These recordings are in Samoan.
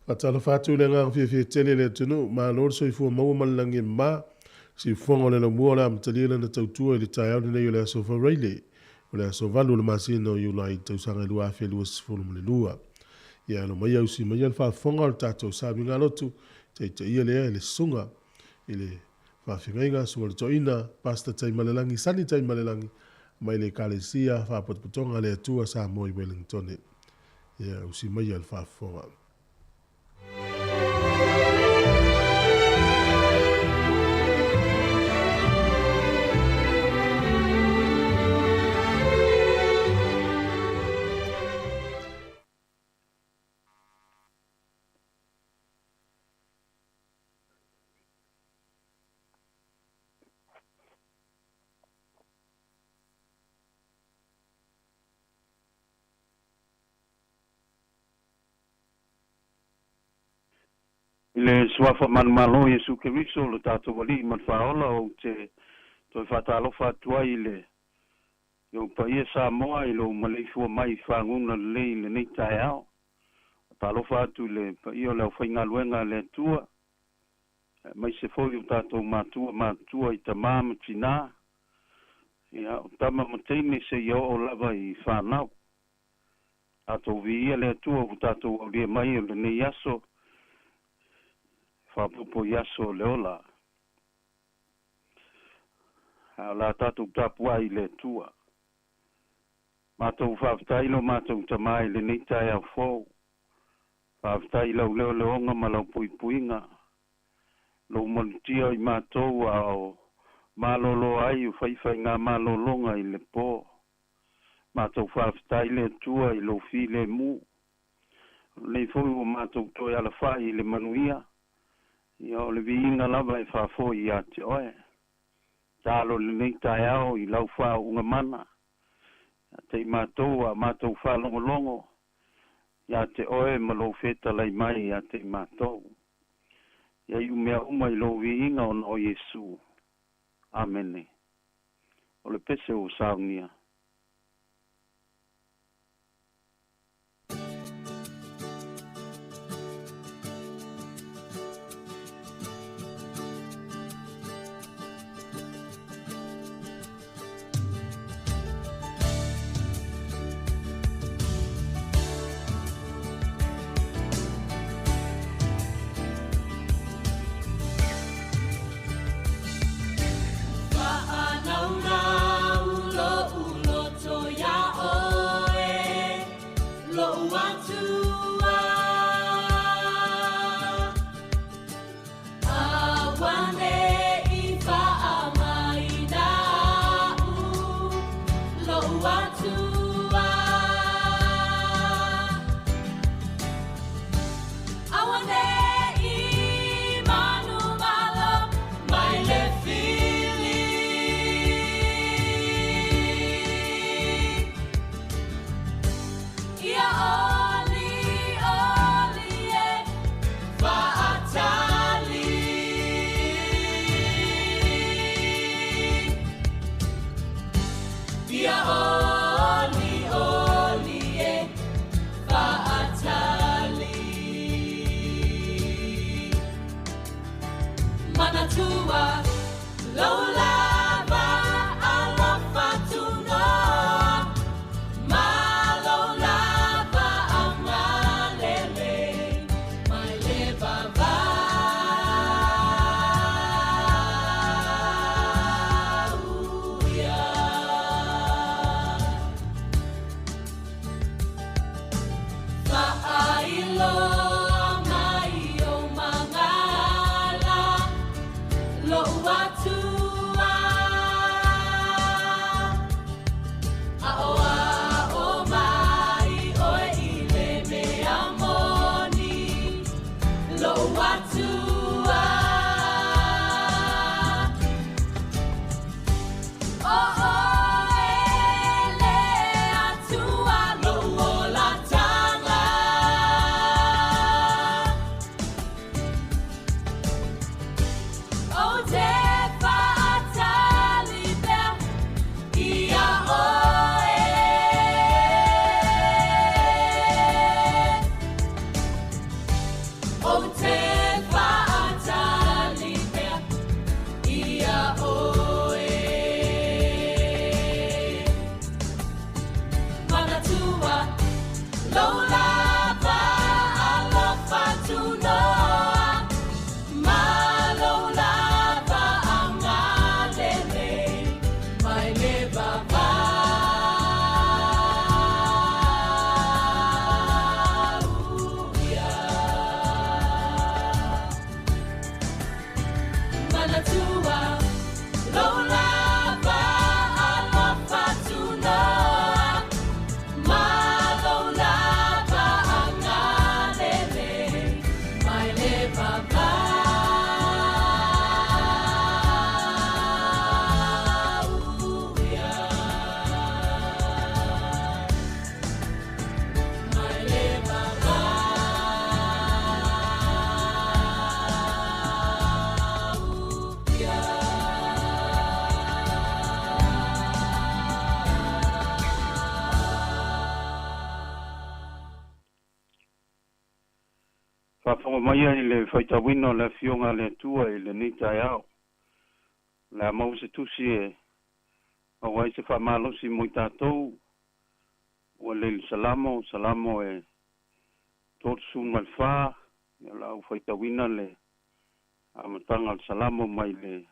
Faatalofa atu i le agaga fiafia tele i le atunuu, malo le soifua maua ma le lagi e mama. Siufofoga o le Laumua o le a amatalia lana tautua i le taeao lenei o le Aso Faraile, o le aso 8 o le masina o Iulai i le tausaga e 2022. Ia alo maia ausi maia le faafofoga o le tatou sauniga lotu, taitaia lea e le susuga i le faafeagaiga, Susuga i le Toeaina, Pastor Taimalelagi, Sani Taimalelagi, mai le Ekalesia Faapotopotoga a le Atua Samoa i Wellingtone. Ia ausi maia le faafofoga. I le Suafa manumalo o Iesu Keriso lo tatou Alii ma le Faaola, ou te toe faatalofa atu ai i le i ou paia Samoa i lou maleifua mai i faguga lelei i lenei taeao. Faatalofa atu i le paia o le aufaigaluega a le Atua, aemaise foi o tatou matua matutua i tamā ma tinā, ia o tama ma teine seia oo lava i fanau. Tatou viia le Atua ua tatou aulia mai o lenei aso, faaopoopo i aso o le ola. A o la tatou tapuai i le Atua. Matou faafetai lo matou Tamā i lenei taeao fou. Faafetai i lau leoleoga ma lau puipuiga, lou malutia i matou a o malolo ai o faifaigamalologa i le po. Matou faafetai le Atua i lou filemu. O lenei foi ua matou toe alafai i le manuia, ia o le viiga lava e faafoi ia te oe. Talo lenei taeao i lau faauuga mana, ia te i matou a matou faalogologo ia te oe ma lou fetalai mai ia te i matou. Ia iu mea uma i lou viiga ona o Iesu. Amene. O le pese ua saunia. Faafofoga maia i le faitauina o le Afioga a le Atua i lenei taeao. O le a maua se tusi e maua ai se faamalosi mo i tatou ua lei le Salamo, Salamo e 34, o le a ou faitauina le amataga o le Salamo mai le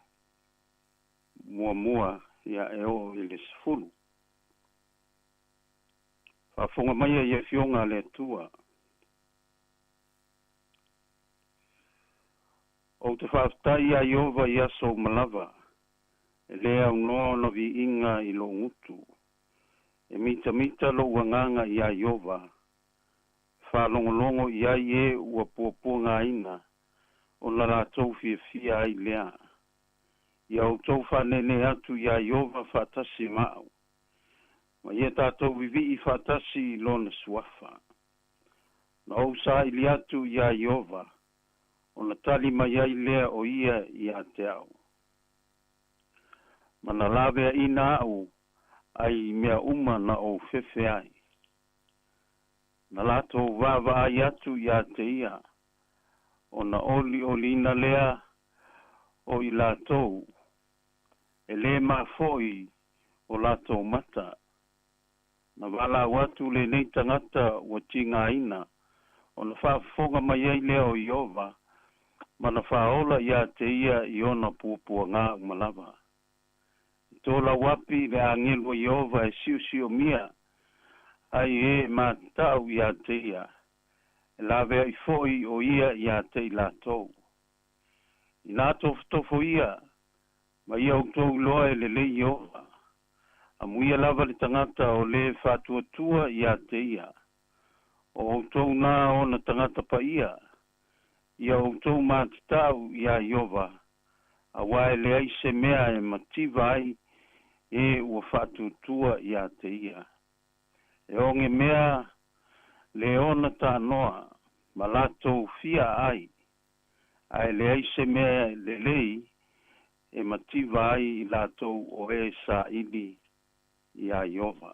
1 ia e oo i le 10. Faafofoga maia i Afioga a le Atua. Ou te faafetai ia Ieova i aso uma lava, e lē aunoa ona viiga i lou gutu. E mitamita lou agaga iā Ieova, faalogologo i ai e ua puapuagaina, ona latou fiafia ai lea. Ia outou faanēnē atu iā Ieova faatasi ma au, ma ia tatou vivii faatasi i lona suafa. Na ou saili atu iā Ieova, ona tali mai ai lea o ia ia te au. Ma na laveaina au ai i mea uma na ou fefe ai. Na latou vaavaai atu ia te ia, ona olioliina lea o i latou, e lē mafo'i o latou mata. Na valaau atu lenei tagata ua tigaina, ona faafofoga mai ai lea o Ieova, ma na faaola ia te ia i ona puapuagā uma lava. E tolauapi le agelu o Ieova e siosiomia ai e matatau ia te ia, e laveai fo'i o ia ia te i latou. Inā tofotofo ia, ma ia outou iloa e lelei Ieova, amuia lava le tagata o lē faatuatua ia te ia. O outou na ona tagata paia, ia outou matatau iā Ieova, auā e leai se mea e mativa ai e ua faatuatua ia te ia. E oge mea le ona tanoa ma latou fia ai, ae leai se mea lelei e mativa ai i latou o e saili iā Ieova.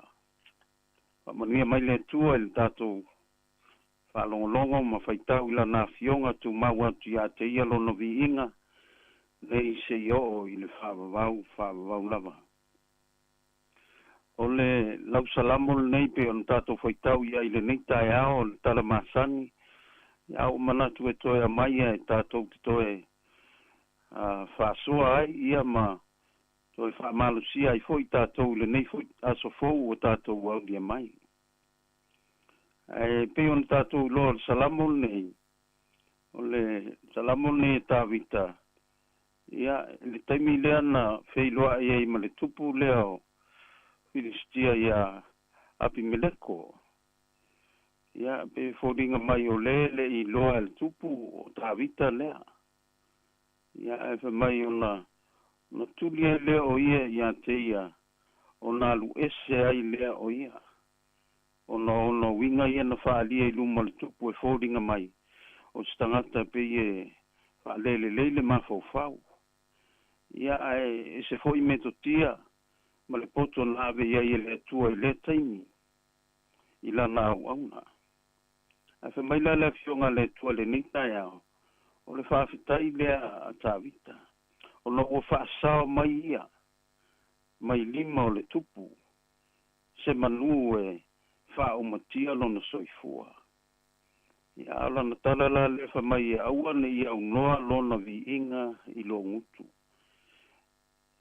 Faamanuia mai le Atua i le tatou faalogologo ma faitau i lana afioga tumau atu ia te ia lona viiga nei seia oo i le faavavau faavavau lava. O le lausalamo lenei pei ona tatou faitau i ai i lenei taeao o le tala masani, a ua manatu e toe aumaia e tatou te toe faasoa ai ia ma toe faamalosia ai foi tatou i lenei foi aso fou ua tatou aulia mai. Ae pei ona tatou iloa o le Salamo lenei, o le Salamo lenei e Tavita, ia i le taimi lea na feiloai ai ma le tupu lea o Filisitia ia Apimeleko. Ia pe foliga mai o lē le i iloa e le tupu o Tavita lea. Ia ae fai mai ona ona tuli ai lea o ia ia te ia, ona alu ese ai lea o ia. Ona ona uiga ia na faaalia i luma o le tupu e foliga mai o se tagata pei e faalelelei le mafaufau. Ia ae ese foi metotia ma le poto na ave i ai e le Atua i lea taimi i lana auauna. Ae fai mai la le Afioga a le Atua i lenei taeao, o le faafetai lea a Tavita, ona ua faasao mai ia mai lima o le tupu se manu e Faaumatia lona soifua. Ia a o lana tala la lea fai mai e aua ne i aunoa lona viiga i lou gutu.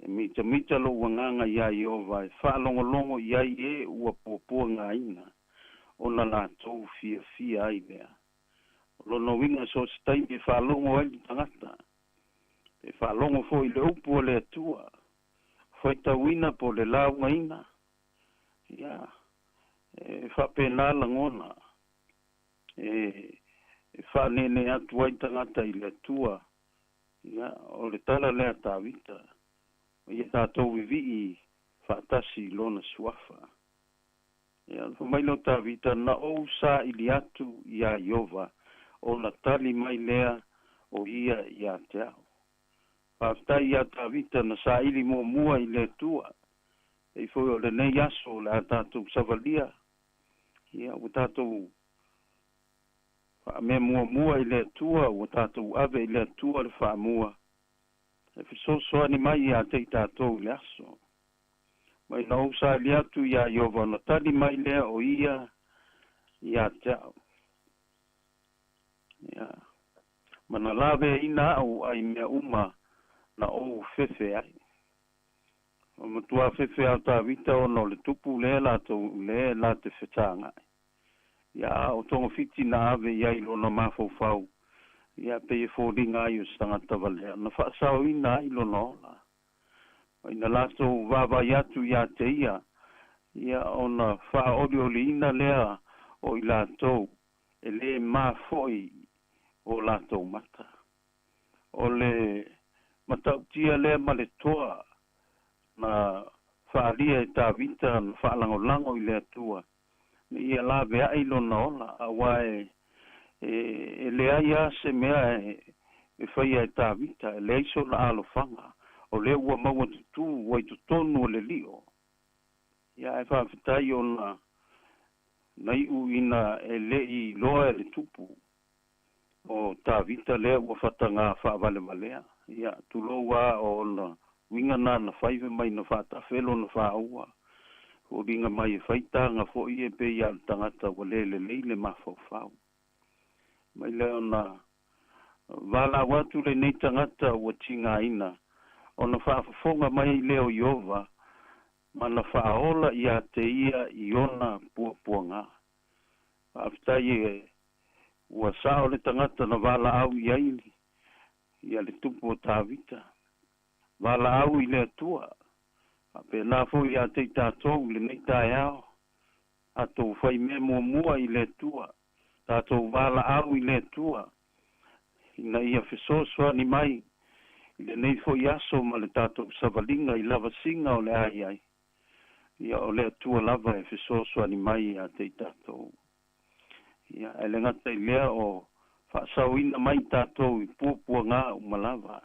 E mitamita lou agaga iā Ieova e faalogologo i ai e ua puapuagaina ona latou fiafia ai lea. O lona uiga so o se taimi e faalogo ai le tagata, pe faalogo foi i le upu a le Atua, faitauina po o le laugaina, ia, e faapena lagona e faaneenee atu ai tagata i le Atua. Ia, o le tala lea a Tavita, ia tatou vivii faatasi i lona suafa. Ia, fai mai lea o Tavita, na ou saili atu iā Ieova, ona tali mai lea o ia ia te au. Faafetai ia Tavita na saili muamua i le Atua. E pei foi o lenei aso o le a tatou savalia, ia ua tatou faamea muamua i le Atua, ua tatou ave i le Atua le faamua e fesoasoani mai ia te i tatou i le aso. Mai na ou saili atu iā Ieova, ona tali mai lea o ia ia te au. Ia, ma na laveaina au ai mea uma na ou fefe ai. Ua matua fefe a o Tavita ona o le tupu lea latou lea la te fetagai. Ia, a o togafiti na ave i ai lona mafaufau, ia pei e foliga ai o se tagata valea, na faasaoina ai lona ola. Ma ina latou vaavaai atu ia te ia, ia ona faaolioliina lea o i latou e le ma foi o latou mata. O le matautia lea ma le toa na faaalia e Tavita na faalagolago i le Atua, ina ia laveai lona ola, aua e leai lava se mea e faia e Tavita, e leai sona alofaga, o lea ua maua tutū ua i totonu o le lio. Ia, ae faafetai ona na iu ina e le i iloa e le tupu o Tavita lea ua fataga faavalevalea. Ia, tulou lava o ona uiga na na fai fai mai na faatafe lona faaua, foliga mai e fai taga foi e pei lava o le tagata ua le lelei le mafaufau. Mai lea ona valaau atu lenei tagata ua tigaina, ona faafofoga mai lea o Ieova ma na faaola ia te ia i ona puapuaga. Faafetai e ua sao le tagata na valaau i ai ia le tupu o Tavita, valaau i le Atua. Faapena foi ia te i tatou i lenei taeao, tatou faimea muamua i le Atua, tatou valaau i le Atua ina ia fesoasoani mai i lenei foi aso ma le tatou savaliga i lavasiga o le a i ai. Ia, o le Atua lava e fesoasoani mai ia te i tatou. Ia, e le gata i lea o faasaoina mai tatou i puapuaga uma lava.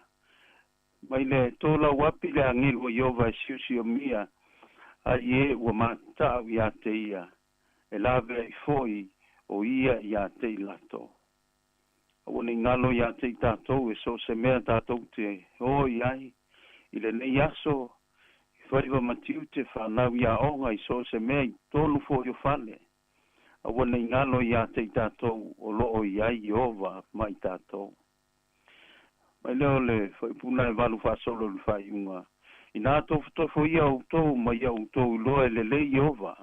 Mai le tolau api le agelu o Ieova e siosiomia ai e ua matatau ia te ia, e laveai foi o ia ia te i latou. Aua ne i galo ia te i tatou e so o se mea tatou te o i ai i lenei aso, i faiva ma tiute, fanau i aoga, i so o se mea i totonu foi o fale. Aua ne i galo ia te i tatou o loo i ai Ieova ma i tatou. Mai lea o le faipuna e valu faasolo i le faaiuga, Inā tofotofo ia outou ma ia outou iloa e lelei Ieova,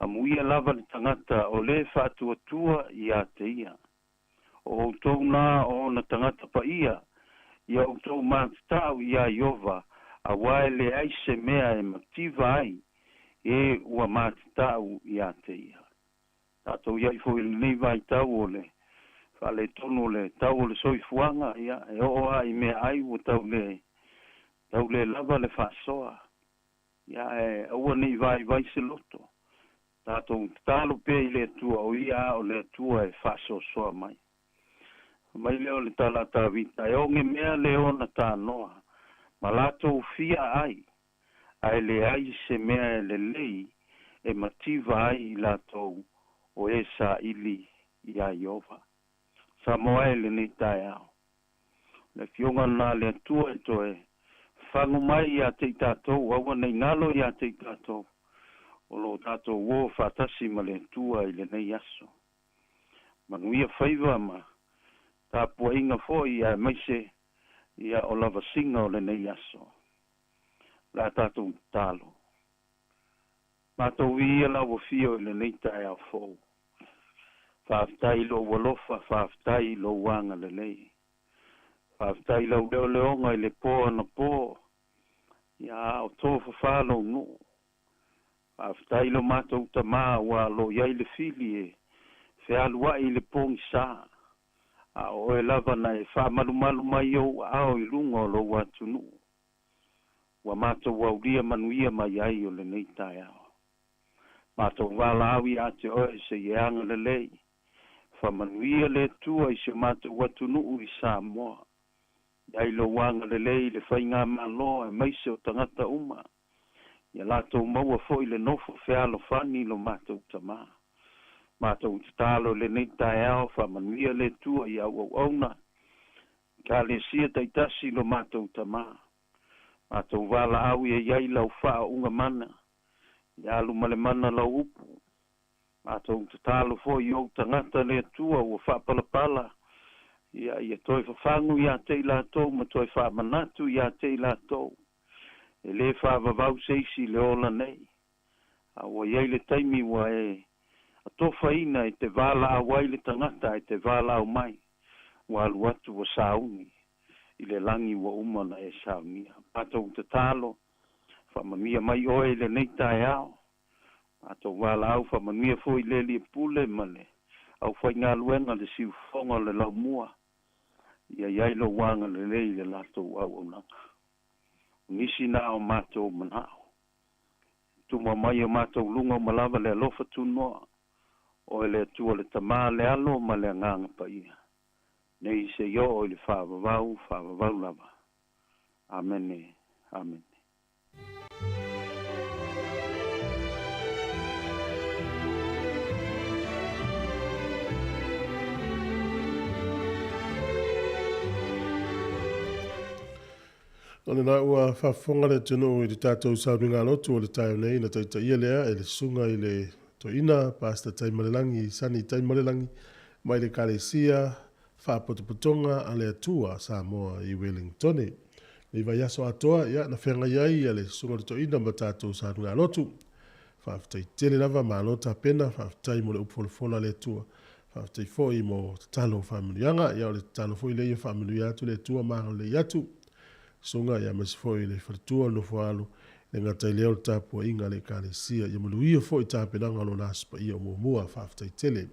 amuia lava le tagata o lē faatuatua ia te ia. O outou na o ona tagata paia, ia outou matatau iā Ieova, auā e leai se mea e mativa ai e ua matatau ia te ia. Tatou i ai foi i lenei vaitau o le faaletonu o le tau o le soifuaga, ia, e oo lava i meaai ua tau le tau le lava le faasoa. Ia, ae aua ne i vaivai se loto. Tatou tatalo pea i le Atua, o ia lava o le Atua e faasoasoa mai. Fai mai lea o le tala a Tavita, e oge mea le ona tanoa, ma latou fia ai, ae leai se mea e lelei e mativa ai i latou o e saili iā Ieova. Samoa e lenei taeao. Le Afioga lena a le Atua e toe fagu mai ia te i tatou, aua ne i galo ia te i tatou. O loo tatou uō faatasi ma le Atua i lenei aso. Manuia faiva ma tapuaiga foi aemaise ia o lavasiga o lenei aso. O le a tatou tatalo. Matou viia lau Afio i lenei taeao fou. Faafetai i lou alofa, faafetai i lou agalelei. Faafetai i lau leoleoga i le po anapo, ia a o tofafa lou nuu. Faafetai i lo matou Tamā ua lo i ai le fili e fealuai i le pogisa, a o oe lava na e faamalumalu mai i ou aao i luga o lou atunuu. Ua matou aulia manuia mai ai o lenei taeao. Matou valaau ia te oe se i e agalelei. Faamanuia le Atua i si o matou atunuu i Samoa. I ai lou agalelei i le faigamalo aemaise o tagata uma. Ia latou maua foi le nofo fealofani i lo matou Tamā. Matou tatalo i lenei taeao, faamanuia le Atua i au auauna, Ekalesia taitasi i lo matou Tamā. Matou valaau ia i ai lau faaauuga mana, ia alu ma le mana lau upu. Matou tatalo foi i ou tagata le Atua ua faapalapala, ia ia toe fafagu ia te i latou ma toe faamanatu ia te i latou. E lē faavavau se isi i le ola nei, a ua i ai le taimi ua e atofaina e te valaau ai le tagata ae te valaau mai, ua alu atu ua sauni i le lagi ua uma ona e saunia. Matou tatalo, faamanuia mai oe i lenei taeao. Matou valaau faamanuia foi i le Alii Pule ma le aufaigaluega le siufofoga o le laumua, ia i ai lou agalelei i le latou auaunaga. O nisi na o matou manao. Tuma mai o matou luga uma lava le alofa tunoa, oe le Atua le Tamā, le Alo ma le Agaga Paia, nei seia oo i le faavavau, faavavau lava. Amene. Amene. O lena ua faafofoga le atunuu i le tatou sauniga lotu o le taeao nei na taitaia lea e le susuga i le Toeaina Pastor Taimalelagi Sonny Taimalelagi mai le Ekalesia Faapotopotoga a le Atua Samoa i Welingtone. Nei vaiaso atoa ia na feagai ai ia le susuga i le Toeaina ma tatou sauniga lotu. Faafetai tele lava, malo tapena, faafetai mo le upu folafola a le Atua. Faafetai foi mo tatalo o faamanuiaga. Ia o le tatalo foi lea ia faamanuia atu le Atua ma agalelei atu. Susuga ia aemaise foi le faletua o le nofo-a-alo, e le gata i lea o le tapuaiga a le Ekalesia. Ia manuia foi tapenaga o lona Aso Paia o muamua. Faafetai tele.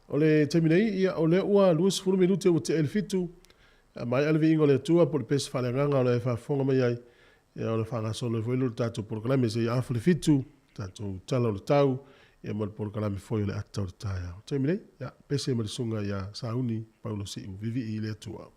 O le taimi nei, ia, o lea ua 20 minute ua tea i le fitu, a maea le viiga o le Atua po o le pese faaleagaga o la e faafofoga mai ai, ia ona faagasolo ai foi lea o le tatou polokalame seia afa le fitu, tatou tala o le tau, ia ma le polokalame foi o le ata o le taeao. Taimi nei, ia, pese ma le susuga ia Sauni Paulo Siu, vivii i le Atua.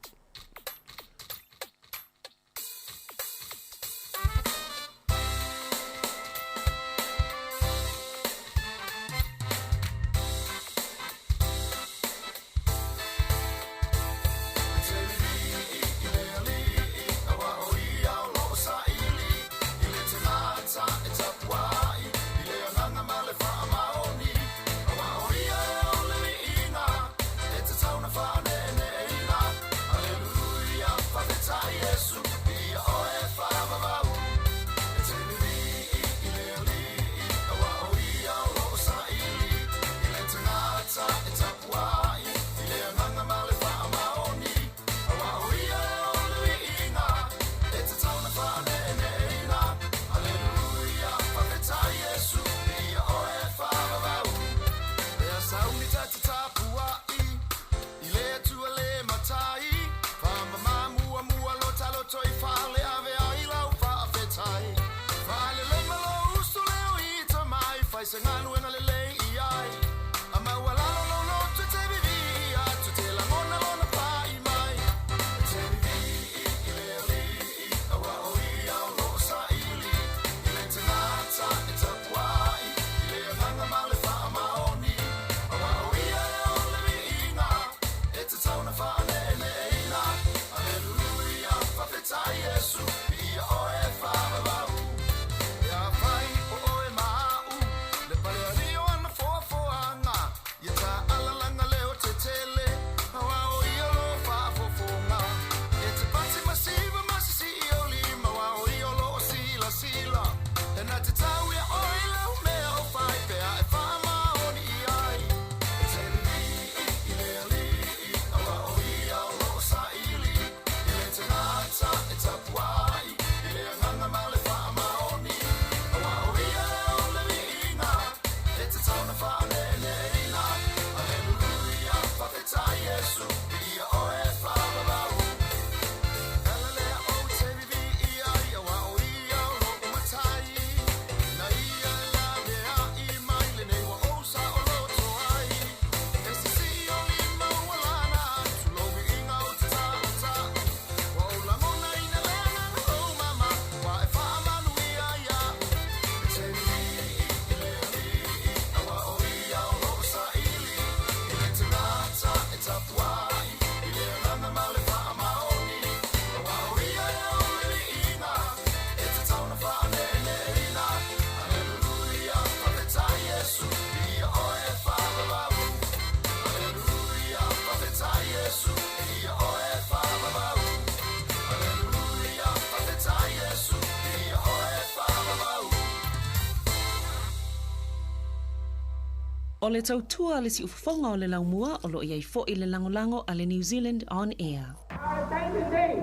O le tautua a le siufofoga o le laumua o loo i ai fo'i le lagolago a le New Zealand On Air. A o le taimi lenei,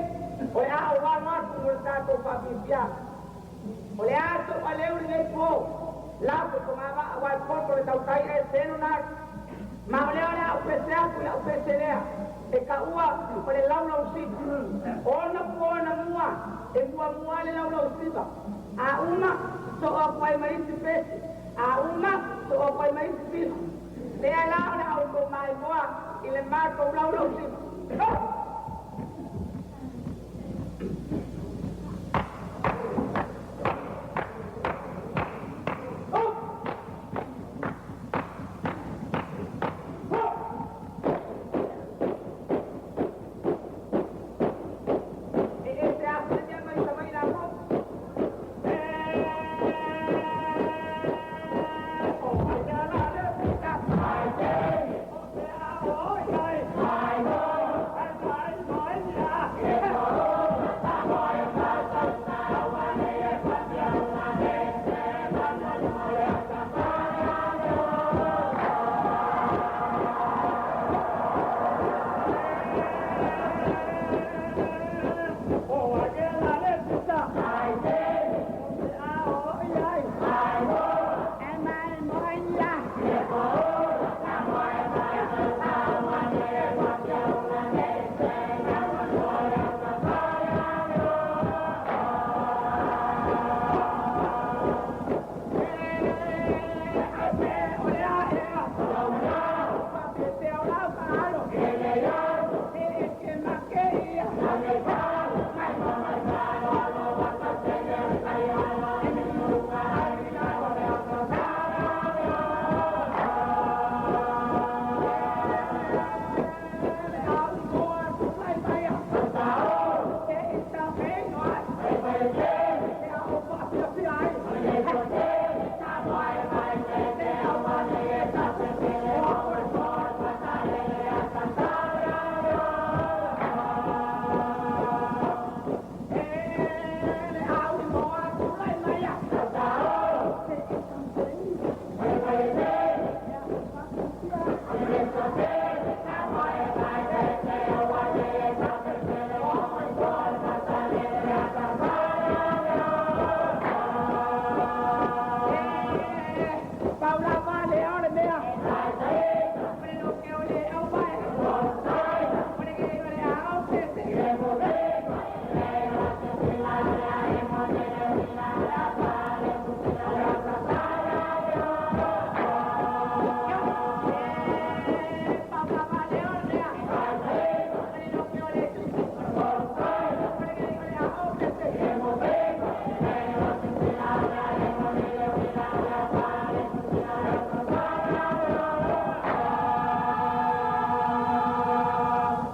o le a ou alo atu mo le tatou faafiafiaga. O le a toʻaleu lenei po, lapo fogavaa aua e poto le tautai ae selo na atu. Ma o lea o le a ou pese atu i a'u pese lea, e taua o le laulausiva. Ona po na mua, e muamua le laulausiva. A uma, soo atu ai ma isi pese. A uma, soo atu ai ma isi pisi. Lea la o le a outou maimoa i le matou laulausiva. Oh! E ese afu le mea mai Savaii latou.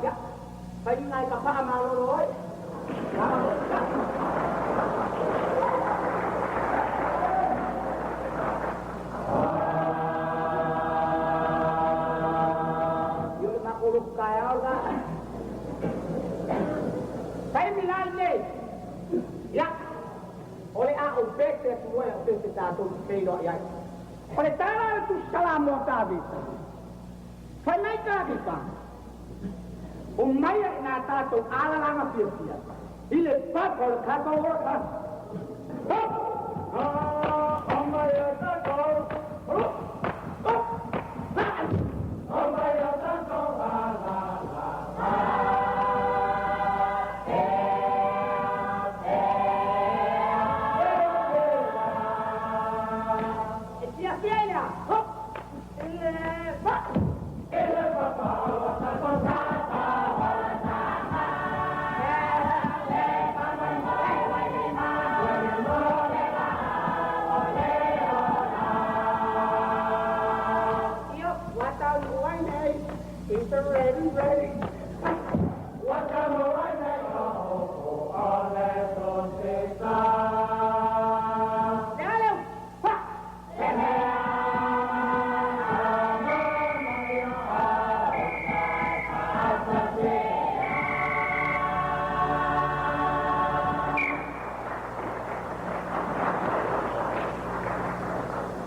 Ia, faiga e ka faamalolo ai. Ia o le matou lotu taeao lena. Taimi la lenei. Ia, o le a ou pese atu loa i a'u pese tatou te feiloai ai. O le tala a le Tusi Salamo a Tavita. Fai mai Tavita, Omaia ina tatou alalaga fiafia i le papa o le tatou ola. Hop! Hop! E fiafia i le a? Hop! I le pa! Io, what is the ready, ready. Le a leu! Pa!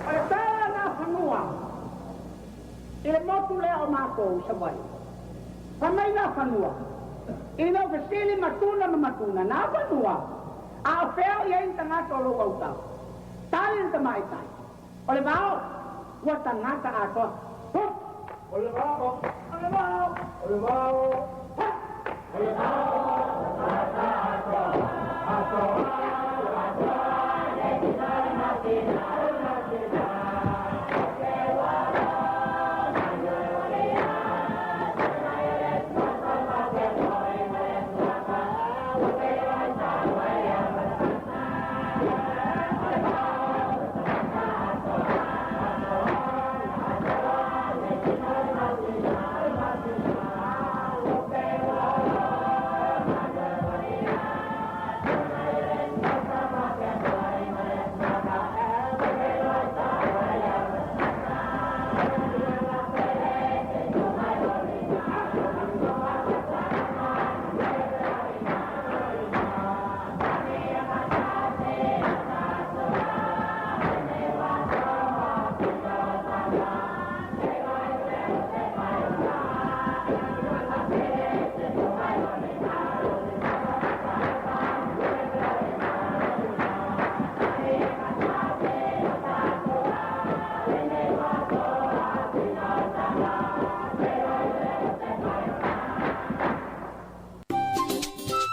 O le tala na fanua. I le motu lea o matou i Savaii, fai mai nā fanua, ina ua fesili matuna ma matuna, nā fanua, a o fea o i ai ni tagata o lou autao? Tali le tamaitai, O le vao, ua tagata atoa. Hup! O le vao, o le vao, o le vao, hup! O le vao, ua tagata atoa, atoa, atoa, le tina le masina, le masina.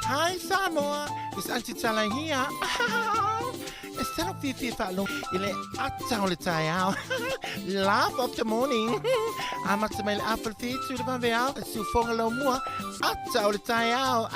Hi Samoa, it's Auntie Tala here. E salo fiafia faalogo i le ata o le taeao. Laugh of the morning. Amata mai le afa le fitu le vaveao, e siufoga lau mua, ata o le taeao.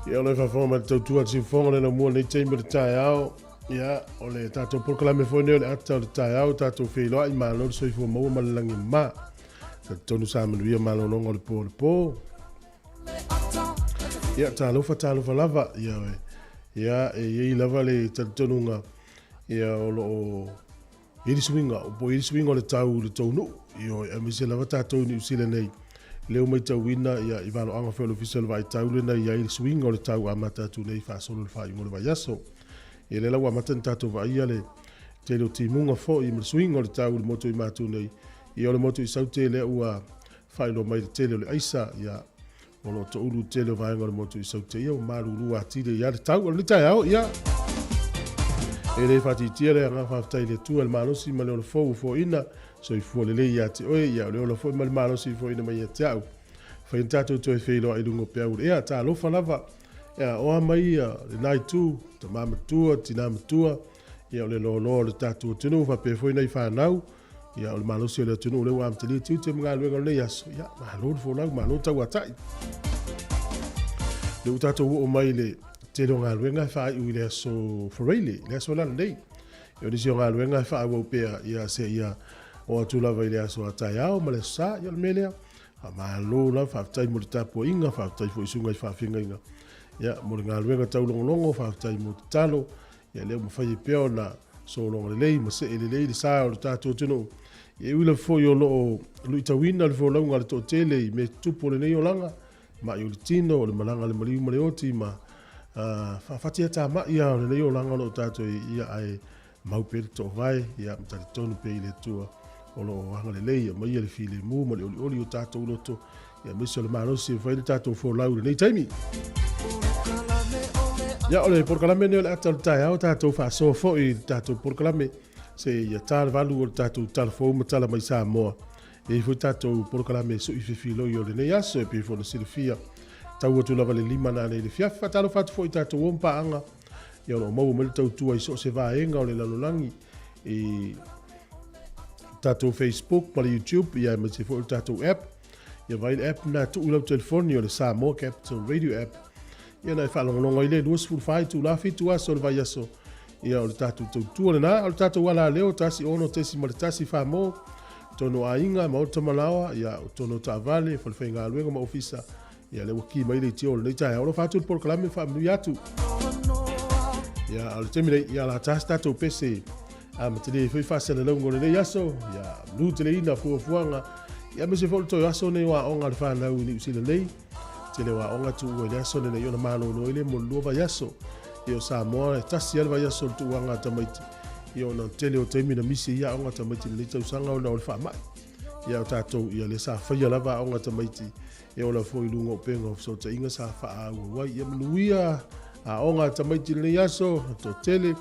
Ia, o le faafofoga mai le tautua a le siufofoga le laumua nei taimi o le taeao. Ia, o le tatou polokalame foi nei o le ata o le taeao, tatou feiloai, malo le soifua maua ma le lagi ma. Talitonu sa manuia malologa o le po o le po. Ia, talofa, talofa lava. Ia, ia, e i ai lava le talitonuga, ia, o lo o i ai le suiga, po o i ai le suiga o le tau i le tou nuu. Ioe, aemaise lava tatou i Niu Sila nei, lea ua matauina, ia, i valoaga foi o le Ofisa o le Vaai Tau lena e i ai le suiga o le tau amata atu nei faasolo i le faaiuga o le vaiaso. Ia, lea la ua amata ona tatou vaaia le tele o timuga foi ma le suiga o le tau i le motu i matou nei. Ia, o le motu i Saute lea ua faailoa mai le tele o le aisa, ia, o lo o toulu le tele o vaega o le motu i Saute, ia, ua malulu atili ai lava le tau. O lenei taeao, ia, e le faaitiitia le agaga faafetai i le Atua i le malosi ma le ola fou ua foaiina, soifua lelei ia te oe, ia, o le ola foi ma le malosi ua foaiina mai ia te au. Fai ona tatou toe feiloai i luga o peau o le ea, talofa lava, ia, o a mai ia lena itu, tama matua, tina matua, ia, o le loaloa o le tatou atunuu, faapea foi nai fanau, Ia, o le malosi o le atunuu lea ua amatalia tiute ma galuega o lenei aso. Ia, malo le folau, malo tauatai. Lea ua tatou oo mai i le tele o galuega e faaiu i le aso Faraile, le aso la lenei. Ia, o nisi o galuega e faaauau pea, ia, seia oo atu lava i le aso a taeao ma le aso Sa. Ia, o le mea lea, faamalo lava, faafetai mo le tapuaiga, faafetai foi i susuga i faafeagaiga, ia, mo le galuega taulogologo, faafetai mo tatalo, Ia lea ua mafai ai pea ona sologa lelei ma see lelei le sa o le tatou atunuu. Ia e ui lava foi o lo o luitauina le folauga a le toatele i mea tutupu o lenei olaga, ma'i o le tino, o le malaga a le maliu ma le oti ma faafatiatamai lava o lenei olaga o lo o tatou i ai, ia ae mau pea le toovae, ia ma talitonu pea i le Atua o lo o agalelei e aumaia le filemu ma le olioli o tatou loto, ia aemaise o le malosi e fai le tatou folau i lenei taimi. Ia, o le polokalame lenei o le ata o le taeao, tatou faasoa foi i le tatou polokalame se ia ta le valu o le tatou tala fou ma tala mai Samoa. E i ai foi tatou polokalame sui fefiloi o lenei aso e pei foi ona silafia tau atu lava le 5 nanei i le afiafi. Faatalofa atu foi i tatou uo ma paaga ia o lo o maua mai le tautua i so o se vaega o le lalolagi i tatou Facebook ma le YouTube ia aemaise foi o le tatou app. Ia vaai le app na tuu i lau telefoni o le Samoa Capital Radio app. Ia na e faalogologo ai le 24 itula 7 aso o le vaiaso. Ia o le tatou tautua lena, o le tatou alaleo 16.1 Samoa, totonu o aiga, maota ma laoa, ia o totonu o taavale, falefaigaluega ma ofisa. Ia lea ua ki mai le itio o lenei taeao. Alofa atu le polokalame faamanuia atu. Ia a o le taimi nei, ia la tasi tatou pese a ma tele foi faasalalauga o lenei aso, ia manu teleina fuafuaga, ia aemaise foi o le toe aso nei o aoga a le fanau i Niu Sila nei. Tele o aoga tuua i le aso lenei ona malolo ai lea mo le lua vaiaso. Ia o Samoa e tasi lava le vaiaso o le tuuaga a tamaiti. Ia ona o le tele o taimi na misi ai aoga a tamaiti i lenei tausaga ona o le faamai. Ia o tatou, ia lea sa faia lava aoga a tamaiti e ola foi i luga o upega o fesootaiga sa faaauau ai. Ia manuia aoga a tamaiti i lenei aso, e toatele,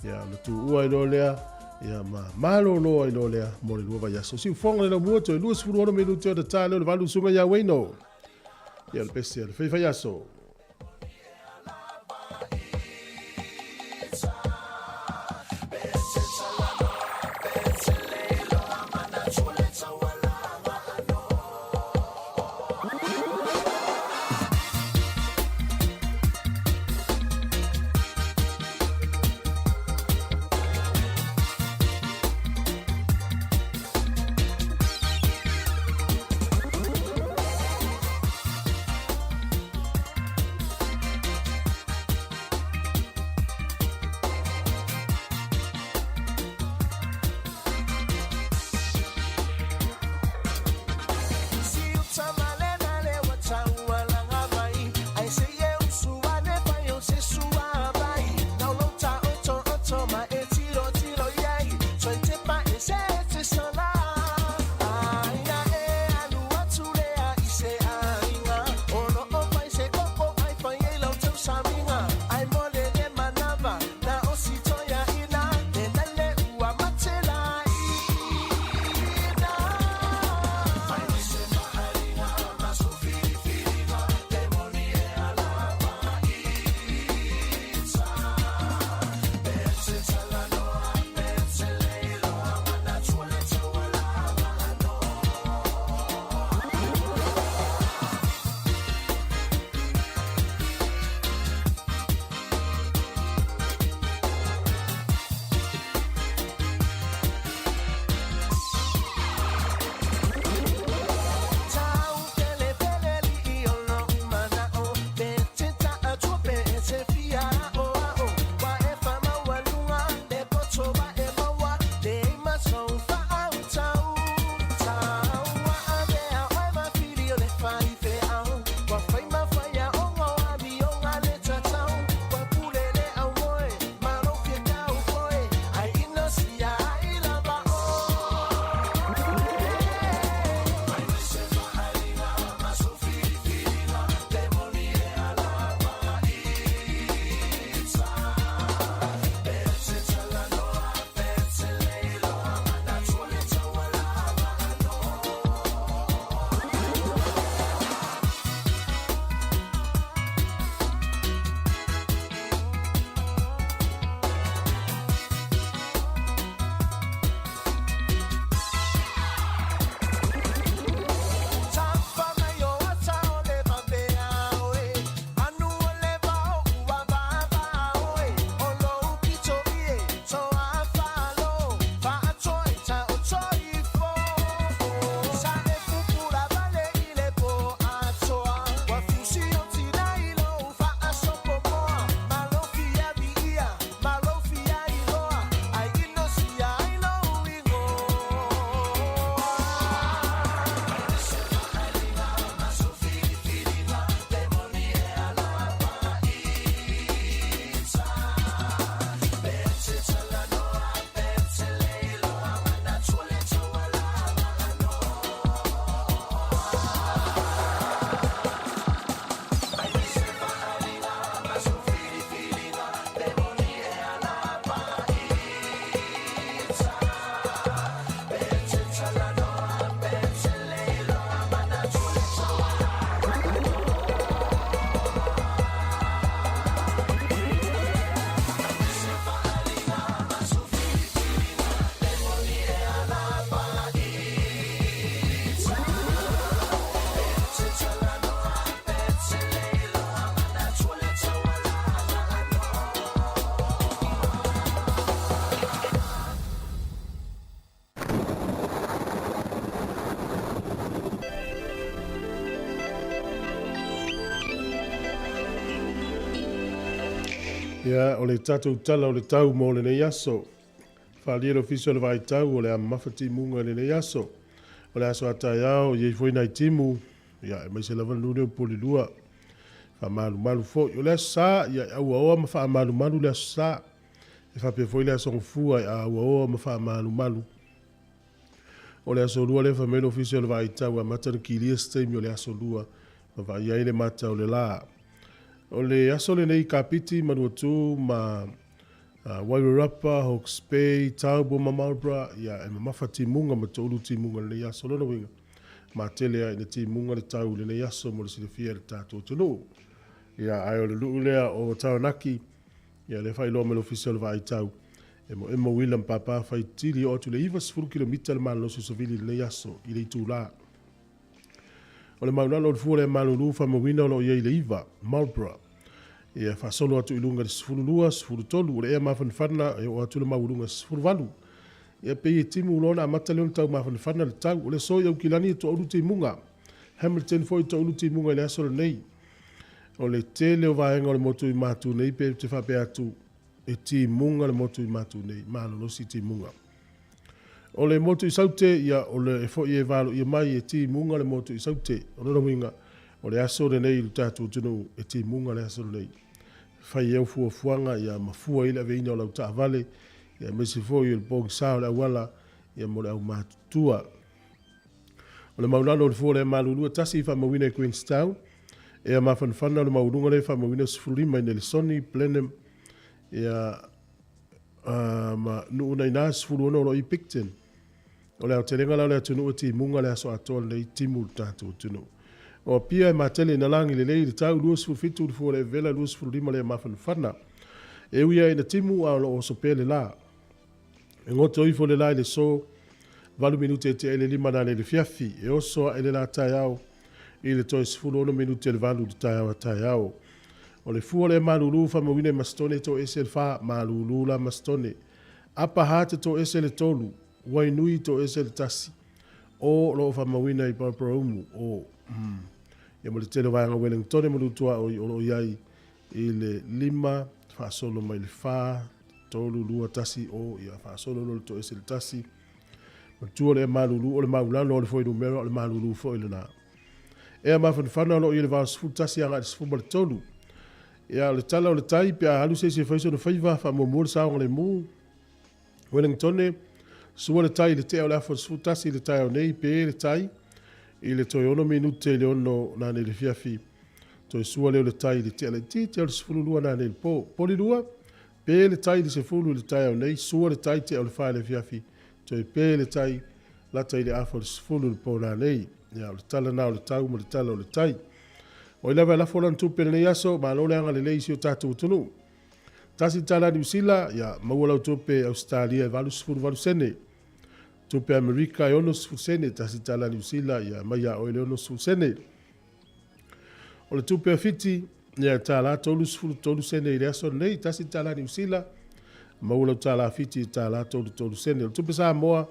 ia ona tuua ai loa lea, ia ma malolo ai loa lea mo le lua vaiaso. Siufofoga le laumua, toe 26 minute ona ta lea o le valu susuga ia Wayno. Ia o le pese a le faifaiaso. Ia, o le tatou tala o le tau mo lenei aso. Faaalia le Ofisa o le Vaai Tau o le a mamafa timuga i lenei aso. O le aso a taeao, e i ai foi nai timu, ia, aemaise lava le nuu lea o Polilua. Faamalumalu foi. O le Aso Sa, ia, e auaoa ma faamalumalu le Aso Sa. E faapea foi le Aso Gafua e auaoa ma faamalumalu. O le Aso Lua lea fai mai le Ofisa o le Vaai Tau e amata ona kilia se taimi o le Aso Lua ma vaai ai le mata o le la. O le aso lenei i Kapiti, Manuatū ma Wairarapa, Hawke's Bay, Taupo ma Marlborough, ia e mamafa timuga ma toulu timuga i lenei aso. O lona uiga, matele lava ina timuga le tau i lenei aso mo le silafia e le tatou atunuu. Ia, ae o le nuu lea o Taranaki, ia lea e faailoa mai le Ofisa o le Vaai Tau, emoemo uila ma pāpā faitili oo atu i le 90 kilomita le malolosi o savili i lenei aso i le itula. O le maulalo o le fua lea malulu faamauina o lo o i ai i le 9, Marlborough. Ia faasolo atu i luga i le 12, 13, o le ea mafanafana e oo atu le maualuga i le 18. Ia pei e timu loa ona amata lea ona tau mafanafana le tau. O le aso i Aukilani e toaulu timuga. Hamilton foi e toaulu timuga i le aso lenei. O le tele o vaega o le motu i Matu nei pe te faapea atu e timuga le motu i Matu nei, malolosi timuga. O le motu i Saute, ia, o le e foi e valoia mai e timuga le motu i Saute. O lona uiga, o le aso lenei i lo tatou atunuu, e timuga le aso lenei. Fai au fuafuaga, ia, ma fua i le aveina o lau taavale, ia, aemaise foi o le pogisa o le auala, ia, mo le aumatutua. O le maulalo o le fua o le malulu e tasi i faamauina i Queenstown, ea mafanafana o le maualuga lea i faamauina 15 i Nelesoni, Blenheim, ia, ma nuu na ina 16 o lo o i Picton. O le aotelega la o le atunuu e timuga le aso atoa lenei timu le tatou atunuu. O Apia e matele ina lagi lelei le tau 27 le fua o le vevela 25 le mafanafana. E ui lava ina timu a o lo o oso pea le la. E goto ifo le la i le so 8 minute e tea i le 5 nanei le fiafi. E oso ae le la taeao i le toe 16 minute le 8 i le taeao a taeao. O le fua lea malulu faamauina i Masitone e toese le 4, malulu la Masitone. Apa Harte toese le 3, Wainui toese le 1. O lo o faamauina i Paraparaumu, o ia ma le tele o vaega Wellingtone ma Lutuaoi o lo o i ai i le 5 faasolo mai le 4, 3, 2, 1, o ia faasolo loa le toese le 1. Matua le malulu o le maulalo o le fuainumera o le malulu foi lena. Ea mafanafana o lo o i le 81 agai le 13. Ia, o le tala o le tai, pe a alu se isi e fai sona faiva, faamuamua le saogalemu. Wellingtone, sua le tai i le tea o le afa 11 i le taeao nei, pe le tai i le toe 6 minute i le 6 nanei le fiafi. Toe sua lea o le tai i le tea laitiiti o le 12 nanei le po. Polilua, Pe le tai i le 10 i le taeao nei, sua le tai tea o le 4 i le afiafi, toe pe le tai lata i le afa o le 10 i le po nanei. Ia, o le tala na o le tau ma le tala o le tai. O ai lava e lafo lana tupe i lenei aso, malo le agalelei i si o tatou atunuu. Tasi le tala Niu Sila, ia, maua lau tupe Ausetalia e 88 sene. Tupe Amerika e 60 sene, tasi le tala Niu Sila, ia, aumai ia oe le 60 sene. O le tupe a Fiti, ia e tālā 33 sene i le aso lenei, tasi le tālā Niu Sila, maua lau tālā Fiti e tālā 33 sene. O le tupe Samoa,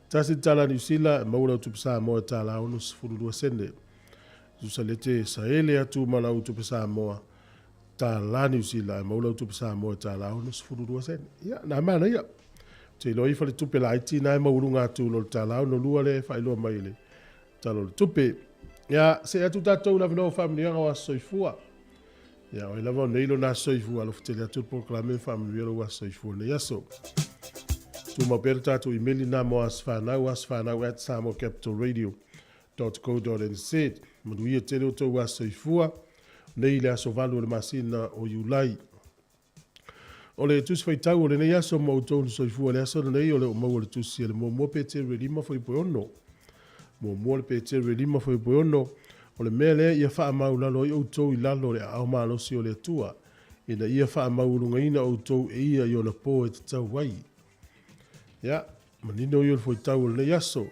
tasi le tālā Niu Sila, maua lau tupe Samoa e tālā 62 sene. Tusa lete saele atu ma lau tupe Samoa, tālā Niu Sila, e maua lau tupe Samoa e tālā 62 sene. Ia, nā mana ia. Te iloa ifa le tupe laiti nā e maualuga atu lo le tālā 62 le faailoa mai le Tala o le Tupe. Ia, see atu tatou i le avanoa o faamanuiaga o aso soifua. Ia, o ai lava o nei lona aso soifua, alofa tele atu le polokalame e faamanuia lou aso soifua i lenei aso. Tumau pea le tatou imeli na mo aso fanau, asofanau@samoacapitalradio.co.nz. Manuia tele o tou aso soifua, nei i le aso 8 o le masina o Iulai. O le Tusi Faitau o lenei aso ma outou na soifua i le aso lenei, o le o maua le Tusi a le Muamua Peteru e 5 fuaipue 6. Muamua le Peteru e 5 fuaipue 6, o le mea lea ia faamaulalo ai outou i lalo o le aao malosi o le Atua, ina ia faamaualugaina outou e ia i ona po e tatau ai. Ia, manino ia o le fuaitau o lenei aso.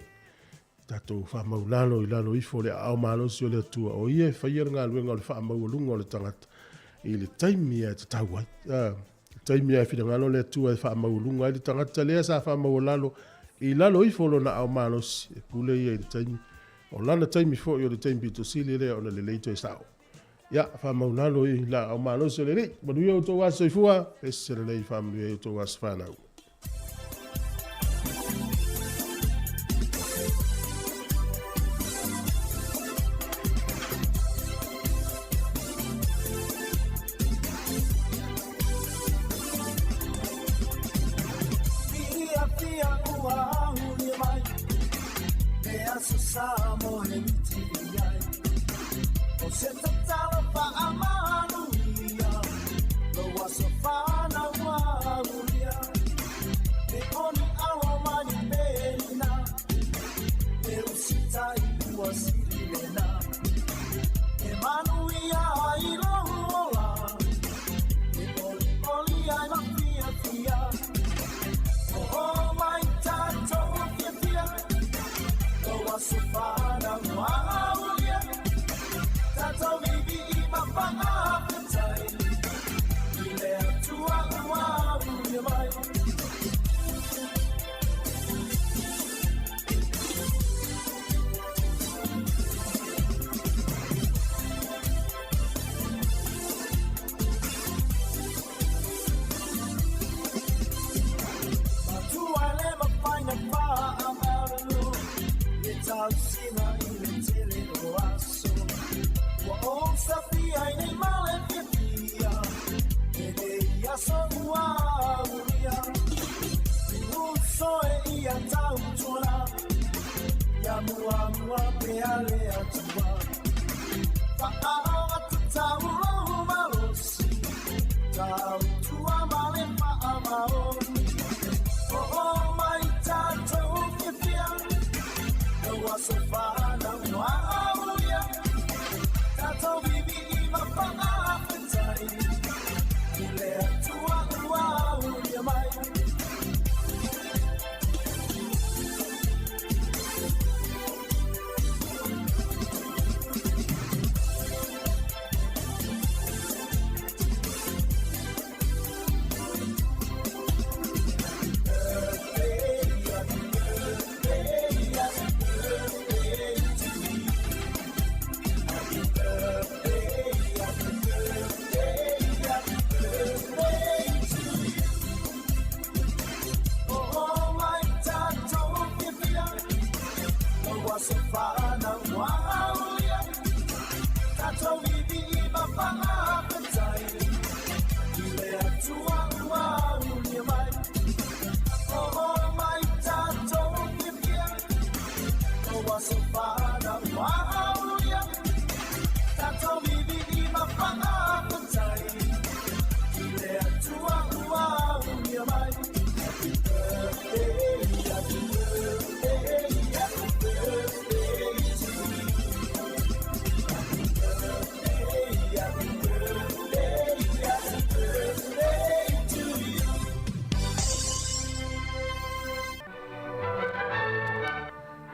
Tatou faamaulalo i lalo ifo o le aao malosi o le Atua, o ia e faia le galuega o le faamaualuga o le tagata i le taimi e tatau ai. Le taimi e finagalo le Atua e faamaualuga ai le tagata lea sa faamaualalo i lalo ifo o lona aao malosi, e pule ia i le taimi. O lana taimi foi o le taimi pito sili lea ona lelei toe sao. Ia, faamaulalo i laau malosi o le Alii. Manuia outou aso soifua, ese lelei faamanuia i outou aso fanau.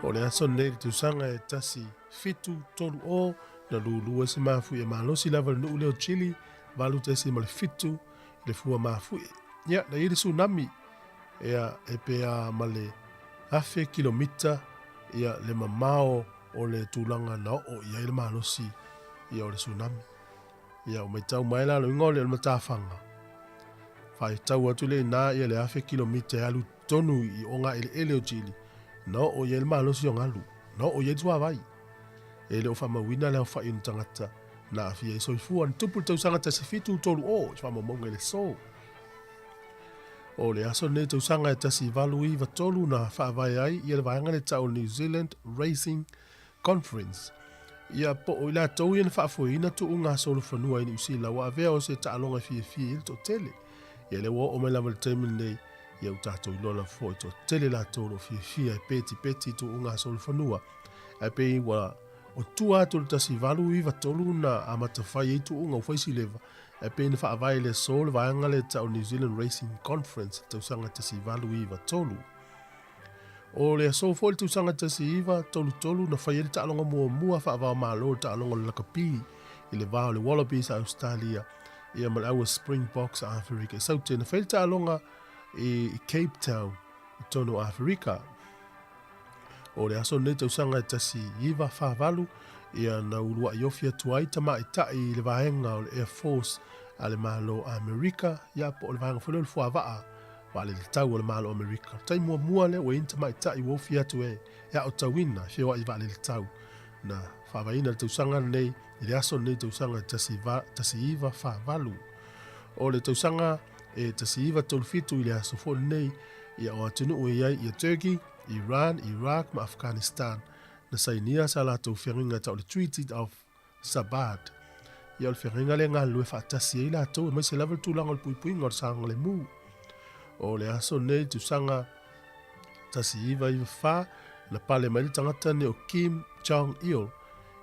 O le aso lenei i le tausaga e 1730, na lulu ai se mafuie malosi lava i le nuu lea o Chile, 8.7 le fua mafuie. Ia, na i ai le tsunami, ia, e pe a ma le 1,000 kilomita ia, le mamao o le tulaga na oo i ai le malosi ia, o le tsunami. Ia, ua matau mai la loiga o le matafaga. Faitau atu le ina ia le 1,000 kilomita e alu tonu i oga eleele o Chile, na oo i ai le malosi o galu, na oo i ai le suavai. E le o faamauina le aofai o ni tagata na aafia ai soifua. Na tupu le tausaga 1730 i faamaumauga i le aso. O le aso lenei tausaga e 1893 na faavae ai ia le vaega le tau o New Zealand Racing Conference. Ia po o i latou ia na faafoeina tuuga solofanua i Niu Sila ua avea o se taaloga e fiafia i ai le toatele. Ia lea ua oo mai lava i le taimi lenei, ia ua tatou iloa lava foi toatele latou o lo o fiafia e petipeti i tuuga solofanua. Ae pei ua o tua atu o le 1893 na amata fai ai tuuga ua fai si leva, ae pei na faavae i le aso le vaega lea e tau New Zealand Racing Conference i le tausaga 1893. O le aso foi i le tausaga 1933 na fai ai le taaloga muamua faava-o-Malo le taaloga o le lakapi i le va o le Wallabies a Ausetalia ia ma le aua Springboks a Aferika i Saute. Na fai le taaloga i Cape Town i totonu o Aferika. O le aso lenei tausaga e 1948, Ia na ulua'i ofi atu ai tamaitai i le vaega o le Air Force a le Malo o Amerika, ia po o le vaega foi lea o le fuavaa vaalele tau a le Malo o Amerika. O le taimi muamua lea ua i ai ni tamaitai ua ofi atu e aotauina e feoai i vaalele tau. Na faavaeina i le tausaga lenei, i le aso lenei tausaga e 1948. O le tausaga e 1937 i le aso foi lenei, ia o atunuu e i ai ia Turkey, Iran, Iraq ma Afghanistan na sainia sa latou feagaiga tau o le Treaty of Sabad. Ia o le feagaiga lea e galulue faatasi ai latou aemaise lava le tulaga o le puipuiga o le saogalemu. O le aso lenei i le tausaga 1994 na pale mai le tagata nei o Kim Jong Il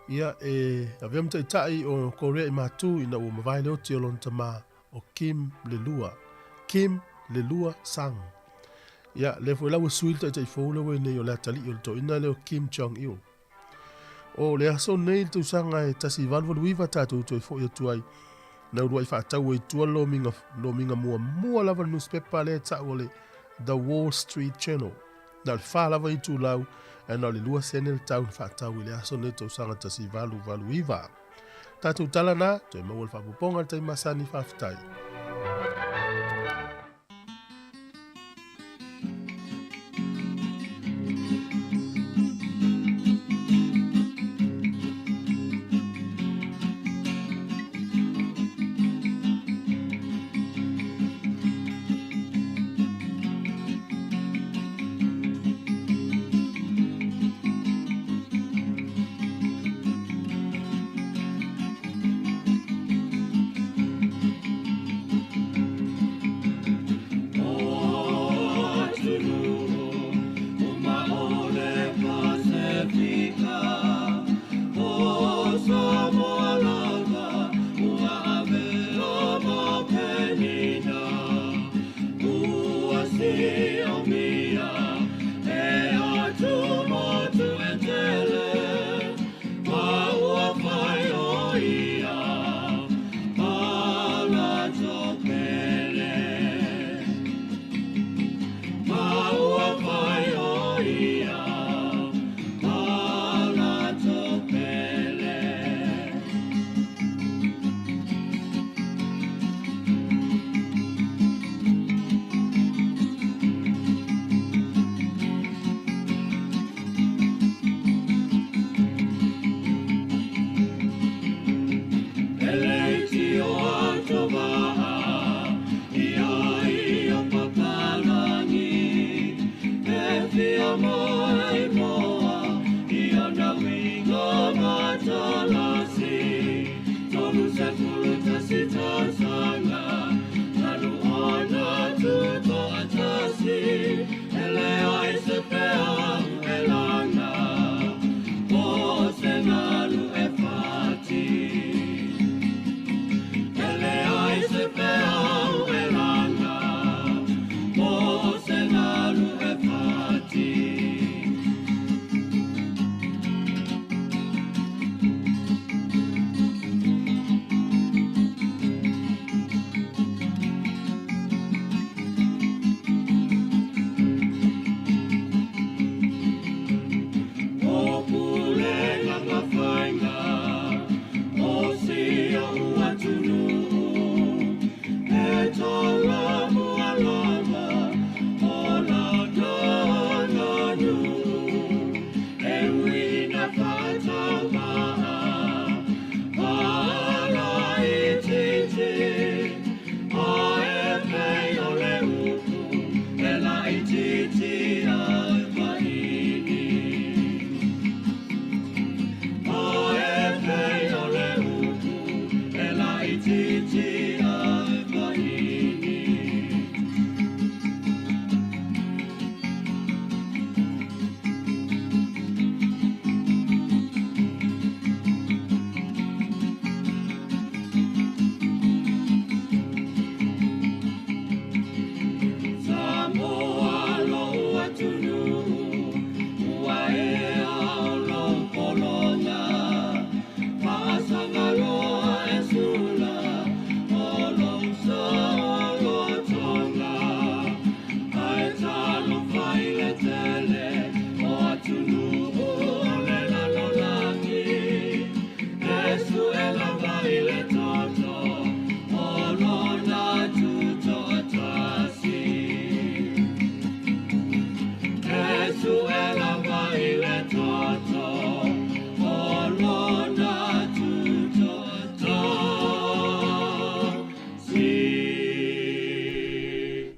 ia e avea ma taitai o Korea i Matu ina ua mavae le oti o lona tama o Kim le Lua. Kim le Lua Sang. Ia, lea foi la ua sui le taitai fou lea ua i nei o le atalii o le toeaina lea o Kim Jong Il. O le aso nei i le tausaga e 1889 tatou toe foi atu ai na uluai faatau ai tua lomiga, lomiga muamua lava le newspaper lea e tau o le The Wall Street Journal. Na o le fa lava itulau ae na o le 2 sene le tau na faatau i le aso nei tausaga 1889. Tatou tala na, toe maua le faaopoopoga i le taimi masani, faafetai.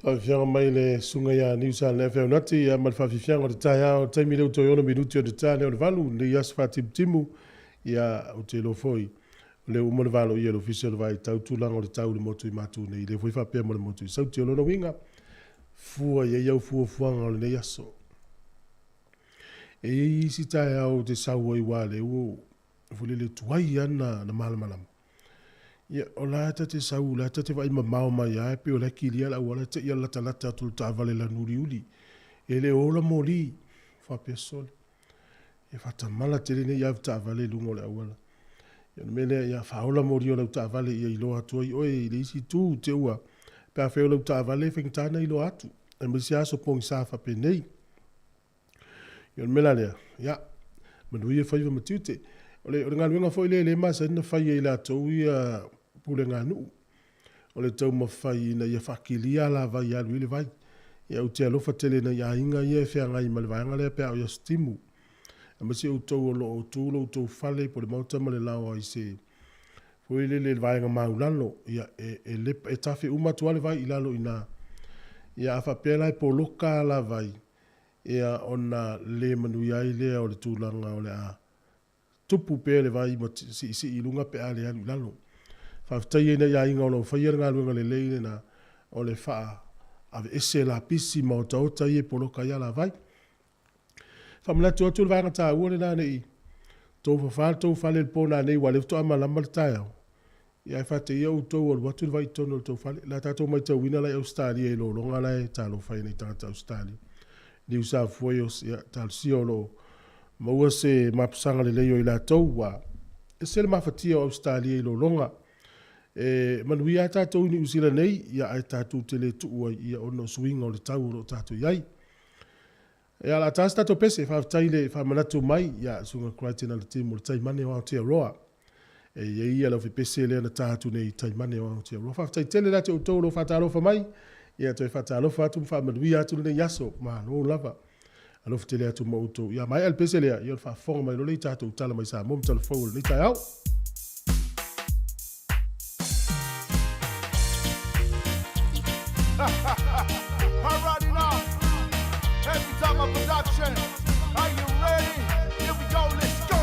Faafifiaga mai le susuga ia Niusa FM Nati ia ma le faafifiaga o le taeao taimi lea ua toe 6 minute o le ta lea o le 8 lenei aso faatimutimu ia ou te iloa foi o lea ua uma ona valoia e le Ofisa o le Vaai Tau tulaga o le tau i le motu i Matu nei lea foi faapea ma le motu i Sauti o lona uiga fua i ai au fuafuaga o lenei aso. E i ai isi taeao ou te sau ai aua o lea ua foi lele tuai lava na malamalama. Ia, o la ta te sau, o la ta te vaai mamao mai lava pei o la e kilia le auala, te i a latalata atu i le taavale lanu uliuli. E le o ola moli, faapea sole. Ia faatamala tele nei ave taavale i luga o le auala. Ia o le mea lea, ia faaola moli o lau taavale ia iloa atu ai oe i le isi itu te ua, pe afai o lau taavale e faigata ona iloa atu, aemaise aso pogisa faapenei. Ia o le mea la lea, ia, manuia faiva ma tiute. O le, o le galuega foi lea e le masani ona fai e i latou ia puleganuu, o le taumafai ina ia faakilia alavai e alu i ai le vai. Ia ou te alofa tele i nai aiga ia e feagai ma le vaega lea pe a oo i aso timu. Aemaise outou o lo o tu lo outou fale po o le maota ma le laoa i se foi lele i le vaega maulalo, ia e, e, lepa, e tafe uma atu lava le vai i lalo i ina. Ia a faapea la e poloka alavai, ia ona le manuia ai lea o le tulaga o le a tupu pea le vai ma siisii i luga pe a le alu i lalo. Faafetai ai nai aiga o lo o faia le galuega lelei lena o le faaveese lapisi ma otaota ia e poloka ai alavai. Faamanatu atu le vaega taua lena ne i tou fafa le tou fale i le po nanei aua o lea faatoa malama le taeao. Ia ae faateia outou ua alu atu le vai i totonu o le tou fale. O le a tatou matauina la i Ausetalia i lologa la e talofa ai i nai tagata Ausetalia. New South Wales, ia talosia o lo o maua se mapusaga lelei o i latou ua ese le mafatia o Ausetalia i lologa. E manuia lava tatou i Niu Sila nei, ia ae tatou te le tuu ai ia ona o suiga o le tau o lo o tatou i ai. Ia, o le a ta se tatou pese, faafetai le faamanatu mai ia Susuga Crichton Alatimu o le Taimane o Aotearoa. E i ai ia lau fepese lea na ta atu nei i Taimane o Aotearoa. Faafetai tele la te outou o lo o faatalofa mai. Ia toe faatalofa atu ma faamanuia atu lenei aso. Malo lava. Alofa tele atu ma outou. Ia maea le pese lea, ia ona faafofoga mai loa lea i tatou tala mai Samoa ma tala fou o lenei taeao. Alrighty now, Heavy Tama Production. Are you ready? Here we go, let's go.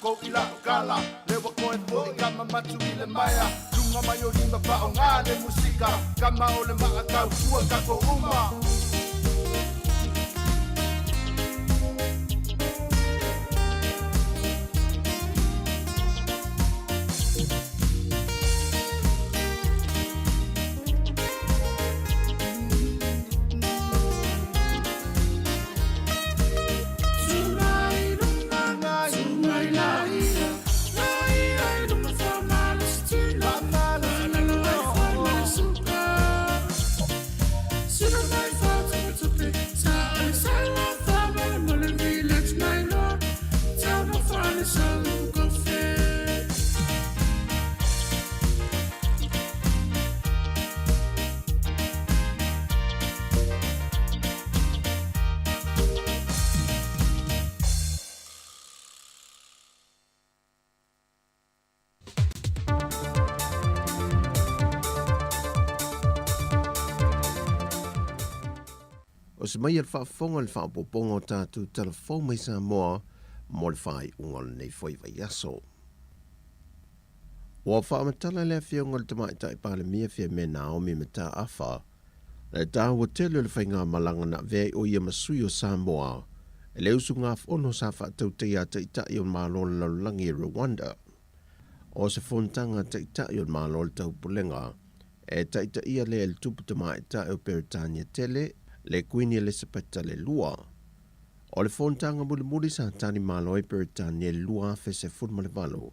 kou i la'u kala Lea ua toe fo'i kama matu i le maea Luga mai o lima fa'aogā le musika Kama o le ma'a tautua tatou uma. O se mai a le faafofoga i le faaopoopoga o tatou tala fou mai Samoa mo le faaiuga o lenei foi vaiaso. Ua faamatala le Afioga i le Tamaitai Palemia Fiame Naomi Mataafa le taua tele o le faigamalaga na avea ai o ia ma sui o Samoa i le usugafono sa faatautaia a Taitai o Malo o le Lalolagi i Rwanda. O se fonotaga a Taitai o le Malo o le Taupulega e taitaia lea e le Tupu Tamaitai o Peretania Tele, le Kuini Elisapeta le Lua. O le fonotaga mulimuli sa tali malo ai Peretania i le 2018,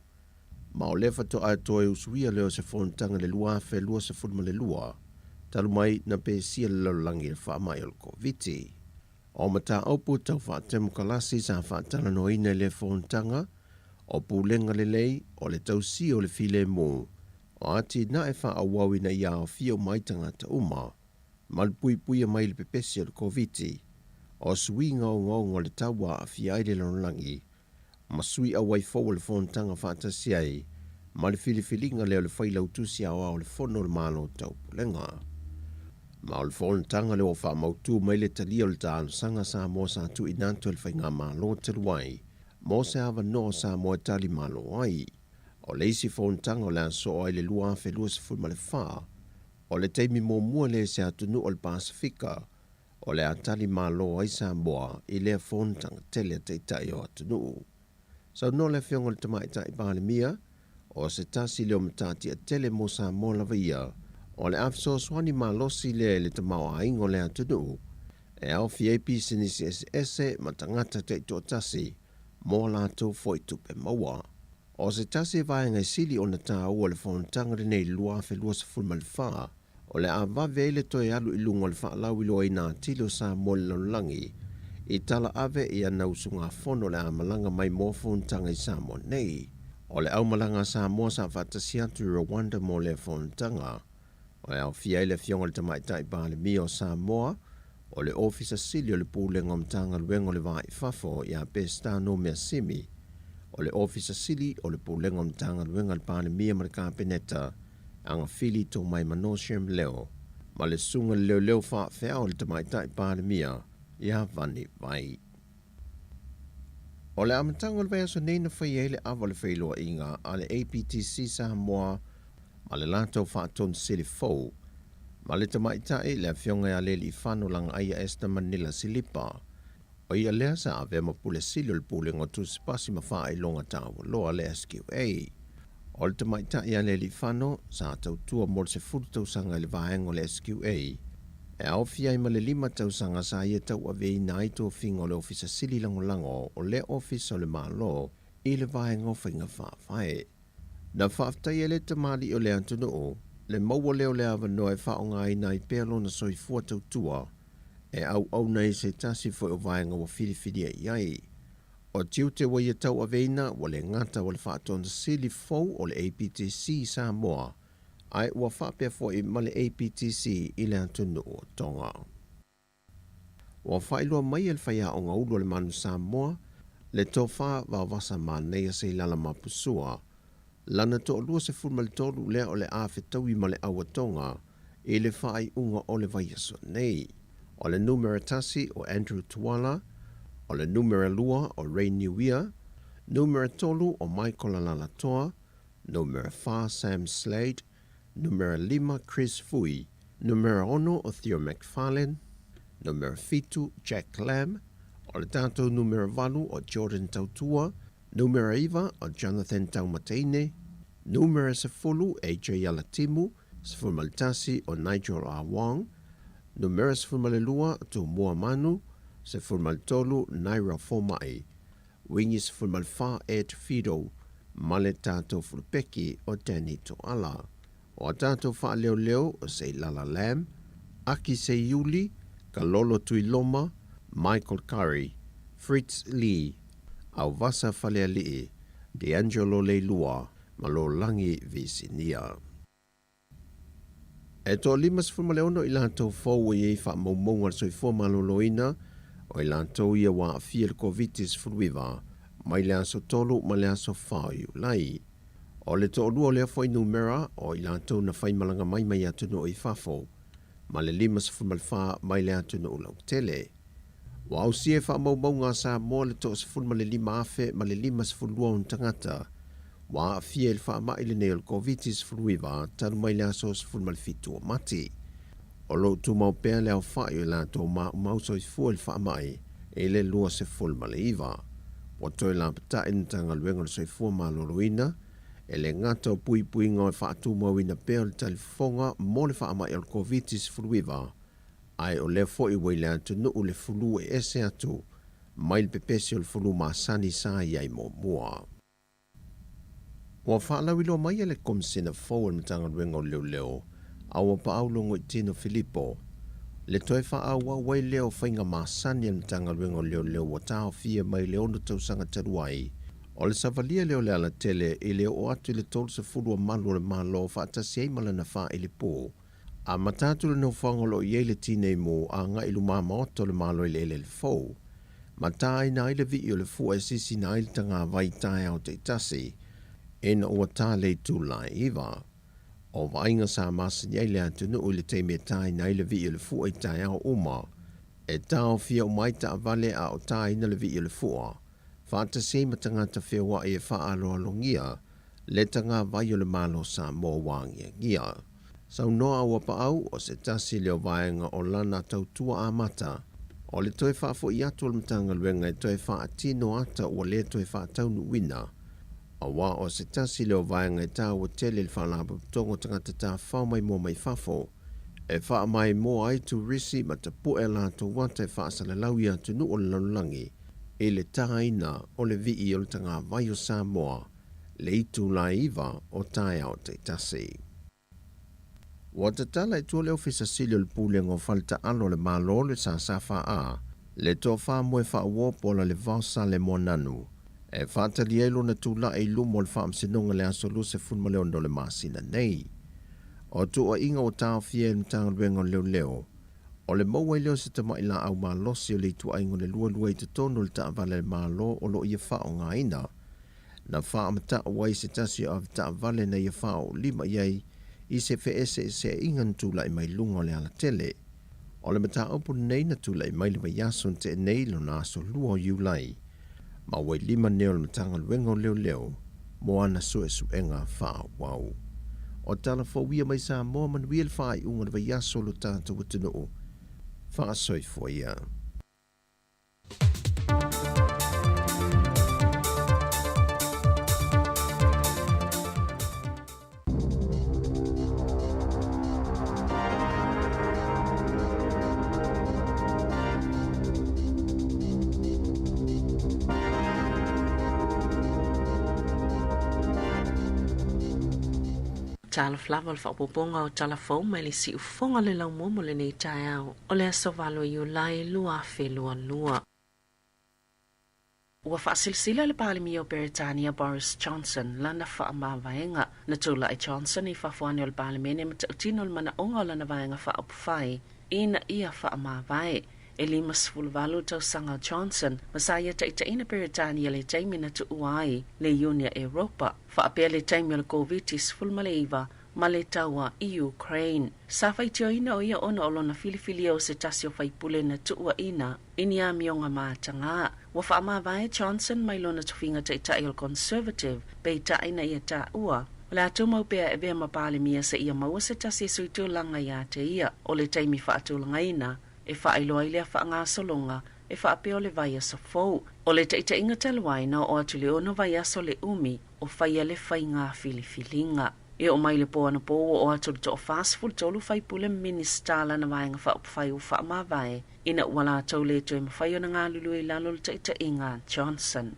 ma o lea faatoa toe usuia lea o se fonotaga i le 2022, talu mai na pesia le lalolagi i le faamai o le Koviti. O mataupu tau faatemokalasi sa faatalanoaina i lea fonotaga, o pulega lelei, o le tausia o le filemu, o atinae faaauau ina ia aofia uma ai tagata uma, malupuipuia mai i le pepesi o le Koviti, o suiga ogaoga o le tau ua aafia ai le lalolagi, ma sui auai fou o le Fonotaga faatasi ai ma le filifiliga lea o le Failautusi Aoao o le Fono o le Malo Taupulega. Ma o le Fonotaga lea ua faamautu mai le talia o le talosaga a Samoa sa tuuina atu e le Faigamalo talu ai mo se avanoa o Samoa e tali malo ai. O le isi fonotaga o le a soo ai le 2024, o le taimi muamua lea i se atunuu o le Pasefika o le a tali malo ai Samoa i lea fonotaga tele a Taitai o atunuu. Saunoa le Afioga i le Tamaitai Palemia, o se tasi lea o matatia tele mo Samoa lava ia, o le a fesoasoani malosi lea i le tamaoaiga o le atunuu, e aofia ai pisinisi eseese ma tagata taitoatasi mo a latou foi tupe maua. O se tasi vaega e sili ona taua o le fonotaga lenei i le 2024, o le a vave ai le toe alu i luga o le faalauiloaina atili o Samoa i le lalolagi i tala ave i ana usugafono o le a malaga mai mo fonotaga i Samoa nei. O le aumalaga a Samoa sa faatasi atu i Rwanda mo lea fonotaga, e aofia ai le Afioga i le Tamaitai Palemia o Samoa, o le Ofisa Sili o le Pulega o Matagaluega o le Va i Fafo ia Peseta Nomeasimi, o le Ofisa Sili o le Pulega o Matagaluega a le Palemia ma le Kapeneta, Agafili Tomaimano Shem Leo, ma le Susuga i le Leoleo Faafeao a le Tamaitai Palemia ia Vani Vai. O le amataga o le vaiaso nei na fai ai le ava o le feiloaiga a le APTC Samoa ma le latou faatonu sili fou ma le tamaitai le Afioga ia Lealiifano Lagaaia Esther Manila Silipa, o ia lea sa avea ma Pule Sili o le Pulega o Tusipasi ma Faailoga Taualoa le SQA. O le tamaitai ia Lealiifano sa tautua mo le 10 tausaga i le vaega o le SQA, e aofia ai ma le 5 tausaga sa ia tauaveina ai tofiga o le Ofisa Sili Lagolago o lea Ofisa o le Malo i le vaega o Faiga Faavae. Na faafetai ai le tamalii o le atunuu le maua lea o le avanoa e faaaogaina ai pea lona soifua tautua e auauna ai se tasi foi o vaega ua filifilia i ai. O tiute ua ia tauaveina ua le gata ua le faatonesili fou o le APTC i Samoa ae ua faapea foi ma le APTC i le atunuu o Tonga. Ua faailoa mai e le faiaoga ulu o le Manu Samoa le tofa vaovasa manaia Seilala Mapusua lana toalua 13 lea o le a fetaui ma le auatoga i le faaiuga o le vaiaso nei. O le numera tasi o Andrew Tuala, o le numera lua o Ray Niuia, Numera 3 o Michael Alaalatoa, numera 4 Sam Slade, numera 5 Chris Fui, numera 6 o Theo McFarlane, numera 7 Jack Lam, o le tatou numera 8 o Jordan Tautua, numera 9 o Jonathan Taumateine, numera 10 AJ Alatimu, 11 o Nigel R. Wong, numera 12 Tumua Manu, 13 Naira Fomai, wingi 14 Ed Fido, ma le tatou fulupeki o Danny Toala. O a tatou faaleoleo o Seilala Lam, Aki Seiuli, Kalolo Tuiloma, Michael Curry, Fritz Lee, Auvasa Falealii, D'Angelo Leilua, ma Lolagi Visinia. E toa 56 i latou fou ua i ai faamaumauga a le soifua maloloina o i latou ia ua aafia i le Koviti-19 mai le aso 3 ma le aso 4 o Iulai. O le toalua o lea fuainumera o i latou na faimalaga mai mai atunuu i fafo ma le 54 mai le atunuu lautele. Ua ausia e faamaumauga a Samoa le 15,052 ona tagata ua aafia i le faamai lenei o le Koviti-19 talu mai le aso 17 o Mati. O lo o tumau pea le aofai o i latou maumau soifua i le faamai i le 29. Ua toe lapatai le Matagaluega o le Soifua Maloloina e le gata o puipuiga o le faatumauina pea o le talifofoga mo le faamai o le Koviti-19, ae o lea foi ua i le atunuu le fulu e ese atu mai le pepesi o le fulu masani sa i ai muamua. Ua faalauiloa mai e le Komisina fou a le Matagaluega o Leoleo a Auapaau Logoitino Filipo le toe faaauau ai lea o faiga masani a le Matagaluega o Leoleo ua taofia mai le 6 tausaga talu ai o le savalia lea o le alatele i le oo atu i le 30 o malu o le Malo faatasi ai ma lana faailipu. Amata atu le nofoaga o lo o i ai le tinei mu agai i lumamaota o le Malo i le eleele fou. Mataina ai le vii o le fua e sisina ai le tagavai taeao taitasi ina ua ta le itula e 9. O vaaiga sa masani ai le atunuu i le taimi e taina ai le vii o le fua i taeao uma. E taofia uma ai taavale a o taina le vii o le fua, faatasi ai ma tagata feoai e faaaloalogia le tagavai o le Malo Samoa ua agiagia. Saunoa Auapaau o se tasi lea o vaega o lana tautua amata o le toe faafoi atu o le Matagaluega e toe faatino ata ua le toe faataunuuina, aua o se tasi lea o vaega e taua tele i le Faalapotopotoga o Tagata Tafafao Maimoa Mai Fafo e faamaimoa ai turisi ma tapu'e a latou ata e faasalalau i atunuu o le lalolagi i le taina o le vii o le tagavai o Samoa le itula e 9 o taeao taitasi. Ua tatala i tua le Ofisa Sili o le Pulega o Fale Taalo a le Malo le SSFA, le tofa moe faauo po o Lalevao Sale Moananu, e faatali ai lona tulai i luma o le Faamasinoga i le aso 26 o le masina nei. O tuuaiga ua taofia e le Matagaluega o Leoleo, o le maua ai lea o se tamai laau malosi o le ituaiga o le lualua i totonu o le taavale a le Malo o lo o ia faaaogaina. Na faamatau ai se tasi o avetaavale na ia faaoolima i ai i se feeseeseaiga na tulai mai luga o le alatele. O le mataupu lenei na tulai mai le vaiaso na tea nei lona aso 2 o Iulai, ma ua i lima nei o le Matagaluega o Leoleo mo ana suesuega faaauau. O tala fou ia mai Samoa manuia le faaiuga o le vaiaso o lo tatou atunuu. Faasoifua ia. Talofa lava o le faaopoopoga o tala fou mai le siufofoga o le laumua mo lenei taeao o le aso 8 o Iulai 2022. Ua faasilasila le Palemia o Peretania Boris Johnson lana faamavaega. Na tulai Johnson i fafo ane o le Palemene ma tautino le manaoga o lana vaega faaupufai ina ia faamavae. E 58 tausaga o Johnson ma sa ia taitaiina Peretania i le taimi na tuua ai le Iuni a Europa faapea le taimi o le Koviti-19 ma le taua i Ukraine. Sa faitioina o ia ona o lona filifilia o se tasi o faipule na tuuaina i ni amioga mataga. Ua faamavae Johnson mai lona tofiga taitai o le Conservative, peitai na ia taua o le a tumau pea e avea ma Palemia seia maua se tasi e sui tulaga ia te ia. O le taimi faatulagaina e faailoa ai lea faagasologa e faapea o le vaiaso fou. O le taitaiga talu ai na oo atu i le 6 vaiaso le umi o faia le faiga filifiliga. E oo mai le po anapo ua oo atu i le 43 faipule ma Minisita lana vaega faaupufai ua faamavae ina ua latou le toe mafai ona galulue i lalo o le taitaiga a Johnson.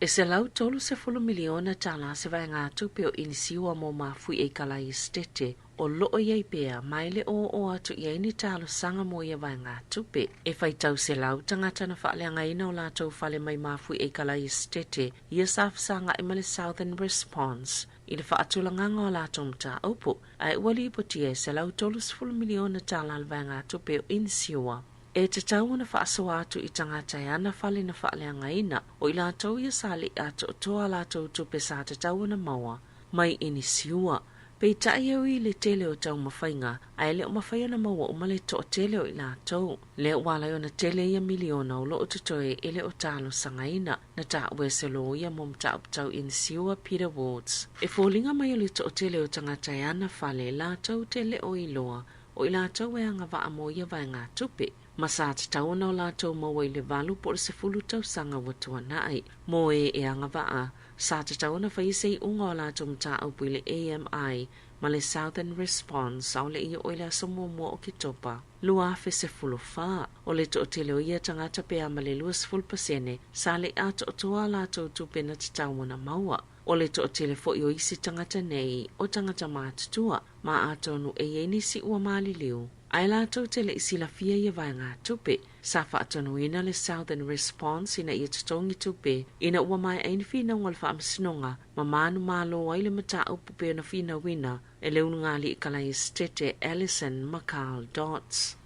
E $130 miliona tālā se vaegatupe o Inisiua mo Mafuie i Kalai Esetete o loo i ai pea ma e le o oo atu i ai ni talosaga mo ia vaegatupe. E faitau selau tagata na faaleagaina o latou fale mai Mafuie i Kalai Esetete ia sa fesagai ma le Southern Response i le faatulagaga o latou mataupu, ae ua lipotia e $130 miliona tālā le vaegatupe o Inisiua. E tatau ona faasoa atu i tagata e ana fale na faaleagaina, o i latou ia sa le i atoatoa a latou tupe sa tatau ona maua mai inisiua. Peitai e ui i le tele o taumafaiga, ae le o mafai ona maua uma le toatele o i latou. Lea ua ala ai ona tele ia miliona o loo totoe e le o talosagaina. Na taua e se loia mo mataupu tau inisiua Peter Woods. E foliga mai o le toatele o tagata e ana fale latou te le o iloa o i latou e agavaa mo ia vaegatupe, ma sa tatau ona o latou maua i le 8 po o le 10 tausaga ua tuanai. Mo e e agavaa, sa tatau ona faia se iuga o latou mataupu i le AMI ma le Southern Response a o le i oo i le aso muamua o Oketopa 2014. O le toatele o ia tagata pe a ma le 20% sa le i atoatoa a latou tupe na tatau ona maua. O le toatele foi o isi tagata nei o tagata matutua, ma atonu e i ai nisi ua maliliu, ae latou te le i silafia ia vaegatupe. Sa faatonuina le Southern Response ina ia totogi tupe ina ua maea ai ni finauga o le faamasinoga ma manumalo ai le mataupu pei ona finauina e le ulugalii Kalaiestete Allison ma Carl Dodds.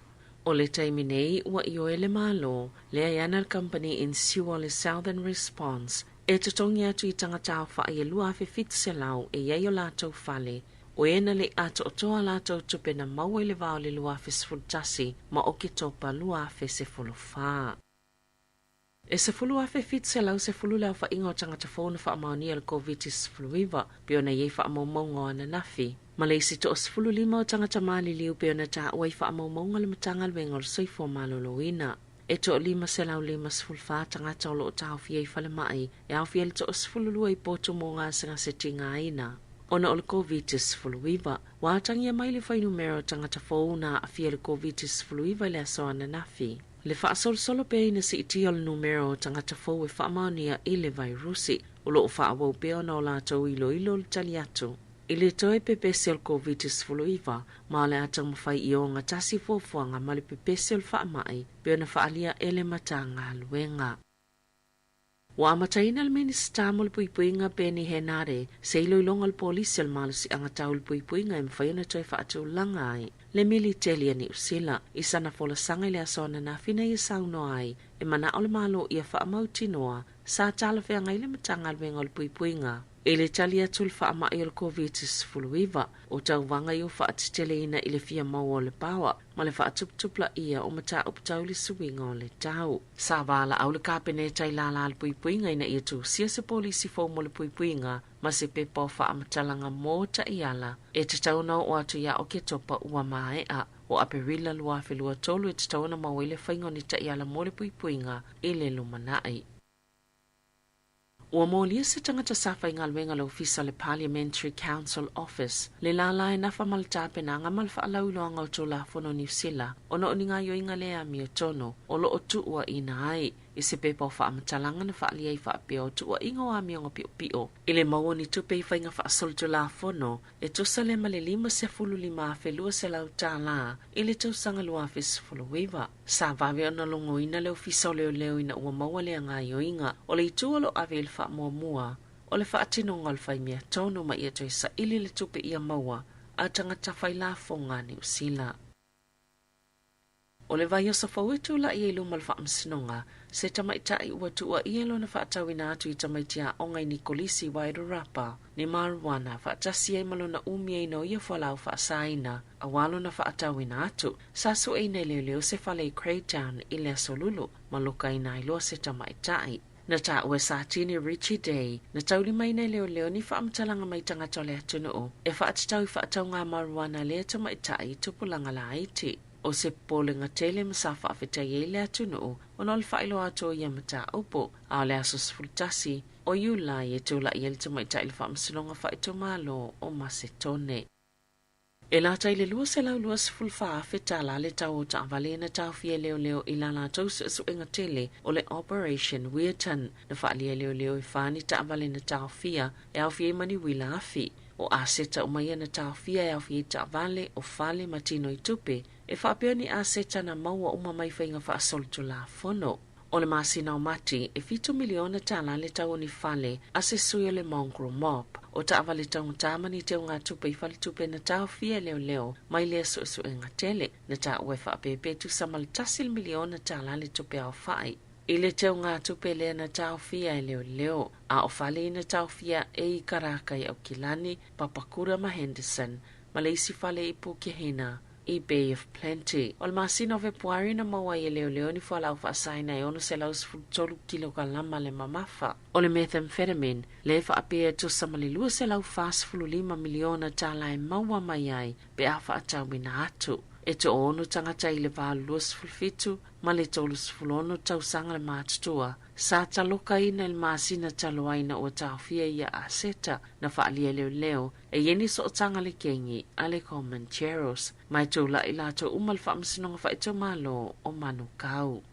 O le taimi nei ua ioe le Malo, lea e ana le kamupani inisiua le Southern Response e totogi atu i tagata aofai e 2,700 e i ai o latou fale, o e na le i atoatoa a latou tupe na maua i le va o le 2011 ma Oketopa 2014. E 10,710 le aofaiga o tagata fou na faamaonia i le Koviti-19 pei ona i ai faamaumauga o ananafi, ma le isi 15 o tagata maliliu pei ona taua i faamaumauga a le Matagaluega o le Soifua Maloloina. E 554 tagata o lo o taofia i falemai, e aofia ai le 12 i potu mo gasegase tigaina ona o le Koviti-19. Ua atagia mai le fuainumera o tagata fou na aafia i le Koviti-19 i le aso ananafi. Le faasolosolo pea ina siitia o le numera o tagata fou e faamaonia i le vairusi, o lo o faaauau pea ona o latou iloilo le tali atu i le toe pepesi o le Koviti-19, ma o le a taumafai i ogatasi fuafuaga ma le pepesi o le faamai pei ona faaalia e le Matagaluega. Ua amataina le Minisita mo le Puipuiga Peeni Henare se iloiloga o le Polisi o le Malosiaga Tau i le Puipuiga e mafai ona toe faatulaga ai le Militeli a Niu Sila. I sana folasaga i le aso ananafi na ia saunoa ai, e manao le Malo ia faamautinoa sa talafeagai le Matagaluega o le Puipuiga i le tali atu i le faamai o le Koviti-19, o tauvaga ia ua faateteleina i le fia maua o le paoa ma le faatuputupulaia o mataupu tau i le suiga o le tau. Sa valaau le Kapeneta i lala le puipuiga ina ia tusia se polisi fou mo le puipuiga ma se pepa o faamatalaga mo taiala e tatau ona oo atu ia Oketopa ua maea. O Aperila 2023 e tatau ona maua ai le faiga o ni taiala mo le puipuiga i le lumanai. Ua molia se tagata sa faigaluega le Ofisa o le Parliamentary Counsel Office le lala e nafa ma le tapenaga ma le faalauiloaga o Tulafono Niu Sila ona o ni gaoioiga le amiotonu o lo o tuuaina ai i se pepa o faamatalaga na faaalia ai faapea o tuuaiga o amioga piopio i le maua o ni tupe i faiga faasolitulafono e tusa lea ma le $55,200 i le tausaga 2019. Sa vave ona logoina le Ofisa o Leoleo ina ua maua lea gaoioiga o le itu o lo o ave i le faamuamua o le faatinoga o le faimea tonu ma ia toe saili le tupe ia maua a tagata failafoga a Niu Sila. O le vaiaso fou e tula'i ai i luma o le Faamasinoga se tamaitai ua tuuaia lona faatauina atu i tamaiti aoga i ni kolisi i Wairarapa, ni marijuana, faatasi ai ma lona umiaina o ia fualaau faasaina auā lona faatauina atu. Sa sueina e leoleo se fale i Greytown i le Aso Lulu ma lokaina ai loa se tamaitai. Na taua e Satini Richie Day, na taulimaina e leoleo ni faamatalaga mai tagata o le atunuu e faatatau i faatauga marijuana a lea tamaitai i tupulaga laiti. O se popolega tele ma sa faafetai ai le atunuu ona o le faailoa atu o ia mataupu, a o le aso 11 o Iulai e tula'i ai le tamaitai i le Faamasinoga Faaitumalo o Masetone. E lata i le $224,000 tala le tau o taavale na taofia e leoleo i la latou suesuega tele o le Operation Weirton. Na faaalia e leoleo e fa ni taavale na taofia e aofia ai ma ni uila afi. O aseta uma ia na taofia e aofia ai taavale, o fale ma tino i tupe, e faapea ni aseta na maua uma mai faiga faasolitulafono. O le masina o Mati, e $7 miliona le tau o ni fale a se sui o le Mongrel Mob. O taavale taugata ma ni teugatupe i faletupe na taofia e leoleo mai lea suesuega tele. Na taua e faapea pe tusa ma le $1 miliona le tupe aofai i le teugatupe lea na taofia e leoleo, a o fale na taofia e i Karaka i Aukilani, Papakura ma Henderson, ma le isi fale i Pukehina i Bay of Plenty. O le masina o Fepuari na maua ai e leoleo ni fualaau faasaina e 613 kilokalama le mamafa o le methamphetamine, le faapea e tusa ma le $245 miliona e maua mai ai pe a faatauina atu. E toaono tagata i le va 27 ma le 36 tausaga le matutua sa talokaina i le masina talu ai ina ua taofia ia aseta na faaalia e leoleo e i ai ni sootaga le kengi a le Comancheros, ma e tula'i latou uma i le Faamasinoga Faaitumalo o Manukau.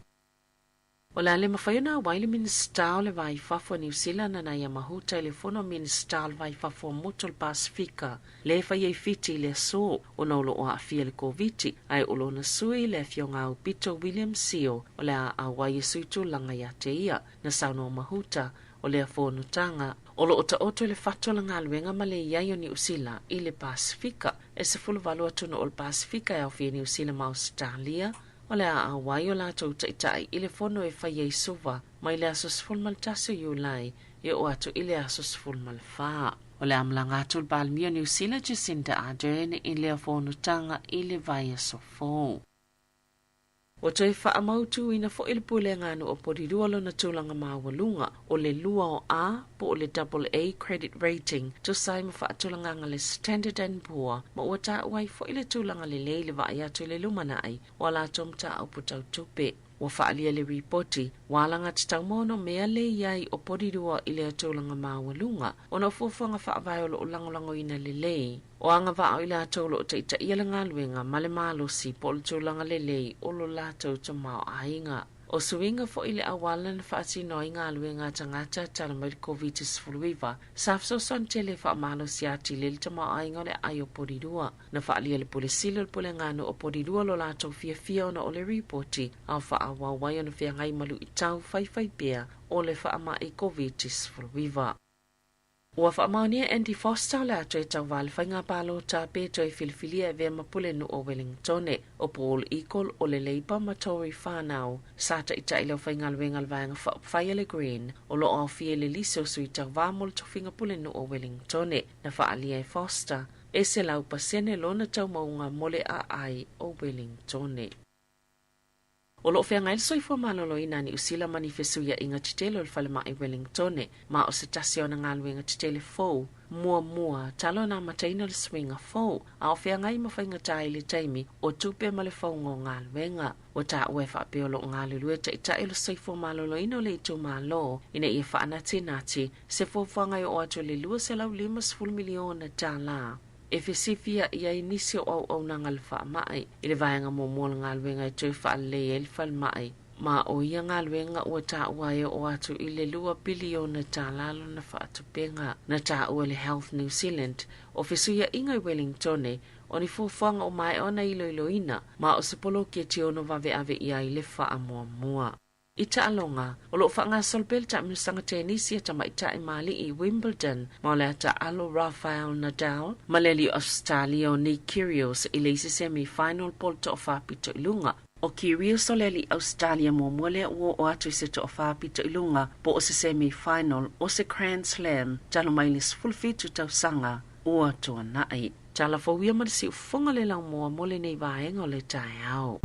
O le a le mafai ona auai le Minisita o le Va i Fafo a Niu Sila Nanaia Mahuta i le fono a Minisita o le Va i Fafo a Motu o le Pasefika lea e fai ai Fiti i le aso ona o lo o aafia i le Koviti, ae o lona sui le afioga Aupito William Sio o le a auai e sui tulaga ia te ia. Na saunoa Mahuta o lea fonotaga o lo o taoto i le fatu o le galuega ma le i ai o Niu Sila i le Pasefika. E 18 atunuu o le Pasefika e aofia i Niu Sila ma Ausetalia o le a auai o latou taitai i le fono e fai ai Suva mai le aso 11 o Iulai e oo atu i le aso 14. O le a malaga atu le Palemia o Niu Sila Jacinda Ardern i lea fonotaga i le vaiaso fou. Ua toe faamautuina foi le Pulega a Nuu o Porirua lona tulaga maualuga o le lua o A po o le Double A Credit Rating tusa ai ma faatulagaga le Standard and Poor, ma ua taua ai foi le tulaga lelei i le vaai atu i le lumanai o a latou mataupu tau tupe. Ua faaalia le ripoti, ua alagatatau ma onomea le i ai o Porirua i lea tulaga maualuga ona o fuafuaga faavae o lo o lagolagoina lelei. O agavaa o i latou o lo o taitaia le galuega ma le malosi po o le tulaga lelei o lo latou tamaoaiga. O suiga foi i le auala na faatino ai galuega a tagata talu mai le Koviti-19, sa fesoasoani tele e faamalosi atili ai le tamaoaiga o le aai o Porirua. Na faaalia e le Pule Sili o le Pulega nuu o Porirua lo latou fiafia ona o le ripoti a o faaauau ai ona feagai ma luitau faifai pea o le faamai Koviti-19. Ua faamaonia e Andy Foster o le a toe tauvā i le faiga palota pe toe filifilia e avea ma pulenuu o Wellingtone. O Paul Eagle o le Labour ma Tory whānau sa taitai le aufaigaluega a le Vaega Faaupufai a le Green o lo o aofia i le lisi o sui tauvā mo le tofiga pulenuu o Wellingtone. Na faaalia e Foster e 100% lona taumauga mo le aai o Wellingtone. O lo o feagai le soifua maloloina a Niu Sila ma ni fesuiaiga tetele o le falemai Wellingtone, ma o se tasi o ana galuega tetele fou muamua talu ona amataina le suiga fou, a o feagai ma faigata i le taimi o tupe ma le fauga o galuega. Ua taua e faapea o lo o galulue taitai o le soifua maloloina o le itumalo ina ia faanatinati se fuafuaga e oo atu i le $250 miliona. E fesifia'i ai nisi o auaunaga a le faama'i i le vaega muamua o le galuega e toe faalelei ai le falemai, ma o ia galuega ua taua e oo atu i le $2 piliona lona faatupega. Na taua e le Health New Zealand o fesuia'iga i Wellingtone o ni fuafuaga ua maea ona iloiloina, ma o se poloketi e ono vaveave ʻia ai le faamuamua. I taaloga, o lo o faagasolo pea le taamilosaga tenisi a tamaitai ma alii i Wimbledon, ma o le a taalo Rafael Nadal ma le alii o Ausetalia o Nick Kyrgios i le isi semi-final po o le toafa pito i luga. O Kyrgios o le alii Ausetalia muamua lea ua oo atu i se toafā pito i luga po o se semi-final o se Grand Slam talu mai le 17 tausaga ua tuanai. Tala fou ia ma le siufofoga le laumua mo lenei vaega o le taeao.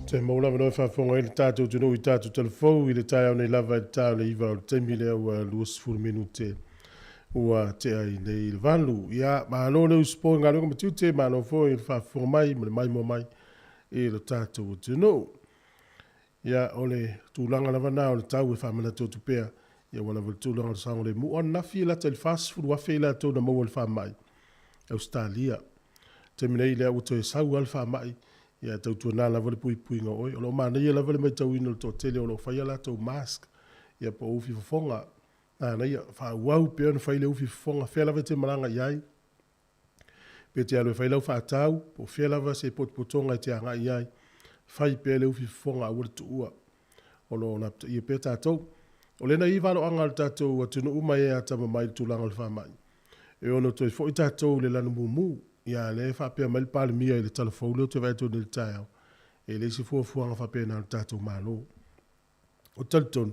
Te mau lava noe faafofoga ai le tatou atunuu i tatou talafou i le taeao nei lava i le ta o le 9 o le taimi lea ua 20 minute ua tea ai nei le 8. Ia, malo le usupo i galuega ma tiute, malo foi i le faafofoga mai ma le maimoa mai i lo tatou atunuu. Ia, o le tulaga lava na o le tau e faamanatu atu pea, ia ua lava le tulaga o le saogalemu. O ananafi e lata i le 40,000 i latou na maua i le faamai i Ausetalia. Taimi nei lea ua toe sau lava le faamai, ia e tautuana lava le puipuiga o oe. O lo o manaia lava le matauina o le toatele o lo o fai a latou mask, ia po o ufi fofoga. Manaia, faaauau pea ona fai le ufi fofoga, fea lava e te malaga i ai, pe te alu e fai lau faatau, po o fea lava se potopotoga e te agai i ai, fai pea le ufi fofoga aua le tuua. O lo o lapataia pea tatou. O lena e i ai valoaga a le tatou atunuu ma e atamamai i le tulaga o le faamai, e ono toe foi tatou i le lanu mumu. Ia a lea e faapea mai le Palemia i le tala fou lea ou te vaai atu nei i le taeao, e leai se fuafuaga faapena a le tatou Malo. Ou te talitonu,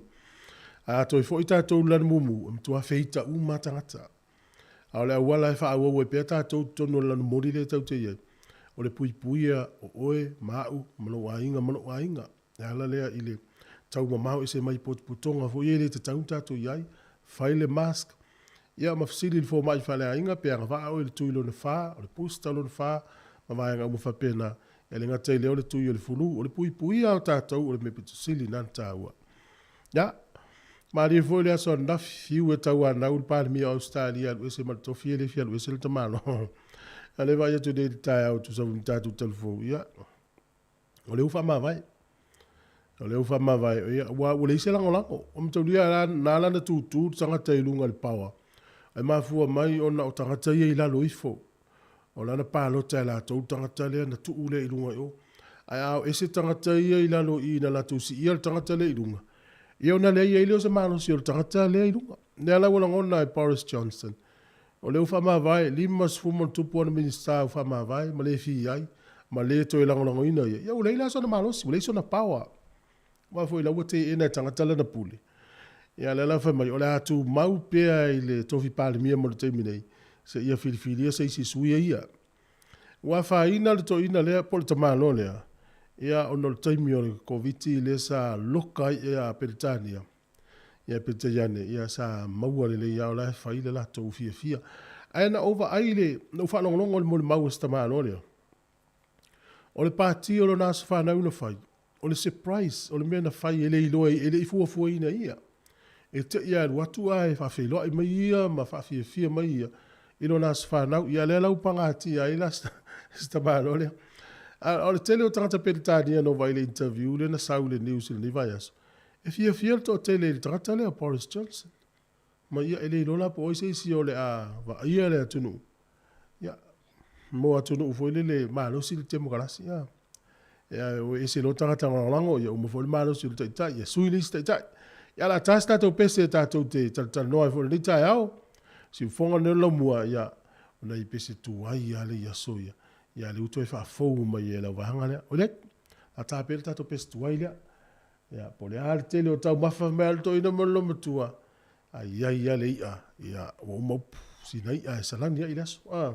a toe foi tatou i le lanu mumu, e matua feita uma lava tagata. A o le auala e faaauau ai pea tatou i totonu o le lanu moli lea tatou te i ai, o le puipuia o oe ma au ma lou aiga ma lou aiga. E ala lea i le taumamao ese mai potopotoga foi ia e le tatau ona tatou i ai, fai le mask, ia ma fesili i le fomai faaleaiga pe agavaa oe i le tui lona fa, o le booster lona fa, ma vaega uma faapena. E le gata i lea o le tui o le fulu, o le puipuia o tatou o le mea pito sili lena ona taua. Ia, malie foi le aso ananafi, fiu e tauanau le Palemia o Ausetalia e alu ese ma le tofi, e le fia alu ese le tamaloa. A o lea e vaai atu nei i le taeao e tusa foi ma tatou talafou, ia, o lea ua faamavae. O lea ua faamavae, ia, ua leai se lagolago. O mataulia la, na ala ona tutu le tagata i luga i le power, e mafua mai ona o tagata ia i lalo ifo. O lana palota e latou le tagata lea na tuu lea i luga i o. Ae a o ese tagata ia i lalo i i na latou siia le tagata lea i luga, ia ona leai ai lea o se malosi o le tagata lea i luga. Lea la ua lagona e Boris Johnson, o lea ua faamavae, 50 ma ona tupu ana Minisita ua faamavae ma le fia i ai, ma le toe lagolagoina ia, ia ua leai la sona malosi, ua leai sona power. Aua foi la ua teena e tagata lana pule. Ia lea la fai mai, o le a tumau pea i le tofi Palemia mo le taimi nei, seia filifilia se isi sui e ia. Ua afaina le toeaina lea po o le tamaloa lea, ia ona o le taimi o le Koviti lea sa loka ai ia Peretania, ia peitai ane, ia sa maua lelei lava o la e fai le latou fiafia. Ae na ou vaai i le, na ou faalogologo i le molimau a si tamaloa lea, O le pati o lona aso fanau na fai, o le surprise, o le mea na fai e le iloa e le i fuafuaina e ia. E te i alu atu ae faafeiloai mai ia ma faafiafia mai ia i lona aso fanau. Ia lea la ua pagatia ai la si tamaloa lea. A o le tele o tagata Peretania na ou vaai i le interview lea na sau i le news i lenei vaiaso, e fiafia le toatele i le tagata lea o Boris Johnson. Ma ia e le iloa la po o ai se isi o le a vaaia le atunuu. Ia, mo atunuu foi lele malosi le temokarasi, a. Ia, ua ese loa tagata lagolago, ia uma foi le malosi o le taitai, ia sui le isi taitai. Ia, o le a ta se tatou pese tatou te talatalanoa ai foi i lenei taeao. Siufofoga lenei o le laumua, ia, o nai pese tuai lava lea i aso ia. Ia, lea ua toe faafou mai e lau vaega lea. Oi le, a ta pea le tatou pese tuai lea. Ia, po o le a le tele o taumafa mai a le toeaina ma le loomatua, a i ai lava le i'a, ia, ua uma upu, sina i'a e salani ai i le aso. A.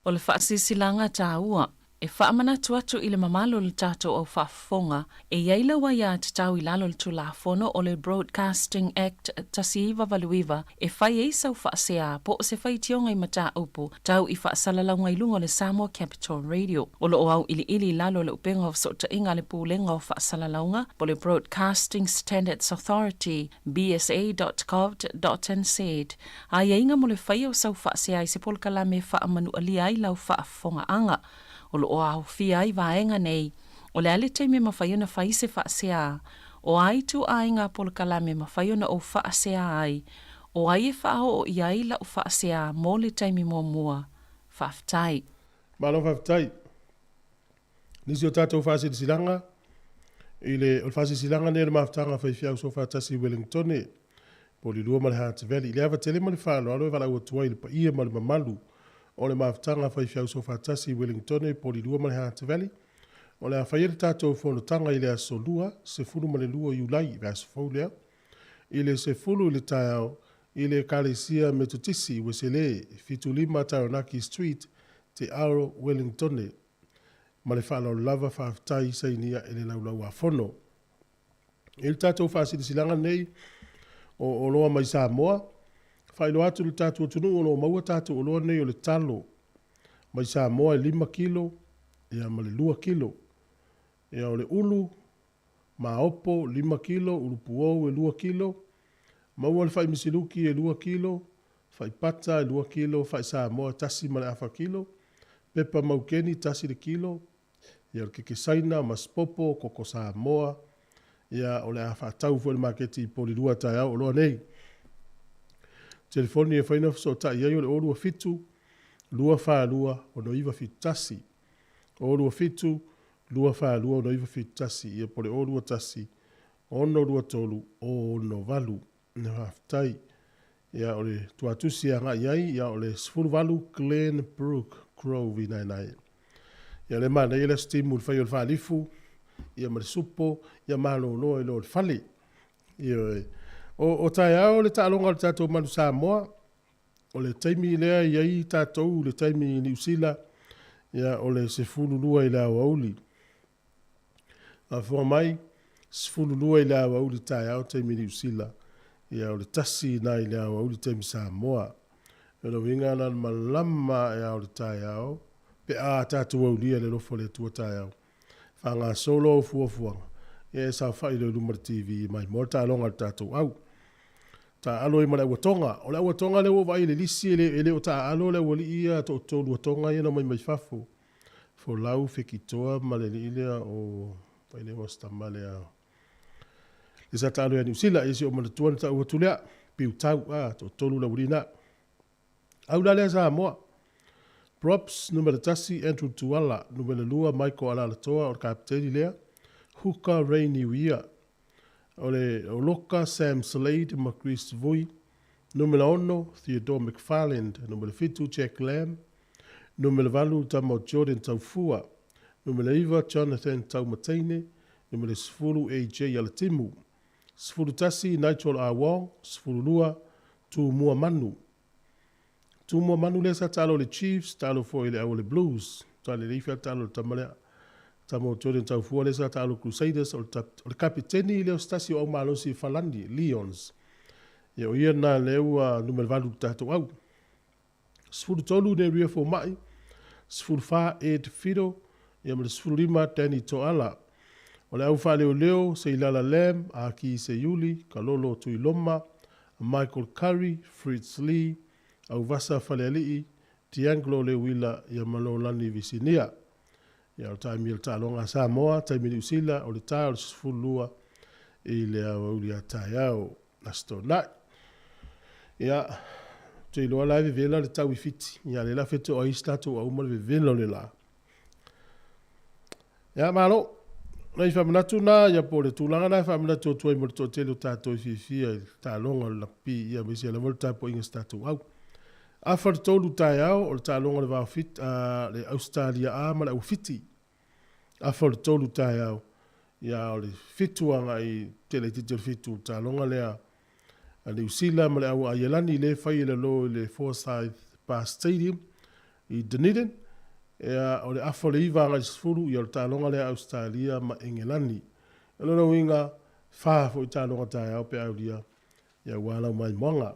O le faasilasilaga taua e faamanatu atu i le mamalu o le tatou au faafofoga, e i ai lau aiatatau i lalo o le Tulafono o le Broadcasting Act 1989 e fai ai sau faasea po o se faitioga i mataupu tau i faasalalauga i luga o le Samoa Capital Radio. O lo o auiliili i lalo o le upega o fesootaiga a le Pulega o Faasalalauga po o le Broadcasting Standards Authority, bsa.govt.nz, aiaiga mo le faia o sau faasea i se polokalame e faamanualia ai lau faafofogaaga. O lo o aofia ai vaega nei, o le a le taimi e mafai ona fai se faasea, o a ituaiga polokalame e mafai ona ou faasea ai, o ai e faaoo i ai lau faasea mo le taimi muamua. Faafetai. Malo faafetai. Nisi o tatou faasilasilaga, i le, o le faasilasilaga lenei o le mafutaga faifeau soofaatasi i Wellingtone, Polilua ma le Hutt Valley. I le ava tele ma le faaaloalo e valaau atu ai i le paia ma le mamalu o le mafutaga faifeau soofaatasi i Wellingtone, Polilua ma le Hutt Valley, o le a faia le tatou fonotaga i le aso Lua, 12 Iulai, vaiaso fou lea, i le 10 i le taeao i le Ekalesia Metotisi i Ueselē, 75 Taranaki Street, Te Aro, Wellingtone. Ma le faaaloalo lava, faafetai sainia e le Laulau-a-Fono. I le tatou faasilasilaga lenei o oloa mai Samoa, faailoa atu i le tatou atunuu o lo o maua tatou oloa nei o le talo mai Samoa e 5 kilo ia ma le 2 kilo. Ia o le ulu maopo 5 kilo, ulu puou e 2 kilo, maua le fai misiluki e 2 kilo, fai pata e 2 kilo, fai Samoa e 1 ma le afa kilo, pepa maukeni 1 le kilo, ia o le keke Saina, masipopo, koko Samoa, ia o le a faatau foi i le maketi i Polilua taeao oloa nei. Telefoni e fai ona fesootai ai o le 027 242 6971. 027 242 6971, ia po o le 021 623 068. Ia faafetai. Ia o le tuatusi e agai i ai, ia o le 18 Glen Brook Grove i Naenae. Ia o lea e manaia le aso timu i le fai o le faalifu, ia ma le supo, ia malolo ai loa o le fale. Ioe. O, o taeao le taaloga o le tatou Manu Samoa, o le taimi lea e i ai tatou i le taimi i Niu Sila, ia o le 12 i le aoauli. Faafofoga mai, 12 i le aoauli taeao taimi Niu Sila, ia o le 1 ina i le aoauli taimi Samoa. O le uiga na o le malama ae a o le taeao, pe a tatou aulia le alofa o le Atua taeao. Faagasolo au fuafuaga, ia e saofai loa i luma o le TV e maimoa le taaloga a le tatou au. Taaalo ai ma le auatoga. O le auatoga lea ua ou vaai i le lisi e le, e le o taaalo le aualii ia toatolu a Toga ia na omai mai fafo. Folau, Fekitoa ma le alii lea o, fai le igoa o si tama lea, le sa taalo ia Niu Sila, ia si ou manatua na tau atu lea, Piutau, a, toatolu le aualii na. Au la lea Samoa. Props, numera 1, Andrew Tuala, numera 2, Michael Alalatoa, o le kapiteni lea, Hooker Ray Niuia, o le o Loka Sam Slade ma Chris Vui, numera 6, Theodore McFarland, numera 7, Jack Lam, numera 8, tama o Jordan Taufua, numera 9, Jonathan Taumateine, numera 10, AJ Alatimu, 11, Nigel A. Wong, 12, Tumua Manu. Tumua Manu lea sa taalo i le Chiefs, taalo foi i le au o le Blues. Sa lelei fea taalo i le tama lea. Tama o Jordan Taufua lea sa taalo i Crusaders, o le kapiteni lea o se tasi o au malosi i Falani, Lions. Ia o ia lena lea ua numera 8 i le tatou au. 13 Neria Fomai, 14 Ed Fido, ia ma le 15 Danny Toala. O le au faaleoleo, Seilala Lam, Aki Seiuli, Kalolo Tuiloma, Michael Curry, Fritz Lee, Auvasa Falealii, D'Angelo Leuila, ia ma Lolani Visinia. Ia o le taimi o le taaloga a Samoa, taimi Niu Sila, o le ta o le 12 i le aoauli a taeao. Aso Toonai. Ia, ou te iloa la e vevela le tau i Fiti. Ia, lea la feto ai si tatou auma le vevela o le la. Ia, malo. Nai faamanatu na, ia po o le tulaga na e faamanatu atu ai mo le toatele o tatou e fiafia i le taaloga o le lakapi, ia aemaise lava le tapuaiga a si tatou au. Afa le 3 taeao o le taaloga o le vao Fit, le Ausetalia A ma le Aua Fiti. Afa o le 3 taeao, ia o le 7 agai tele itiiti o le 7 le taaloga lea a Niu Sila ma le Aua Aielani lea e fai i lalo i le Forsyth Bar Stadium. i Dunedin, ia, o le afa o le 9 agai i le 10, ia o le taaloga lea a Ausetalia ma Engelani. O lona uiga, fa foi taaloga taeao pe a aulia, ia aua lau maimoaga.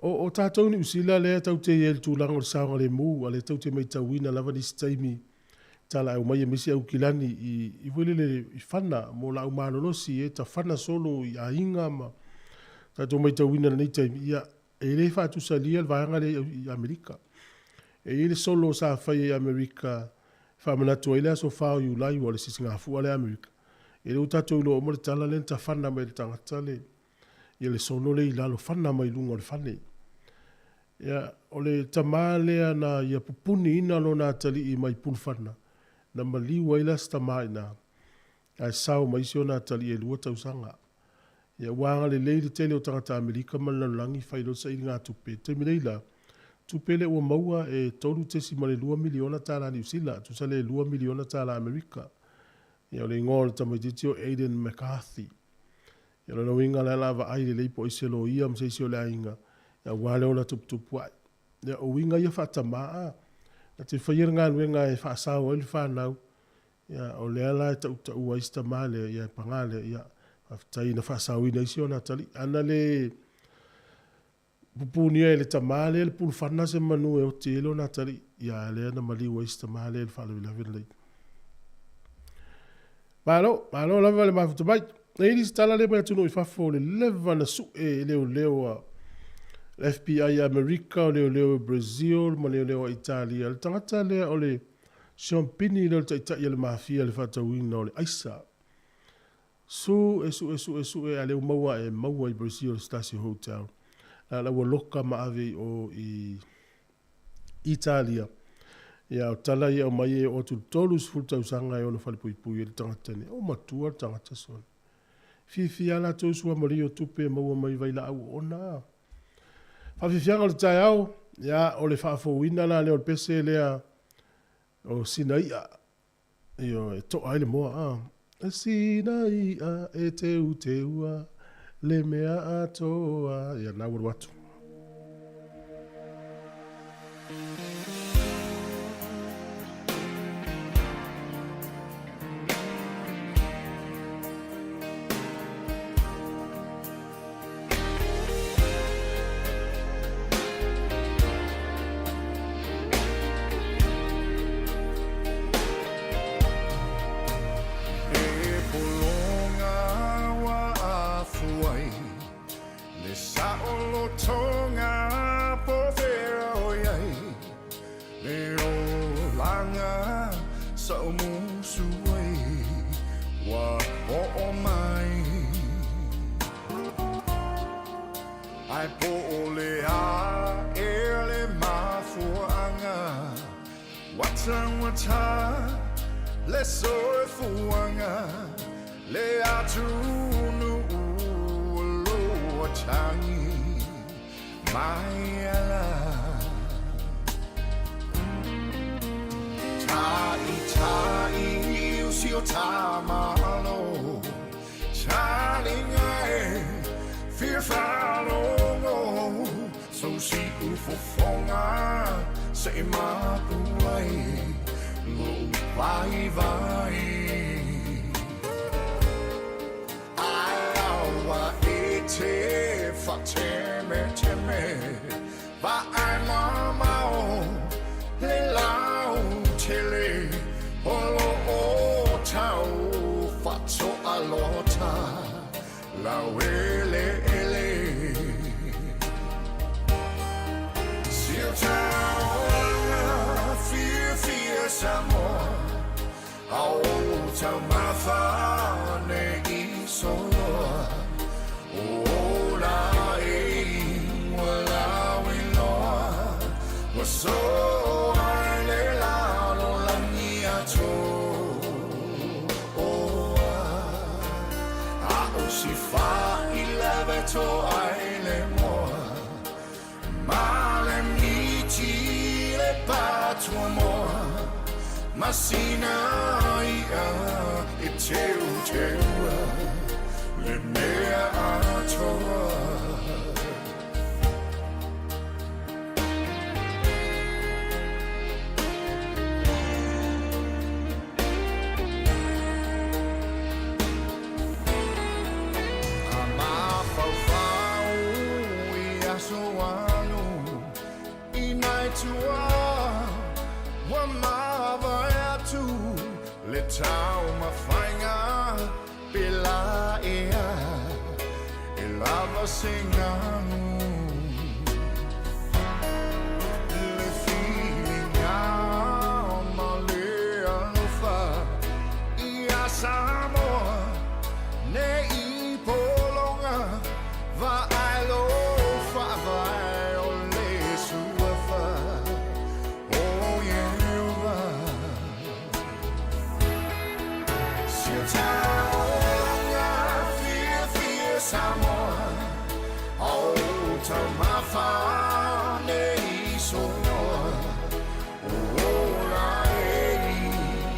O, o tatou Niu Sila lea tatou te i ai i le tulaga o le saogalemu, a lea tatou te matauina lava nisi taimi talaau mai e misi Aukilani i, i foi lele i fana mo laau malolosi e tafana solo i aiga ma tatou matauina i lenei taimi, ia, e le faatusalia le vaega lea i Amerika. E i ai le solo sa faia i Amerika e faamanatu ai le aso 4 o Iulai ua o le sisigafua lea a Amerika. E le ua tatou iloa uma le tala lea na tafana mai e le tagata le, ia le solo lea i lalo fana mai luga o le fale. Ia, o le tama lea na ia pupuniina lona atalii mai pulufana, na maliu ai la si tama i ina, ae sao mai isi ona atalii e 2 tausaga. Ia, ua agalelei le tele o tagata Amerika ma le lalolagi fai loa le sailigatupe. I le taimi nei la, tupe lea ua maua e $3.2 miliona tala Niu Sila, tusa lea e $2 miliona tala Amerika. Ia, o le igoa o le tamaitiiti o Aiden McCarthy. Ia, o lona uiga la o le a vaai lelei po o ai se loia ma se isi o le aiga, aua le ola tuputupu ae. Ia, o uiga ia faatamā, a. Na te faia le galuega e faasao ai le fanau, ia, o lea la e tautaua ai si tamā lea, ia, e paga lea, ia, faafetai na faasaoina ai si ona atalii. A na le pupunia e le tamā lea le pulufana se manu e oti ai lona atalii, ia, a lea na maliu ai si tamā lea i le faalavelave lenei. Malo, malo lava le mafuta mai. E i ai se tala lea mai atunuu i fafo o le leva na sue e leoleo a le FBI i Amerika, o leoleo i Brazil ma leoleo a Italia. Le tagata lea o le Sean Pini lea o le taitai o le mafia i le faatauina o le aisa. Su e sue sue sue a lea ua maua e maua i Brazil i se tasi o hotel. La la ua loka ma ave i o i Italia. Ia, o tala ia aumai e oo atu i le 30 tausaga e ono falepuipui ai le tagata nei. O matua le tagata sona. Fiafia lava latou suamalie o tupe e maua mai vailaau oona. Faafiafiaga o le taeao, ia, o le faafouina la lea o le pese lea o sina i'a. Ioe, e to'a ai le moa, a. E sina i'a e teuteua le mea atoa. Ia, na ua alu atu. E pologa ua afu ai le saolotoga po fea o i ai le olaga sa o musu ai ua oo mai. Ae po o le a ea le mafuaaga ua taugata le soifuaga le atunuu o lo o tagi mai ala. Ta'ita'i o si o ta Malo Talinga e fia faalogo So si'u fofoga se i mapu ai Lo'u vaivai Ae aua e te faatemeteme Vaai mamao le lautele o lo o tau faatoalota laueleele. Siutaoga fiafia Samoa, a o taumafa nei soloa. Ola e ua lauiloa, ua soa i le lalolagi atoa. A o si faailave toa ai le moa, ma le miti le patuamoa, ma sina i'a e teuteua le mea atoa. Le taumafaiga pe la ea e lava se ganu. Le filiga ma le alofa ia Samoa nei pologa vaai lo faavae o le suafa o Ieova. Sia taulaga fiafia Samoa o taumafa nei soloa o ola e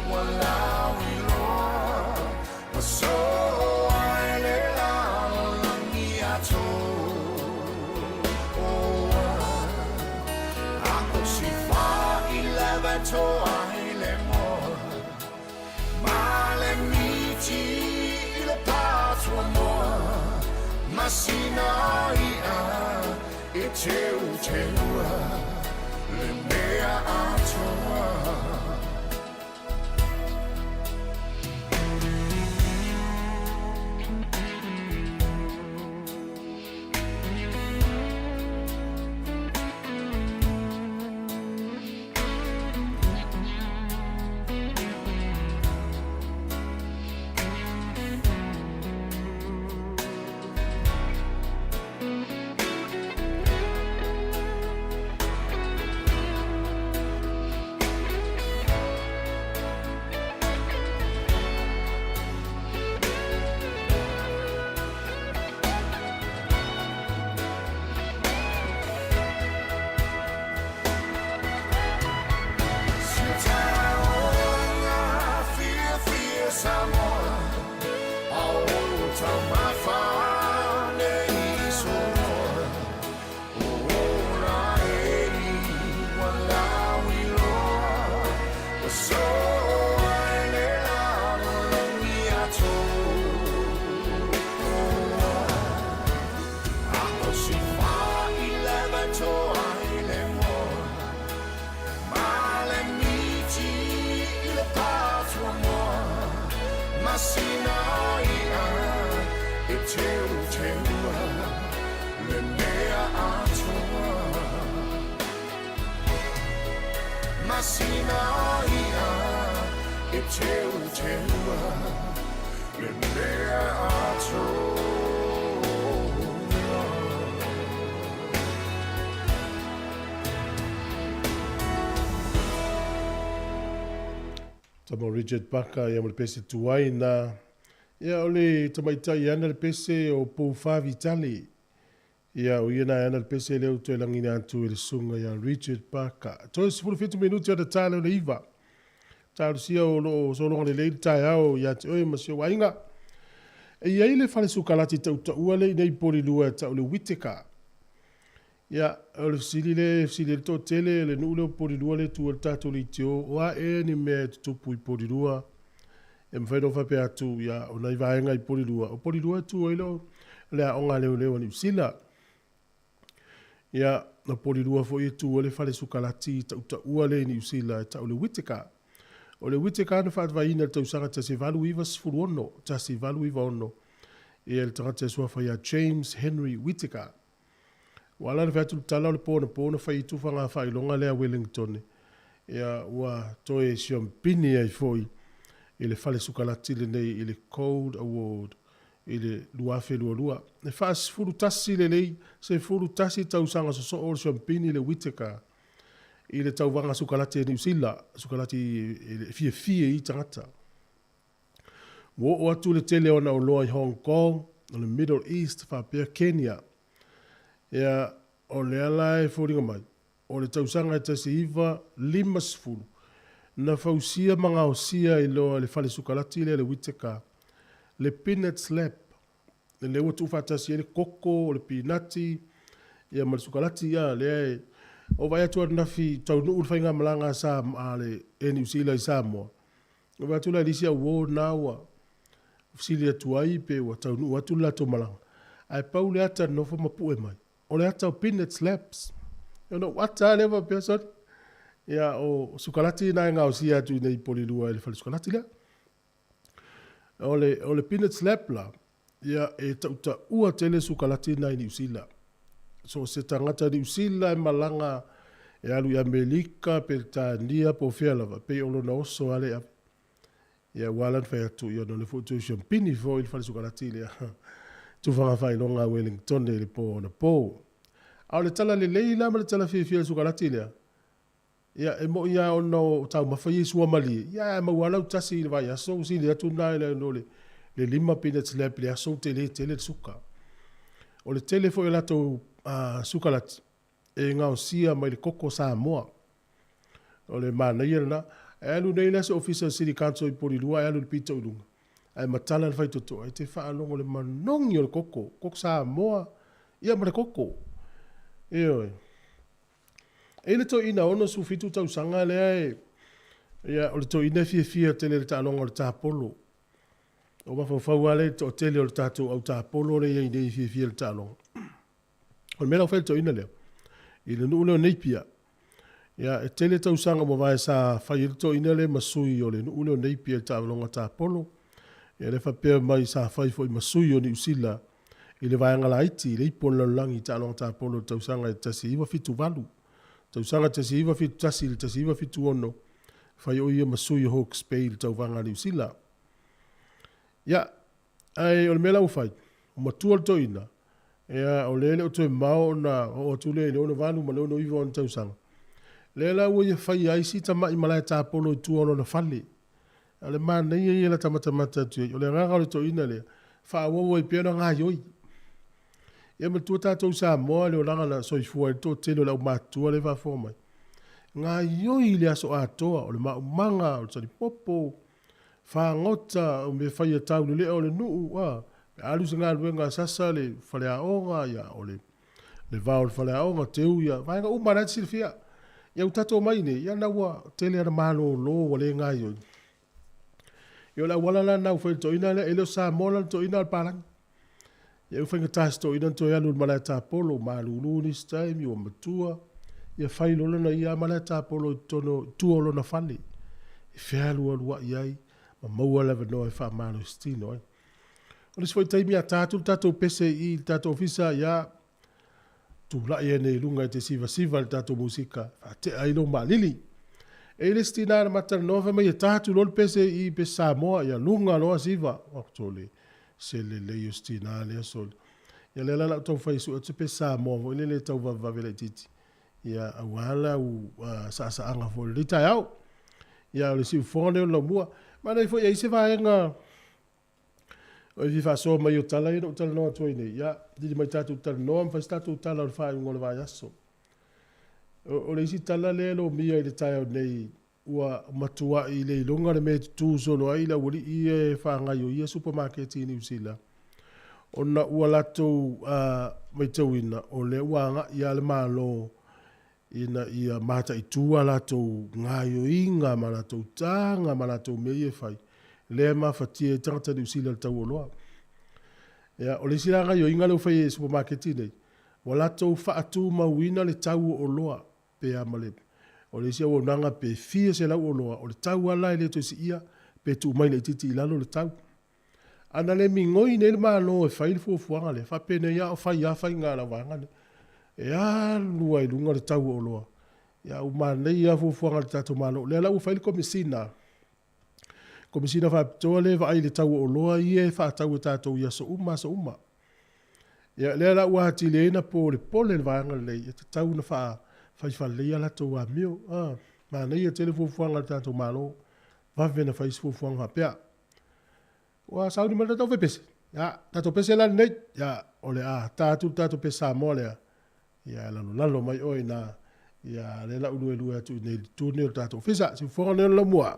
ua lauiloa ma so ai le lalolagi atoa. A o si fa'ileva toa i le moa ma le miti i le patuamoa ma sina i'a e teuteua le mea atoa. Sia taulaga fiafia Samoa o taumafa nei soloa o ola e ua lauiloa ua so ai le lalolagi atoa. A o si fa'ileva toa i le moa ma le miti i le patuamoa ma sina i'a e teuteua le mea atoa. Ma sina i'a e teuteua le mea atoa. Tama Richard Parker ia ma le pese tuai na. Ia o le tamaitai ana le pese o Poufa Vitale. Ia o ia na ana le pese lea ua toe lagina atu e le susuga ia Richard Parker. Toe 17 minuti ona ta lea o le iva. Talosia o lo o sologa lelei le taeao ia te oe ma si ou aiga. E i ai le fale sukalati tautaua le i nei Polilua e tau le Whittaker. Ia, o le fesili lea e fesili ai le toatele, le nuu lea o Polilua lea e tu ai le tatou leitio, o a ea ni mea e tutupu i Polilua? E mafai ona ou faapea atu, ia, o nai vaega i Polilua, o Polilua e tu ai le aoga leoleo a Niu Sila. Ia, o Polilua foi e tu ai le fale sukalati tautaua lea i Niu Sila e tau le Whittaker. O le Whittaker na faatvaina i le tausaga 1896, 1896, ia le tagata e suafa ia James Henry Whittaker. Ua ala ona fai atu le tala o le po anapo na fai ai tufaga faailoga lea a Wellington, ia ua toe siompini ai foi i le fale sukalati lenei i le Cold Award i le 2022. E faasefulu tasi lelei, 11 tausaga sosoo o le siompini le Whittaker i le tauvaga sukalati a Niu Sila, sukalati e fiafia i tagata. Ua oo atu le tele o ana oloa i Hong Kong, o le Middle East faapea Kenya. Ia, o lea la e foliga mai, o le tausaga e 1950, na fausia ma gaosia ai loa e le fale sukalati lea le Whittaker le peanut slab, lea ua tuufaatasi ai le koko, o le pinati, ia ma le sukalati, ia, lea e, o vaai atu ananafi, taunuu le faigamalaga a Sa, a le Air New Zealand i Samoa, Na vaai atu la i le isi au uo na ua fesili atu ai pe ua taunuu atu le latou malaga, ae pau le ata nofo ma pue mai, o le ata o peanut slabs. Ona ou ata lava lea faapea, soni, ia o sukalati na e gaosia atu i nei i Polilua i le fale sukalati lea. O le, o le peanut slab la, ia, e tautaua tele sukalati lena i Niu Sila. So o se tagata Niu Sila e malaga e alu i Amerika, Peretania po o fea lava, pei o lona oso lava lea e ave. Ia ua ala ona fai atu, ia ona o lea foi ua toe siampini foi le fale sukalati lea. Tufaga faailoga a Wellington i le po anapo. A o le tala lelei la ma le tala fiafia i le sukalati lea, Ia, e moni lava ona o taumafa ia i suamalie, ia ae maua lava lau tasi i le vaiaso, ua sili atu lena i lo le 5 peanut slab i le aso ua tele tele le suka. O le tele foi o latou sukalati e gaosia mai le koko Samoa. O le manaia lena. E alu nei la se ofisa o le City Council i Polilua ae alu i le pito i luga, ae matala le faitotoa, e te faalogo i le manogi o le koko, koko Samoa, ia ma le koko. Ioe. E i ai le toeaina 67 tausaga lea e, ia, o le toeaina e fiafia tele i le taaloga o le tapolo. O mafaufau lava lea i le toatele o le tatou au tapolo lea e i ai nei e fiafia i le taaloga. O le mea la ua fai e le toeaina lea, i le nuu lea o Napier, ia, e tele tausaga ua mavae sa fai ai le toeaina lea ma sui o le nuu lea o Napier i le taaloga tapolo. Ia lea faapea mai sa fai foi ma sui o Niu Sila i le vaega laiti i le ipu o le lalolagi i taaloga tapolo i le tausaga e 1978, tausaga 1971 i le 1976, fai o ia ma sui o Hawke's Bay i le tauvaga a Niu Sila. Ia, ae o le mea la ua fai, ua matua le toeaina, ia, o lea e le o toe mamao ona oo atu lea i le 68 ma le 69 o ona tausaga, lea la ua ia faia ai si tamai malae tapolo i tua o lona fale. A o le manaia ia lata matamata atu i ai, o le agaga o le toeaina lea, faaauau ai pea ona gaoioi. Ia manatua tatou i Samoa le olaga na soifua ai le toatele o le aumatutua lea e faafofoga mai. Gaoioi i le aso atoa, o le maumaga, o le talipopo, fagota, o mea fai a taulelea o le nuu, a, pe alu se galuega a sasa le faleaoga, ia, o le le vao o le faleaoga, teu ia vaega uma la e te silafia. Ia ua tatou omai i inei, ia na ua tele lava ina malolo ua le gaoioi. Ia o le auala la lena ua fai e le toeaina lea, e le o Samoa la le toeaina a o le palagi. Ia ua faigata i si toeaina ona toe alu i le malae tapolo, ua malulu nisi taimi ua matua, ia fai loa lana ia malae tapolo i totonu i tua o lona fale e fealualuai ai ma maua le avanoa e faamalositino ai. O le isi foi taimi a ta atu le tatou pese i i i le tatou ofisa, ia, tulai ane i luga e te sivasiva i le tatou musika, faatea ai lou maalili. E i ai le isi tina na ma talanoa fai mai e ta atu loa le pese i i pese Samoa, ia luga loa siva. Oh, sole, se lelei o si tina lea, sole. Ia lea la o le a ou taumafai e sue atu se pese Samoa foi lele e tau vavevave laitiiti, ia aua lau saasaaga foi i lenei taeao. Ia o le siufofoga lenei o le laumua. Manaia foi e i ai se vaega O le fia faasoa mai o tala ia na ou talanoa atu ai nei, ia, vili mai tatou talanoa ma fai se tatou tala o le faaiuga o le vaiaso. O le isi tala lea e lomia i le taeao nei, ua matuai le iloga le mea e tutu solo ai le aualii ia e faagaioia supamaketi i Niu Sila, ona ua latou matauina o lea ua agai lava le Malo ina ia mataitu a latou gaoioiga ma latou taga ma latou mea ia e fai, lea e mafatia ai tagata Niu Sila i le tau o oloa. Ia, o le isi la gaoioiga lea ua fai e supamaketi nei, ua latou faatumauina le tau o oloa, pe a ma le, o le isi auaunaga pe fia selau oloa, o le tau lava la e le toe siia, pe tuu mai laitiiti i lalo le tau. A na le migoi nei le Malo e fai le fuafuaga lea, faapenei lava o fai lava faiga a lau vaega lea, e alu lava i luga le tau o oloa. Ia ua manaia lava fuafuaga a le tatou Malo. O lea la ua fai le Komesina, Komesina faapitoa lea e vaai i le tau o oloa ia e faatau e tatou i aso uma aso uma. Ia lea la ua atili ai ona polepole le vaega lenei, e tatau ona faafaifalelei a latou amio. Manaia tele fuafuaga a le tatou Malo, vave ona fai se fuafuaga faapea. Ua sauni mai le tatou fai pese. Ia, tatou pese la lenei. Ia, o le a ta atu le tatou pese Samoa lea. Ia, e lalolalo mai oe i ina. Ia, lea la u luelue atu i inei i le tune o le tatou ofisa. Siufofoga nei o le laumua.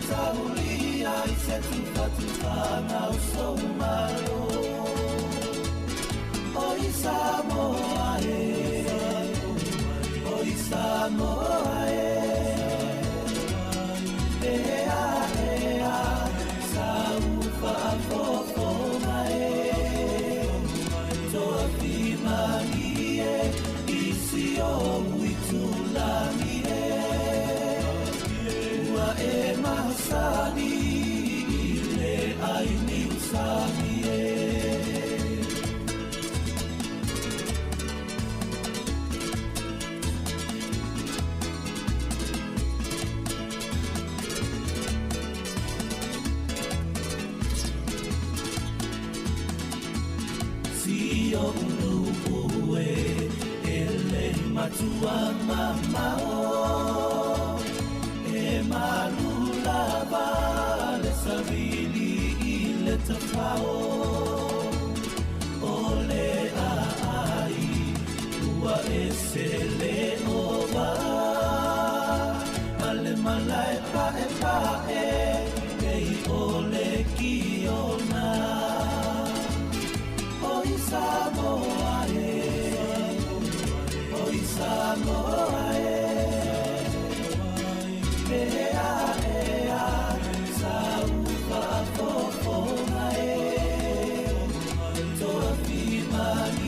Saulia i se tufatufaga o sou malo. Oi Samoa e, oi Samoa e, ea ea sa ufaafofoga e, toafimalie i si ou itulagi e, ua e masani i le ai niusami e. Si o ulu e, e le matua mamao, e malu lava le savili i le tafao. O le aai ua e se le ova, ma le malae pae pae, pei o le kiona. Oi Samoa e, oi Samoa e, ea ea sa ufaafofoga e, toafimalie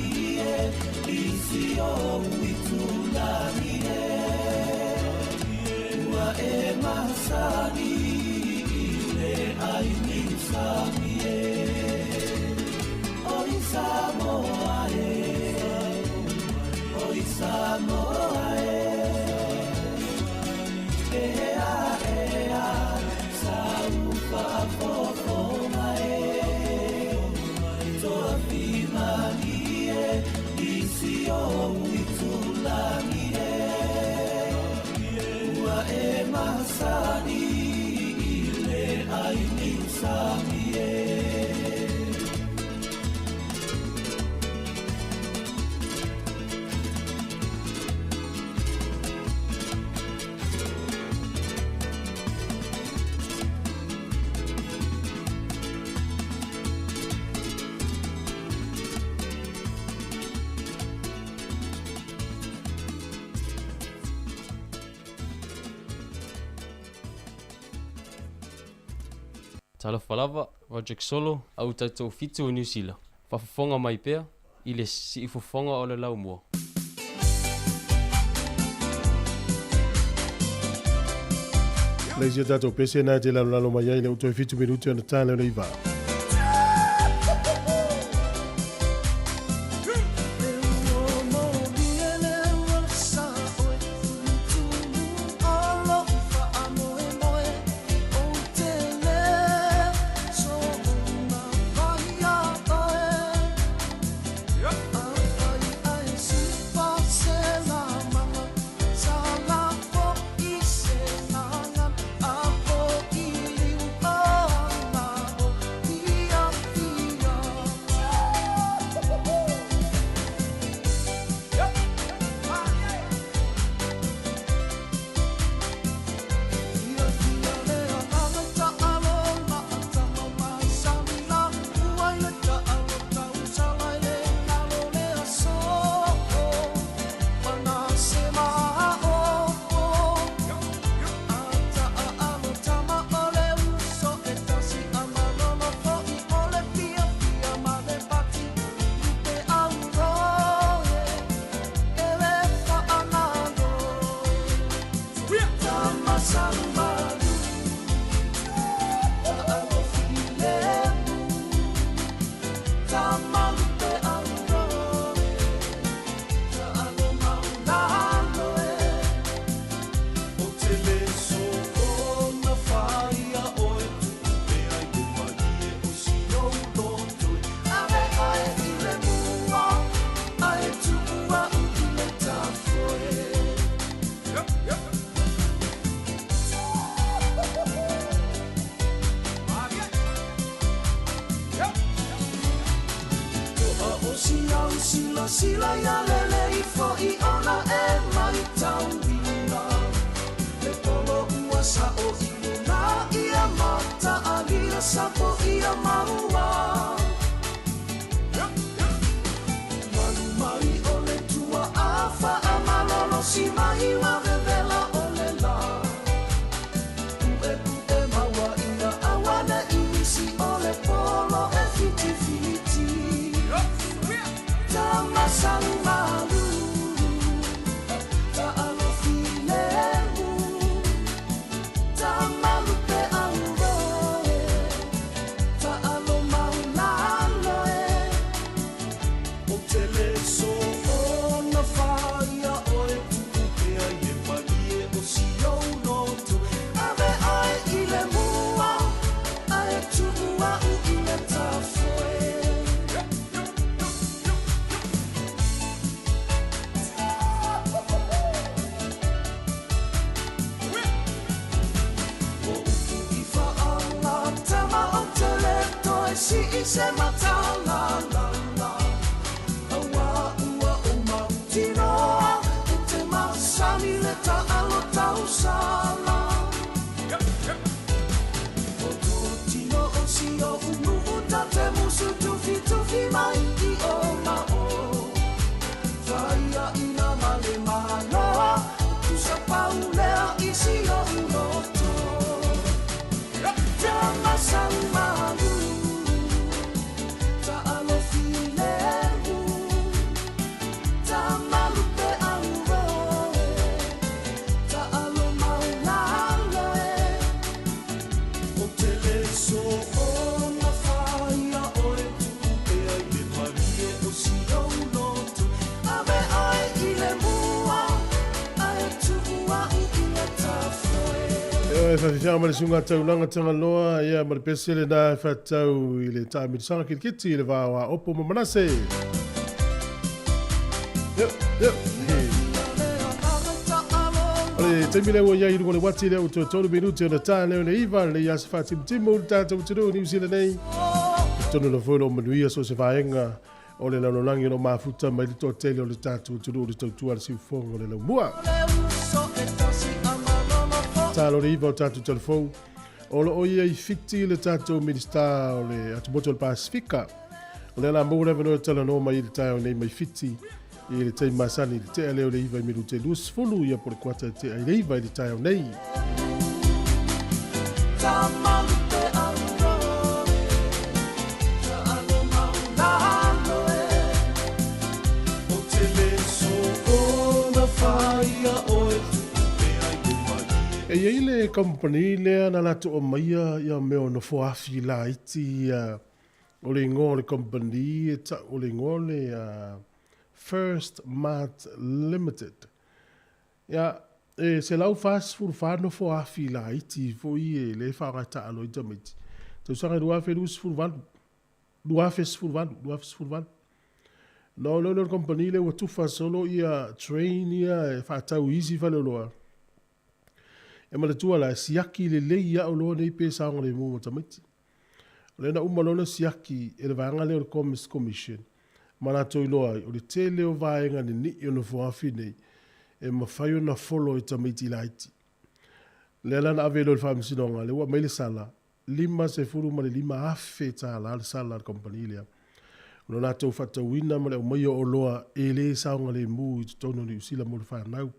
i si ou itulagi e, ua e masani i le ai niusami e. Oi Samoa e, oi Samoa e, ea ea sa ufaafofoga e, toafimalie i si ou itulagi e, ua e masani i le ai niusami e. Talofa lava, Roderick Solo, au tatou fitu o New Zealand. Faafofoga mai pea i le siifofoga o le laumua. Leisi o tātou pese nā te lalo lalo mai ai le uto e 7 minuti ona tā leo le iwa. Sila ia lele ifo i ona e mai tauina. Le polo ua sa o i luna ia. sapo ia maua. Malu mai o le tua afa a malolo si mai wa vevela o le la. Pu'e pu'e maua ia awana i nisi o le polo e fiti fiti. Tamasalu malu, ta'alofi lemu, tamalupe auroe, ta'alo maulalo e. O te le so ona whaia oe tu'upea i le malie o si ou loto. Ave oe i le mua, ae tu'u a'u i le tafoe. O upu i whaanga, tama o te le toe si i se matala la la. Aua ua o mautinoa, e te masani le ta'alo tausala. O tō tino o si o unuu ta te musu tufi tufi mai i o mao. Whaia ina male maloa, tusa paulea i si o uloto. Tamasalu malu, ta'alofi lemu, tamalupe auroe, ta'alo maulalo e. O te le so ona whaia oe tu'upea i le malie o si ou loto. Ave oe i le mua, ae tu'u a'u i le tafoe. E whawhiwhia ma le sunga taulanga tanga loa, ia ma le pese le nā e whatau i le tāmirisaga kirikiti i le vā o Opo ma Manase. Yep, yep. O le taimi lea ua iai i luga o le uati lea ua toe tolu minute ona tā lea o le iva le ia se whaatimutimu le tātou atunuu Niu Sila nei. Tonu na foi lo manuia so se vaenga o le lalolagi o lo mafuta mai le toatele o le tātou atunuu le tautua le siufoga o le laumua. Tā lo le iva o tātou telefou. O lo o ia i Fiti le tātou minista o le atumotu o le Pasifika. O le la maua le avanoa e talanoa mai i le taeao nei mai Fiti i le taimi masani i le tea lea o le iva i minute 20 ia po o le kuata e tea i le iva i le taeao nei. Tamalupe auroe, ta'alo maulalo e. O te le so ona whaia oe tu'upea i le malie. E iai le company lea na latou aumaia ia mea o nofo afi laiti ia o le igoa o le company e ta'u o le igoa o le First Mart Limited. Ia, e 144 nofo afi laiti foi e le faaaoga e taalo ai tamaiti. Tausaga e 2028, 2018, 2018. Na o lea o le company lea ua tufa solo ia train ia e faatau i isi faleoloa. E manatua la, e siaki lelei lava oloa nei pe saogalemu ma tamaiti. O lea na uma loa ona siaki e le vaega lea o le Commerce Commission ma latou iloa ai, o le tele o vaega nini'i o nofoafi nei e mafai ona folo e tamaiti laiti. Lea la na ave ai loa i le Faamasinoga, lea ua aumai le sala, $55,000 tālā le sala a le kamupani lea. O lo latou faatauina ma le aumaia o oloa e le saogalemu i totonu o Niu Sila mo le fanau.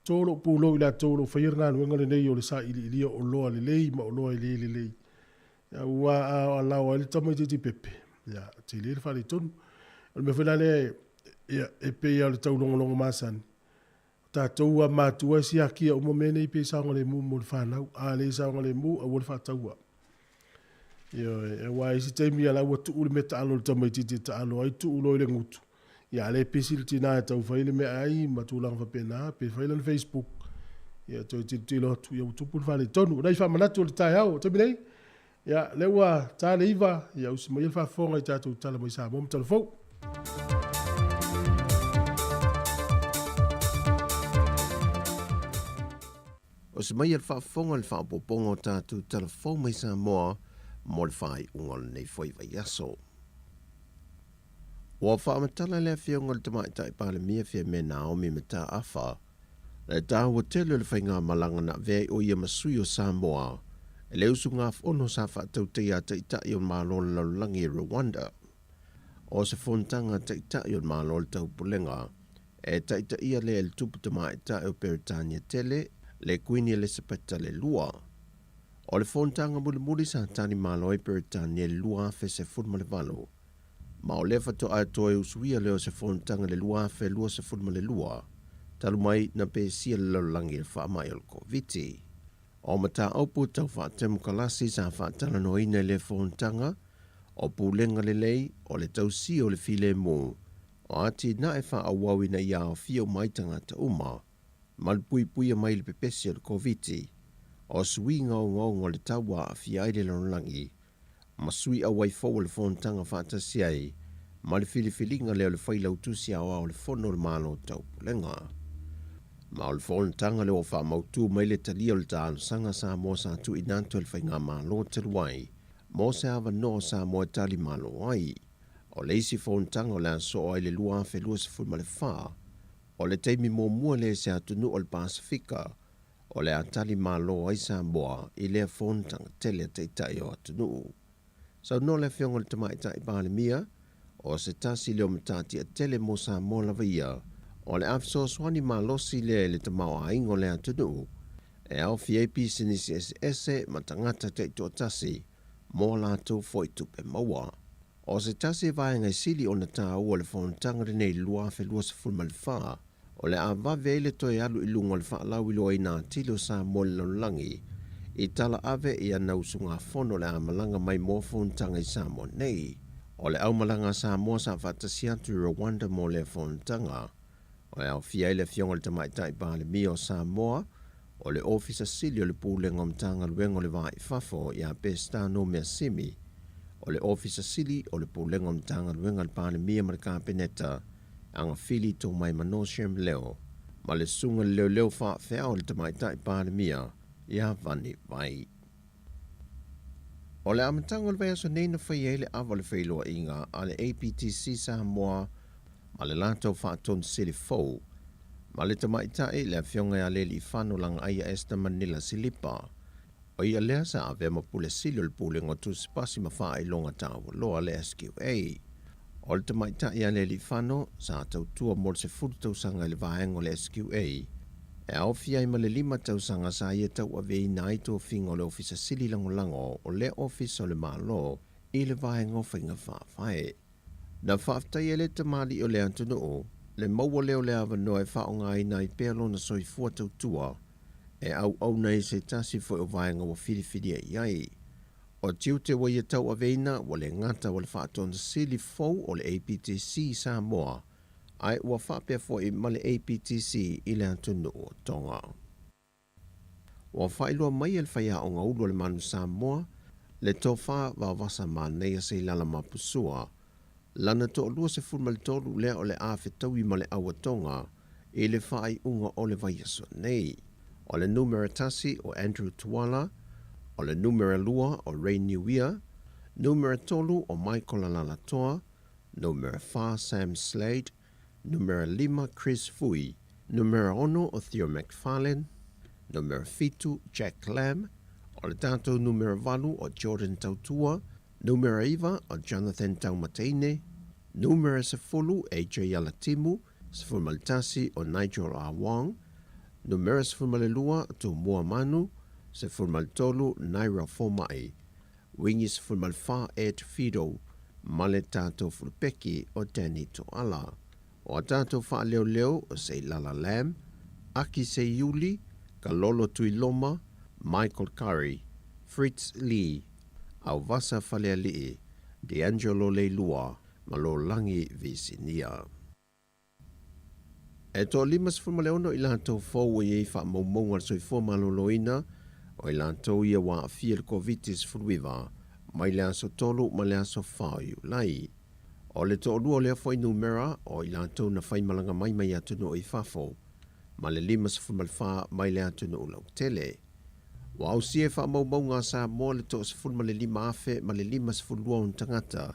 To lou pulou i latou o lo o faia le galuega lenei o le sailiilia o oloa lelei ma oloa e le lelei. Ia, ua a alao ai le tamaitiiti pepe, ia, tele le faaletonu. O le mea foi la lea, ia, e pei lava o le taulogologo masani, o tatou a matua e siakia uma mea nei pe saogalemu mo le fanau. A le saogalemu, aua le faataua. Ioe, aua isi taimi ia la ua tuu le mea taalo i le tamaitiiti e taalo ai, tuu loa i le gutu. Ia a le pisi le tina e tau fai le meaai ma tulaga faapena, pe fai lana Facebook, ia toe tilotilo atu, ia ua tupu le faaletonu. O nai faamanatu o le taeao o taimi nei, ia lea ua ta le iva, ia usi maia le faafofoga i tatou tala mai Samoa ma Talafou. O se mai a le faafofoga i le faaopoopoga o tatou tala fou mai Samoa mo le faaiuga o lenei foi vaiaso. Ua faamatala le Afioga i le Tamaitai Palemia Fiame Naomi Mataafa le taua tele o le faigamalaga na avea ai o ia ma sui o Samoa I le usugafono sa faatautaia a Taitai o Malo o le Lalolagi i Rwanda. O se fonotaga a Taitai o Malo o le Taupulega e taitaia lea e le Tupu Tamaitai o Peretania Tele, le Kuini Elisapeta le Lua. O le fonotaga mulimuli sa tali malo ai Peretania i le 2018, ma o lea faatoa toe usuia lea o se fonotaga i le 2022, talu mai na pesia le lalolagi i le faamai o le Koviti. O mataupu tau faatemokalasi sa faatalanoaina i lea fonotaga, o pulega lelei, o le tausia o le filemu, o atinae faaauau ina ia aofia uma ai tagata uma, ma le puipuia mai i le pepesi o le Koviti, o suiga ogaoga o le tau ua aafia ai le lalolagi, ma sui auai fou o le Fonotaga faatasi ai ma le filifiliga lea o le Failautusi Aoao o le Fono o le Malo Taupulega. Ma o le fonotaga lea ua faamautu mai le talia o le talosaga a Samoa sa tuuina atu e le Faigamalo talu ai mo se avanoa o Samoa e tali malo ai. O le isi fonotaga o le a soo ai le 2024, o le taimi muamua lea i se atunuu o le Pasefika o le a tali malo ai Samoa i lea fonotaga tele a Taitai o atunuu. Saunoa le Afioga i le Tamaitai Palemia, o se tasi lea o matatia tele mo Samoa lava ia, o le a fesoasoani malosi lea i le tamaoaiga o le atunuu, e aofia ai pisinisi eseese ma tagata taitoatasi mo a latou foi tupe maua. O se tasi vaega e sili ona taua o le fonotaga lenei i le 2024, o le a vave ai le toe alu i luga o le faalauiloaina atili o Samoa i le lalolagi i tala ave i ana usugafono o le a malaga mai mo fonotaga i Samoa nei. O le aumalaga a Samoa sa faatasi atu i Rwanda mo lea fonotaga, o le aofia ai le Afioga i le Tamaitai Palemia o Samoa, o le Ofisa Sili o le Pulega o Matagaluega o le Va i Fafo ia Peseta Nomeasimi, o le Ofisa Sili o le Pulega o Matagaluega a le Palemia ma le Kapeneta, Agafili Tomaimano Shem Leo, ma le Susuga i le Leoleo Faafeao i le Tamaitai Palemia ia Vani Vai. O le amataga o le vaiaso nei na faia ai le ava o le feiloaiga a le APTC Samoa ma le latou faatonu sili fou ma le tamaitai le Afioga ia Lealiifano Lagaaia Esther Manila Silipa. O ia lea sa avea ma pule sili o le Pulega o Tusi Pasi ma Faailoga Taualoa le SQA. O le tamaitai ia Lealiifano sa tautua mo le 10 tausaga i le vaega o le SQA, e aofia ai ma le 5 tausaga sa ia tauaveina ai tofiga o le Ofisa Sili Lagolago o lea Ofisa o le Malo i le vaega o Faiga Faavae. Na faafetaia e le tamalii o le atunuu le maua lea o le avanoa e faaaogaina ai pea lona soifua tautua e auauna ai se tasi foi o vaega ua filifilia i ai. O tiute ua ia tauaveina ua le gata ua le faatonesili fou o le APTC i Samoa, ae ua faapea foi ma le APTC i le atunuu o Tonga. Ua faailoa mai e le faiaoga ulu o le Manu Samoa le tofa Vaovasa Manaia Seilala Mapusua, lana toalua 13 lea o le a fetaui ma le au a Tonga i le faaiuga o le vaiaso nei. O le numera 1 o Andrew Tuala, o le numera 2 o Ray Niuia, numera 3 o Michael Alalatoa, numera 4 Sam Slade, numera 5 Chris Fui, numera 6 o Theo McFarlane, numera 7 Jack Lam, o le tatou numera 8 o Jordan Tautua, numera 9 o Jonathan Taumateine, numera 10 AJ Alatimu, 11 o Nigel R. Wong, numera 12 Tumua Manu, 13 Naira Fomai, Wingi 14 Ed Fido, ma le tatou fulupeki o Danny Toala. O a tatou faaleoleo o Seilala Lam, Aki Seiuli, Kalolo Tuiloma, Michael Curry, Fritz Lee, Auvasa Falealii, D'Angelo Leilua ma Lolagi Visinia. E toa 56 i latou fou ua i ai faamaumauga a le soifua maloloina, o i latou ia ua aafia i le Koviti-19 mai le aso 3 ma le aso 4 o Iulai. O le toalua o lea fuainumera o i latou na faimalaga mai mai atunuu i fafo, ma le 54 mai le atunuu lautele. Ua ausia e faamaumauga a Samoa le toa 15,000 ma le 52 ona tagata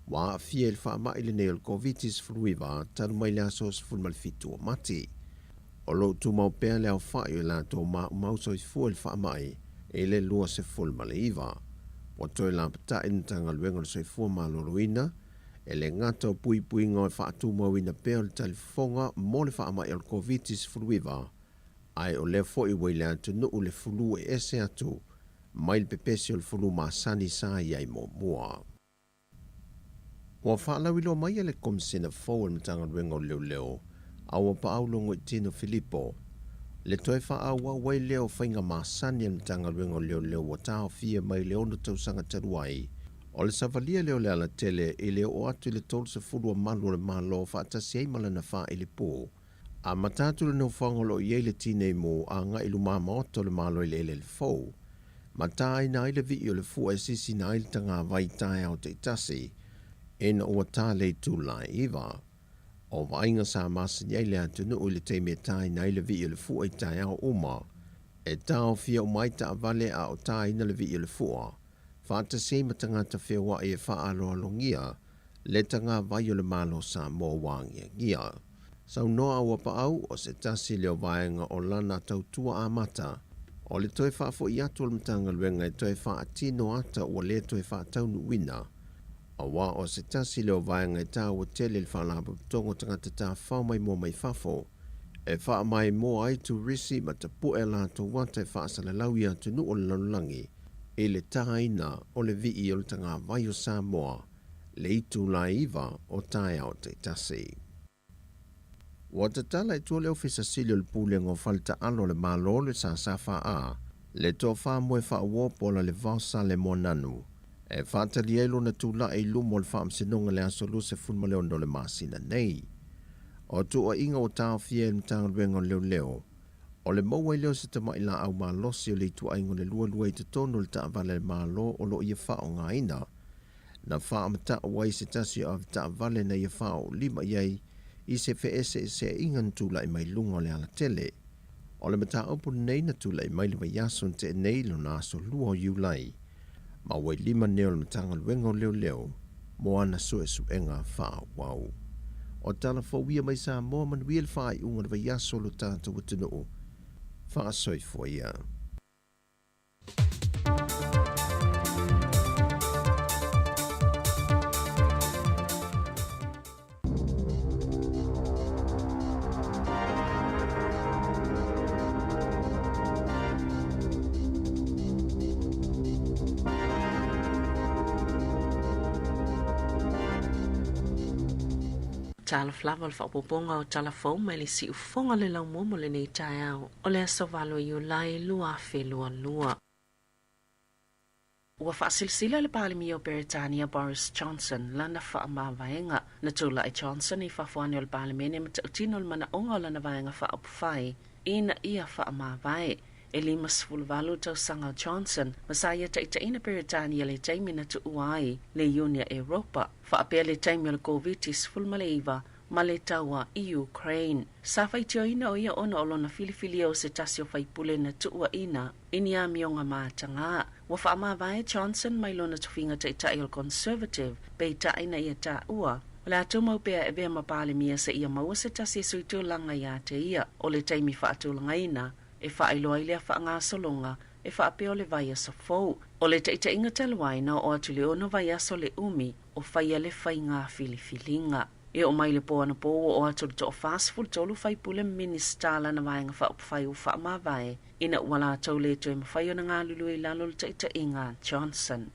ua aafia i le faamai lenei o le Koviti-19 talu mai le aso 17 o Mati. O lo o tumau pea le aofai o i latou maumau soifua i le faamai i le 29. Ua toe lapata'i le Matagaluega o le Soifua Maloloina e le gata o puipuiga o le fa'atumauina pea o le talifofoga mo le fa'ama'i o le Koviti-19, ae o lea fo'i ua i le atunu'u le fulu e ese atu mai le pepesi o le fulu masani sa i ai muamua. Ua fa'alauiloa mai e le Komisina fou o le Matagaluega o Leoleo a ua paau Logoitino Filipo le toe fa'aauau ai lea o faiga masani a le Matagaluega o Leoleo ua taofia mai le 6 tausaga talu ai, o le savalia lea o le alatele i le oo atu i le 30 o malu o le Malo fa'atasi ai ma lana fa'ailipū. Amata atu le nofoaga o lo'o i ai le tinei mu aga'i lumā maota o le Malo i le eleele fou, ma tāina ai le vi'i o le fua e sisina ai le tagavai taeao ta'itasi ina ua tā le itulā e 9. O vaaiga sa masani ai le atunu'u i le taimi e tāina ai le vi'i o le fua i taeao uma, e taofia uma ai ta'avale a o tāina le vi'i o le fua, fa'atasi ai ma tagata feoa'i e fa'aaloalogia le tagavai o le Malo Samoa ua agiagia. Saunoa ua paau o se tasi lea o vaega o lana tautua amata, o le toe fa'afo'i atu o le Matagaluega e toe fa'atino ata ua lē toe fa'ataunu'uina, auā o se tasi lea o vaega e tāua tele le fa'alapotopotoga o tagata tafafao maimoa mai fafo e fa'amaemoa ai turisi ma tapu'e a latou ata e fa'asalalau i atunu'u o le lalolagi i le tāina o le vi'i o le tagavai o Samoa le itulā e 9 o taeao ta'itasi. Ua tatala i tua le Ofisa Sili o le Pulega o Fale Ta'alo o le Mālō le SSFA le tofa moe fa'auō po o Lalevao Sale Moananu e fa'atali ai lona tula'i i luma o le fa'amasinoga le aso 26 o le masina nei. O tu'ua'iga ua taofia e le Matagaluega o Leoleo, o le maua ai lea o se tama'i la'au malosi o le itu'aiga o le lualua i totonu o le ta'avale a le Mālō o lo'o ia fa'aogāina, na fa'amata'u ai se tasi o aveta'avale na ia fa'ao'olima i ai i se fe'ese'ese'aiga na tula'i mai luga o le alatele. O le mataupu lenei na tula'i mai le vaiaso na te'e nei lona aso 2 o Iulai, ma ua i lima nei o le Matagaluega o Leoleo mo ana su'esu'ega fa'aauau. O tala fou ia mai Samoa. Manuia le fa'ai'uga o le vaiaso o lo tatou atunu'u. Fa'asoifua ia. Talofa lava o le faaopoopoga o tala fou mai le siufofoga o le laumua mo lenei taeao o le aso 8 o Iulai 2022. Ua fa'asilasila le Palemia o Peretania Boris Johnson lana fa'amavaega. Na tula'i Johnson i fafo ane o le Palemene ma ta'utino le mana'oga o lana vaega fa'aupufai ina ia fa'amavae. E 58 tausaga o Johnson ma sa ia ta'itaʻina Peretania le taimi na tu'ua ai le Iunia Europa, fa'apea le taimi o le Koviti-19 ma le taua i Ukraine. Sa faitioina o ia ona o lona filifilia o se tasi o faipule na tu'uaʻina i ni amioga matagā. Ua fa'amavae Johnson mai lona tofiga ta'ita'i o le Conservative, peita'i na ia tā'ua o le a tumau pea e avea ma Palemia se'ia maua se tasi e sui tulaga iā te ia. O le taimi fa'atulagaina e fa'ailoa ai lea fa'agasologa e fa'apea o le vaiaso fou. O le ta'ita'iga talu ai na o'o atu le 6 vaiaso le umi o faia le faiga filifiliga. E oo mai le pō anapō ua oo atu le to'a 43 faipule minista lana vaega fa'aupufai ua fa'amavae ina ua latou lē toe mafai ona galulue i lalo o le ta'ita'iga Johnson.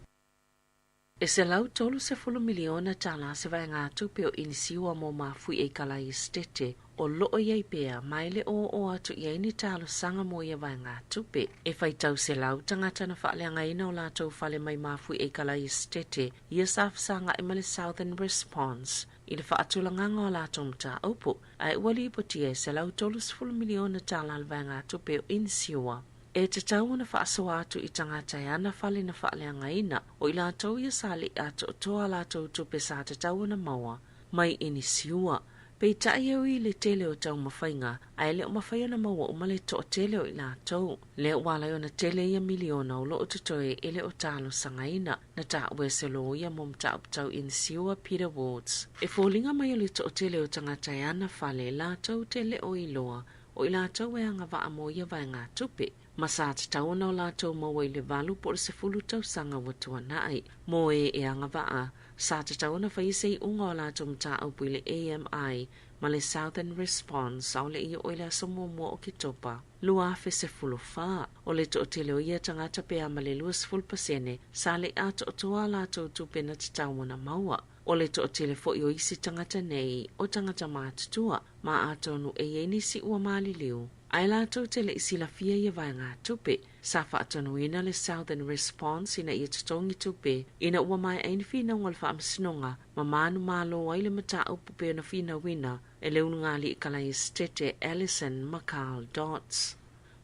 E $130 miliona se vaegatupe o inisiua mo mafuie i kalai esetete o lo'o iai pea ma e le o atu i ai ni talosaga mo ia vaegatupe. E faitau selau tagata na fa'aleagaina o latou fale mai mafuie i kalai esetete ia sa fesaga'i ma le Southern Response i le fa'atulagaga o latou mataupu, ae ua lipotia e $130 miliona le vaegatupe o inisiua e tatau ona fa'asoa atu i tagata e ana fale na fa'aleagaina, o i latou ia sa li'i ato'atoa latou tupe sa tatau ona maua mai inisiua. Peita'i e ui le tele o taumafaiga ae le o mafai ona maua uma le to'atele o i latou lea ua ala ai ona tele ia miliona o lo'o totoe e le o talosagaina, na ta'ua e se loia mo mataupu tau inisiua Peter Woods. E foliga mai o le to'atele o tagata e ana fale latou te le o iloa o i latou e agava'a mo ia vaegatupe ma sa tatau ona o latou maua i le 8 po o le 10 tausaga ua tuana'i. Mo e e agava'a, sa tatau ona faia se i'uga o latou mataupu i le AMI ma le Southern Response a o le'i oo i le aso 1 o Oketopa 2014. O le to'atele o ia tagata pe a ma le 20% sa le'i ato'atoa a latou tupe na tatau ona maua. O le to'atele fo'i o isi tagata nei o tagata matutua, ma atonu e iai nisi ua maliliu ae latou te le'i silafia ia vaegatupe. Sa fa'atonuina le Southern Response ina ia totogi tupe ina ua mae'a ai ni finauga o le fa'amasinoga ma manumalo ai le mataupu pe ona finauina e le ulugalii kalai esetete Alison McCall Dots.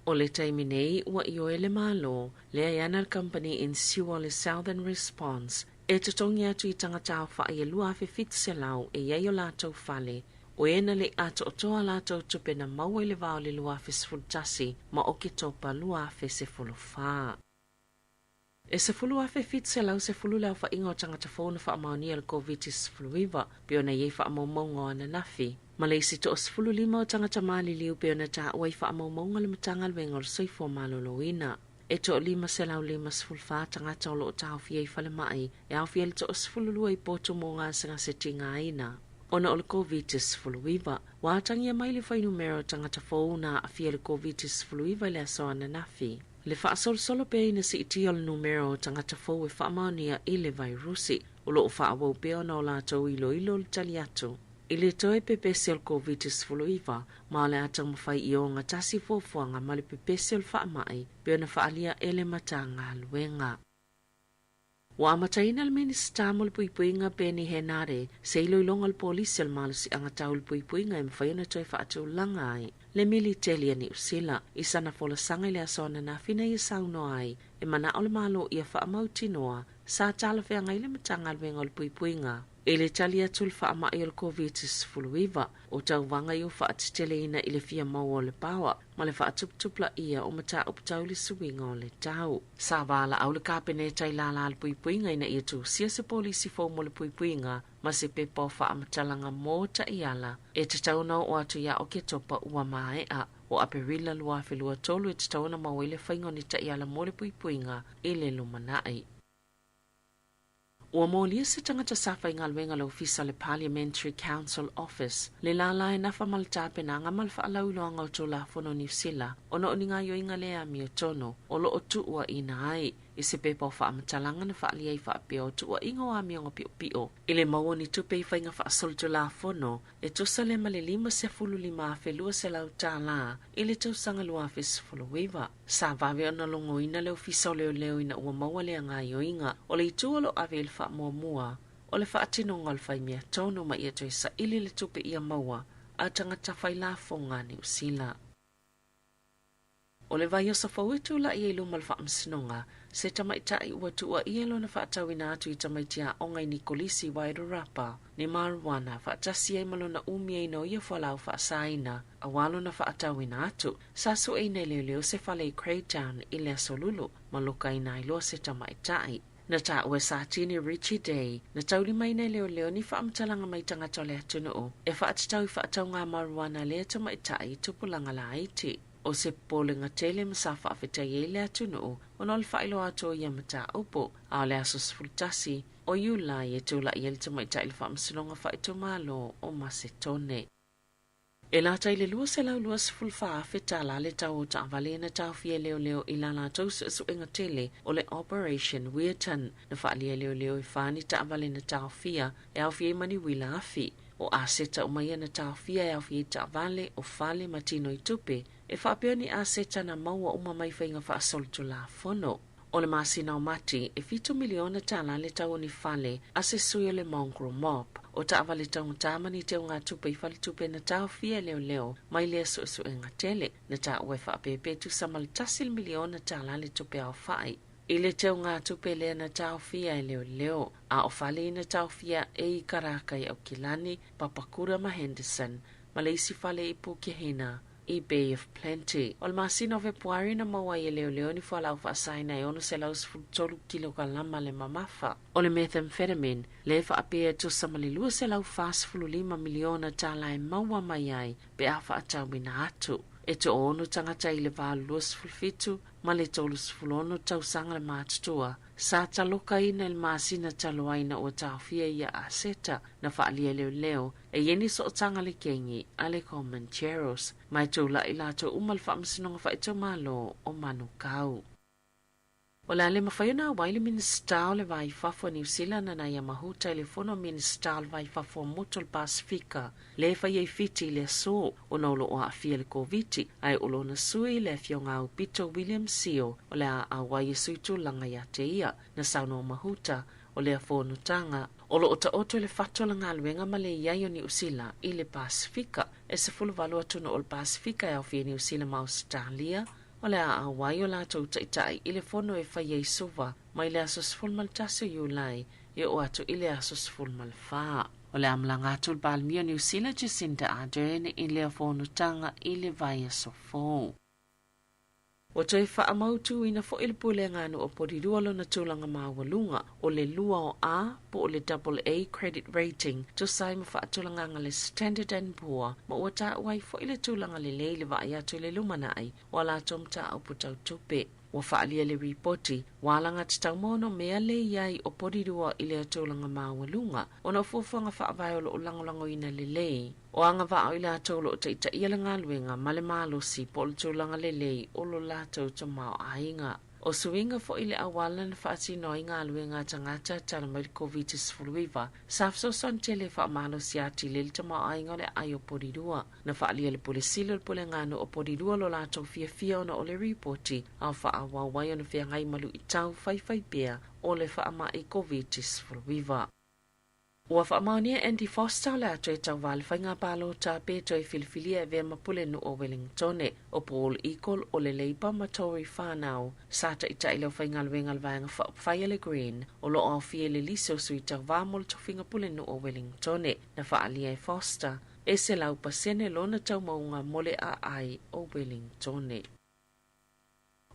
O le taimi nei ua ioe le Malo lea e ana le kamupani insure le Southern Response e totogi atu i tagata aofa'i e 2,700 e i ai o latou fale o e na le'i ato'atoa latou tupe na maua i le vā o le 2011 ma Oketopa 2014. E 10,710 le aofa'iga o tagata fou na fa'amaonia le Koviti-19 pe ona i ai fa'amaumauga o ananafi, ma le isi 15 o tagata maliliu pe ona tā'ua i fa'amaumauga le Matagaluega o le Soifua Maloloina. E 554 tagata o lo'o taofia i falema'i e aofia le 12 i potu mo gasegase tigāina ona o le Koviti-19. Ua atagia mai le fuainumera o tagata fou na a'afia i le Koviti-19 i le aso ananafi, le fa'asolosolo pea ina si'itia o le numera o tagata fou e fa'amaonia i le vairusi. O lo'o fa'aauau pea ona o latou iloilo le tali atu i le toe pepesi o le Koviti-19, ma o le a taumafai i ogatasi fuafuaga ma le pepesi o le fa'ama'i pe ona fa'alia e le Matagaluega. Ua amataina le Minisita mo le Puipuiga Peeni Henare se iloiloga o le Polisi o le Malosi'aga Tau i le Puipuiga e mafai ona toe fa'atulaga ai le militeli a Niu Sila. I sana folasaga i le aso ananafi na ia saunoa ai e mana'o le Malo ia fa'amautinoa sa talafeagai le Matagaluega o le Puipuiga i le tali atu i le fa'ama'i o le Koviti-19. O tauvaga ia ua fa'ateteleina i le fia maua o le paoa ma le fa'atuputupula'ia o mataupu tau i le suiga o le tau. Sa vala'au le Kapeneta i lālā le Puipuiga ina ia tusia se polisi fou mo le puipuiga ma se pepa o fa'amatalaga mo ta'iala e tatau ona o'o atu iā Oketopa ua mae'a. O Aperila 2023 e tatau ona maua ai le faiga o ni ta'iala mo le puipuiga i le lumana'i. Ua molia se tagata sa faigaluega le ofisa o le Parliamentary Council Office le lālā e nafa ma le tapenaga ma le fa'alauiloaga o Tulafono Niu Sila ona o ni gaioiga lē amiotonu o lo'o tu'uaʻina ai. I se pepa o fa'amatalaga na fa'alia ai fa'apea o tu'ua'iga o amioga pi'opi'o i le maua o ni tupe i faiga fa'asolitulafono e tusa lea ma le $55,200 tālā i le tausaga 2019. Sa vave ona logoina le ofisa o leoleo ina ua maua lea gaioiga. O le itu o lo'o ave i le fa'amuamua o le fa'atinoga o le faimea tonu ma ia toe sa'ili le tupe ia maua a tagata failafoga a Niu Sila. O le vaiaso fou e tula'i ai luma o le fa'amasinoga se tamaita'i ua tu'uaʻia lona fa'atauina atu i tamaiti a'oga i Nikolisi Wairarapa ni marijuana fa'atasi ai ma lona ʻumiaina o ia fualā'au fa'asāina auā lona fa'atauina atu. Sa su'eina e leoleo se fale i Greytown i le aso Lulu ma lokaina ai loa se tamaita'i. Na tā'ua e Satini Richie Day na taulimaina e leoleo ni fa'amatalaga mai tagata o le atunu'u e fa'atatau i fa'ataugā marijuana a lea tamaita'i i tupulaga laiti. O se popolega tele ma sa fa'afetai ai le atunu'u ona o le fa'ailoa atu o ia mataupu. A o le aso 11 o Iulai e tula'i ai le tamaita'i i le fa'amasinoga fa'aitumālō o Masetone. E lata i le 224,000 tālā le tau o ta'avale na taofia e leoleo i la latou su'esu'ega tele o le Operation Weirton. Na fa'alia e leoleo e fa ni ta'avale na taofia e aofia ai ma ni uila afi. O aseta uma ia na taofia e aofia ai ta'avale, o fale ma tino i tupe e fa'apea ni aseta na maua uma mai faiga fa'asolitulafono. O le masina o Mati, e 7 miliona tālā le tau o ni fale a se sui o le Mongrel Mob. O ta'avale taugatā ma ni teugatupe i faletupe na taofia e leoleo mai lea su'esu'ega tele. Na ta'ua e fa'apea pe tusa ma le 1 miliona tālā le tupe aofa'i i le teugatupe lea na taofia e leoleo. A o fale ia na taofia e i Karaka i Aukilani, Papakura ma Henderson, ma le isi fale i Pukehina i Bay of Plenty. O le masina o Fepuari na maua ai e leoleo ni fualā'au fa'asaina e 613 kilokalama le mamafa o le methamphetamine le fa'apea e tusa ma le 245 miliona tālā e maua mai ai pe a fa'atauina atu. E toaono tagata i le va o le 27 ma le 36 tausaga le matutua sa talokaina i le masina talu ai ina ua taofia ia aseta na faaalia e leoleo e i ai ni sootaga le kengi a le Comancheros ma e tulai latou uma i le Faamasinoga Faaitumalo o Manukau. O le a le mafai ona auai le Minisita o le Va i Fafo a Niu Sila Nanaia Mahuta i le fono a Minisita o le Va i Fafo a Motu o le Pasefika lea e fai ai Fiti i le aso ona o lo o aafia i le Koviti ae o lona sui le Afioga Aupito William Sio o le a auai e sui tulaga ia te ia. Na saunoa Mahuta o lea fonotaga o lo o taoto i le fatu o le galuega ma le i ai o Niu Sila i le Pasefika. E 18 atunuu o le Pasefika e aofia i Niu Sila ma Ausetalia O le a auai o latou taitai i le fono e fai ai Suva mai le aso 11 o Iulai e oo atu i le aso 14. O le a malaga atu le Palemia o Niu Sila Jacinda Ardern i lea fonotaga i le vaiaso fou. Ua toe faamautuina foi le Pulega a Nuu o Porirua lona tulaga maualuga o le lua o A po o le Double A Credit Rating tusa ai ma faatulagaga le Standard and Poor ma ua taua ai foi le tulaga lelei i le vaai atu i le lumanai o a latou mataupu tau tupe. Ua faaalia le ripoti, ua alagatatau ma onomea le i ai o Porirua i lea tulaga maualuga ona o fuafuaga faavae o lo o lagolagoina lelei o agavaa o i latou o lo o taitaia le galuega ma le malosi po o le tulaga lelei o lo latou tamaoaiga. O suiga foi i le auala na faatino ai galuega a tagata tala mai le Koviti-19, sa fesoasoani tele e faamalosi atili ai le tamaoaiga o le aai o Porirua. Na faaalia e le Pule Sili o le Puleaganuu o Porirua lo latou fiafia ona o le ripoti a o faaauau ai ona feagai ma luitau faifaipea o le faamai Koviti-19. Ua faamaonia e Andy Foster o le a toe tauva i le faiga palota pe toe filifilia e avea ma pulenuu o Wellingtone. O Paul Eagle o le Labour ma Tory whanau sa taitai le aufaigaluega a le Vaega Faaupufai a le Green o lo o aofia i le lisi o sui tauva mo le tofiga pulenuu o Wellingtone. Na faaalia e Foster e 100% lona taumauga mo le aai o Wellingtone.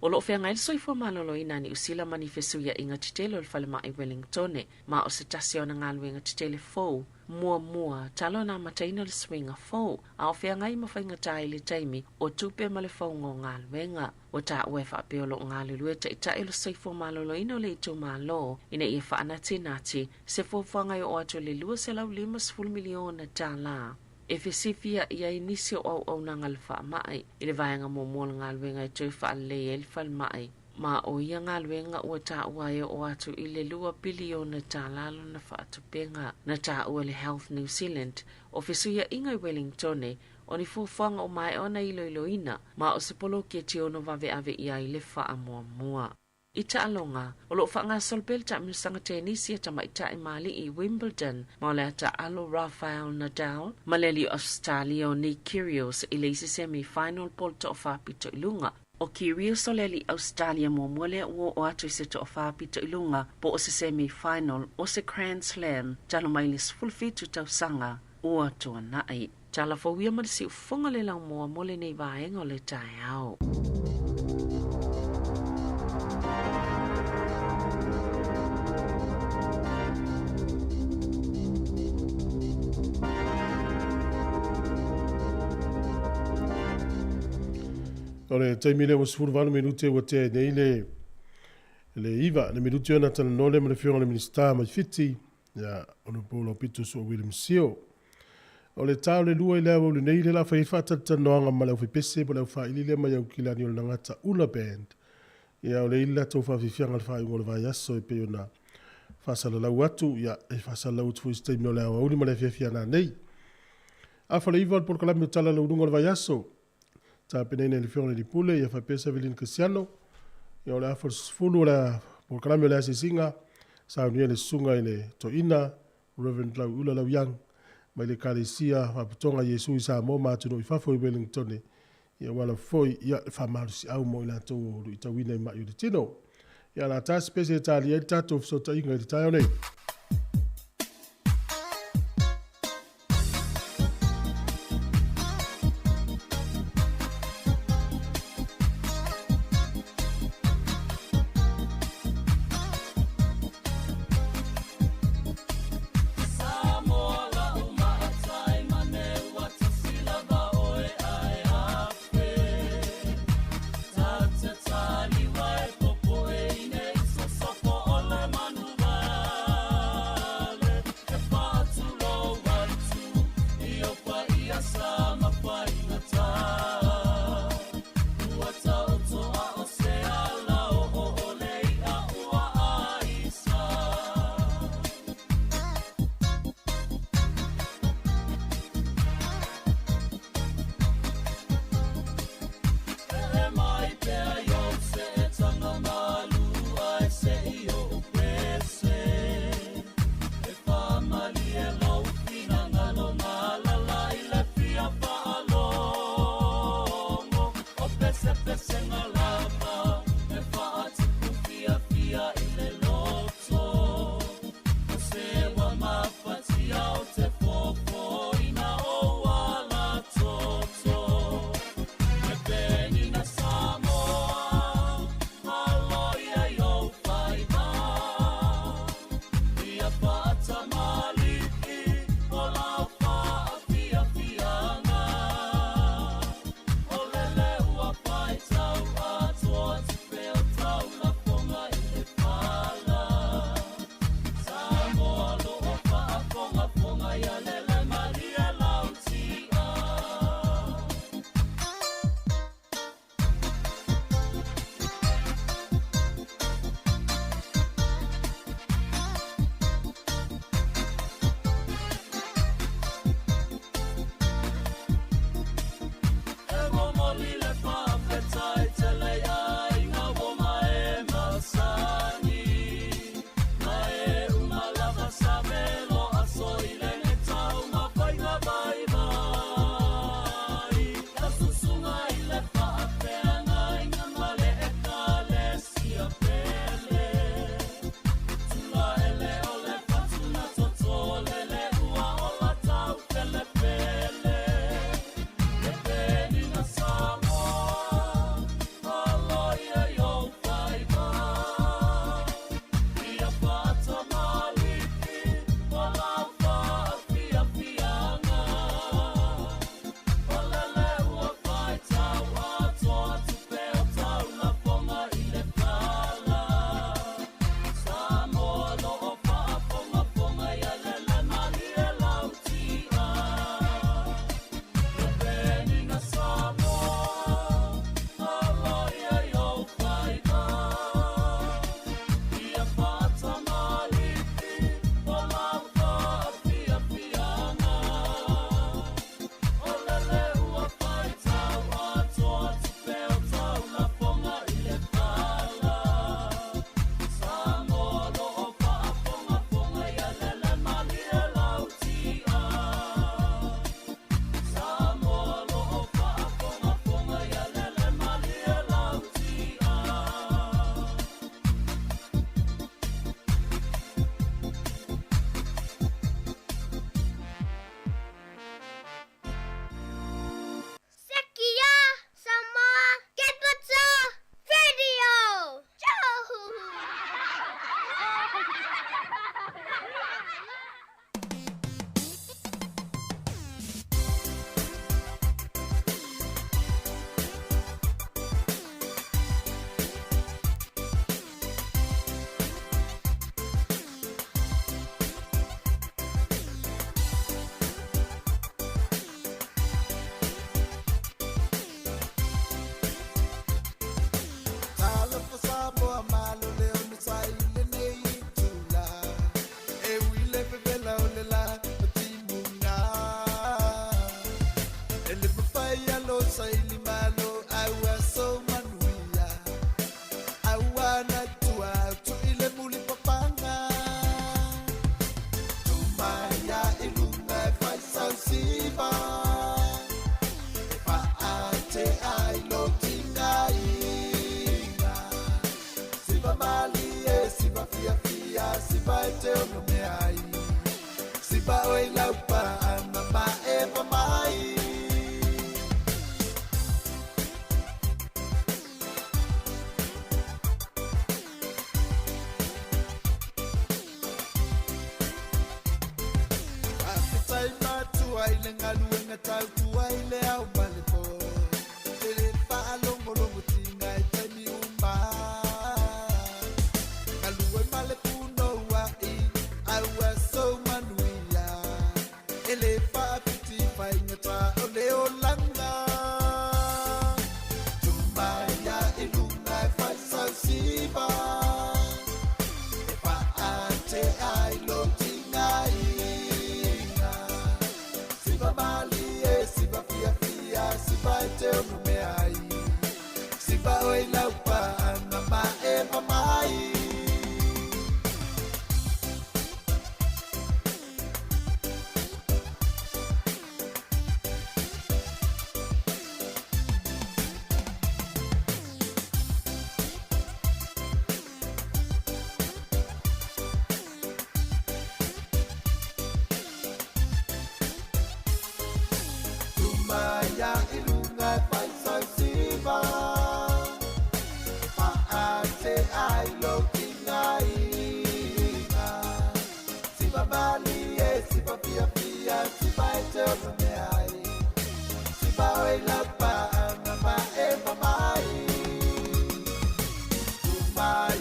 O lo o feagai le soifua maloloina a Niu Sila ma ni fesuiaiga tetele o le falemai Wellingtone, ma o se tasi o ana galuega tetele fou muamua talu ona amataina le suiga fou, a o feagai ma faigata i le taimi o tupe ma le fouga o galuega. Ua taua e faapea o lo o galulue taitai o le soifua maloloina o le itumalo ina ia faanatinati se fuafuaga e oo atu i le $250 miliona tala e fesifiai ai nisi o auaunaga a le faamai i le vaega muamua o le galuega e toe faalelei ai le falemai, ma o ia galuega ua taua e oo atu i le $2 piliona tala lona faatupega. Na taua e le Health New Zealand o fesuiaiga i Wellingtone o ni fuafuaga o maea ona iloiloina ma o se poloketi ono vaveave i ai le faamuamua. I taaloga, o lo o faagasolo pea le taamilosaga tenisi a tamaitai ma alii i Wimbledon ma o le a taaalo Rafael Nadal ma le alii o Ausetalia o Nick Kyrgios i le isi semi final po o le toafa pito i luga. O Kyrgios o le alii Ausetalia muamua lea ua oo atu i se toafa pito i luga po o se semi final o se Grand Slam talu mai le 17 tausaga ua tuanai. Tala fou ia ma le siufofoga le laumua mo lenei vaega o le taeao. O le taimi lea ua 18 minute ua tea ai nei le le iva le minuti ona talanoa lea ma le Afioga i le Minisita mai Fiti, ia, Honourable Aupito Su'a William Sio. O le ta o le lua i le aoauli nei, lea la fai ai faatalatalanoaga ma le aufaipese po o le aufaili lea mai Aukilani o le Nagata Ula Band. Ia, o lea i le latou faafiafiaga i le faaiuga o le vaiaso e pei ona faasalalau atu, ia, e faasalalau atu foi i se taimi o le aoauli ma le afiafi a nanei. Afa le iva o le polokalame o Tala Lauluga o le Vaiaso, tapenaina e le Afioga i le Alii Pule, ia faapea Savelina Kasiano. Ia, o le afa o le 10 o le polokalame o le asiasiga, saunia le susuga i le Toeaina Rev. Lauiula Lau Young, mai le Ekalesia Faapotoga Iesu i Samoa ma atunuu i fafo i Wellingtone, ia ua lava foi ia le faamalosiau mo i latou o luitauina i mai o le tino. Ia la tasi pese e talia ai le tatou fesootaiga i le taeao nei.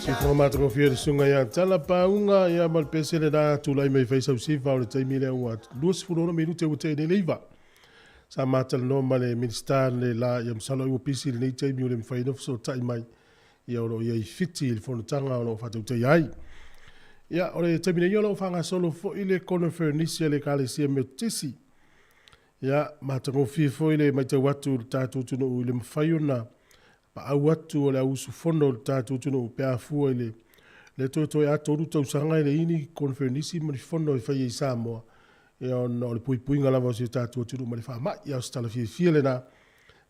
Sifofoga matagofie le susuga ia Tala Pauga ia ma le pese lena tulai mai Faisausiva o le taimi lea ua 26 minute ua tea i le 9. Sa matalanoa ma le Minisita le la ia masalo ai ua pisi i lenei taimi ua le mafai ona fesootai mai ia o lo o i ai Fiti i le fonotaga o lo o faatautaia ai. Ia o le taimi nei o lo o faagasolo foi le koneferenisi a le Ekalesia Metotisi. Ia, matagofie foi le matau atu i le tatou atunuu i le mafai ona paau atu o le au usufono o le tatou atunuu pe a fua i le le toetoe a 3 tausaga e leai ni koneferenisi ma ni fono e faia i Samoa, ia ona o le puipuiga lava o si o tatou atunuu mai le faamai. Ia o se tala fiafia lena.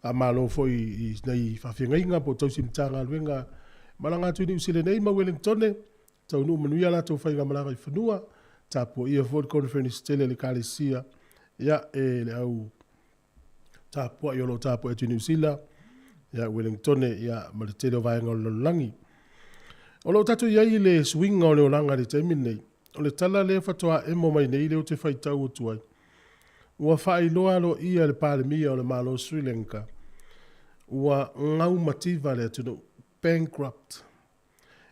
Faamalo foi i nai faafeagaiga po o tausi Matagaluega malaga atu i Niu Sila nei ma Ueligitone, taunuu manuia latou faigamalaga i fanua, tapuaia foi le koneferenisi tele a le Ekalesia, ia e le au tapuai o lo o tapuai atu i Niu Sila, ia Ueligitone, ia ma le tele o vaega o le lalolagi. O lo o tatou i ai i le suiga o le olaga i le taimi lenei. O le tala lea faatoa emo mai nei lea ou te faitau atu ai, ua faailoa aloaia e le Palemia o le Malo o Sri Lanka ua gau mativa le atunuu, bankrupt.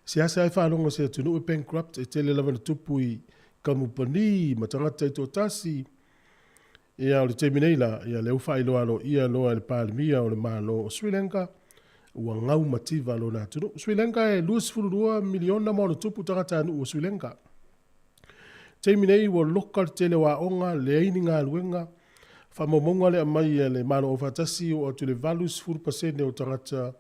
Seasea e faalogo i se atunuu e bankrupt, e tele lava ina tupu i kamupani ma tagata taitoatasi. Ia o le taimi nei la, ia lea ua faailoa aloaia loa e le Palemia o le Malo o Sri Lanka ua gau mativa lona atunuu. Sri Lanka e 22 miliona ma ona tupu tagatanuu o Sri Lanka. Taimi nei ua loka le tele o aoga, leai ni galuega, faamaumauga lea aumai a le Malo Aufaatasi oo atu i le 80% o tagata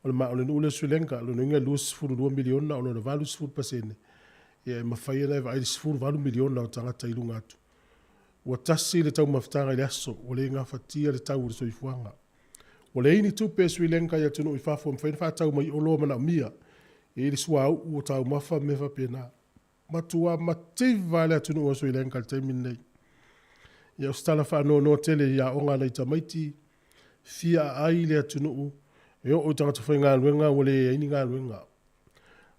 o le o le nuu lea o Sri Lanka, lona uiga e 22 miliona o lona 80%, ia e mafai ona e vaai le 18 miliona o tagata i luga atu. Ua tasi le taumafataga i le aso, ua le gafatia le tau o le soifuaga. Ua leai ni tupe a Sri Lanka i atunuu i fafo e mafai ona faatau mai oloa manaomia, e i ai le suauu, o taumafa ma mea faapena. Matua mativa le atunuu o Sri Lanka i le taimi lenei. Ia o se tala faanoanoa tele i aoga a nai tamaiti, fia aai le atunuu, e oo i tagata faigaluega ua leai ni galuega.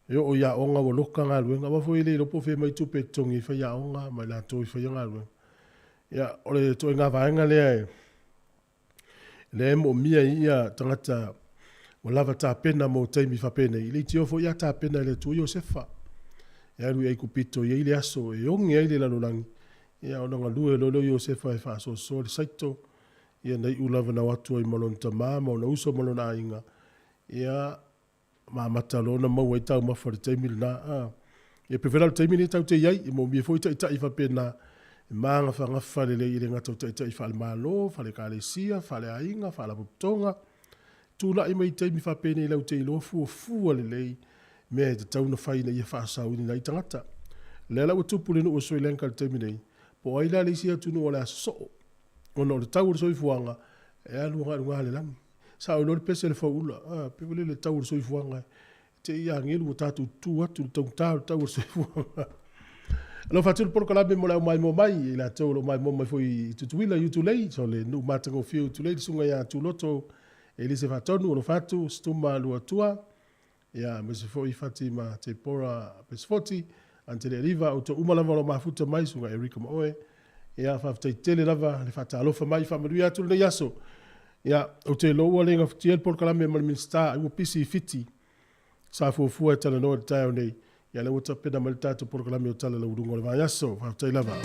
E oo i aoga ua loka galuega, aua foi e le iloa po o fea e aumai tupe e totogi ai faiaoga ma i latou e faia galuega. Ia, o le ituaiga vaega lea e lea e moomia ai ia tagata ua lava tapena mo taimi faapenei. E leitioa foi a tapena e le Atua Iosefa e alu i Aikupito, e i ai le aso e oge ai le lalolagi, ia ona galue loa lea o Iosefa e faasoasoa le saito, ia na iu lava na o atu ai ma lona tama ma ona uso ma lona aiga, ia ma amata loa ona maua ai taumafa i le taimi lena. A. Ia pei foi la o le taimi lenei tatou te i ai, e moomia foi taitai faapena e magafagafa lelei e le gata o taitai faale-Malo, faale-Ekalesia, faale-aiga, faalapotopotoga. Tulai mai i taimi faapenei lau te iloa fuafua lelei mea e tatau ona fai ina ia faasaoina ai tagata. O lea la ua tupu i le nuu o Sri Lanka i le taimi nei, po o ai la le isi atunuu o le a sosoo ona o le tau o le soifuaga e alu agai i luga le lagi. Sao iloa le pese le fauula, a, pei foi lele le tau o le soifuaga e te i agelu ua tatou tutu atu i le taugata o le tau o le soifuaga. Alofa atu le polokalame mo le au maimoa mai, i latou o lo o maimoa mai foi i Tutuila i Utulei, so le nuu matagofie o Utulei, le susuga ia Tuloto Elise Faatonu, alofa atu, Situma Luatua, ia, aemaise foi Fatima Tepora Pesefoti, Antele Aliva, outou uma lava o lo o mafuta mai, susuga Erika ma oe. Ia, faafetai tele lava le faatalofa mai, faamanuia atu lenei aso. Ia, ou te iloa ua le gafatia le polokalame ma le Minisita, ai ua pisi i Fiti. Sa fuafua e talanoa i le taeao nei, ia lea ua tapena mai le tatou polokalame o Tala Lauuluga o le Vaiaso. Faafetai lava.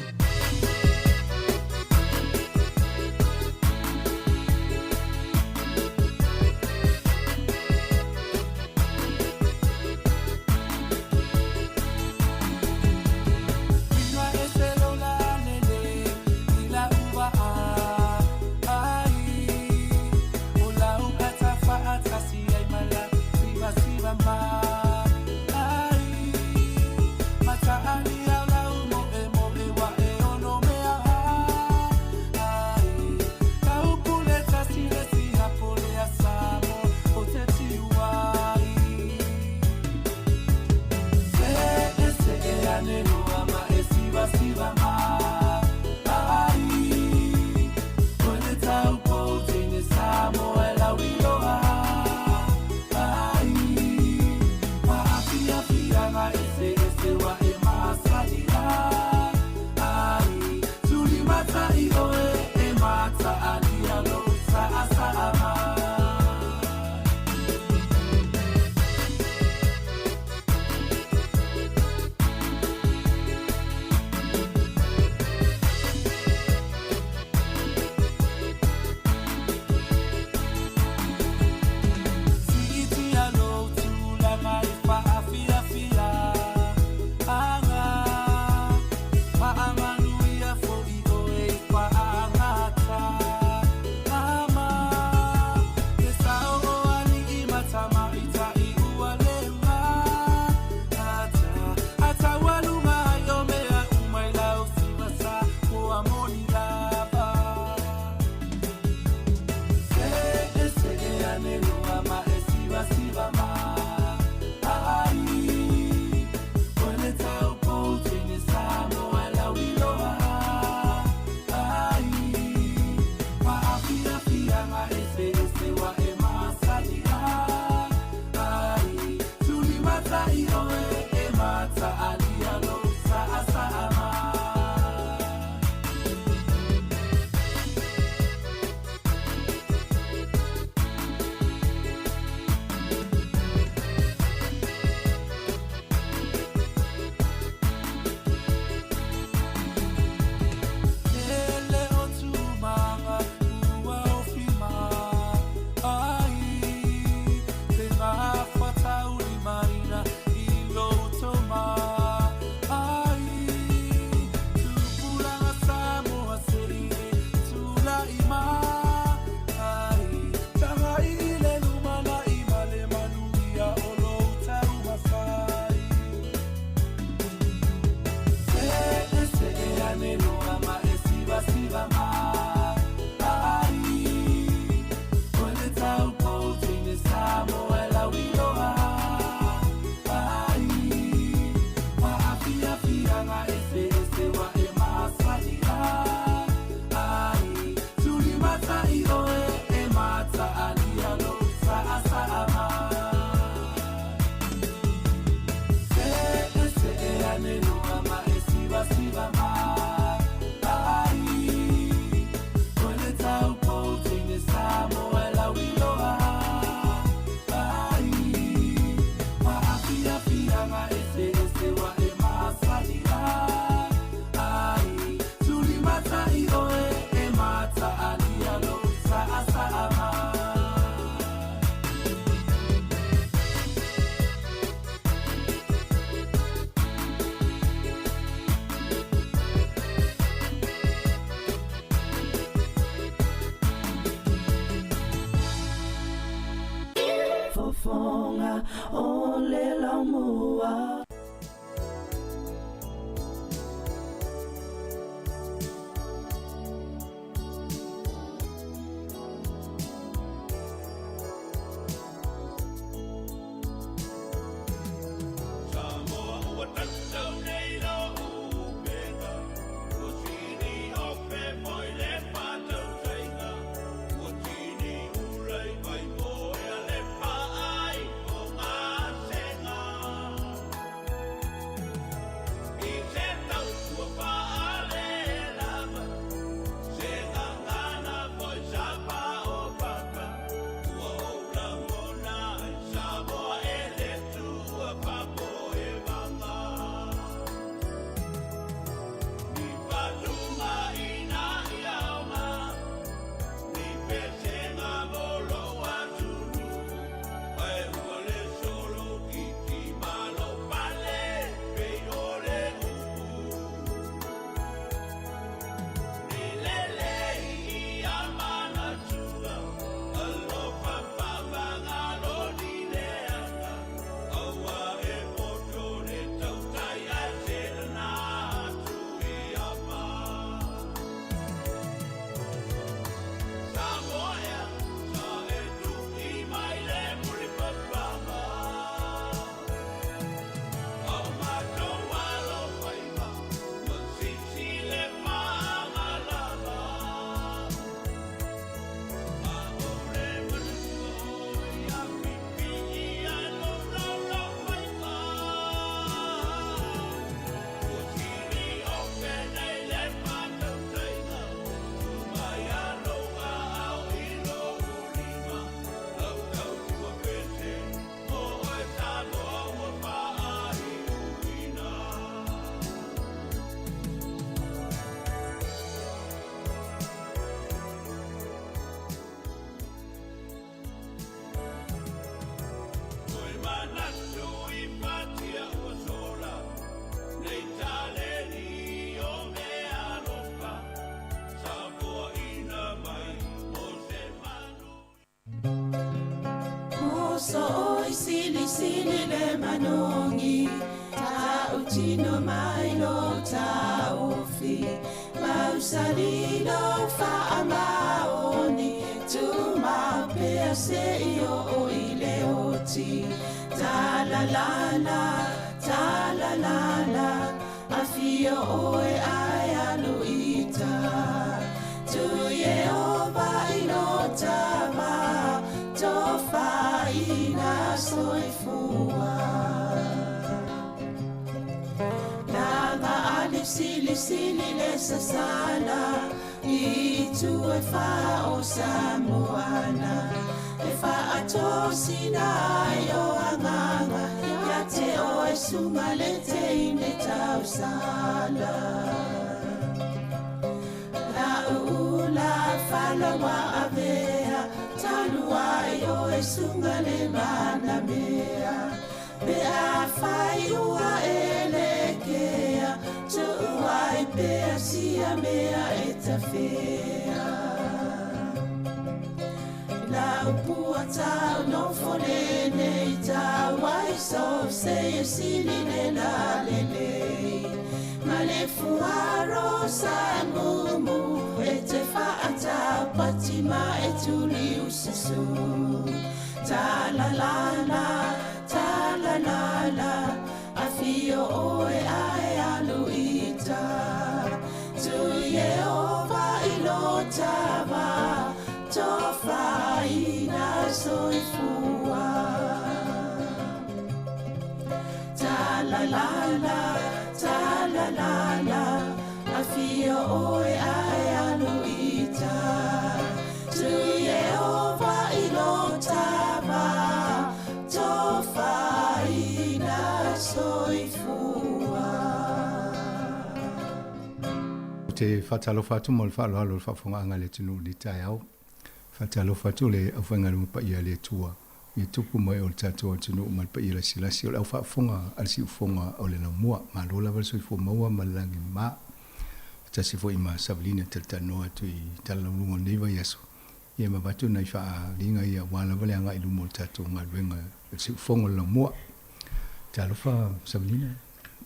siufofoga o le laumua. Oso oi sili sili le manongi Ta utino mai lo ta ofi Mausali lo fa amaoni Tu mapea se io o ile oti Ta la la la, ta la la la Afio oe ai aluita Tu ye o vai lo tava Tofaina soifua Lava ali sili sili le sasala I tu e fa o Samoana E fa atosina ai o anganga Ia te o e sunga le te ine tausala La uula falawa avea Taluai o e sunga le mana mea Pe a fai ua e le kea Tuuai pea sia mea e tawhea La upua tau no fone nei tau ai so se e sili le la le le Ma le fuaro sa mumu e te whaata patima e tuli ususu Ta la la la, ta la la la Afio oe ae aluita Tu ye ova ilo tava Tofaina soifua Ta la la la, ta la la la Afio oe ae aluita Tu ye ova ilo tava Tofaina soifua. Te whatalofa atu mo le whaaloalo le whaafongaanga le tunu li taeao. Whatalofa atu le auwhainga le mapa ia le tua. I tupu mai o le tātou atunuu ma le paia lasilasi o le au faafofoga a le siufofoga o le laumua. Malo lava le soifua maua ma le lagi ma. Tasi foi ma Savalina talatanoa atu i tala lauluga o lenei vaiaso. Ia ma avatu nai faaaliga ia aua lava le agai i luma o le tatou galuega i le siufofoga o le laumua. Talofa Savalina.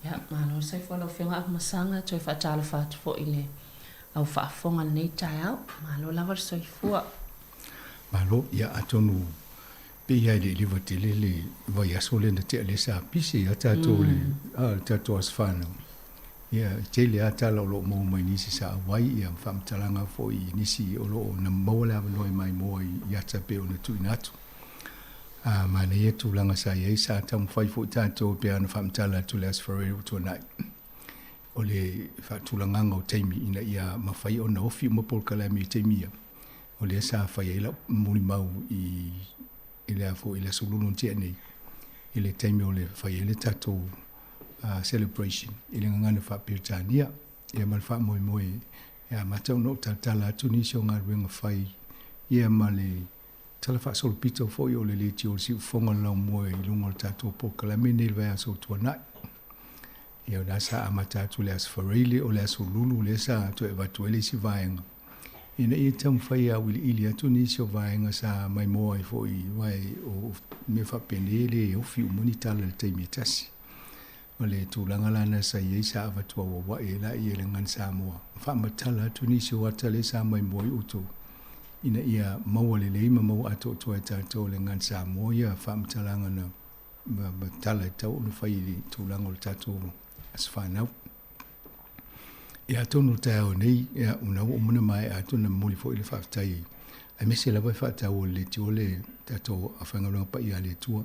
Ia, malo le soifua lau Afioga Afamasaga, toe faatalofa atu foi i le au faafofoga i lenei taeao. Malo lava le soifua. Malo, ia atonu pei lava e le i leva tele le vaiaso lea na tea lea sa pise a tatou le a le tatou aso fanau. Ia e tele lava tala o lo o maua mai nisi sa auai ia ma faamatalaga foi i nisi o lo o na maua le avanoa e maimoa i ata pei ona tuuina atu. A manaia tulaga sa i ai, sa taumafai foi tatou pei ona faamatala atu i le Aso Faraile ua tuanai, o le faatulagaga o taimi ina ia mafai ona ofi uma polokalame i taimi ia, o lea sa fai ai lau molimau i i le a foi i le Aso Lulu na tea nei, i le taimi o le fai ai le tatou celebration i le gagana faa-Peretania. Ia ma le faamoemoe e amata ona ou talatala atu nisi o galuega fai ia ma le tala faasolopito foi o le leitio o le siufofoga o le laumua i luga o le tatou polokalame nei i le vaiaso ua tuanai. Ia o lena sa amata atu i le Aso Faraile, o le Aso Lulu lea sa toe avatu ai le isi vaega ina ia taumafai e auiliili atu nisi o vaega sa maimoa ai foi aua o mea faapenei e le ofi uma ni tala i le taimi e tasi. O le tulaga la lena sa i ai sa avatu auauai ai laia i le Gagana Samoa ma faamatala atu nisi o ata lea sa maimoa ai outou ina ia maua lelei ma maua atoatoa e tatou le Gagana Samoa ia faamatalaga na ma tala e tatau ona fai i le tulaga o le tatou aso fanau. Ia atonu o le taeao nei, ia, ona ua uma ona maea atu ona momoli foi le faafetai aemaise lava e faataua i le leitio le tatou aufaigaluega paia a le Atua.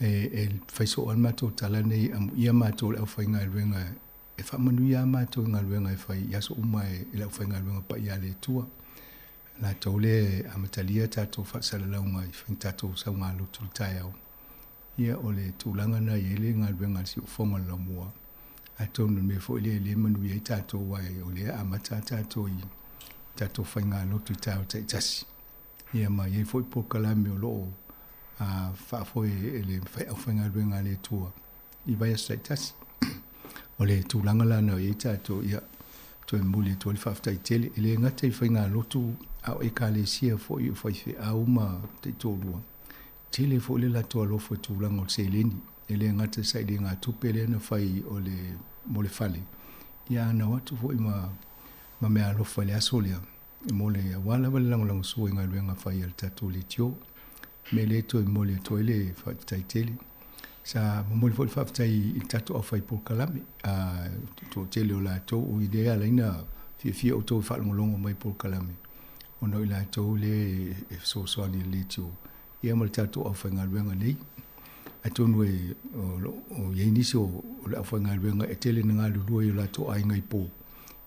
E fai soo lava le matou tala nei, amuia matou le aufaigaluega e faamanuia lava matou i galuega e fai i aso uma e le aufaigaluega paia a le Atua. Latou lea e amatalia tatou faasalalauga i fai tatou saugalotu i le taeao. Ia o le tulaga lena e i ai le galuega a le siufofoga o le laumua. Atonu o le mea foi lea e le manuia ai tatou aua o lea e amata lava tatou i tatou faigalotu i taeao taitasi. Ia ma e i ai foi polokalame o lo o faafoe e le aufaigaluega a le Atua i vaiaso taitasi. O le tulaga la na i ai tatou, ia, toe momoli atu ai le faafetai tele. E le gata i faigalotu, a o ekalesia foi o faifeau ma taitoalua, tele foi le latou alofa i tulaga o le seleni. E le gata i sailigatupe lea na fai o le, mo le fale, ia a na o atu foi ma, ma meaalofa i le aso lea, mo le, aua lava le lagolagosua i galuega fai a le tatou leitio. Mea lea e toe momoli atu ai le faafetai tele. Sa momoli foi le faafetai i le tatou aufai polokalame, a toatele o latou, o i lea e ala ai ona fiafia outou e faalogologo mai i polokalame, ona o i latou lea e fesoasoani i le leitio ia ma le tatou aufaigaluega nei. Atonu e o i ai nisi o le aufaigaluega e tele ina galulue i o latou aiga i po,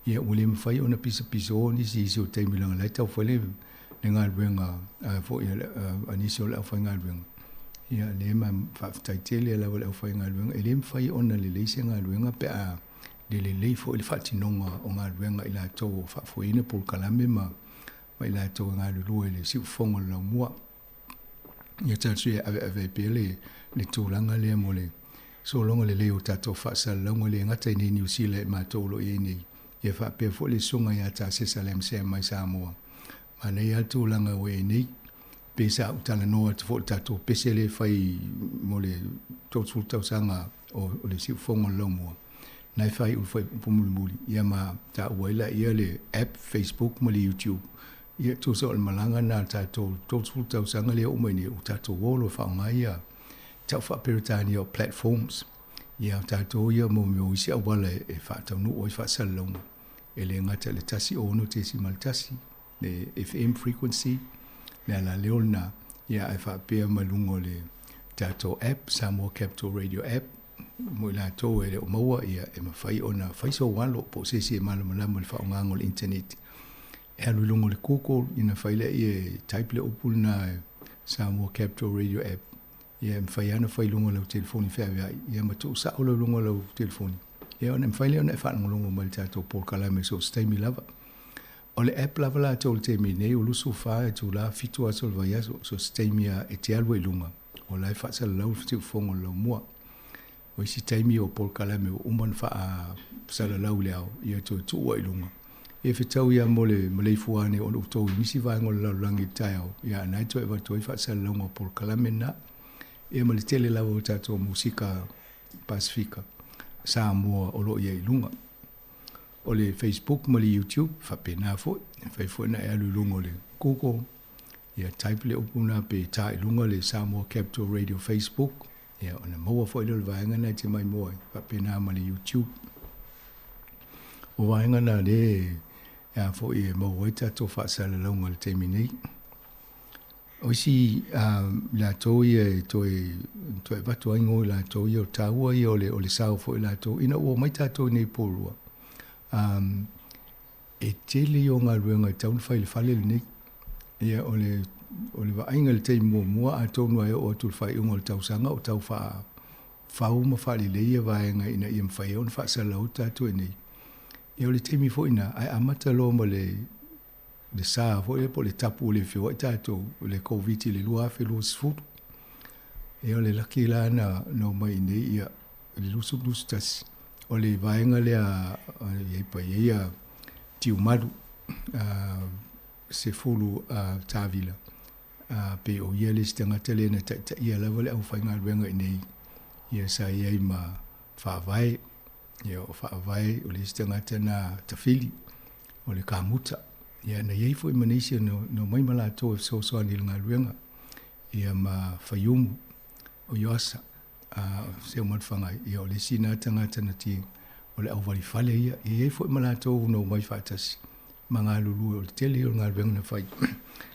ia ua le mafai ona pisapisao nisi i isi o taimi leaga o la e taufai le galuega foi a nisi o le aufaigaluega. Ia lea ma faafetai tele lava i le aufaigaluega, e le mafai ona lelei se galuega pe a le lelei foi le faatinoga o galuega i latou o faafoeina polokalame ma i latou e galulue i le siufofoga o le laumua. Ia tatou e aveave ai pea le tulaga lea mo le sologa lelei o tatou faasalalauga, e le gata i nei Niu Sila i matou o lo o i ai nei, ia faapea foi le susuga ia Tasesa Lamsam mai Samoa. Manaia lava le tulaga ua i ai nei, pei sa ou talanoa atu foi i le tatou pese lea e fai mo le 30 tausaga o le siufofoga o le laumua, na e faaiu le fuaiupu mulimuli, ia ma taua ai laia le app Facebook ma le YouTube. Ia tusa o le malaga lena a le tatou 30 tausaga lea e oo mai nei, ua tatou o loa e faaaoga ia tau faa-Peretania o platforms. Ia o tatou ia mo mea o isi auala e faataunuu ai faasalalauga, e le gata i le 106.1, le FM frequency, le alaleo lena, ia ae faapea ma luga o le tatou app, Samoa Capital Radio App, mo i latou e le o maua, ia e mafai ona fai sou alo po o se isi e malamalama i le faaaogaina o le internet. E alu i luga o le Google, ona fai lea e type le upu lena Samoa Capital Radio App, ia e mafai lava ona fai i luga o lau telefoni feaveai, ia ma tuu sao loa i luga o lau telefoni, ia ona mafai lea ona e faalogologo mai i le tatou polokalame i so o se taimi lava. O le app lava latou i le taimi nei, ua 24 itula, 7 aso o le vaiaso, so o se taimi lava e te alu ai i luga, o la e faasalalau le siufofoga o le laumua. O isi taimi o polokalame ua uma ona faasalalau i le ao, ia toe tuu ai i luga. E fetau ia mo le maleifua ane o outou i nisi vaega o le lalolagi i le taeao, ia na e toe avatu ai faasalalauga o polokalame lena. Ia ma le tele lava o tatou musika Pasefika, Samoa o lo o i ai i luga. O le Facebook ma le YouTube, faapena foi. E mafai foi ona e alu i luga o le Google, ia type le upu lena pe ta i luga le Samoa Capital Radio Facebook, ia ona maua foi lea o le vaega lena e te maimoa ai, faapena ma le YouTube. O vaega na lea e a foi e maua ai tatou faasalalauga i le taimi nei. O isi latou ia e toe toe avatu ai igoa i latou ia, o le taua ia o le o le sao foi o latou ina ua omai tatou i nei Porirua. E tele ia o galuega e tatau ona fai i le fale lenei. Ia o le o le vaaiga i le taimi muamua atonu lava e oo atu i le faaiuga o le tausaga o tau faafau ma faalelei ia vaega ina ia mafai ai ona faasalalau tatou i inei. Ia o le taimi foi lena ae amata loa ma le le sa foi lea po o le tapu ua le feoai tatou i le Koviti i le 2020. Ia o le laki la na omai i inei ia i le 2021, o le vaega lea i ai pa i ai ia Tiumalu Sefulu Tavila, pei o ia le isi tagata lea na taitaia lava le aufaigaluega i inei, ia sa i ai ma Faavae. Ia o Faavae o le isi tagata na tafili o le kamuta. Ia na i ai foi ma nisi na omai ma latou e fesoasoani i le galuega, ia ma Faiumu o Ioasa, Seumanufagai, ia o le isi na tagata na ti o le auvalifale ia. E i ai foi ma latou na omai faatasi ma galulue, o le tele ia o le galuega na fai.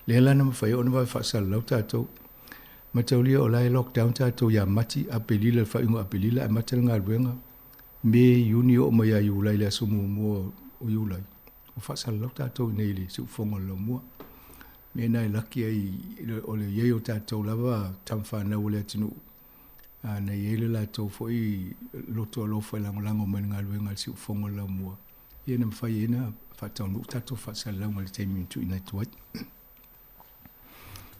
Lea la na mafai ai ona vave faasalalau tatou. Mataulia o la e lockdown tatou ia Mati, Aperila, le faaiuga o Aperila amata le galuega. Me, Iuni oo mai ia Iulai le aso muamua o Iulai, ua faasalalau tatou i inei i le siufofoga o le laumua. Mea na e laki ai o le i ai o tatou lava tama fanau o le atunuu, na i ai le latou foi loto alofa e lagolago mai i le galuega a le siufofoga o le laumua, ia na mafai ai ona faataunuu tatou faasalalauga i le taimi na tuuina atu ai.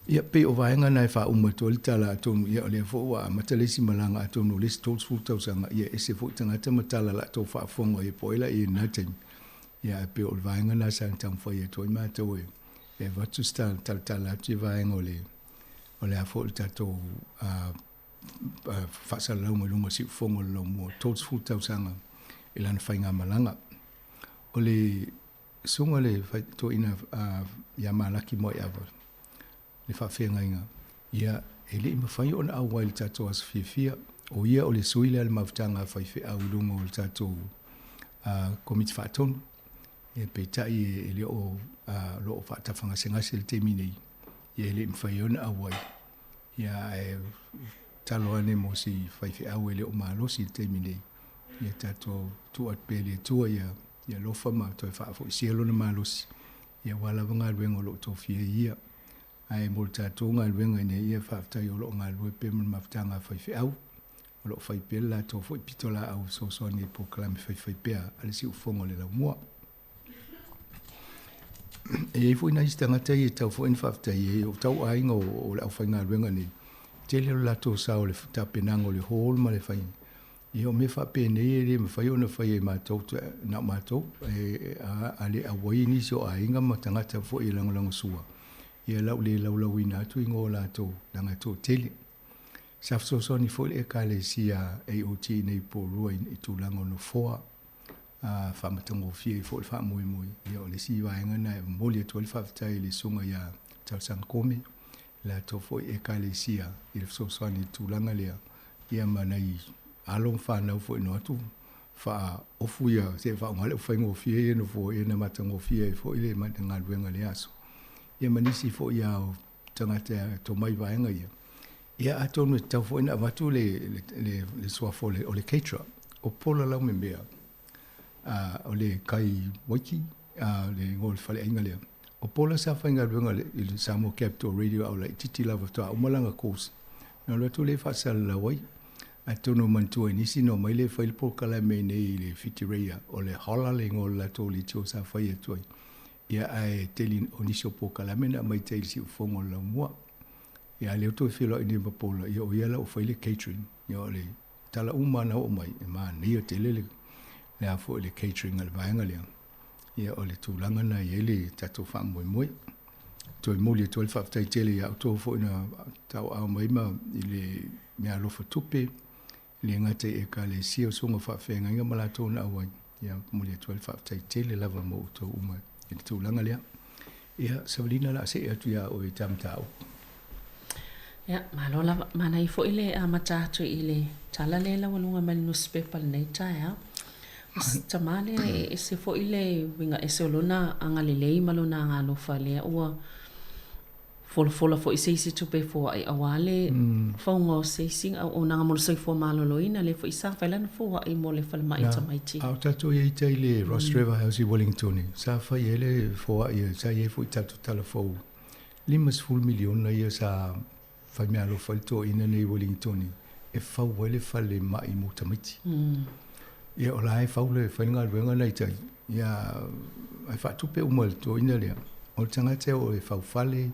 Ia, pei o vaega na e faauma atu ai le tala, atonu ia o lea foi ua amata le isi malaga, atonu o le isi 30 tausaga, ia e ese foi tagata ma tala latou faafofoga ia po o ai la i lena taimi. Ia ae pei o le vaega na sa taumafai atu ai matou e e avatu se talatala atu i vaega o le o le a foi le tatou faasalalauga i luga o siufofoga o le laumua 30 tausaga i lana faigamalaga. O le Susuga le Toeaina ia Malaki Moaiava, le faafeagaiga, ia, e le i mafai ona auai i le tatou aso fiafia. O ia o le sui lea a le mafutaga a faifeau i luga o le tatou Komiti Faatonu. Ia, peitai e le o, o lo o faatafagasegase i le taimi nei, ia e le i mafai ona auai. Ia, ae tatalo ane mo si faifeau e le o malosi i le taimi nei, ia tatou tuu atu pea i le Atua ia ia alofa ma toe faafoisia lona malosi, ia aua lava galuega o lo o tofia ai ia. Ae mo le tatou galuega ina ia faafetai o lo o galulue pea ma le mafutaga a faifeau, o lo o fai pea le latou foi pitolaau e fesoasoani i polokalame faifaipea a le siufofoga o le laumua. E i ai foi nai isi tagata ia e tatau foi ona faafetai ai, o tau aiga o le aufaigaluega nei, tele lo latou sao i le tapenaga o le hall ma le faiga. Ia o mea faapenei e le mafai ona faia e matou, na o matou, a le auai nisi o aiga ma tagata foi e lagolagosua, ia lau le laulauina atu igoa o latou, leaga e toatele. Sa fesoasoani foi le Ekalesia AOG i nei Porirua i tulaga o nofoa, faamatagofie ai foi le faamoemoe. Ia o le isi vaega lena e momoli atu ai le faafetai i le Susuga ia Talosaga Kome, latou foi Ekalesia i le fesoasoani i le tulaga lea, ia ma nai alo ma fanau foi no atu faaofu ia se faaaoga le ufaigofie ia nofoa ia na matagofie ai foi le galuega i lea aso. Ia ma nisi foi ia o tagata tomai vaega ia. Ia atonu e tatau foi ona avatu le suafa o le caterer, o Pola Laumemea, o le Kai Waiki, le igoa o le faleaiga lea. O Pola sa faigaluega i le Samoa Capital Radio a o laitiiti lava faatoa uma lana course. Na alu atu lea e faasalalau ai. Atonu e manatua i nisi na omai lea e fai le polokalame i inei i le Whitireia, o le Hola le igoa o le latou leitio sa fai atu ai. Ia ae tele o nisi o polokalame na aumai tai i le siufofoga o le laumua. Ia a o lea ua toe feiloai nei ma Pola, ia o ia la ua fai le catering. Ia o le tala uma lava na oo mai, e manaia tele le a foi le catering a le vaega lea. Ia o le tulaga lena e i ai le tatou faamoemoe. Toe momoli atu ai le faafetai tele ia outou foi na tauaao mai ma i le meaalofa tupe, e le gata i Ekalesia o susuga faafeagaiga ma latou na auai. Ia momoli atu ai le faafetai tele lava mo outou uma i le tulaga lea. Ia, Savalina o le a see atu ia oe i ta mataupu. Ia, malo lava. Manaia foi le amata atu i le tala lea e laualuga mai le nusipepa i lenei taeao. O si tama lea e ese foi le uiga ese o lona agalelei ma lona agalofa lea ua folafola foi se isi tupe e foai aua le fauga o se isi auaunaga mo le soifua maloloina lea foi sa fai lana foai mo le falemai tamaiti. A o tatou i ai tai i le Ross River House i Wellington, sa fai ai le foai, sa i ai foi tatou tala fou 50 miliona ia sa fai meaalofa ai le toeaina nei i Wellington e fau ai le fale mai mo tamaiti. Ia o la e fau le fai le galuega lena i tai, ia ae faatupe uma e le toeaina lea. O le tagata e oo e fau fale,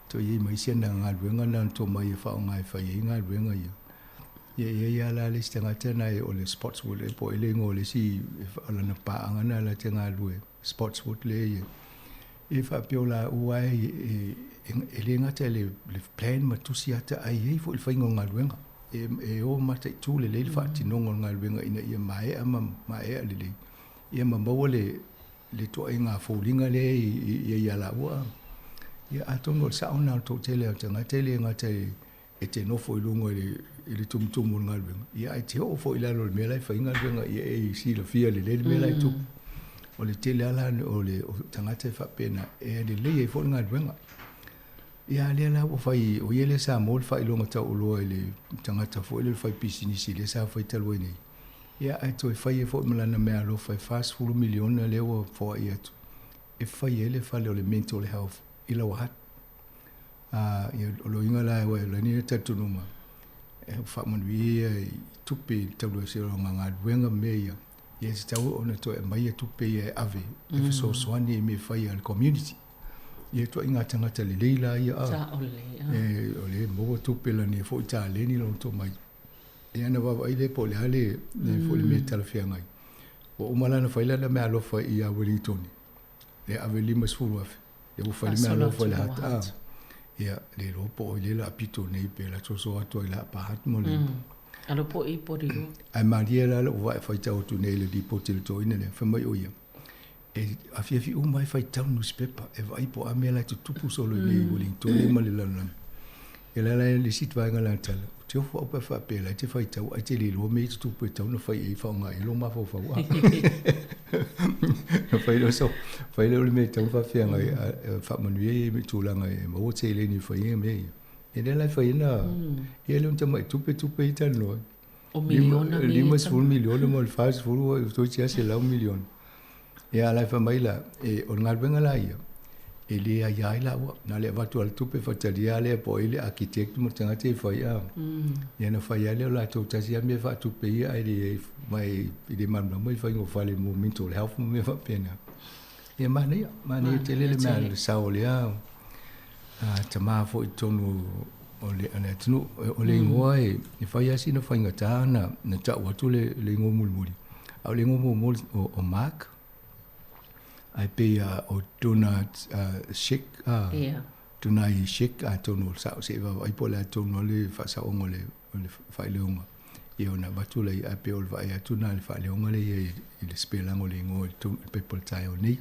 toe i ai ma isi ana galuega na ona tomai e faaaoga e fai ai galuega ia. Ia e i ai lava la le isi tagata lena o le Spotswood ea po o ai le igoa o le isi o lana paaga lena la te galulue Spotswood lea e i ai. E faapea o laua e, e le gata i le plan ma tusi ata, ae i ai foi le faiga o galuega. E o mataitu lelei le faatinoga o le galuega ina ia maea ma maea lelei, ia ma maua le ituaiga foliga lea e i ai ia laua. Ia atonu o le sao lena o le toatele o tagata e le gata e te nofo i luga i le tumutumu o le galuega, ia ae te oo foi i lalo o le mea la e fai ai galuega, ia e silafia lelei le mea la e tupu. O le tele lava la o le tagata e faapena, e lelei ai foi le galuega. Ia a lea la ua fai, o ia lea sa maua le faailoga taualoa i le tagata foi lea o le faipisinisi lea sa fai talu ai nei. Ia ae toe fai ai foi ma lana meaalofa e $40 miliona lea ua foai atu e fai ai le fale o le mental health i Lower Hutt. A, ia, o loiga la e ua lani le talitonuga, e faamanuia ia i tupe i le taluese o lona galuega ma mea ia, ia e tatau ona toe aumai tupe ia e ave e fesoasoani i mea e fai a le community. Ia ituaiga tagata lelei la ia, a, Sao lelei, a. E, o lea e maua tupe lani foi taleni lona tomai. Ia ona vaavaai lea po o le a le, le foi le mea e talafeagai. Ua uma la ona fai lana meaalofa ia Wellington, lea ave $50,000. Lea ua fai le meaalofa i le Hutt, a. Ia, le iloa po o ai lea o le a pito nei pe o le a soso atu ai i le Upper Hutt mo le... Alo po i Porirua. Ae malie la lou vae faitau atu nei i le lipoti a le toeaina lea, fai mai o ia, e afiafi uma e faitau le nusipepa, e vaai po o a mea la e tutupu solo i nei i Wellington ma le lalolagi. Ia la la le isi vaega la tala, ou te ofo au pe a faapea la e te faitau ae te le iloa mea ia e tutupu e tatau ona fai i ai faaaoga ai lou mafaufau. Ona fai lea o sau, fai lea o le mea e tatau ona faafeagai faamanuia ia i tulaga e maua seleni e fai ai mea ia. Ia lea la e fai ai na, ia le tamai tupe tupe ia talanoa ai. O miliona mea ia. $50 miliona ma le 40 toeitiiti lava $100 miliona. Ia a la e fai mai la, e, o le galuega la ia, e le aia ai laua. Na o le avatu lava o le tupe faitalia lea po o ai le architect ma le tagata e fai a. Ia ona fai lava lea o latou tasi lava mea faatupe ia ae le ma e le malamalama i le faiga o fale mo mental health ma mea faapena. Ia manaia, manaia tele le mea le sao o lea tama foi i totonu o le atunuu. O le igoa e fai lava sina faigata na tau atu le igoa mulimuli. A o le igoa muamua o Mark, ae pei o Donald Sheck, Donai Sheck, atonu o le sao, se i vaavaai po o le a tonu lava le faasaoga o le faailoga. Ia ona avatu lea, ae pei o le vaai atu lena i le faailoga lea i le sipelaga o le igoa i le pepa o le taeao nei.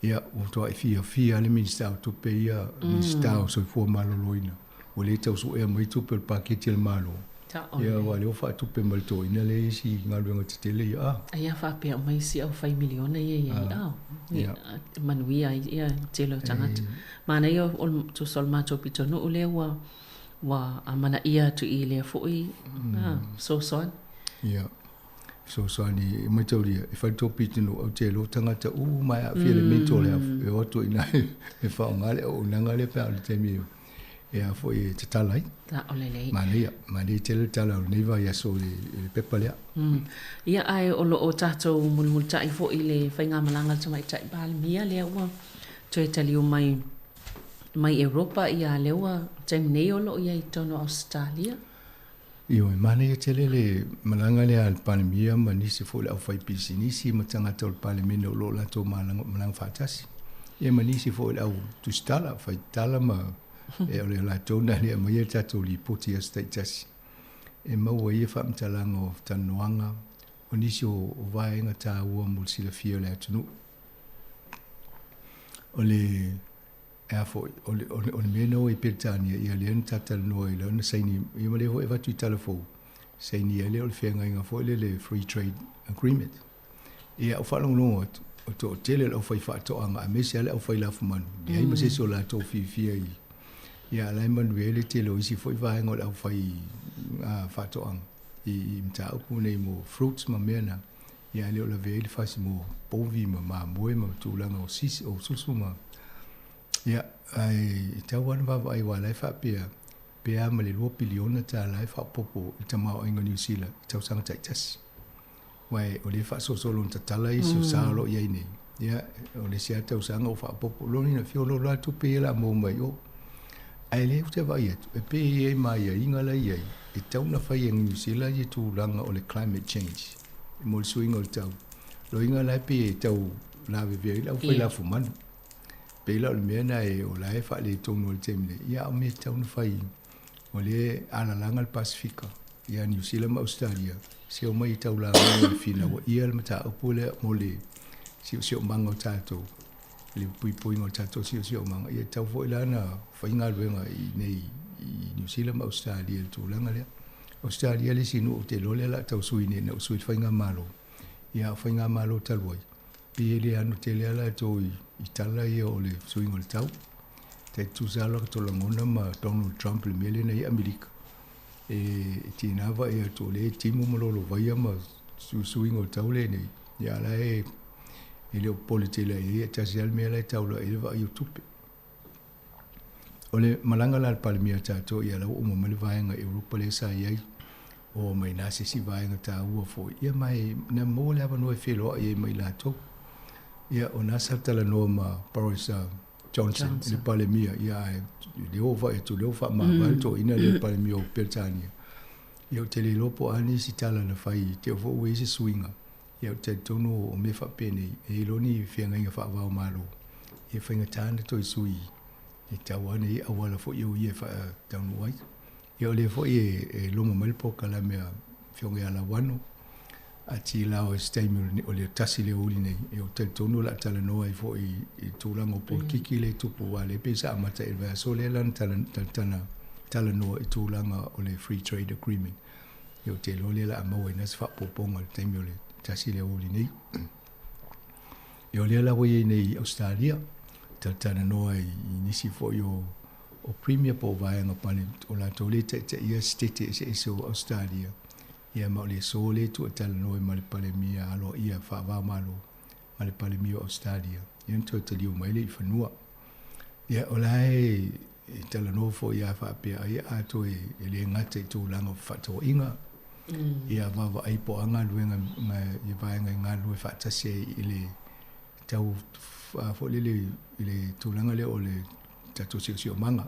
Ia, ua matuai fiafia lava le Minisita o Tupe ia, Minisita o Soifua Maloloina, ua le tau suea mai tupe o le paketi a le Malo. Ia, aua o lea ua faatupe mai e le toeaina lea isi galuega tetele ia. A. Ai a faapea uma isi au fai miliona ia i ai, a, ia manuia ai ia le tele o tagata. Manaia o le tusa o le matou pitonuu lea ua ua amanaia atu i lea foi fesoasoani. Ia. Fesoasoani e mataulia e fai le tou pitonuu ou te iloa tagata uma e aafia i le mental health e o atu i ina e faaaoga le auaunaga lea pe a o le taimi e a foi e tatala ai. Sao lelei. Manaia, manaia tele le tala o lenei vaiaso i le pepa lea. Ia ae o lo o tatou mulimulitai foi i le faigamalaga a le Tamaitai Palemia lea ua toe taliu mai mai Europa ia lea ua taimi nei o lo o i ai i totonu o Ausetalia. Ioe, manaia tele le malaga lea a le Palemia ma nisi foi o le aufaipisinisi ma tagata o le Palemene o lo o latou malaga faatasi. Ia ma nisi foi o le au tusitala, faitala ma e o le latou na le aumaia le tatou lipoti i aso taitasi. E maua ai ia faamatalaga o talanoaga o nisi o vaega taua mo le silafia o le atunuu. O le E a foi, o le, o le, o le mea na o ai i Peretania, ia lea na talatalanoa ai loa na saini, ia ma lea foi e avatu i tala fou, saini ai lea o le feagaiga foi lea le Free Trade Agreement. Ia, ou faalogologo atu, o toatele o le aufaifaatoaga aemaise lava le aufai lafumanu, leai ma se isi o latou fiafia i, ia a la e manuia ai le tele o isi foi vaega o le aufai faatoaga i, i mataupu nei mo fruits ma mea na. Ia ae le o lavea ai le fasi mo povi ma mamoe ma tulaga o sisi, o susu ma... Ia, ae e tau lava ona vaavaai aua o la e faapea, pe a ma le $2 piliona e faaopoopo i le tamaoaiga o Niu Sila i tausaga taitasi. Aua o lea e faasolosolo ona tatala isi o sa o lo o i ai nei, ia, o le isi lava tausaga ua faaopoopo. Lona uiga, e feoloolo lava tupe ia o le a maua mai i o. Ae lea ou te vaai atu, e pei e i ai ma aiaiga la e i ai, e tatau ona fai e Niu Sila ia tulaga o le climate change. Mo le suiga o le tau. Loiga la e pei e tau lavevea ai le aufai lafumanu. Pei la o le mea lena e o la e faaletonu ai le taimi nei, ia a o mea e tatau ona fai, o lea e alalaga le Pasefika ia Niu Sila ma Ausetalia, se omai e taulaga i le finauaia le mataupu lea mo le siosiomaga o tatou, le puipuiga o le tatou siosiomaga, ia e tatau foi la ona fai galuega i inei i Niu Sila ma Ausetalia i le tulaga lea. Ausetalia le isi nuu ou te iloa lea o le a tau sui nei ina ua sui le faigamalo. Ia a o faigamalo talu ai, pei e le ano tele lava latou i tala ia o le suiga o le tau. Tai tutusa lava lo latou lagona ma Donald Trump i le mea lea na i ai Amerika. E tiga vaai atu o lea e timu ma lolovaia ma suiga o le tau lenei, ia a o la e le o popole tele i ai, e tasi lava le mea la e taulai i ai le vaai o tupe. O le malaga la a le Palemia a tatou, ia la ua uma mai le vaega Europa lea sa i ai, oo mai ina se isi vaega taua foi, ia ma e na maua le avanoa e feiloai ai ma i latou. Ia o na sa talanoa ma Boris Johnson, le Palemia, ia ae le o vaai atu, lea ua faamavae le toeaina lea le Palemia o Peretania. Ia ou te le iloa po o a nisi tala na fai, te i foi ua i ai se suiga. Ia ou te talitonu o mea faapenei, e i ai loa ni feagaiga faava o Malo, e faigata ona toe sui e tau lava ona i ai auala foi e uia e faataunuu ai. Ia o lea foi e loma mai le polokalame a Afioga ia Lauano, a Tilao i se taimi o le tasi lea o uli nei, ia ou te talitonu o le a talanoa ai foi i le tulaga o polokiki lea e tupu, aua o lea e pei sa amata i le vaiaso lea lana talanoa i tulaga o le Free Trade Agreement. Ia ou te iloa lea o le a maua ai na se faaopoopoga i le taimi o le tasi lea o uli nei. Ia o lea la ua i ai nei i Ausetalia, talatalanoa i nisi foi o o Premier po o vaega pale o latou lea e taitaia setete eseese o Ausetalia, ia ma o le aso lea e tuuatalanoa ai ma le Palemia aloaia faava-o-Malo ma le Palemia o Ausetalia, ia ona toe taliu mai lea i fanua. Ia o la e e talanoa foi a faapea ai a toe e le gata i tulaga o fefaatauaiga, ia vaavaai po o a galuega i vaega e galulue faatasi ai i le tau foi lele i le tulaga lea o le tatou siosiomaga.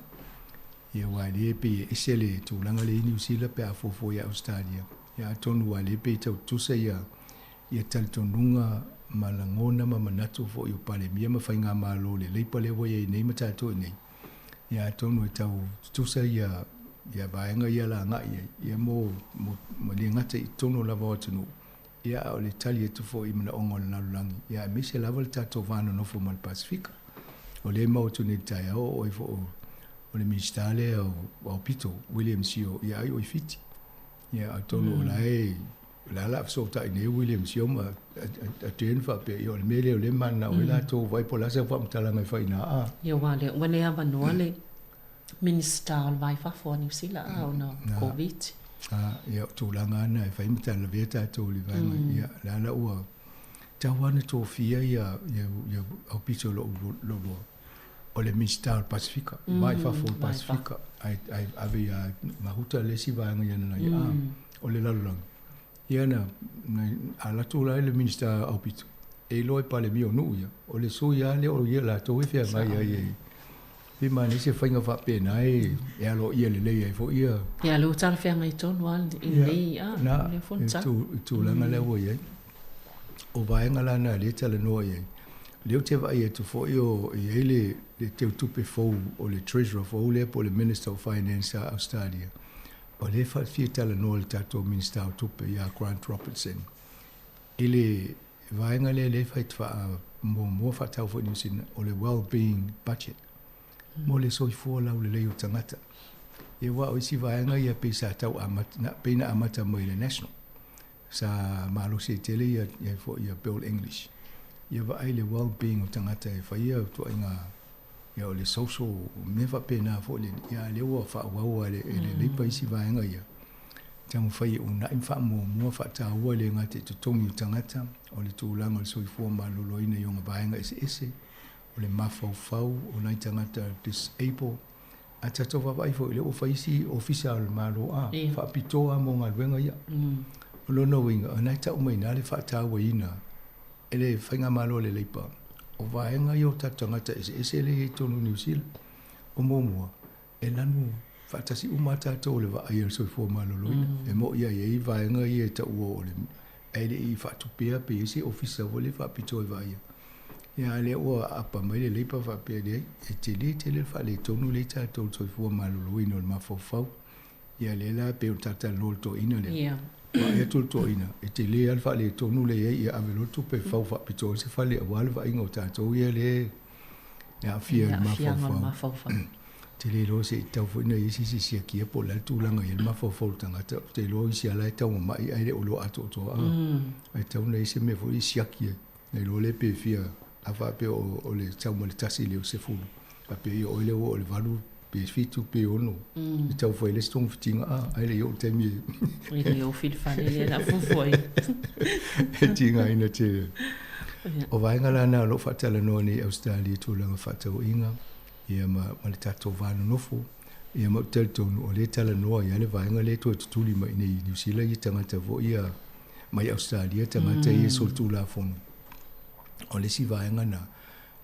Ia aua lea e pei e ese le tulaga lea i Niu Sila pe a fuafua ia Ausetalia. Ia atonu aua lea e pei e tau tutusa ia ia talitonuga ma lagona ma manatu foi o Palemia ma Faigamalo le Leipa lea ua i ai nei ma tatou i inei. Ia atonu e tau tutusa ia ia vaega ia la agai i ai, ia mo mo ma le gata i totonu lava o atunuu, ia a o le tali atu foi i manaoga o le lalolagi, ia aemaise lava le tatou va nonofo ma le Pasefika. O lea e maua atu nei i le taeao o oe foi o le Minisita lea o Aupito, William Sio, ia ai o i Fiti. Ia atonu o la e o le a la fesootai nei William Sio ma a Jane faapea, ia o le mea lea o lea e mananao ai latou vaai po o le a sau faamatalaga e fai i ina a. Ia aua lea ua le avanoa le Minisita o le Va i Fafo a Niu Sila a ona o Koviti. A, ia o tulaga lava na e fai ma talavea tatou i le vaega, ia o le a la ua tau lava ona tofia ia ia aupito o lou loa o le Minisita o le Pasefika, Va i Fafo o le Pasefika, ae ae ave ia Mahuta le isi vaega i ana laia, a o le lalolagi. Ia na alu atu la le Minisita aupito e iloa e Palemia o nuu ia, o le sui lava lea o ia latou e feagai ai e. Pe manaia se faiga faapena e e aloaia lelei ai foi ia. Ia lea ua talafeagai tonu lava i lenei a lea fonotaga. I tulaga lea ua i ai. O vaega la na lea e talanoa i ai, lea ou te vaai atu foi o i ai le le teutupe fou o le Treasurer fou lea po o le Minister of Finance a Ausetalia, o lea e fia talanoa i le tatou Minisita o Tupe ia Grant Robertson i le vaega lea lea e fai faamuamua faatau foi i Niu Sila, o le well-being budget mo le soifua laulelei o tagata. Ia aua o isi vaega ia pei sa tau amata, na, pei na amata mai i le National. Sa malosi ai tele ia, ia foi ia Bill English. Ia vaai le well-being o tagata e fai ia tuaiga ia o le social mea faapena foi le, ia lea ua faaauau e le Labour isi vaega ia. Taumafai e uunai ma faamuamua faataua e le gata i totogi o tagata, o le tulaga o le soifua maloloina i ona vaega eseese, o le mafaufau o nai tagata disable. A tatou vaavaai foi, o lea ua fai isi ofisa o le Malo a faapitoa mo galuega ia. O lona uiga, o lena e tau mai i ina le faatauaina e le Faigamalo a le Labour o vaega ia o tatou tagata eseese lea e i ai i totonu o Niu Sila. O muamua, e lanu faatasi uma lava tatou o le vaai a le soifua maloloina. E moni lava e i ai vaega ia e taua o le ae le i faatupea pe i ai se ofisa foi lea faapitoa e vaaia. Ia a lea ua aapa mai le Labour faapea leai, e tele tele le faaletonu lea i tatou i le soifua maloloina o le mafaufau. Ia lea la pei o le talatalanoa i le toeaina lea. Ia. Vaai atu le toeaina, e tele lava le faaletonu lea i ai, ia ave loa le tupe e fau faapitoa ai se fale aua le vaaiga o tatou ia lea e aafia i le mafaufau. Ou te le iloa se i tatau foi ona i ai se isi e siakia po o le a le tulaga e i ai le mafaufau o le tagata. Ou te iloa o isi lava la e taumamai ae le o iloa atoatoa. Ae tatau ona i ai se mea foi lea e siaki ai. Na iloa lea pe fia, a faapea o le tau mai le 1 i le 10, faapea ia oe lea ua oo i le 8 pe 7 pe 6, e tau fai le isi togafitiga, a, ae le i oo i le taimi e... E le ofi le fale lea o le a fuafua ai. E tigaina tele. O vaega la na o lo o faatalanoa nei i Ausetalia i tulaga faatauaiga, ia ma, ma le tatou va nonofo. Ia ma ou te talitonu o lea e talanoa ai lava le vaega lea e toe tutuli mai i inei i Niu Sila ia tagata foi ia mai Ausetalia tagata ia solitulafono. O le isi vaega na,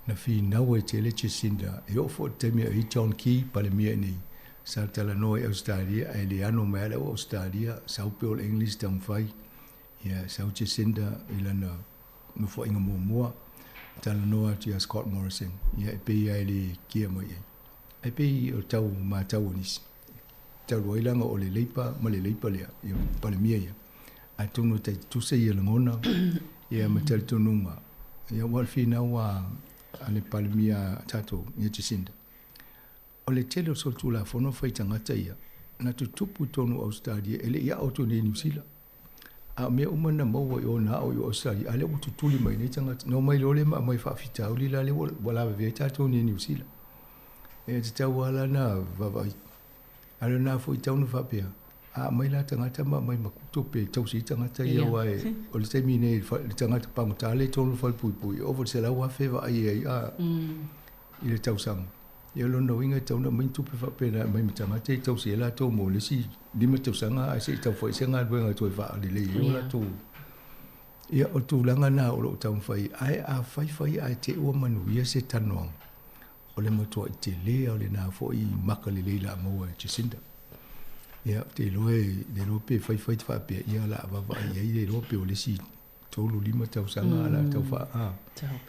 na finau ai tele Jacinda, e oo foi i le taimi a i ai John Key, Palemia i inei, sa talanoa i Ausetalia ae le ano mai lava le au Ausetalia, sau Bill English taumafai, ia sau Jacinda i lana nofoaiga muamua, talanoa atu ia Scott Morrison, ia e pei lava e le kia mai i ai. Ae pei o tau matau a nisi, talu ai leaga o le Labour ma le Labour lea, ia Palemia ia, atonu e tai tutusa ia lagona, ia ma talitonuga, ia aua o le finau a le Palemia a tatou, ia Jacinda. O le tele o solitulafono fai tagata ia, na tutupu i totonu o Ausetalia, e le i ao atu i inei i Niu Sila. A o mea uma na maua i o na ao i Ausetalia, a lea ua tutuli mai nei tagata. Na omai loa lea ma aumai faafitauli la lea ua lavevea ai tatou nei i Niu Sila. E tatau lava la na vaavaai. A o lena foi tau na faapea, a aumai la tagata ma aumai ma tupe e tausi ai tagata ia, aua o le taimi nei le tagata pagota lea i totonu o le falepuipui, e ova i le $100,000 e vaai ai a i le tausaga. Ia o lona uiga e tatau ona aumai ni tupe faapena e aumai ma tagata e tausi ai latou mo le isi 5 tausaga ae se i tau fai se galuega e toe faalelei ai o latou. Ia o le tulaga lena o lo o taumafai ai, ae a faifai ae te i ua manuia se talanoaga, o le matuai tele lava o lena foi maka lelei la maua e Jacinda. Ia ou te iloa e le iloa pe faifai te faapea, ia o le a vaavaai i ai le iloa pe o le isi 3, 5 tausaga o le a tau faa a. Tau.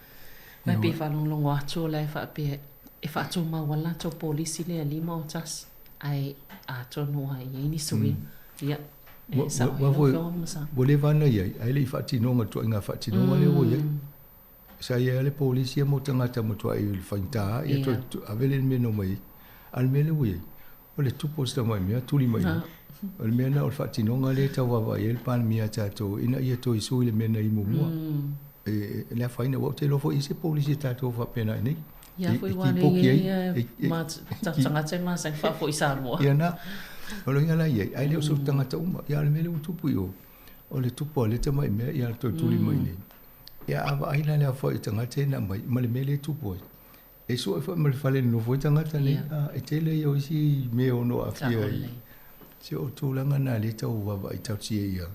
Mai pei faalogologo atu o la e faapea e faatumau lava le latou polisi lea 5 o 1 ae atonu lava e i ai ni suiga. Ia, e sao ai lau Afioga Masa. Ua leva ona i ai, ae le i faatinoga le ituaiga faatinoga lea ua i ai. Sa i ai lava le polisi ia mo tagata matuai i le faigata, ia toe ave lea i le mea na omai ai. A o le mea lea ua i ai, o le tupu o si tamai mea, tuli mai ai. O le mea lena o le faatinoga lea e tau vaavaai ai le Palemia a tatou ina ia toe sui le mea na i ai muamua. E le afaina, aua ou te iloa foi e i ai se polisi a tatou faapena i inei. Ia foi ua le i ai ia tagata e masani faafoi i Samoa. Ia na, o le uiga la i ai, ae le o so tagata uma. Ia a o le mea lea ua tupu i o, o le tupu a lea tamai mea, ia toe tuli mai i inei. Ia a vaai la le aofai o tagata ia na aumai ma le mea lea e tupu ai, e sue foi ma le fale e nonofo ai tagata nei, a, e tele ia o isi mea e ono aafia ai. Se o tulaga na lea e tau vaavaai tausia ia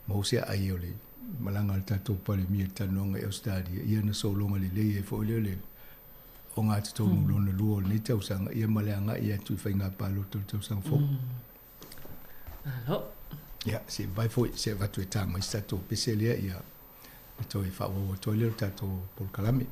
maua se aai o le malaga a le tatou Palemia i le talanoaga i Ausetalia, ia na sologa lelei ai foi lea le ogatotonu lona lua o lenei tausaga ia ma le aga'i atu i faigā palota o le tausaga fou. Malo. Ia, se i vavae foi se avatu e tā mai se tatou pese lea ia e toe faaauau atu ai lea o le tatou polokalame.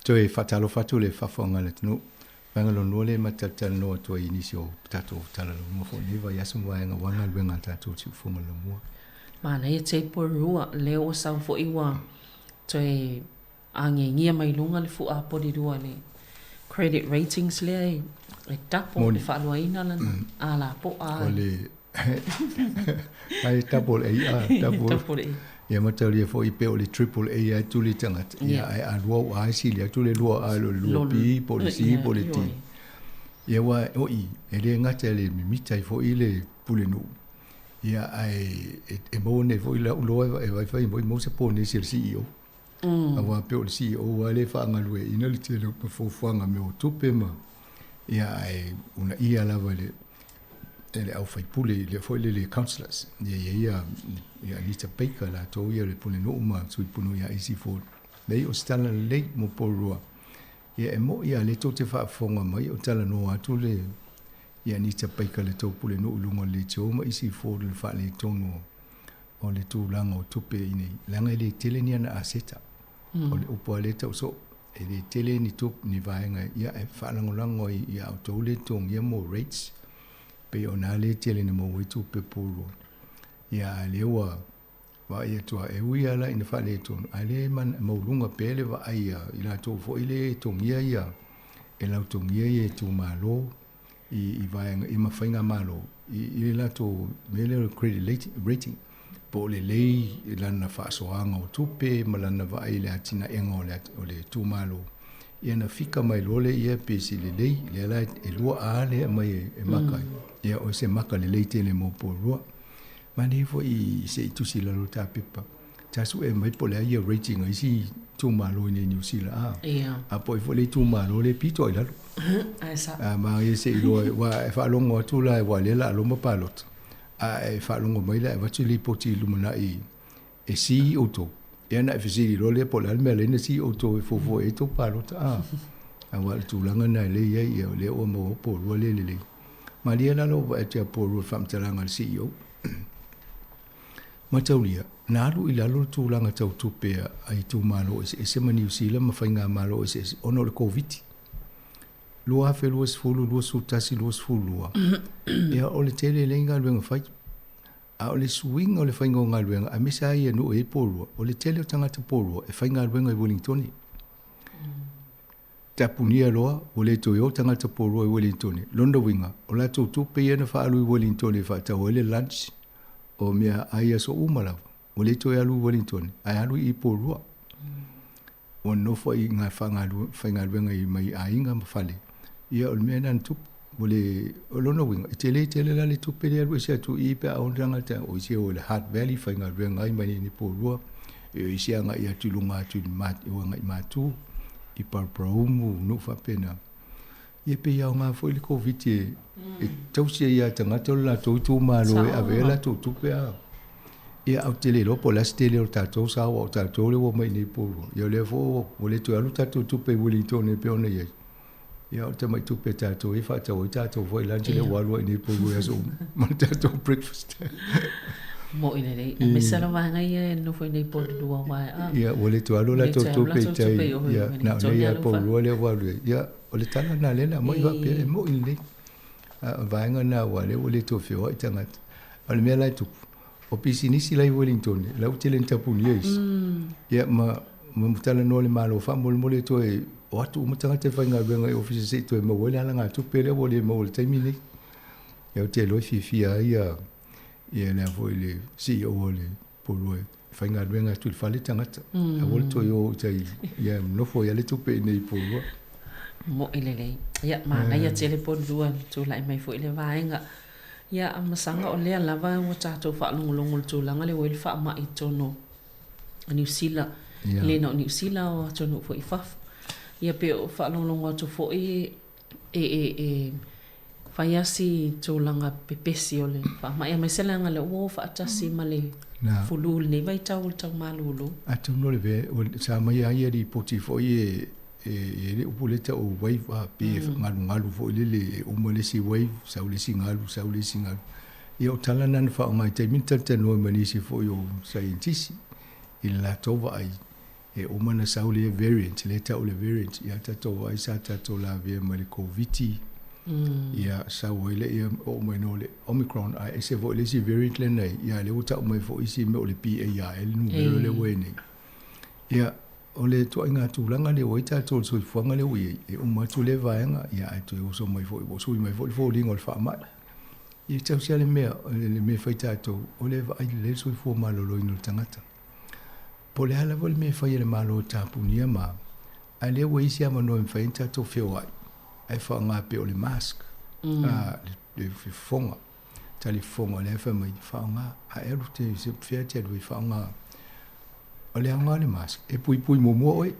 Toe faatalofa atu le faafofoga a le atunuu. Vaega lona lua lea e matou talatalanoa atu ai i nisi o tatou talanoa foi i lenei vaiaso ma vaega aua galuega a tatou siufofoga lomua. Manaia table rua, lea ua sau foi ua toe agiagia mai luga le fua polilua le credit ratings lea e double le faaluaina lana alapoa. O le ai double A a double. Double A. Ia mataulia foi pe o le triple A ai tuli tagata. Ia ai a lua ua ai sili atu le lua A lo le lua B po o le C po o le D. Ia ua oi e le gata i le mimita ai foi le pulenuu. Ia ae e maua nei foi lau iloa e vaifai foi maua se ponesi a le CEO. Aua pei o le CEO lava lea e faagalueaiina le tele o fuafuaga mea o tupe ma ia ae uunaia lava e le e le aufaipule i le foi lele councillors. Ia ia ia ia Anita Baker latou ia le pulenuu ma sui pulenuu ia isi Ford. Nei o se tala lelei mo Porirua. Ia e moi lava lea tou te faafofoga mai o talanoa atu le ia Anita Baker le tou pulenuu i luga o le leitio ma isi Ford i le faaletonu o le tulaga o tupe i inei, leaga e le tele ni ana aseta. O le upu lava lea e tau soo, e le tele ni tupe, ni vaega ia e faalagolago ai ia outou le totogia mo rates, pei o na lea e tele ina maua ai tupe purua. Ia a lea ua vaai atu lava, e ui lava la ina faaletonu, a lea e maualuga pea le vaai a i latou foi lea e togia ia, e lautogia ia itumalo i vaega i ma faigamalo i le latou mea lea o le credit rating po o lelei lana faasoaga o tupe ma lana vaai i le atinaega o le itumalo. Ia na fika mai loa lea ia pe se lelei, lea la e lua A lea e aumai e maka ai. Ia o se maka lelei tele mo Porirua. Manaia foi se i tusi i lalo o le tapepa, ta sue mai po o le a ia rating a isi itumalo i inei i Niu Sila a. A po o ai foi le itumalo lea e pito i lalo. A manaia se i iloa aua e faalogo atu la aua o lea o le a loma palota, a e faalogo mai la e avatu le lipoti i lumanai e si outou, ia ona e fesili loa lea po o le a le mea e ala ai ona si outou e fuafua i ai tou palota a. Aua o le tulaga lena lea e i ai, ia o lea ua maua Porirua lea e lelei. Malie la lou vaai atu ia Porirua i le faamatalaga a le CEO. Mataulia, na alu i lalo le tulaga tau tupe a itumalo eseese ma Niu Sila ma faigamalo eseese ona o le Koviti. 2020, 21, 22, ia o le tele e leai ni galuega fai. A o le suiga o le faiga o galuega, aemaise lava ia nuu e i ai Porirua, o le tele o tagata Porirua e faigaluega i Wellingtone. Tapunia loa, ua le toe o tagata Porirua i Wellingtone. Lona uiga, o latou tupe ia na faaalu i Wellingtone e faatau ai le lunch, o mea ai aso uma lava, ua le toe alu i Wellingtone, ae alu i Porirua. Ua nonofo ai i ngā faigaluega i mai aiga ma fale. Ia o le mea lena na tupu. Ua le, o lona uiga, e tele tele la le tupe lea e alu ese atu i i pe a o tagata, o isi e o i le Hutt Valley faigaluega ai mai i Porirua, e o isi e agai atu i luga atu i agai i Matu, i Paraparaumu, nuu faapena. Ia pei e aoga foi le Koviti e tausi ai lava i tagata lo latou itumalo e ave ai a latou tupe a. Ia ae ou te le iloa po o le a se tele o le tatou sao aua o tatou lea ua omai i inei i Upolu. Ia o lea foi ua le toe alu tatou tupe i Wellington e pei ona i ai. Ia o le tamai tupe a tatou e faatau ai tatou foi lunch lea ua alu ai i inei i Upolu i aso uma ma le tatou breakfast. Mo'i lelei. Aemaise lava vaega ia e nofo i inei i Porirua aua e a. Ia ua le toe alu latou tupe i tai. Ia na o nei lava i Porirua lea ua alu ai. Ia o le tala lena lea na aumai faapea e mo'i lelei. A o le vaega lena aua o lea ua le toe feoai tagata. A o le mea la e tupu, o pisinisi la i Wellington, la ua tele ina tapunia isi. Ia ma ma talanoa le Malo faamolemole toe o atu uma tagata e faigaluega i ofisa se i toe maua ai le alagatupe lea ua le maua i le taimi lenei. Ia ou te iloa e fiafia ai ia ia le foi le CEO o le Porirua e faigaluega atu i le fale tagata. Aua le toe o i tai ia nofo ai lava le tupe i inei i Porirua. Mo'i lelei. Ia, manaia tele Porirua i le tulai mai foi le vaega. Ia, a masaga o lea lava ua tatou faalogologo i le tulaga lea ua i ai le faamai i totonu o Niu Sila. E le na o Niu Sila o atunuu foi i fafo. Ia pe o faalogologo atu foi e, e, e fai lava si tulaga pepesi o le faamai, aemaise leaga lea ua o faatasi ma le fulu i lenei vaitau o le tau malulu. Atonu o le ve, sa aumai lava ia lipoti foi e, e i ai le upu lea e tau o wave a, pe galugalu foi lele e uma le isi wave, sau le isi galu, sau le isi galu. Ia o tala na na faaaoga i taimi na talatalanoa ai ma nisi foi o saienitisi i le latou vaai e uma ona sau le variant, lea e tau o le variant, ia tatou vaai sa tatou lavea mai le Koviti, ia sau ai lea oo mai no le Omicron, ae ese foi le isi variant lenei, ia lea ua tau mai foi isi mea o le BA le numera lea ua i ai nei. Ia, o le ituaiga tulaga lea ua i ai tatou i le soifuaga lea ua i ai, e uma atu lea vaega, ia ae toe oso mai foi, ua sui mai foi le foliga o le faamai. Ia tausi lava le mea, le mea e fai tatou, o le vaai lelei le soifua maloloina o le tagata. Po o le a lava le mea e fai e le Malo e tapunia ma, a lea ua i ai se avanoa e mafai ai ona tatou feoai, ae faaaoga pea o le mask, a, le fofoga, talifofoga lea e fai mai, faaaoga, a e alu te, se fea e te alu ai, faaaoga. O le aoga o le mask, e puipui muamua oe.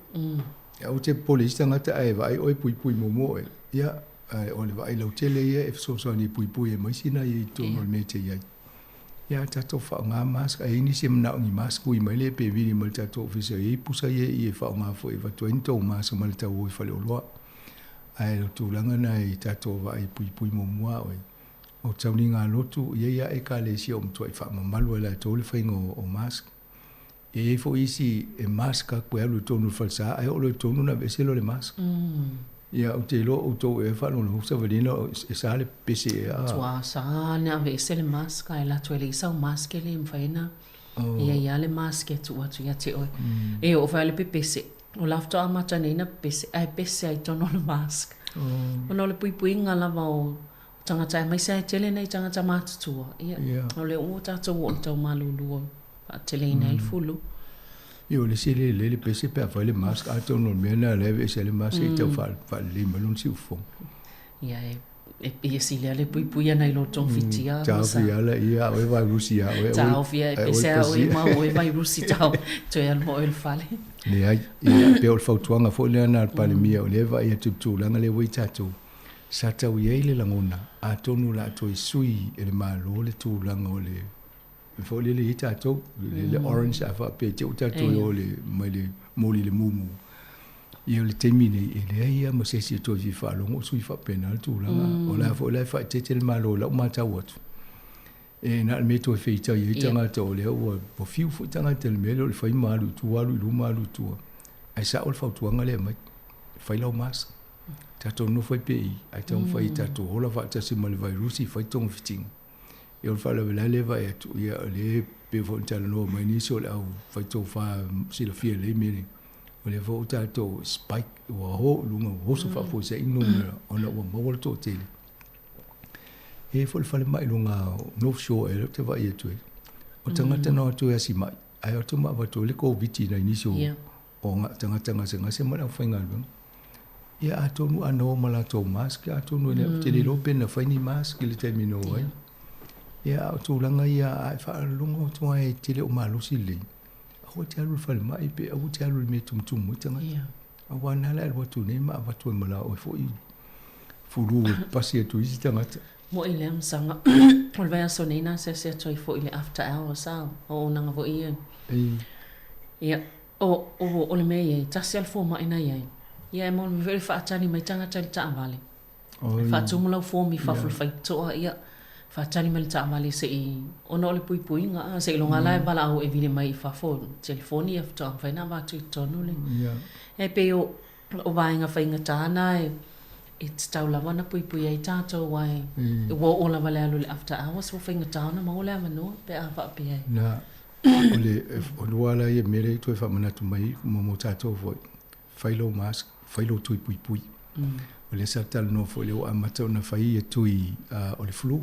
Aua te popole i isi tagata ae vaai oe e puipui muamua oe. Ia, o le vaai lautele ia e fesoasoani e puipui ai ma isi nai i totonu o le mea e te i ai. Ia tatou faaaoga mask, a i ai nisi e manao i ni mask, ui mai lea pe vili mai i le tatou ofisa, e i ai pusa ia i i e faaaoga foi e avatu ai ni tou mask ma le tau o i faleoloa. Ae o le tulaga lena i tatou vaai puipui muamua oe. O tauniga lotu, e i ai lava ekalesia ua matuai faamamalu e latou le faiga o mask. E i ai foi isi e mask atu e alu i totonu o le falesa, ae oo loa i totonu ona aveese lea o le mask. Ia, ou te iloa outou ea e faalogologo savalina e sa le pese ea. Matua sa ona aveese le mask ae alu atu e leai sau mask e le mafai ona e i ai lava le mask e tuu atu ia te oe. E oo foi lava le pepese, o la faatoa amata nei ona pepese ae pese lava i totonu o le mask. Ona o le puipuiga lava o tagata aemaise lava e tele nai tagata matutua, ia, o lea ua tatou oo i le tau malulu e faateleina ai le fulu. Ia o le isi e le lelei le pese pe a fai le mask, atonu o le mea lena o lea e aveese ai le mask e tau faalelei mai lona siufofoga. Ia e ia sili lava le puipui ana i lo togafitia ma sa. Taofi ala ia a oe vairusi ia oe. Taofi e pese a oe ma oe vairusi tau toe alu ma oe i le fale. Leai, ia pei o le fautuaga foi lea na a le Palemia o lea e vaai atu i le tulaga lea ua i tatou, sa tau i ai le lagona atonu o le a toe sui e le Malo le tulaga o le foi lele i ai tatou, le orange a faapea te i ua tatou o i le mai le moli i le mumu. Ia o le taimi nei, e leai lava ma se isi e toe fia faalogo o sui faapena le tulaga. O la foi la e faaeteete le Malo i lau matau atu. E na o le mea e toe feitai ai tagata o lea ua fiu foi tagata i le mea lea o le fai ma alu i tua, alu i luma, alu i tua. Ae sao le fautuaga lea e aumai, fai lau mask. Tatou nonofo ai pea i i, ae taumafai e tatou ola faatasi ma le vairusi, fai togafitiga. Ia o le faalavelave lea e vaai atu, ia o lea e pei foi ona talanoa mai nisi o le au faitofa silafia lelei mea nei, o lea foi ua tatou spike, ua o i luga, ua oso faafuasei numera ona ua maua le toatele. E i ai foi le falemai i luga o North Shore ea lea ou te vaai atu ai, o tagata na o atu e asi mai, ae o atu ma avatu ai le Koviti nai nisi o o tagata gasegase ma le aufaigaluega. Ia atonu a na o ma latou mask, atonu e le, ou te le iloa pe na fai ni mask i le taimi na o ai. Ia a o tulaga ia a e faalogo atu lava e te le o malosi lelei, aua e te alu i le falemai pe aua e te alu i le mea e tumutumu ai tagata. Aua na la e alu atu nei ma avatu ai ma la oe foi fulu e pasi atu i isi tagata. Mo'i lea masaga o le vaiaso nei na asiasi atu ai foi i le after hours a o auaunaga foi ia. Ia O le mea ia, e tasi lava le fomai na i ai. Ia e moni foi le faatali mai tagata i le taavale. E faatumu lau form i fafo i le faitotoa, ia, faatali mai le taavale se i, ona o le puipuiga, a, seiloga la e valaau e vili mai i fafo, telefoni ia faatoa mafai ona avatu i totonu le. E pei o, o vaega faigata na e, e tatau lava ona puipui ai tatou aua e, ua oo lava i le alu i le after hours ua faigata ona maua le avanoa pe a faapea e. Na, o le, o lua la ia mea lea e toe faamanatu mai mo tatou foi, fai lou mask, fai lou tui puipui. O lea sa talanoa foi lea ua amata ona fai ia tui o le flu,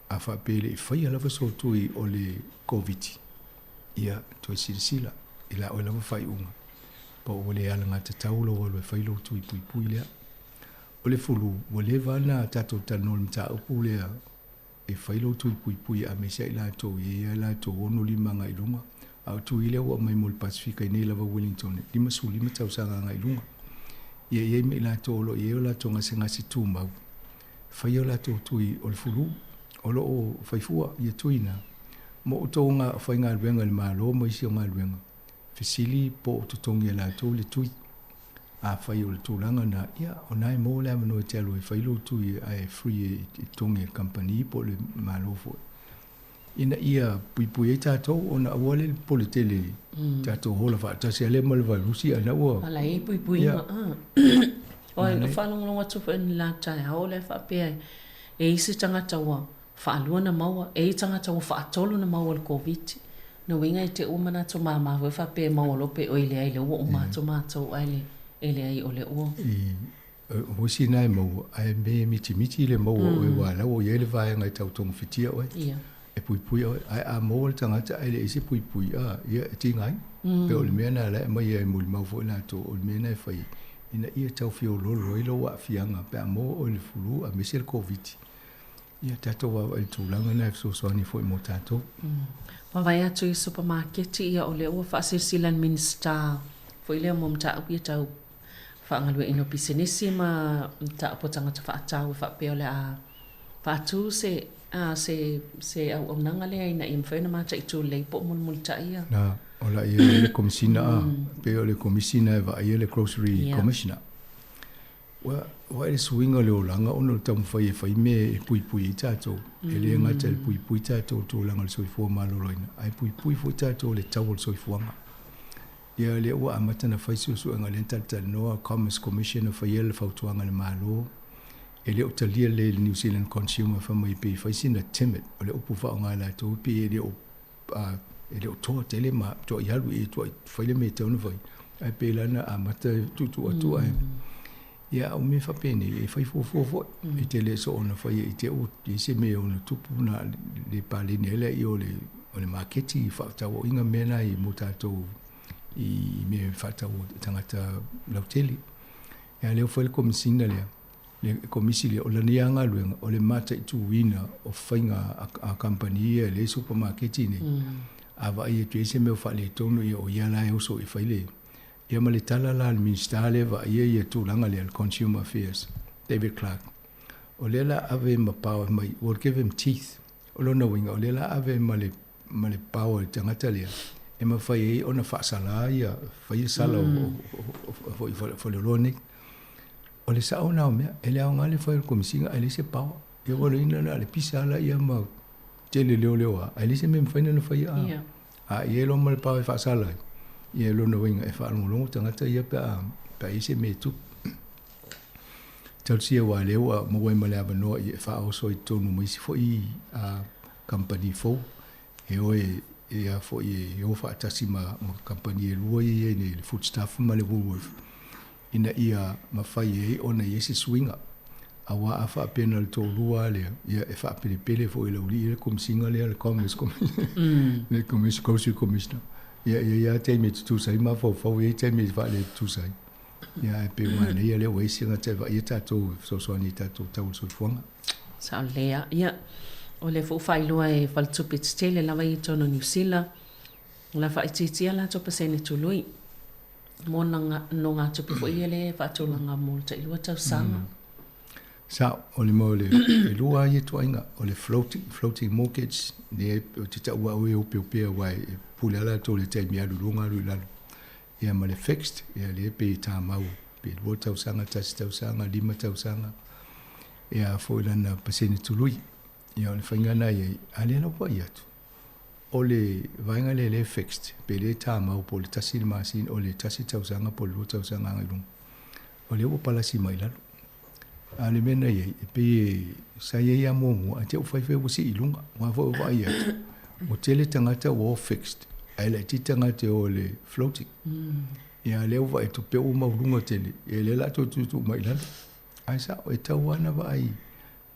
a faapea e le i faia lava sou tui o le Koviti, ia toe silasila i la oe lava faaiuga, po ua le alagatatau lou alu e fai lou tui puipui lea. O le fulu, ua leva ona tatou talanoa i le mataupu lea e fai lou tui puipui aemaise ai latou e i ai latou 65 agai i luga, a o tui lea ua aumai mo le Pasefika i nei lava Wellington, e 55 tausaga agai i luga. Ia e i ai ma i latou o lo o i ai o latou gasegase tumau, fai o latou tui o le fulu, o lo o fai fua ia tui na. Mo outou faigaluega i le Malo ma isi o galuega, fesili po o totogi e latou le tui. Afai o le tulaga na, ia, o na e maua le avanoa e te alu ai e fai lou tui ae free e totogi e le kamupani po o le Malo foi. Ina ia puipui ai tatou ona aua le pole tele tatou hola faatasi lea ma le vairusi ae na ua. Ala i puipuiga. Oi, faalogologo atu foi i le la taeao lea faapea e isi tagata ua faalua na maua, e i tagata ua faatolu na maua i le Koviti. Lona uiga e te ua manatu mama foi faapea e maua loa pe oi leai lea ua uma atu matou ae e leai o lea ua. O isi na e maua, ae me mitimiti le maua o oe aua o la ua i ai le vaega e tau togafitia oe, e puipui oe. Ae a maua le tagata ae leai se puipui, a, ia, e tiga ai. Pei o le mea lena o la e aumai ai e molimau foi latou, o le mea lena e fai ina ia tau feoloolo ai lou aafiaga pe a maua oe i le flu aemaise le Koviti. Ia tatou vaavaai i le tulaga lena e fesoasoani foi mo tatou. Vaavaai atu i supamaketi, ia o lea ua faasilasila e le Minisita foi lea mo mataupu ia tau faagalueaiina o pisinisi ma mataupu a tagata faatau e faapea o le a faatu se se se auaunaga lea ina ia mafai ona mataitu lelei po o mulimulitai ia. Na, o la ia le Komisina a, pei o le Komisina e vaaia le Grocery Commissioner. Ua ua le suiga o le olaga ona o le taumafai e fai mea e puipui ai tatou. E le gata i le puipui tatou i le tulaga o le soifua maloloina, ae puipui foi tatou i le tau o le soifuaga. Ia lea ua amata ona fai suesuega lea na talatalanoa Commerce Commission na faia le fautuaga a le Malo e le o talia lelei e le New Zealand Consumer fai mai pei fai sina timid o le upu faaaoga e latou pei e le o e le o toa tele ma tuai alu i tuai fai le mea e tatau ona fai ae pei la na amata tuutuu atu ae ia o mea faapenei e fai fuafua foi e te le soona faia i te i ai se mea e ono tupu na le paleni ai lea o le maketi i fefaatauaiga mea na i mo tatou i mea faatau a tagata lautele. Ia lea ua fai le Komesina lea, le Komisi lea, o lana ia galuega o le mataituina o faiga a kamupani ia i le supamaketi nei. A vaai atu i ai se mea o faaletonu, ia o ia la e oso e fai le ia ma le tala la a le Minisita lea e vaaia ia tulaga lea, le Consumer Affairs, David Clark, o lea la ave ma power mai, will give him teeth. O lona uiga, o lea la ave ma le ma le power i le tagata lea e mafai ai ona faasala ia, fai le sala o foi faleoloa nei. O le sao lena o mea, e le aoga le fai o le Komesina ae leai se power. Ia ua leina na o le pisa la ia ma tele leoleo a, ae leai se mea e mafai ona faia a. A i ai loa ma le power e faasala ai, ia lona uiga e faalogologo tagata ia pe a pe a i ai se mea e tupu. Talosia aua o lea ua maua ai ma le avanoa e faaoso ai i totonu ma isi foi kamupani fou e o e e a foi e o faatasi ma kamupani e lua ia e i ai nei, le Foodstuff ma le Woolworth, ina ia mafai ai ona i ai se suiga. Aua a faapea na o le toalua lava lea, ia e faapelepele foi e le aualii le Komesina lea, le Commerce Commissioner, le Grocery Commissioner. Ia e i ai lava taimi e tutusa ai mafaufau, e i ai taimi e faaletutusa ai. Ia ae pei ua manaia lea ua i ai se tagata e vaaia tatou e fesoasoani i tatou tau o le soifuaga. Sao lelei lava. Ia, o lea foi ua faailoa e faletupe tetele lava ia i totonu o Niu Sila, o le a faaitiitia latou pasene tului mo nogatupe foi ia lea e faatulaga mo le tailua tausaga. Sao, o le mea o le e lua lava ia ituaiga, o le floating, floating mortgage, lea ou te taua au e opeopea aua e pule lava latou i le taimi e alu i luga alu i lalo. Ia ma le fixed, ia lea pei e tamau, pe 2 tausaga, 1 tausaga, 5 tausaga, ia foi lana pasene tului. Ia o le faiga lena e i ai, a lea la ua vaai atu, o le vaega lea lea e fixed, pe le tamau po o le tasi le masina, o le tasi tausaga po o le lua tausaga agai i luga, o lea ua palasi mai i lalo. A o le mea na i ai, e pei e, sa i ai lava muamua, ae te i ua fai fai ua sii i luga. Aua foi ua vaai atu, ua tele tagata ua o fixed, ae laitiiti tagata e o i le floating. Ia a o lea ua vaai atu pei ua maualuga tele, ia lea o le a toe tuutuu mai i lalo. Ae sao, e tatau lava ona vaai,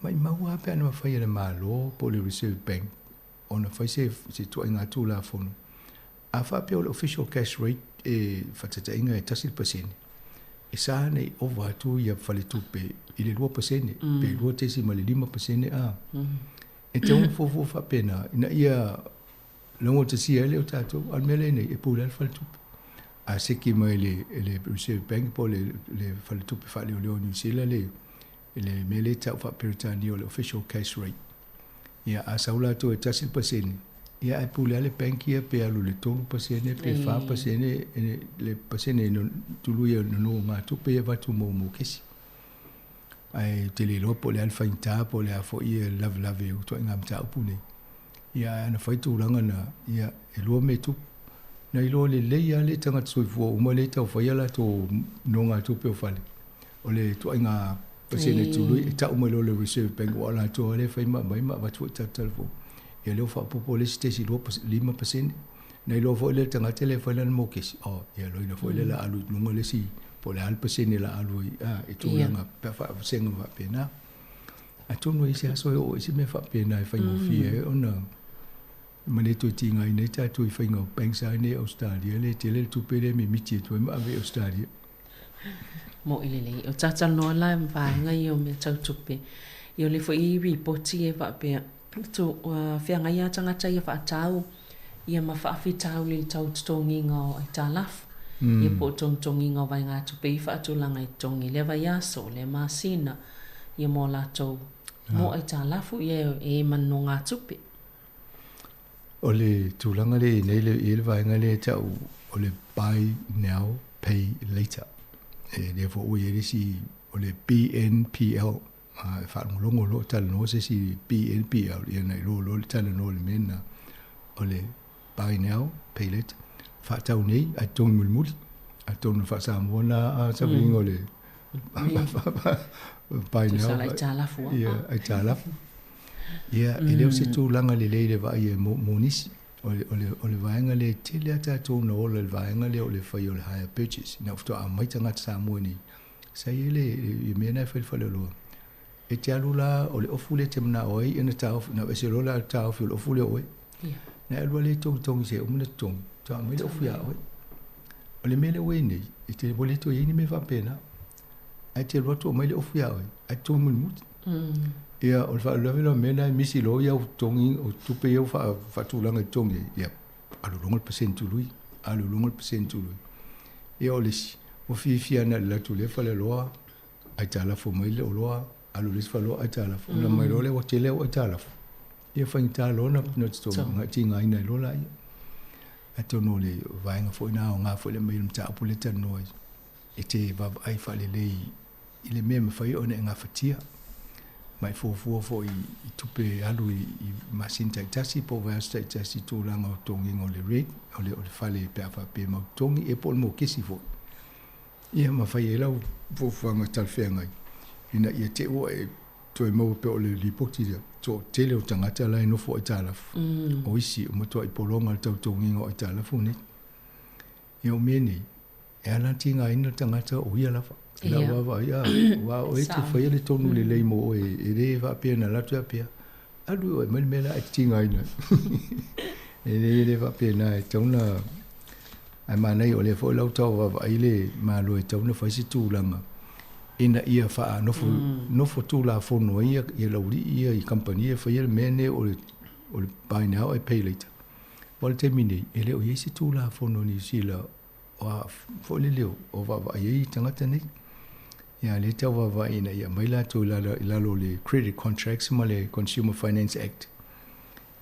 maumau lava pe ana mafai e le Malo po o le Reserve Bank ona fai se ituaiga Tulafono. A faapea o le official cash rate e faataitaiga e 1%, e sa nei ova atu ia faletupe i le 2% pe 2.5% a. E tatau ona fuafua faapena ina ia laugatasia ai le o tatou. A o le mea lea e i ai nei, e pule lava le faletupe. A seki mai e le Reserve Bank po o le faletupe faaleoleo o Niu Sila le mea lea e tau faa-Peretania o le official cash rate, Ia, a sau latou e 1%, ia ae pule lava le bank ia pe alu i le 3% pe 4% le pasene e tului e nonogatupe ia avatu mo mokesi. Ae ou te le iloa po o le a le faigata po o le a foi e lavelave o ituaiga mataupu nei. Ia ae ana fai tulaga na, ia e lua mea e tupu. Na iloa lelei lava le tagata soifua uma lea e tau fai a latou nonogatupe o fale. O le ituaiga pasene tului e tau mai loa le Reserve Bank aua o latou lava lea e fai ma aumai ma avatu foi talatala fou. Ia lea ua faaopoopo le isi 0.5%. Na iloa foi lea e le tagata lea e fai lana mokesi, oh, ia loina foi lea o le a alu i luga le isi po o le a le pasene o le a alu ai i tulaga pe a faavasega faapena. Atonu e i ai se aso e oo ai se mea faapena e faigofie ai ona ma le toe tigaina ai tatou i faiga o banks lava nei i Ausetalia lea e tele le tupe lea e mimiti atu ai ma ave i Ausetalia. Moʻi lelei. O talanoa la ma vaega ia o mea tau tupe. Ia o le foi i ripoti e faapea, tu, feagai lava tagata ia faatau ia ma faafitauli i le tau totogiga o aitalafu. Ia po o togitogiga o vaegatupe i faatulaga i totogi i lea vaiaso, lea masina, ia mo latou mo aitalafu ia e ma nonogatupe. O le tulaga lea e i ai nei e i ai le vaega lea e tau o le buy now pay later. E lea foi ua i ai le isi o le BNPL. E faalogologo loa o talanoa se isi BNPL, ia ona iloa loa le talanoa i le mea lena. O le buy now pay later. Faatau nei ae totogi mulimuli. Atonu o le faa-Samoa lena a savaliga o le buy now. Tusa la aitalafu lava. Ia, aitalafu. Ia, e le o se tulaga lelei le vaai e mo nisi. O le, o le, o le vaega lea e tele lava tatou na ola i le vaega lea o le fai o le hire purchase. Ina ua faatoa aumai tagata Samoa nei, sa i ai le, le mea lena e fai i le faleoloa. E te alu la, o le ofu lea e te manao ai, ia ona taofi, na aveese loa la taofi o le ofu lea o oe. Ia. Na e alu lava lea e togitogi seia uma ona totogi, faatoa aumai le ofu ia oe. O le mea lea ua i ai nei, e te ua le toe i ai ni mea faapena. Ae te alu atu aumai le ofu ia oe, ae totogi mulimuli. Ia, o le faalavelave la o le mea lena e misi loa au totogi, o tupe ia ua faatulaga e totogi ai, ia, alu i luga le pasene tului, alu i luga le pasene tului. Ia o le isi, ua fiafia na o le alu atu i lea faleoloa, aitalafu mai le oloa, alu i le isi faleoloa, aitalafu. Ona mai loa lea ua tele au aitalafu, ia faigata loa ona totogi, ona e tigaina ai loa laia. Atonu o le vaega foi lena aoga foi le aumai o le mataupu lea e talanoa ai, e te vaavaai faalelei i le mea e mafai ona e gafatia, ma e fuafua foi i tupe alu i masina taitasi po o vaiaso taitasi i tulaga o totogiga o le rent, o le fale pe a faapea e mau totogi, ia po o le mokesi foi. Ia ma fai ai lau fuafuaga talafeagai ina ia te i ua e toe maua pea o le lipoti lea, toatele o tagata la e nofo aitalafu, o isi ua matuai pologa le tautogiga o aitalafu nei. Ia o mea nei, e ala ona tigaina le tagata o ia lava. I lau vaavaai, aua o oe e te faia le tonu lelei mo oe, e le faapea na alu atu faapea, alu oe aumai le mea la e te tigaina ai. E le le faapena, e tatau ona, ae manaia o lea foi la ua tau vaavaai le Malo e tatau ona fai se tulaga ina ia faanofo nofo tulafono ai ia laulii ia i kamupani e faia le mea lenei o le buy now and pay later. Aua o le taimi nei, e le o i ai se Tulafono Niu Sila o a foi le leo o vaavaai ai tagata nei. Ia lea e tau vaavaai ina ia aumai latou i lalo, i lalo o le Credit Contracts ma le Consumer Finance Act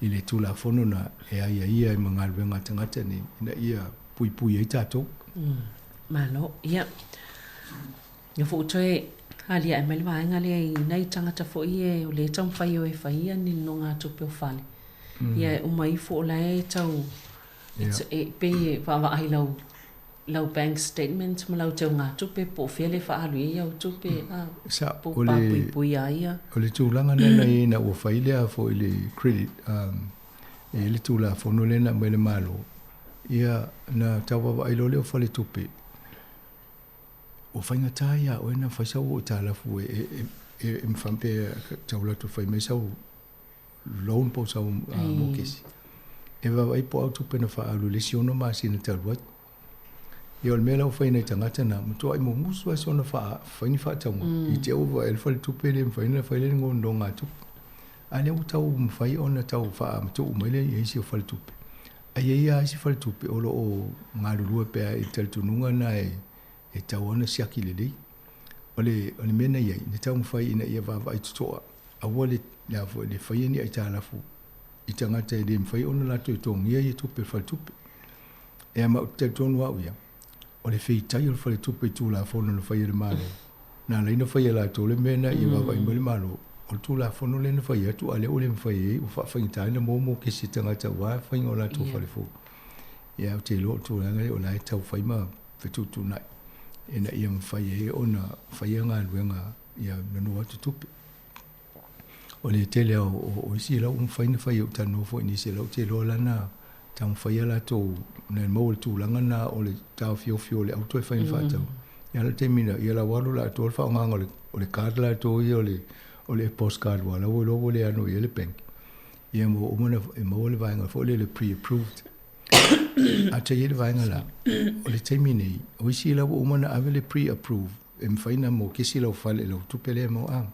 i le Tulafono na e aiaia ai ma galuega a tagata nei ina ia puipui ai tatou. Malo. Ia, ia foi ua toe aliae mai le vaega lea i nai tagata foi e o lea e taumafai o e fai ia ni nonogatupe o fale. Ia e uma ifo o la e tau e pei e vaavaai lau lau bank statement ma lau teugatupe po o fea le faaalu i ai au tupe a Sa, po o le, papuipui a ia. o le tulaga lena na i ai ina ua fai lea foi le credit e i ai le Tulafono lea na aumai e le Malo, ia na tau vaavaai loa lea o faletupe, ua faigata ia oe ona fai sau aitalafu e mafai pe tau alu atu e fai mai sau loan po o sau mokesi. E vaavaai po o a tupe na faaalu i le isi 6 masina talu ai. Ia o le mea la ua fai e nai tagata na, matuai mumusu lava soona fai ni faatauga, i te i ua vaai le faletupe e le mafai ona fai le nonogatupe. A lea ua tau mafai ona tau faamatuu mai le i isi o faletupe. Ae i ai lava isi faletupe o lo o galulue pea i le talitonuga lena e tatau ona siaki lelei. O le, o le mea na i ai, na taumafai ina ia vaavaai totoa, aua le, le a foi, le faia ni aitalafu i tagata e le mafai ona latou totogia ia tupe a le faletupe. Ea ma ou te talitonu au ia, o le feitai o le faletupe i Tulafono na fai e le Malo, na ala ai ona fai e latou le mea lena ia vaavaai mai le Malo, o le Tulafono lea na fai atu a o lea ua le mafai ai, ua faafaigata ai ona maua mokesi e tagata aua le faiga o latou fale fou. Ia ou te iloa o le tulaga lea o la e tau fai ma fetuutuunai ina ia mafai ai ona faia galuega ia nono atu tupe. O le tele o isi la ua mafai ona fai, ou talanoa foi i nisi la ou te iloa la na taumafai a latou na maua le tulaga na o le taofiofi o le au toe fai ni faatau. Ia le taimi na, ia la ua alu la atoa le faaaogaga o le card latou ia o le EFTPOS card aua la ua iloa ua le ano i ai le bank. Ia ma ua uma ona e maua le vaega foi lea le pre-approved. A tai i ai le vaega la, o le taimi nei, o isi la ua uma ona ave le pre-approve e mafai ona mokesi lau fale i lau tupe lea e maua.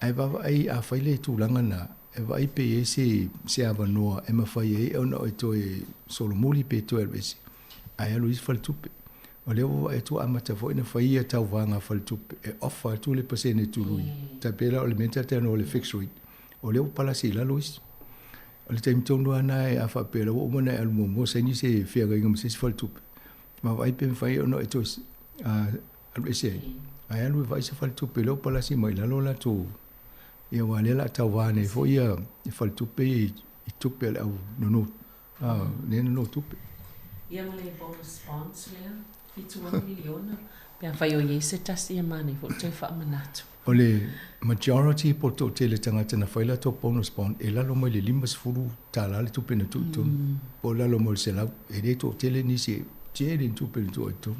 Ae vaavaai a fai le tulaga lena, e vaai pe i ai se, se avanoa e mafai ai ona e toe solomuli pe toe alu ese, ae alu i isi faletupe. O lea ua vaai atu ua amata foi ona fai ia tauvaga a faletupe e offer atu le pasene tului. Tai pei la o le mea na talanoa o le fixed rate, o lea ua palasi i lalo isi. O le taimi tonu lava lena a faapea o la ua uma ona e alu muamua saini se feagaiga ma se isi faletupe, vaavaai pe mafai ona e toe alu ese ai. Ae alu e vaai se faletupe lea ua palasi mai i lalo latou, ia aua o lea o le a tauva nei foi ia faletupe ia i tupe a le au nono, lea e nono tupe. Ia ma le bonus bonds lea, $76 miliona, pe afai o i ai se tasi e manaia foi le toe faamanatu. O le majority po o le toatele tagata na fai latou bonus bond e lalo mai le $50 le tupe na tuu i totonu, po o lalo mai o le 100. E le toatele nisi e tele ni tupe na tuu ai i totonu.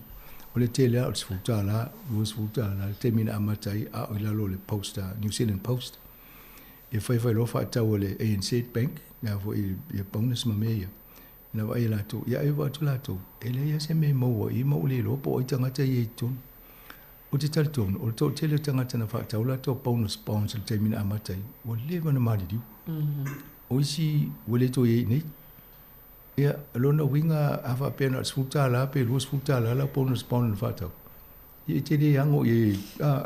O le tele lava o le $10, $20 le taimi na amata ai a o i lalo o le Post, New Zealand Post. E fai fai loa faatau a le ANZ Bank, lea foi ia bonus ma mea ia. Na vaai latou, ia ai vaai atu latou, e leai lava se mea e maua i i ma ua le iloa po o ai tagata ia i totonu. Ou te talitonu, o le toatele o tagata na faatau latou bonus bonds i le taimi na amata ai, ua leva ona maliliu. O isi ua le toe i ai i inei. Ia, o lona uiga a faapea na o le $10 pe $20 lau bonus bond na faatau, ia e te le ano i ai, a.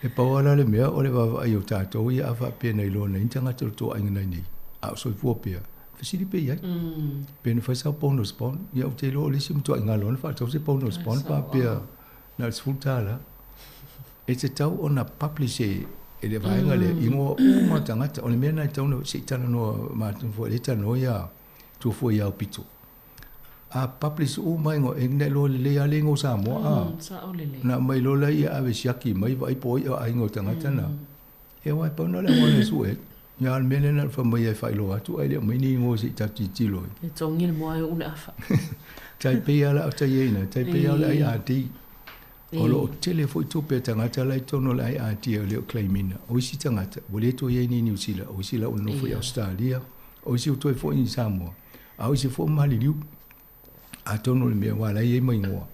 E pau lava la le mea o le vaavaai o tatou ia a faapea na iloa nei ni tagata o le tou aiga na i inei, a o soifua pea, fesili pea i ai. Pe na fai sau bonus bond, ia ou te iloa o le isi matuai galo lava ona faatau se bonus bond pe a faapea na o le $10. E tatau ona publish e le vaega lea igoa uma o tagata. O le mea lena e tatau ona se i talanoa matou foi lea e talanoa ia Tuafua i Aopito. A publish uma igoa, e na iloa lelei lava le igoa o Samoa a. Ona aumai loa lea ave siaki mai vaai po o ai o aiga o tagata na. Ia aua e pau na o le auala e sue ai. Ia a o le mea lea na ona fai mai e faailoa atu ae le aumai ni igoa se i tatou tilotilo ai. E togi le moa e ou le afa. Tai pei lava la o tai ai ina, tai pei lava o le IRD. O lo o tele foi tupe a tagata la i totonu o le IRD e le o claim ina. O isi tagata ua le toe i ai nei i Niu Sila, o isi la ua nonofo i Ausetalia, o isi ua toe foi i Samoa, a o isi foi ua maliliu. Atonu o le mea aua o la e i ai ma igoa,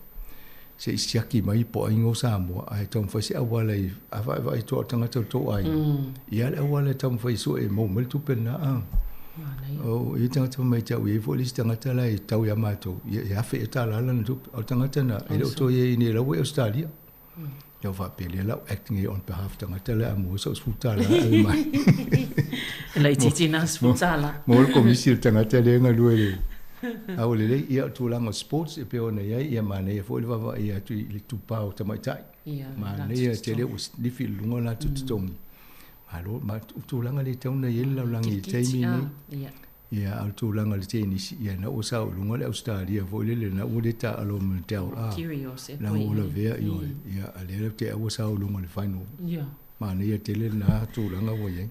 se i siaki mai po o ai igoa o Samoa, ae taumafai se auala i a vaevae toa o tagata o le tou aiga, ia le auala e taumafai e sue e maua mai le tupe lena. A o ia tagata fai mai te au, e i ai foi le isi tagata la e tau ia matou, ia e $1,000 ea lana tupe, a o le tagata lena e le o toe i ai i inei o la ua i Ausetalia. Ia ua faapea lea la ua acting ai on behalf tagata lea a maua sau $10 e ave mai. E laitiiti na $10. Mo le komisi o le tagata lea e galue le a ua lelei. Ia o tulaga o sports e pei ona i ai, ia manaia foi le vaavaai atu i le tupa o tamaitai. Manaia tele ua lifi i luga o latou totogi. Malo, ma o tulaga le tatau ona i ai le lalolagi i le taimi lenei. Ia, a o le tulaga o le tenisi, ia na ua sao i luga le Ausetalia foi lele, na ua le taaalo ma Nadal, a, leaga ua lavea, ioe, ia, a lea te ua sao i luga i le final. Manaia tele lena tulaga ua i ai.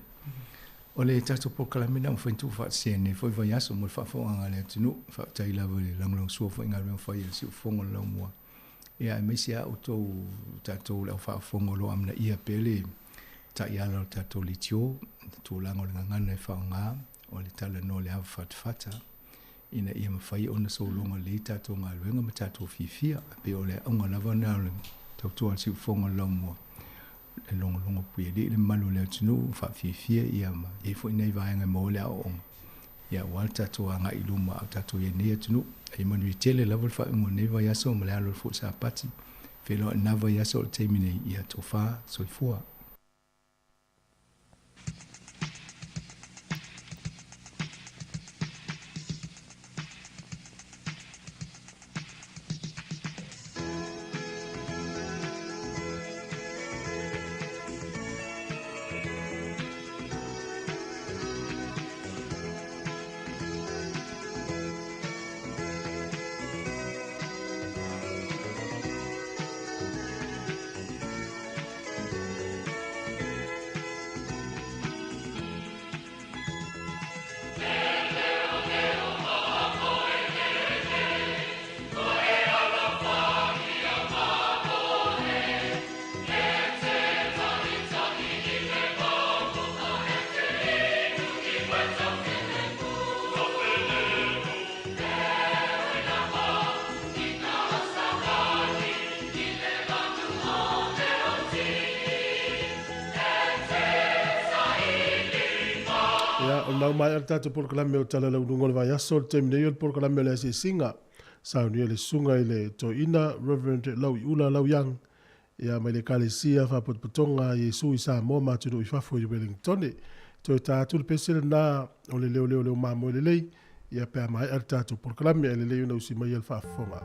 O le tatou polokalame lena ua mafai ona tuufaatasia nei foi vaiaso mo le faafofogaaga a le atunuu. Faafetai lava i le lagolagosua foi i galuega fai a le Siufofoga o le Laumua. Ia aemaise lava outou tatou le au faafofoga o lo o amanaia pea le taiala o le tatou leitio, le tulaga o le gagana e faaaoga, o le talanoa o le ava fatafata ina ia mafai ona sologa lelei tatou galuega ma tatou fiafia. E pei o le auga lava lena o le tautua a le Siufofoga o le Laumua, e logologo puialii le mamalu o le atunuu, faafiafia ia ma i ai foi nai vaega e maua ai le aoaoga, ia aua le tatou agai i luma a o tatou i ai nei atunuu. Ia manuia tele lava le faaiuga o lenei vaiaso ma le alo o le Fua Sapati. Feiloai i lena vaiaso o le taimi nei, ia tofa soifua. Ia, o nau mai le tatou polokalame o Tala Launuga o le Vaiaso, le taimi nei o le polokalame o le asiasiga. Saunia le susuga i le toeaina Reverend Lauiula Lau Young, ia mai le Ekalesia Faapotopotoga a Iesu i Samoa ma atunuu i fafo i Wellingtone. Toe ta atu le pese lena o le leoleo leo mamoe lelei, ia pe a maea le tatou polokalame, ae lelei ona usi mai ia le faafofoga.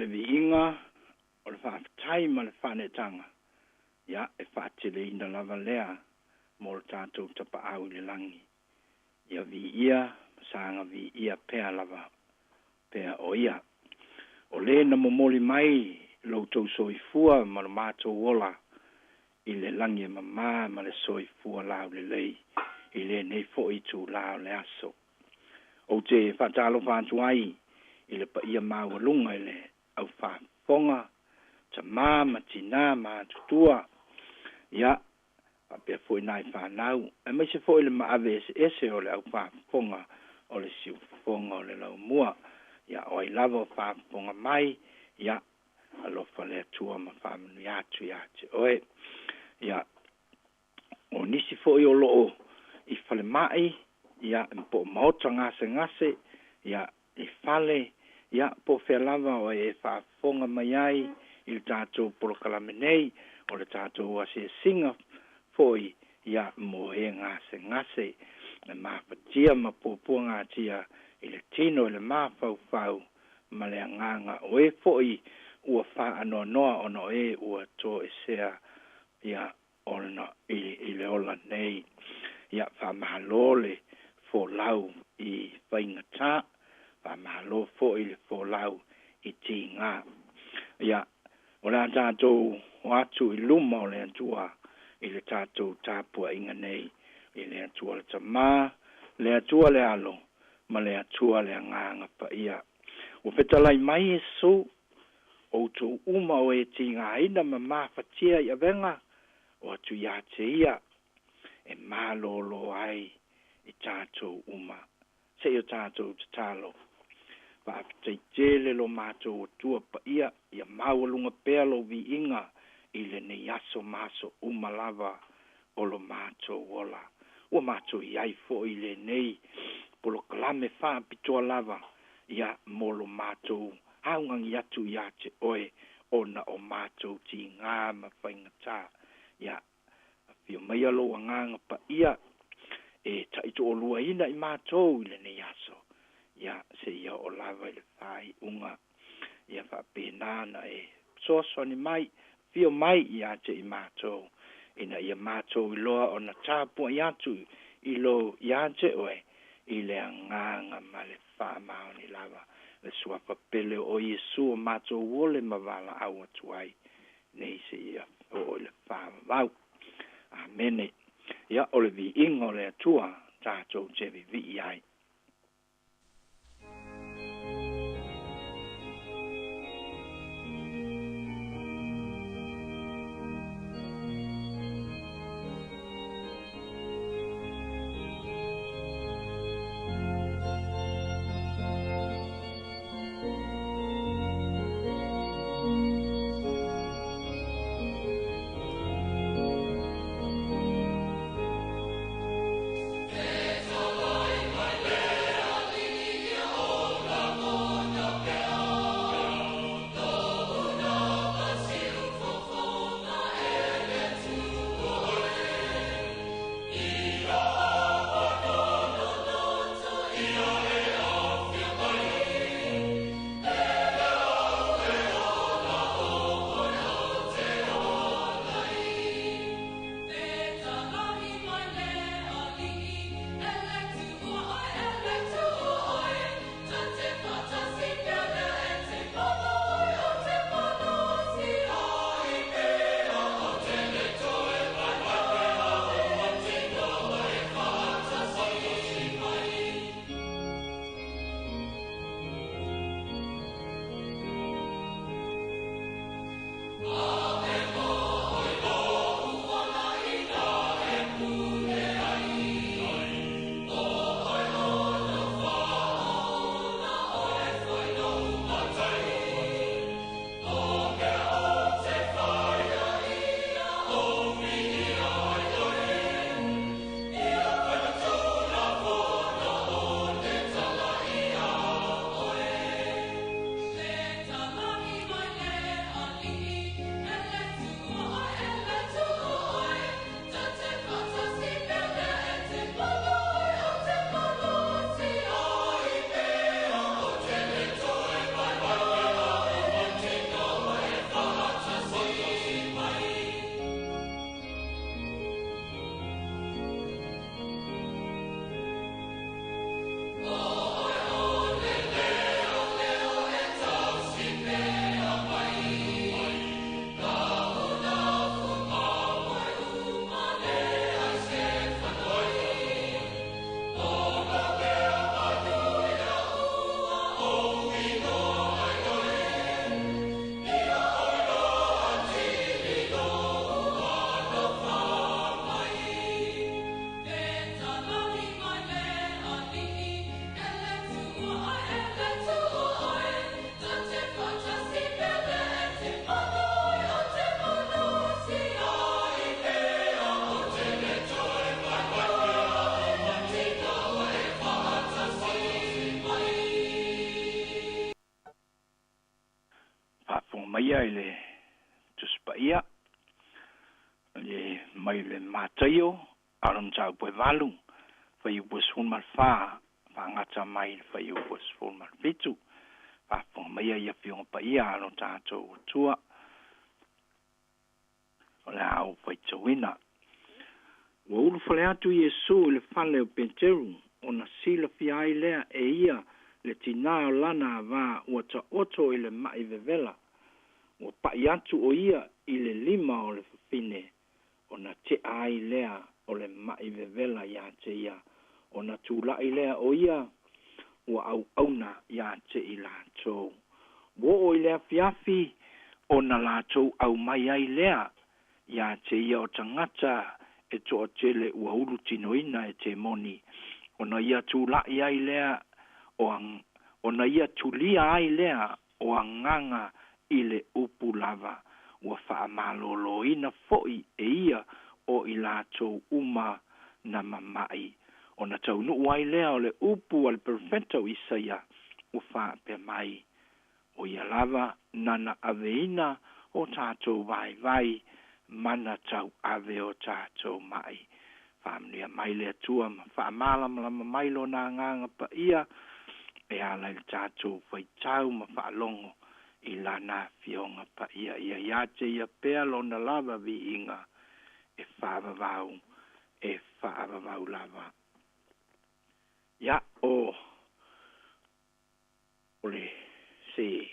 le viiga o le faafetai ma le faaneetaga, ia e faateleina lava lea mo le tatou tapaau i le lagi. Ia viia ma saga viia pea lava pea o ia. O lē na momoli mai lo outou soifua ma lo matou ola i le lagi e mamā ma le soifua laulelei i lenei fo'i itulā o le aso. Ou te faatalofa atu ai i le paia maualuga i le aufaafofoga, tamā ma tinā ma atutua, ia faapea fo'i nai fanau, aemaise fo'i le maave eseese o le aufaafofoga o le siufofoga o le laumua. Ia o ai lava o faafofoga mai, ia alofa le Atua ma faamanuia atu iā te oe. Ia o nisi fo'i o loo i falema'i, ia po o maota gasegase, ia i fale, ia po o fea lava o e faafofoga mai ai i le tatou polokalame nei, o le tatou asiasiga fo'i ia mo e gasegase e mafatia ma puapuagatia i le tino i le mafaufau ma le agaga, o e fo'i ua faanoanoa ona o e ua toesea ia ona i le ola nei. Ia faamalo le folau i faigatā, faamalo fo'i le folau i tigā. Ia o le a tatou o atu i luma o le Atua i le tatou tapuaiga nei, i le Atua le Tamā, le Atua le Alo ma le Atua le Agaga Paia. Ua fetalai mai Iesu, outou uma o e tigaina ma mafatia i avega, o atu iā te ia e malōlō ai i tatou uma. Seia tatou tatalo. Faafetai tele lo matou Atua paia, ia maualuga pea lou viiga i lenei aso ma aso uma lava o lo matou ola. Ua matou i ai fo'i i lenei polokalame faapitoa lava, ia mo lo matou augagi atu iā te oe ona o matou tigā ma faigatā. Ia afio maia lou Agaga Paia e taitoaluaina i matou i lenei aso, ia seia oo lava i le faaiuga. Ia faapena na e fesoasoani mai, afio mai iā te i matou, ina ia matou iloa ona tapuai atu i lo iā te oe i le agaga ma le faamaoni lava. Le suafa pele o Iesu o matou ole ma valaau atu ai nei seia oo i le faavavau. Amene. Ia o le viiga o le Atua tatou te vivii ai. E maia i le Tusi Paia le mai le Mataio a le mataupu e 8 fuaiupu e 14 faagata mai le fuaiupu e 17. Faafofoga maia i afioga paia a lo tatou Atua o le a ou faitauina. Ua ulufale atu Iesu i le fale o Peteru, ona silafia ai lea e ia le tinā o lana avā ua taoto i le ma'i vevela. Ua pa'i atu o ia i le lima o le fafine, ona te'a ai lea o le ma'i vevela iā te ia, ona tula'i lea o ia ua auauna iā te i latou. Ua oo i le afiafi, ona latou aumai ai lea iā te ia o tagata e toatele ua ulutinoina e temoni, ona ia tula'i ai lea o ona ia tulia ai lea o agaga i le upu lava, ua faamalōlōina fo'i e ia o i latou uma na mama'i. Ona taunuu ai lea o le upu a le perofeta o Isaia ua faapea mai, O ia lava nana aveina o tatou vaivai ma na tauave o tatou ma'i. Faamanuia mai le Atua ma faamalamalama mai Lona Agaga Paia e ala i le tatou faitau ma faalogo i Lana Afioga Paia. Ia ia te Ia pea Lona lava viiga e faavavau, e faavavau lava. Ia, o, o le se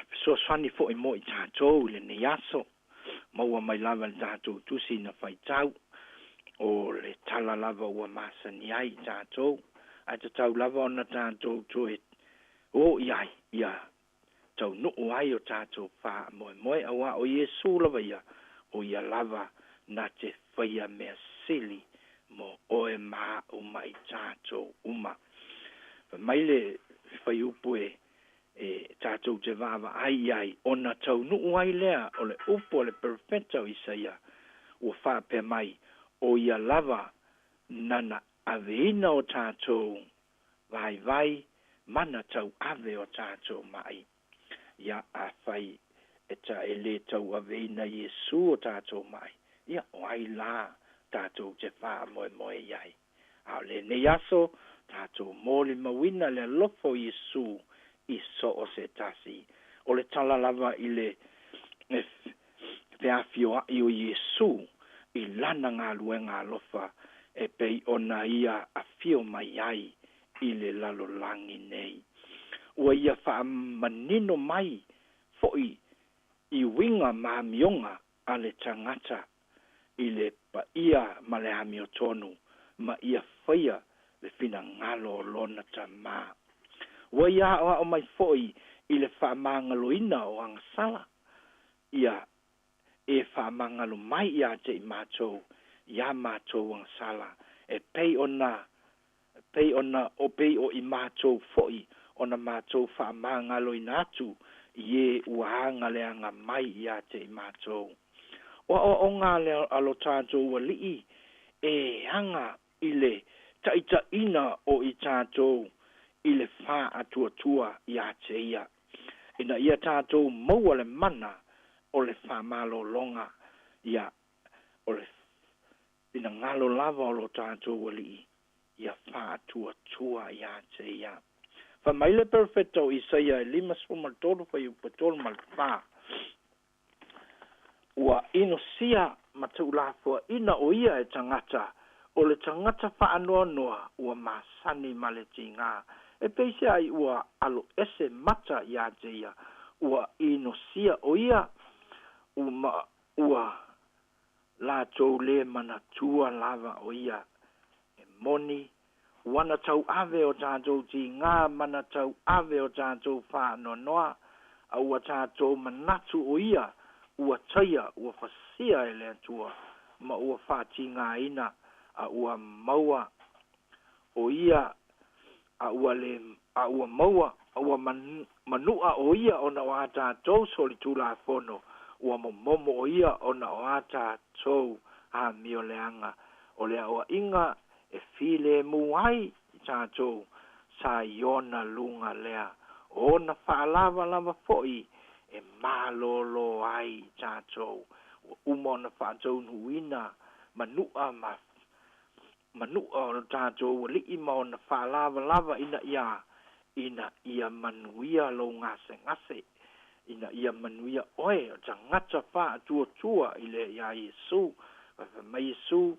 fesoasoani foi mo i tatou i lenei aso, maua mai lava i le tatou tusi na faitau, o le tala lava ua masani ai i tatou, ae tatau lava ona tatou toe o i ai, ia taunuu ai o tatou faamoemoe, auā o Iesu lava ia, o ia lava na te faia mea sili mo oe ma a'u ma i tatou uma. Fai mai le fuaiupu e e tatou te vaavaai i ai, ona taunuu ai lea o le upu a le perofeta o Isaia ua faapea mai, O ia lava nana aveina o tatou vaivai ma na tauave o tatou ma'i. Ia, afai e ta e lē tauaveina Iesu o tatou ma'i, ia, o ai lā tatou te faamoemoe i ai? A o lenei aso, tatou molimauina le alofa o Iesu i so o se tasi. O le tala lava i le feafioa'i o Iesu i lana galuega alofa e pei ona ia afio mai ai i le lalolagi nei. Ua ia faamanino mai fo'i i uiga ma amioga a le tagata i le paia ma le amiotonu ma ia faia le finagalo o lona Tamā. Ua ia aʻoaʻo mai foʻi i le faamagaloina o agasala, ia e faamagalo mai iā te i matou iā matou agasala, e pei ona pei ona o pei o i matou foʻi ona matou faamagaloina atu i ē ua agaleaga mai iā te i matou. O aʻoaʻoga a le a lo tatou Alii e aga i le taʻitaʻina o i tatou i le faatuatua iā te ia, ina ia tatou maua le mana o le faamalologa, ia, o le finagalo lava o lo tatou Alii ia faatuatua iā te ia. Fai mai le perofeta o Isaia e 53 fuaiupu e 3 ma le 4, Ua inosia ma tuulafoaina o ia e tagata, o le tagata faanoanoa ua masani ma le tigā, e peiseai ua aloese mata iā te ia, ua inosia o ia, ma ua latou lē manatua lava o ia e moni, ua na tauave o tatou tigā ma na tauave o tatou faanoanoa, a ua tatou manatu o ia ua taia, ua fasia e le Atua, ma ua faatigāina, a ua maua o ia, a ua le, a ua maua, a ua manu'a o ia ona o a tatou solitulafono, ua momomo o ia ona o a tatou amioleaga. O le aʻoaʻiga e filemu ai i tatou sa i ona luga lea, o ona faalavalava foʻi e malōlō ai i tatou ua uma ona faataunuuina manu'a ma manu'a o le tatou ali'i ma ona faalavalava ina ia ina ia manuia lou gasegase ina ia manuia oe o tagata faatuatua i le iā Iesu. Fai mai Iesu,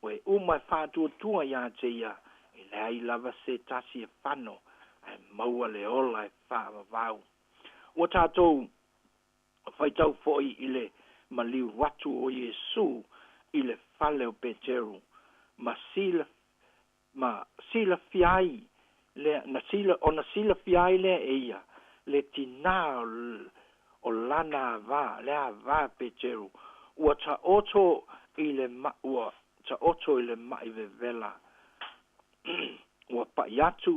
o e uma e faatuatua iā te ia, e leai lava se tasi e fano, ae maua le ola e faavavau. Ua tatou faitau foi i le maliu atu o Iesu i le fale o Peteru, ma sila ma silafia ai lea na sila ona silafia ai lea e ia le tinā o lana avā le avā Peteru ua taoto i le ma, ua taoto i le ma'i vevela ua pa'i atu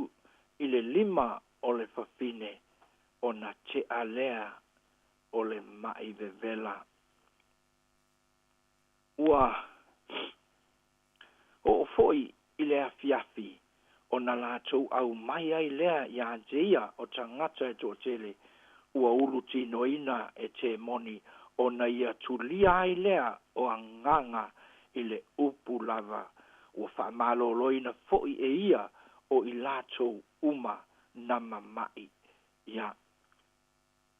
i le lima o le fafine ona te'a lea o le ma'i vevela. Ua oo foi i le afiafi ona latou aumai ai lea iā te ia o tagata e toatele ua ulutinoina e temoni ona ia tulia ai lea o agaga i le upu lava ua faamalōlōina foi e ia o i latou uma na mama'i. Ia,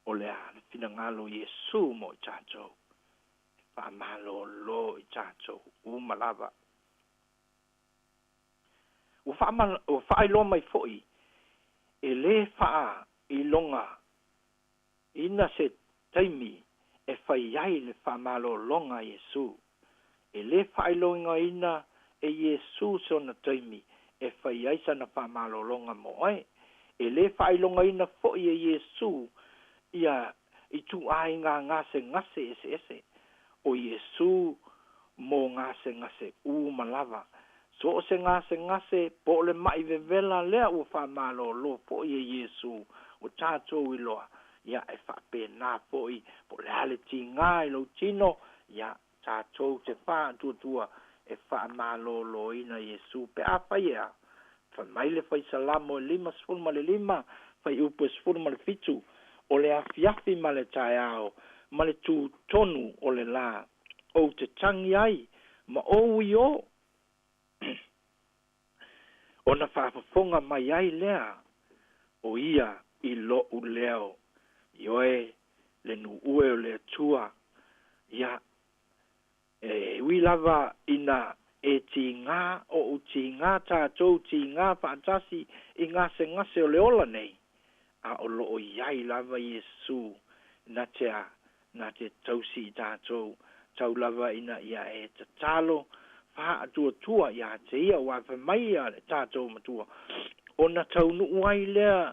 o le a le finagalo o Iesu mo i tatou? E faamalōlō i tatou uma lava. Ua faama, ua faailoa mai foi e lē faailoga ina se taimi e fai ai le faamalōlōga a Iesu. E lē faailogaina e Iesu sona taimi e fai ai sana faamalōlōga mo oe. E lē faailogaina foi e Iesu ia ituaiga gasegase eseese. O Iesu mo gasegase uma lava. So o se gasegase po o le ma'i vevela lea ua faamalōlō foi e Iesu ua tatou iloa. Ia e faapena foi po o le a le tigā i lou tino, ia tatou te faatuatua e faamalōlōina Iesu pe afai e a. Fai mai le Faisalamo e 55 fuaiupu e 17, O le afiafi ma le taeao ma le tutonu o le lā, ou te tagi ai ma ou iō, ona faafofoga mai ai lea o ia i lo'u leo. Ioe, le nu'ue o le Atua, ia, e ui lava ina e tigā o'u tigā tatou tigā faatasi i gasegase o le ola nei, a o loo i ai lava Iesu na te a na te tausi i tatou tau lava ina ia e tatalo faatuatua iā te ia aua fai mai ia le tatou Matua ona taunuu ai lea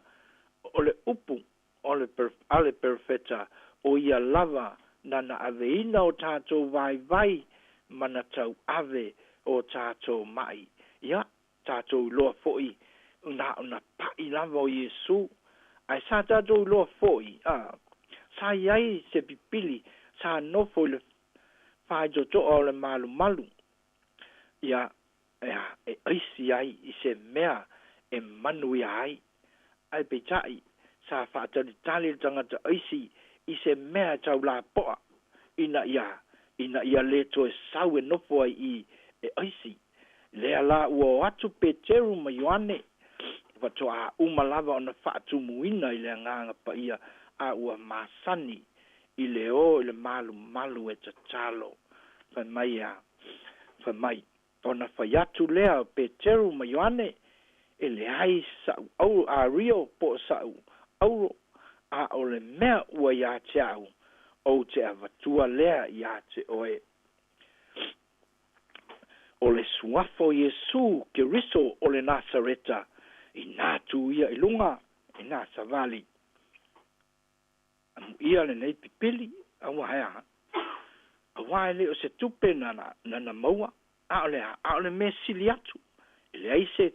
o le upu o le a le Perofeta o ia lava na na aveina o tatou vaivai ma na tauave o tatou ma'i. Ia, tatou iloa foi na ona pa'i lava o Iesu, ae sa tatou iloa foi, a, sa i ai se pipili sa nofo i le faitotoa o le malumalu, ia, e, e aisi ai i se mea e manuia ai. Ae peitai, sa faatalitali le tagata aisi i se mea e tau lapoa ina ia ina ia lē toe sau e nofo ai i e aisi. Lea la ua o atu Peteru ma Ioane, faatoā uma lava ona faatumuina i le Agaga Paia, a ua masani i le o i le malumalu e tatalo. Fai mai a, fai mai, ona fai atu lea o Peteru ma Ioane, E leai sa'u au ario po o sa'u auro, a o le mea ua iā te a'u, ou te avatua lea iā te oe. O le suafa o Iesu Keriso o le Nasareta, inā tu ia i luga, inā savali. Amuia lenei pipili, auā he aha? Auā e le o se tupe na na na maua, a o le a? A o le mea sili atu, e leai se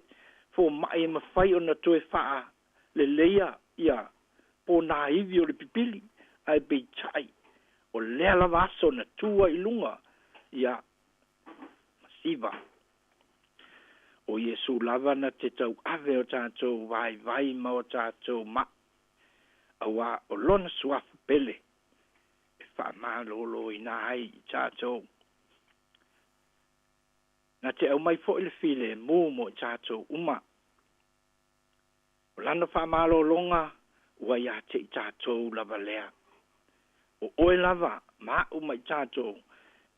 foma'i e mafai ona toe faaleleia ia ponāivi o le pipili, ae peitai, o lea lava aso na tu ai i luga, ia, masiva. O Iesu lava na te tauave o tatou vaivai ma o tatou ma'i, auā o Lona suafa pele e faamalōlōina ai i tatou. Na te aumai foʻi le filemu mo i tatou uma. O lana faamalōloga ua iā te i tatou lava lea. O oe lava ma aʻu ma i tatou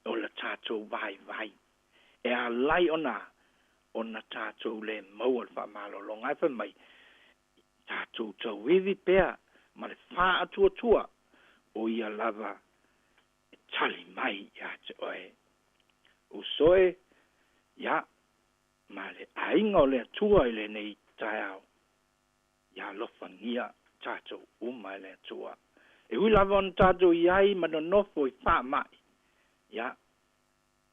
o la tatou vaivai. E alai ona ona tatou lē maua le faamalōloga ae fai mai tatou tauivi pea ma le faatuatua o ia lava e tali mai iā te oe. Uso e ia ma le aiga o le Atua i lenei taeao. Ia alofagia tatou uma e le Atua. E ui lava ona tatou iai ma nonofo i faamaʻi ia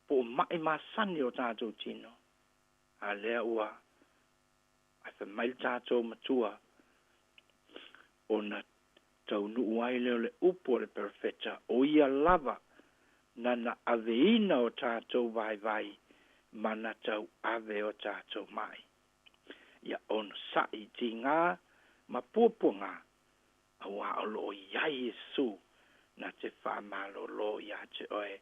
po o maʻi masani o tatou tino. A lea ua ae fai mai le tatou matua ona taunuu ai lea o le upu o le perofeta o ia lava nana aveina o tatou vaivai ma na tauave o tatou maʻi. Ia onosaʻi i tigā ma puapuagā auā o loo iai Iesu na te faamalōlō iā te oe.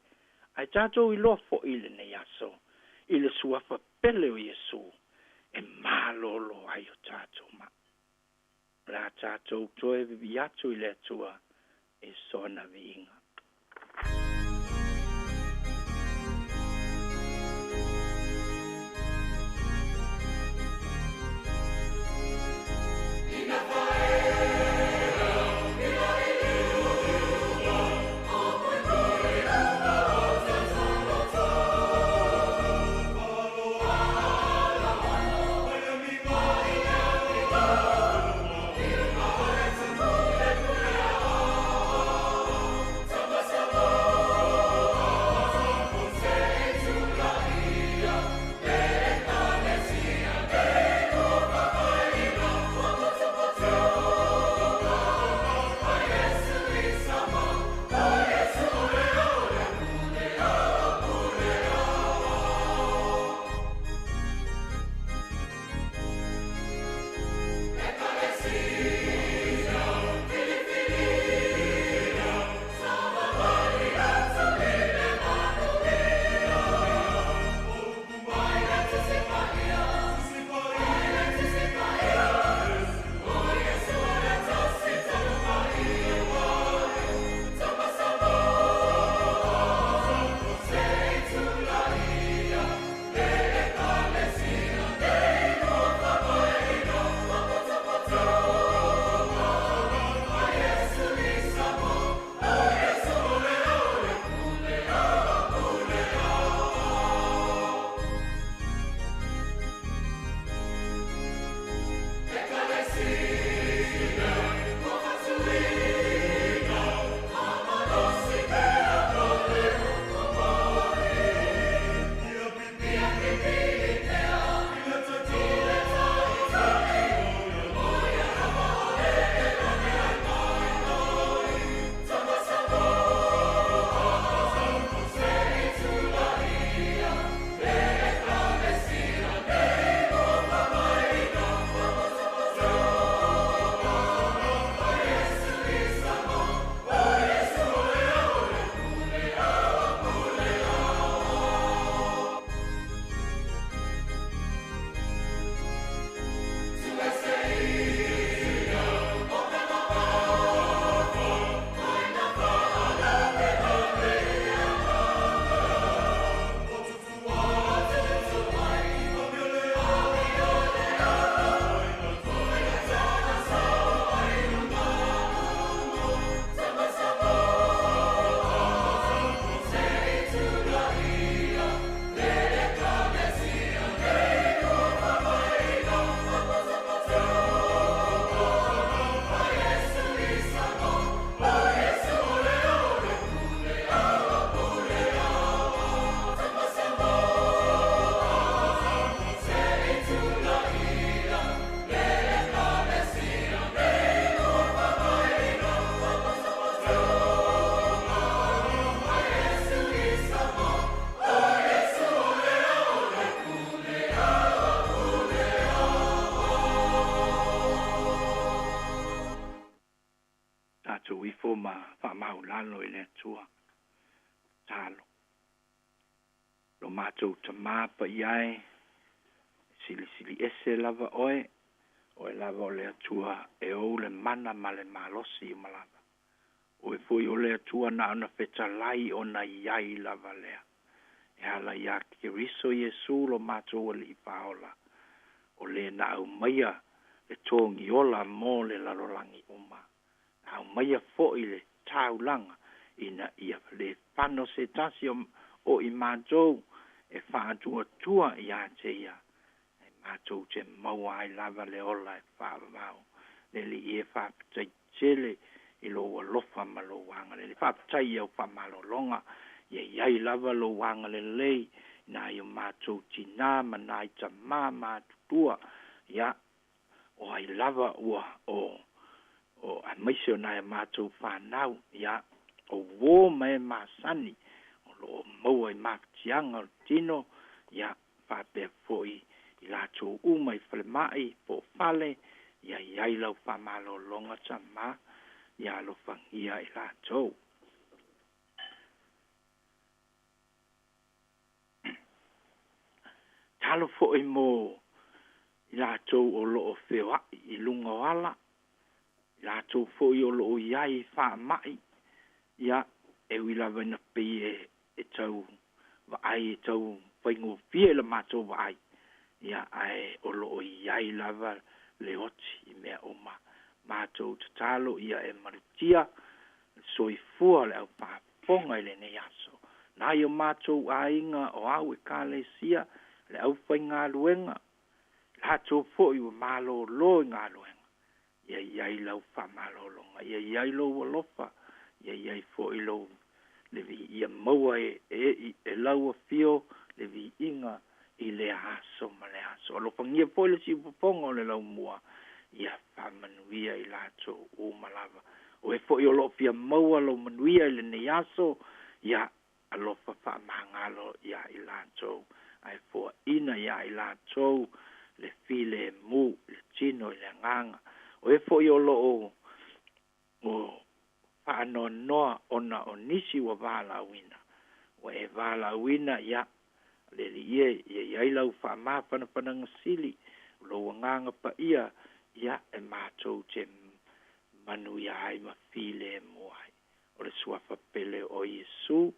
Ae tatou iloa foʻi i lenei aso i le suafa pele o Iesu e malōlō ai o tatou maʻi. O le a tatou toe vivii atu i le Atua i sona viiga. maualalo i le Atua. Tatalo. Lo matou Tamā paia e, e silisili ese lava Oe, Oe lava o le Atua e ou le mana ma le malosi uma lava. Oe foi o le Atua na ona fetalai ona i ai lava lea. E ala iā Keriso Iesu lo matou Alii Faaola, o le na aumaia le togi ola mo le lalolagi uma. Na aumaia foi le taulaga ina ia le fano se tasi o i matou e faatuatua iā te ia, e matou te maua ai lava le ola e faavavau. Le Alii e, faafetai tele i lou alofa ma lou agalelei. Faafetai i au faamalologa, ia i ai lava lou agalelei i nai o matou tinā ma nai tamā matutua, ia, o ai lava ua o, o, aemaise o nai a matou fanau, ia, o uō ma e masani o lo o maua i mafatiaga o le tino, ia, faapea foi i latou uma i falemai po o fale, ia i ai lau faamalologa Tamā, ia alofagia i latou. Talo foi mo i latou o lo o feoai i luga o ala, i latou foi o lo o i ai i faamai, ia, e ui lava ina pei e e tau vaai e tau faigofie i la matou vaai, ia, ae o lo o i ai lava le oti i mea uma. Matou tatalo ia e malutia le soifua o le au faafofoga i lenei aso. Nai o matou aiga o au Ekalesia, le aufaigaluega, latou foi ua malolo i galuega, ia i ai lau faamalologa, ia i ai lou alofa, ia i ai foi lou le viia maua e, e, e lau afio le viiga i lea aso ma le aso. Alofagia foi le siufofoga o le laumua, ia faamanuia i latou uma lava. O e foi o lo o fia maua lou manuia i lenei aso, ia alofa faamagalo iā i latou, ae foaina iā i latou le filemu i le tino i le agaga. O e foi o lo o o faanoanoa ona o nisi ua valaauina, ua e valaauina, ia, le Alii e, ia i ai lau faamafanafanaga sili, o lou agaga paia, ia, e matou te manuia ai ma filemu ai. O le Suafa pele o Iesu,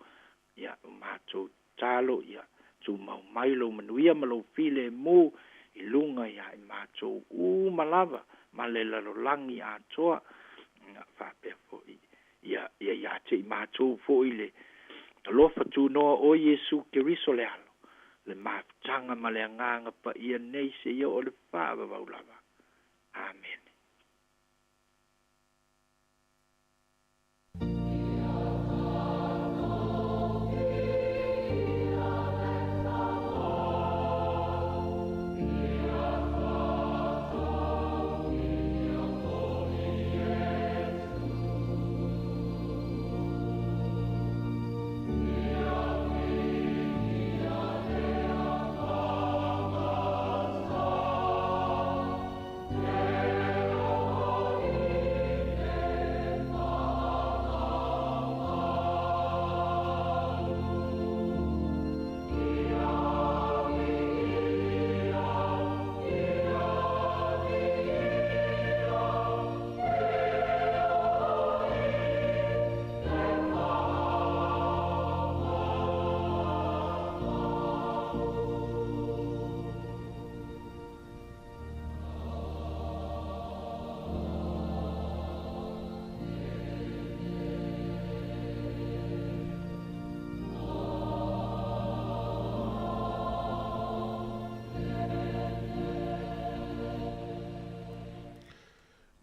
ia, o matou tatalo, ia tumau mai lou manuia ma lou filemu i luga iā i matou uma lava ma le lalolagi atoa, ia, faapea foi, ia, ia iā te i matou foi le alofa tunoa o Iesu Keriso le Alo, le mafutaga ma le Agaga Paia nei seia oo i le faavavau lava. Amene.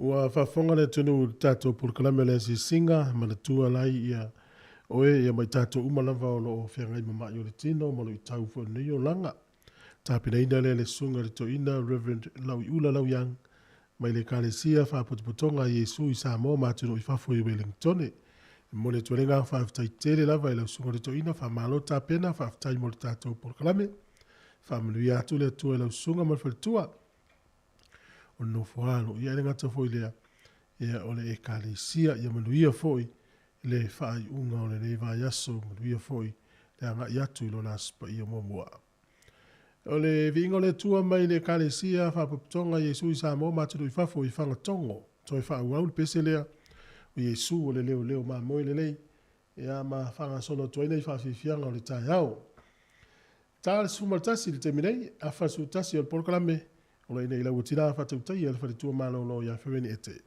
Ua faafofoga le atunuu i le tatou polokalame o le asiasiga, manatua lai ia oe ia ma i tatou uma lava o lo o feagai ma ma'i o le tino ma luitau foi o lenei olaga. Tapenaina lea e le Susuga i le Toeaina Rev. Lauiula Lauyang mai le Ekalesia Faapotopotoga a Iesu i Samoa ma atunuu i fafo i Welengtone. E momoli atu ai le agaga faafetai tele lava i lau Susuga i le Toeaina, faamalo tapena, faafetai mo le tatou polokalame. Faamanuia atu le Atua i lau Susuga ma le faletua o le nofo alo. Ia e le gata foi i lea, ia o le Ekalesia, ia manuia foi. le faaiuga o lenei vaiaso, manuia foi le agai atu i lona Aso Paia muamua. O le viiga o le Atua mai le Ekalesia Faapotopotoga Iesu i Samoa ma atunuu i fafo i Fagatogo, toe faaauau le pese lea o Iesu o le leoleo mamoe lelei, ia ma faagasolo atu ai nei faafiafiaga o le taeao. Ta le 11 i le taimi nei, afa 11 o le polokalame, o lo o i nei lau tina faatautaia le faletua malolo ia Fereni Ete.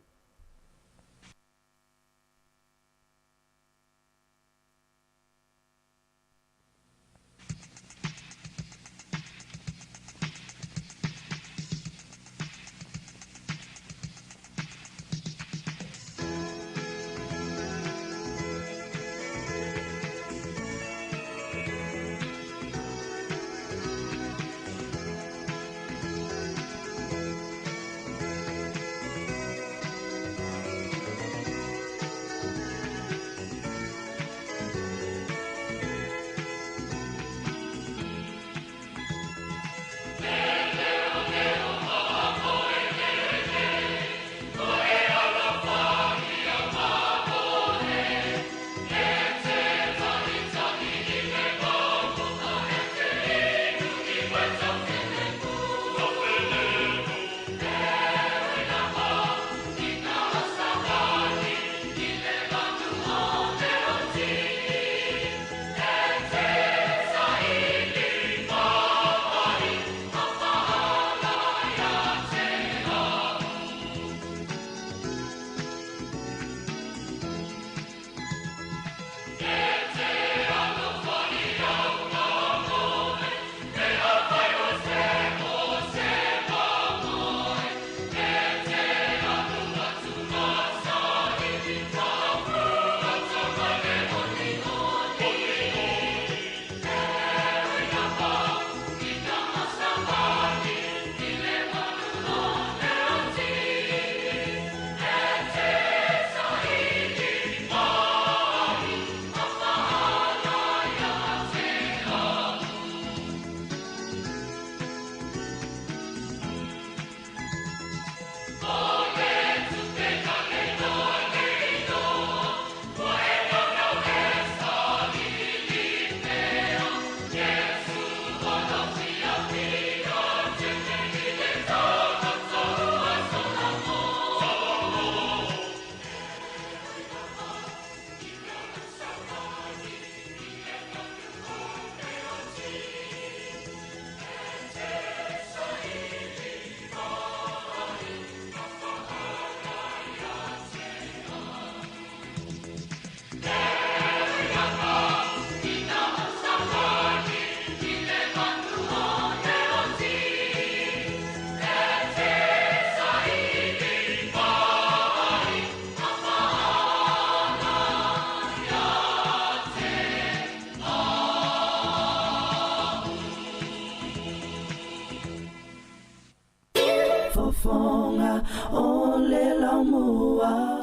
Fofoga o le laumua.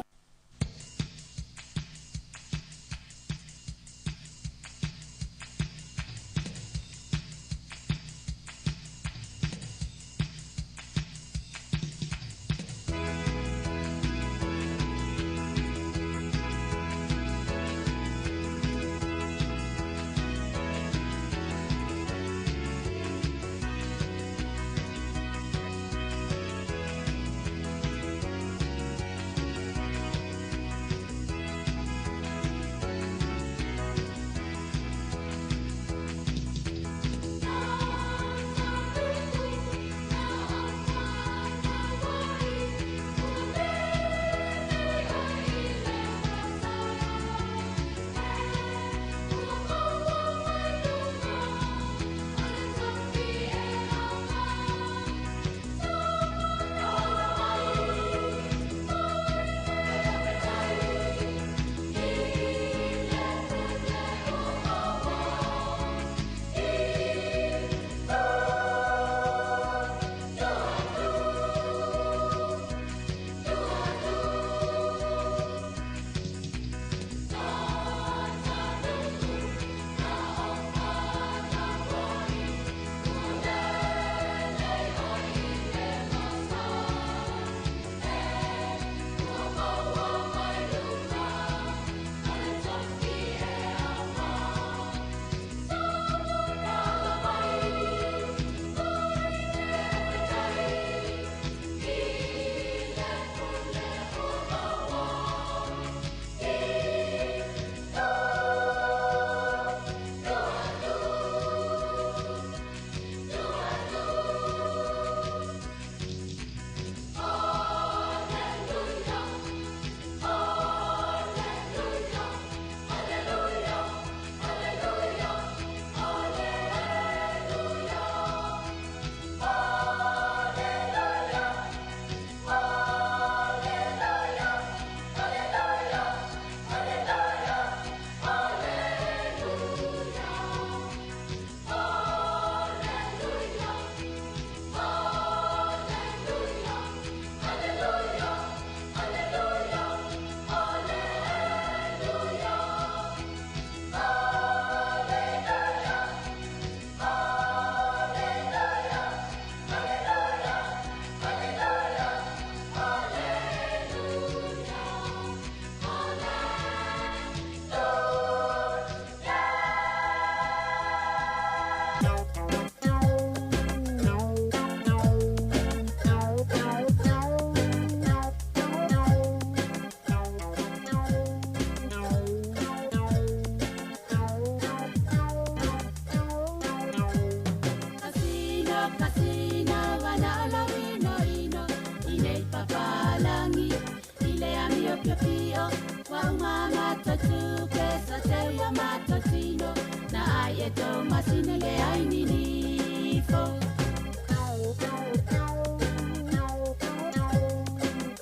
masina le ai ninifo.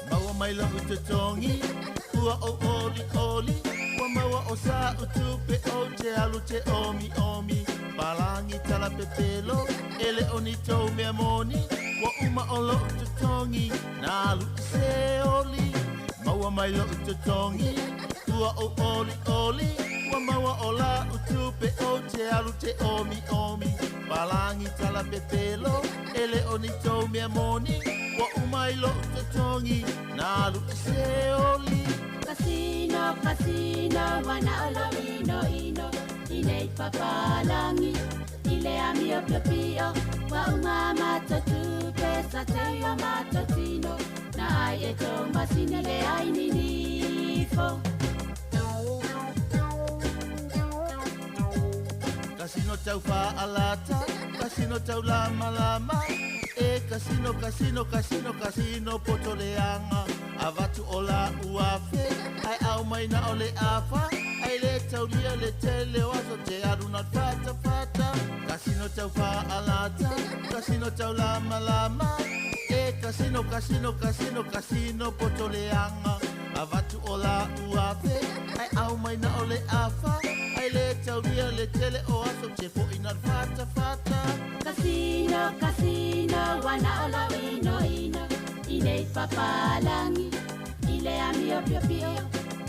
Maua mai lau totogi, ua ou oli oli, ua maua o sa utupe o te alu te omi omi. Palangi tala pepelo, ele o ni tou mea moni, ua uma o lou totogi, na alu i se oli. Maua mai lou totogi, ua ou oli oli, ua maua o la utupe o te alu te omi omi. Palangi tala pepelo, ele o ni tou mea moni, ua uma i lou totogi, na alu i se oli. Kasino, kasino, wana o lo ino ino, i nei papalangi, i le amio pio pio, wa uma matotupe, sa te o matotino, na ai e tō masina le ai ninifo. Kasino tau whaalata, kasino tau lama lama, e kasino, kasino, kasino, kasino poto leanga. Avatu o la uafe, ai au mai na o le afa, ai le taulia le tele o aso te aruna fata fata. Kasino tau whaalata, kasino tau lama lama, e kasino, kasino, kasino, kasino poto leanga. Avatu o la uafe, ai au mai na o le afa, ai le taulia le tele o aso te fo ina fata fata. Kasino, kasino, wana o lo ino ino, i nei papalangi, i le amio pio pio,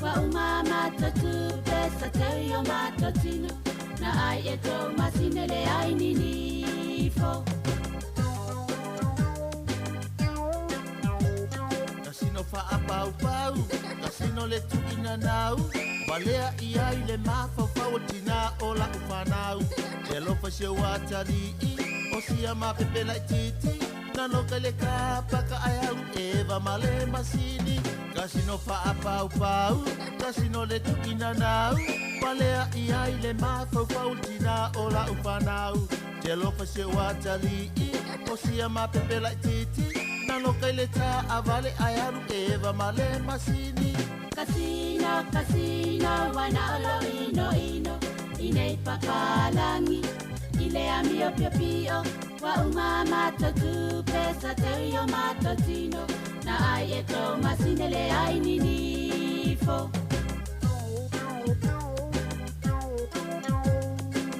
wa uma matotupe, sa te o matotino, na ai e tō masina le ai ninifo. Kasino whaapau pau, kasino le tuina nau, walea i ai le mafaufau o tina o la uwhanau. Te alofa se o atari'i, o sia mapepela i titi, nanoka le kapaka ai alu eva ma le masini. Kasino whaapau pau, kasino le tuina nau, walea i ai le mafaufau o tina o la uwhanau. Te alofa se o atari'i, o sia mapepela i titi, nanoka le tā avale ai alu eva ma le masini. Kasino, kasino, wana o lo ino ino, i nei papalangi, i le amio pio pio, wa uma matotupe, sa te o matotino, na ai e tō masina le ai ninifo.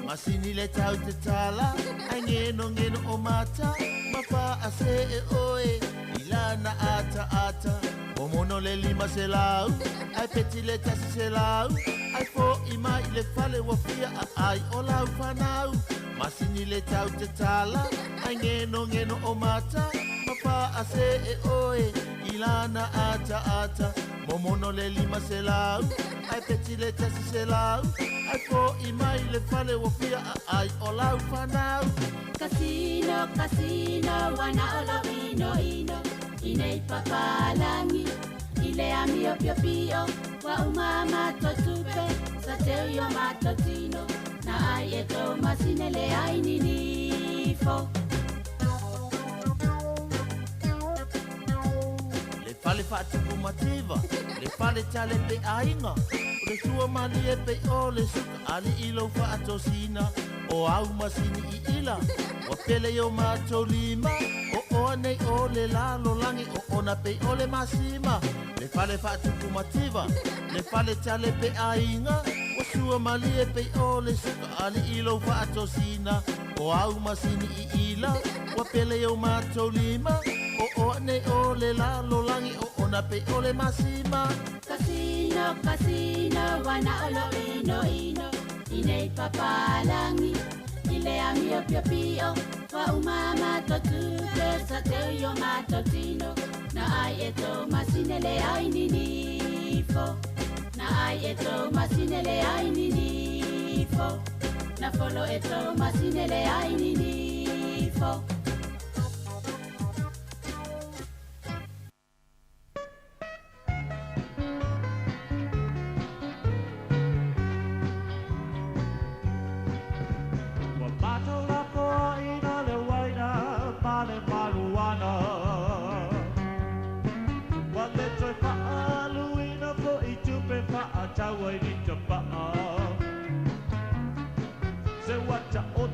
Masini le tau te tala, ai ngeno ngeno o mata, mawha a se e oe, i lana ata ata. O mono le lima se lau, ai peti le tasi se lau, ai fo i mai le fale wafia a ai o lau whanau. Masini le tau te tala, ai ngeno ngeno o mata, mawha a se e oe, i lana ata ata. Momono le lima se lau, ai peti le tasi se lau, ai fo i mai le fale wafia a ai o lau whanau. Kasino, kasino, wana o lo ino ino, i nei papalangi, i le amio pio pio, wa uma matotupe, sa te o matotino, na ai e tō masina le ai ninifo. Le fale whaatupu mativa, le fale tale pe ainga, o le sua mali e pe o le suka ali i lau whaatosina, o au masini i ila, wa pele yo matou lima, o oa nei o le lalo langi, o ona pe o le masima. Le fale whaatupu mativa, le fale tale pe ainga, wa sua mali e pe o le suka ali i lau whaatosina, o au masini i ila, wa pele yo matou lima, o oa nei o le lalo langi, o ona pe o le masima. Kasino, kasino, wana o lo ino ino, i nei papalangi, i le amio pio pio, wa uma matotupe, sa te o matotino, na ai e tō masina le ai ninifo. Na ai e tō masina le ai ninifo. Na folo e tō masina le ai ninifo. Tau ai ni te pa'a. Se wata o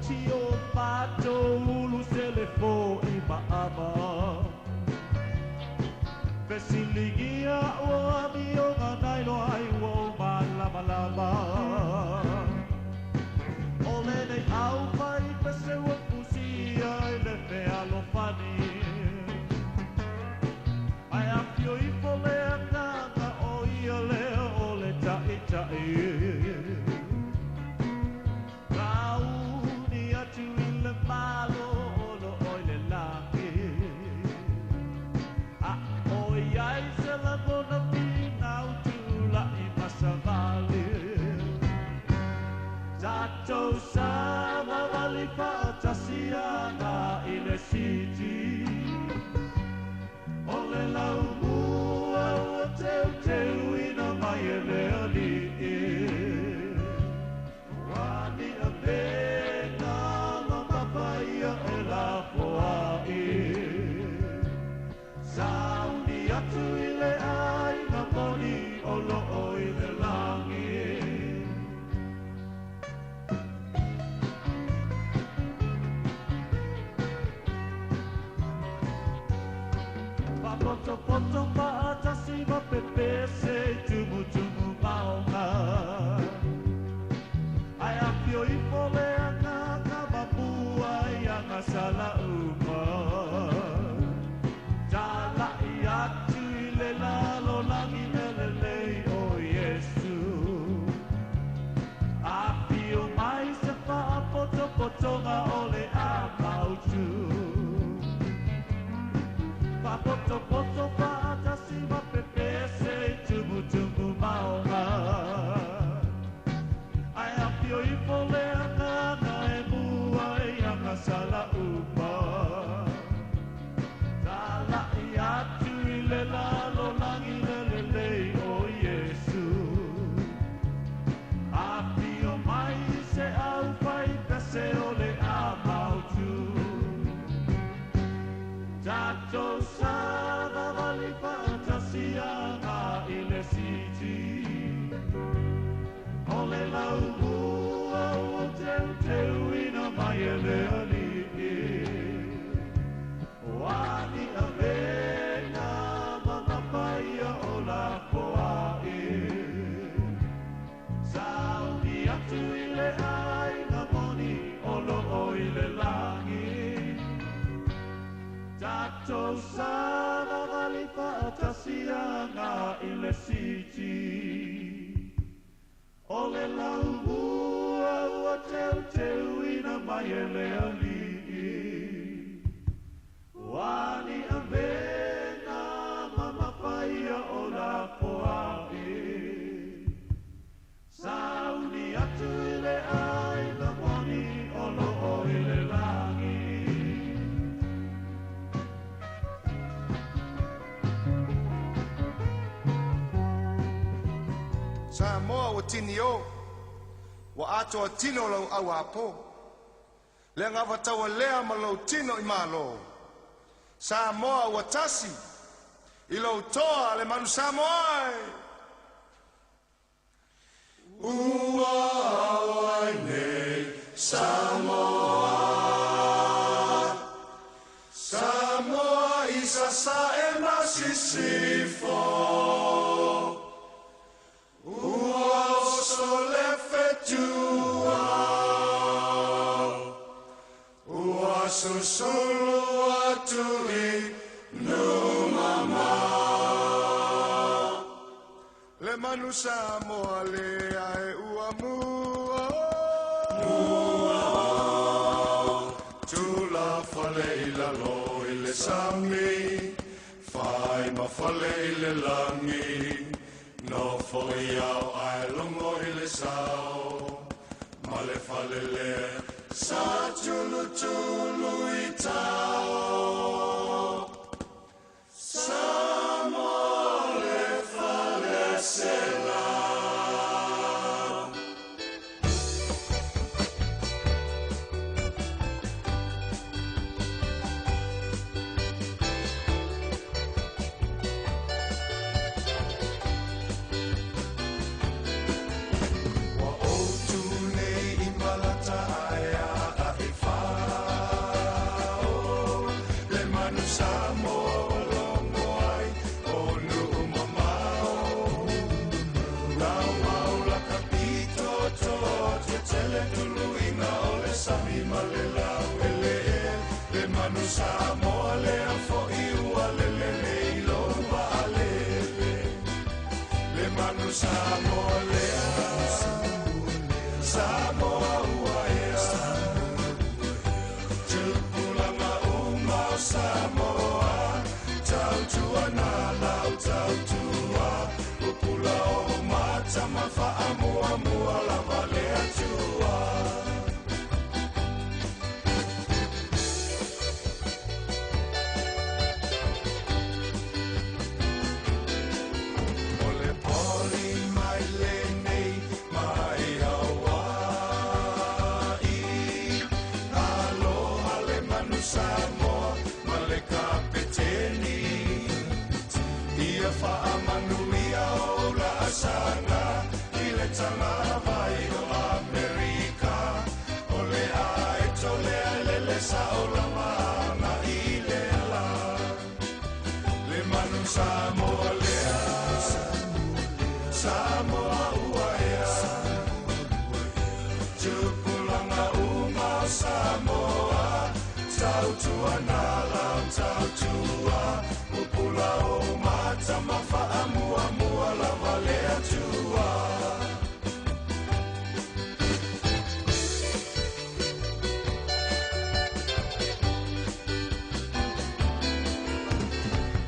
Poto paatasi ma pepese tumu tumu maonga. Ai afio ifo le anga kamapua i anga sala uma. Talai atu i le lalolagi lelelei o Iesu. Afio mai se faapotopotoga o le amautu. Faapotopoto faatasi ma pepese tumutumu maoga. Ae afio ifo le agaga e mua i agasala uma. Tala'i atu i le lalolagi lelelei o Iesu. Afio mai se aufai pese o le amautu. Tatou savavali faatasi aga i le siti. O le laumua ua teuteuina mai e le Alii. O ani avega ma mapaia o lafoai. Sauni atu i le aiga moni o loo i le lagi. Tatou savavali faatasi aga i le siti. O le laumua ua teuteuina mai e le Alii. O ani avega ma mapaia o lafoai. Sauni atu i le aiga moni o loo i le lagi. Samoa ua tini o, ua atoa tino lau au apo. Le gavataua lea ma lou tino i malo. Samoa ua tasi, i lou toa le manu Samoa e. Ua ao ai nei Samoa, Samoa i sasae ma sisifo. Ua oso le fetua, ua susulu atu i numama. Le manu Samoa lea e ua mua, mua. Tula fale i lalo i le sami, fai ma fale i le lagi. Nofo i ao ae logo i le sao, ma le fale lea sa tulutulu i tao. Samoa le fale sela. Ua outu nei i malata aea a e fao. Le manu Samoa ua logo ai o nuu mamao. Lau mau la ka pito toa te tele tuluiga o le sami ma le lau ele e. Le manu Samoa lea fo'i ua lele nei lou vaalele. Le manu Samoa lea, Samoa ua ea. Tupulaga uma o Samoa, tautua na lau tautua. Pupula o mata ma faamuamua lava le Atua. O le poli mai lenei mai Hawaii. Aloha le manu Samoa ma le kapeteni. Ia faamanuia o la asaga i le tagavai o Amerika. O le aeto lea lele sa o lamaga i le la. Le manu Samoa lea, Samoa ua ea. Tupulaga uma o Samoa, tautua na lau tautua. Pupula o mata mawhaamuamua lava le Atua.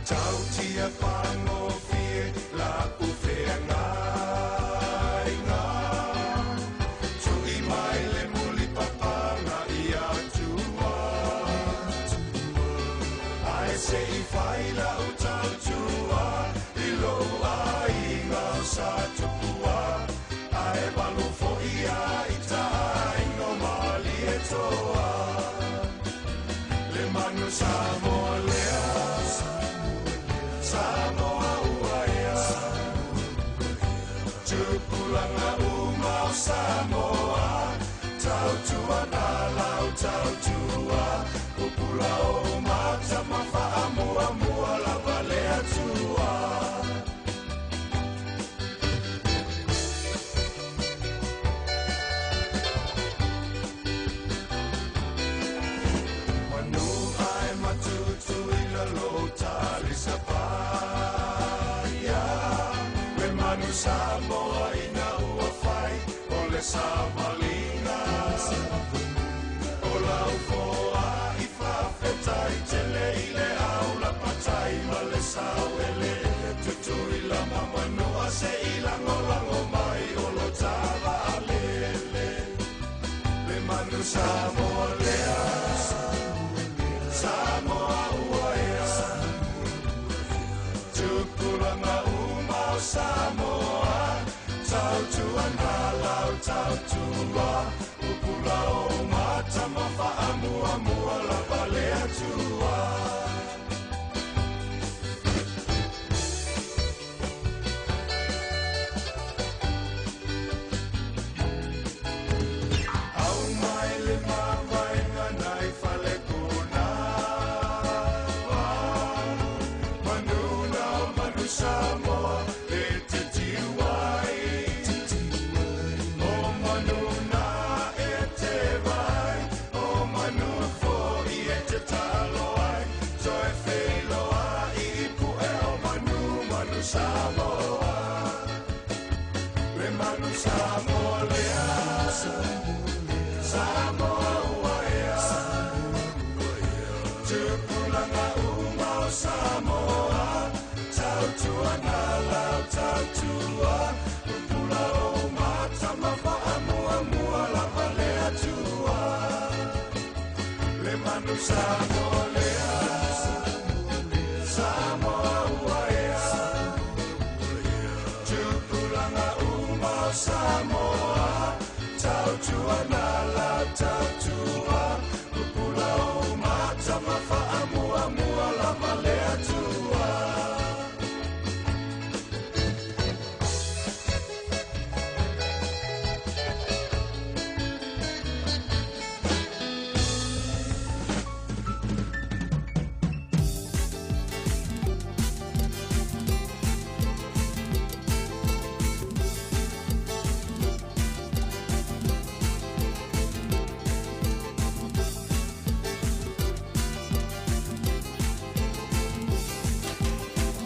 Tautia whangofie la ufea ngāinga. Tui mai le muli papanga i atua. Ai se i whai la o tautua, i lo ainga o sa tupua. Ai malu fo ia i tainga mali e toa. Le manu Samoa lea, Samoa ua ea. Tupulaga uma o Samoa, tautua na lau tautua. Pupula o mata mawhaamuamua lava le Atua. Manu ai matutu i lalo tali sapaia. Le manu Samoa ina ua whai o le savalinga. O lau foa i whawhetai tele i le au la patai ma le sau ele. Tutu i la mamanua se i lango lango mai o lo tava alele. Le manu Samoa lea, Samoa ua ea. Tupulaga uma o Samoa, tautua na lau tautua. Pupula o mata mawhaamuamua lava le Atua. Au mai le mavaenga nai fale kona wa. Manu na o manu Samoa e te tiwai. O manu na e te vai, o manu fo i e te talo ai. Toe wheloa i ipu e o manu, manu Samoa. Le manu Samoa lea, Samoa ua ea. Tupulaga uma o Samoa, tautua na lau tautua. Pupula o mata mawhaamuamua lava le Atua. Le manu Samoa lea, Samoa ua ea. Tupulaga uma o Samoa, tautua na lau tautua. Pupula o mata mawhaamuamua lava le Atua.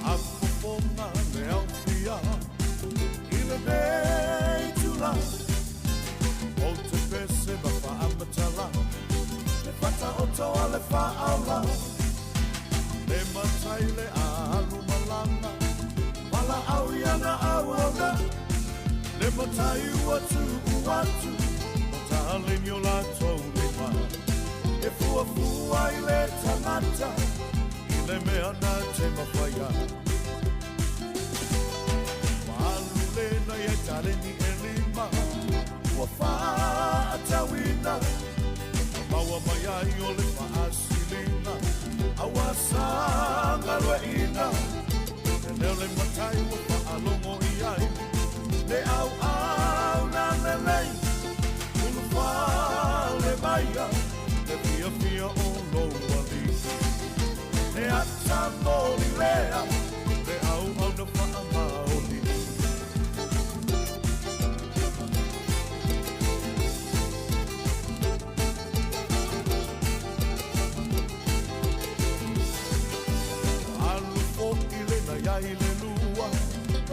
Afofoga le aufia i lenei tulaga. O te pese ma faamatala, le fataoto a le faaola. Le matai le aalu malanga, valaau iana auauna. Le matai ua tuu atu, o taleni o latou lima. E fuafua i le tagata, i le mea na te mafaia. Maalu lena ia taleni e lima, ua faatauina. Maua mai ai o le faasilina, aua sagalueina. E leo le matai ua faalogo i ai, le auau na lelei. Ulufale maia, le fiafia o lou alii. Le ata moli lea,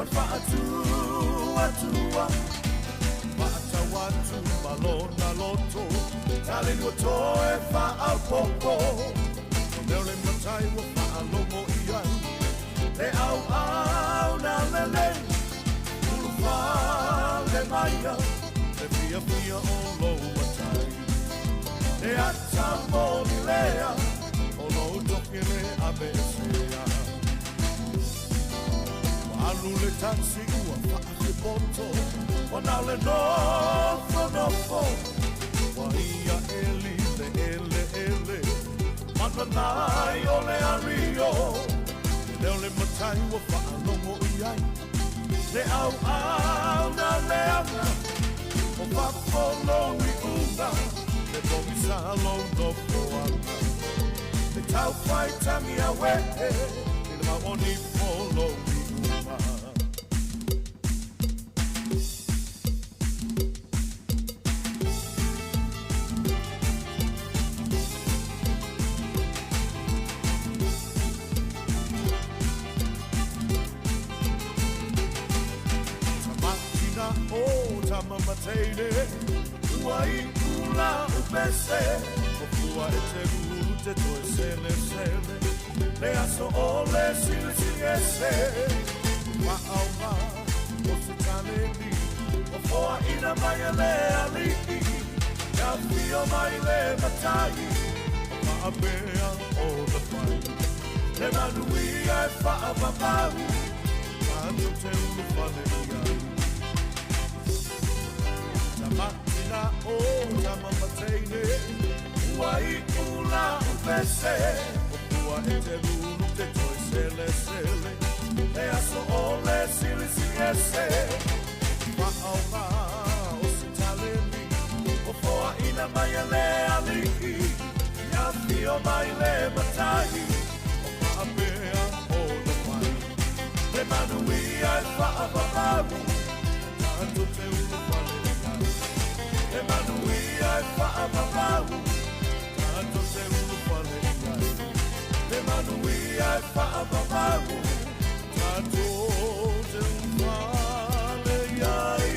Ma le faatuatua Faatau atu ma lona loto Taleni ua toe faaopopo O leo le matai ua faalogo i ai Le auau na lelei Ulufale maia Le fiafia o lou matai Le ata moni lea O lou tofi e le aveesea Ua alu le taxi ua faakepoto Ua na o le nofonofo Ua ia eli le eleele Mananai o le ario Le leo le matai ua faalogo i ai Le auau na leaga O fafo lou iuga Le pogisa lou nofoaga Le taufai tagi a uee I le maoni po lou iuga Tamatina o tamamateine Ua iu la upese O fua e te ruru te toe sele sele Le aso o le silisili ese Maaoga o se taleni O foaina mai e le alii Ia fio mai le matai O faapea ona fai Le manuia e faavavau Tatou te ulufale i ai Tamatina o tamamateine Ua iu la upese O pua e te lulu te toe selesele Le aso o le silisili ese Maaoga o se taleni O foaina mai e le alii Ia fio mai le matai O faapea ona fai Le manuia e faavavau Tatou te ulufale i ai Le manuia e faavavau Tatou te ulufale i ai Le manuia e faavavau Tatou te ulufale i ai.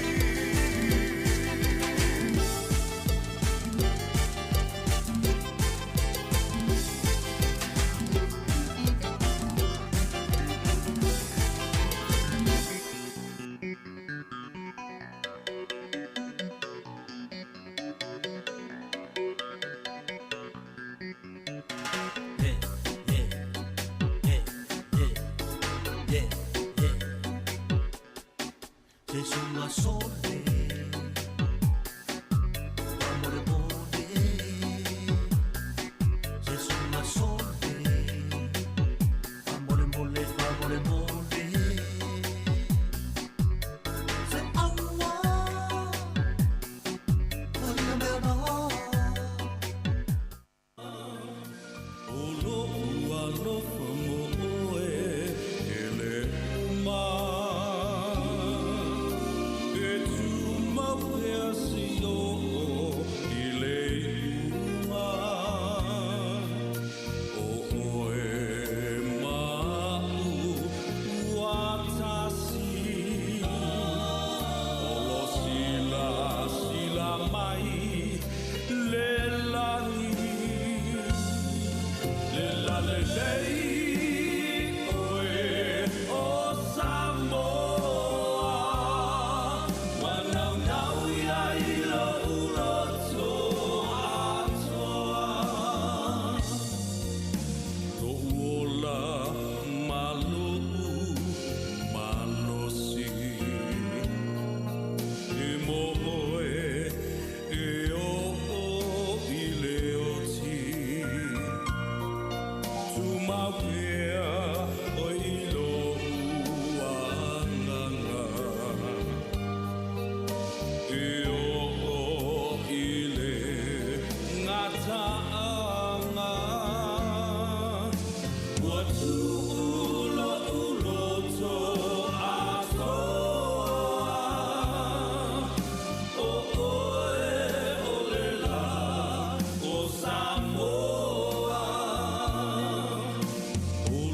O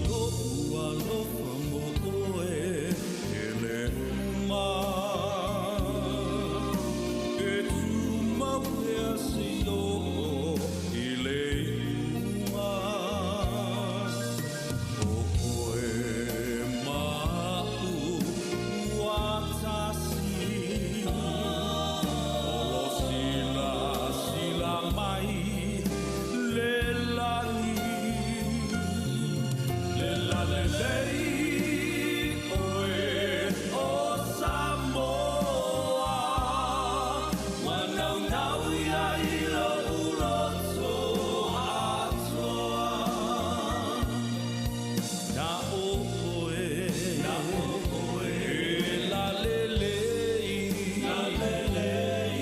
lelei oe o Samoa Ua naunau ia i lou loto atoa Na oe, na oe, e lalelei, lalelei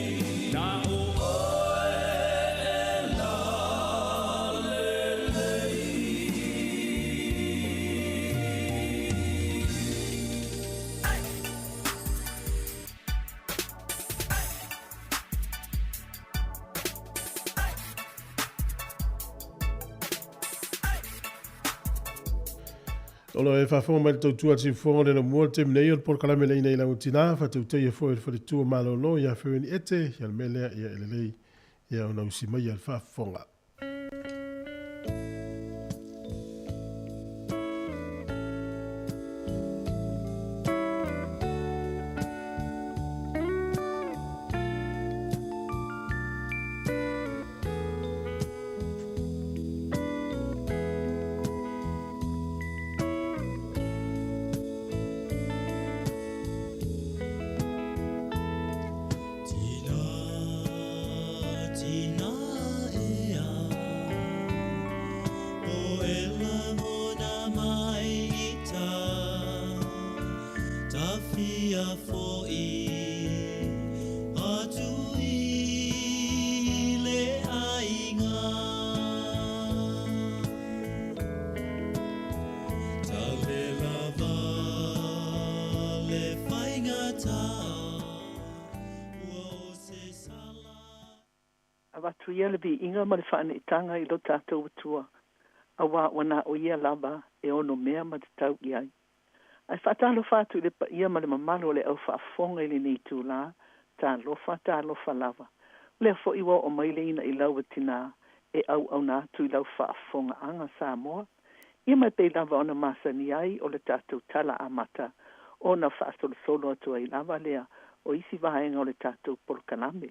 Na oe e lalelei. O lo e faafofoga mai le tautua a le siufofoga o le laumua le taimi nei o le polokalame le ina i lau tina faatautai e foi le faletua malolo ia Feweni Ete ia le mea lea ia e lelei ia ona usi mai ia le faafofoga. Tina, ea, o ela mona mai ita, ta fia foi, atu i le aiga. Ta le lava le faigata, ua o se sala. Avatu ia le viiga ma le faaneetaga i lo tatou Atua, auā ua na o ia lava e ono mea ma tatau i ai. Ae faatalofa atu i le paia ma le mamalu o le au faafofoga i lenei itulā, talofa, talofa lava. O lea foi ua oo mai le ina i lau a tinā e auauna atu i lau faafofogaaga Samoa. Ia ma e pei lava ona masani ai o le tatou tala amata ona faasolosolo atu ai lava lea o isi vaega o le tatou polokalame.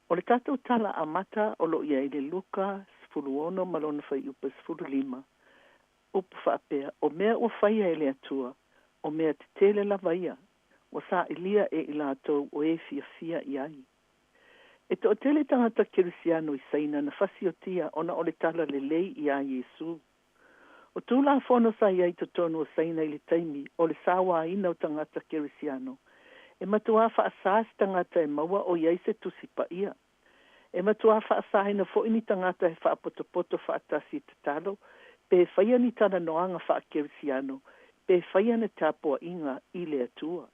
O le tatou tala amata o lo o i ai le Luka 16 ma lona fuaiupu 15, upu faapea, O mea ua faia e le Atua, o mea tetele lava ia, ua sailia e i latou o e fiafia i ai. E toatele tagata kerisiano i Saina na fasiotia ona o le tala lelei iā Iesu. O Tulafono sa i ai totonu o Saina i le taimi o le sauaina o tagata kerisiano, e matuā faasā se tagata e maua o i ai se Tusi Paia. E matuā faasaina foi ni tagata e faapotopoto faatasi i tatalo, pe faia ni talanoaga faakerisiano, pe faia ni tapuaiga i le Atua.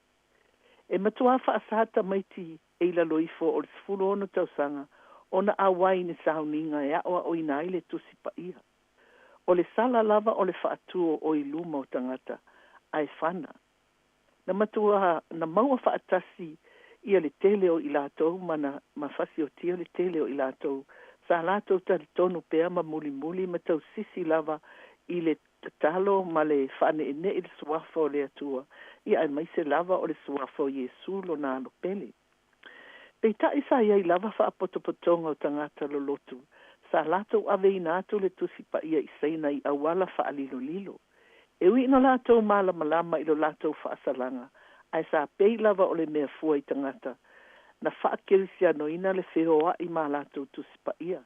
E matuā faasā tamaiti e i lalo ifo o le 16 tausaga ona auai i ni sauniga e aoaoina ai le Tusi Paia. O le sala lava o le faatu o oe i luma o tagata, ae fana. Na matuā na maua faatasi ia le tele o i latou ma na ma fasiotia le tele o i latou sa latou talitonu pea ma mulimuli ma tausisi lava i le tatalo ma le faaneenee i le Suafa o le Atua, ia aemaise lava o le Suafa o Iesu Lona Alo pele. Peitai sa i ai lava faapotopotoga o tagata lolotu sa latou aveina atu le Tusi Paia i Saina i auala faalilolilo. E ui ina latou malamalama i lo latou faasalaga, ae sa pei lava o le mea fua i tagata, na faakerisianoina le feoai ma latou Tusi Paia.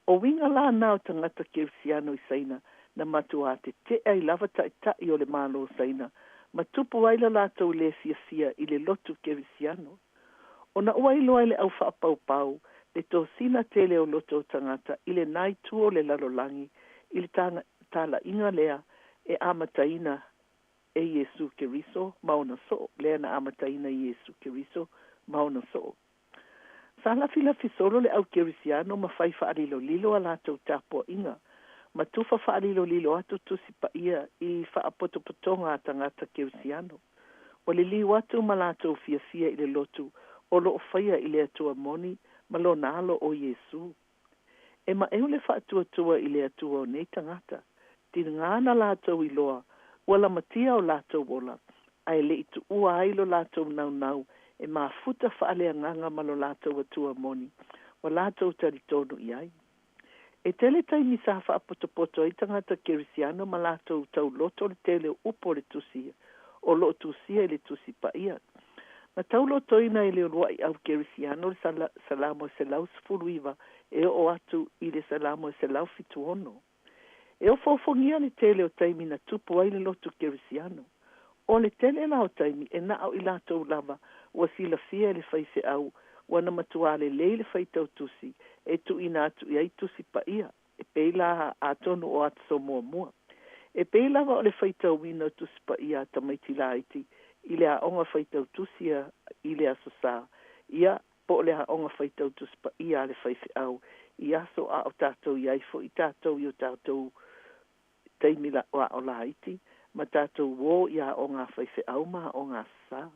O uiga la na o tagata kerisiano i Saina na matuā tete'e ai lava taitai o le Malo o Saina ma tupu ai lo latou lē fiafia i le lotu kerisiano. Ona ua iloa e le au faapaupau le tosina tele o loto o tagata i lenā itu o le lalolagi i le talaiga lea e amataina e Iesu Keriso ma ona soo, lea na amataina e Iesu Keriso ma ona soo. Sa lafilafi solo le au kerisiano ma fai faalilolilo a latou tapuaiga ma tufa faalilolilo atu Tusi Paia i faapotopotoga a tagata kerisiano. Ua liliu atu ma latou fiafia i le lotu o lo o faia i le Atua moni ma Lona Alo o Iesu. E maeu le faatuatua i le Atua o nei tagata. Tiga na latou iloa ua lamatia o latou ola, ae le i tuua ai lo latou naunau e mafuta faaleagaga ma lo latou Atua moni ua latou talitonu i ai. E tele taimi sa faapotopoto ai tagata kerisiano ma latou tauloto le tele o upu o le tusi o loo tusia i le Tusi Paia. Na taulotoina e le uluai au kerisiano le Salamo e 119 e oo atu i le Salamo e 176. E ofoofogia le tele o taimi na tupu ai le lotu kerisiano. O le tele la o taimi e na o i latou lava ua silafia e le faifeau ua na matuā lelei le faitau tusi e tuuina atu i ai Tusi Paia, e pei la atonu o aso muamua. E pei lava o le faitauina o Tusi Paia a tamaiti laiti i le aoga faitau tusi i le Aso Sa, ia, po o le aoga faitau Tusi Paia a le faifeau i aso a o tatou i ai foi tatou i o tatou taimi aoao laiti ma tatou o i aoga a faifeau ma aoga Aso Sa.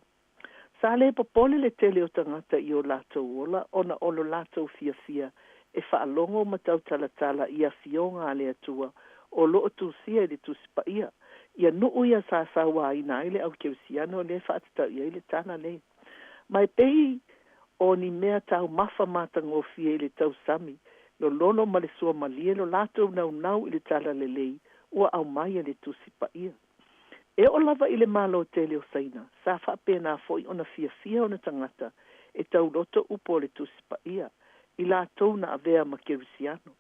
Sa le popole le tele o tagata i o latou ola ona o lo latou fiafia e faalogo ma tautalatala i afioga a le Atua o loo tusia i le Tusi Paia. Ia nuu ia sa sauaina ai le au kerisiano lea e faatatau i ai le tala lea. Ma e pei o ni mea taumafa matagofie i le tausami lololo ma le suamalie lo latou naunau i le talalelei ua aumai e le Tusi Paia. E oo lava i le Malo tele o Saina, sa faapena foi ona fiafia ona tagata e tauloto upu o le Tusi Paia, i latou na avea ma kerisiano.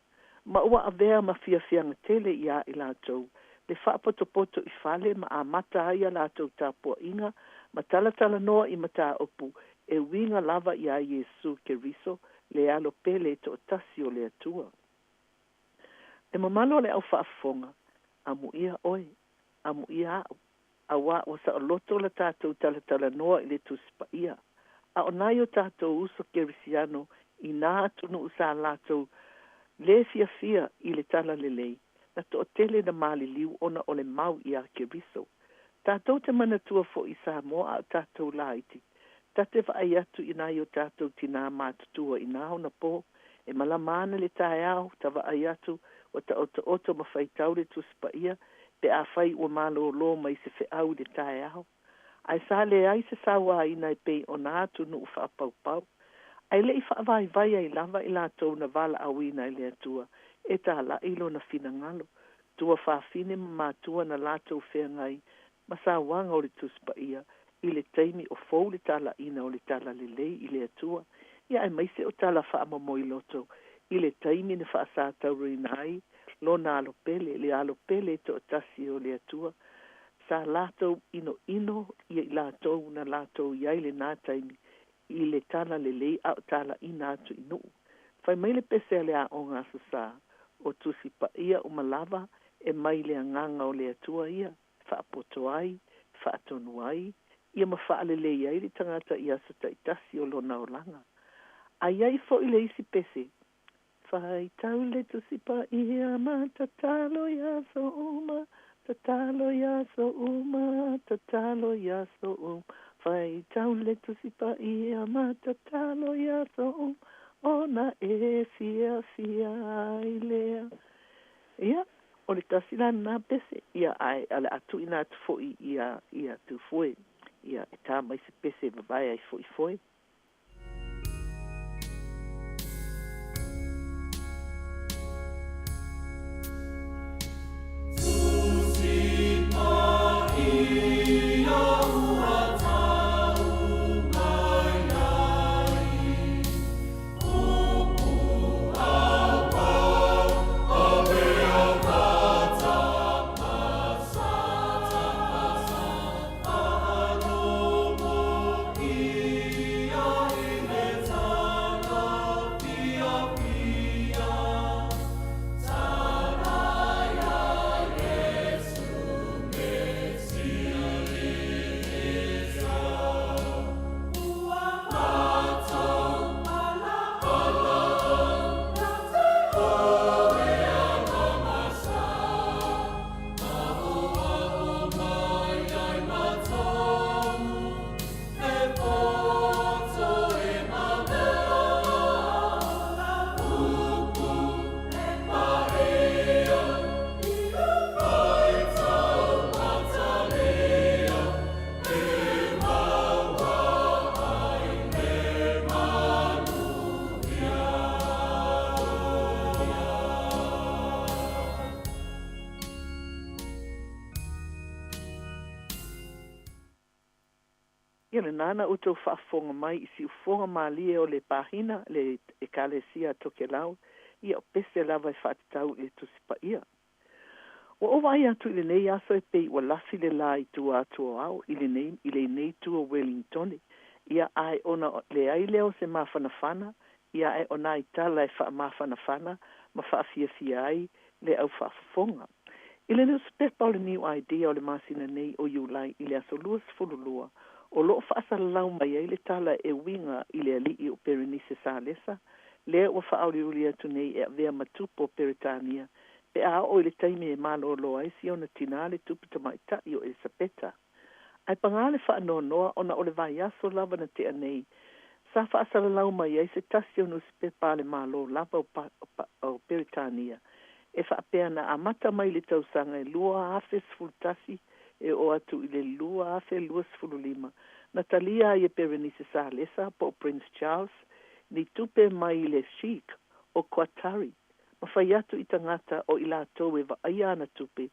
Ma ua avea ma fiafiaga tele iā i latou le faapotopoto i fale ma amata ai a latou tapuaiga ma talatalanoa i mataupu e uiga lava iā Iesu Keriso, le Alo pele e toatasi o le Atua. Le mamalu o le au faafofoga, amuia oe, amuia a'u, auā ua saoloto la tatou talatalanoa i le Tusi Paia. A o nai o tatou uso kerisiano i nā atunuu sa latou lē fiafia i le talalelei, na toatele na maliliu ona o le mau iā Keriso. Tatou te manatua foi i Samoa a o tatou laiti, ta te vaai atu i nai o tatou tinā matutua i nā onapō, e malama ana le taeao, ta vaai atu ua taotooto ma faitau le Tusi Paia pe afai ua malōlō mai se feau i le taeao. Ae sa leai se sauaina e pei o nā atunuu faapaupau. Ae le i faavaivai ai lava i latou na valaauina e le Atua e talai Lona finagalo, tuafafine ma matua na latou feagai ma sauaga o le Tusi Paia i le taimi o fou le talaiina o le talalelei i le Atua, ia aemaise o tala faamomoiloto i le taimi na faasataurina ai Lona Alo pele, le Alo pele e toatasi o le Atua. Sa latou inoino ia i latou na latou i ai lenā taimi i le talalelei a o talaiina atu i nuu. Fai mai le pese a le aoga Aso Sa, o Tusi Paia uma lava e mai le Agaga o le Atua ia, e faapoto ai, e faatonu ai, ia ma faalelei ai le tagata i aso taitasi o lona olaga. A i ai foi le isi pese, Faitau le Tusi Paia ma tatalo i aso uma, tatalo i aso uma, tatalo i aso uma. Faitau le Tusi Paia ma tatalo i aso uma, ona e fiafia ai lea. Ia, o le tasi la lenā pese, ia, ae o le a tuuina atu foi ia, ia Tufoe, ia, e tā mai se pese e vavae ai foi foe. Ia lenā na outou faafofoga mai i siufofoga malie o le pahina le Ekalesia a Tokelau, ia o pese lava e faatatau i le Tusi Paia. Ua ou vaai atu i lenei aso e pei ua lafi le lā i tua atu o ao i lenei i lenei itu o Welingtone, ia ae ona leai lea o se mafanafana, ia ae o nai tala e faamafanafana ma faafiafia ai le au faafofoga. I le nusipepa o le New Idea o le masina nei o Iulai i le aso 22, o loo faasalalau mai ai le tala e uiga i le alii o Perenise Salesa, lea ua faauliuli atu nei e avea ma tupu o Peretania pe a oo i le taimi e malōlō ai si ona tinā le tupu tamaitai o Elisapeta. Ae pagā le faanoanoa ona o le vaiaso lava na tea nei, sa faasalalau mai ai se tasi o nusipepa a le Malo lava o Peretania e faapea na amata mai le tausaga e 2011 e oo atu i le 2025 na talia ai e Perenise Salesa po o Prince Charles ni tupe mai le Sheikh o Qatari ma fai atu i tagata o i latou e vaaia ana tupe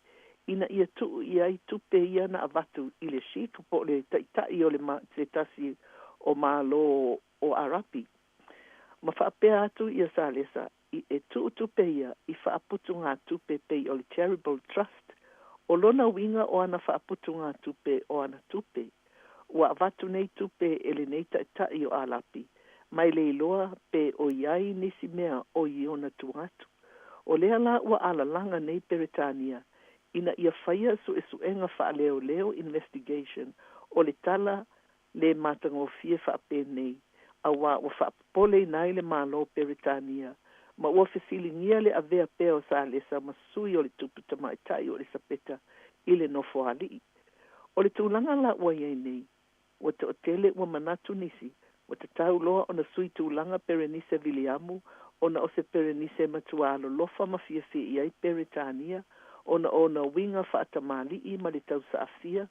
ina ia tuu i ai tupe ia na avatu i le Sheikh po o le taitai o le se tasi o Malo o Arapi. Ma faapea atu ia Salesa i e tuu tupe ia i faaputugatupe pei o le Charitable Trust, o lona uiga o ana faaputugatupe o ana tupe. Ua avatu nei tupe e lenei taitai o Alapi, ma e le iloa pe o i ai nisi mea o i ona tua atu. O lea la ua alalaga nei Peretania ina ia faia suesuega faaleoleo investigation o le tala le matagofie faapenei, auā ua faapopoleina ai le Malo o Peretania ma ua fesiligia le avea pea o Salesa ma sui o le tupu tamaitai o Elisapeta i le nofoalii. O le tulaga la ua i ai nei, ua toatele ua manatu nisi, ua tatau loa ona sui tulaga Perenise Viliamu ona o se Perenise e matuā alolofa ma fiafia i ai Peretania ona o ona uiga faatamalii ma le tausaafia,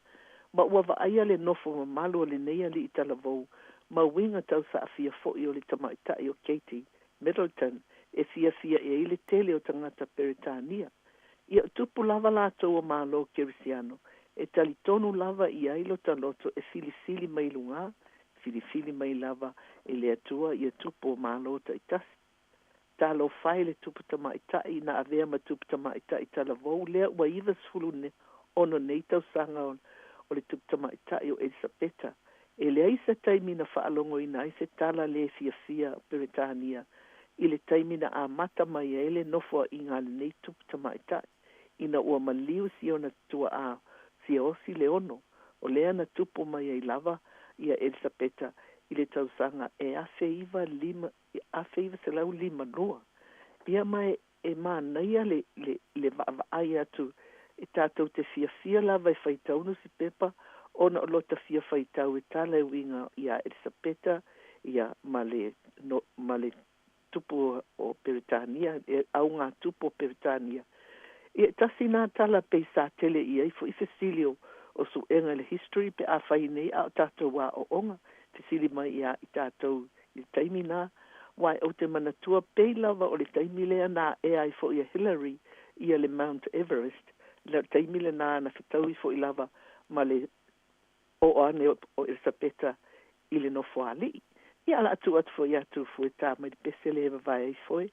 ma ua vaaia le nofo mamalu o lenei alii talavou ma uiga tausaafia foi o le tamaitai o Katie Middleton e fiafia i ai le tele o tagata Peretania. Ia o tupu lava latou o Malo Kerisiano e talitonu lava i ai lota loto e filifili mai lugā, filifili mai lava e le Atua ia tupu o Malo taitasi. Talofa e i le tupu tamaitai na avea ma tupu tamaitai talavou lea ua 96 nei tausaga o le tupu tamaitai o Elisapeta, e leai se taimi na faalogoina ai se tala le fiafia Peretania i le taimi na amata mai ai le nofoaiga a lenei tupu tamaitai ina ua maliu si ona tuaa Siaosi Leono, o lea na tupu mai ai lava ia Elisapeta i le tausaga e 19 1952. Ia ma e manaia le, le, le vaavaai atu e tatou te fiafia lava e faitau nusipepa ona o lota fia faitau e tala e uiga iā Elisapeta ia ma le, no, ma le tupu o Peretania, e augatupu o Peretania. Ia e tasi nā tala pei sa tele i ai fo'i fesili o, o suega i le history pe afai nei a o tatou aoaoga, fesili mai iā i tatou i le taimi nā, uae ou te manatua pei lava o le taimi lea na aea ai fo'i e Hillary ia le Mount Everest, le taimi lenā na fetaui fo'i lava ma le oo ane o Elisapeta i le nofoalii. Ia o le a tuu atu foi ia Tufu e tā mai le pese lea e vavae ai foe.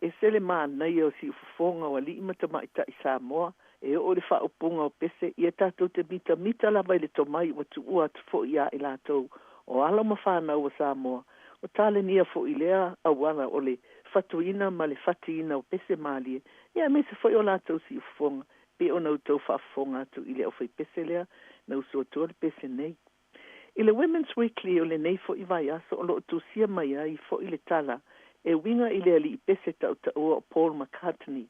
Ese le manaia o siufofoga o ali'i ma tamaita'i Samoa e oo i le faaupuga o pese, ia tatou te mitamita lava i le tomai ua tuua atu fo'i iā i latou o alo ma fanau a Samoa, ua talenia fo'i lea auala o le fatuina ma le fatiina o pese malie, ia aemaise foi o latou siufofoga pei ona outou faafofoga atu i le aufaipese lea na usu atua le pese nei. I le Women's Weekly o lenei fo'i vaiaso o lo'o tusia mai ai fo'i le tala e uiga i le ali'i pese ta'utaua o Paul McCartney.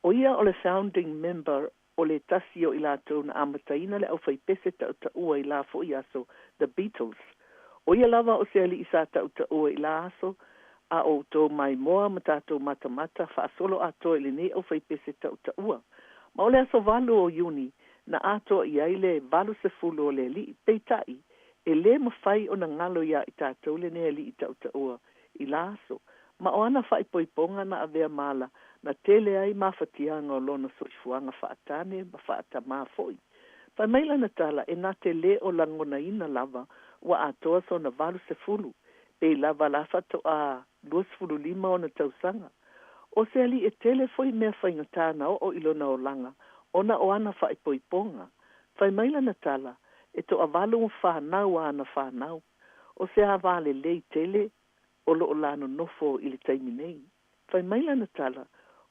O ia o le founding member o le tasi o i latou na amataina le aufaipese ta'utaua i la fo'i aso The Beatles. O ia lava o se ali'i sa ta'utaua i la aso a o outou maimoa ma tatou matamata faasolo atoa i lenei aufaipese ta'utaua. Ma o le aso 8 o Iuni na atoa i ai le 80 o le ali'i, peitai e lē mafai ona galo iā i tatou lenei ali'i ta'utaua i la aso. Ma o ana faaipoipoga na avea ma ala na tele ai mafatiaga o lona soifuaga faatane ma faatamā fo'i. Fai mai lana tala e na te lē o lagonaina lava ua atoa sona 80, pei lava la faatoā 25 ona tausaga. O se ali'i e tele foi mea faigata na oo i lona olaga ona o ana faaipoipoga. Fai mai lana tala e toavalu ma fanau a ana fanau. O se avā lelei tele o loo la nonofo i le taimi nei. Fai mai lana tala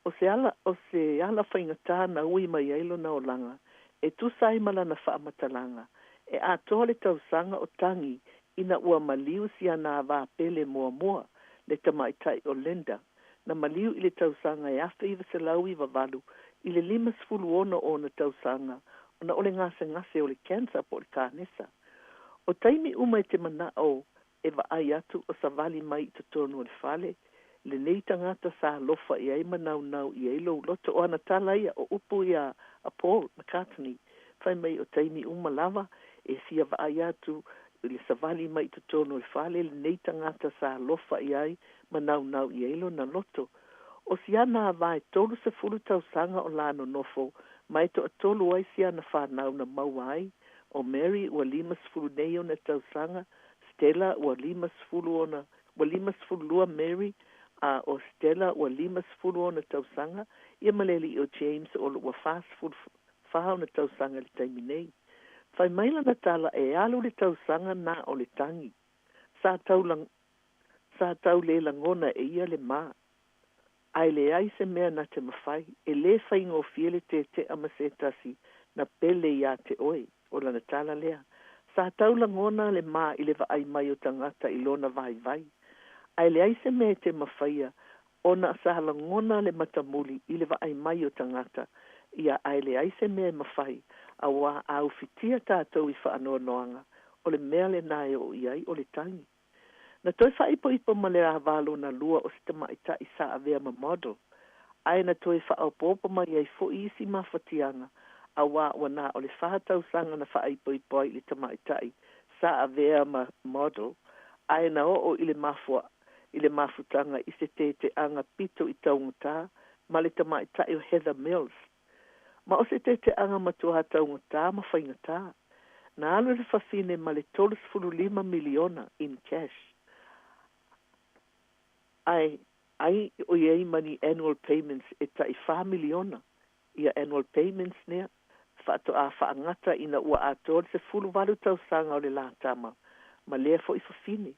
o se ala o se ala faigata na ui mai ai lona olaga e tusa ai ma lana faamatalaga e atoa le tausaga o tagi ina ua maliu si ana avā pele muamua le tamaʻitaʻi o Linda na maliu i le tausaga e 1998 i le 56 ona tausaga ona o le gasegase o le cancer po o le kanesa. O taimi uma e te mana'o e vaai atu o savali mai i totonu o le fale lenei tagata sa alofa i ai ma naunau i ai lou loto. O ana tala ia o upu ia a Paul McCartney. Fai mai o taimi uma lava e fia vaai atu i le savali mai i totonu o le fale lenei tagata sa alofa i ai ma naunau i ai lona loto. O si ana avā e 30 tausaga o la nonofo ma e toatolu ai si ana fanau na maua ai. O Mary ua 50 nei ona tausaga, Stella ua 50 ona ua 52 Mary, a o Stella ua 50 ona tausaga, ia ma le ali'i o James o lo ua 44 ona tausaga i le taimi nei. Fai mai lana tala e alu le tausaga na o le tagi. Sa tau sa tau le lagona e ia le ma. Ae leai se mea na te mafai, e lē faigofie le tete'a ma se tasi na pele iā te oe, o lana tala lea. Sa tau lagona le ma i le vaai mai o tagata i lona vaivai. Ae leai se mea e te mafaia ona sa lagona le matamuli i le vaai mai o tagata ia ae leai se mea e mafai auā a ufitia tatou i faanoanoaga o le mea lenā e oo i ai o le tagi. Na toe faaipoipo ma le avā lona lua o se tamaʻitaʻi sa avea ma model, ae na toe faaopoopo mai ai fo'i isi mafatiaga auā ua na o le 4 tausaga na faaipoipo ai i le tamaʻitaʻi sa avea ma model, ae na oo i le mafua i le mafutaga i se teteʻaga pito i taugatā ma le tamaʻitaʻi o Heather Mills. Ma o se teteʻaga matuā taugatā ma faigatā. Na alu le fafine ma le $35 miliona in cash. Ae ai o i ai ma ni annual payments e ta'i $4 miliona. Ia annual payments nea faatoā faagata ina ua atoa le 18 tausaga o le la tama ma lea fo'i fafine.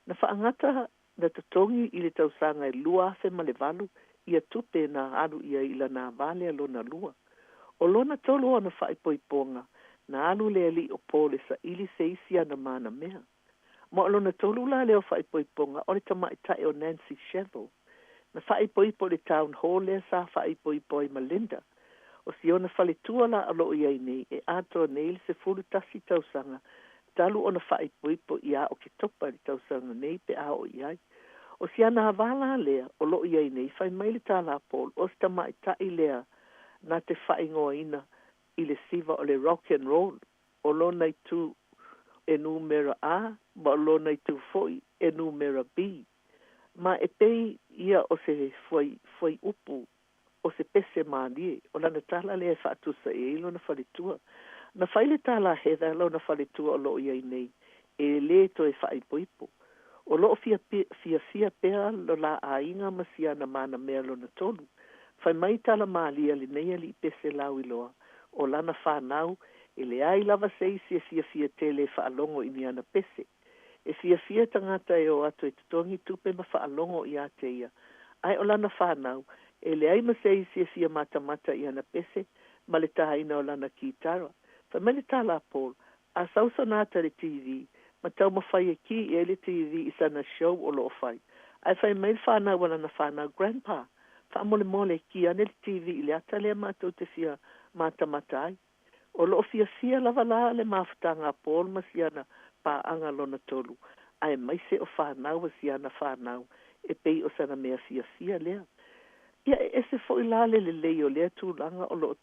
Na faagata na totogi i le tausaga e 2008 ia tupe na alu i ai i lana avā lea lona lua. O lona tolu ona faaipoipoga na alu le ali'i o Paul e saili se isi ana manamea. Ma o lona tolu la lea o faaipoipoga o le tamaʻitaʻi o Nancy Shevell. Na faaipoipo i le town hall lea sa faaipoipo ai ma Linda. O si ona faletua la o loo i ai nei e atoa nei le 11 tausaga talu ona faaipoipo ia Oketopa i le tausaga nei pe a oo i ai. O si ana avā la lea o loo i ai nei fai mai le tala a Paul o se tamaʻitaʻi lea na te faaigoaina i le siva o le rock and roll o lona itu e numera A ma o lona itu fo'i e numera B. Ma e pei ia o se fuai fuaiupu o se pese malie o lana tala lea e faatusa i ai lona faletua. Na fai le tala a Heather lona faletua o loo i ai nei e lē toe faaipoipo. O loo fiafia pea lo la aiga ma siana manamea lona tolu. Fai mai tala malia lenei alii pese lauiloa, o lana fanau e leai lava se isi e fiafia tele e faalogo i ni ana pese. E fiafia tagata e o atu e totogi tupe ma faalogo iā te ia, ae o lana fanau e leai ma se isi e fia matamata i ana pese ma le tāina o lana kitara. Fai mai le tala a Paul, a sau sona ata i le TV, ma taumafai e kī i ai le TV i sana show o loo fai. Ae fai mai le fanau a lana fanau, Grandpa, faamolemole kī ane le TV i le ata lea matou te fia matamata ai. O loo fiafia lava la le mafutaga a Paul ma siana paaga lona tolu, aemaise o fanau a siana fanau e pei o sana mea fiafia lea. Ia e ese foi la le lelei o lea tulaga o loo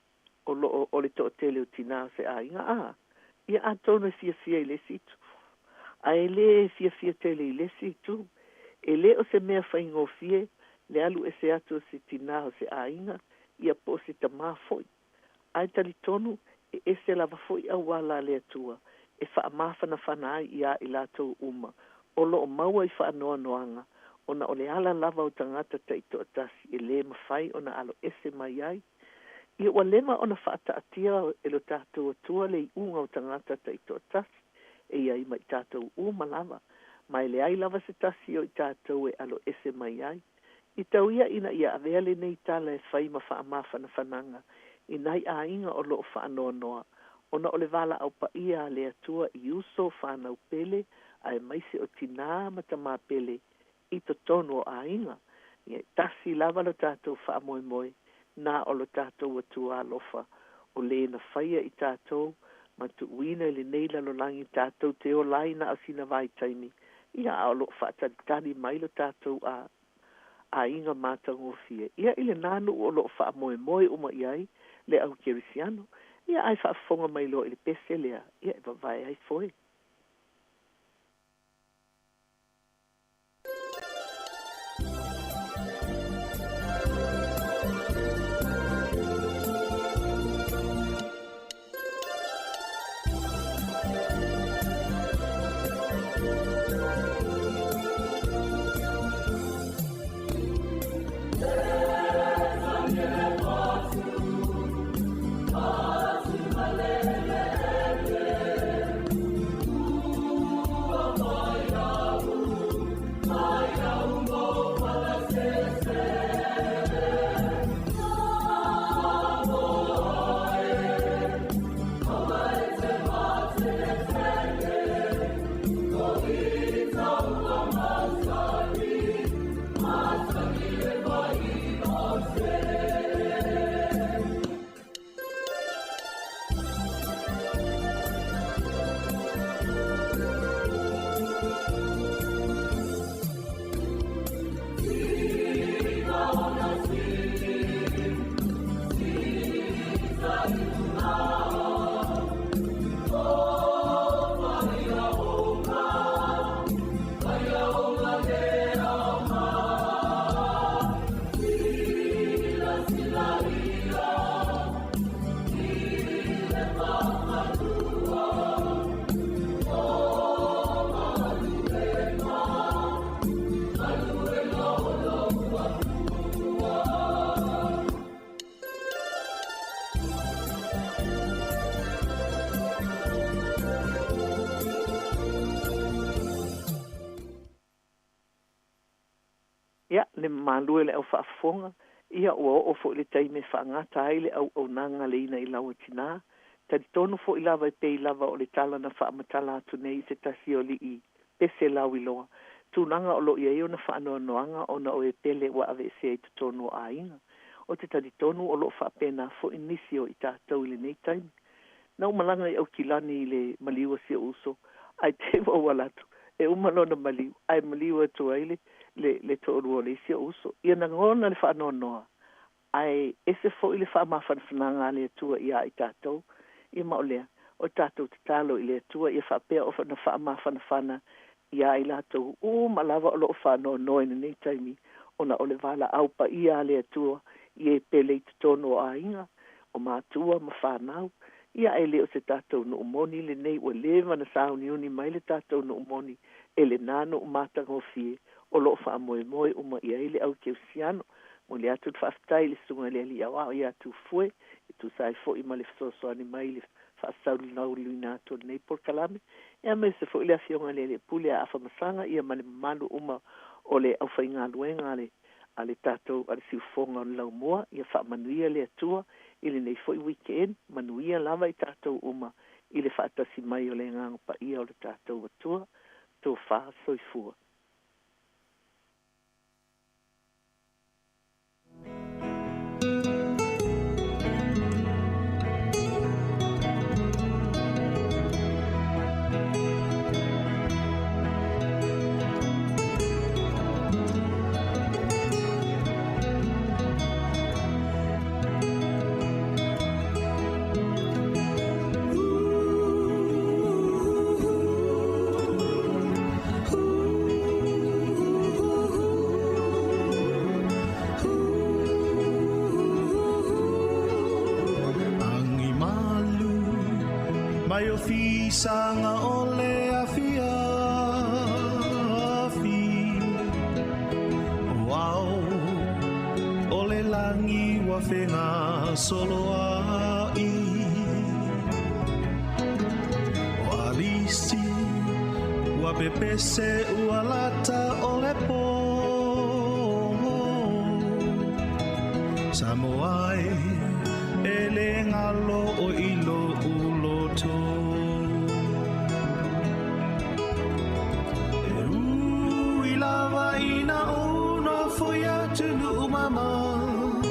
o loo o le toatele o tinā o se aiga a ia atonu e fiafia i le isi itu ae lē fiafia tele i le isi itu. E lē o se mea faigofie le alu ese atu o se tinā o se aiga ia po o se tamā foi. Ae talitonu e ese lava foi auala a le Atua e faamafanafana ai iā i latou uma o loo maua i faanoanoaga ona o le ala lava o tagata taitoatasi e lē mafai ona alo ese mai ai. Ia ua leva ona faataatia e lo tatou Atua le iuga o tagata taitoatasi e i ai ma i tatou uma lava, ma e leai lava se tasi o i tatou e alo ese mai ai. I tau ia ina ia avea lenei tala e fai ma faamafanafanaga i nai aiga o loo faanoanoa ona o le valaau paia a le Atua i uso fanau pele aemaise o tinā ma tamā pele i totonu o aiga. Ia e tasi lava lo tatou faamoemoe na o lo tatou Atua alofa o lē na faia i tatou ma tuuina i lenei lalolagi tatou te ola ai na o sina vaitaimi ia a o loo faatalitali mai lo tatou a aiga matagofie. Ia i lenā nuu o loo faamoemoe uma i ai le au kerisiano. Ia ae faafofoga mai loa i le pese lea ia e vavae ai foe. Ia, le mamalu e o le au faafofoga, ia ua oo foi le taimi e faagata ai le auaunaga le ina i lau atinā. Talitonu foi lava e pei lava o le tala na faamatala atu nei i se tasi o alii pese lauiloa, tulaga o lo o i ai ona faanoanoaga ona o e pele ua aveesea i totonu o aiga. Ou te talitonu o lo o faapena foi nisi o i tatou i lenei taimi. Na ou malaga i Aukilani i le maliu o si ou uso, ae te i ua ou ala atu, e uma lona maliu, ae maliu atu ai le, le, le toalua o le isi ou uso. Ia lagona le faanoanoa, ae ese foi le faamafanafanaga a le Atua iā i tatou. Ia ma o lea, o tatou tatalo i le Atua ia faapea ona faamafanafana iā i latou uma lava o lo o faanoanoa i lenei taimi ona o le valaau paia a le Atua i e pele i totonu o aiga, o matua ma fanau. Ia ae le o se tatou nuu moni lenei ua leva ona sauniuni mai le tatou nuu moni e lenā nuu matagofie o loo faamoemoe uma i ai le au kerisiano. Momoli atu le faafetai i le Susuga i le Alii Aoao ia Tufue e tusa ai foi ma le fesoasoani mai i le faasaulauina atu o lenei polokalame, aemaise foi le Afioga i le Alii Pule a Afamasaga ia ma le mamalu uma o le aufaigaluega a le tatou a le siufofoga o le laumua. Ia faamanuia le Atua i lenei foi weekend, manuia lava i tatou uma i le faatasi mai o le Agaga Paia o le tatou Atua. Tofa soifua. Agi malu mai o fisaga o le afiafi o ao o le lagi ua fegasoloai o alisi ua pepese ua lata o le pō Samoa e e le galo o i lou loto E ui lava ina ou nofo i atunuu mamao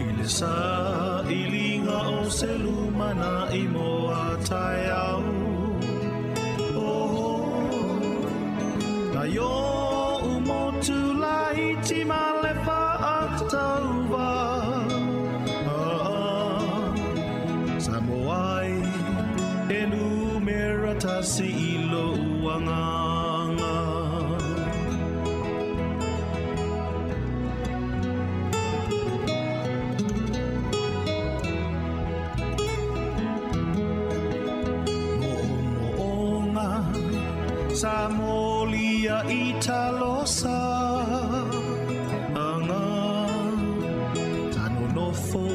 I le sailiga o se lumanai mo a taeao Oh, nai o'u motu laiti ma le faatauva Ah, Samoa e e numera tasi i lou agaga Mo'omo'oga sa molia i talosa aga tanonofo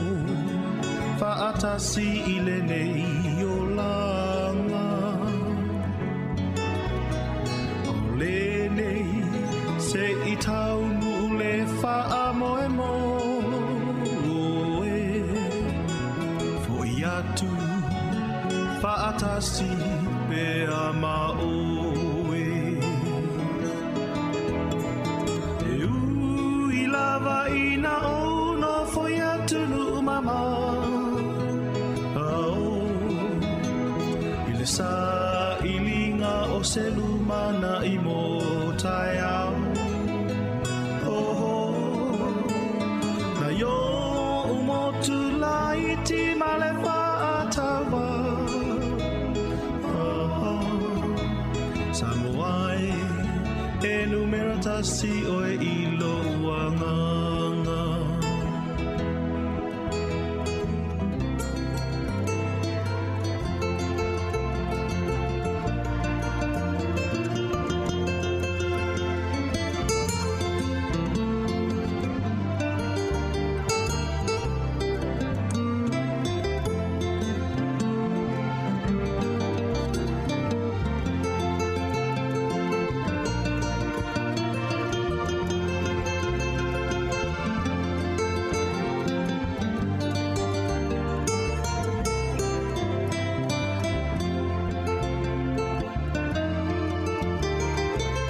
fa'atasi i lenei olaga O lenei se i taunuu le faamoemoe Fo'i atu fa'atasi pea ma oe E ui lava ina ou nofo i atunuu mamao I le sailiga o se lumanai mo taeao Oh, nai o'u motu laiti ma le faatauva Oh, Samoa e e numera tasi oe i lou agaga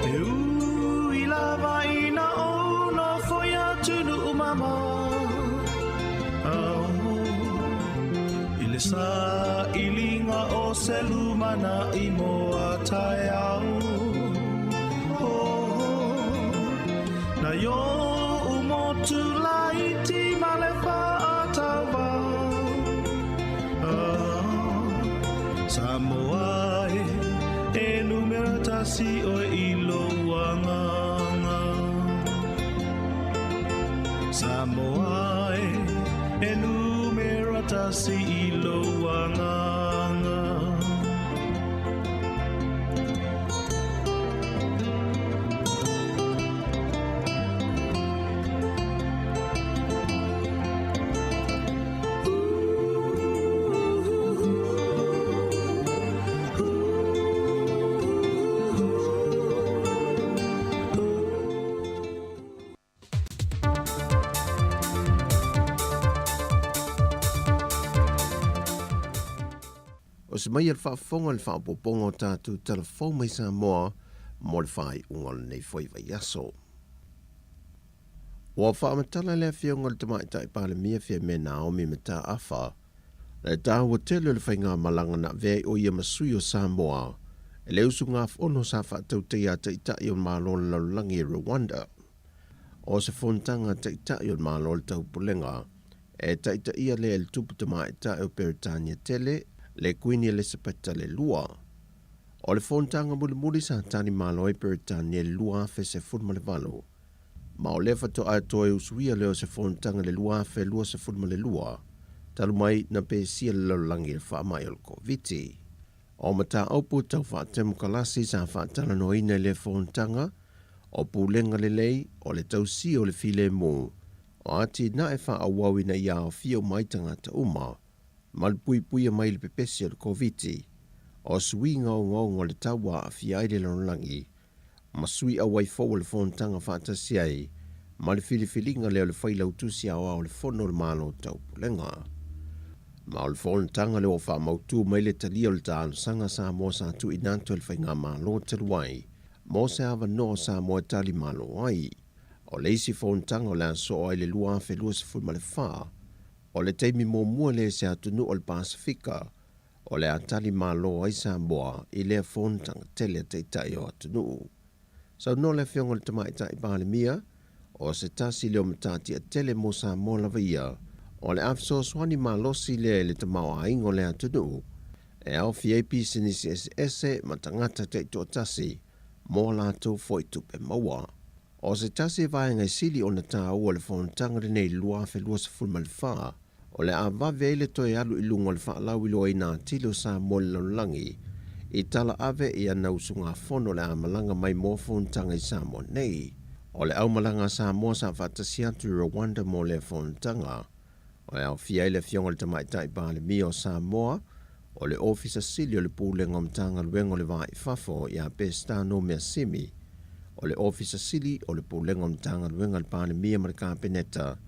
E ui lava ina ou nofo i atunuu mamao I le sailiga o se lumanai mo a taeao Oh, nai o'u motu laiti ma le faatauva Ah, Samoa e e numera tasi oe i lou agaga Samoa e e numera tasi i lou agaga. O se mai a le faafofoga i le faaopoopoga o tatou tala fou mai Samoa mo le faaiuga o lenei foi vaiaso. Ua faamatala le Afioga i le Tamaitai Palemia Fiame Naomi Mataafa le taua tele o le faigamalaga na avea ai o ia ma sui o Samoa i le usugafono sa faatautaia a Taitai o Malo o le Lalolagi i Rwanda. O se fonotaga a Taitai o le Malo o le Taupulega e taitaia lea e le Tupu Tamaitai o Peretania Tele, le Kuini Elisapeta le Lua. O le fonotaga mulimuli sa tali malo ai Peretania i le 2018, ma o lea faatoa toe usuia lea o se fonotaga i le 2022, talu mai na pesia le lalolagi i le faamai o le Koviti. O mataupu tau faatemokalasi sa faatalanoaina i lea fonotaga, o pulega lelei, o le tausia o le filemu, o atinae faaauau ina ia aofia uma ai tagata uma, ma le puipuia mai i le pepesi o le Koviti, o suiga ogaoga o le tau ua aafia ai le lalolagi, ma sui auai fou o le Fonotaga faatasi ai ma le filifiliga lea o le Failautusi Aoao o le Fono o le Malo Taupulega. Ma o le fonotaga lea ua faamautu mai le talia o le talosaga a Samoa sa tuuina atu e le Faigamalo talu ai mo se avanoa o Samoa e tali malo ai. O le isi fonotaga o le a soo ai le 2024, o le taimi muamua lea i se atunuu o le Pasefika o le a tali malo ai Samoa i lea fonotaga tele a Taitai o atunuu. Saunoa le Afioga i le Tamaitai Palemia, o se tasi lea o matatia tele mo Samoa lava ia, o le a fesoasoani malosi lea i le tamaoaiga o le atunuu, e aofia ai pisinisi eseese ma tagata taitoatasi mo a latou foi tupe maua. O se tasi vaega e sili ona taua o le fonotaga lenei i le 2024, o le a vave ai le toe alu i luga o le faalauiloaina atili o Samoa i le lalolagi i tala ave i ana usugafono o le a malaga mai mo fonotaga i Samoa nei. O le aumalaga a Samoa sa faatasi atu i Rwanda mo lea fonotaga, o le aofia ai le Afioga i le Tamaitai Palemia o Samoa, o le Ofisa Sili o le Pulega o Matagaluega o le Va i Fafo ia Peseta Nomeasimi, o le Ofisa Sili o le Pulega o Matagaluega a le Palemia ma le Kapeneta,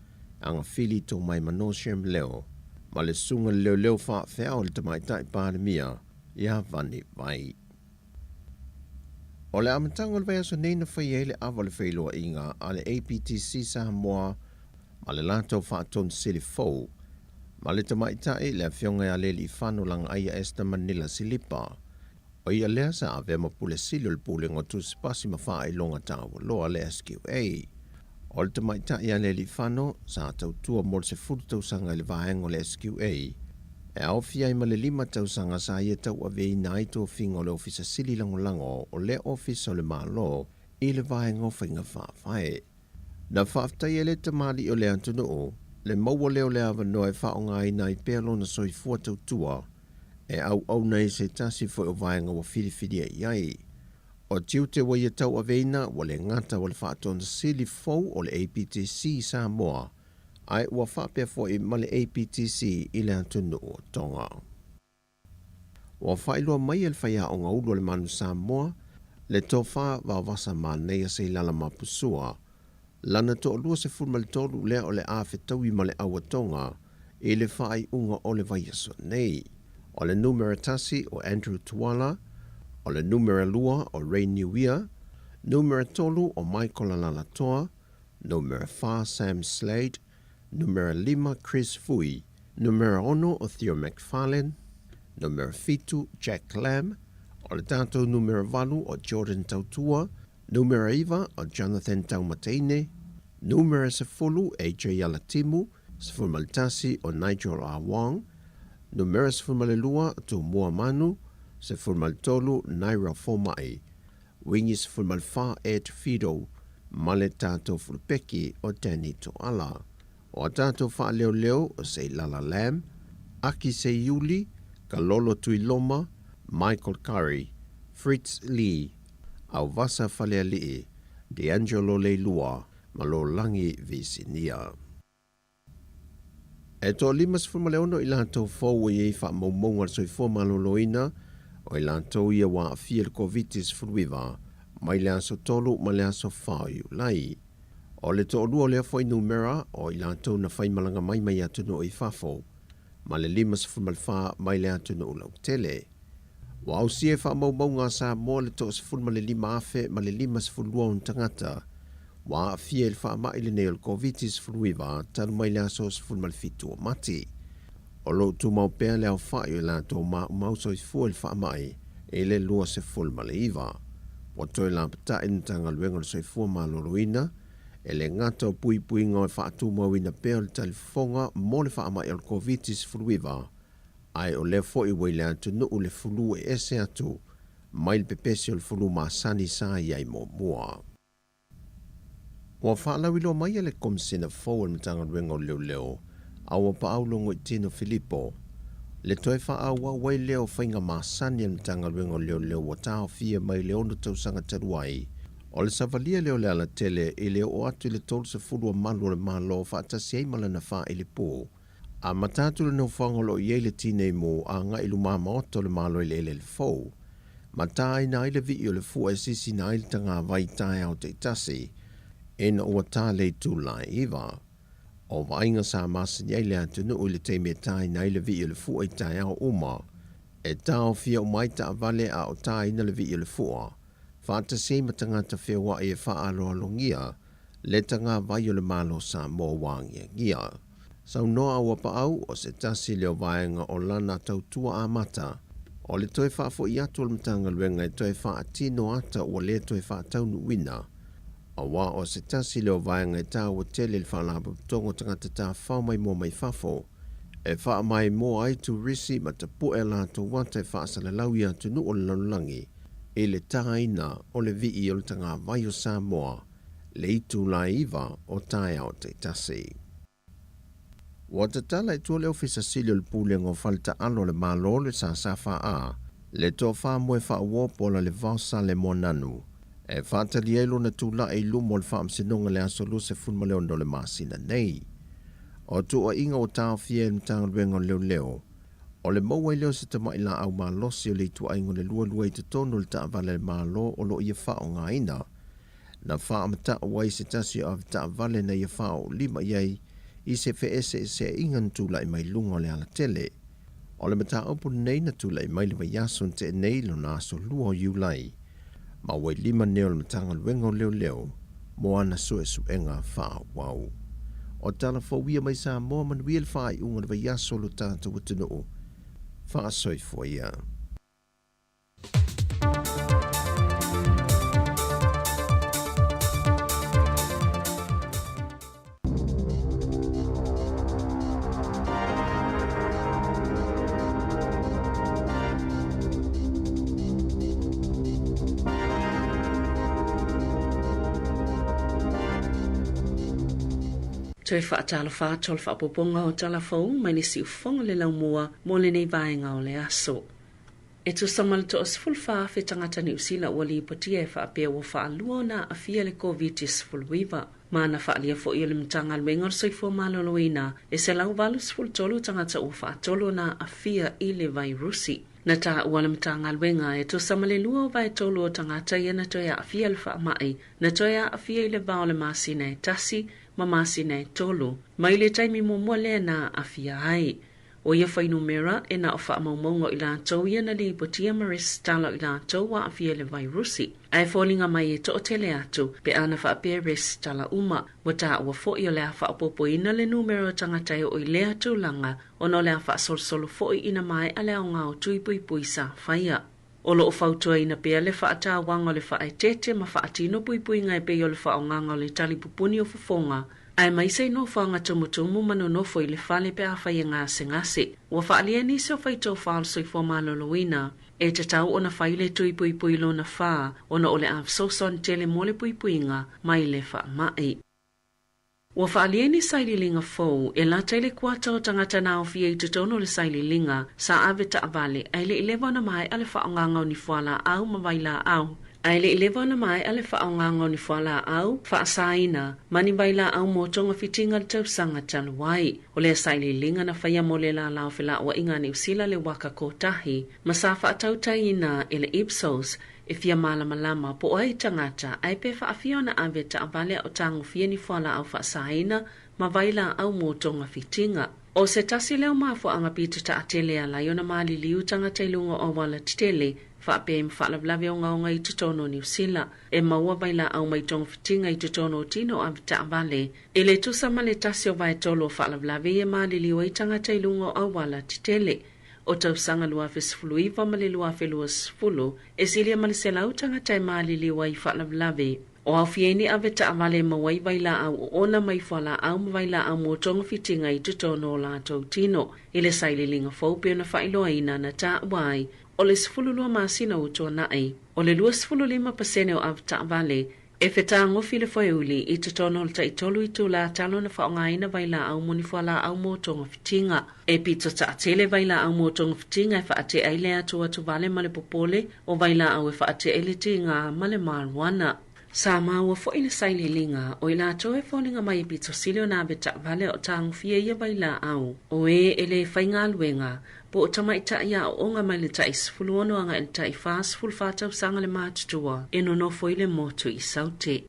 Agafili Tomaimano Shem Leo, ma le Susuga i le Leoleo Faafeao i le Tamaitai Palemia ia Vani Vai. O le amataga o le vaiaso nei na fai ai le ava o le feiloaiga a le APTC Samoa ma le latou faatonu sili fou ma le tamaitai le Afioga ia Lealiifano Lagaaia Esther Manila Silipa. O ia lea sa avea ma pule sili o le Pulega o Tusipasi ma Faailoga Taualoa le SQA. O le tamaitai ia Lealiifano sa tautua mo le 10 tausaga i le vaega o le SQA, e aofia ai ma le 5 tausaga sa ia tauaveina ai tofiga o le Ofisa Sili Lagolago o lea Ofisa o le Malo i le vaega o Faiga Faavae. Na faafetai ai le tamalii o le atunuu le maua lea o le avanoa e faaaogaina ai pea lona soifua tautua e auauna ai se tasi foi o vaega ua filifilia i ai. O tiute ua ia tauaveina ua le gata o le faatonu sili fou o le APTC Samoa, ae ua faapea foi ma le APTC i le atunuu o Tonga. Ua faailoa mai e le faiaoga ulu o le Manu Samoa le tofa vaovasa manaia Seilala Mapusua, lana toalua 13 lea o le a fetaui ma le au a Tonga i le faaiuga o le vaiaso nei. O le numera 1 o Andrew Tuala, o le numera 2 o Ray Niuia, numera 3 o Michael Alalatoa, numera 4 Sam Slade, numera 5 Chris Fui, numera 6 o Theo McFarlane, numera 7 Jack Lam, o le tatou numera 8 o Jordan Tautua, numera 9 o Jonathan Taumateine, numera 10 AJ Alatimu, 11 o Nigel R. Wong, numera 12 Tumua Manu, 13 Naira Fomai, wingi 14 Ed Fido, ma le tatou fulupeki o Danny Toala. O a tatou faaleoleo o Seilala Lam, Aki Seiuli, Kalolo Tuiloma, Michael Curry, Fritz Lee, Auvasa Falealii, D'Angelo Leilua ma Lolagi Visinia. E 56 i latou fou ua i ai faamaumauga a le Soifua Maloloina o i latou ia ua aafia i le Koviti-19 mai le aso 3 ma le aso 4 o Iulai. O le toalua o lea fuainumera o i latou na faimalaga mai mai atunuu i fafo ma le 54 mai le atunuu lautele. Ua ausia i faamaumauga a Samoa le 15,052 ona tagata ua aafia i le faamai lenei o le Koviti-19 talu mai le aso 17 o Mati. O lo o tumau pea le aofai o i latou maumau soifua i le faamai i le 29. Ua toe lapatai le Matagaluega o le Soifua Maloloina e le gata o puipuiga o le faatumauina pea o le talifofoga mo le faamai o le Koviti-19, ae o lea foi ua i le atunuu le fulu e ese atu mai le pepesi o le fulu masani sa i ai muamua. Ua faalauiloa mai e le Komisina fou a le Matagaluega o Leoleo, Auapaau Logoitino Filipo, le toe faaauau ai lea o faiga masani a le Matagaluega o Leoleo ua taofia mai le 6 tausaga talu ai, o le savalia lea o le alatele i le oo atu i le 30 o malu o le Malo faatasi ai ma lana faailipu. Amata atu le nofoaga o lo o i ai le tinei mu agai i lumamaota o le Malo i le eleele fou, ma tāina ai le vii o le fua e sisina ai le tagavai i taeao taitasi ina ua tā le itula e 9. O vaaiga sa masani ai le atunuu i le taimi e tāina ai le vii o le fua i taeao uma, e taofia uma ai taavale a o tāina le vii o le fua, faatasi ai ma tagata feoai e faaaloalogia le tagavai o le Malo Samoa ua agiagia. Saunoa Auapaau o se tasi lea o vaega o lana tautua amata, o le toe faafoi atu o le Matagaluega e toe faatino ata ua le toe faataunuuina, aua o se tasi lea o vaega e taua tele i le Faalapotopotoga o Tagata Tafafao Maimoa Mai Fafo, e faamaimoa ai turisi ma tapu'e a latou ata e faasalalau i atunuu o le lalolagi i le tāina o le vii o le tagavai o Samoa le itula e 9 o taeao taitasi. Ua tatala i tua le Ofisa Sili o le Pulega o Faletaalo a le Malo le SSFA, le tofa moe faauo po o Lalevao Sale Moananu, e faatali ai lona tula'i i luma o le Faamasinoga i le aso 26 o le masina nei. O tuuaiga ua taofia e le Matagaluega o Leoleo, o le maua ai lea o se tama'i laau malosi o le ituaiga o le lualua i totonu o le taavale a le Malo o lo o ia faaaogaina, na faamata'u ai se tasi o avetaavale na ia faaoolima i ai i se feeseeseaiga na tula'i mai luga o le alatele. O le mataupu lenei na tula'i mai le vaiaso na te'e nei lona aso 2 o Iulai, ma ua i lima nei o le Matagaluega o Leoleo mo ana suesuega faaauau. O tala fou ia mai Samoa, manuia le faaiuga o le vaiaso o lo tatou atunuu. Faasoifua ia. Toe faatalofa atu o le faaopoopoga o tala fou mai le siufofoga le laumua mo lenei vaega o le aso. E tusa ma le 14,000 tagata Niu Sila ua lipotia e faapea ua faalua ona aafia le Koviti-19. Ma na faaalia foi e le Matagaluega o le Soifua Maloloina e 183 tagata ua faatolu ona aafia i le vairusi. Na taua le Matagaluega e tusa ma le 2/3 o tagata ia na toe aafia i le faamai, na toe aafia i le va o le masina e 1 ma masina e 3 mai le taimi muamua lea na aafia ai. O ia fuainumera e na o faamaumauga o i latou ia na lipotia ma resitala o i latou ua aafia i le vairusi. Ae foliga mai e toatele atu pe ana faapea resitala uma. Ua taua foi o le a faaopoopoina le numera o tagata e oo i lea tulaga ona o le a faasolosolo foi ina maea le aoga o tui puipui sa faia. O lo o fautuaina pea le faatauaga o le faaeteete ma faatino puipuiga e pei o le faaaogaga o le talipupuni o fofoga, aemaise i nofoaga tumutumu ma nonofo i le fale pe afai e gasegase. Ua faaalia nisi o faitofa o le soifua maloloina e tatau ona fai le tui puipui lona fa ona o le a fesoasoani tele mo le puipuiga mai le faamai. Ua faalia ni sailiiliga fou e lata i le kuata o tagata na aofia i totonu o le sailiiliga sa ave taavale ae leʻi leva ona maeʻa le faaaogaga o ni fualaau ma vailaau ae leʻi leva ona maeʻa le faaaogaga o ni fualaau faasāina ma ni vailaau mo togafitiga le tausaga talu ai. O lea sailiiliga na faia mo le lālā o felauaiga a Niusila le Waka Kotahi ma sa faatautaiina e le Ipsos e fia malamalama po o ai tagata ae pe faafia ona ave taavale a o tagofia ni fualaau faasāina ma vailaau mo togafitiga. O se tasi lea o mafuaaga pito taatele ala ai ona maliliu tagata i luga o auala tetele faapea i ma faalavelave ogaoga i totonu o Niusila e maua vailaau mai togafitiga i totonu o tino o ave taavale e le tusa ma le 1 o vaetolu o faalavelave ia maliliu ai tagata i luga o auala tetele. O tausaga 2019 ma le 2020 e silia ma le 100 tagata e maliliu ai i faalavelave. O aofia ai ni ave taavale e maua ai vailaau oona mai fualaau ma vailaau mo togafitiga i totonu o latou tino. I le sailiiliga fou pei ona faailoaina na taua ai o le 12 masina ua tuanaʻi o le 25% o ave taavale e fetagofi le foeuli i totonu o le taitolu itulā talu ona faaaogaina vailaau mo ni fualaau mo togafitiga. E pito taatele vailaau mo togafitiga e faatea ai le atu atuvale ma le popole o vailaau e faatea ai le tiga ma le marijuana. Sa maua foʻi le sailiiliga o i latou e foliga mai e pito sili ona ave taavale o tagofia ia vailaau o e e lē faigaluega po o tamaitaʻi aoaoga mai le tai 16 agaʻi le tai 44 tausaga le matutua e nonofo i le motu i Saute.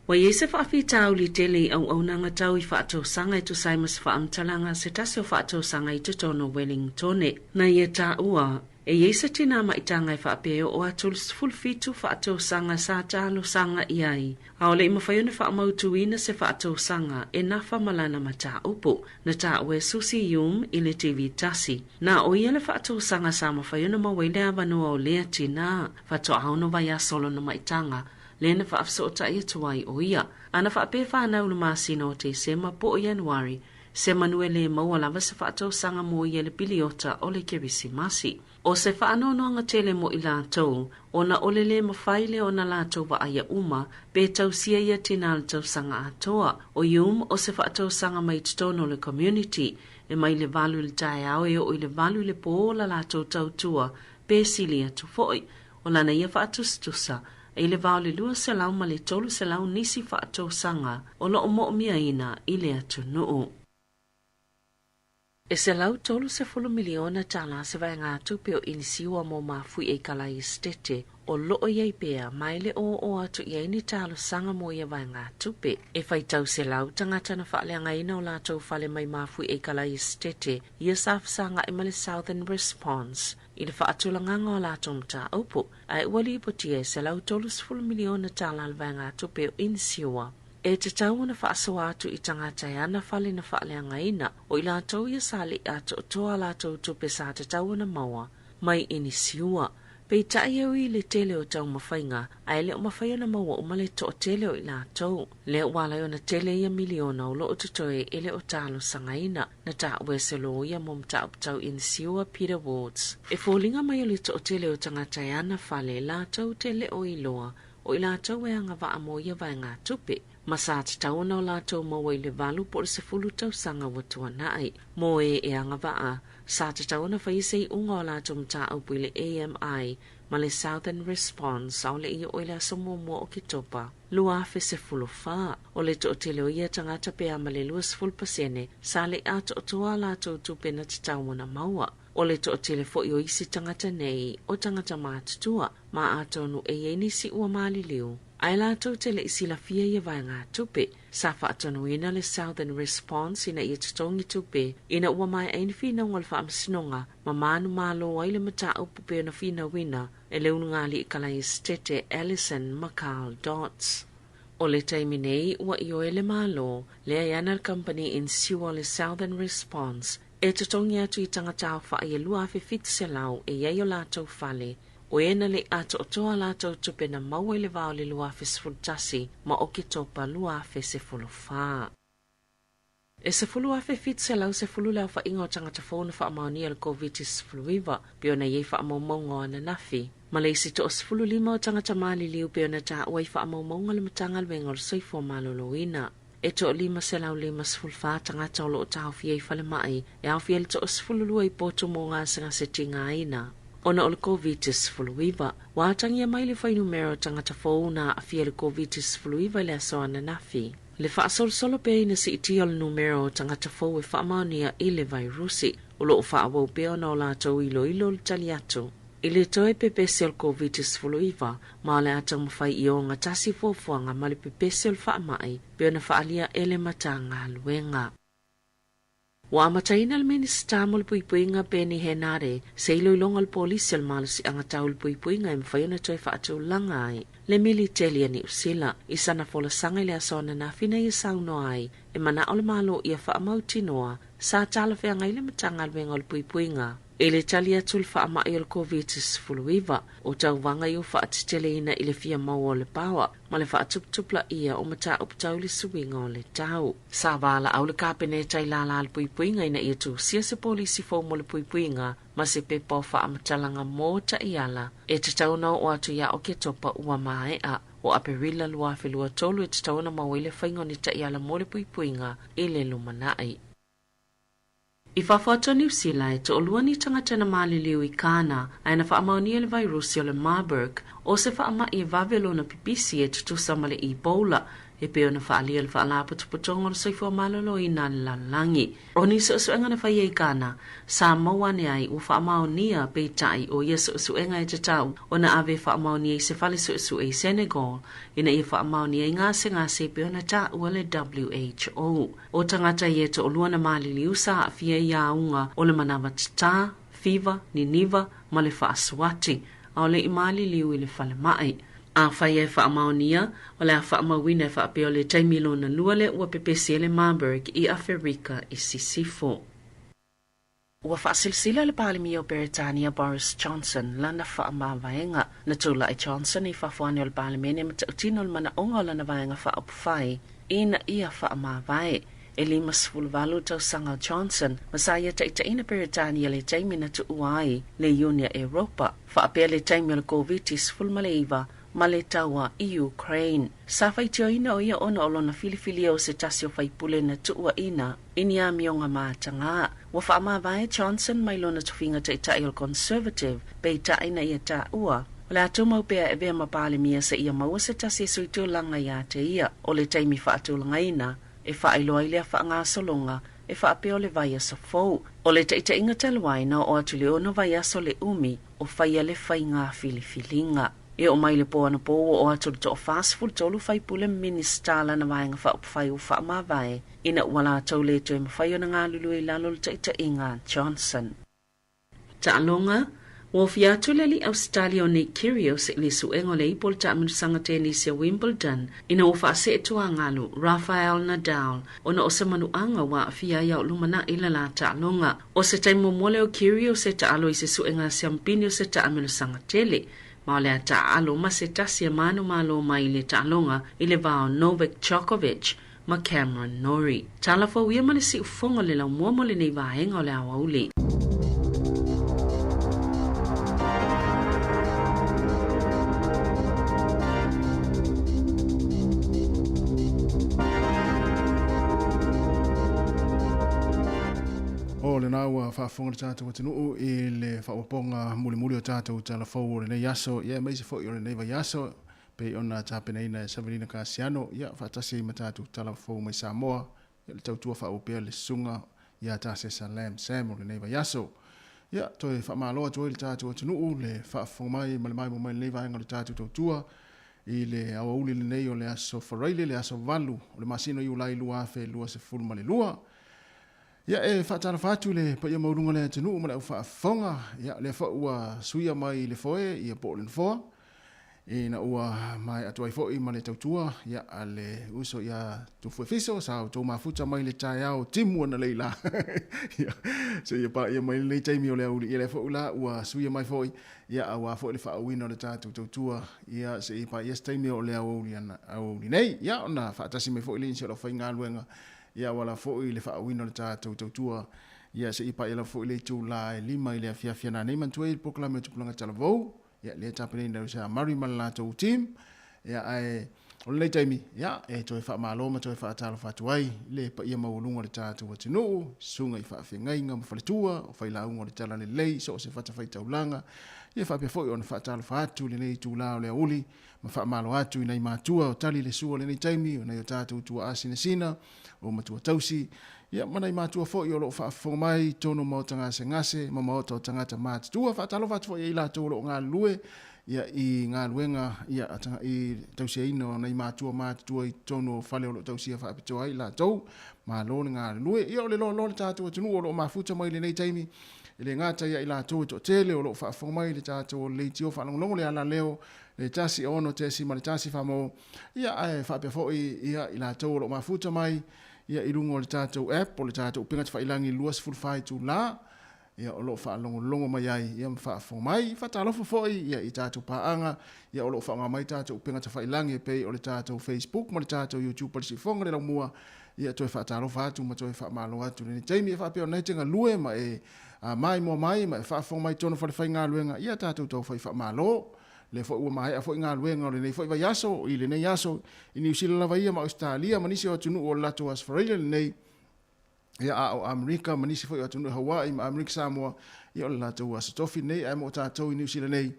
Ua iai se faafitauli tele i auaunaga tau i faatausaga e tusa ai ma se faamatalaga a se tasi o faatausaga i totonu o Wellingtone. Na ia taua e iai se tinā maitaga e faapea e oo atu le 17 faatausaga sa talosaga i ai a o leʻi mafai ona faamautuina se faatausaga e nafa ma lana mataupu. Na taua e Susi Yum i le TV tasi. Na o ia le faatausaga sa mafai ona maua ai le avanoa o lea tinā faatoa ono vaiaso o lona maitaga lea na faafesootai atu ai o ia. Ana faapea fanau le masina o Tesema po o Ianuari se manu e lē maua lava se faatausaga mo ia le piliota o le Kerisimasi. O se faanoanoaga tele mo i latou ona o le lē mafai lea ona latou vaaia uma pe tausia ia tinā le tausaga atoa. O Yum o se faatausaga mai totonu o le community e mai le 8 i le taeao e oo i le 8 i le pō la latou tautua pe sili atu foʻi. O lana ia faatusatusa e i le vao le 200 ma le 300 nisi faatausaga o loo moomiaina i le atunuu. E $130 miliona tālā se vaegatupe o inisiua mo mafuie i kalai esetete o loo iai pea ma e le oo atu i ai ni talosaga mo ia vaegatupe. E faitau 100 tagata na faaleagaina o latou fale mai mafuie i kalai esetete ia sa fesagaʻi ma le Southern Response i le faatulagaga o latou mataupu ae ua lipotia e $130 miliona tālā le vaegatupe o inisiua. E tatau ona faasoa atu i tagata e ana fale na faaleagaina o i latou ia sa leʻi atoatoa latou tupe sa tatau ona maua mai inisiua. Peitai e ui i le tele o taumafaiga ae le o mafai ona maua uma le toatele o i latou. Lea ua ala ai ona tele ia miliona o loo totoe e le o talosagaina. Na taua e se loia mo mataupu tau inisiua Peter Wards. E foliga mai o le toatele o tagata e ana fale latou te le o iloa o i latou e agavaa mo ia vaegatupe. Ma sa tatau ona o latou maua i le 8 po o le 10 tausaga ua tuanaʻi. Mo e e agavaa, sa tatau ona faia se iuga o latou mataupu i le AMI ma le Southern Response ao leʻi oo i le aso muamua o Oketopa 2014. O le toatele o ia tagata pe a ma le 20% sa leʻi atoatoa a latou tupe na tatau ona maua. O le toatele foʻi o isi tagata nei o tagata matutua ma atonu e iai nisi ua maliliu ae latou te leʻi silafia ia vaegatupe. Sa faatonuina le Southern Response ina ia totogi tupe ina ua maeʻa ai ni finauga o le faamasinoga ma manumalo ai le mataupu pei ona finauina e le ulugalii kalai esetete Alison McCall Dots. O le taimi nei ua ioe le Malo lea e ana le kamupani inisiua o le Southern Response e totogi atu i tagata aofaʻi e 2,700 e iai o latou fale o e na leʻi atoatoa latou tupe na maua i le vao o le 2011 ma Oketopa 2014. E 10,710 le aofaiga o tagata fou na faamaonia le Koviti-19 pei ona iai faamaumauga o ananafi ma le isi 15 o tagata maliliu pei ona taua i faamaumauga o le Matagaluega o le Soifua Maloloina. E toa-554 tagata o lo o taofia i falemai, e aofia ai le toa-12 i potu mo gasegase tigaina ona o le Koviti-19. Ua atagia mai le fuainumera o tagata fou na aafia i le Koviti-19 i le aso ananafi. Le faasolosolo pea ina siitia o le numera o tagata fou e faamaonia i le vairusi, o lo o faaauau pea ona o latou iloilo le tali atu i le toe pepesi o le Koviti-19, ma o le a taumafai ia ogatasi fuafuaga ma le pepesi o le faamai pei ona faaalia e le Matagaluega. Ua amataina le Minisita mo le Puipuiga Peeni Henare se iloiloga o le Polisi o le Malosiaga Tau i le Puipuiga e mafai ona toe faatulaga ai le Militeli a Niu Sila. I sana folasaga i le aso ananafi na ia saunoa ai, e manao le Malo ia faamautinoa sa talafeagai le Matagaluega o le Puipuiga i le tali atu i le faamai o le Koviti-19, o tauvaga ia ua faateteleina i le fia maua o le paoa ma le faatuputupulaia o mataupu tau i le suiga o le tau. Sa valaau le Kapeneta i lala le puipuiga ina ia tusia se polisi fou mo le puipuiga ma se pepa o faamatalaga mo taiala e tatau ona oo atu ia Oketopa ua maea. O Aperila 2023 e tatau ona maua ai le faiga o ni taiala mo le puipuiga i le lumanai. I fafo atu o Niu Sila, e toalua ni tagata na maliliu i Kana, ae na faamaonia le vairusi o le Marburg, o se faamai e vave lona pipisi e tutusa ma le Ebola, e pei ona faaalia le Faalapotopotoga o le Soifua Maloloina a le Lalolagi. O ni suesuega na faia i Kana, sa maua ane ai ua faamaonia, peitai, o ia suesuega e tatau ona ave e faamaonia i se fale suesue i Senegal, ina ia faamaonia ai gasegase e pei ona taua le WHO. O tagata ia e toalua na maliliu sa aafia i auga o le manawa tatā, fiva, niniva, ma le faasuati, a o le i maliliu i le falemai. Afai e faamaonia, o le a faamauina e faapea o le taimi lona lua lea ua pepesi ai le Marburg i Aferika i Sisifo. Ua faasilasila le Palemia o Peretania Boris Johnson lana faamavaega. Na tulai Johnson i fafo ane o le Palemene ma tautino le manaoga o lana vaega faaupufai ina ia faamavae. E 58 tausaga o Johnson ma sa ia taitaiina Peretania i le taimi na tuua ai le Iunia Eropa faapea le taimi o le Koviti-19 ma le taua i Ukraine. Sa faitioina o ia ona o lona filifilia o se tasi o faipule na tuuaina i ni amioga matagā. Ua faamavae Johnson mai lona tofiga taitai o le Conservative, peitai na ia taua, o le a tumau pea e avea ma Palemia seia maua se tasi e sui tulaga ia te ia o le taimi faatulagaina e faailoa ai lea faagasologa e faapea o le vaiaso fou. O le taitaiga talu ai na oo atu i le ono vaiaso le umi o faia le faiga filifiliga. E oo mai le po anapo ua oo atu le toa-43 faipule ma Minisita lana Vaega Faaupufai ua faamavae ina ua latou le toe mafai ona galulue i lalo o le taitaiga a Johnson. Taaloga, Ua ofia atu le alii Ausetalia o Nick Kyrgios i le suega o le ipu o le taamilosaga tenisi a Wimbledon ina ua faasee tuagalu Rafael Nadal ona o se manuaga ua aafia ai a o lumanai le la taaloga. O se taimi muamua lea o Kyrgios e taalo i se suega siampini o se taamilosaga tele ma o le a taaalo ma se tasi e manumalo mai i le taaloga i le va o Novak Djokovic ma Cameron Norrie. Tala fou ia ma le siufofoga o le laumua mo lenei vaega o le aoauli. O lena ua faafofoga le tatou atunuu i le faaopoopoga mulimuli o tatou tala fou o lenei aso, ia aemaise foi o lenei vaiaso, pei ona tapenaina e Savelina Kasiano, ia faatasi ai ma tatou tala fou mai Samoa, ia le tautua faaopea le susuga ia Tasesa Lam Sam o lenei vaiaso. Ia, toe faamalo atu ai le tatou atunuu le faafofoga mai ma le maimoa mai i lenei vaega o le tatou tautua i le aoauli lenei o le aso Faraile, le aso 8 o le masina o Iulai 2022. Ia, e faatalofa atu i le paia maualuga o le atunuu ma le au faafofoga. Ia, o lea foi ua suia mai i le foe, ia po o le nofoa, ina ua maea atu ai foi ma le tautua, ia, a le uso ia Tufuefiso, sa outou mafuta mai le taeao timu analeila. Ia, seia paia mai lenei taimi o le aoauli. Ia, lea foi la ua suia mai foi, ia, aua foi le faaauauina o le tatou tautua, ia, seia paia se taimi o le aoauli, aoauli nei. Ia, ona faatasi mai foi le isi o le aufaigaluega, Ia auala foi le faauuina o le tatou tautua, ia se i paia lava foi le itula e 5 i le afiafi a nanei manatua ai le polokalame o Tupulaga Talavou, ia lea e tapenaina e Usa Murray ma le latou team. Ia ae O lenei taimi, ia, e toe faamalo ma toe faatalofa atu ai le paia maualuga o le tatou atunuu, susuga i faafeagaiga ma faletua, o failauga o le talalelei, so o se fatafaitaulaga, ia faapea foi ona faatalofa atu i lenei itula o le aoauli ma faamalo atu i nai matua o tali le sua o lenei taimi, o nai o tatou tuaa sinasina, o matua tausi, ia ma nai matua foi o lo o faafofoga mai i totonu o maota gasegase ma maota o tagata matutua. Faatalofa atu foi ia i latou o lo o galulue ia i galuega ia i tausiaina o nai matua matutua i totonu o fale o lo o tausia faapitoa ai latou. Malo le galulue. Ia o le loaloa o le tatou atunuu o lo o mafuta mai i lenei taimi, e le gata ia i latou e toatele o lo o faafofoga mai i le tatou leitio faalogologo le alaleo le 1 6.1 famo, ia ae faapea foi ia i latou o lo o mafuta mai ia i luga o le tatou app o le tatou upega tafailagi 24 itula, ia o lo o faalogologo mai ai ia ma faafofoga mai. Faatalofa foi ia i tatou paaga ia o lo o faaaoga mai tatou upega tafailagi e pei o le tatou Facebook ma le tatou YouTube o le Siufofoga le Laumua. Ia toe faatalofa atu ma toe faamalo atu i lenei taimi e faapea ona e te galue ma e maimoa mai ma e faafofoga mai i totonu o falefaigaluega ia tatou taufai faamalo. Lea foi ua maea foi galuega o lenei foi vaiaso i lenei aso i Niu Sila lava ia ma Ausetalia ma nisi o atunuu o le latou Aso Faraile lenei. Ia, a o Amerika ma nisi foi o atunuu i Hawaii ma Amerika Samoa, ia o le latou aso tofi lenei, ae mo tatou i Niu Sila nei,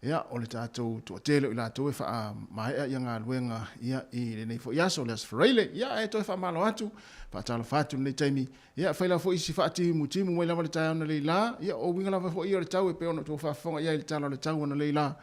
ia, o le tatou toatele o i latou e faamaea ia galuega ia i lenei foi aso, le Aso Faraile. Ia, ae toe faamalo atu, faatalofa atu i lenei taimi. Ia, fai lava foi si faatimutimu mai lava le taeao analeila, ia, o uiga lava foi ia o le tau e pei ona outou faafofoga i ai i le tala o le tau analeila.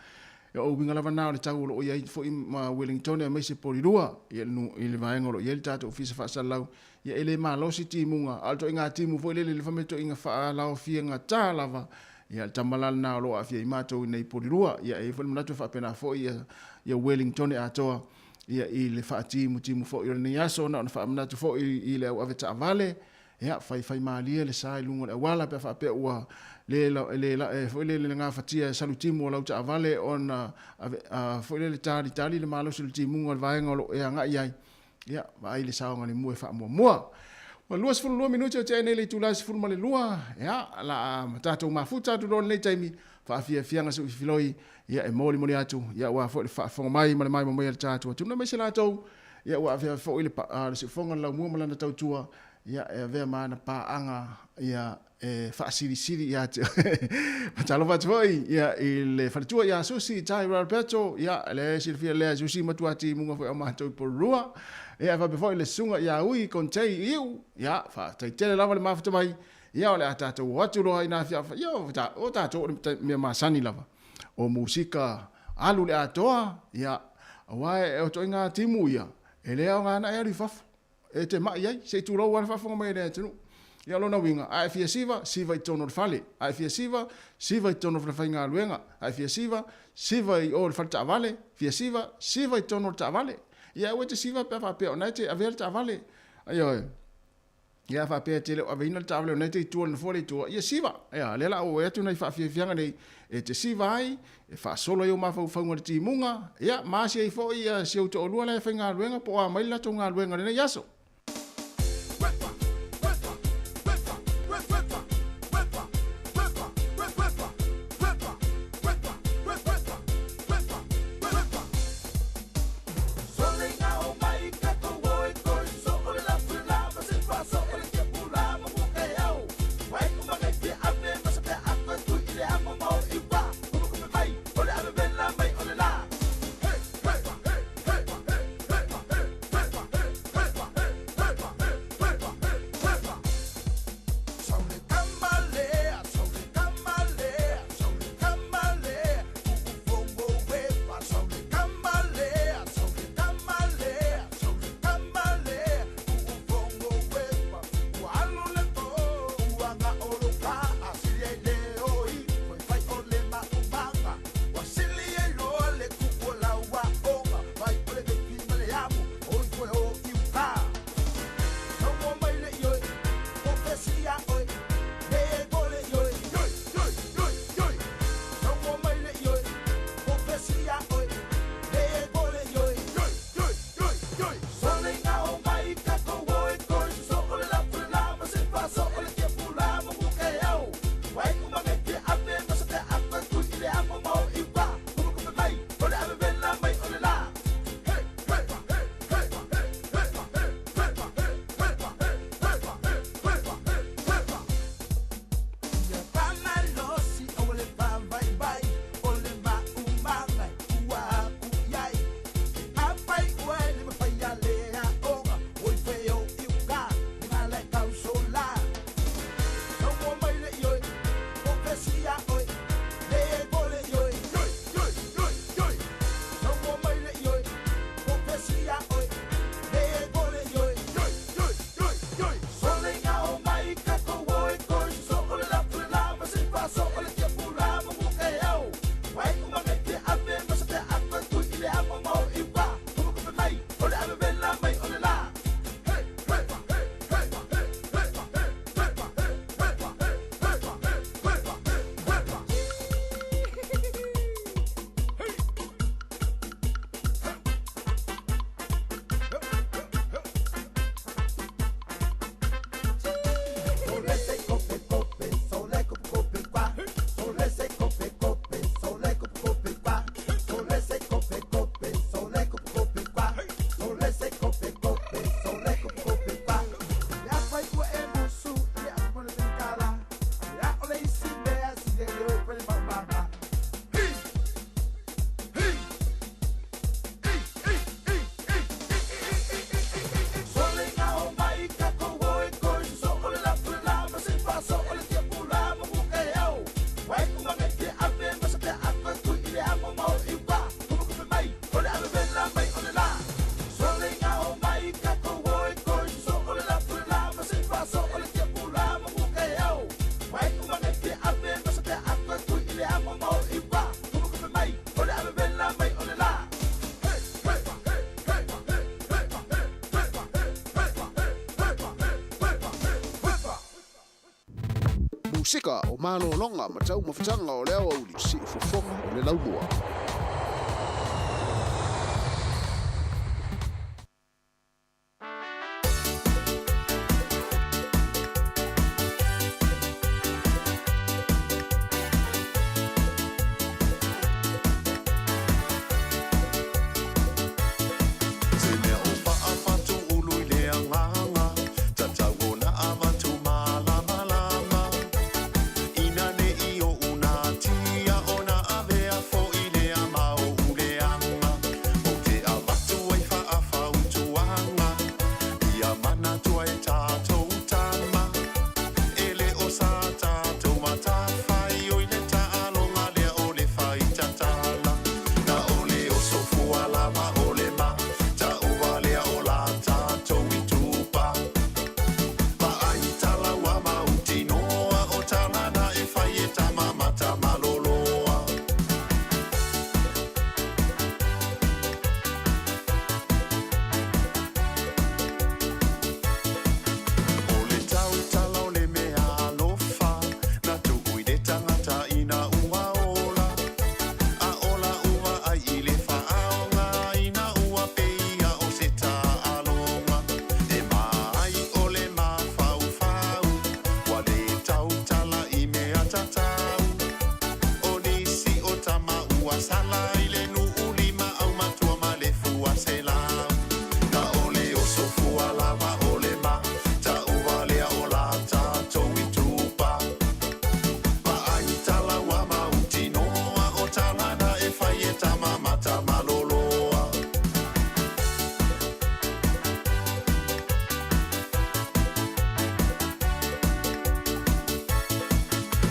Ia, o uiga lava na o le tau o lo o i ai foi ma Wellington aemaise Porirua, ia, i le vaega o lo o i ai le tatou ofisa faasalalau. Ia e le malosi timuga, a o le toaiga timu foi lele, le fai mai toaiga faalaofiagata lava, ia le tama la lena o lo o aafia ai matou i nei Porirua. Ia e i ai foi le manatu e faapena foi ia, ia Wellington atoa, ia i le faatimutimu foi o lenei aso, na ona faamanatu foi i le au avetaavale, ia faifai malie le sa i luga o le auala pe a faapea ua le, le, le, foi lele le gafatia e salu timu o lau taavale ona ave, a, foi lele talitali le malosi o le timuga o le vaega o lo o e agai ai. Ia, vaai le saogalemu e faamuamua. Ua 22 minute o tea nei le itula e 12, ia, la a tatou mafuta atu loa lenei taimi, faafiafiaga suifiloi, ia, e molimoli atu, ia, aua foi le faafofoga mai ma le maimoa mai a le tatou atunuu, aemaise latou, ia, ua avea foi le, le siufofoga o le laumua ma lana tautua, ia, e avea ma ana paaga, ia, e faasilisili ia te Faatalofa atu foi ia, i le faletua ia Susi Tai Roberto, ia, le silafia lea Susi matua timuga foi o matou i Porirua. Ia, e faapea foi le susuga ia Ui Kontei Iu, ia, faafetai tele lava le mafuta mai, ia, o le a tatou o atu loa i nā fia, ia, o tatou o le mea masani lava o musika alu le atoa, ia, aua e o toaiga timu ia, e le aoga na e alu i fafo. E te mai ai, se i tulou lava le faafofoga mai a le atunuu. Ia, o lona uiga, a e fia siva, siva i totonu o le fale. A e fia siva, siva i totonu o le falefaigaluega. A e fia siva, siva i o i le fale taavale. Fia siva, siva i totonu o le taavale. Ia, aua e te siva pe a faapea o na e te avea le taavale. Ioe. Ia, a faapea e te le o aveina le taavale o na e te i tua i le nofoa lea i tua, ia siva. Ia, lea la a ou atu nai faafiafiaga nei e te siva ai, e faasolo ai ou mafaufauga i le timuga, ia, ma asi ai foi si ou toalua la e faigaluega po o a mai le latou galuega i lenei aso. Pasefika o malologa ma taumafataga o le aoauli siufofoga o le laumua. Se mea o faafatū ulu i le agaga, tatau ona avatu malamalama. Ina ne i oʻu natia ona avea foʻi lea ma oʻu leaga, ou te avatu ai faafautuaga, ia manatua e tatou tama, e le o sa tatou matafaioi le taaloga lea o le faitatala. Na o le oso fua lava o le ma taua lea o la tatou itupa. Vaai tala ua mautinoa o tala na e fai e tama matamaloloa. O le tautala o le mea alofa, na tuu i le tagata ina ua ola. A ola ua ai i le faaaogaina ua pei o se taaloga. E maai o le mafaufau, ua le tautala i mea tatau. O nisi o tama ua sala i le nuu lima aumatua ma le fua selau. Na o le oso fua lava o le ma taua lea o la tatou itupa. Vaai tala ua mautinoa o tala na e fai e tama matamaloloa.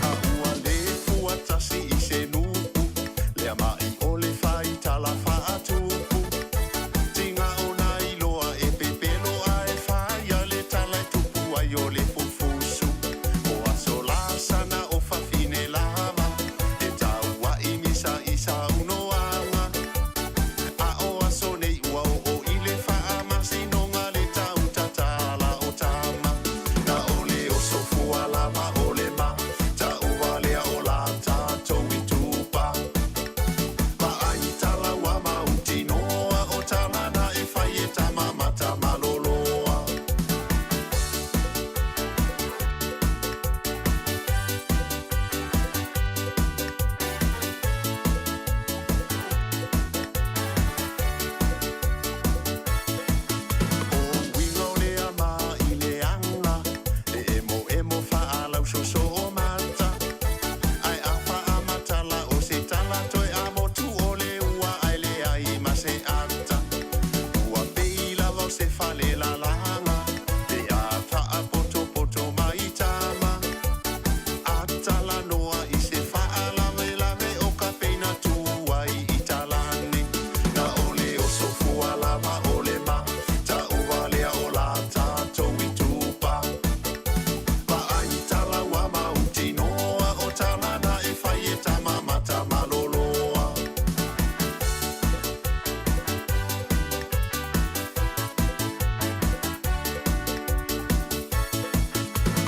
A ua le fua tasi i se nuu, lea mai o le faitala faatupu. Tiga ona iloa e pepelo ae faia le tala e tupu ai o le fufusu. O aso lasana o fafine lava, e taua'i misa i saunoaga. A o aso nei ua oo i le faamasinoga le tautatala o tama. Na o le oso fua lava o le ma taua lea o la tatou itupa. Vaai tala ua mautinoa o tala na e fai e tama matamaloloa. O uiga o le ama i le aga, e emoemo faalausoso o mata. Ae a faamatala o se tala toe amotu o le ua ae leai ma se ata. Ua pei lava o se fale lalaga, pe a faapotopoto mai tama. Atalanoa i se faalavelave o ka peina tu ai i talane. Na o le oso fua lava o le ma taua lea o la tatou itupa. Vaai tala ua mautinoa o tala na e fai e tama matamaloloa.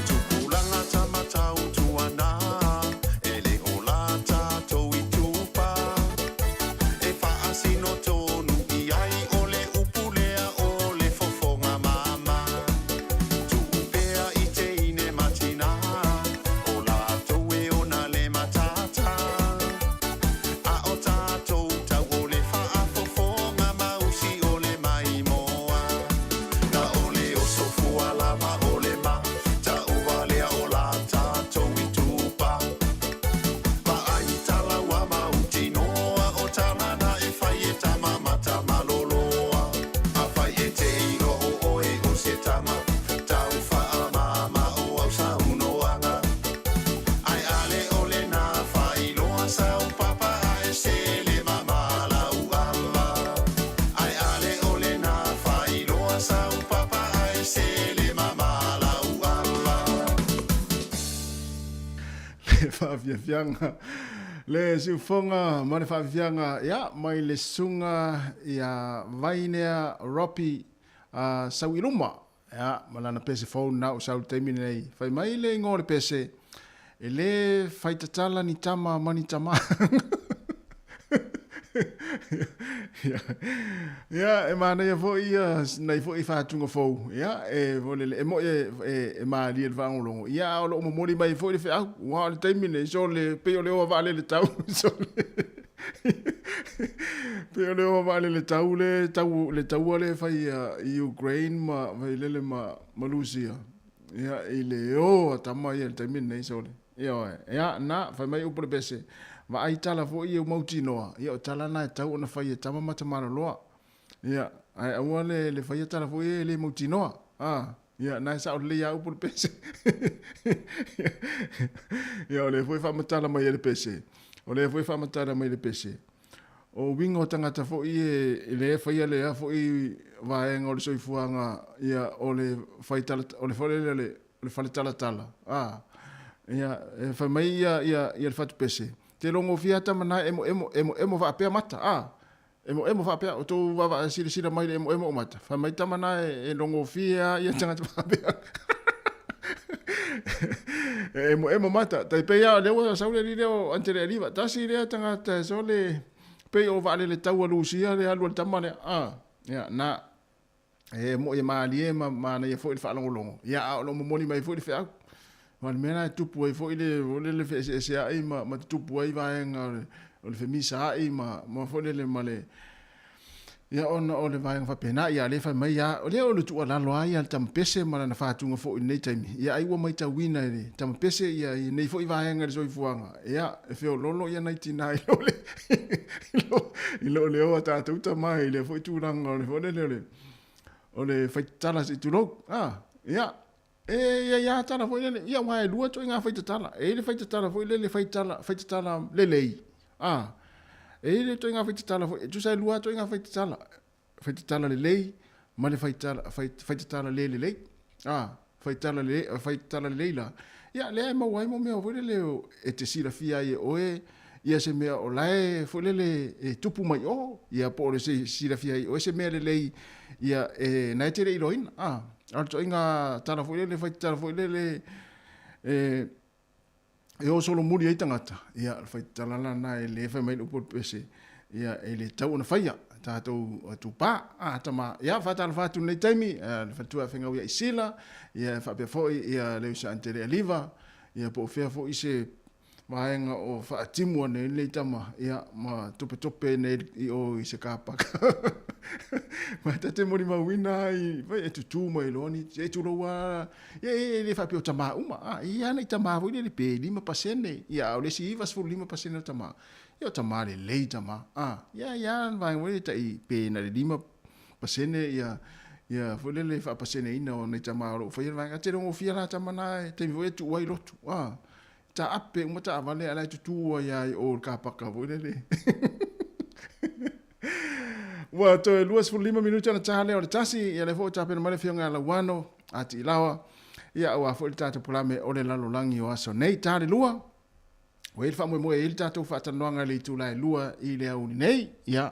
Tupulaga tamatau tuana, e le o la tatou itupa. E faasino tonu i ai o le upu lea o le fofoga mama. Tuu pea i teine ma tinā, o latou e ona le matata. A o tatou tau o le faafofoga mausi o le maimoa. Na o le oso fua lava o le ma taua lea o la tatou itupa. Vaai tala ua mautinoa o tala na e fai e tama matamaloloa. Afai e te iloa o oe o se tama, tau faamama o au saunoaga. Ae ale o lena faailoa sau papa ae sele mama lau ava. Ae ale o lena faailoa sau papa ae sele mama lau ava. Le faafiafiaga le siufoga ma le faafiafiaga ia mai le susuga ia Vainea Ropi Sauiluma ia ma lana pese fou na o sau le taimi lenei. Fai mai le igoa o le pese E lē faitatala ni tama ma ni tamā. Ia, ia, e manaia foi ia nai foi faatuga fou. Ia, e foi lele, e mo'i e, e, e malie le faalogologo. Ia, a o loo momoli mai foi le feau. Ua o le taimi nei, sole, pei o le oa vaalele tau, sole. Pei o le oa vaalele tau le tau, le taua le fai i Ukraine ma fai lele ma, ma Lusia. Ia, i le o a tama ia i le taimi lenei, sole. Ioe. Ia, na, fai mai upu le pese, vaai tala foi ia u mautinoa, ia o tala na e tau ona fai e tama ma tamaloloa. Ia, ae aua le, le faia tala foi ia e le mautinoa. A, ia, na e sao lelei lava upu le pese. Ia, o lea foi e faamatala mai e le pese. O lea foi e faamatala mai e le pese. O uiga o tagata foi e le faia lea foi vaega o le soifuaga, ia, o le fai tala, o le foi lele o le fale talatala, a, ia, e fai mai ia, ia, ia le fatupese, te logofia tama na e emo emo, emo emo faapea mata, a, emo emo faapea, o tou vaavaa silasila mai i le emo emo o mata, fai mai tama na e logofia ia tagata faapea. E emo emo mata, tai pei lava o lea ua sau le alii lea o Antele Aliva, tasi lea tagata e sole pei o vaalele taua Lusia le alu a le tama lea, a, ia, na, e mo'i e malie ma manaia foi le faalogologo, ia, a o lo o momoli mai foi le feau. Aua o le mea lena e tupu ai foi le, foi lele feeseesea'i ma, ma tutupu ai vaega o le, o le femisa'i ma, ma foi lele ma le, Ia ona o le vaega faapena, ia lea fai mai a, o lea o le tuualalo lava ia a le tamapese ma lana fatuga foi i lenei taimi. Ia ai ua maitauina e le tamapese ia i lenei foi vaega i le soifuaga, ia e feoloolo ia nai tina i lo le i lo le o a tatou tama i lea foi tulaga o le foi lele o le o le faitatala se i tulou. A, ia e i ai lava tala foi lele, ia aua e lua ituaiga faitatala. E i ai le faitatala foi lele faitala faitatala lelei, A, e i ai le ituaiga faitatala foi, e tusa e lua lava ituaiga faitatala, faitatala lelei ma le faitala, faitatala le lelei. A, faitala lelei, faitatala lelei la, ia lea e maua ai mo mea foi lele e te silafia ai e oe ia se mea o la e foi lele e tupu mai o, ia po o le silafia ai e oe se mea lelei ia e na e te le iloaina. A, a o le ituaiga tala foi lele, faitatala foi lele e e o solomuli ai tagata, ia, o le faitatala la lena e le fai mai le upu o le pese, ia, e le tatau ona faia, tatou tupā, a tama, ia, faatalofa atu i lenei taimi, le faletua ia Fegau ia Isila, ia, faapea foi, ia, Leusa Antele Aliva, ia, po o fea foi se vaega o faatimu ane ai lenei tama, ia, ma topetope nei i o i se kapaka. Ma ta te molimauina ai, e tutū mai loa ni, e tulou lava Ia, e le faapea o tamā uma, a, e i ai lava nai tamā foi lele pe 5%, ia, a o le isi 95% o tamā, ia o tamā lelei tamā, a, ia, ia le vaega foi lele tai pe na o le 5% ia, ia foi lele faapaseneina o nai tamā o lo o faia le vaega. A tele gofie la tama na e taimi foi e tuu ai lotu, a, taape uma taavale a o la e tutū ai lava i o i le kapaka foi lele. Ua toe 25 minute ona ta lea o le tasi, ia lea foi ua tapena mai le Afioga ia Lauano a Tiilawa, ia aua foi le tatou polame o le lalolagi o aso nei. Ta le lua, ua i ai le faamoemoe e i ai le tatou faatalanoaga i le itula e 2 i le aoauli nei, ia,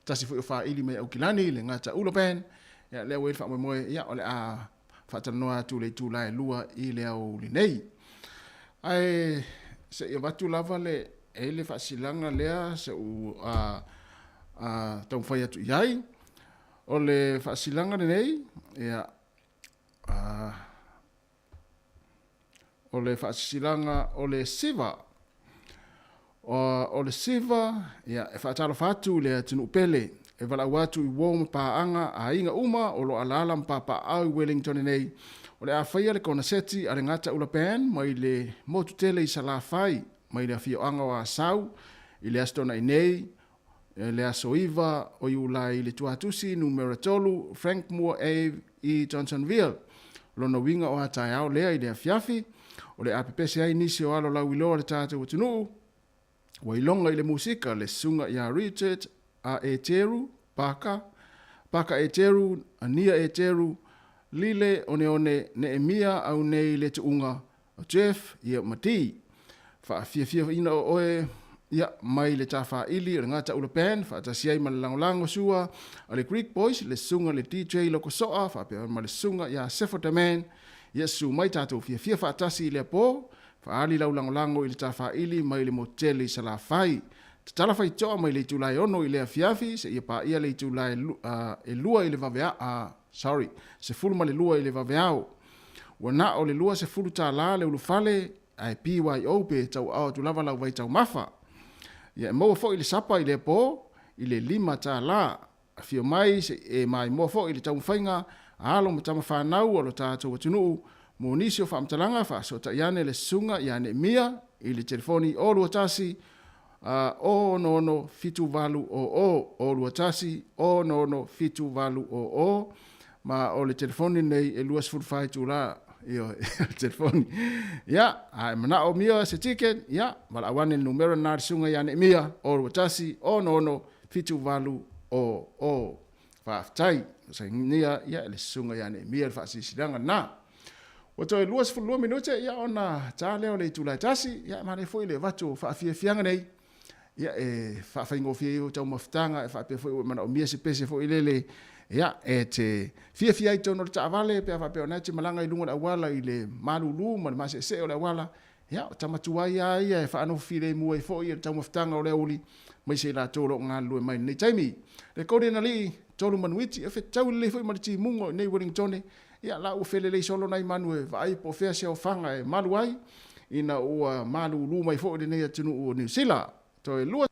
tasi foi o faili mai Aukilani, le Gataula Band, ia lea ua i ai le faamoemoe, ia o le a faatalanoa atu i le itula e 2 i le aoauli nei. Ae se i avatu lava le, e i ai le faasilaga lea se u a, a taumafai atu i ai. O le faasilaga lenei, ia, a, o le faasisilaga o le siva. O, o le siva, ia, e faatalofa atu i le atunuu pele, e valaau atu i uo ma paaga a aiga uma o lo alaala ma papaaao i Wellington nei. O le a faia le koneseti a le Gataula Band mai le motu tele i Salafai, mai le afioaga o Asau i le Aso Toonai nei, le aso 9 o Iulai i le Tuatusi numera 3, Frank Moore Ave i Johnsonville. Lona uiga o a taeao lea i le afiafi, o le a pepese ai nisi o alo lauiloa o le tatou atunuu, ua iloga i le musika le susuga ia Richard A. Eteru, Paka, Paka Eteru, Ania Eteru, Lile Oneone, Neemia Aunei le Tuuga, O Jeff, ia, ma Dee. Faafiafiaina o oe, ia, mai le Tafaili o le Gataula Band, faatasi ai ma le lagolago sua a le Greek Boys, le susuga i le DJ Lokosoa, faapea ma le susuga ia Sefo Da Man. Ia, susu mai tatou fiafia faatasi i lea po. Faaali lau lagolago i le tafaili mai le motu tele i Salafai. Tatala faitoa mai le itula e 6 i le afiafi seia paia le itula e 2 i le vaveao, sorry, 12 i le vaveao. Ua na o le $20 le ulufale ae BYO pe tauaao atu lava lau vaitaumafa. Ia e maua foi le sapa i lea po i le $5. Afio mai se i e maimoa foi i le taumafaiga a alo ma tama fanau o lo tatou atunuu mo nisi o faamatalaga faasootai ane le Susuga ia Neemia i le telefoni 021 066 78 00 021 066 78 00 ma o le telefoni lenei e 24 itula ioe le telefoni. Ia, a e manaomia se ticket, ia, valaau ane i le numera lena a le Susuga ia Neemia, 021 066 78 00. Faafetai. Sainia ia e le Susuga ia Neemia le faasilasilaga lena. Ua toe 22 minute ia ona ta lea o le itula e 1, ia e manaia foi le avatu o faafiafiaga nei, ia e faafaigofie ai ou taumafataga e faapea foi ua e manaomia se pese foi lele, ia e te fiafia ai i totonu o le taavale pe a faapea o lena e te malaga i luga o le auala i le malulu ma le maseesee o le auala, ia o tama tuai lava ia e faanofo filemu ai foi le taumafataga o le aoauli aemaise i latou o lo o galulue mai i lenei taimi. Le Golden Alii, Tolu Manuiti, e fetaui lelei foi ma le timuga o i inei i Wellingtone, ia la ua felelei solo nai manu e vaai po o fea se ofaga e malu ai ina ua malulu mai foi lenei atunuu o Niu Sila. Toe 2.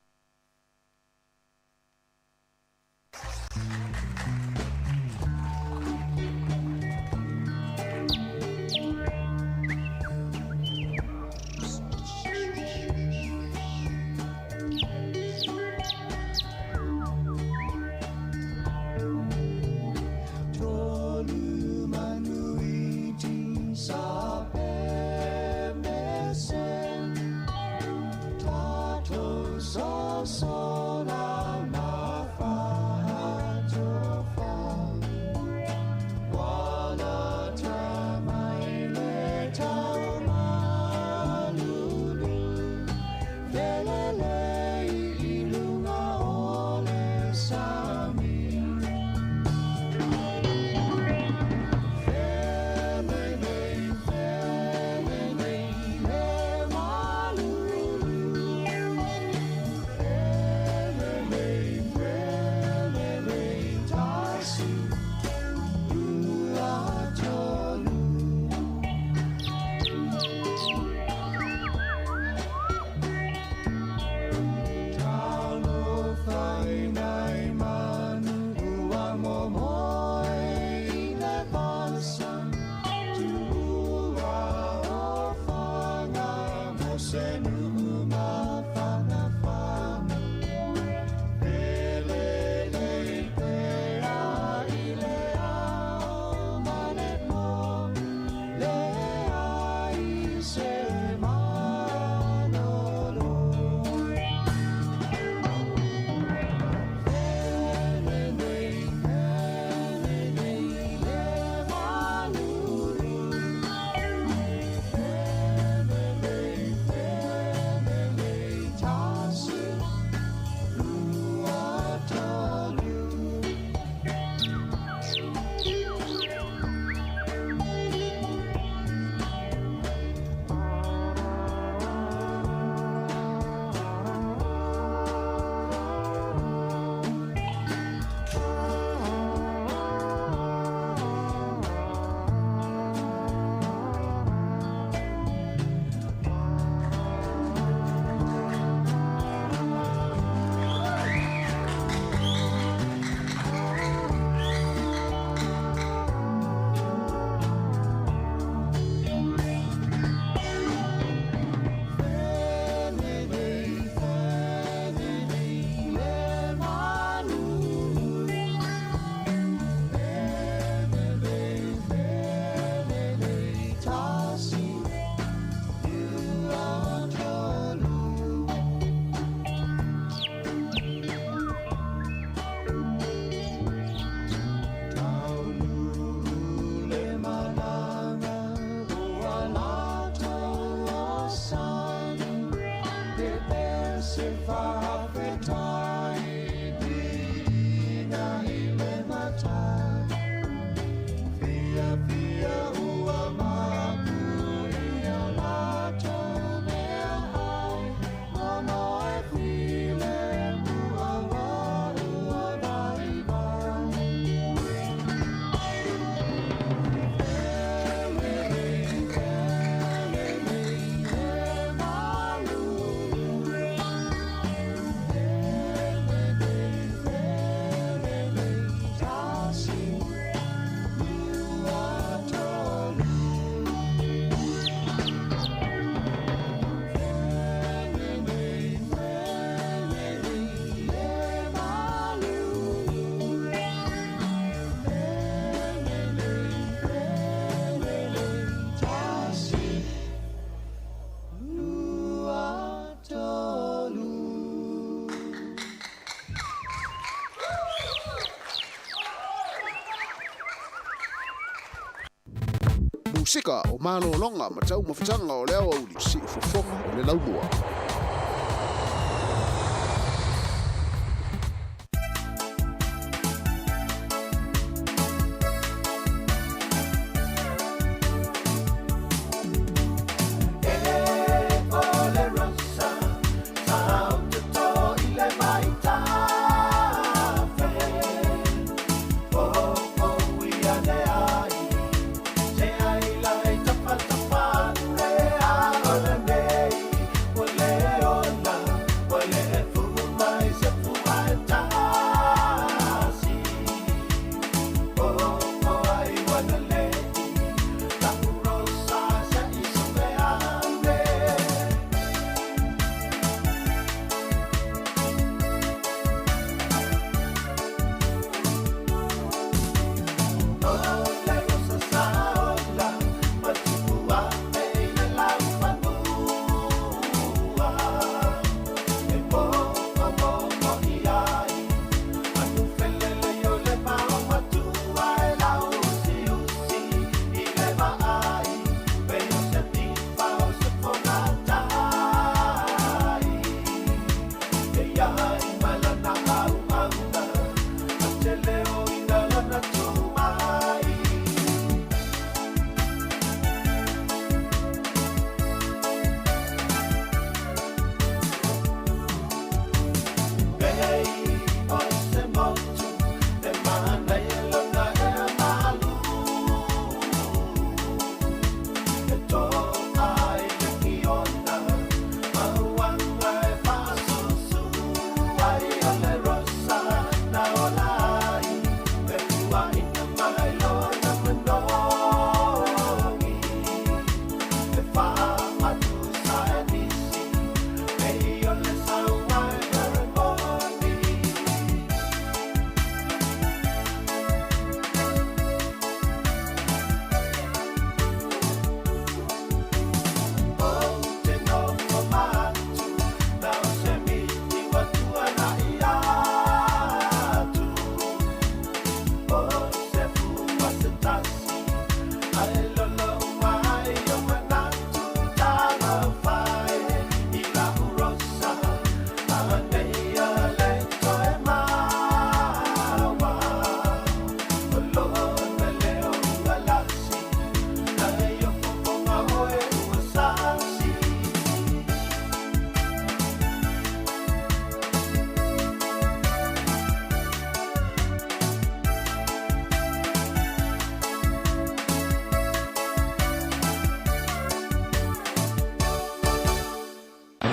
Pasika o malologa ma taumafataga o le aoauli siufofoga o le laumua.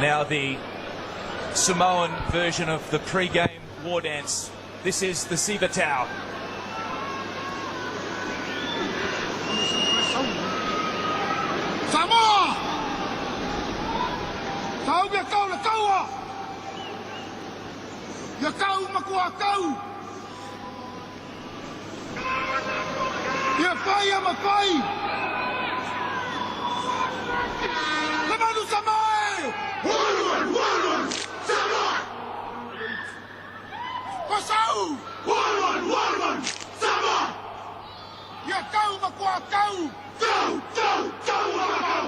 Now the Samoan version of the pre-game war dance. This is the Siva Tau. Samoa! Sau ia kau le kaua! Ia kau makua kau! Ia fai ia mafai! Le manu Samoa e! 1-1-1-1 Samoa! O sau! 1-1-1-1 Samoa! Ia kau makua kau! Kau, kau, kau, kau!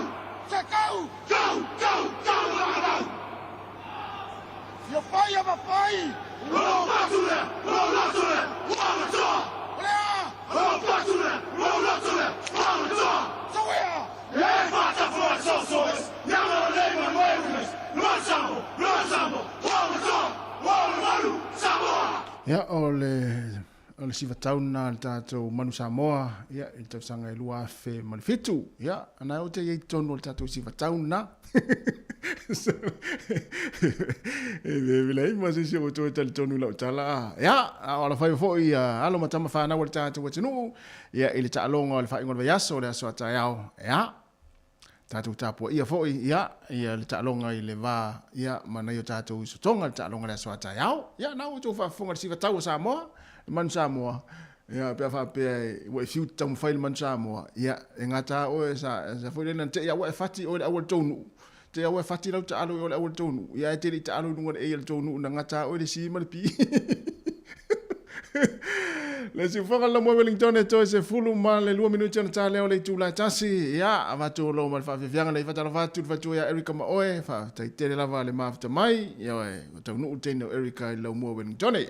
Se kau! Kau, kau, kau, kau! Ia fai ia mafai! Lo patule! Lo latule! Wa Olea! Lo patule! Lo latule! Wa Sawea! Le fata fua sosoes! Nyama le manuelumes! Lo samo! Lo samo! Wa Wa walu! Samoa! Ia, o le o le sivatau lena a le tatou Manu Samoa, ia, i le tausaga e 2007. Ia, na o te iai totonu o le tatou sivatau lena. E vevela ai ma se isi o outou e talitonu i lau tala. Ia, a o alafai foi ia alo ma tama fanau a le tatou atunuu, ia, i le taaloga o le faaiuga o le vaiaso, le aso a taeao. Ia, tatou tapuaia foi, ia, ia le taaloga i le va, ia, ma nai o tatou usotoga, le taaloga i le aso a taeao. Ia, na ua outou faafofoga i le sivatau o Samoa, le manu Samoa, ia, pe a faapea ua e fiu te taumafai i le manu Samoa, ia, e gata lava oe, sa, sa foi lea na te i a ua e fati oe i le auala tou nuu, te i a ua e fati lau taalo i o le auala tou nuu, ia, ae te le i taalo i luga o le ei a le tou nuu, na gata lava oe i le C ma le P. Le siufoga le laumua Wellington e toe 12 minuti ona ta lea o le itula e 1. Ia, avatu lou ma le faafiafiaga le fatalofa atu le fatua ia Erika ma oe, faafetai lava le mafuta mai. Ia oe, ua taunuu le teine o Erika i le laumua Wellington.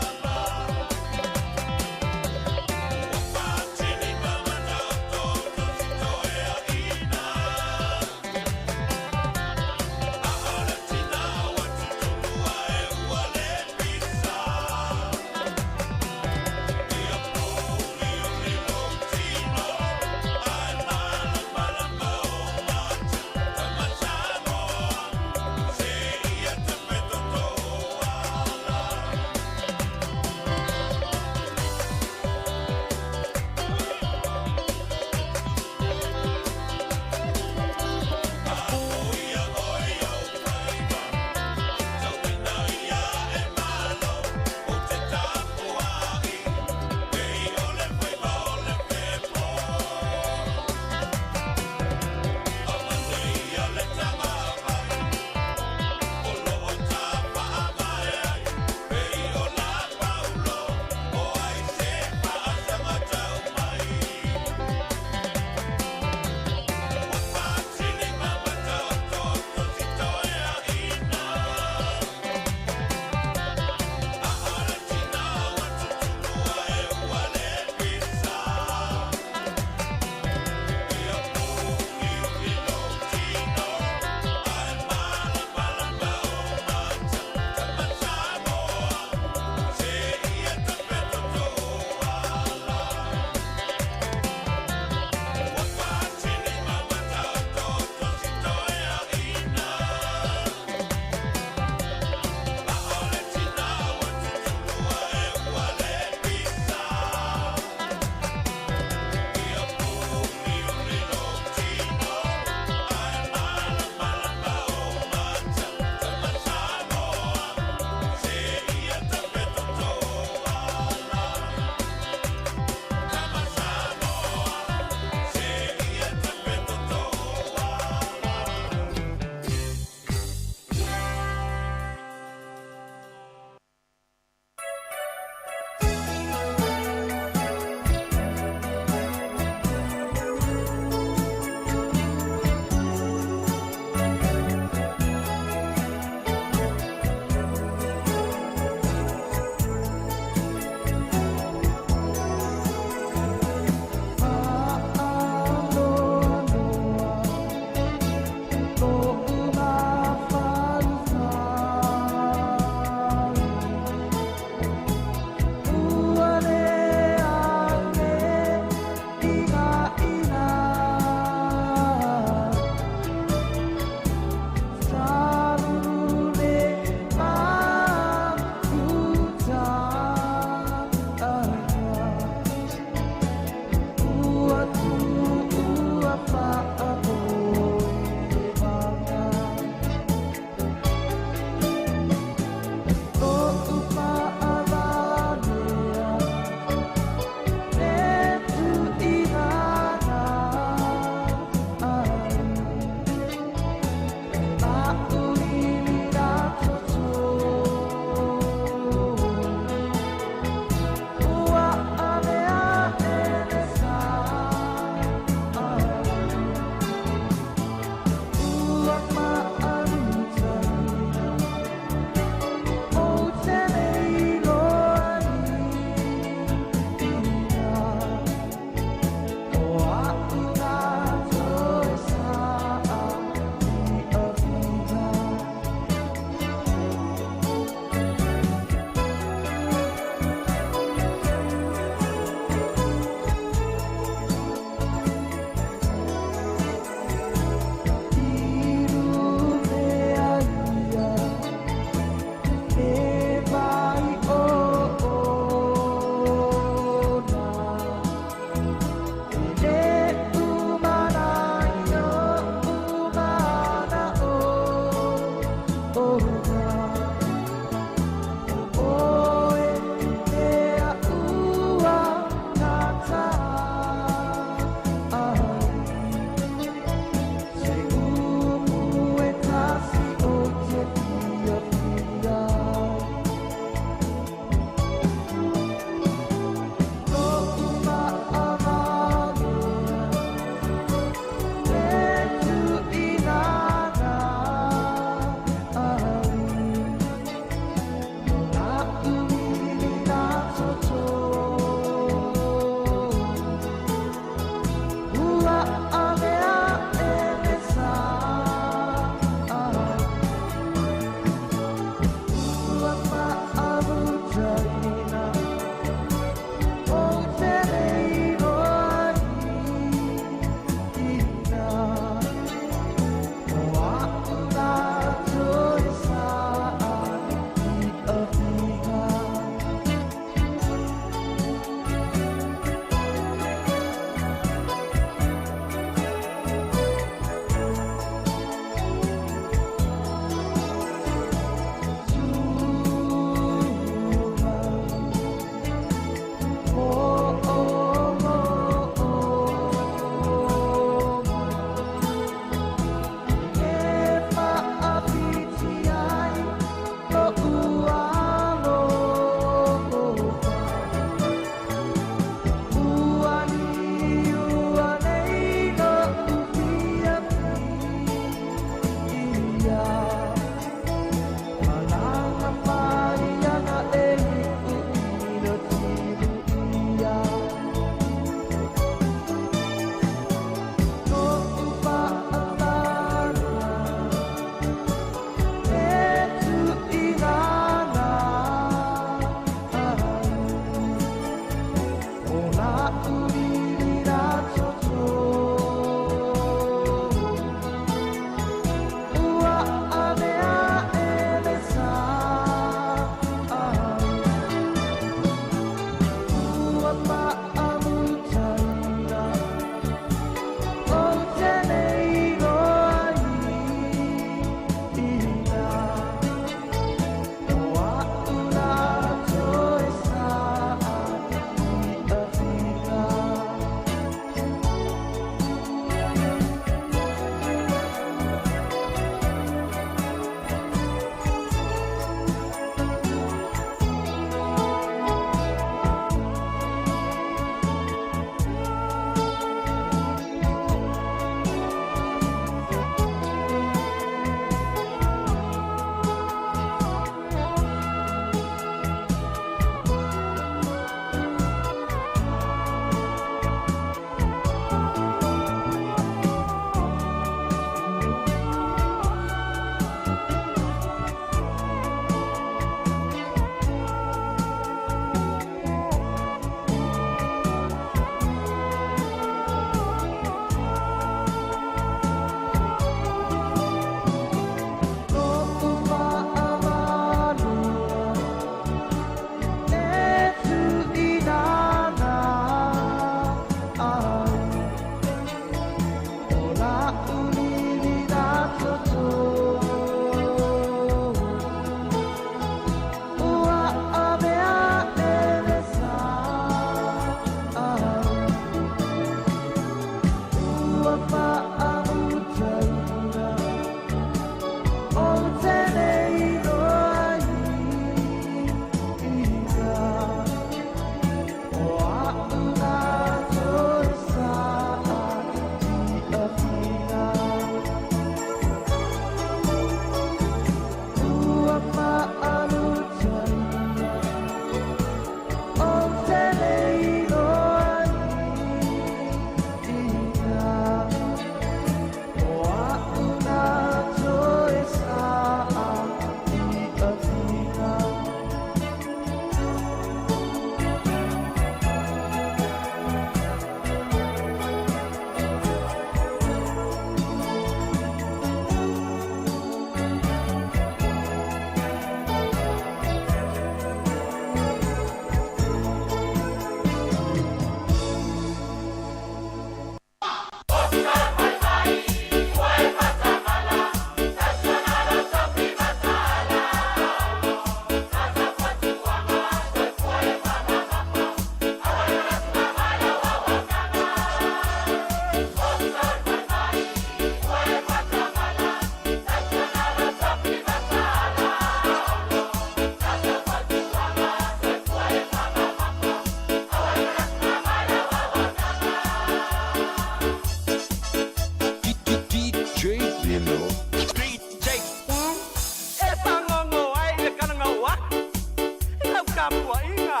Tapuaiga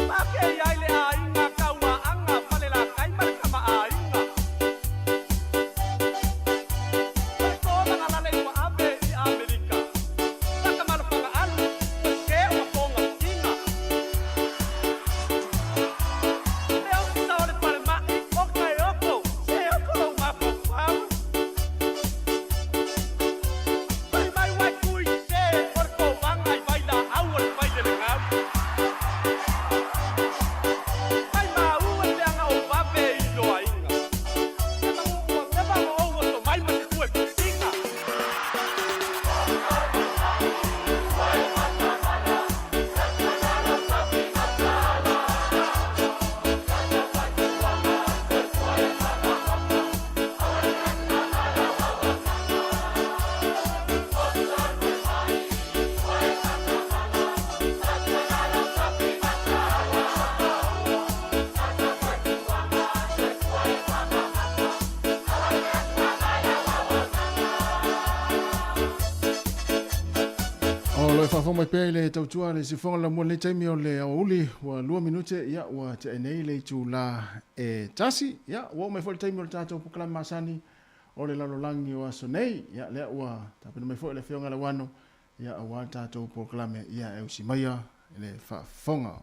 Make ai le aiga Kauaaga Falelatai ma le Kamaaiga Faletomagalale ua ave i Amerika Takamalofaga alu Ke o mapoga iga Le ofisa o le falemai o Kaeoko Se oko lou mafaufau Fai mai uai tui se o le kovaga i vailaau o le failelegau Mai maua le leaga o vave i loaiga Se maga ou oto mai ma te tue pusiga. O lo e faafofoga mai pea i le tautua le siufofoga le laumua i lenei taimi o le aoauli ua 2 minute ia ua tea nei le itula e 1. Ia ua oo mai foi le taimi o le tatou polokalame masani o le lalolagi o aso nei. Ia lea ua tapena mai foi le Afioga ia Lauano ia aua le tatou polokalame ia e usi maia i le faafofoga.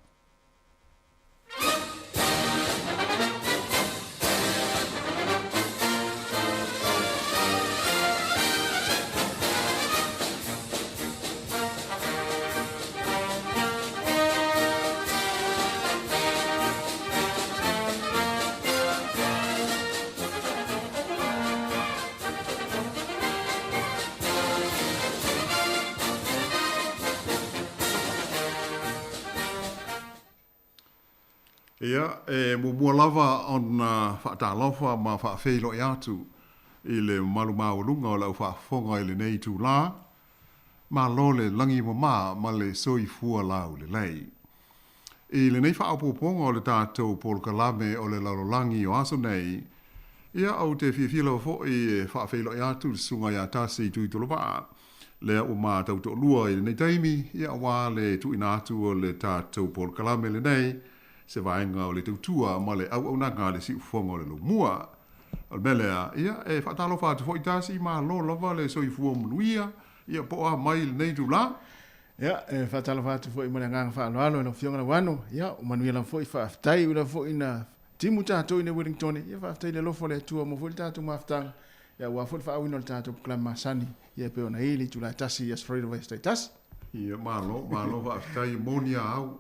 Ia, e muamua lava ona faatalofa ma faafeiloai atu i le mamalu maualuga o lau faafofoga i lenei itulā. Malo le lagi mama ma le soifua laulelei. I lenei faaopoopoga o le tatou polokalame o le lalolagi o aso nei, ia ou te fiafia lava foi e faafeiloai atu i le Susuga ia Tasi Tuitolovaa, lea ua matau toalua i lenei taimi, ia aua le tuuina atu o le tatou polokalame lenei, se vaega o le tautua ma le auaunaga a le siufofoga o le Laumua. O le mea lea, ia, e faatalofa atu foi Tasi, malo lava le soifua manuia, ia po o a mai i lenei itula? Ia, e faatalofa atu foi ma le agaga faaaloalo i lau Afioga Lauano, ia, ua manuia lava foi, faafetai, ui lava foi ina timu tatou i nei Wellingtone, ia faafetai i le alofa o le Atua mo foi le tatou mafutaga, ia aua foi le faaauina o le tatou polokalame masani, ia e pei ona i ai le itula e 1 i Aso Faraile o vaiaso taitasi. Ia, malo, malo faafetai, e moni a au,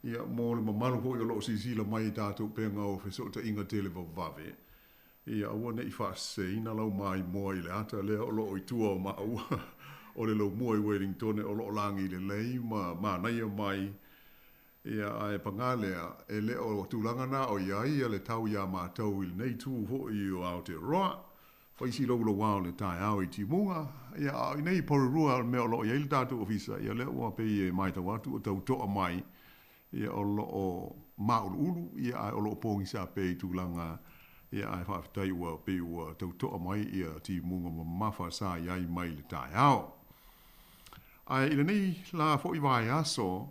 ia, mo le mamalu foi o lo o silasila mai i tatou upega o fesootaiga televavave, ia aua ne i faaseseina lau maimoa i le ata lea o lo o i tua o maua o le laumua i Wellingtone o lo o lagi lelei ma manaia mai, ia, ae pagā lea, e le o tulaga na o i ai le tau iā matou i lenei itu foi o Aotearoa. Fai si loulouā o le taeao i Timuga, ia, a o i nei i Porirua o le mea o lo o i ai le tatou ofisa, ia lea ua pei e matau atu o tau to'a mai, ia, o lo o māuluulu, ia, ae o lo o pogisa pea i tulaga, ia, ae faafetai ua pei ua tau to'a mai ia timuga mamafa sa i ai mai le taeao. Ae i lenei la foi vaiaso,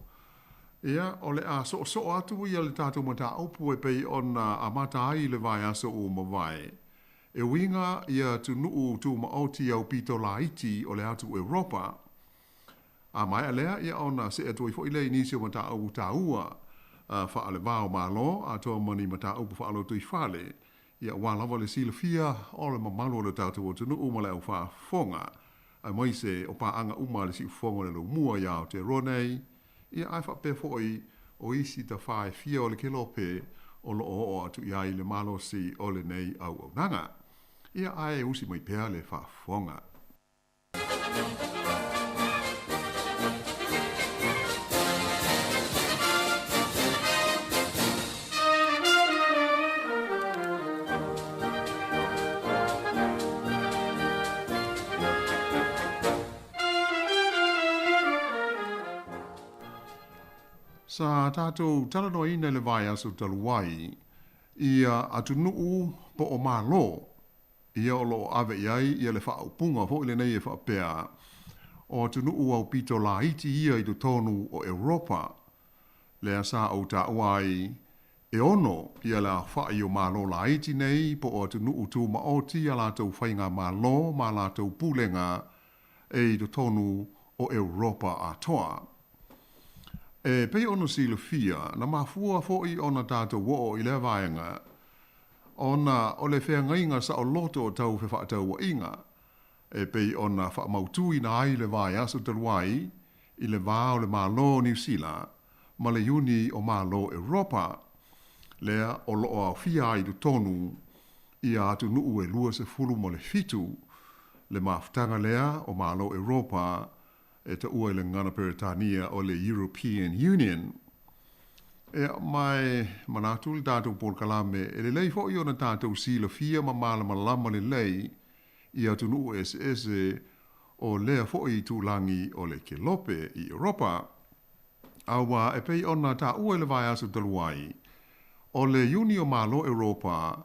ia, o le a soosoo atu ia le tatou mataupu e pei ona amata ai le vaiaso ua mavae, e uiga i atunuu tumaoti aupito laiti o le atu Europa. A maea lea, ia ona see atu ai foi lea i nisi o mataupu taua faale-va o Malo, atoa ma ni mataupu faalotoifale, ia aua lava le silafia o le mamalu o le tatou atunuu ma le au faafofoga, aemaise o paaga uma a le siufofoga o le Laumua i Aotearoa nei, ia ae faapea foi o isi tafā e fia o le kelope o lo o oo atu i ai le malosi o lenei auaunaga. Ia ae usi mai pea le faafofoga. Sa tatou talanoaina i le vaiaso talu ai ia atunuu po o Malo ia o lo o ave i ai ia le faaupuga foi lenei e faapea, o atunuu aupito laiti ia i totonu o Europa. Lea sa ou taua ai, e ono ia le aofa'i o Malo laiti nei po o atunuu tumaoti a latou faigamalo ma latou pulega e i totonu o Europa atoa. E pei ona silafia, na mafua fo'i ona tatou oo i lea vaega, ona o le feagaiga saoloto o tau fefaatauaiga, e pei ona faamautuina ai le vaiaso talu ai i le va o le Malo o Niu Sila ma le Iuni o Malo Europa, lea o loo aofia ai i totonu ia atunuu e 27, le mafutaga lea o Malo Europa e taua i le gagana Peretania o le European Union. Ia, ma e manatu le tatou polokalame e lelei foi ona tatou silafia ma malamalama lelei i atunuu eseese o lea foi itulagi o le Kelope i Europa. Auā e pei ona taua i le vaiaso talu ai, o le Iuni o Malo Europa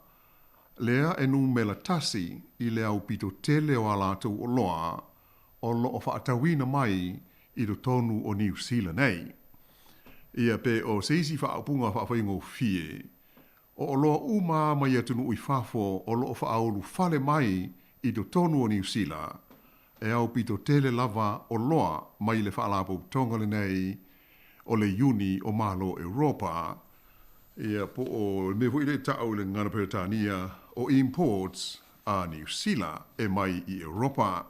lea e numera tasi i le aupito tele o a latou oloa o lo o faatauina mai i totonu o Niu Sila nei. Ia pe o se isi faaupuga faafaigofie, o oloa uma a mai atunuu i fafo o lo o faaulufale mai i totonu o Niu Sila, e aupito tele lava oloa mai le Faalapotopotoga lenei o le Iuni o Malo Europa, ia po o le mea foi lea e ta'u i le gagana Peretania o imports a Niu Sila e mai i Europa.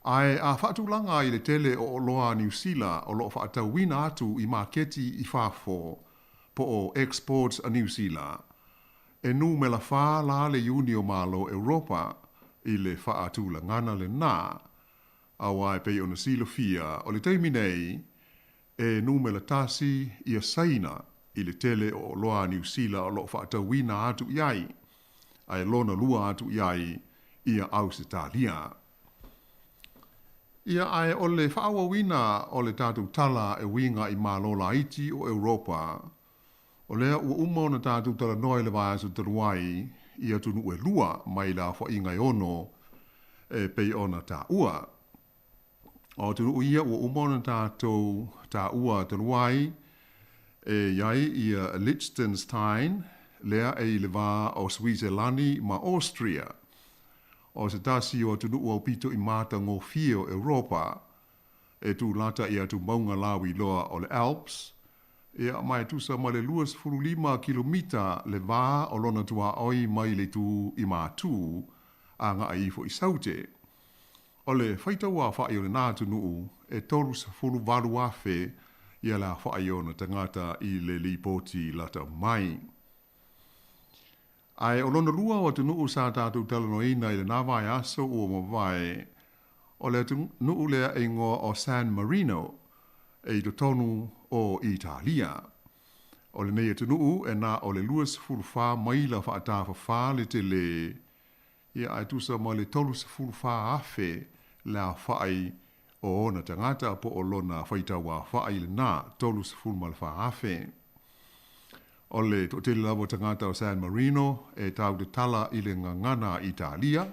Ae a faatulaga ai le tele o oloa a Niu Sila o lo o faatauina atu i maketi i fafo po o exports a Niu Sila, e numera whā la le Iuni o Malo Europa i le faatulagana lenā. Auā e pei ona silafia, o le taimi nei, e numera tasi ia Saina i le tele o oloa a Niu Sila o lo o faatauina atu i ai, ae lona lua atu i ai ia Ausetalia. Ia, ae o le faaauauina o le tatou tala e uiga i Malo laiti o Europa, o lea ua uma ona tatou talanoa i le vaiaso talu ai i atunuu e lua mai le aofaiga e ono e pei ona taua. O atunuu ia ua uma ona tatou taua talu ai, e i ai ia Liechtenstein, lea e i le va o Suiselani ma Austria. O se tasi o atunuu aupito i matagofie o Europa, e tulata i atumauga lauiloa o le Alps, ia ma e tusa ma le 25 kilomita le va o lona tuaoi mai le itu i Matu agaʻi ifo i Saute. O le faitauaofaʻi o lenā atunuu e 38,000 ia le aofaʻi o ona tagata i le lipoti lata mai. Ae o lona lua o atunuu sa tatou talanoaina i lenā vaiaso ua mavae, o le atunuu lea e igoa o San Marino e i totonu o Italia. O lenei atunuu e na o le 24 maila faatafafā le telē, ia ae tusa ma le 34,000 le aofaʻi o ona tagata po o lona faitauaofaʻi lenā, 34,000. O le toatele lava o tagata o San Marino e tau tatala i le gagana Italia,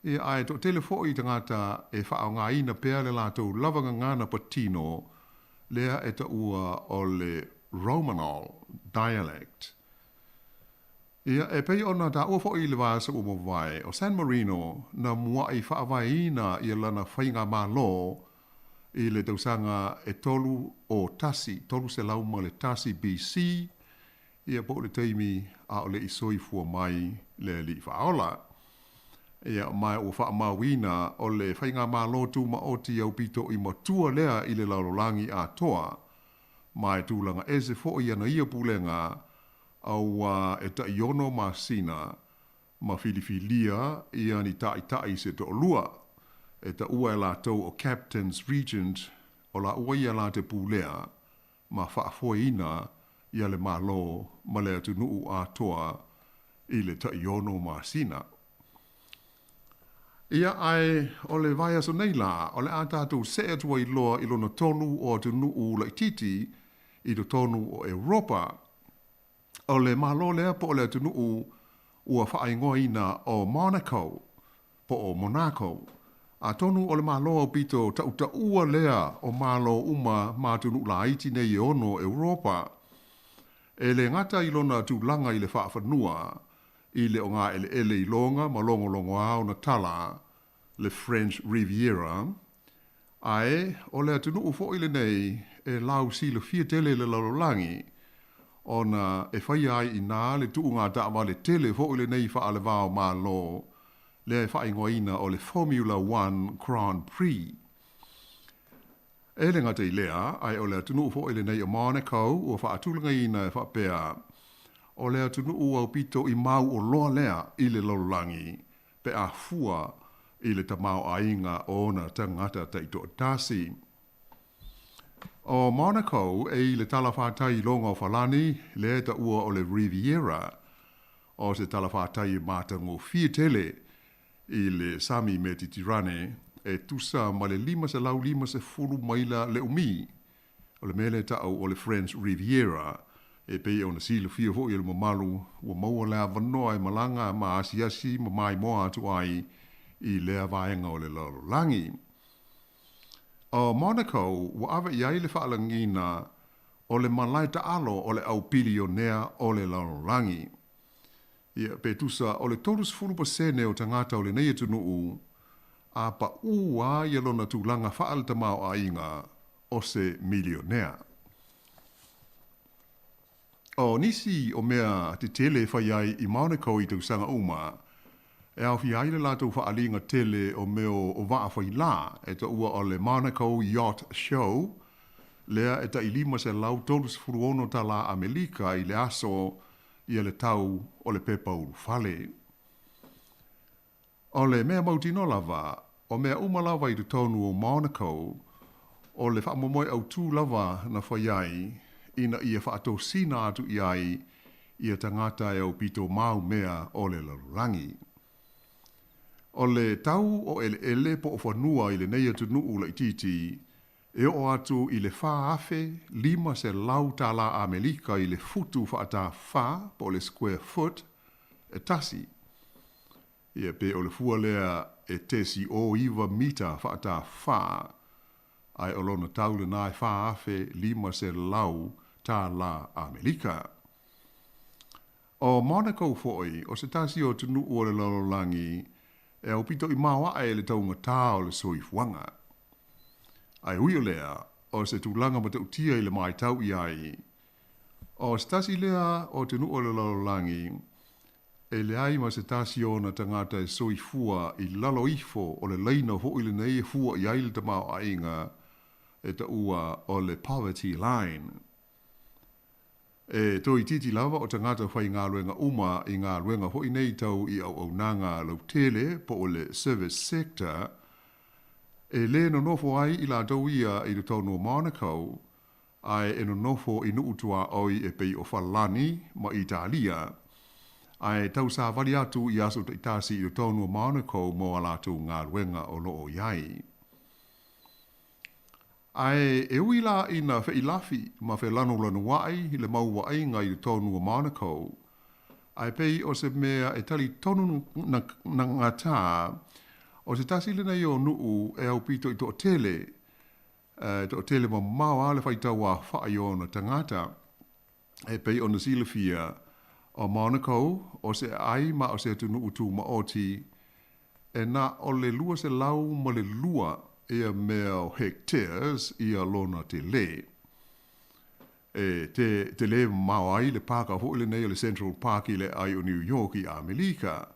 ia ae toatele foʻi tagata e faaaogaina pea le latou lava gagana patino lea e taua o le Romanol dialect. Ia, e pei ona taua foʻi i le vaiaso ua mavae, o San Marino na muaʻi faavaeina ia lana faigamalo i le tausaga e tolu o tasi, 301 BC, ia po o le taimi a o le i soifua mai le Alii Faaola. Ia, ma ua faamauina o le faigamalo tumaoti aupito i matua lea i le lalolagi atoa, ma e tulaga ese foʻi ana ia pulega auā e taʻi ono masina ma filifilia ia ni taʻitaʻi se toʻalua e taua e latou o Captains Regent o laua ia la te pulea ma faafoeina ia le Malo ma le atunuu atoa i le taʻi ono masina. Ia, ae o le vaiaso nei la, o le a tatou seʻe atu ai loa i lona tolu o atunuu laitiiti i totonu o Europa. O le Malo lea po o le atunuu ua faaigoaina o Monaco, po o Monaco, Atonu o le Malo aupito taʻutaʻua lea o Malo uma ma atunuu laiti nei e ono o Europa. E lē gata i lona tulaga i le faafanua, i le ogaeleele i loga ma logologoā ona tala, le French Riviera, ae o le atunuu foʻi lenei e lausilafia tele i le lalolagi, ona e faia ai iinā le tuuga taavale tele foʻi lenei faalevā o Malo, lea e faaigoaina o le Formula One Grand Prix. E lē gata i lea, ae o le atunuu foʻi lenei o Monaco ua faatulagaina e faapea, o le atunuu aupito i mauoloa lea i le lalolagi pe a fua i le tamaoaiga o ona tagata taitoatasi. O Monaco e i le talafatai i loga o Falani, lea e taua o le Riviera, o se talafatai e matagofie tele i le Sami Metitirane e tusa ma le 550 maila le umi. O le mea lea e taʻu o le French Riviera, e pei ona silafia foʻi e le mamalu, ua maua le avanoa e malaga ma asiasi ma maimoa atu ai i lea vaega o le lalolagi. O Monaco ua ave i ai le faalagiga o le malae taalo o le au pilionea o le lalolagi. Ia, pe tusa o le 30% o tagata o lenei atunuu, a paʻū lava ia lona tulaga faale-tamaoaiga o se milionea. O nisi o mea tetele e fai ai i Monaco i tausaga uma, e aofia ai le latou faaaliga tele o mea o vaa failā e taua o le Monaco Yacht Show, lea e tai $536 tala Amelika i le aso ia le tau o le pepa ulufale. O le mea mautinoa lava, o mea uma lava i totonu o Monaco, o le faamoemoe autū lava na fai ai ina ia faatosina atu i ai ia tagata e aupito mau mea o le lalolagi. O le tau o eleele po o fanua i lenei atunuu laitiiti e oo atu i le $4,500 tālā Amelika i le futu faatafā po o le square foot e tasi. Ia, pe o le fua lea e tesi o iva mita faatafā, ae o lona tau lenā e $4,500 tālā Amelika. O Monaco foʻi, o se tasi o atunuu o le lalolagi e aupito i maoaʻe le taugatā o le soifuaga. Ae ui o lea, o se tulaga matautia i le matau i ai, o se tasi lea o atunuu o le lalolagi e leai ma se tasi o ona tagata e soifua i lalo ifo o le laina foʻi lenei e fua i ai le tamaoaiga e taua o le poverty line. E toeitiiti lava o tagata faigaluega uma i galuega foi nei tau i auaunaga lautele po o le service sector, e lē nonofo ai i latou ia i totonu o Monaco, ae e nonofo i nuu tuaoi e pei o Falani ma Italia, ae tausavali atu i aso taitasi i totonu o Monaco mo a latou galuega o lo o i ai. Ae e ui la ina feʻilafi ma felanulanuaʻi le mau vaaiga i totonu o Monaco, ae pei o se mea e talitonu na gatā, o se tasi lenei o nuu e aupito i toatele, e toatele mamao lava le faitau aofai o ona tagata. E pei ona silafia, o Monaco o se aai ma o se atunuu tumaoti e na o le 202 ia mea o hectares ia lona telē. E te telē mamao ai le pāka foʻi lenei o le Central Park i le aai o New York i Amelika,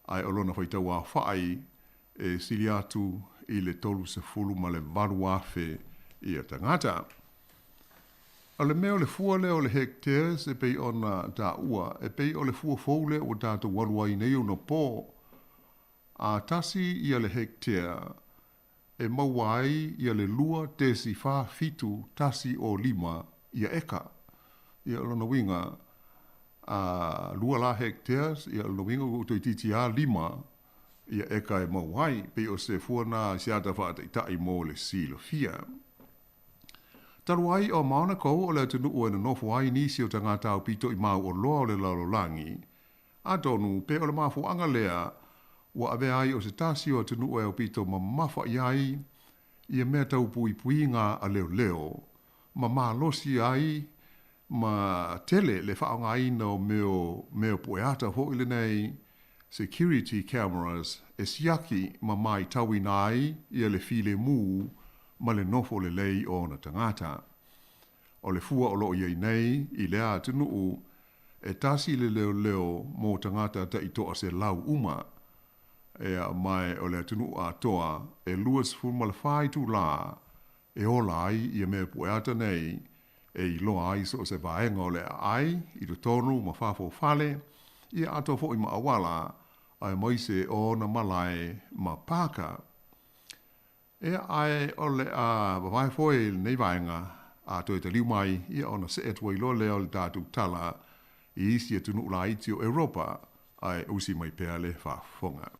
ae o lona faitau aofai e sili atu i le 38,000 ia tagata. O le mea o le fua lea o le hectares e pei ona taua, e pei o le fua fou lea ua tatou alu ai nei ona pō, a tasi ia le hectare e maua ai ia le 2.47105 ia eka. Ia o lona uiga, a lua la hectares, ia o lona uiga ua toeitiiti lava lima ia eka e maua ai, pei o se fua na i se ata faataitai mo le silafia. Talu ai o Monaco o le atunuu e nonofo ai nisi o tagata aupito i mauoloa o le lalolagi, atonu pe o le mafuaaga lea Ua avea ai o se tasi o atunuu e aupito mamafa i ai ia mea tau puipuiga a leoleo ma malosi ai ma tele le faaaogaina o mea mea pueata foi lenei security cameras e siaki ma matauina ai ia le filemu ma le nofo lelei o ona tagata. O le fua o lo o i ai nei i lea atunuu e tasi le leoleo mo tagata tai 100 uma. Ea mae o le atunuu atoa e 24 itulā e ola ai ia mea pueata nei e iloa ai so o se vaega o le aai i totonu ma fafo o fale, ia atoa foi ma auala, aemaise o ona malae ma pāka. Ea ae o le a vavae foe i lenei vaega, a toe taliu mai, ia ona see atu ai loa lea o le tatou tala i isi atunuu laiti o Europa, ae usi mai pea le faafofoga.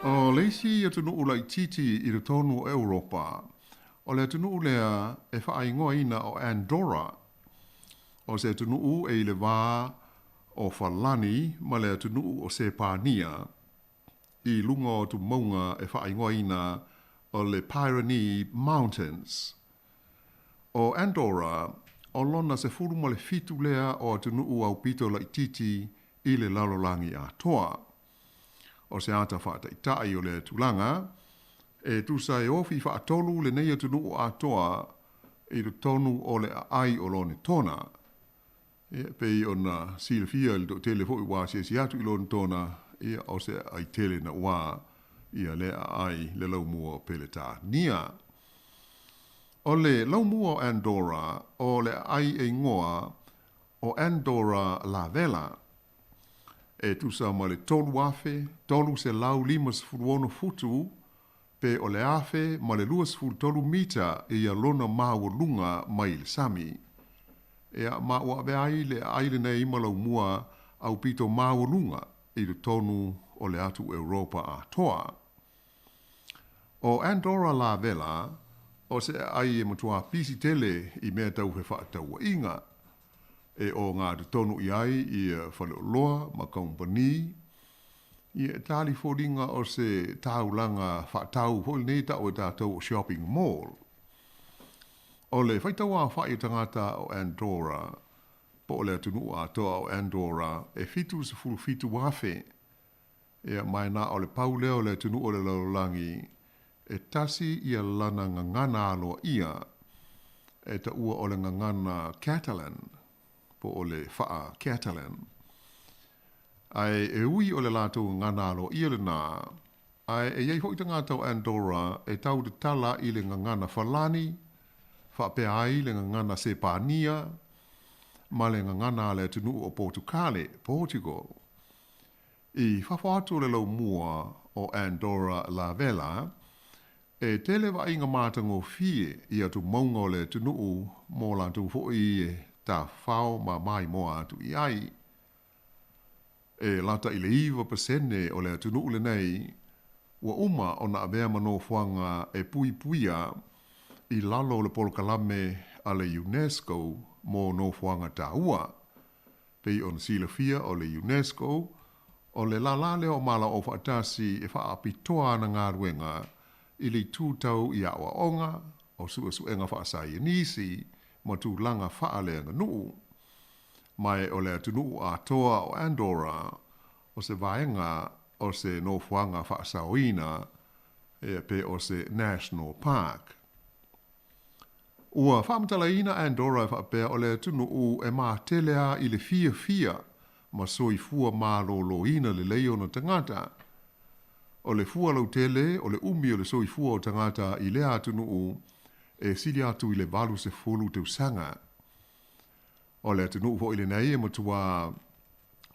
O le isi atunuu laitiiti i totonu o Europa, o le atunuu lea e faaigoaina o Andorra. O se atunuu e i le va o Falani ma le atunuu o Sepania i luga o tumauga e faaigoaina o le Pyrenee Mountains. O Andorra, o lona 17 lea o atunuu aupito laitiiti i le lalolagi atoa. O se ata faataitai o lea tulaga, e tusa e ofi faatolu lenei atunuu atoa i totonu o le aai o Lonetona. Ia, e pei ona silafia e le toatele foi ua asiasi atu i Lonetona, ia, o se aai tele naua ia lea aai le laumua o Peretania. O le laumua o Andorra o le aai e igoa o Andorra la Vella, e tusa ma le 3,356 futu pe o le 1,023 mita ia lona maualuga mai le sami. Ea ma ua avea ai le aai lenei ma laumua aupito maualuga i totonu o le atu Europa atoa. O Andorra la Vella, o se aai e matua pisi tele i mea tau fefaatauaiga, e ogatotonu i ai ia faleoloa ma kamupani, ia e tali foliga o se taulaga faatau foi lenei e tau e tatou o shopping mall. O le faitauaofai o tagata o Andorra, po o le atunuu atoa o Andorra, e 77,000, ia ma e na o le pau lea o le atunuu o le lalolagi e tasi ia lana gagana aloaia e taua o le gagana Catalan, po o le faa-Catalan. Ae e ui o le latou gagana aloaia lenā, ae e i ai foi tagata o Andorra e tautatala i le gagana Falani, faapea ai le gagana Sepania, ma le gagana a le atunuu o Potukale, Portugal. I fafo atu o le laumua o Andorra la Vella, e tele vaaiga matagofie i atumauga o le atunuu mo latou foi e tafafao ma maimoa atu i ai. E lata i le 9% o le atunuu lenei ua uma ona avea ma nofoaga e puipuia i lalo o le polokalame a le UNESCO mo nofoaga taua. Pei ona silafia o le UNESCO, o le lālā lea o Malo Aufaatasi e faaapitoa ana galuega i le itu tau i aoaoga, o suesuega faasaienisi ma tulaga faaleaganuu. Ma o le atunuu atoa o Andorra o se vaega o se nofoaga faasaoina pe o se national park. Ua faamatalaina Andorra e faapea o le atunuu e matele a i le fiafia ma soifua malōlōina lelei ona tagata. O le fua lautele o le umi o le soifua o tagata i lea atunuu e sili atu i le 80 tausaga. O le atunuu foi lenei e matuā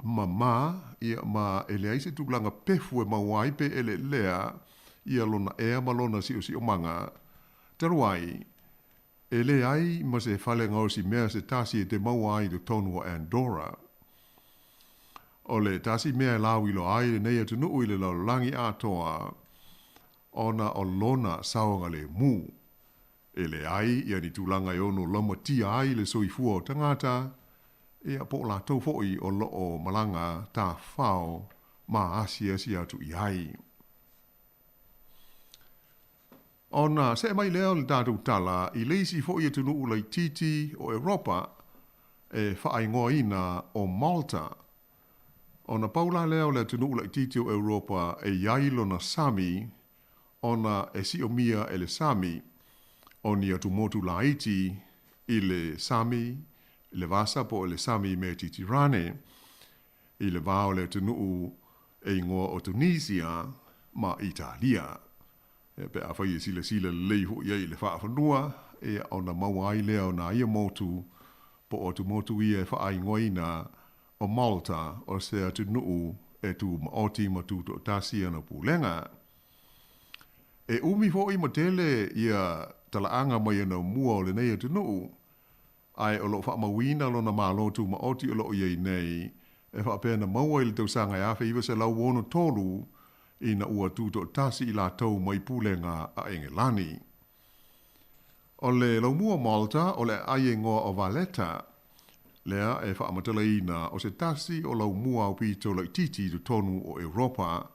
mamā, ia, ma e leai se tulaga pefu e maua ai pe eleelea ia lona ea ma lona siosiomaga. Talu ai, e leai ma se fale gaosi mea se tasi e te maua ai i totonu o Andorra. O le tasi mea e lauiloa ai lenei atunuu i le lalolagi atoa, ona o lona saogalemu. E leai ia ni tulaga e ono laumatia ai le soifua o tagata, ia po o latou foi o lo o malaga tafao ma asiasi atu i ai. Ona see mai lea o le tatou tala i le isi foi atunuu laitiiti o Europa e faaigoaina o Malta. Ona pau la lea o le atunuu laitiiti o Europa e i ai lona sami ona e siomia e le sami o ni atumotu laiti i le Sami, i le Vasa po o le Sami Metitirane, i le va o le atunuu e igoa o Tunisia ma Italia. Ia, pe afai e silasila lelei foi i ai i le faafanua, ia, ona maua ai lea o nā ia motu, po o atumotu ia e faaigoaina o Malta o se atunuu e tumaoti ma tutoatasi ana pulega. E umi foi ma tele ia talaaga mai ana mua o lenei atunuu, ae o lo o faamauina lona Malo Tumaoti o lo o i ai nei, e faapea na maua i le tausaga e 1963 ina ua tutoatasi i latou mai pulega a Engelani. O le laumua o Malta o le aai e igoa o Valletta, lea e faamatalaina o se tasi o laumua aupito laitiiti i totonu o Europa,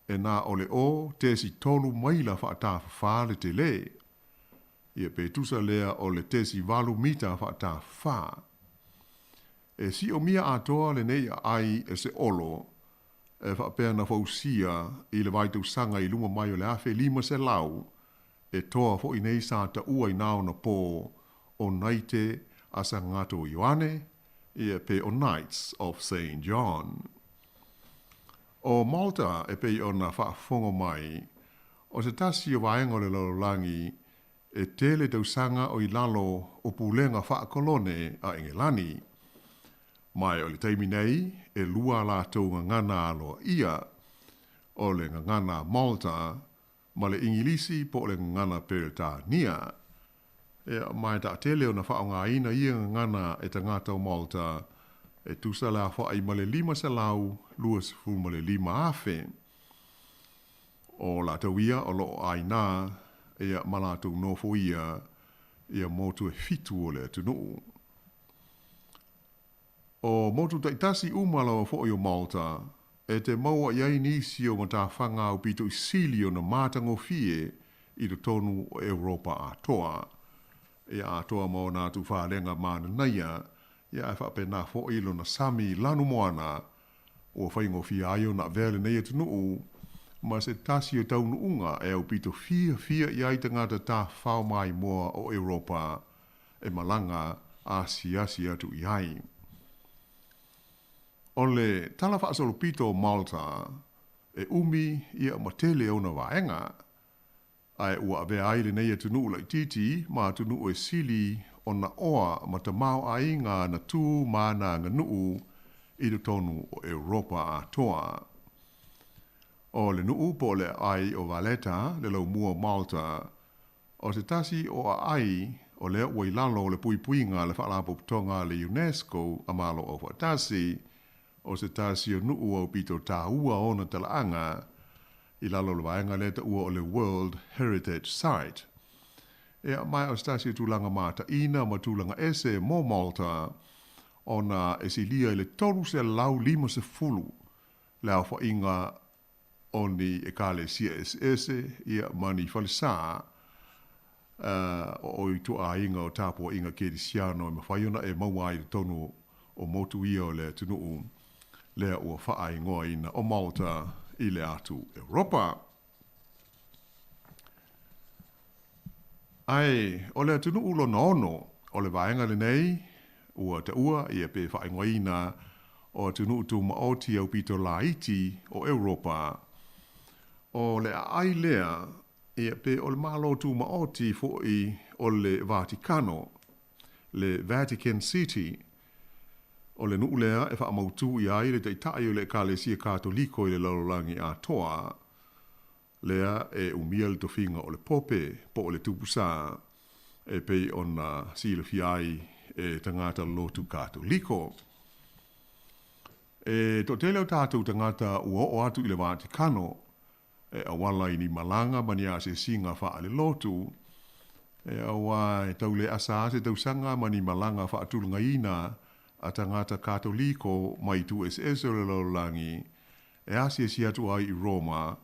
e na o le 0.3 maila faatafafa le tele. Ia pe tusa lea o le 0.8 mita faatafafa. E siomia atoa lenei aai e se olo e faapea na fausia i le vaitausaga i luma mai o le 1500, e toa foi nei sa taua i na ona pō o Naite a Sangato Ioane, ia pe o Knights of Saint John. O Malta e pei ona faafofoga mai, o se tasi o vaega o le lalolagi e tele tausaga o i lalo o pulega faakolone a Engelani. Ma o le taimi nei, e lua a latou gagana aloaia, o le gagana Malta ma le Igilisi po o le gagana Peretania. Ia, ma e taatele ona faaaogaina ia gagana e tagata o Malta e tusa le aofai ma le 525,000. O latou ia o lo o aiga ia ma latou nofoia ia motu e fitu o le atunuu. O motu taitasi uma lava foi o Malta, e te maua i ai nisi o matafaga aupito i sili ona matagofie i totonu o Europa atoa. Ia atoa ma ona atu falega mananaia, ia ae faapena foi lona sami lanumoana ua faigofie ai ona avea lenei atunuu ma se tasi o taunuuga e aupito fiafia i ai tagata tafafao maimoa o Europa e malaga asiasi atu i ai. O le tala faasolopito o Malta, e umi ia ma tele ona vaega, ae ua avea ai lenei atunuu laitiiti ma atunuu e sili ona oa ma tamaoaiga ana tu ma ana aganuu i totonu o Europa atoa. O le nuu po o le aai o Valletta, le laumua o Malta, O se tasi o aai o lea ua i lalo o le puipuiga a le Faalapotopotoga a le UNESCO a Malo Aufaatasi, o se tasi o nuu aupito taua ona talaaga i lalo o le vaega lea taua o le World Heritage Site. Ea, ma o se tasi o tulaga mataina ma tulaga ese mo Malta ona e silia i le 350 le aofaiga o ni ekalesia eseese, ia, ma ni falesā, o ituaiga o tapuaiga kerisiano e mafai ona e maua ai i totonu o motu ia o le atunuu lea ua faaigoaina o Malta i le atu Europa. Ae o le atunuu lona ono o le vaega lenei ua taua ia pe faaigoaina o atunuu tumaoti aupito laiti o Europa. O le aai lea Ia, pe o le Malo Tumaoti foʻi o le Vatikano, le Vatican City, o le nuu lea e faamautū i ai le taʻitaʻi o le Ekalesia Katoliko i le lalolagi atoa, lea e umia le tofiga o le Pope po o le Tupusā, e pei ona silafia ai e tagata lotu Katoliko. E toatele o tatou tagata ua oo atu i le Vatikano e auala i ni malaga ma ni asiasiga faalelotu, e auā e tau le asa a se tausaga ma ni malaga faatulagaina a tagata Katoliko mai itu eseese o le lalolagi e asiasi atu ai i Roma,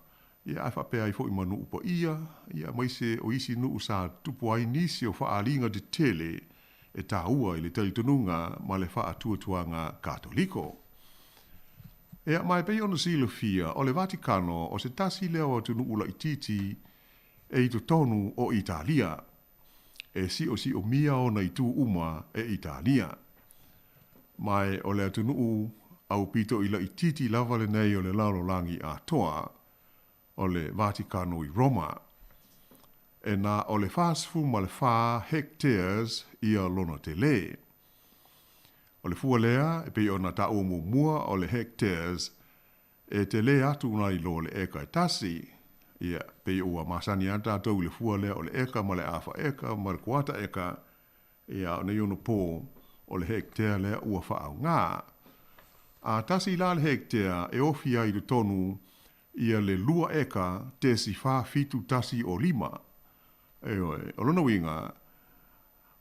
ia ae faapea ai foʻi ma nuu paia, ia aemaise o isi nuu sa tupu ai nisi o faaaliga tetele e tāua i le talitonuga ma le faatuatuaga Katoliko. Ia, ma e pei ona silafia, o le Vatikano o se tasi lea o atunuu laitiiti e i totonu o Italia, e siosiomia ona itu uma e Italia. Ma e o le atunuu aupito i laitiiti lava lenei o le lalolagi atoa, o le Vatikano i Roma. E na o le 44 hectares ia lona telē. O le fua lea, e pei ona taua muamua o le hectares, e telē atu nai lo le eka e tasi. Ia, pei ua masani lava tatou i le fua lea o le eka ma le afa eka ma le kuata eka, ia, a o nei ona pō, o le hectare lea ua faaaoga. A tasi la le hectare e ofi ai i totonu ia le lua eka tesi 4715. Ioe, o lona uiga,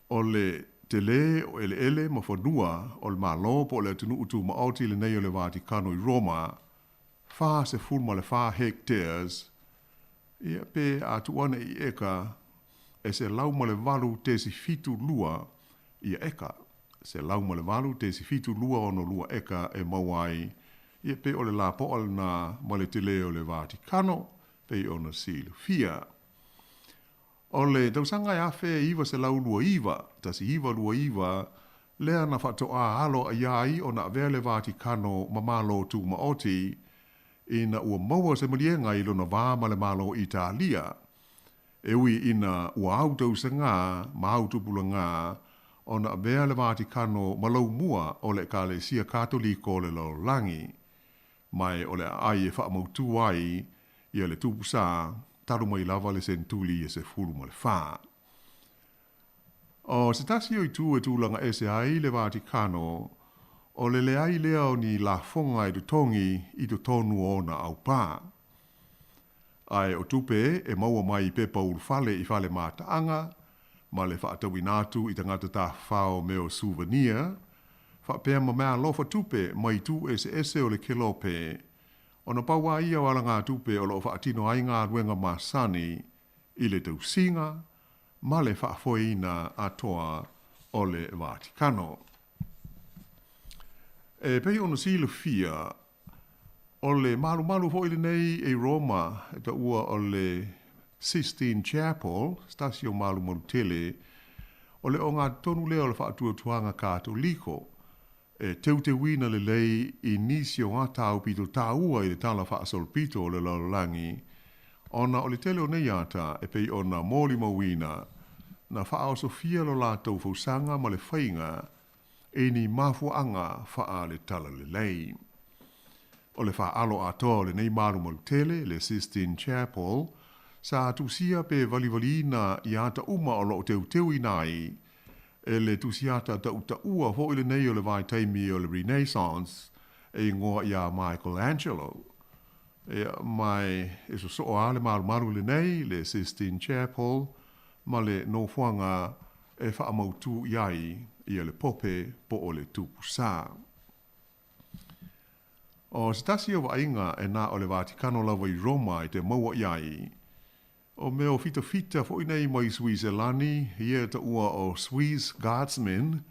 o le telē o eleele ma fanua o le Malo po o le atunuu tumaoti lenei o le Vatikano i Roma, 44 hectares, ia pe a tuu ane i eka, e 108.72 ia eka, 108.7262 eka e maua ai, ia pe o le lapoa lenā ma le telē o le Vatikano, pei ona silafia. O le tausaga e 1929, 1929, lea na faatoā aloaia ai ona avea le Vatikano ma Malo Tumaoti, ina ua maua se maliega i lona va ma le Malo Italia, e ui ina ua au tausagā ma au tupulagā ona avea le Vatikano ma laumua o le Ekalesia Katoliko o le lalolagi, ma e o le aai e faamautū ai ia le tupu sa talu mai lava le sentuli e 14. O se tasi o itu e tulaga ese ai le Vatikano, o le leai lea o ni lafoga e totogi i totonu o ona aupā. Ae o tupe e maua mai i pepa ulufale i fale mataaga ma le faatauina atu i tagata tafafao mea o souvenir, faapea ma meaalofa tupe mai itu eseese o le kelope, ona pau lava ia o alagatupe o lo o faatino ai galuega masani i le tausiga ma le faafoeina atoa o le Vatikano. E pei ona silafia, o le malumalu foi lenei i Roma e taua o le Sistine Chapel, se tasi o malumalu tele, o le ogatotonu lea o le faatuatuaga Katoliko, e teuteuina lelei i nisi o ata aupito taua i le tala faasolopito o le lalolagi, ona o le tele o nei ata e pei ona molimauina, na faaosofia lo latou fausaga ma le faiga i ni mafuaaga faale-talalelei. O le faaalo atoa o lenei malumalu tele, le Sistine Chapel, sa tusia pe valivaliina i ata uma o lo o teuteuina ai e le tusiata taʻutaʻua foʻi lenei o le vaitaimi o le Renaissance e igoa iā Michelangelo. Ia, ma e sosoo lava le malumalu lenei, le Sistine Chapel, ma le nofoaga e faamautū i ai ia le Pope po o le Tupu Sā. O se tasi o vaaiga e na o le Vatikano lava i Roma e te maua i ai, o mea o fitafita foʻi nei mai Suiselani, ia e taua o Swiss Guardsmen,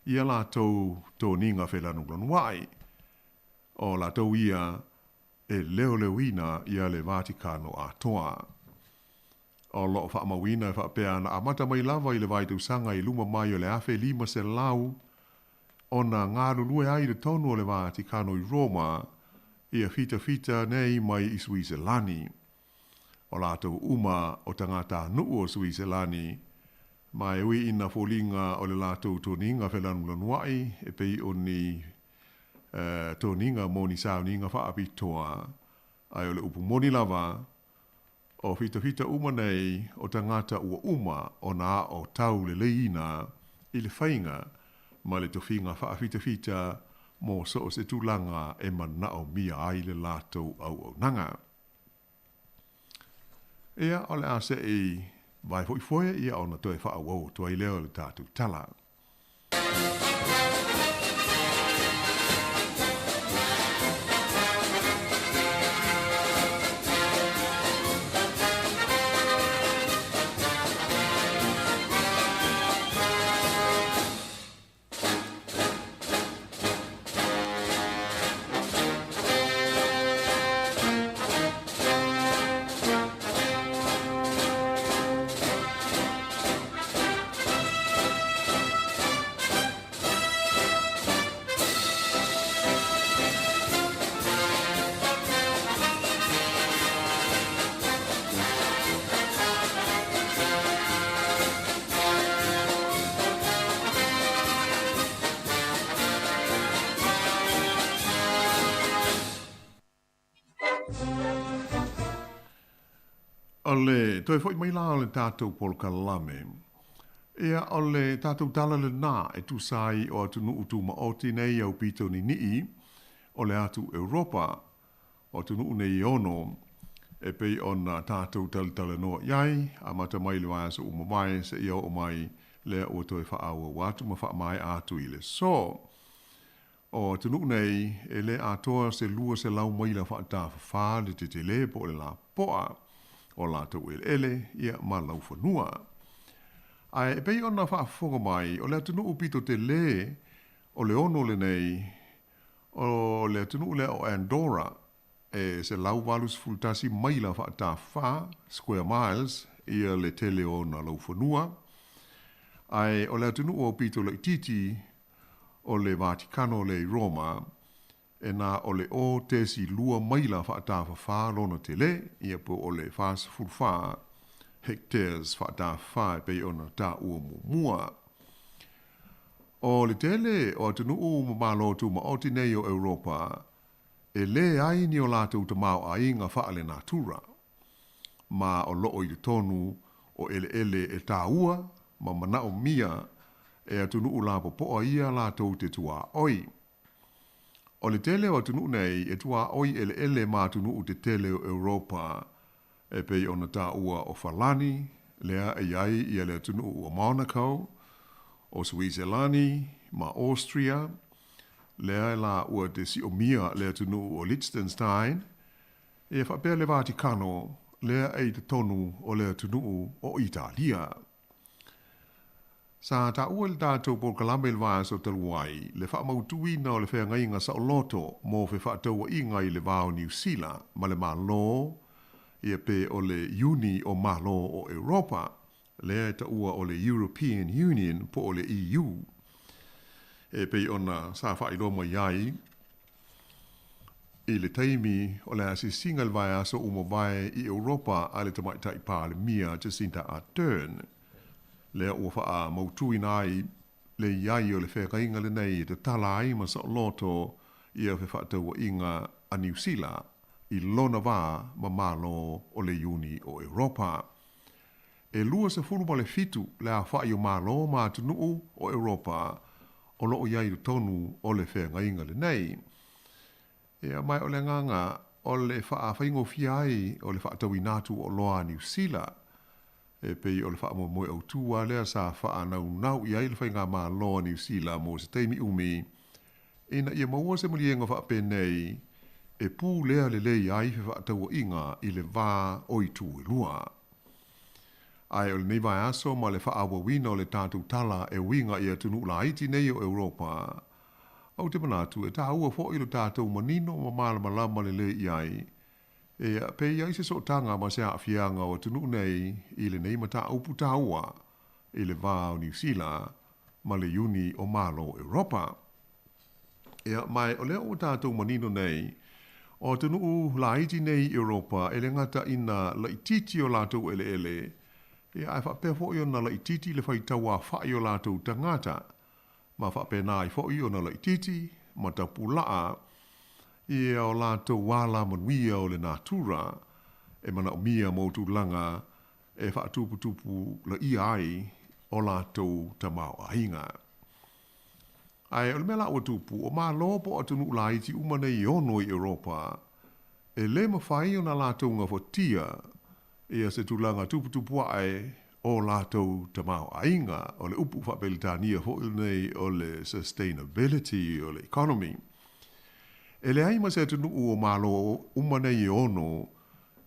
ia latou toniga felanulanuaʻi. O latou ia e leoleoina ia le Vatikano atoa. O lo o faamauina e faapea na amata mai lava i le vaitausaga i luma mai o le 1500 ona galulue ai i totonu o le Vatikano i Roma ia fitafita nei mai i Suiselani. O latou uma o tagatanuu o Suiselani, ma e ui ina foliga o le latou toniga felanulanuaʻi e pei o ni toniga mo ni sauniga faapitoa, ae o le upu moni lava, o fitafita uma nei o tagata ua uma ona aʻo tauleleiina i le faiga ma le tofiga faafitafita mo so o se tulaga e manaomia ai le latou auaunaga. Ia, o le a seʻi vae foʻi foe, ia ona toe faaauau atu ai lea o le tatou tala. O le toe foʻi mai la o le tatou polokalame. Ia, o le tatou tala lenā e tusa ai o atunuu tumaoti nei aupito ninii o le atu Europa, o atunuu nei e ono, e pei ona tatou talatalanoa i ai, amata mai i le vaiaso ua mavae seia oo mai lea ua toe faaauau atu ma faamaea atu i le aso. O atunuu nei, e le atoa se 200 maila faatafafā le tetele po o le lapoa o latou eleele ia ma laufanua. Ae e pei ona faafofoga mai, o le atunuu pito tele o le ono lenei, o le atunuu lea o Andorra, e 181 maila faatafafā, square miles, ia le tele o ona laufanua. Ae o le atunuu aupito laitiiti o le Vatikano lea i Roma, e na o le 0.2 maila faatafafā lona tele, ia po o le 44 hectares faatafafā e pei ona taua muamua. O le tele o atunuu ma Malo Tumaoti nei o Europa, e leai ni o latou tamaoaiga faalenatura, ma o loo i totonu o eleele e taua ma manaomia e atunuu lapopoa ia latou te tuaoi. O le tele o atunuu nei e tuaoi eleele ma atunuu tetele o Europa, e pei ona taua o Falani, lea e i ai ia le atunuu o Monaco, o Suiselani ma Austria, lea e laua te siomia le atunuu o Liechtenstein, ia faapea le Vatikano, lea e i totonu o le atunuu o Italia. Sa taua i le tatou polokalame i le vaiaso talu ai, le faamautuina o le feagaiga saoloto mo fefaatauaiga i le va o Niu Sila ma le Malo, ia pe o le Iuni o Malo o Europa, lea e taua o le European Union po o le EU. E pei ona sa faailoa mai ai i le taimi o le asiasiga i le vaiaso ua mavae i Europa a le Tamaitai Palemia Jacinda Ardern, lea ua faamautuina ai le i ai o le feagaiga lenei e tatala ai ma saoloto ia fefaatauaiga a Niu Sila i lona va ma Malo o le Iuni o Europa. E 27 le aofai o Malo ma atunuu o Europa o loo i ai i totonu o le feagaiga lenei. Ia, ma o le agaga o le faafaigofie ai o le faatauina atu o oloa a Niu Sila, e pei o le faamoemoe autū lava lea sa faanaunau i ai le faigamalo a Niu Sila mo se taimi umi, ina ia maua se maliega faapenei e pulea lelei ai fefaatauaiga i le va o itu e lua. Ae o lenei vaiaso ma le faaauauina o le tatou tala e uiga i atunuu laiti nei o Europa, ou te manatu e taua foi lo tatou manino ma malamalama lelei i ai, ia, pe i ai se sootaga ma se aafiaga o atunuu nei i lenei mataupu taua i le va o Niu Sila ma le Iuni o Malo o Europa. Ia, ma o lea ua tatou manino nei, O atunuu laiti nei i Europa e le gata ina laitiiti o latou eleele, ia ae faapea foi ona laitiiti le faitau afa'i o latou tagata, ma faapena ai foi ona laitiiti ma tapulaa ia o latou alamanuia o le natura e manaomia mo tulaga e faatuputupulaia ai o latou tamaoaiga. Ae o le mea la ua tupu, o Malo po o atunuu laiti uma nei e ono i Europa, e lē mafai ona latou gafatia ia se tulaga tuputupu ae o latou tamaoaiga. O le upu faa-Peretania foi lenei o le sustainability o le economy. E leai ma se atunuu o Malo uma nei e ono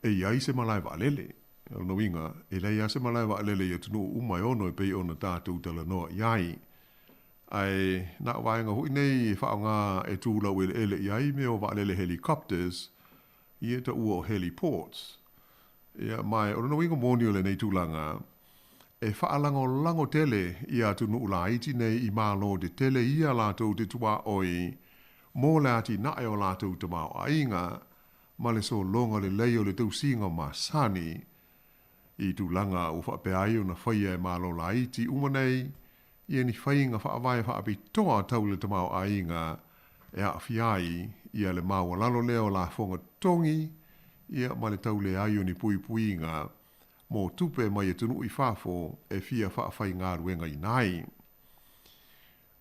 e i ai se malae vaalele. O lona uiga, e leai lava se malae vaalele i atunuu uma e ono e pei ona tatou talanoa i ai. Ae na o vaega foi nei e faaaoga e tu laueleele i ai mea o vaalele helicopters, ia taua o heliports. Ia, ma o lona uiga moni o lenei tulaga, e faalagolago tele ia atunuu laiti nei i Malo tetele ia latou te tuaoi mo le atinae o latou tamaoaiga ma le sologa lelei o le tausiga masani i tulaga ua faapea ai ona faia e Malo laiti uma nei ia ni faiga faavae faapitoa tau i le tamaoaiga e aafia ai ia le maualalo lea o lafoga totogi ia ma le tauleai o ni puipuiga mo tupe mai atunuu i fafo e fia faafaigaluegaina ai.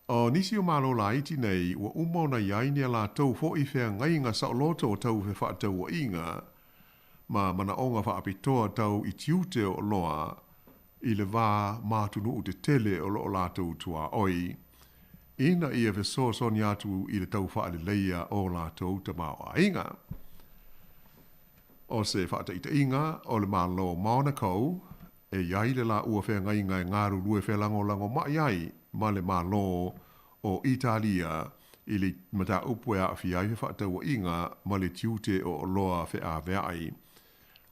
O nisi o Malo laiti nei ua uma ona i ai ni a latou foi feagaiga saoloto tau fefaatauaiga ma manaoga faapitoa tau i tiute o oloa i le va ma atunuu tetele o loo latou tuaoi, ina ia fesoasoani atu i le tau faaleleia o latou tamaoaiga. O se faataitaiga, o le Malo o Monaco, e i ai le laua feagaiga e galulue felagolagomai ai ma le Malo o Italia i le mataupu e aafia ai fefaatauaiga ma le tiute o oloa feaveai,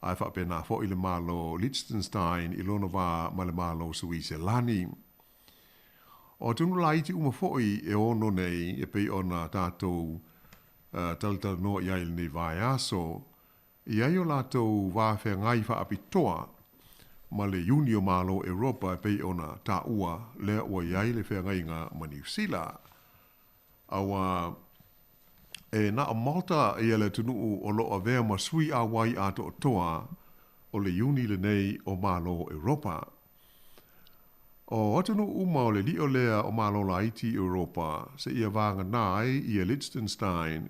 ae faapena foi le Malo Liechtenstein i lona va ma le Malo Suiselani. O atunuu laiti uma foi e ono nei e pei ona tatou talatalanoa i ai i lenei vaiaso, e i ai o latou va feagai faapitoa ma le Iuni o Malo Europa e pei ona taua lea ua i ai le feagaiga ma Niu Sila. Auā e na o Malta ia le atunuu o loo avea ma sui auai atoatoa o le Iuni lenei o Malo Europa. O atunuu uma o le lio lea o Malo laiti i Europa seia vagana ai ia Liechtenstein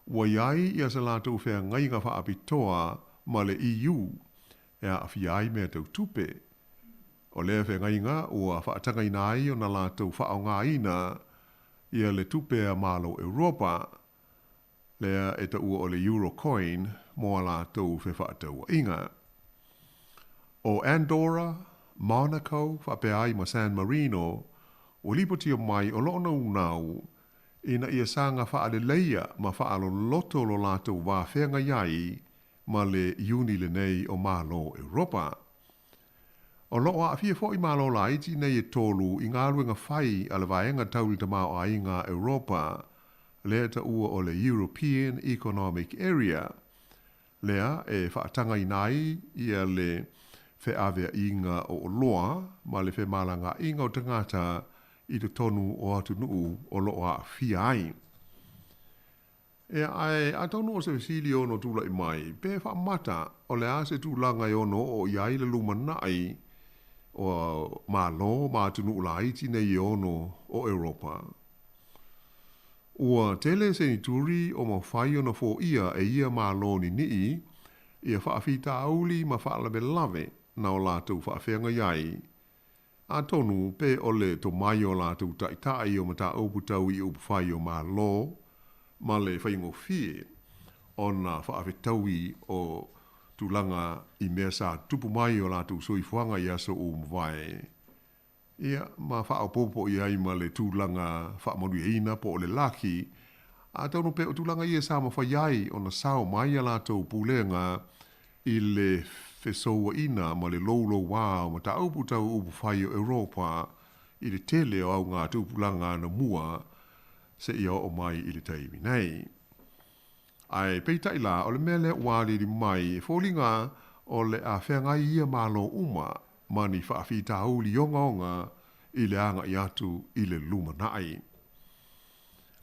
ua i ai ia se latou feagaiga faapitoa ma le EU e aafia ai mea tau tupe. O lea feagaiga ua faatagaina ai ona latou faaaogaina ia le tupe a Malo Europa, lea e taua o le Eurocoin mo a latou fefaatauaiga. O Andorra, Monaco, faapea ai ma San Marino, ua lipotia mai o loo naunau ina ia saga faaleleia ma faaloloto lo latou va feagai ai ma le Iuni lenei o Malo Europa. O loo aafia foi Malo laiti nei e tolu i galuega fai a le Vaega Tau i le Tamaoaiga a Europa, lea taua o le European Economic Area, lea e faatagaina ai ia le feaveaiga o oloa ma le femalagaaiga o tagata i totonu o atunuu o loo aafia ai. Ea, ae atonu o se fesili e ono tulai mai, pe faamata o le a se tulaga e ono oo i ai le lumanai o Malo ma atunuu laiti nei e ono o Europa? Ua tele senituri o mafai ona foia e ia Malo ninii ia faafitauli ma faalavelave na o latou faafeagai ai. Atonu pe o le tomai o latou taitai o mataupu tau i upufai o Malo ma le faigofie ona faafetaui o tulaga i mea sa tupu mai o latou soifuaga i aso ua mavae, ia, ma faaopoopo i ai ma le tulaga faamanuiaina po o le laki. Atonu pe o tulaga ia sa mafai ai ona sao mai a latou pulega i le fesouaina ma le loulouā o mataupu tau upufai o Europa i le tele o augatupulaga anamua seia oo mai i le taimi nei. Ae peitai la, o le mea lea ua aliali mai, e foliga o le a feagai ia Malo uma ma ni faafitauli ogaoga i le agai atu i le lumanai.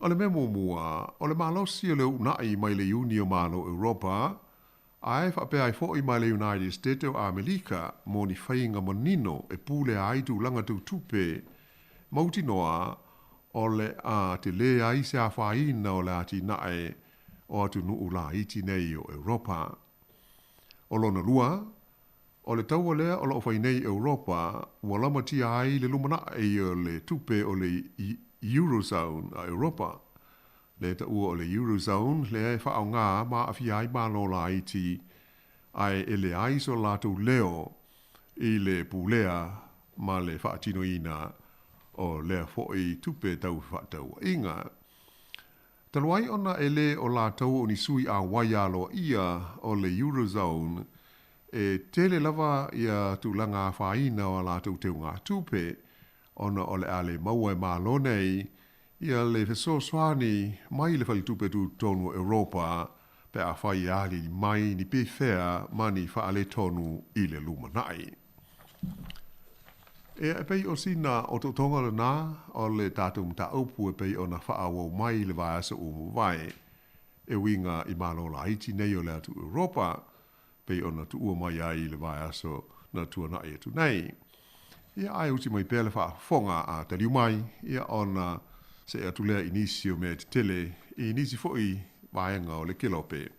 O le mea muamua, o le malosi o le uunai mai le Iuni o Malo o Europa, ae faapea ai foi ma le United States o Amelika mo ni faiga manino e pulea ai tulaga tau tupe mautinoa o le a telē ai se afaina o le atinae o atunuu laiti nei o Europa. O lona lua, o le taua lea o lo o fai nei Europa ua lamatia ai le lumanai o le tupe o le Eurozone a Europa. Le taua o le Eurozone lea e faaaoga ma aafia ai Malo laiti ae e leai so latou leo i le pulea ma le faatinoina o lea foi tupe tau fefaatauaiga. Talu ai ona e le o latou o ni sui ʻauai aloaia o le Eurozone, e tele lava ia tulaga afaina o a latou teugatupe, ona o le a le maua e Malo nei ia le fesoasoani mai le Faletupe Tutotonu o Europa pe afai e aliali mai ni pefea ma ni faaletonu i le lumanai. Ia, e pei o sina otootoga lenā o le tatou mataupu e pei ona faaauau mai i le vaiaso ua mavae, e uiga i Malo laiti nei o le atu Europa, pei ona tuua mai ai i le vaiaso na tuanai atu nei. Ia, ae uti mai pea le faafofoga a taliu mai, ia ona see atu lea i nisi o mea tetele i nisi foi vaega o le kelope.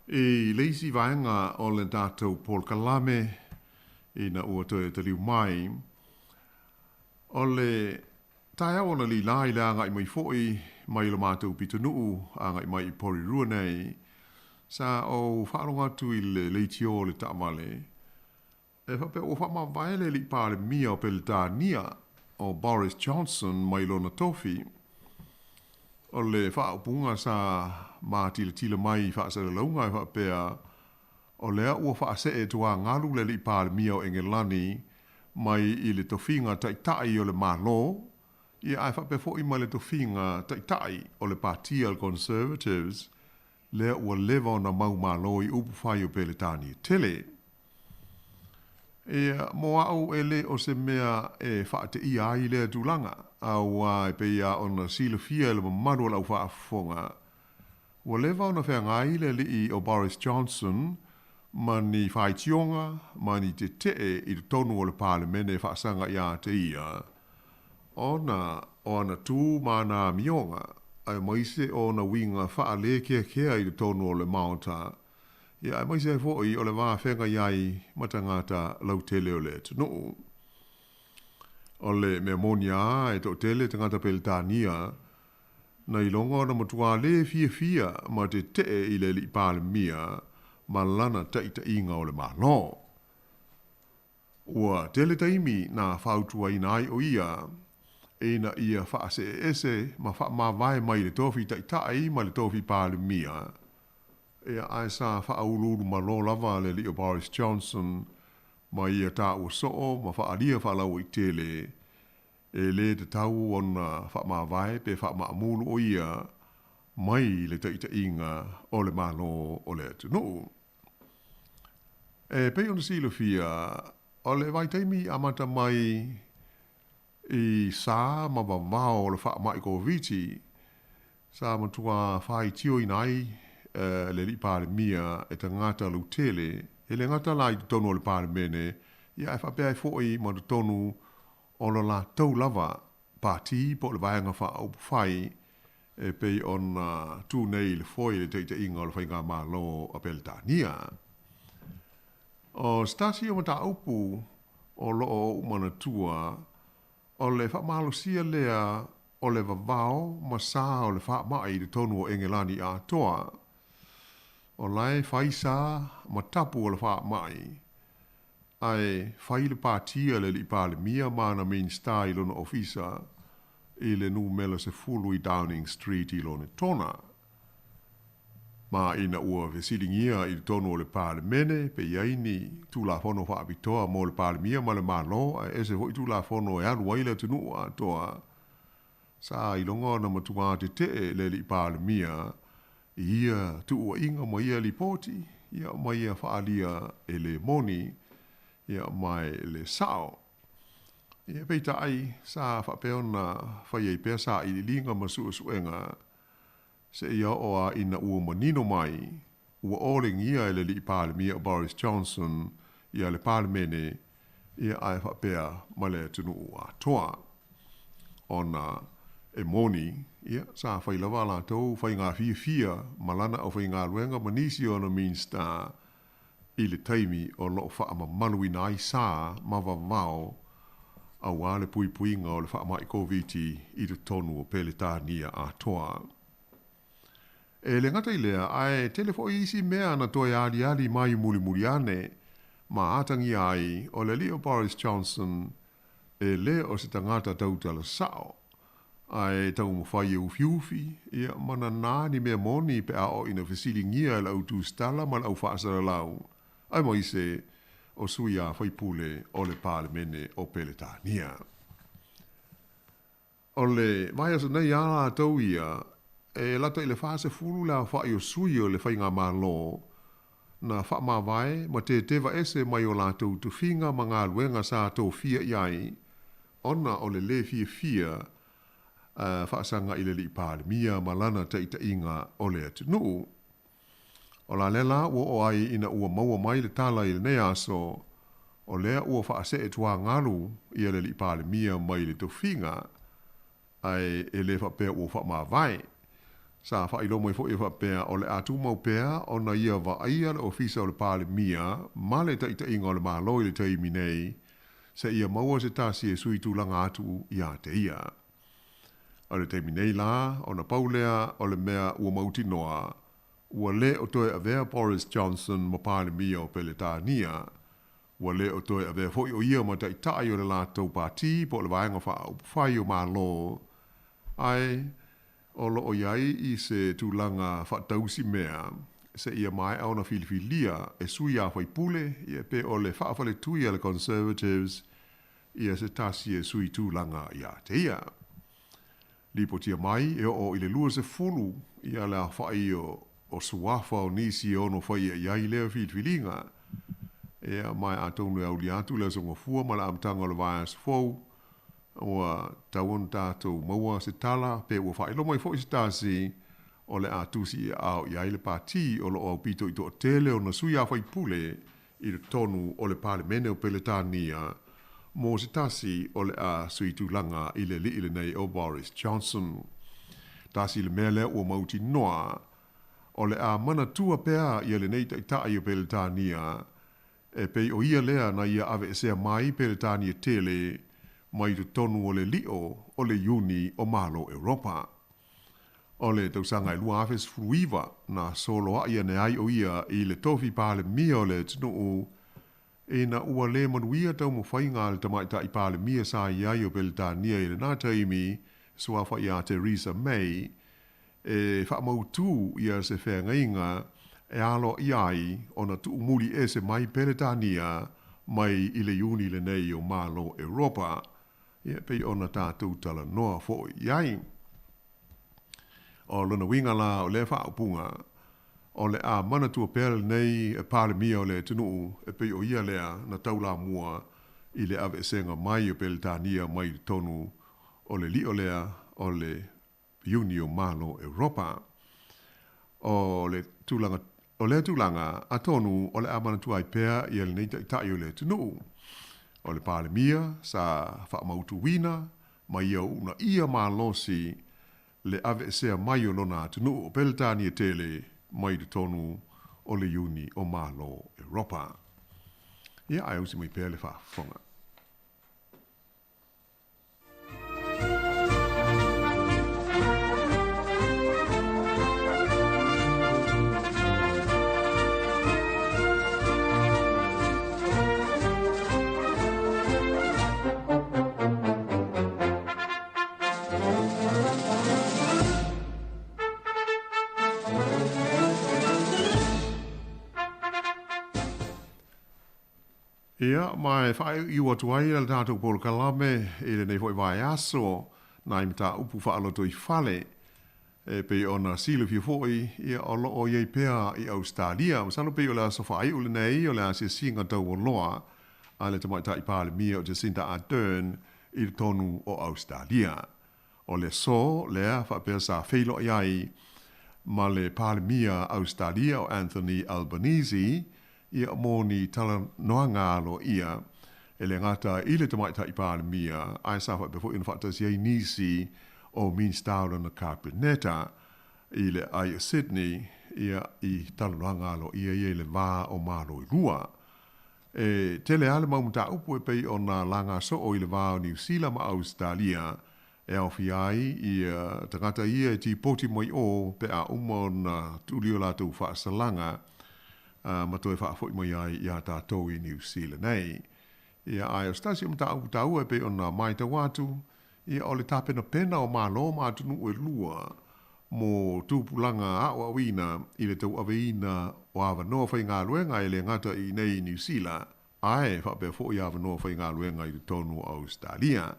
I le isi vaega o le tatou polokalame ina ua toe taliu mai, o le taeao analeila i le agai mai foi mai lo matou pitonuu agai mai i Porirua nei, sa ou faalogo atu i le leitio o le taavale e faapea ua faamavae le alii Palemia o Peretania o Boris Johnson mai lona tofi. O le faaupuga sa matilatila mai i faasalalauga e faapea, o lea ua faasee tuagalu le alii Palemia o Engelani mai i le tofiga taitai o le Malo, ia ae faapea foi ma le tofiga taitai o le Patia o le Conservatives, lea ua leva ona mau malo i upu fai o Peretania tele. Ia, mo au e le o se mea e faateia ai lea tulaga, auā e pei lava ona silafia e le mamalu o lau faafofoga, ua leva ona feagai le alii o Boris Johnson ma ni faitioga ma ni tetee i totonu o le Palemene e faasaga ia te ia, ona o ana tu ma ana amioga, aemaise o ona uiga faalē-keakea i totonu o le Maota, ia aemaise ai foi o le va feagai ai ma tagata lautele o le atunuu. O le mea moni lava e toatele tagata Peretania na iloga ona matua lē fiafia ma tetee i le alii Palemia ma lana taitaiga o le Malo. Ua tele taimi na fautuaina ai o ia ina ia faaseeese ma faamavae mai le tofi taitai ma le tofi Palemia, ia ae sa faauluulu malo lava le alii o Boris Johnson ma ia taua soo ma faaalia faalauaitele e lē tatau ona faamavae pe faamaamulu o ia mai le taitaiga o le Malo o le atunuu. E pei ona silafia, o le vaitaimi amata mai i sa ma vavao o le faamai Koviti, sa matua faitioina ai le alii Palemia e tagata lautele. E le gata la i totonu o le Palemene, ia ae faapea ai foi ma totonu o lo latou lava pati po o le Vaega Faaupufai e pei ona tu nei i le foe i le taitaiga o le Faigamalo a Peretania. O se tasi o mataupu o lo o ou manatua, o le faamalosia lea o le vavao ma sa o le faamai i totonu o Engelani atoa. O la e fai sa ma tapu o le faamai, ae fai le pati a le alii Palemia ma ana Minisita i lona ofisa i le numela 10 i Downing Street i Lonetona. Ma ina ua fesiligia i totonu o le Palemene pe i ai ni Tulafono faapitoa mo le Palemia ma le Malo ae ese foi Tulafono e alu ai le atunuu atoa, sa iloga ona matuā tetee le alii Palemia i ia tuuaiga ma ia lipoti, ia ma ia faaalia e le moni, ia ma e le sao. Ia peitai, sa faapea ona fai ai pea sailiiliga ma suesuega seia oo lava ina ua manino mai ua olegia e le alii Palemia o Boris Johnson ia le Palemene, ia ae faapea ma le atunuu atoa. Ona e moni, ia, sa fai lava a latou faiga fiafia ma lana aufaigaluega ma nisi o ana Minisita i le taimi o lo o faamamaluina ai sa ma vavao aua le puipuiga o le faamai Koviti i totonu o Peretania atoa. E le gata i lea, ae tele foi isi mea na toe aliali mai mulimuli ane ma atagia ai o le alii o Boris Johnson e le o se tagata tautala sao, ae taumafai e ufiufi, ia, ma nanā ni mea moni pe a oo ina fesiligia e le au tusitala ma le au faasalalau, aemaise o sui a faipule o le Palemene o Peretania. O le vaiaso nei a latou ia, e lata i le 40 le aofa'i o sui o le Faigamalo na faamavae ma tetevaese mai o latou tofiga ma galuega sa tofia i ai ona o le lē fiafia faasaga i le alii Palemia ma lana taitaiga o le atunuu. O la lea la ua oo ai ina ua maua mai le tala i lenei aso, o lea ua faasee tuagalu ia le alii Palemia mai le tofiga, ae e le faapea ua faamavae. Sa faailoa mai foi e faapea o le a tumau pea ona ia vaaia le ofisa o le Palemia ma le taitaiga o le Malo i le taimi nei, seia maua se tasi e sui tulaga atu ia te ia. O le taimi nei la, ona pau lea o le mea ua mautinoa, ua le o toe avea Boris Johnson ma Palemia o Peretania, ua le o toe avea foi o ia ma taitai o le latou pati po o le Vaega Faaupufai o Malo, ae o lo o i ai i se tulaga faatausi mea seia maea ona filifilia e sui a faipule, ia pe o le faafaletui a le Conservatives ia se tasi e sui tulaga ia te ia. Lipotia mai e oo i le 20 ia le aofa'i o suafa o nisi e ono faia i ai lea filifiliga. Ia, ma atonu e aulia atu le aso Gafua ma le amataga o le vaiaso fou, ua tatau ona tatou maua se tala pe ua faailoa mai foi se tasi o le a tusi i aao i ai le pati o lo o aupito i toatele ona sui a faipule i totonu o le Palemene o Peretania mo se tasi o le a sui tulaga i le alii lenei o Boris Johnson. Tasi le mea lea ua mautinoa, o le a manatua pea ia lenei taitai o Peretania e pei o ia lea na ia aveesea mai Peretania tele mai totonu o le lio o le Iuni o Malo Europa. O le tausaga e 2019 na soloai ane ai o ia i le tofi Palemia o le atunuu ina ua le manuia taumafaiga a le tamaitai Palemia sa i ai o Peretania i lena taimi, suafa iā Theresa May, e faamautu ia se feagaiga e aloaia ai ona tuumuli ese mai Peretania mai i le Iuni lenei o Malo Europa, ia pei ona tatou talanoa foi i ai. O lona uiga la o lea faaupuga, o le a manatua pea lenei Palemia o le atunuu e pei o ia lea na taulamua i le aveesega mai o Peretania mai totonu o le lio lea o le Iuni o Malo Europa. O le tulaga O lea tulaga, atonu o le a manatua ai pea ia lenei Taitai o le atunuu. O le Palemia sa faamautuina ma ia uunaia malosi le aveesea mai o lona atunuu o Peretania tele mai totonu o le Iuni o Malo Eropa. Ia, ae usi mai pea le faafofoga. Ia, ma e faaiuiu atu ai le tatou polokalame i lenei foi vaiaso nai mataupu faalotoifale e pei ona silafia foi, ia, o lo o i ai pea i Ausetalia. Masalo pei o le aso faaiu lenei o le asiasiga taualoa a le Tamaitai Palemia o Jacinda Ardern i totonu o Ausetalia. O le aso lea faapea sa feiloai ai ma le Palemia Ausetalia o Anthony Albanese, ia mo ni talanoaga aloaia e le gata i le Tamaitai Palemia ae sa faapea foi ona faatasi ai nisi o Minisita o lana Kapeneta i le ai o Sydney, ia i talanoaga aloaia ia i le va o Malo e lua. E tele lava le mau mataupu e pei ona laga soo i le va o Niu Sila ma Ausetalia e aofia ai ia tagata ia e tipoti mai o pe a uma ona tuuli o latou faasalaga ma toe faafoi mai ai iā tatou i Niu Sila nei. Ia, ae o se tasi o mataupu taua e pei ona matau atu, ia o le tapenapena o Malo ma atunuu e lua mo tupulaga aoaoina i le tauaveina o avanoa faigaluega e le gata i inei i Niu Sila, ae faapea foi avanoa faigaluega i totonu o Ausetalia.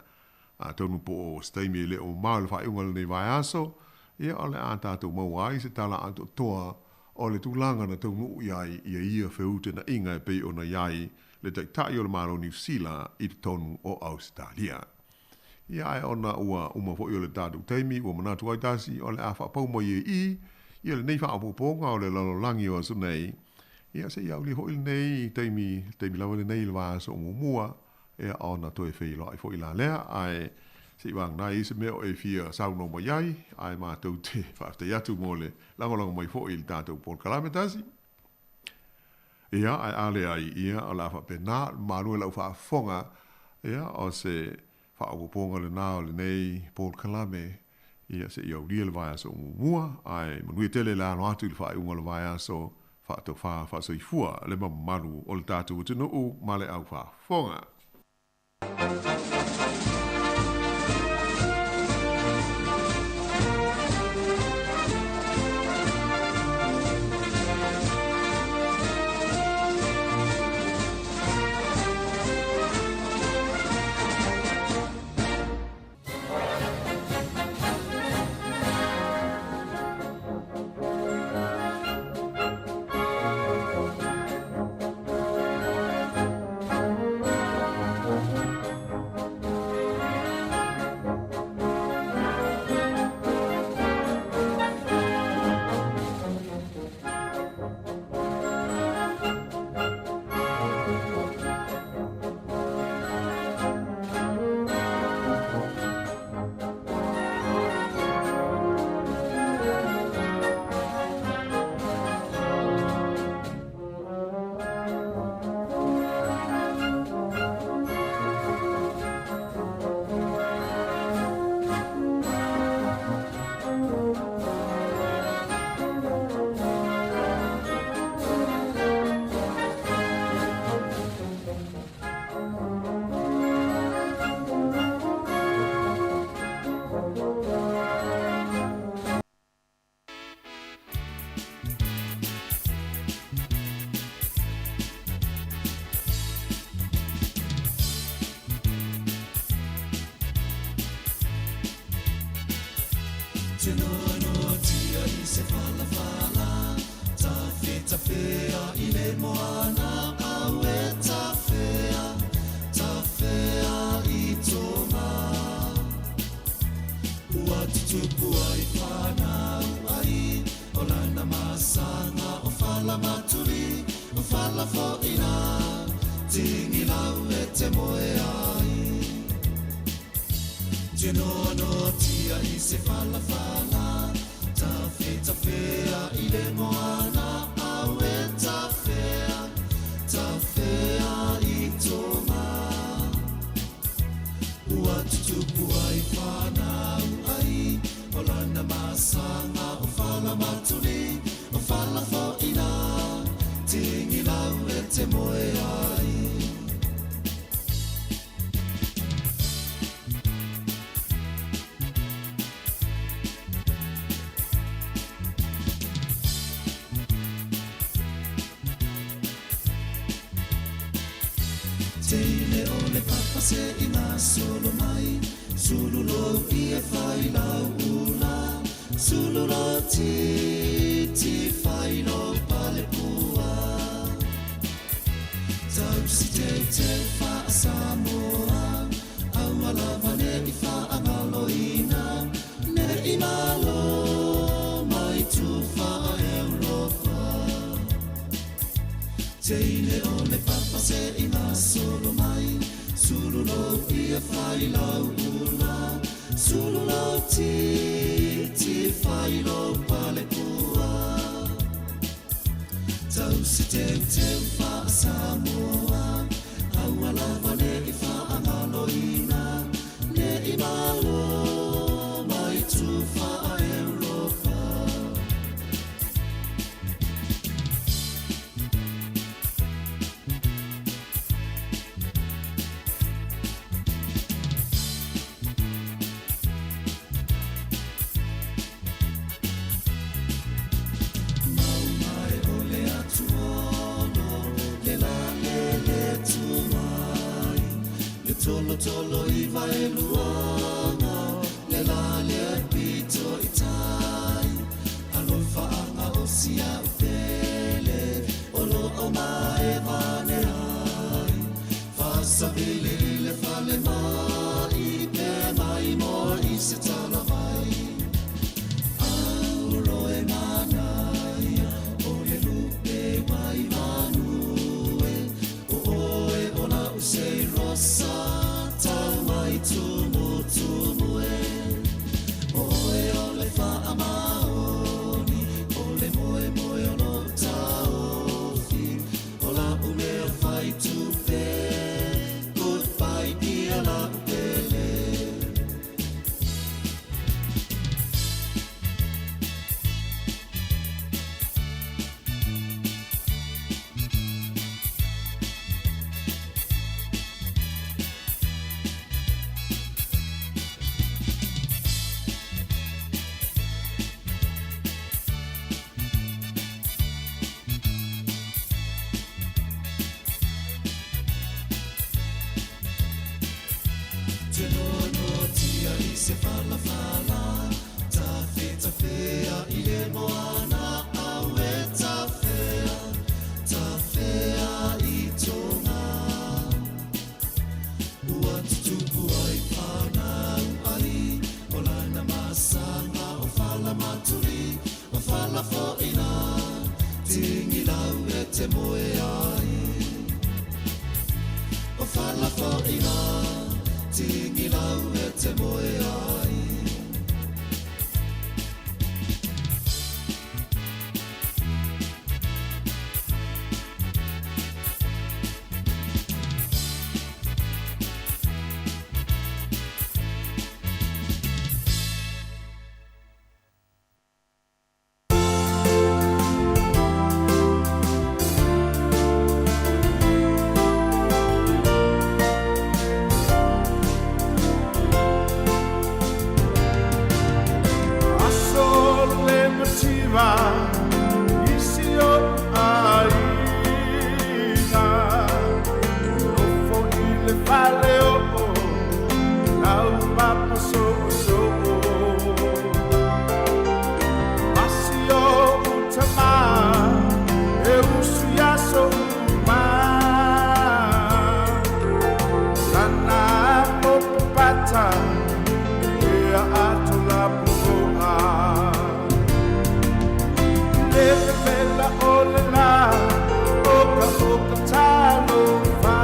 Atonu po o se taimi e le o mamao i le faaiuga o lenei vaiaso, ia o le a tatou maua ai se tala atoatoa o le tulaga na taunuu i ai ia ia feutenaiga e pei ona i ai le Taitai o le Malo Niu Sila i totonu o Ausetalia. Ia ae ona ua uma foi o le tatou taimi ua manatu ai tasi o le a faapau mai ai i ia lenei faaopoopoga o le lalolagi o aso nei, ia seia aulia foi lenei taimi, taimi lava lenei i le vaiaso o muamua, ia ona toe feiloai foi la lea, ae se i vagana ai se mea o e fia saunoa mai ai, ae matou te faafetai atu mo le lagolago mai foi i le tatou polokalame tasi. Ia, ae a leai, ia, o le a faapena, malu e lau faafofoga, ia, o se faaopoopoga lena o lenei polokalame, ia, seia aulia le vaiaso o muamua, ae manuia tele le alo atu i le faaiuga o le vaiaso, faatofa faasoifua le mamalu o le tatou atunuu ma le au faafofoga. Tigilau e te moe ai. Tinoanoatia i se falafala, tafetafea i le moana au e tafea, tafea i tonga. Ua tutupu ai whanau ai, o lana masanga o fala matuli, o fala fo'ina, tigilau e te moe ai. Teile o le papa se i ngā solo mai, sulu lo i e whai lau ula, sulu lo ti, ti whai lo pale pua. Tau si te te wha a Samoa, aua lava ne i wha angaloina, ne i malo mai tu wha a Europa. Teile o le papa se i ngā solo mai, sulu lo i e whai lau ula, sulu lo ti, ti whai lo pale pua. Tau si teu teu wha a Samoa, aua lava ne i wha angaloina, ne i malo mai tu wha a Europa. Mau mai o le atuono, le la le le tu mai. Le tolo tolo i vai luanga, le la le pito i tai. Alofa anga o sia upele, o lo o mai vane ai. Fasavili le fale mai, pe mai mo i se tala vai. Auro e manaia, o le lupe wai vanue. O oe o la usei rosa, tau mai tumu tumu e. O oe o le wha maoni, o le moe moe o lo taofi. O la umea whai tupe, goodbye dear la upele. Te noa tia i se falafala, tafetafea i le moana au e tafea, tafea i tonga. Ua tutupu ai whanau ai, o lana masanga o fala maturi, o fala fo'ina, tigilau e te moe ai. O fala fo'ina, tigilau e te moe ai. Aso le mativa isi o aiga Nofo i le fale o lau papa so so. Asi o utama e usu ia so uma. Lana o papata e a atu la puoa. Le vela o le la o ka talo fa.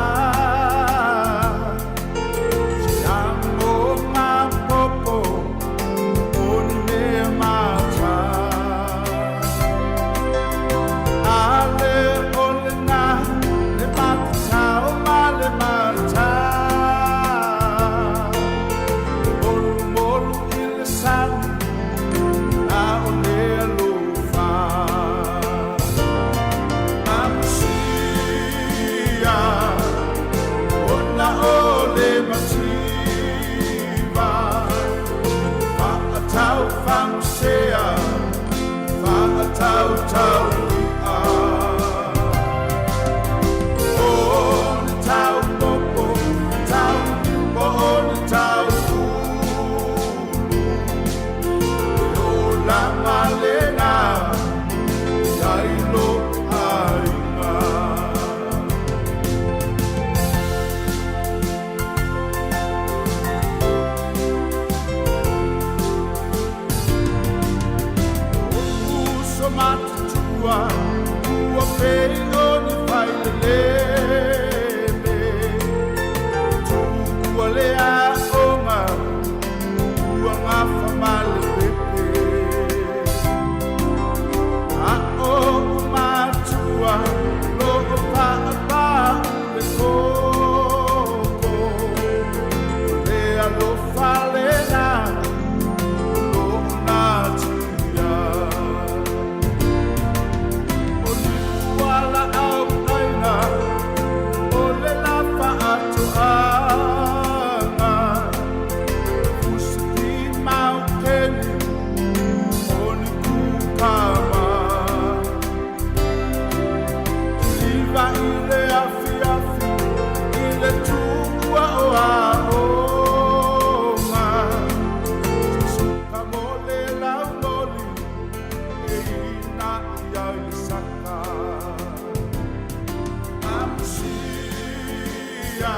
Ona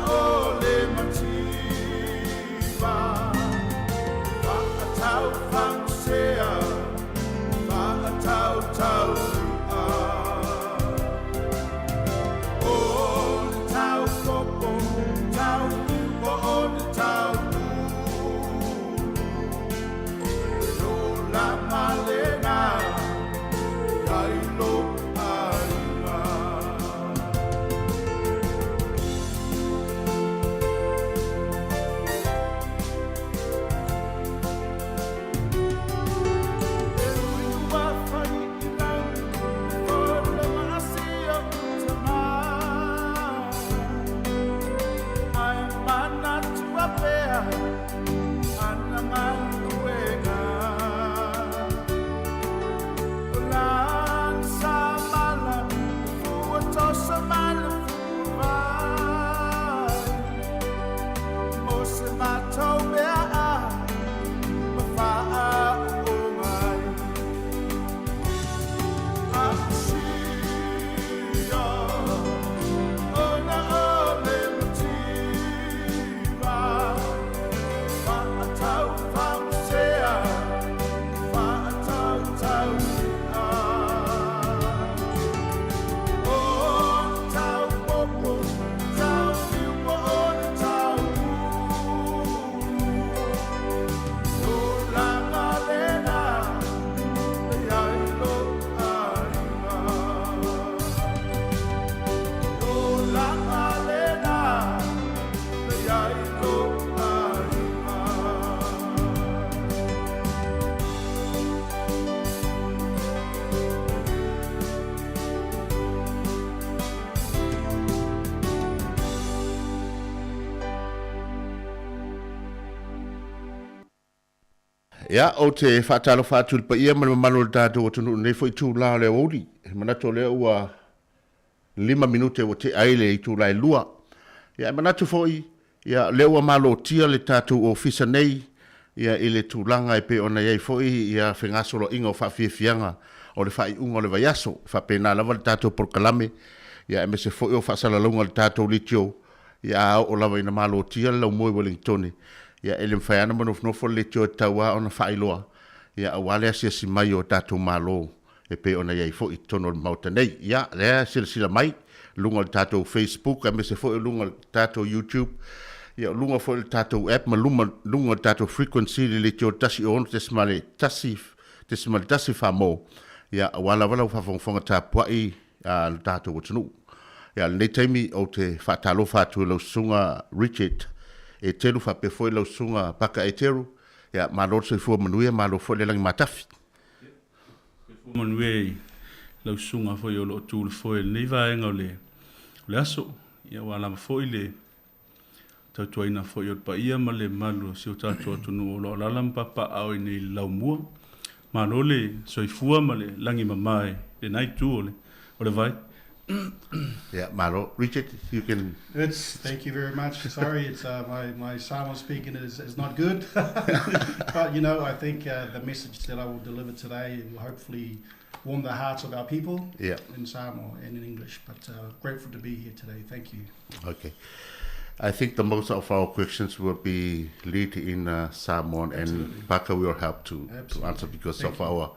o le mativa Whaatau whamusea Whaatau tau ia O le tau popo Tau o o le tau ulu O la malena Ai lo aiga. Ia, ou te faatalofa atu i le paia ma le mamalu o le tatou atunuu i lenei foi itula o le aoauli. E manatu o lea ua 5 minute ua tea ai le itula e 2. Ia, e manatu foi, ia, o lea ua malotia le tatou ofisa nei, ia, i le tulaga e pei ona i ai foi ia fegasoloaiga o faafiafiaga o le faaiuga o le vaiaso. E faapena lava le tatou polokalame, ia, aemaise foi o faasalalauga a le tatou leitio, Ia a oo lava ina malotia le laumoe Uelintone, ia e le mafai lava ona manofonofo le leitioa e tatau lava ona faailoa, ia aua le asiasi mai o tatou Malo e pei ona i ai foi i totonu o le Maota nei. Ia, lea silasila mai, luga o le tatou Facebook aemaise foi o luga o le tatou YouTube, ia o luga foi o le tatou app ma luma, luga o le tatou frequency le leitioa 106.1 1 Samoa, ia aua lava lau faafogafoga tapuai a lo tatou atunuu. Ia, lenei taimi ou te faatalofa atu i lau susuga Richard Eteru faapea foi lau susuga Paka Eteru. Ia, malo le soifua manuia, malo foi le lagi matafi. Soifua manuia i lau susuga foi o lo o tu i le foe i lenei vaega o le aso. Ia, ua lava foi le tautuaina foi o le paia ma le mamalu o si o tatou atunuu o lo o alaala ma papaaao i nei i le laumua. Malo le soifua ma le lagi mama i lena itu o le, o le vai. Yeah, malo. Richard, you can... It's, thank you very much. Sorry, it's, my, my Samoan speaking is, is not good. But, you know, I think the message that I will deliver today will hopefully warm the hearts of our people yeah. in Samoa and in English. But grateful to be here today. Thank you. Okay. I think the most of our questions will be lead in Samoan, and Parker will help to, to answer because Thank of you. our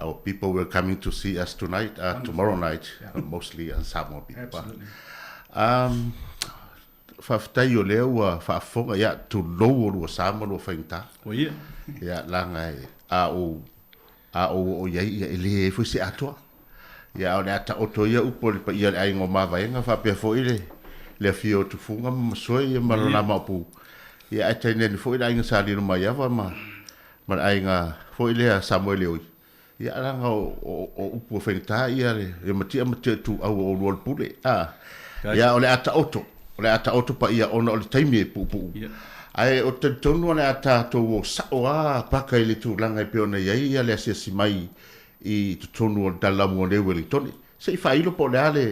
our people will coming to see us tonight, tomorrow night, yeah. mostly on Samoan people. Absolutely. Faafetai o lea ua faafofoga, ia, tulou o lua sa ma lua faigata. Ua ia. Ia, laga e, a ou, a ou oo i ai, ia, e leai foi se atoa. Ia, a o le a taoto ia upu a le paia o le aiga o Mavaega, faapea foi le, le afio o Tufuga ma Masoe, ia, ma lona maopu. Ia, ae tainane foi le aiga Sa Lilomaiava ma, ma le aiga foi lea Samoeleoi. Ia, leaga o, o, o upu e faigata ia le, le matia ma te ituau o oulua o le pule. A, ia, o le a taoto, o le a taoto paia ona o le taimi e puupuu. Ae ou te talitonu o le a tatou o sao lava paka i le tulaga e pei ona i ai ia le asiasi mai i totonu o le Talalamu o le Uelintone. Se i faailo po o le a le,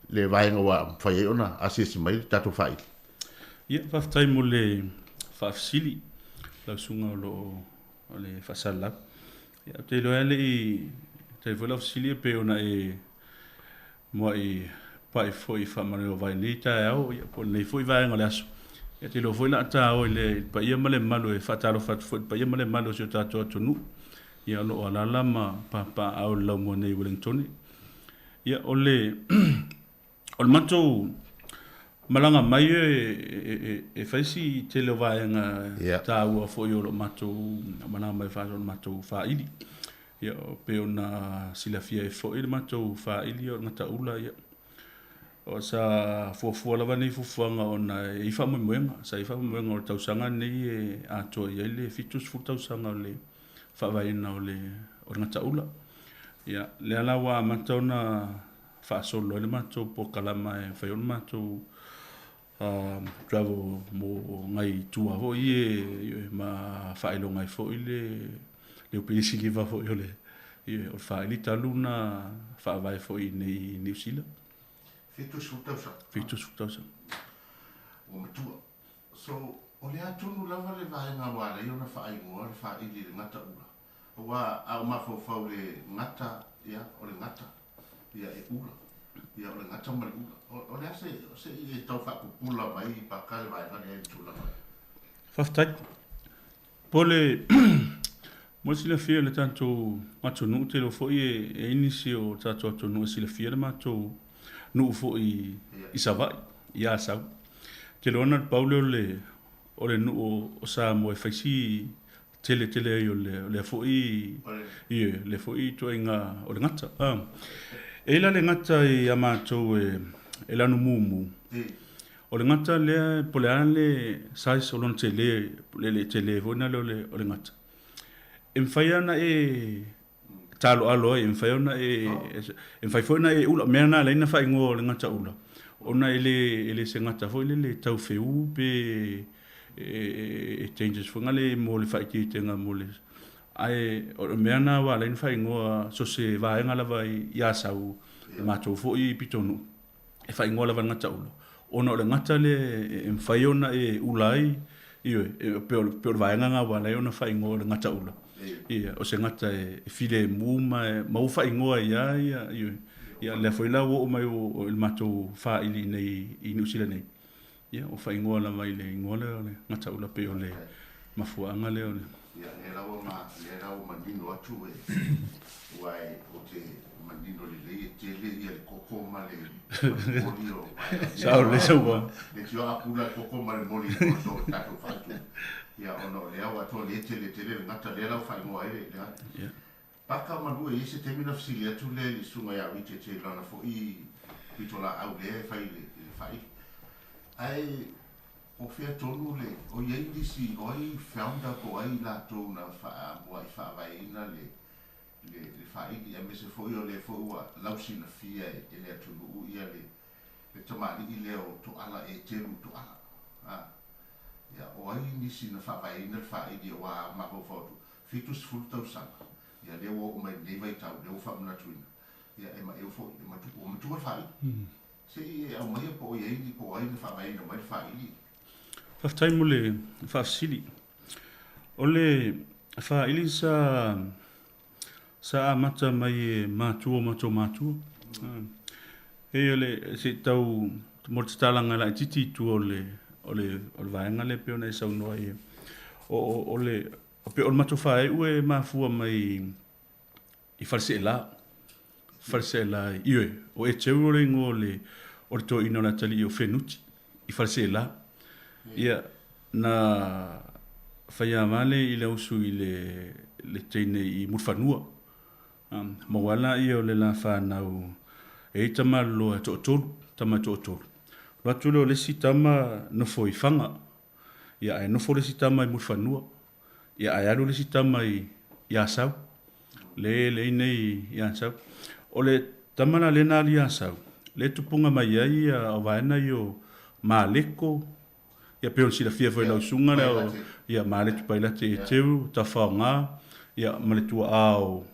le vaega ua mafai ai ona asiasi mai le tatou faaili. Ia, faafetai mo le faafesili, lau susuga o lo o o le faasalalau. Ia, ou te iloa lava le i tali foi lau fesili e pei ona e muai pa'i foi i faamalelova ai i lenei taeao, ia, po o lenei foi vaega o le aso. Ia, te iloa foi o le a taoa i le paia ma le mamalu e faatalofa atu foi i le paia ma le mamalu o si o tatou atunuu, ia, o lo o alaala ma papaaao i le laumua nei i Ueligitone. Ia, o le o le matou malaga mai e fai si tele o vaega taua foi o lo matou malaga mai o le matou faaili. Ia, pei ona silafia ai foi le matou faaili o le Gataula, ia, o sa fuafua lava nei fuafuaga ona e i ai faamoemoega, sa i ai faamoemoega o le tausaga lenei e atoa i ai le 70 tausaga o le faavaeina o le Gataula. Ia, lea la ua amata ona faasolo ai le matou polokalama e fai ai le matou travel mo nai tua foi e ma faailoga ai foi le upega siliva foi o le faaili talu na faavae foi i Niu Sila. 70 tausaga. 70 tausaga. Ua matua. So, o le a tonu lava le vaega ua ala ai ona faaigoa le faaili i le gataula? Aua a ou mafaufau i le gata, ia, o le gata, ia, e ula. Ia, o le gata ma le ula. O, o le a se, se i e tau faapupula mai paka le vaega lea i le tulaga lea? Faafetai. Po le mo le silafia e le tatou atunuu, te iloa foi e i ai nisi o tatou atunuu e silafia le matou nuu foi i Savaii, i Asau. Te iloa na o le pau lea o le nuu o Samoa e fai si tele tele ai o lea foi ioe, lea foi ituaiga o le gata. E i ai la le gata ia matou e lanumumu. O le gata lea po o le a le size o lona tele, le tele foi lena o le gata, e mafai lava ona e taloalo ai, e mafai ona e, e mafai foi ona e ula. O mea na e ala ai ona faaigoa o le gata ula, ona e le se gata foi lele tau feu pe e dangerous foi lea mo le faaitiitiga mo le. Ae o le mea lena ua ala ai ona faaigoa so o se vaega lava i Asau, le matou foi pitonuu, e faaigoa lava i le gata ula, ona o le gata lea e mafai ona e ula ai, ioe, e pei o le vaega lena ua ala ai ona faaigoa o le gata ula. Ia, o se gata e filemu ma ua faaigoa ai lava ia, ioe. Ia, lea foi la ua oo mai i le matou faaili i inei i Niu Sila nei, ia, ua faaigoa lava i le igoa lea o le gata ula, pei o le mafuaaga lea o le. Ia, lea la ua ma, lea la ua manino atu e, ua e, ou te manino lelei e tele ia le koko ma le, ma le moli o vaega. Sao lelei saunoaga. Le tio a pula le koko ma le moli i o so tatou faatu. Ia, ona o lea ua atoa lea tele tele le gata, lea la ua faaigoa ai le, le gata. Ia. Paka manu e i ai se taimi na fesili atu lea i le susuga ia Richard i lana foi pitolaau lea e fai i le, i le faaili. Ae O fea tonu le, o i ai nisi, o ai founder po o ai latou na faamua'i faavaeina le, le, le faaili, aemaise foi o lea foi ua lausilafia e, e le atunuu ia le, le tamalii lea o Toala, Eteru Toala. A, ia, o ai nisi na faavaeina le faaili aua mafaufau atu, 70 tausaga, ia lea ua oo mai lenei vaitau, lea ua faamanatuina, ia e maeu foi, e matu, ua matua le faaili. Se i e aumaia po o i ai ni po o ai na faavaeina mai le faaili. Faafetai mo le faafesili. O le faaili sa sa amata mai e matua o matou matua. E o le se i tau mo le tatalaga laitiiti i tua o le o le o le vaega lea pei ona e saunoa ai. O o le pei o le matou faaiu e mafua mai i Faleseela. Faleseela, ioe, o Eteru o le igoa o le, o le toeaina o le atalii o Fenuti i Faleseela. Ia, na faiava le i le ausu i le, le teine i Mulifanua. Maua ai laia o le la fanau e i ai tamaloloa e toatolu, tama e toatolu. Alu atu lea o le isi tama nofo i Faga, ia ae nofo le isi tama i Mulifanua. Ia ae alu le isi tama i i Asau, le le i nei i Asau. O le tama la lea na alu i Asau, lea e tupuga mai ai ia o vaega ia o Maleko, ia pei ona silafia foi e lau susuga lea o ia Maleko Pailate Eteru, Tafaoga, ia ma le tuaa o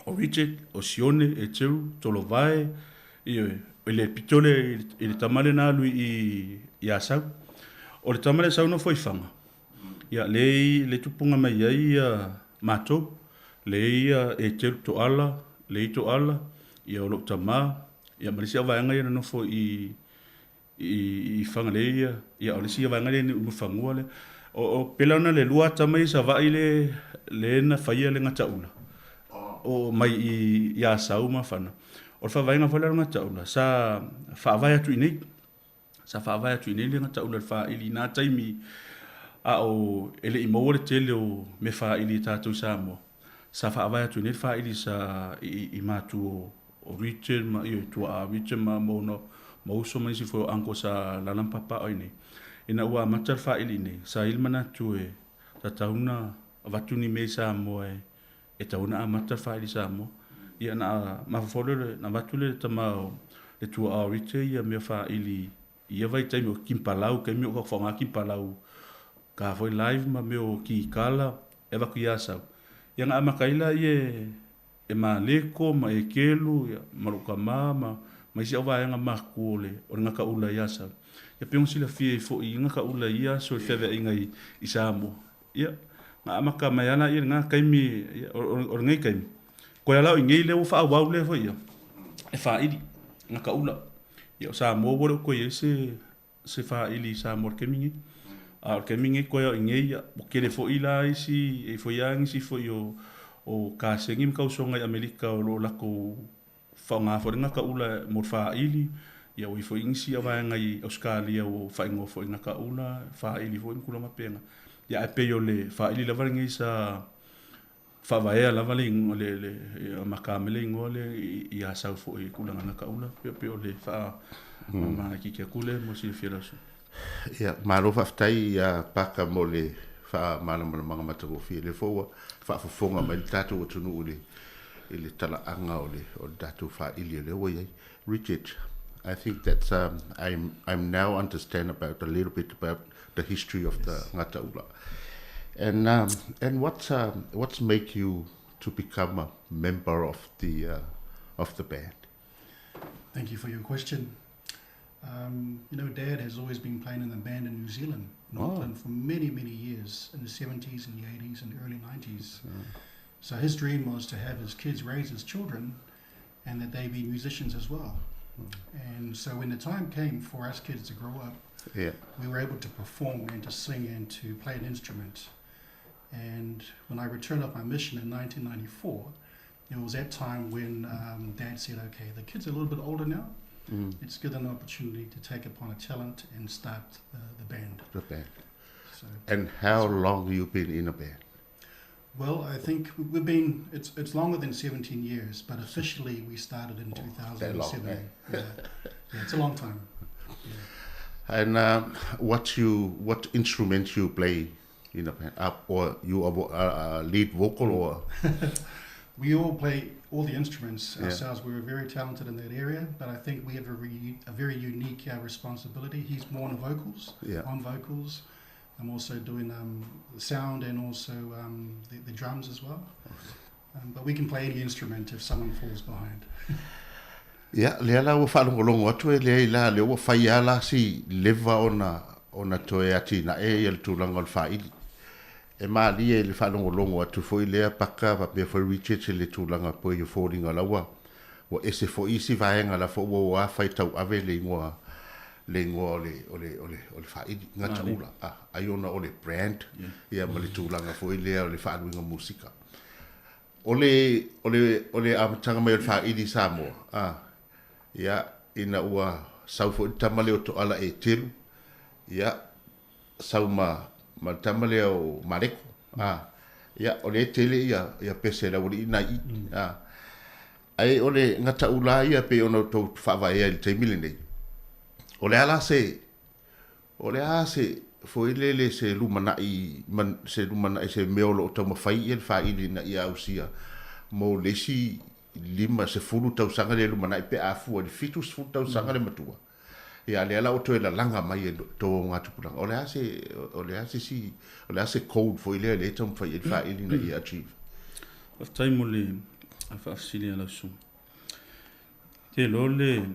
o Richard, o Sione, Eteru, Tolovae, ioe, i le pito lea i le tama lea na alu i i Asau. O le tama lea e sau nofo i Faga, Ia, lea i le tupuga mai ai ia matou, lea ia Eteru Toala, Lei Toala, ia o lou tama, Ia ma le isi auvaega ia na nofo i i i Fagalei ia, ia o le isi vaega lea i Umufanua lea. O pela ona le lua tama ia i Savaii le le na faia le gataula o mai i Asau ma Fana. O le faavaega foi lea o le gataula sa faavae atu i inei. Sa faavae atu i inei le gataula i le faili i na taimi a o e le i maua le tele o mea faili e tatou i Samoa. Sa faavae atu i inei le faili sa i matu o Richard ma ioe tuaa Richard ma ona ma uso ma nisi foi o uncle sa alaala ma papa i inei. Ina ua amata le faili i inei, sa i ai le manatu e tatau ona avatu ni mea i Samoa e tatau ona amata le faili i Samoa. Ia na mafaufau lea, na avatu lea i le tama o le tuaa o Richard ia mea faili i ia vaitaimi o kimpalau, taimi o faaaoga kimpalau ka foi live ma mea o kikala e avatu i Asau. Ia na amata ai laia e Maleko ma Ekelu ia, ma lou tama ma isi auvaega matutua o le gataula i Asau. Ia pei ona silafia ai foi i gataula i ia aso i le feaveaiga i Samoa. Ia, na amata mai lava laia i lena taimi, ia, o lenei taimi. Koe lava la o i inei lea ua faaauau lea foi ia, e faili gataula. Ia o Samoa ua le o toe i ai se faili i Samoa i le taimi lenei. A o le taimi lenei koe lava o i inei, ia, ua tele foi la isi, e i ai foi lava nisi foi o kasegi ma tausoga i Amerika o lo o latou faaaoga foi le gataula mo le faili. Ia ua i ai foi nisi vaega i Ausetalia ua faaigoa foi gataula, faili foi ma tulaga faapena. Ia ae pei o le faili lava lenei sa faavaea lava le igoa le amata mai le igoa lea i Asau foi i tulaga gataula. Pei o le faamalamalama atu lea mo le silafia e lau susuga. Ia, malo faafetai ia Paka mo le faamalamalamaga matagofie. Lea foi ua faafofoga mai le tatou atunuu i le talaaga o le tatou faili o lea ua i ai. Richard, I think that I'm now understand about a little bit about the history of the Gataula. And what's make you to become a member of the band? Thank you for your question. Dad has always been playing in the band in New Zealand, in Auckland, for many, many years, in the 70s and the 80s and the early 90s. So his dream was to have his kids raise his children and that they be musicians as well. And so when the time came for us kids to grow up, we were able to perform and to sing and to play an instrument. And when I returned off my mission in 1994, it was that time when Dad said, okay, the kids are a little bit older now. Let's give them an opportunity to take upon a talent and start the band. The band. So, And how long you been in a band? Well, I think we've been, it's longer than 17 years, but officially we started in That long, 2007. eh? Yeah. Yeah, it's a long time. Yeah. And what instruments you play in a band? Or you are a lead vocal or? We all play all the instruments ourselves. We were very talented in that area, but I think we have a very unique responsibility. He's more on the vocals, on vocals. I'm also doing the sound and also the drums as well. But we can play any instrument if someone falls behind. Ia, lea la ua faalogologo atu e leai la lea ua fai lava la si leva ona toe atinae ia le tulaga o le faili. E malie i le faalogologo atu foi lea Paka faapea foi Richard i le tulaga pei o foliga la ua ese foi isi vaega la foi ua ua faitauave le igoa o le faili gataula. Ah, ai ona o le brand ia ma le tulaga foi lea o le faaluiga musika. O le amataga mai o le faili i Samoa, ah, ia, ina ua sau foi le tama lea o Toala e telu, ia, sau ma le tama lea o Maleko, ah, ia, o le tele ia pese le aualii nai i, ah. Ai o le gataula ia pei ona outou faavaea i le taimi lenei. O le a la se, o le a se, foi lele se lumanai, man, se lumanai se mea o lo o taumafai ia le faili ina ia ausia mo le isi 50 tausaga le lumanai pe a fua i le 70 tausaga le matua. Ia lea la o toe lalaga mai e tou augatupulaga. O le a se si, o le a se code foi lea le taumafai ai le faili ina ia achieve? Faafetai mo le faafesili a lau susuga. Te iloa le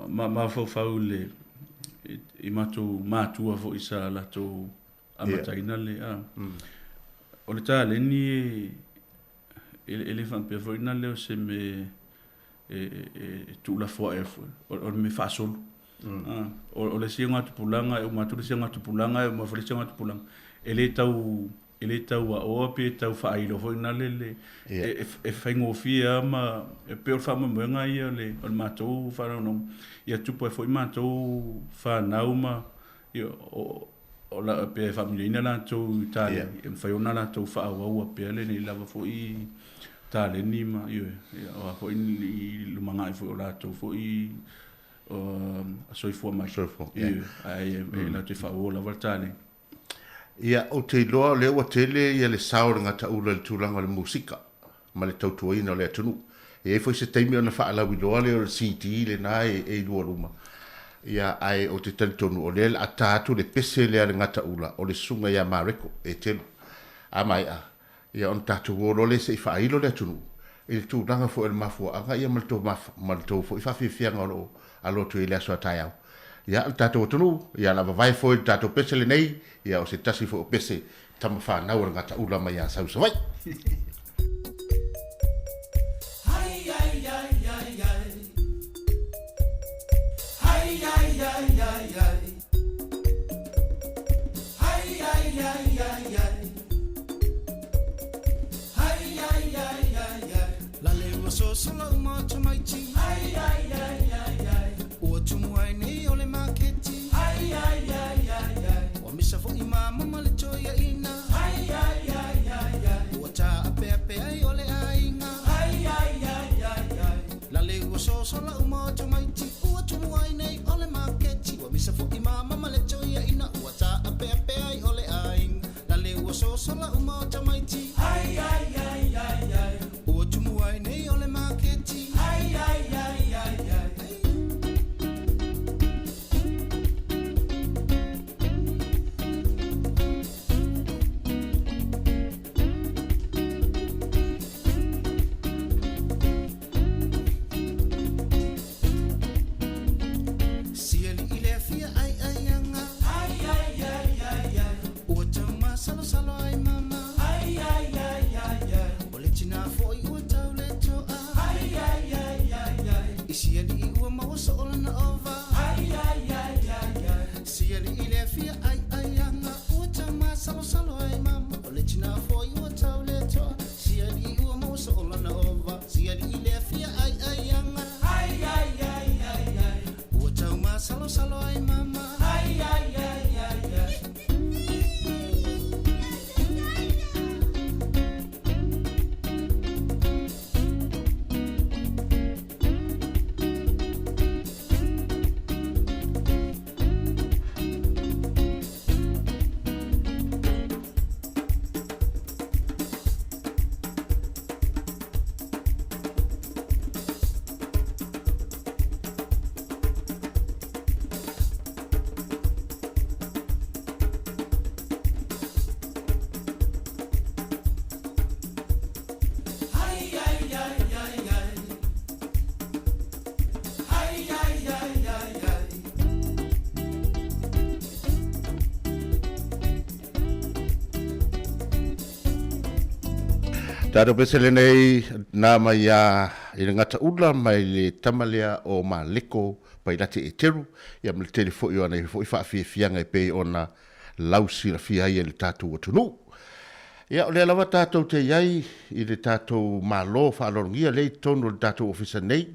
mafaufau le i matou matua foi sa latou amataina le o le taleni e le faapea foi na lea o se mea. e tuulafoaʻi ai foi o le mea faasolo. O le isi ogatupulaga e uma atu le isi ogatupulaga e uma foi le isi ogatupulaga e lē tau e lē tau aʻoa pe tau faailo foi na le le e faigofie a ma e pei o le faamoemoega ia o le matou faalogologo ia tupu ai foi matou fanau ma ia o la pe faamanuiaina latou i taleni e mafai ona latou faaauaua pea lenei lava foi taleni ma ioe o a foi i lumagaʻi foi o latou foi soifua mai ioe ae latou te faaauau lava le taleni. Ia, ou te iloa o lea ua tele ia le sao o le gataula i le tulaga o le musika ma le tautuaina o le atunuu. E i ai foi se taimi ona faalauiloa lea o le CD lena e i lua luma. Ia, ae ou te talitonu o lea o le a ta atu le pese lea a le gataula o le Susuga ia Mareko Etelu. A maea, ia ona tatou o loa lea se i faailo le atunuu i le tulaga foi o le mafuaaga ia ma le tou ma le tou foi faafiafiaga o lo o alo atu ai i le aso a taeao. Ia, le tatou atunuu, ia o le a vavae foi le tatou pese lenei, ia o se tasi foi o pese tama fanau a le gataula mai Asau i Savaii. Tatou pese lenei na mai a i le gataula mai le tama lea o Maleko Pailate Eteru, ia ma le tele foi o ana foi faafiafiaga e pei ona lausilafia ai e le tatou atunuu. Ia, o lea lava tatou te i ai i le tatou Malo faaaloalogia lea i totonu o le tatou ofisa nei.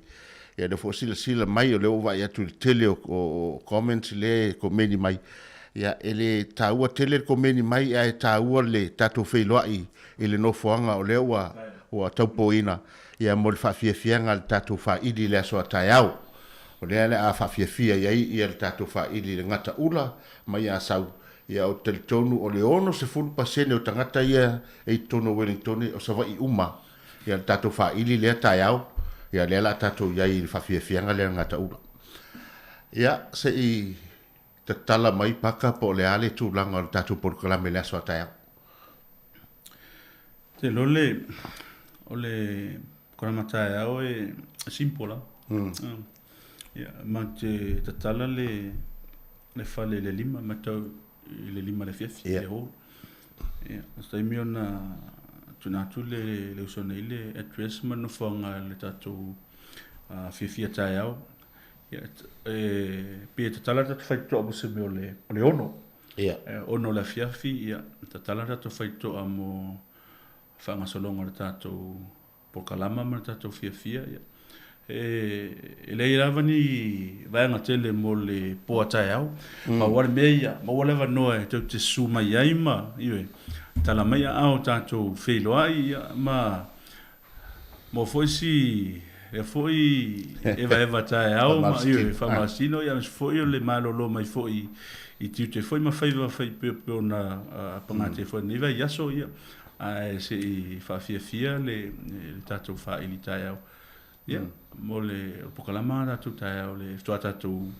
Ia, o lea foi ua silasila mai, o lea ua ou vaai atu i le tele o comments lea e komeni mai. Ia, e le taua tele le komeni mai, ae taua le tatou feiloai i le nofoaga o lea ua ua taupoina ia mo le faafiafiaga a le tatou faili i le aso a taeao. O lea le a faafiafia i ai ia le tatou faili i le gataula mai Asau. Ia ou te talitonu o le 60% o tagata ia e i totonu o Wellingtone o Savaii uma. Ia le tatou faili lea taeao, ia lea la tatou i ai i le faafiafiaga lea i le gataula. Ia se i tatala mai Paka po o le a le tulaga o le tatou polokalame i le aso a taeao. Te iloa le o le polokalame taeao e simple lava. Ia ma te tatala le le fale i le 5, matau i le 5 i le afiafi, le hall. Ia, o se taimi ona tuuina atu le uso nei le address ma le nofoaga le tatou fiafia taeao. Ia, e pei e tatala le tatou faitotoa mo se mea o le, o le 6. Ia. E 6 le afiafi, ia, tatala le tatou faitotoa mo faagasologa o le tatou polokalama ma le tatou fiafia. Ia. E leai lava ni vaega tele mo le po a taeao. Pau lava le mea ia, maua le avanoa e tou te susu mai ai ma, ioe, tala mai aao tatou feiloai, ia, ma maua foi si lea foi evaeva taeao ma, ioe, faamasino, ia, aemaise foi o le malolo mai foi i tiute foi ma faiva faipeopeona pagatia foi i lenei vaiaso, ia, ae se i faafiafia le tatou faaili taeao. Ia, mo le polokalama a tatou taeao le faatoa tatou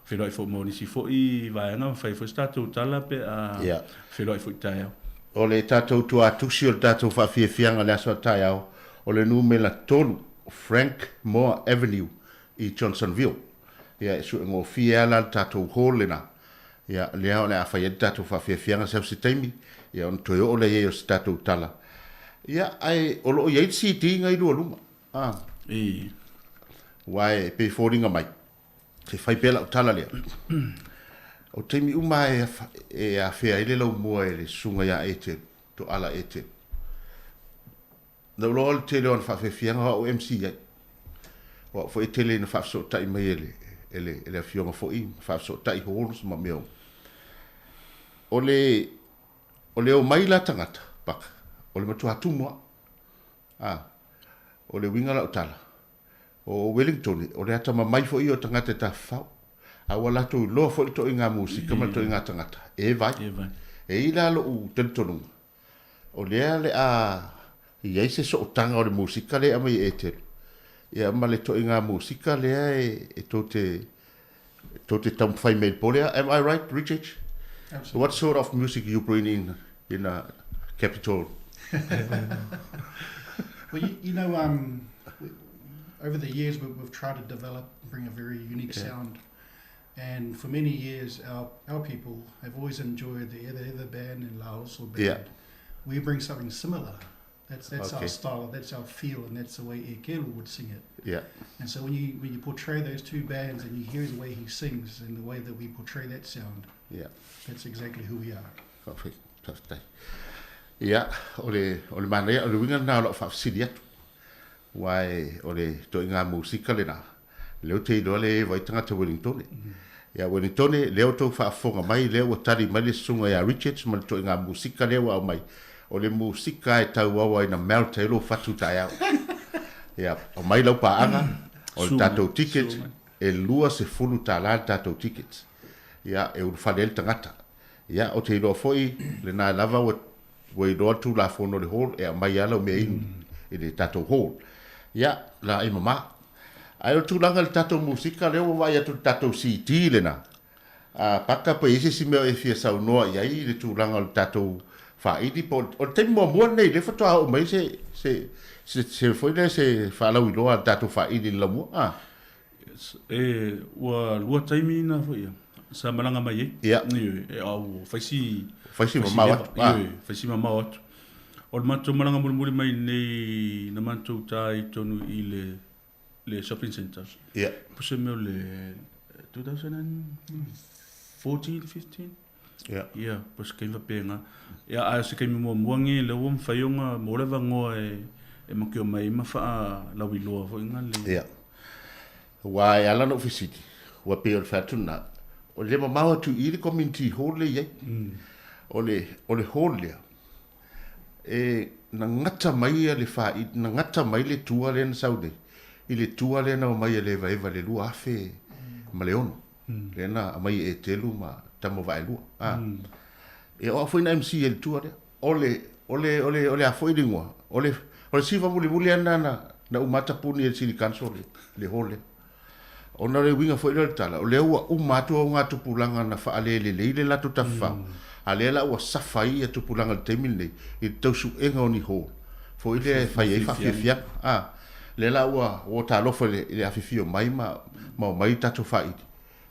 feiloai foi mo nisi foi vaega ma fai foi se tatou tala pe a feiloai foi taeao. O le tatou tuatusi o le tatou faafiafiaga i le aso a taeao, o le numera 3 Frank Moore Avenue i Johnsonville. Ia, e suegofie lava la le tatou hall lena. Ia, lea o le a fai ai le tatou faafiafiaga sau se taimi, ia ona toe oo lea i ai o se tatou tala. Ia, ae o lo o i ai le CD na i lua luma. A. I. Aua e pei e foliga mai, se fai pea lau tala lea. O taimi uma e, e afea ai le laumua e le susuga ia Etel, Toala Etel. Na ou iloa o le tele o ana faafiafiaga o au e MC ai. O au foi e tele ina faafesootai mai e le, e le, e le afioga foi, faafesootai halls ma mea uma. O le, o le omai la tagata, paka, o le matua tumu lava. A, o le uiga o lau tala, o Wellington, o le atamamai foi ia o tagata e tafafao, a ua latou iloa foi le toaiga musika ma le toaiga tagata e vai. E i ai la lou talitonuga, o lea le a i ai se sootaga o le musika lea e aumai e Etelu, ia ma le toaiga musika lea e tou te, tou te taumafai mai i le po lea. Am I right, Richard? Absolutely. What sort of music you bring in in a capital? Well, you know, we, over the years we've tried to develop and bring a very unique sound. And for many years, our people have always enjoyed the Eva Eva band and Lauso band. We bring something similar. That's our style, that's our feel, and that's the way Ekeru would sing it. And so when you portray those two bands and you hear the way he sings and the way that we portray that sound, that's exactly who we are. Faafetai. Faafetai. Ia, o le, o le manaia, o le uiga lena o lau faafesili atu. Aua e, o le ituaiga musika lena, lea ou te iloa le eva ai tagata Wellingtone. Ia, Wellingtone, lea ua outou faafofoga mai, lea ua tali mai le susuga ia Richards ma le ituaiga musika lea ua aumai. O le musika e tauau ai na melt ai lou fatu taeao. Ia, aumai lau paaga, o le tatou ticket, e $20 le tatou ticket. Ia, e ulufale ai le tagata. Ia, ou te iloa foi, lena lava ua, ua iloa le Tulafono o le hall, e aumai lava lau meainu i le tatou hall. Ia, laei mama. Ae o le tulaga i le tatou musika, lea ua vaai atu i le tatou CD lena, a, Paka, pe i ai se isi mea e fia saunoa i ai i le tulaga o le tatou faaili, po o le taimi muamua lenei lea faatoa oo mai se, se, se, se foi lea se faalauiloa a le tatou faaili i le laumua, a? E, ua lua taimi na foi ia, sa malaga mai ai. Ia. Ioe, e au, fai si... Fai si mamao atu. Ioe, fai si mamao atu. O le matou malaga mulimuli mai nei, na matou ta i tonu i le shopping center. Ia. Po se mea o le 2014, 15? Ia. Ia, po se kaimi faapena. Ia, a o se kaimi muamua lenei lea ua mafai ona maua le avanoa e makeo mai ai ma faalauiloa foi na le. Ia. Aua e ala ona ou fesili, ua pei o le fai atu lena, o le mamao atu i i le community hall lea e i ai. O le, o le hall lea, e na gata mai le faaili, na gata mai le tua lea na sau nei, i le tua lea na omai e le Evaeva i le 2006. Lea na aumai e Etelu ma tama vaelua. A. Ia o au foi na MC ai i le tua lea. O le, o le, o le, o le a foi le igoa? O le, o le siva mulimuli lava lena na, na uma tapuni e le City Council le, le hall lea. Ona o le uiga foi lea o le tala, o lea ua uma atu augatupulaga na faalelelei le latou tafafao, a lea la ua safa ai ia tupulaga i le taimi lenei i le tausuega o ni hall foi lea e fai ai faafiafiaga. A, lea la ua, ua talofa i le, i le afifio mai ma, ma omai tatou faaili.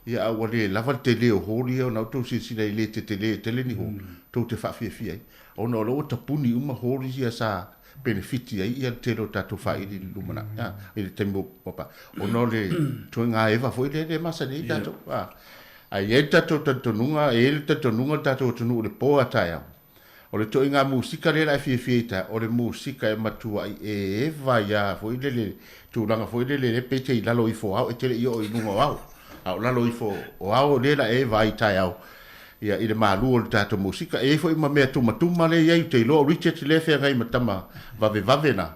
Ia a ua le lava le tele o hall ia ona outou silasila e le tetele tele ni hall tou te faafiafia ai ona o lea ua tapuni uma hall ia sa penefiti ai ia le tele o tatou faili i le lumanai a i le taimi ua pa ona o le ituaiga eva foi lea e le masani ai tatou a. Ae i ai le tatou talitonuga, e i ai le talitonuga o le tatou atunuu i le po a taeao, o le ituaiga musika lea la e fiafia ai taeao, o le musika e matuai eva ai lava foi lele, tulaga foi lele lea pei te i lalo ifo o ao, e te le i oo i luga o ao, a o lalo ifo o ao lea la e eva ai taeao, ia, i le malu o le tatou musika. E i ai foi ma mea tumatuma lea e i ai, ou te iloa o Richard lea e feagai ma tama vavevave na,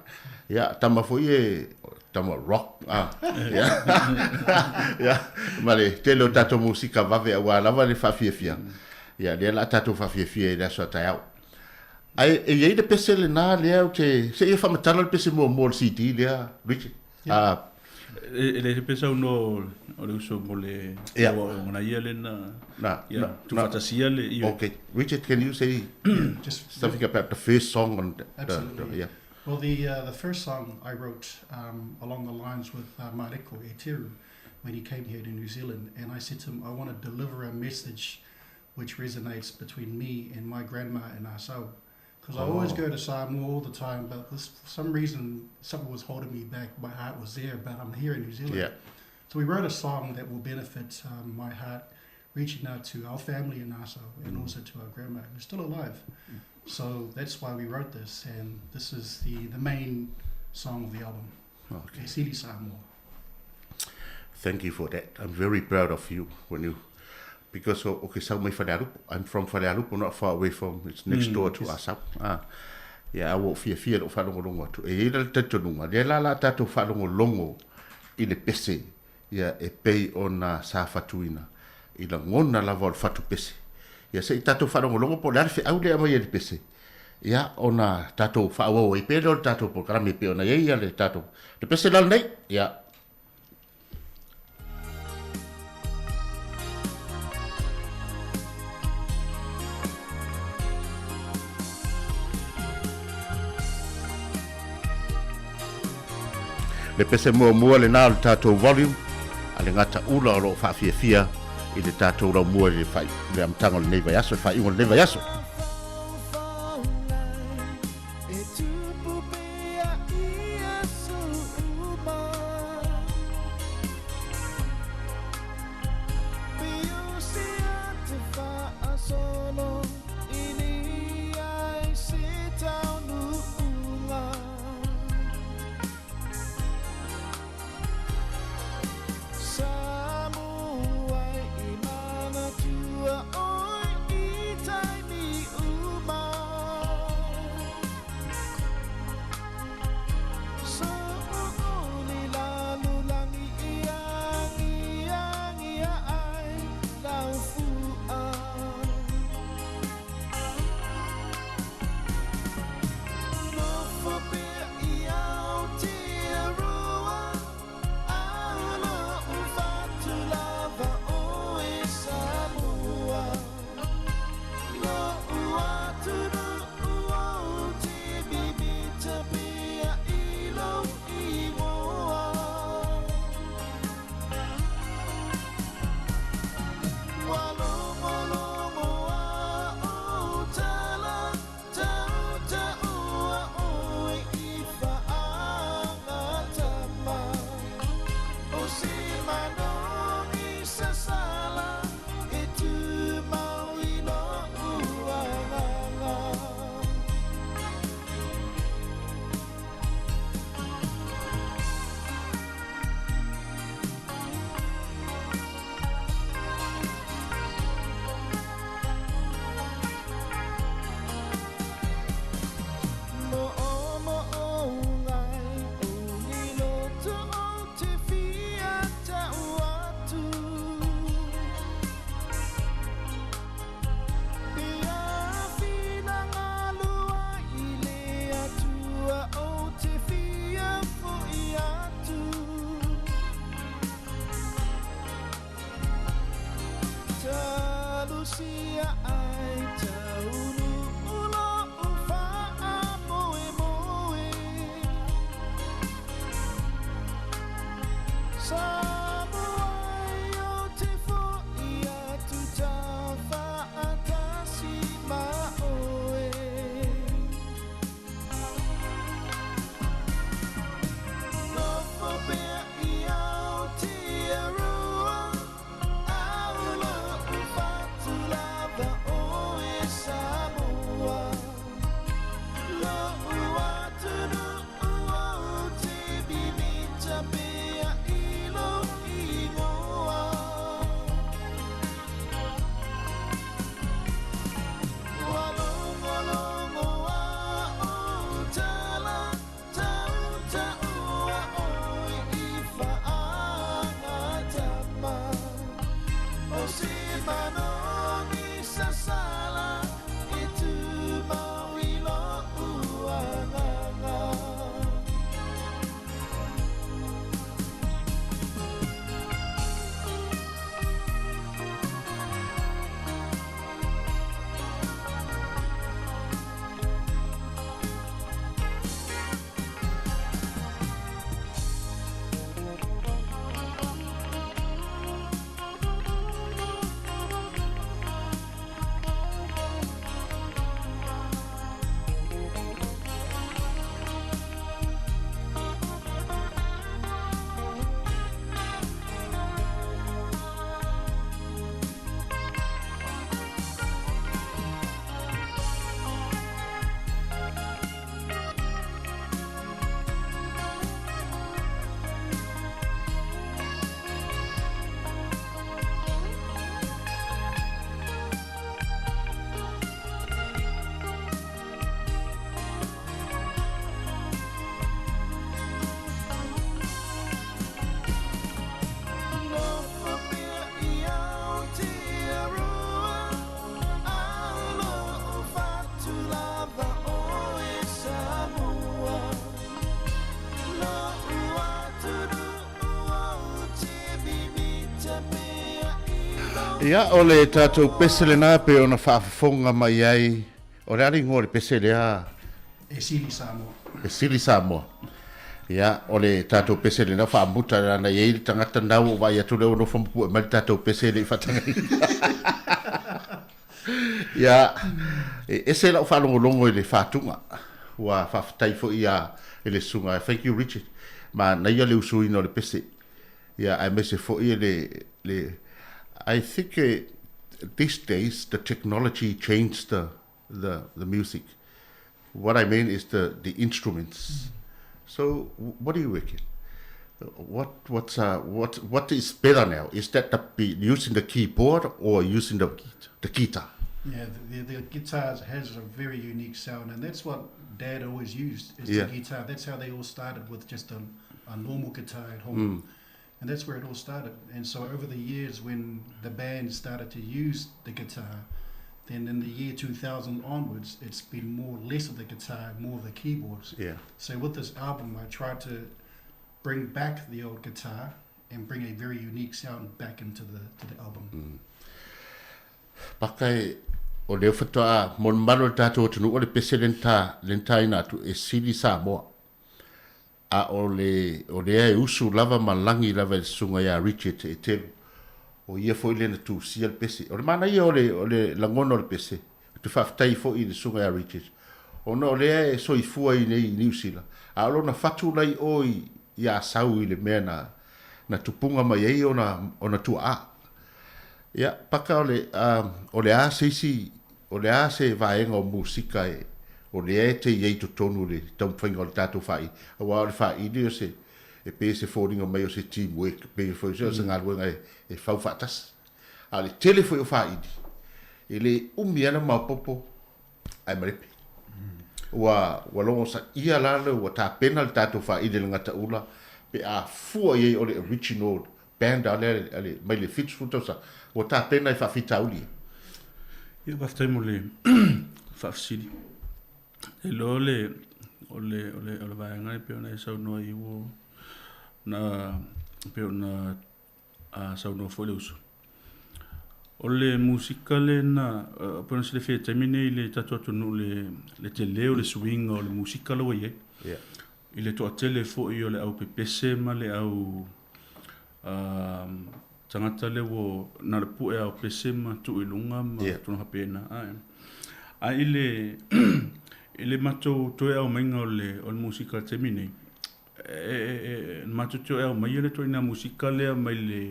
ia, tama foi e tama rock a ia ia ma le tele o tatou musika vave aua lava le faafiafia ia lea la tatou faafiafia i le aso a taeao ae e i ai le pese lena lea ou te se i faamatala le pese muamua o le CD lea Richard a e le se pese aunoa o le uso mo le aoaoga na ia lena na ia tuufaatasia le ioe. Okay Richard, can you say just something about the first song on the, yeah. Well, the the first song I wrote um, along the lines with Mareko Eteru when he came here to New Zealand, and I said to him, I want to deliver a message which resonates between me and my grandma and Asau. Because I always go to Samoa all the time, but this, for some reason, something was holding me back. My heart was there, but I'm here in New Zealand. Yeah. So we wrote a song that will benefit my heart, reaching out to our family in Nassau and also to our grandma, who's still alive. So that's why we wrote this, and this is the, the main song of the album. Okay. E Sili Samoa. Thank you for that. I'm very proud of you when you because o ke sau mai Falealupo. I'm from Falealupo, not far away from, it's next door to Asau. Ah. Ia, a ua ou fiafia i lou faalogologo atu. E i ai la le talitonuga, lea la la tatou faalogologo i le pese, ia, e pei ona sa fatuina i lagona lava o le fatu pese. Ia, se i tatou faalogologo po o le a le feau lea e aumai e le pese, ia, ona tatou faaauau ai pea lea o le tatou polokalame e pei ona i ai ia le tatou, le pese la lenei, ia. Le pese muamua lena o le tatou volume a le gata ula o lo o faafiafia i le tatou laumua i le, fai, le amataga o lenei vaiaso, le faaiuga o lenei vaiaso. Ia, o le tatou pese lena pei ona faafofoga mai ai, o le a le igoa o le pese lea? E sili Samoa. E sili Samoa. Ia, o le tatou pese lena faamuta lana i ai le tagata lena ua ou vaai atu lea ua nofo ma pue mai le tatou pese e le i faatagaina. Ia, e ese lau faalogologo i le faatuga. Ua faafetai foi ia i le susuga, thank you Richard, manaia le usuina o le pese. Ia, aemaise foi le, le, I think these days the technology changed the, the, the music. What I mean is the, the instruments. So, what do you reckon? What what's what what is better now? Is that the be using the keyboard or using the the guitar? Yeah, the, the, the guitar has a very unique sound, and that's what Dad always used is Yeah. the guitar. That's how they all started with just a, a normal guitar at home. And that's where it all started. And so over the years, when the band started to use the guitar, then in the year 2000 onwards, it's been more less of the guitar, more of the keyboards. Yeah. So with this album, I tried to bring back the old guitar and bring a very unique sound back into the to the album. Paka e o lea faatoa mo le mamalu o le tatou atunuu o le pese le na le na taina atu e sili Samoa. A o le o lea e usu lava ma lagi lava e le susuga ia Richard e telu. O ia foi lea na tusia le pese. O le manaia o le o le lagona o le pese, ou te faafetai foi i le susuga ia Richard, ona o lea e soifua i nei i Niu Sila, a o lona fatu la i o i i Asau i le mea na na tupuga mai ai ona ona tuaa. Ia, paka o le, o le a se isi, o le a se vaega o musika e, o lea e te i ai i totonu o le taumafaiga o le tatou faaili, aua o le faaili o se, e pei se foliga mai o se team work, pei foi o se galuega e, e fau faatasi. A o le tele foi o faaili, e le umi lava ona maopoopo ae malepe. Ua, ua logosaia la le, ua tapena le tatou faaili e le gataula pe a fua i ai o le original band a lea a le, mai le 70 tausaga, ua tapena i faafitauli ia. Ia, faafetai mo le faafesili. E iloa o le, o le, o le, o le vaega e pei ona e saunoa ai ua na, pei ona a saunoa foi le uso. O le musika le na, pei ona silafia i le taimi nei i le tatou atunuu le, le tele o le suiga o le musika la ua i ai. Yeah. I le toatele foi o le au pepese ma le au tagata lea ua na o le pue lava o pese ma tuu i luga ma Yeah. tulaga faapena. Ae, ae i le, i le matou toe aumaiga o le, o le musika i le taimi nei, e, e, e, matou te aumaia le ituaiga musika lea mai le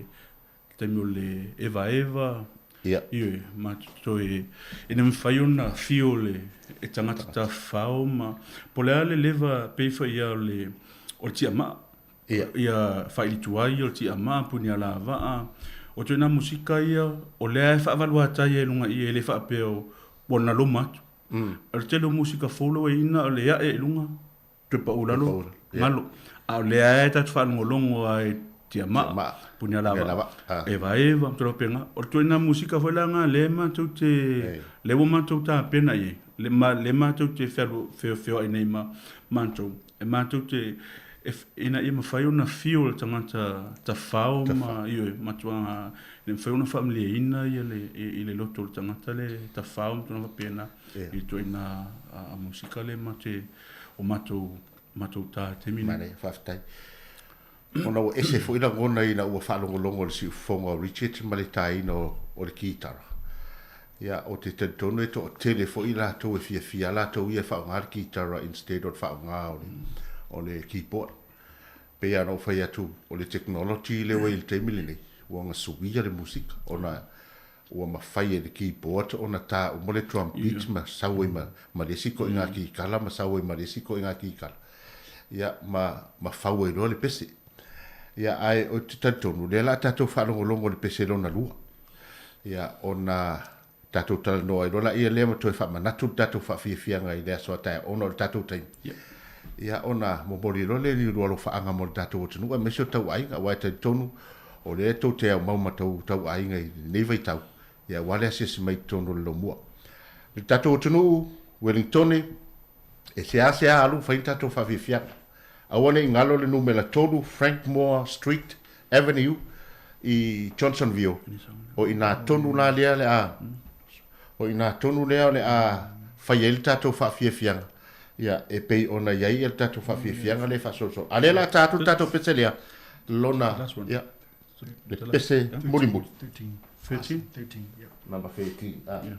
taimi o le evaeva, Ia. Ioe, matou te toe, ina mafai ona afio le e tagata tafafao ma, po o le a le leva pei foi ia o le, o le tiamaa. Ia. Ia faailituai o le tiamaa, punialavaa, o ituaiga musika ia, o lea e faavaluatai ai i luga i i, e le faapea ua naloma atu. O le tele o musika fou la ua i ai, na o le ae i luga, toe pau lalo, galo. A o lea e tatou faalogologo lava i tiamaa, punialavaa, evaeva ma tulaga faapena. O le ituaiga musika foi la lena lea matou te, lea ua matou tapena i ai, lea matou te feoai nei ma matou, e matou te, ina ia mafai ona feel e le tagata tafao ma, ioe, matua, ina mafai ona faamalieina i le loto o le tagata le tafao ma tulaga faapena i le ituaiga musika lea matou te o matou matou ta taimi nei. Manaia, faafetai. Ona ua ese foi lagona ina ua faalogologo i le siufofoga o Richard ma le taina o le kitara. Ia, ou te talitonu e toatele foi i latou e fiafia a latou ia e faaaoga le kitara instead o le faaaoga o le, o le keyboard. Pei lava ona ou fai atu, o le technology lea ua i ai i le taimi lenei, ua gasuia le musika, ona ua mafai e le keyboard ona tā uma le drum beat ma sau ai ma, ma le isi ituaiga kikala ma sau ai ma le isi ituaiga kikala, ia, ma, ma fau ai loa le pese. Ia, ae ou te talitonu, o lea o le a tatou faalogologo i le pese lona lua, ia, ona tatou talanoa ai loa laia lea ma toe faamanatu le tatou faafiafiaga i le aso a taeao ona o le tatou taimi. Ia, ona momoli loa lea i lua alofaaga mo le tatou atunuu aemaise o tauaiga, aua e talitonu O lea tou te aumau ma tou tauaiga i lenei vaitau, ia aua le asiasi mai i totonu o le lomua. Le tatou atunuu, Welingtone, e seasea alu fai ni tatou faafiafiaga. Aua ne i galo le numera 3 Frankmore Street Avenue i Johnsonville, O i ina tonu la lea le a o ina tonu lea o le a fai ai le tatou faafiafiaga. Ia, e pei ona i ai le tatou faafiafiaga lea e faasolosolo. A lea la tatou le tatou pese lea, lona, ia, le pese mulimuli. 13. 13? 13, yeah. Number 13. Ah. Yeah.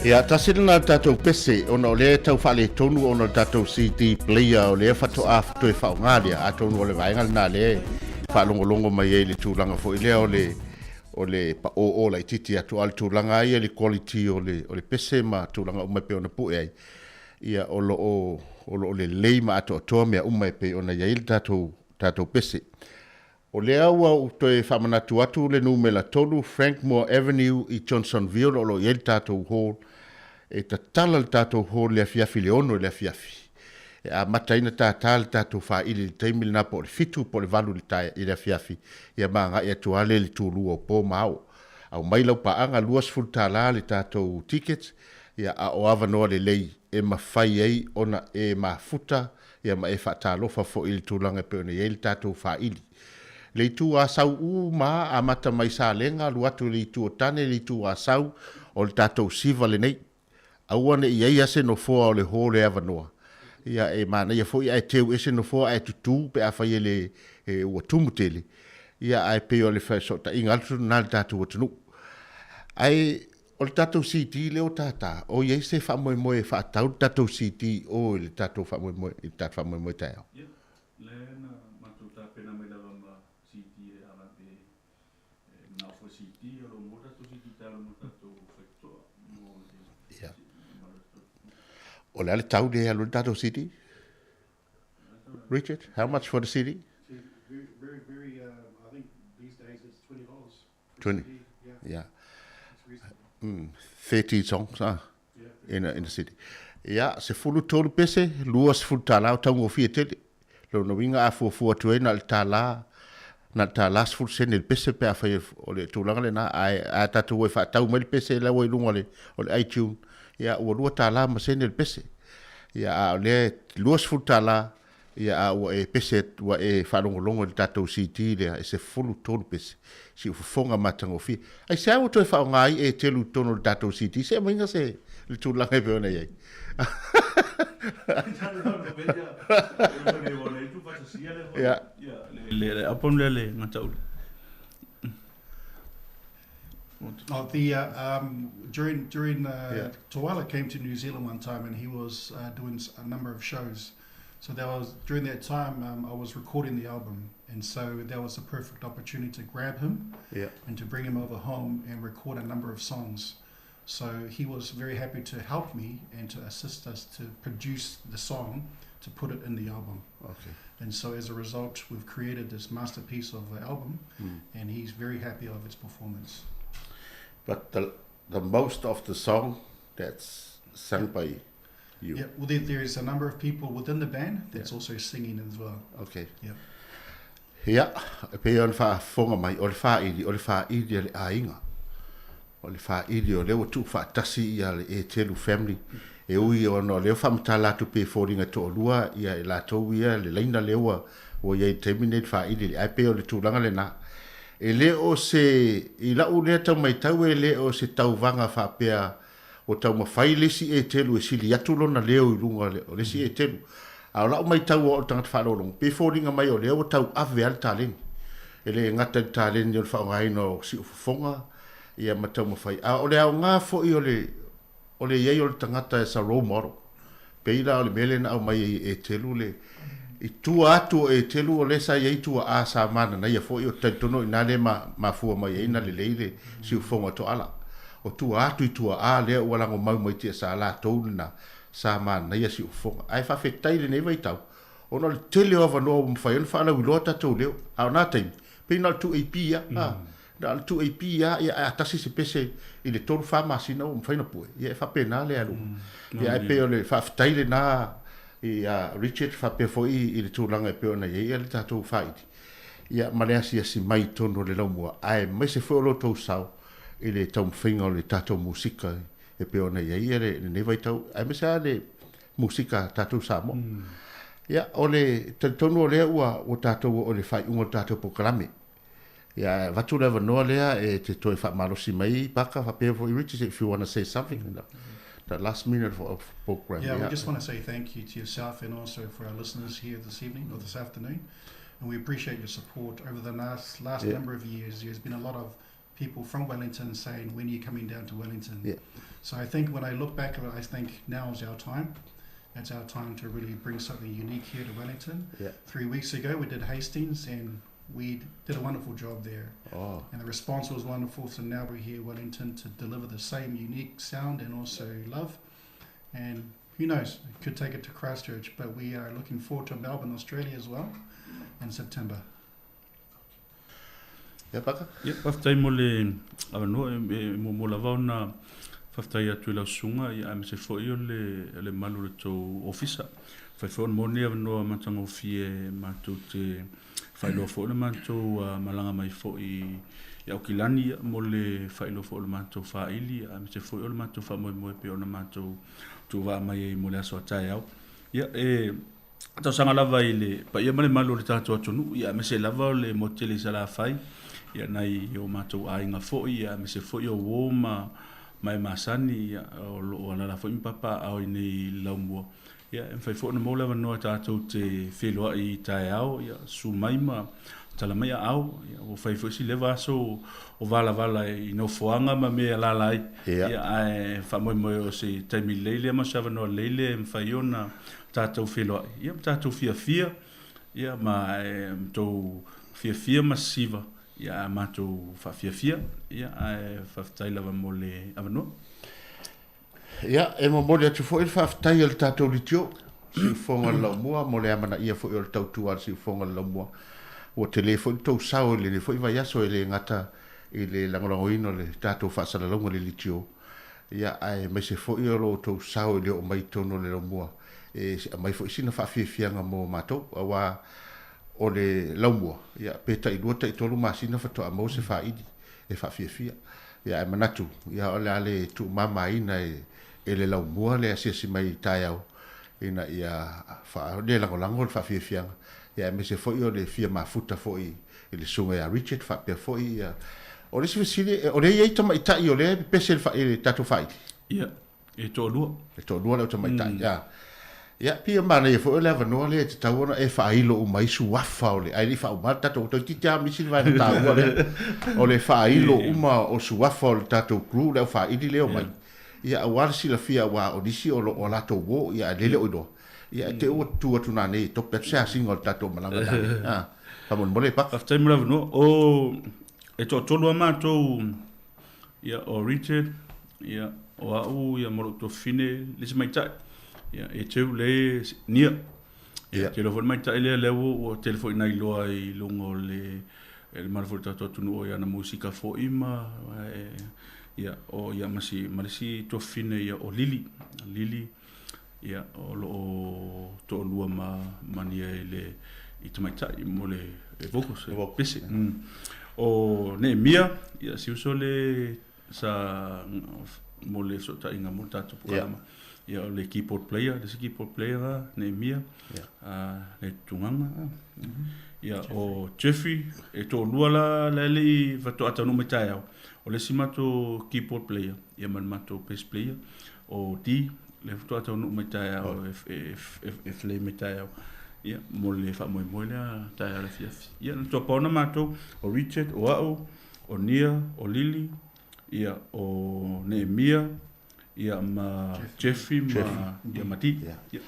Ia, tasi lena o le tatou pese, ona o lea e tau faaletonu ona o le tatou CD player o lea faatoa toe faaaoga lea, atonu o le vaega lena lea e faalogologo mai ai i le tulaga foi lea o le o le paoo laitiiti atu, a o le tulaga lava ia i le quality o le o le pese ma tulaga uma e pei ona pue ai, ia o lo o o lo o lelei ma atoatoa mea uma e pei ona i ai le tatou tatou pese. O lea ua ou toe faamanatu atu le numera 3 Frankmore Avenue i Johnsonville o lo o i ai le tatou hall. E tatala le tatou hall i le afiafi i le 6 i le afiafi. E amata ai ona tātā le tatou faili i le taimi lena po o le 7 po o le 8 i le tae i le afiafi, ia ma agai atu lava lea i le tulua o po ma ao. Aumai lau paaga $20 le tatou ticket, ia a o avanoa lelei e mafai ai ona e mafuta ia ma e faatalofa foi i le tulaga e pei ona i ai le tatou faili. Le itu Asau uma lava, amata mai Salega alu atu i le itu o Tane, le itu Asau, o le tatou siva lenei. Aua ne i i ai lava se nofoa o le hall e avanoa. Ia e manaia foi ae teu ese nofoa ae tutu pe afai e le e ua tumu tele. Ia ae pei o le fesootaiga atu lena i le tatou atunuu. Ae O le tatou CD lea ua tata, o i ai se faamoemoe e faatau le tatou CD i o i le tatou faamoemoe, i le tatou faamoemoe taeao? Ia, lea na matou tapena mai lava ma CD e ala pe e manao foi CD, o lo o maua tatou CD taeao mo tatou faitotoa mo le Ia. O le a le tau lea e alu ai le tatou CD? Richard, how much for the CD? Very, very, very, I think these days it's $20. 20. Yeah. 30 songs, ah. In a, in a city. Ia, 13 pese, 20 tālā o taugofie tele. Lona uiga a fuafua atu ai na o le tālā na o le $1.10 le pese pe afai o le tulaga lena, ae a tatou o e faatau mai le pese la ua i luga o le iTunes, ia ua $2 ma sene le pese. Ia a o lea e $20, ia a ua e pese ua e faalogologo i le tatou CD lea e 13 pese, siufofoga matagofie. Aisea ua toe faaaoga ai e telu i totonu o le tatou CD? Se aumaiga se le tulaga e pei ona i ai. Ia. Le album lea le Gataula. Oh, the during during Toala came to New Zealand one time and he was doing a number of shows. So that was during that time I was recording the album, and so that was a perfect opportunity to grab him and to bring him over home and record a number of songs. So he was very happy to help me and to assist us to produce the song to put it in the album. And so as a result, we've created this masterpiece of an album, and he's very happy of its performance. But the most of the song that's sung by you. Yeah, well, there is a number of people within the band that's also singing as well. Okay. Yeah. Ia, e pei ona faafofoga mai, o le faaili, o le faaili a le aiga. O le faaili o lea ua tuufaatasi ia le Etelu family. E ui ona o lea ua faamatala atu pei e foliga e toalua ia i latou ia le laina lea ua ua i ai i le taimi lenei le faaili le ae pei o le tulaga lena. E le o se, i lau lea tau matau e le o se tauvaga faapea ua taumafai le isi Etelu e sili atu lona leo i luga o le isi Etelu. A o lau matau o au le tagata faalogologo, pei e foliga mai o lea ua tauave lava le taleni. E le gata i le taleni o le faaaogaina o siufofoga, ia ma taumafai. A o le aoga foi o le, o le i ai o le tagata as a role model. Pei la o le mea lea na aumai ai e Etelu le, i tua atu o Etelu o lea sa i ai tuaa sa mananaia foi, ou te talitonu o i ina lea e mafua mai ai na lelei le siufofoga o Toala. O tua atu i tuaa lea ua lagomau mai tiasa latou lena sa manaia siufofoga. Ae faafetai i lenei vaitau, ona o le tele o avanoa ua mafai ai ona faalauiloa tatou leo. A o na taimi, pei na o le 2AP lava. Na o le 2AP lava, ia ae a tasi se pese i le tolu, fa masina ua mafai ona pue, ia e faapena le aluga. Ia ae pei o le faafetai lena i a Richard faapea foi i le tulaga e pei ona i ai le tatou faaili, ia ma le asiasi mai i totonu o le laumua, aemaise foi o lo outou sao i le taumafaiga o le tatou musika e pei ona i ai lenei vaitau, aemaise lava le musika a tatou Samoa. Ia, o le talitonu o lea ua tatou oo i le faaiuga o le tatou polokalame. Ia, ae avatu le avanoa lea e te toe faamalosi mai Paka faapea foi Richard, if you want to say something in the last minute of program. Yeah, we just want to say thank you to yourself and also for our listeners here this evening or this afternoon. And we appreciate your support over the last number of years. There's been a lot of people from Wellington saying, when are you coming down to Wellington? So I think when I look back at it, I think now is our time. It's our time to really bring something unique here to Wellington. 3 weeks ago, we did Hastings and we did a wonderful job there. And the response was wonderful. So now we're here in Wellington to deliver the same unique sound and also love. And who knows, it could take it to Christchurch, but we are looking forward to Melbourne, Australia as well in September. Ia, Paka? Ia, faafetai mo le avanoa. E muamua lava ona faafetai atu i lau susuga, ia, aemaise foi o le malu o le tou ofisa. Fai foi ona maua lenei avanoa matagofie matou te faailoa foi le matou malaga mai foi i Aukilani, ia, mo le faailoa foi o le matou faaili, aemaise foi o le matou faamoemoe pei ona matou tuuvaa mai ai mo le aso a taeao. Ia, e tausaga lava i le paia ma le malu o le tatou atunuu, ia, aemaise lava o le motu tele i Salafai, ia, nai o matou aiga foi, ia, aemaise foi o uo ma e masani, ia, o loo alaala foi ma papaaao i nei i le laumua. Ia, e mafai foi ona maua le avanoa tatou te feiloai i taeao, ia, susu mai ma tala mai aao. Ia, ua fai foi si leva aso o valavala i nofoaga ma mea e alaala ai. Ia, ae faamoemoe o se taimi lelei lea ma se avanoa lelei lea e mafai ona tatou feiloai, ia, ma tatou fiafia, ia, ma e tou fiafia ma sisiva, ia, a matou faafiafia. Ia, ae faafetai lava mo le avanoa. Ia, e momoli atu foi le faafetai a le tatou litio, siufofoga o le laumua, mo le amanaia foi o le tautua a le siufofoga o le laumua. Ua tele foi le tou sao i lenei foi vaiaso e le gata i le lagolagoina o le tatou faasalalauga i le litio, ia, aemaise foi o lo outou sao i le oo mai i totonu o le laumua e aumai foi sina faafiafiaga mo matou, aua o le laumua, ia, pe tailua taitolu masina faatoa maua se faaili e faafiafia. Ia, ae manatu, ia, o le a le tuumamaina e, e le laumua le asiasi mai i taeao, ina ia faa, le lagolago le faafiafiaga. Ia, aemaise foi o le fia mafuta foi i le susuga ia Richard, faapea foi ia. O le isi fesili, o lea e i ai tamaitai o lea e pepese i le, i le tatou faaili? Ia, e toalua. E toalua le au tamaitai. Ia. Ia, pei e manaia foi o le avanoa lea e tatau ona e faailo uma ai suafa o le, ae le i faauma le tatou, toeitiiti lava misi le vaega taua lea, o le faailo uma o suafa o le tatou crew, le au faaili lea e omai. Ia, aua le silafia aua o nisi o lo o latou uo, ia, ae lele o iloa. Ia, e te i ua tu atu nanei e tope atu se asiga o le tatou malaga nanei. A, faamolemole e Paka. Faafetai mo le avanoa. O, e toatolu lava matou, ia, o Richard, ia, o au, ia, ma lou tuafafine, le isi maitai, ia, e teu le Nia. Ia, tele foi le maitai lea, lea ua, ua tele foi ina iloa i luga o le, le mamalu foi o le tatou atunuu i ana musika foi ma, e, ia, o, ia, ma si, ma le isi tuafafine, ia, o Lili, Lili, ia, o loo toalua ma, ma Nia i le, i tamaitai mo le, le vocals, le pese. O Neemia, ia, si uso le sa mo le fesootaiga mo le tatou program. Ia, o le keyboard player, le isi keyboard player la, Neemia, le tutugaga. Ia, o Jeffrey, e toalua la, la e le i faatoa taunuu mai taeao, o le isi matou keyboard player, ia ma le matou bass player, o D, le faatoa taunuu mai taeao e play mai taeao. Ia, mo le faamoemoe lea taeao le afiafi. Ia, na tuapau na matou, o Richard, o au, o Nia, o Lili, ia, o Neemia, ia, ma Jeffrey, ma, ia, ma Di. Ia.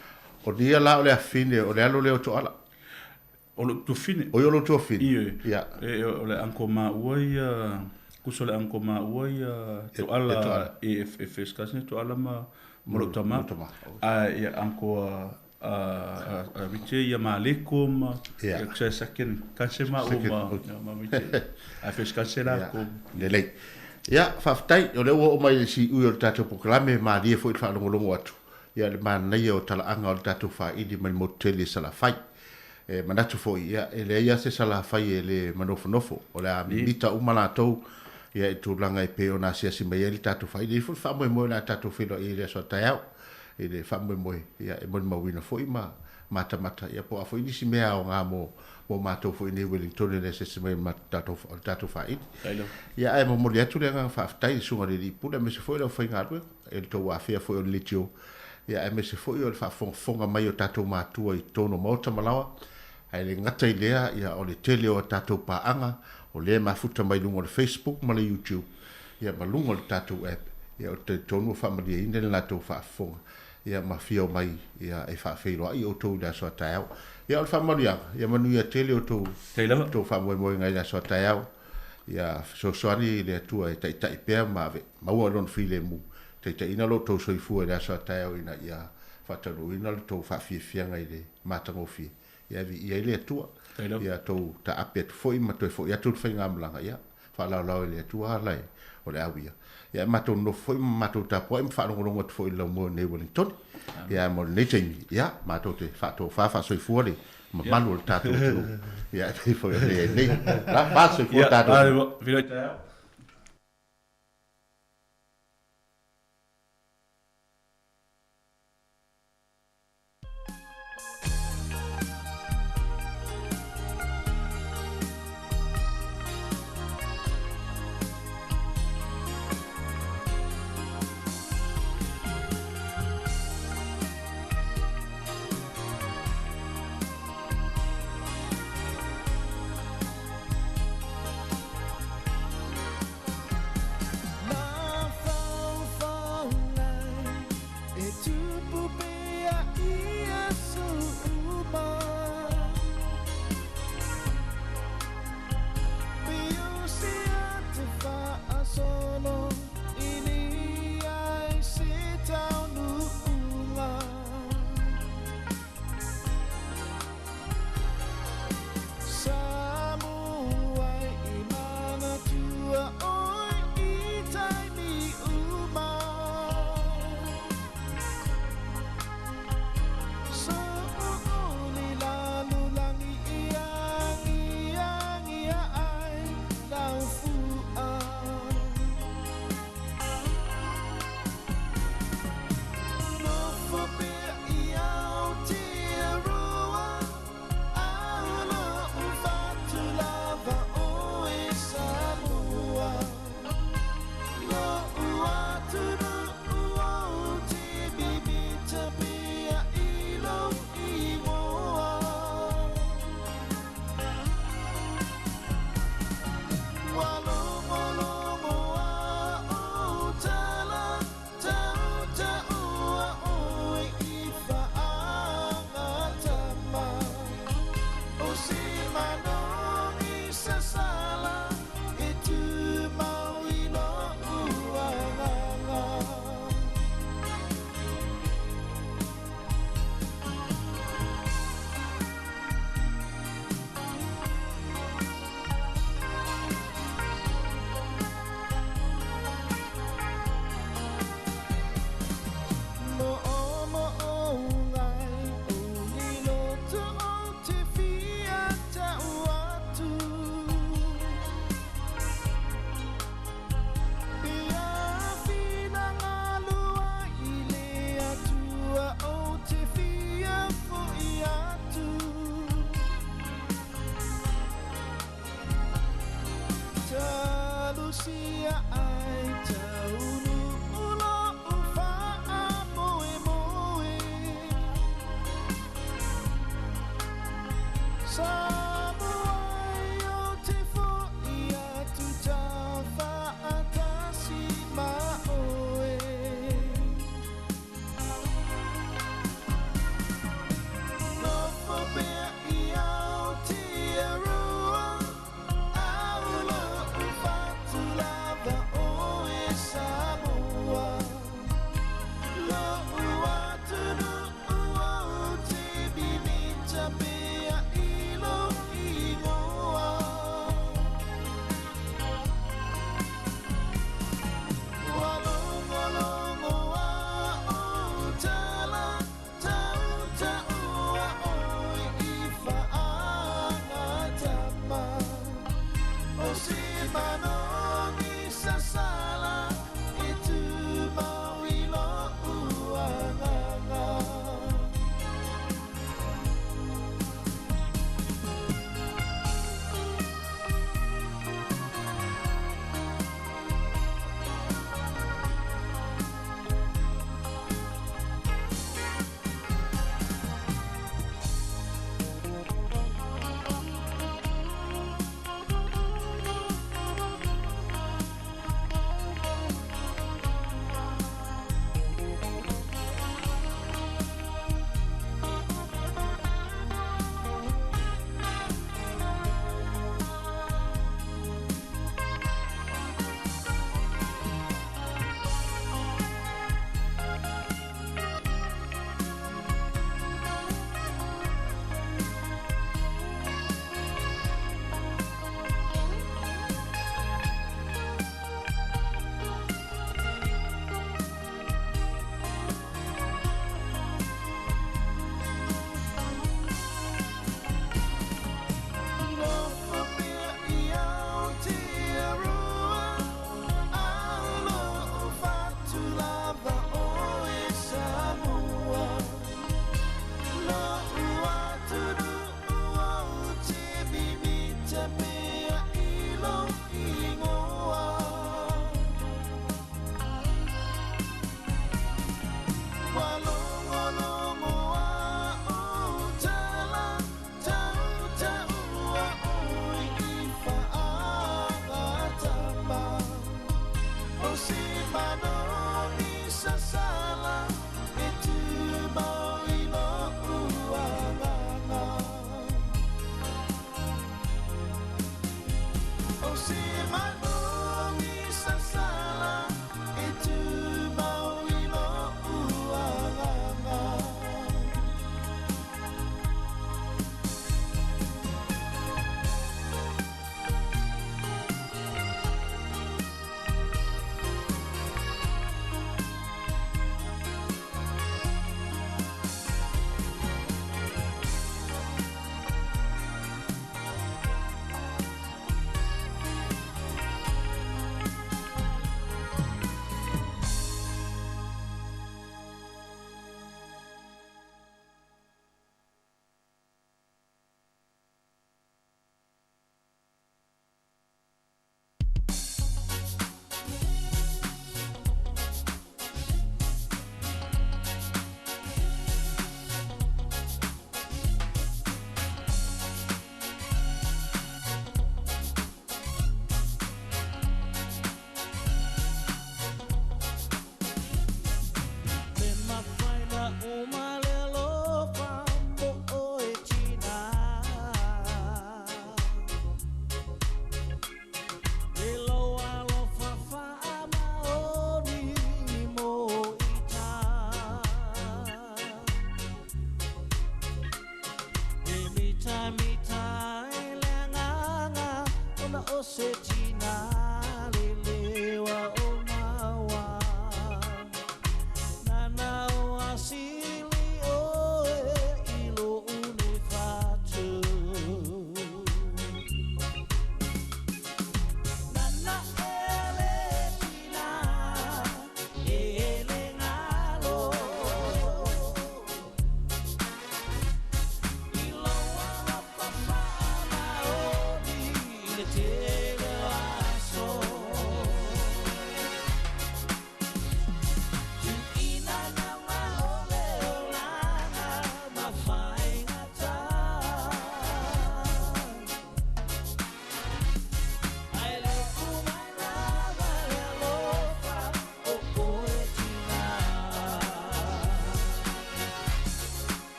O Nia la o le afine, o le alo lea o Toala. O lou tuafafine. O ia o lou tuafafine? Ioe. Ia. E, o le uncle maua ia, tusa o le uncle maua ia Toala, e, e first cousin Toala ma, ma lou tama. Ae, ia, uncle a, a Richie ia Maleko ma, ia, tusa second cousin maua ma, ma Richie. Ae first cousin lakou. Lelei. Ia, faafetai, o lea ua oo mai i le siui o le tatou polokalame, malie foi le faalogologo atu, ia, le manaia o talaaga o le tatou faaili mai le motu tele i Salafai. E manatu foi, ia, e leai lava se Salafai e le manofonofo, o le a mimita uma latou, ia, i tulaga e pei ona asiasi mai ai le tatou faaili. E i ai foi le faamoemoe o le a tatou feiloai ai i le aso a taeao, i le faamoemoe, ia, e molimauina foi ma matamata, ia, po o a foi nisi mea aoga mo, mo matou foi i nei Wellington i le asiasi mai o le tatou, o le tatou faaili. Ia, ae momoli atu le agaga faafetai i le Susuga i le Alii Pule, aemaise foi o le aufaigaluega, i le tou afea foi o le leitio, ia aemaise foi o le faafogafoga mai o tatou matua i totonu o maota ma laoa, ae le gata i lea, ia o le tele o a tatou paaga o lea e mafuta mai luga o le Facebook ma le YouTube, ia ma luga o le tatou app, ia ou te talitonu ua faamalieina le latou faafofoga, ia ma afio mai ia e faafeiloai outou i le aso a taeao. Ia o le faamanuiaga, ia manuia tele outou, outou faamoemoega i le aso a taeao, ia fesoasoani le Atua e taitai pea ma ave maua lona filemu Taitaiina lo outou soifua i le aso a taeao ina ia faataunuuina lo outou faafiafiaga i le matagofie. Ia viia ai le Atua. Ia tou taape atu foi ma toe foi atu le faigamalaga, ia faalaolao e le Atua ala e o le auia. Ia e matou nonofo foi ma matou tapuai ma faalogologo atu foi i le laumua i nei Wellingtone. Ia mo lenei taimi, ia matou te faatofa faasoifua le mamalu o le tatou atunuu. Ia e pei foi ona i ai nei. La faasoifua tatou. Ia,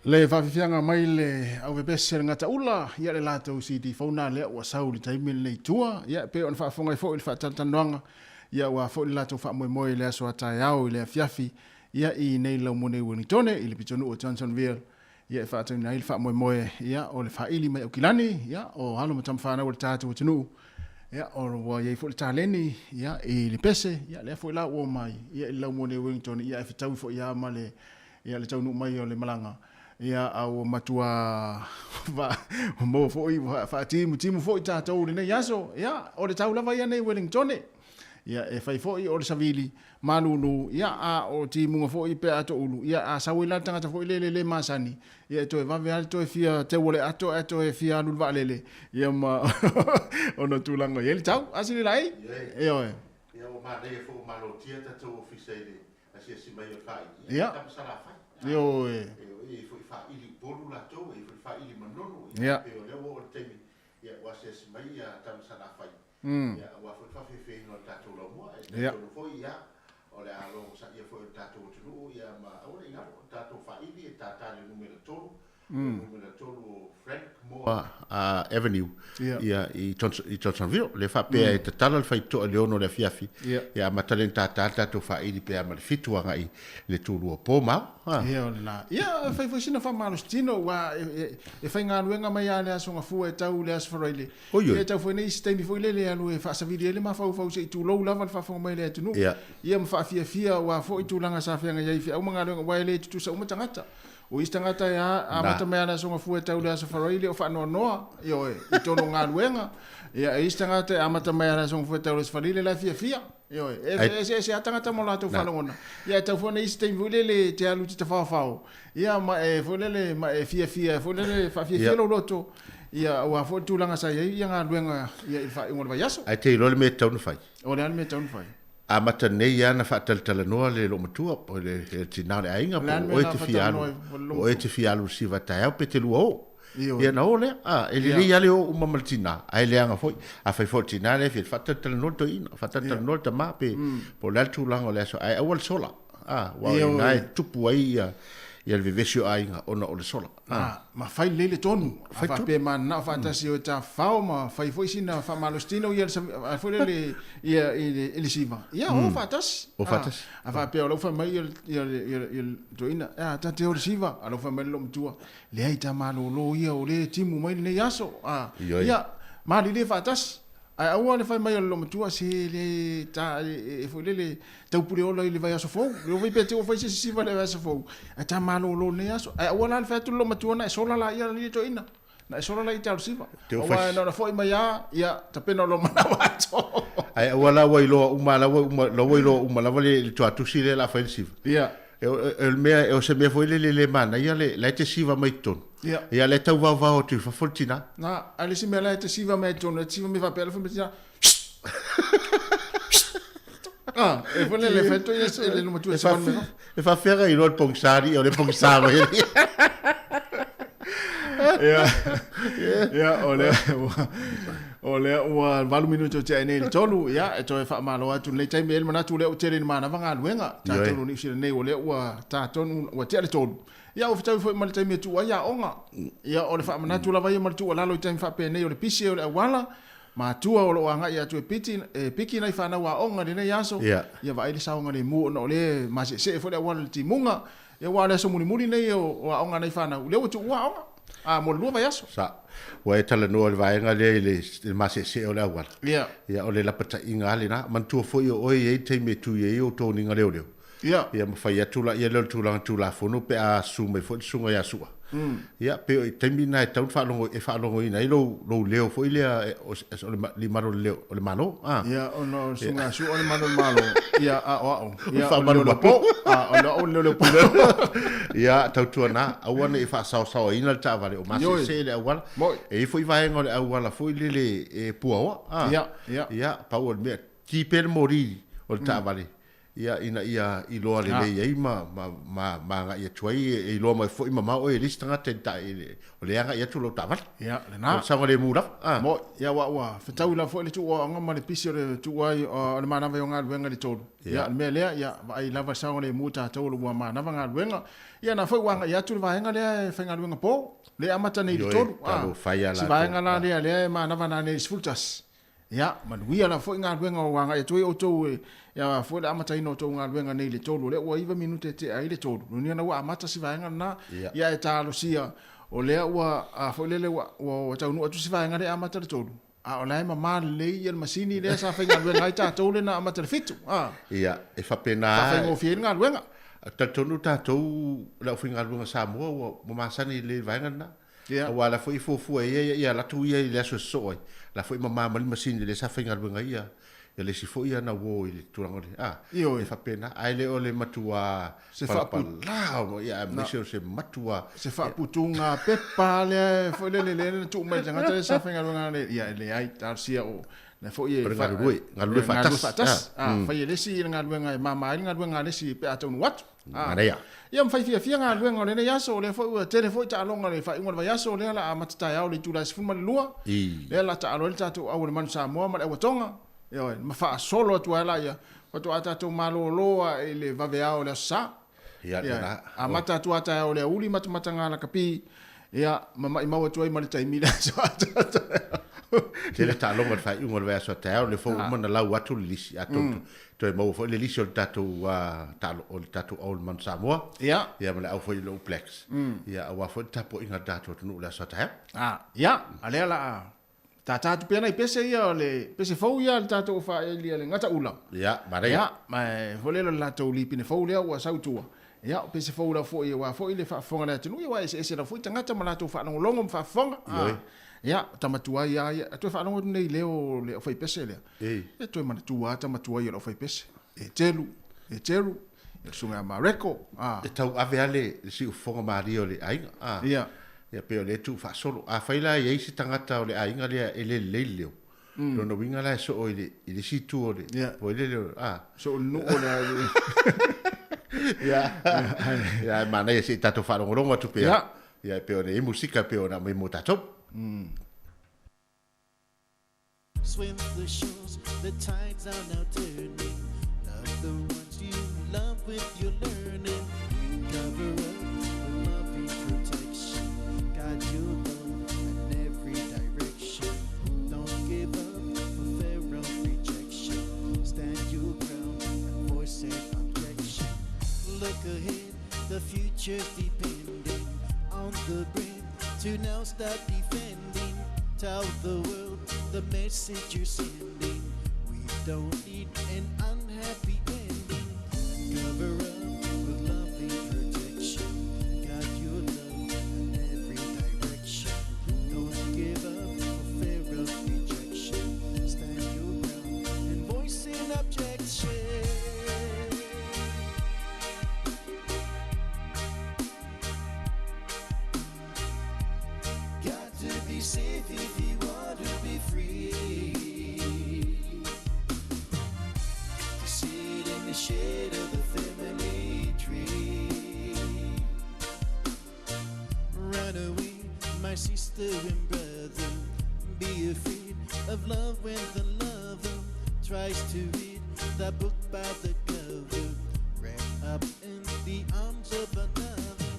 Le faafiafiaga mai le auvepese le gataʻula ia le latou CD fauna lea ua sau i le taimi lenei tua ia pei ona faafofoga ai foʻi i le faatalatalanoaga ia ua foʻi le latou faamoemoe i le aso a taeao i le afiafi ia i nei laumone i Wellingtone i le pitonuu o Johnsonville ia e faatauina ai le faamoemoe ia o le faaili mai Aukilani ia o alo ma tamafanau o le tatou atunuu ia o ua iai foi le taleni ia i le pese ia lea foi la ua omai ia i le laumone i Wellington ia e fetaui foi ia ma le ia le taunuu mai o le malaga ia a ua matua maua foi faatimutimu foi tatou i lenei aso ia o le tau lava ia nei Wellington ia e fai foi o le savili malulu ia a o timuga foi pe a toulu ia a sau ai la le tagata foi lele le masani ia e toe vave lava le toe fia teu o le ato ae toe fia alu i le vaalele ia ma ona tulaga i ai le tau a sili lai ioe. Ia ua manaia foi ua malotia tatou ofisa i le asiasi mai o le faaili ia tama Salafai. Ioe. E i ai foi faaili Upolu latou, e i ai foi faaili Manono, ia pei o lea ua oo i le taimi ia ua asiasi mai ia tama Salafai ia aua foi le faafefeina o le tatou laumua. E talitonu foi ia o le a logosaia foi o le tatou atunuu ia ma aua ne i galo o le tatou faaili e tata i le numera 3. Moa Avenue ia i Johnsonville. Lea faapea e tatala le faitotoa i le 6 o le afiafi, ia amata lea ona tātā le tatou faaili pe a ma le 7 agai i le tulua po ma ao. Ia o lena. Ia fai foi sina faamalositino aua e faigaluega mai lava i le Aso Gafua e tau i le Aso Faraile. Ia e tau foi nei isi taimi foi lele e alu e faasavili ai le mafaufau se i tulou lava le faafofoga mai a le atunuu. Ia ma faafiafia aua foi tulaga sa feagai ai i feau ma galuega aua e le tutusa uma tagata. O isi tagata e amata mai lava i le Aso Gafua e tau i le Aso Faraile o faanoanoa, ioe, i totonu o galuega. Ia, e isi tagata e amata mai lava i le Aso Gafua e tau i le Aso Faraile la e fiafia. Ioe, e eseese lava tagata ma o latou faalogona. Ia, e tau foi ona isi taimi foi lele e te alu e te tafaofao, ia, ma e foi lele, ma e fiafia foi lele, faafiafia lou loto, ia, aua foi le tulaga sa i ai ia galuega ia, i le faaiuga o le vaiaso. Ae te iloa le mea e tatau ona fai? O le a le mea e tatau ona fai? Amata nei lava ona faatalatalanoa le loomatua po o le tina o le aiga po o oe e te fia alu, o oe e te fia alu i le siva taeao pe te lua o. Ia ona o lea. A, e lelei lava le o uma ma le tina, ae leaga foi. Afai foi o le tina lea e fia faatalatalanoa le toeaina, faatalatalanoa le tama pe po o le a le tulaga o le aso, ae aua le sola. A, aua o i ina e tupu ai ia le vevesi o aiga ona o le sola. A, ma fai lelei le tonu. A faapea e mananao faatasi o e tafafao ma fai foi sina faamalositino ia le foi lele ia i le siva. Ia o faatasi. O faatasi. A faapea o la ua fai mai ia le toeaina, a ta te o i le siva, a o la ua fai mai le loomatua, leai ta malolo ia o lea e timu mai lenei aso. A, ia malilie faatasi. Ae aua le fai mai o le loomatua, se le ta e foi lele taupule ola i le vaiaso fou. Le ua fai pea te ua fai se isi siva i le vaiaso fou. Ae ta malolo i lenei aso. Ae aua la le fai atu le loomatua na e sola laia le toeaina. Na e sola laia te alu siva. Aua na ona foi mai lava, ia tapena o lou manawa atoa. Ae aua la ua iloa uma la ua iloa uma lava le tuatusi lea o le a fai le siva. Ia. O le mea, o se mea foi lele le manaia le, la e te siva mai totonu. Ia. Ia, la e tau vaovao atu i fafo le tina. Na, a le isi mea la e te siva mai totonu, e te siva mai faapea, la fai mai le tina, Ah, e foi lele fai atu ia se le loomatua e siva mai fafo. E faafefea ona iloa le pogisa alii o le pogisa mai alii. Ia, ia, o lea ua, o lea ua 8 minute o tea ai nei i le 3, ia, e toe faamalo atu i lenei taimi. E i ai le manatu o lea ua tele ina manava galuega, tatou o Niu Sila nei, o lea ua ta tonu, ua tea le 3. Ia, ua fetaui foi ma le taimi e tuu ai aoga. Ia, o le faamanatu lava ia ma le tuualalo i taimi faapenei o le pisi o le auala, matua o lo o agai atu e piti, e piki nai fanau aoga i lenei aso, ia vaai le saogalemu ona o lea e maseesee foi le auala i le timuga. Ia aua o le aso mulimuli lenei o aoga a nai fanau, lea ua tuua aoga, a mo le 2 vaiaso. Sa. Ua e talanoa i le vaega lea i le maseesee o le auala. Ia. Ia, o le lapataiga lava lena. Manatua foi o oe e i ai le taimi e tui ai ou toniga leoleo. Ia. Ia ma fai atu laia lea o le tulaga Tulafono pe a susu mai foi le susuga ia Su'a. Ia, pe o i taimi na e tatau ona faalogo, e faalogoina ai lou, lou leo foi lea o, o le limalo o le leo o le Malo. A. Ia, ona o le susuga ia Su'a o le malo o le Malo, ia, a o a'u, ia, o le leoleo po. A, o a'u o le leoleo po. Ia, tautuana, aua ne i faasaosaoaina le taavale, o maseese le auala. E i ai foi vaega o le auala foi lele e puaoa. A. Ia, ia. Ia, pau o le mea, ki pea le moli o le taavale. Ia, ina ia iloa lelei ai ma, ma, ma, ma agai atu ai, e iloa mai foi mamao oe e le isi tagata i le ta, i le, o lea e agai atu lau taavale. Ia, lena. O le saogalemu lava. Ah. Mo, ia, ua, ua fetaui lava foi le tuu aoaoga ma le pisi o le tuu ai o le manava i o galuega i le 3. Ia, o le mea lea, ia, vaai lava le saogalemu o tatou o lo ua manava galuega. Ia, na foi ua agai atu le vaega lea e faigaluega po, lea e amata nei i le 3. Ah, si vaega la lea, lea e manava nanei i le 11. Ia, manuia lava foi galuega ua agai atu ai outou e, ia foi le amataina o outou galuega nei i le 3, o lea ua 9 minute e tea ai le 3, lona uiga ua amata si vaega lena, ia e talosia, o lea ua, a foi lele ua, ua taunuu atu si vaega lea e amata le 3, a o la e mama lelei ia le masini lea sa faigaluega ai tatou lea na amata le 7, a. Ia, e faapena. Faafaigofie ai le galuega. Talitonu tatou, le aufaigaluega Samoa ua masani lelei i le vaega lena. Ia. Aua la foi e fuafua e ia ia alu atu ia i le aso e sosoo ai, la foi e mama mai le masini lea sa faigaluega ai ia ia le isi foi ana uo i le tulaga o le a Ioe. e faapena ae le o le matua Se faapu- palapala ia aemaise o se matua Se faaputuga pepa lea foi lele lea na tuu mai i le tagata lea sa faigaluega le ia e leai talosia o na foi e O le galulue, galulue faatasi. faatasi. Ah, Ah, fai e le isi le galuega e mama ai le galuega a le isi pe a taunuu atu. Ah. Manaia. Ia ma fai fiafia galuega o lenei aso, o lea foi ua tele foi taaloga i le faaiuga o le vaiaso, o lea o le a amata taeao i le itula e 12, I. lea o le a taalo ai le tatou au o le Manu Samoa ma le Auatoga, ioe, ma faasolo atu ai laia, faatoa tatou malolo lava i le vaveao o le Aso Sa. Ia, Ioe. lena. Amata atu lava taeao i le aoauli matamataga lakapi, Ia, ma maʻimau atu ai ma le taimi le aso atoa. Tele taaloga i le faaiuga o le vaiaso a taeao, lea foi ua uma ona lau atu le lisi, atonu toe maua foi le lisi o le tatou taalo, o le tatou Old Man Samoa. Ia. Ia ma le au foi o le All Blacks. Ia, aua foi le tapuaiga a le tatou atunuu i le aso a taeao. Ah, ia, a lea o le a tātā atu pea nai pese ia o le pese fou ia a le tatou faaelia le gataula. Ia, manaia. Ia, ma e foi lea o le latou lipine fou lea ua sau i tua. Ia, o pese fou lava foi aua foi le faafofoga a le atunuu, ia aua e eseese lava foi tagata ma latou faalogologo ma faafofoga. Ioe. Ia, o tama tuai lava ia, a toe faalogo atu nei i leo o le aufaipese lea. Ei. Ia toe manatua lava tama tuai o le aufaipese. E Telu, e Teru, ia le susuga ia Mareko, a. E tauave lava le siufofoga malie o le aiga, a. Ia. Ia pei o lea e tuufaasolo. Afai la e i ai se tagata o le aiga lea e le lelei le leo, lona uiga la e soo i le i le isi itu o le foi lele o a. Soo i le nuu o le Ia, ia e manaia se i tatou faalogologo atu pea. Ia. Ia e pei ona i ai musika e pei ona aumai mo tatou. Swim the shores, the tides are now turning. Love the ones you love with your learning. Cover up with loving protection. Guide your love in every direction. Don't give up for fear of rejection. Stand your ground and voice an objection. Look ahead, the future's depending on the brave to now start defending. Tell the world the message you're sending. We don't need an unhappy ending. Cover up with loving protection. Guide your love in every direction. Don't give up for fear of rejection. Stand your ground and voice an objection. Got to be safe if you want to be free. To sit in the shade of the family tree. Run away, my sister and brother. Be afraid of love when the lover tries to read the book by the cover. Wrapped up in the arms of another.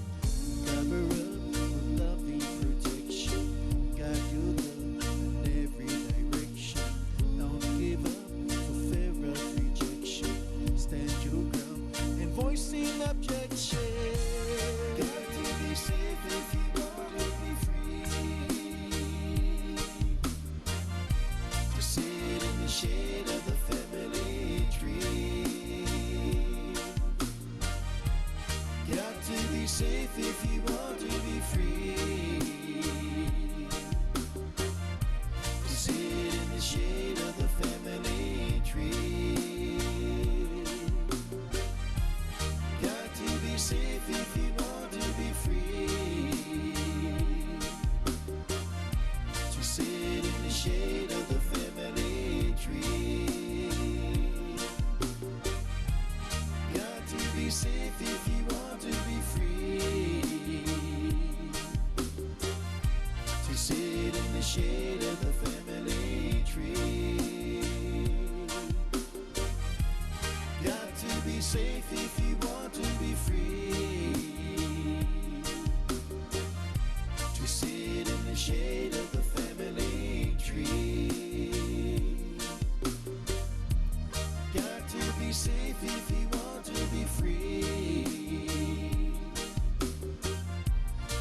Cover up with loving protection. Guide your love in every direction. Don't give up for fear of rejection. Stand your ground and voice an objection. Got to be safe if you want to be free. To sit in the shade of the family tree. Got to be safe if you want to be free. To sit in the shade of the family tree. Got to be safe if you want to be free. To sit in the shade of the family tree. Got to be safe if you want to be free. To sit in the shade of the family tree. Got to be safe if you want to be free. To sit in the shade of the family tree. Got to be safe if you want to be free.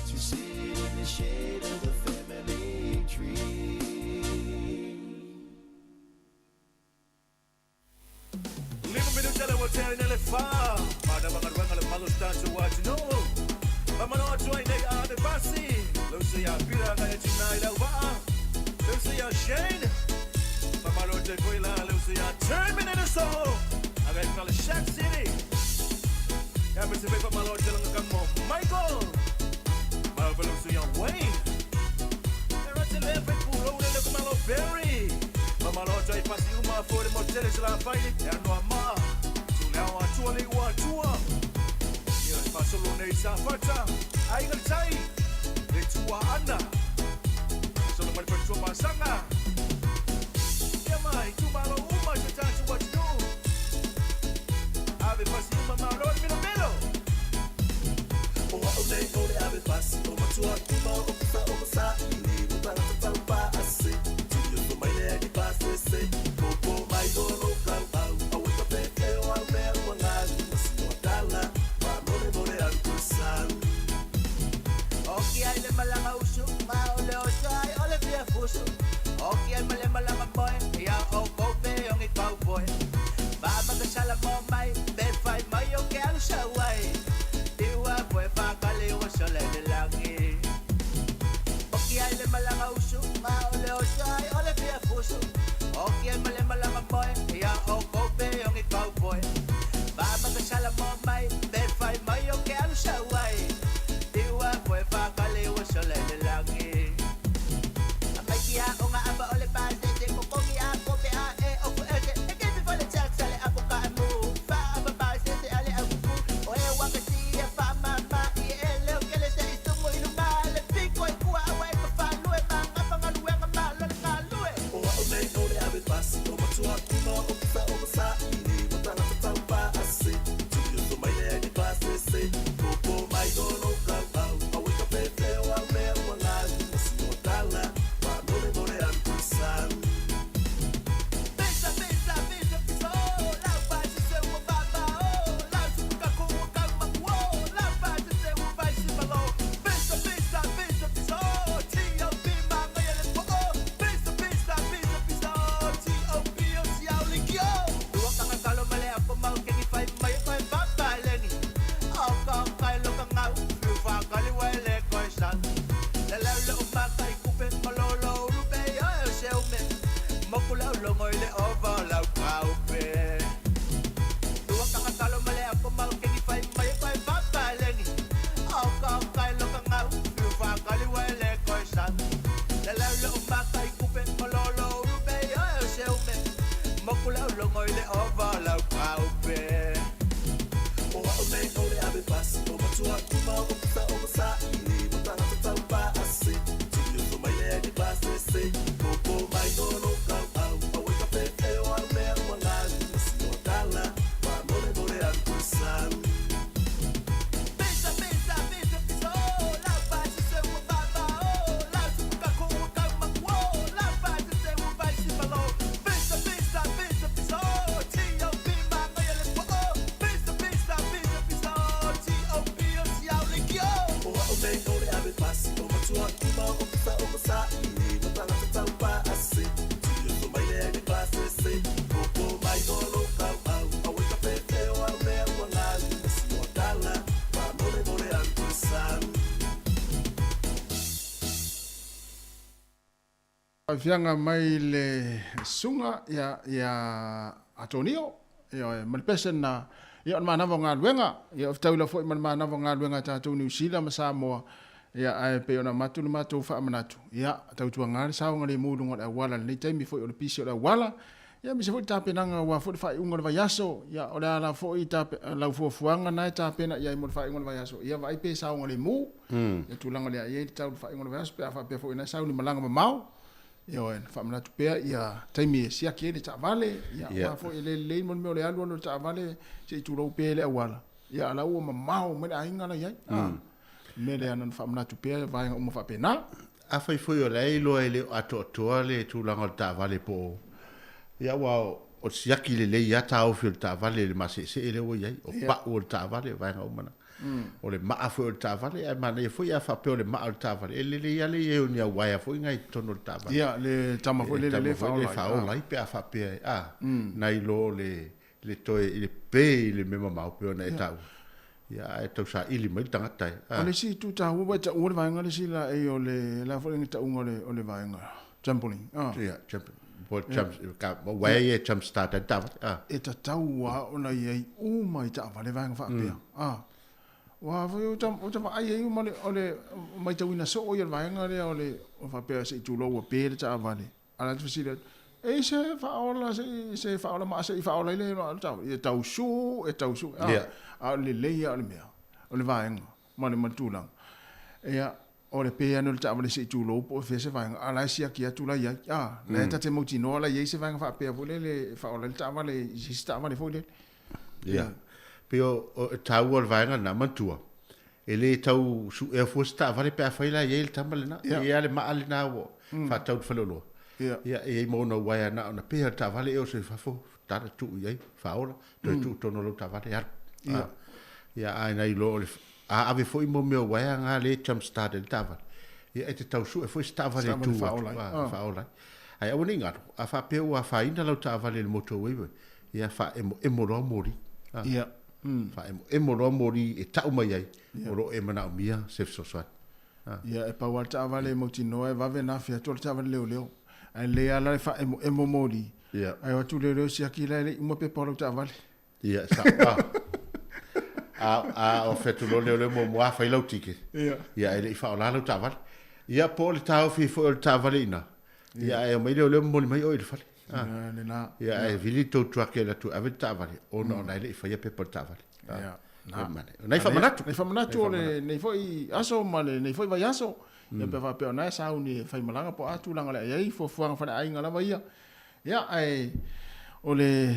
To sit in the shade of the family tree. Lima minute le wa tele le fa. Mana magaluega le malo tatou atunuu. Famano atu ai nei a le pasi. Lucy ia Pira ga e tina i lau vaa. Lucy ia Shane. Famalo te koe la Lucy ia Terminator Soho. Aga e le Shack City. Ia me se pe famalo te langa kamo Michael. Malo fe Lucy ia Wayne. Era te le fe pulo le le kumalo Barry. Famalo te pasi uma fo le motele se la faile. Ea noa maa. Tu leo a tua le ua tua. Ia e fasolo nei sa fata. Aiga le tai. Le tua ana. Solo mai per tua masanga. Ia mai tu malo uma te tatu watu. Ave pasi uma malo milo milo. O au nei o le ave pasi o matua kuma o Fianga mai le suga ia ia Atonio ia ma le pese na ia o le manava o galuega ia o fetaui foi ma le manava o galuega a tatou Niu Sila ma Samoa ia ae pei ona avatu le matou faamanatu ia tautuaga le saogalemu i luga o le auala i lenei taimi foi o le pisi o le auala ia aemaise foi le tapenaga aua foi le faaiuga o le vaiaso ia o le a la foi lau fuafuaga na e tapena i ai mo le faaiuga o le vaiaso ia vaai pe saogalemu ia tulaga lea i ai le tau le faaiuga o le vaiaso pe a faapea foi na e sau ni malaga mamao Ioe, na faamanatu pea ia taimi e siaki ai le taavale, ia aua foi e le lelei mo le mea o le alu alu o le taavale se i tulou pea i le auala, ia a la ua mamao mai le aiga la i ai. A, le mea lea na ona faamanatu pea vaega uma faapena. Afai foi o la e iloa e le o atoatoa le tulaga o le taavale po o, ia aua o le siaki lelei lava taofi o le taavale i le maseesee lea ua i ai, o pau o le taavale, o vaega uma na. O le maa foi o le taavale, ae manaia foi a faapea o le maa o le taavale, e lelei lava le i ai o ni au uaea foi na i totonu o le taavale. Ia, le tama foi lele e faaola ai. E faaola ai pe a faapea e, a, nai lo le, le toe, i le pe i le mea mamao pei ona e taua. Ia, ae tau saili mai le tagata e, a. O le isi itu taua, ua e taua le vaega le isi laei o le, le a foi le tauga o le vaega trampoline, a. Ia, trampoline. Po jump, ka, uaea ia e jump start ai le taavale, a. E tatau lava ona i ai uma i taavale vaega faapea, a. Aua foi ou te vaai ai uma o le matauina soo ia o le vaega lea o le faapea se i tulou ua pe le taavale, a o la e fesili atu, e i ai se faaola se i se faaola maa se i faaola ai le taavale? E tau su, e tau su, a. A o le lelei lava o le mea, o le vaega ma le tulaga. Ia, O le pe ane o le taavale se i tulou po o fea se vaega, a o la e siaki atu la i ai. A, la e ta te mautinoa la i ai se vaega faapea foi lele e faaola ai le taavale i se isi taavale foi lele. Ia. Pei o, o e taua o le vaega lena, manatua, e le tau suea fua se taavale pe afai la e i ai le tama lena. E i ai lava le maa lena ua faatau i le faleoloa. Ia, e i ai ma ona uaea na ona pea le taavale e oso i fafo, tala tuu i ai, faaola, toe tuu tonu o lau taavale, alu. Ia, ae nai lo o le A ave foi mo mea o uaea nga le jump start ai le taavale, ia e te tau sue foi se taavale e tu atu, a, faaola ai. Ae aua ne i galo, a faapea ua afaina lau taavale i le motorway, ia faaemoemo loa moli. A, faaemoemo loa moli e tau mai ai, o lo o e manaomia se fesoasoani. A. Ia, e pau lava le taavale e mautinoa e vave ona afe atu o le taavale leoleo. Ae lelei lava la le faaemoemo moli, ae o atu leoleo siaki la e le i uma pepa o lau taavale. Ia, sa, a, a, a o fetu loa lea o lea muamua, a fai lau ticket. Ia. Ia, e le i faaola lau taavale. Ia, po o le taofi foi o le taavale i ina. Ia, ae omai lea o lea momoli mai oe i le fale. A. Ia, lena. Ia, ae vili le tou truck e alu atu e ave le taavale, ona o la e le i faia pepa o le taavale. A. Ia, na. O nai faamanatu. Nai faamanatu o lenei foi aso ma lenei foi vaiaso. Ia, pe faapea o na e sauni e faimalaga po o a tulaga o le a i ai, fuafuaga faaleaiga lava ia. Ia, ae... O le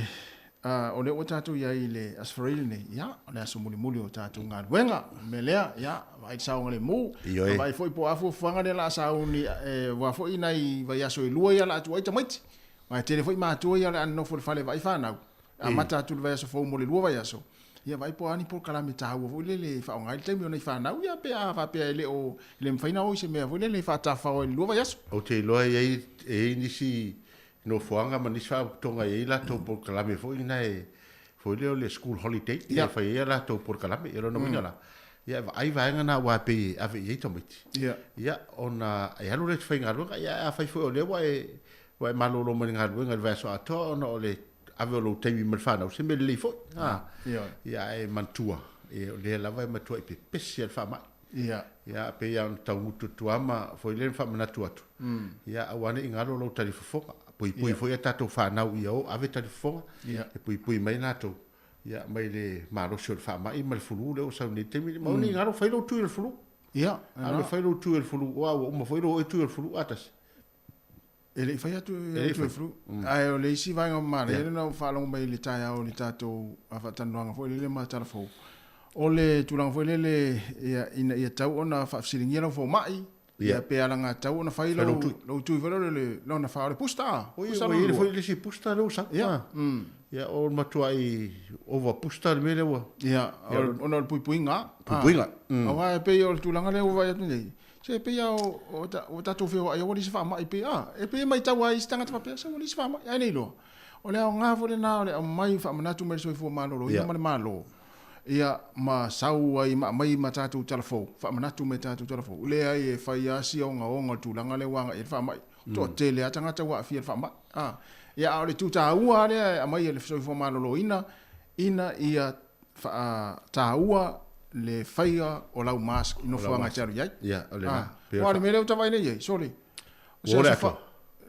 o lea ua tatou i ai i le Aso Faraile lenei, ia, o le aso mulimuli o tatou galuega. O le mea lea, ia, vaai le saogalemu. Ioe. Vaai foi po o a fuafuaga lea o le a sauni, aua foi nai vaiaso e lua ia o le a tuu ai tamaiti. Aua e tele foi matua ia o le a nonofo i le fale e vaai fanau, e amata atu i le vaiaso fou mo le lua vaiaso. Ia vaai po o a ni polokalame taua foi lele e faaaoga ai le taimi o nai fanau, ia pe a faapea e le o e le mafai ona o i se mea foi lele e faatafao ai i le lua vaiaso. Ou te iloa e i ai, e i ai nisi nofoaga ma nisi faalapotopotoga e i ai latou polokalame foi na e foi lea o le school holiday yeah. e fai ai a latou polokalame. Ia lona uiga mm. la, ia e vaai vaega na aua pei e ave i ai tamaiti. Yeah. Ia ona e alu lea i te faigaluega, ia afai foi o lea ua e ua e malolo mai le galuega i le vaiaso atoa ona o le ave o lou taimi ma le fanau, se mea lelei foi. Ha. Yeah. Ia ae manatua, e, o lea lava e matuai pepesi le faamai. Ia. Ia, pei lava ona taugutu atu lava ma foi lea na faamanatu atu. Mm. Ia, aua ne i galo lou talifofoga. Puipui Ia. foi a tatou fanau ia o ave talifofoga. Ia. E puipui mai latou, ia, mai le malosi o le faamai ma le fulu lea ua sau nei i le taimi lenei. Ma aua ne i galo, fai lou tui o le fulu. Ia, Alu e fai lou tui o le fulu, aua ua uma foi lou oe tui o le fulu atasi. E le i fai atu e le flu. Mm. Ae o le isi vaega manaia yeah. na ou faalogo mai i le taeao i le tatou faatalanoaga foi lele ma tala fou. O le tulaga foi lele ia, ina ia tau ona faafesiligia lau fomai, yeah. ia pe alagatau ona fai lau, lou tui foi lele lona fa o le booster. Oi, oi, oi, foi le isi booster lea ua sau. Yeah. Mm. Ia, o le matuai over booster le mea lea ua. Ia, ona o le puipuiga. Puipuiga. Mm. Aua e pei o le tulaga lea ua vaai atu nei, Se e pei lava o tatou feoai ua leai se faamai pei a e pei e matau lava i isi tagata faapea se ua leai se faamai ae le iloa. O le aoga foi lena o le aumai faamanatu mai le soifua maloloina ma le Malo ia ma sau ai ma aumai ma tatou tala fou, faamanatu mai tatou tala fou. Leai e fai lava si ogaoga o le tulaga lea ua agai i ai le faamai. Toatele lava tagata ua aafia i le faamai. Ia a o le itu taua lava lea e aumai e le soifua maloloina ina ia faataua le faiga o lau mask i nofoaga e te alu i ai. Ia, o lena. Ah, aua o le mea lea ua ta vaai nei i ai, sole. O se aso fa...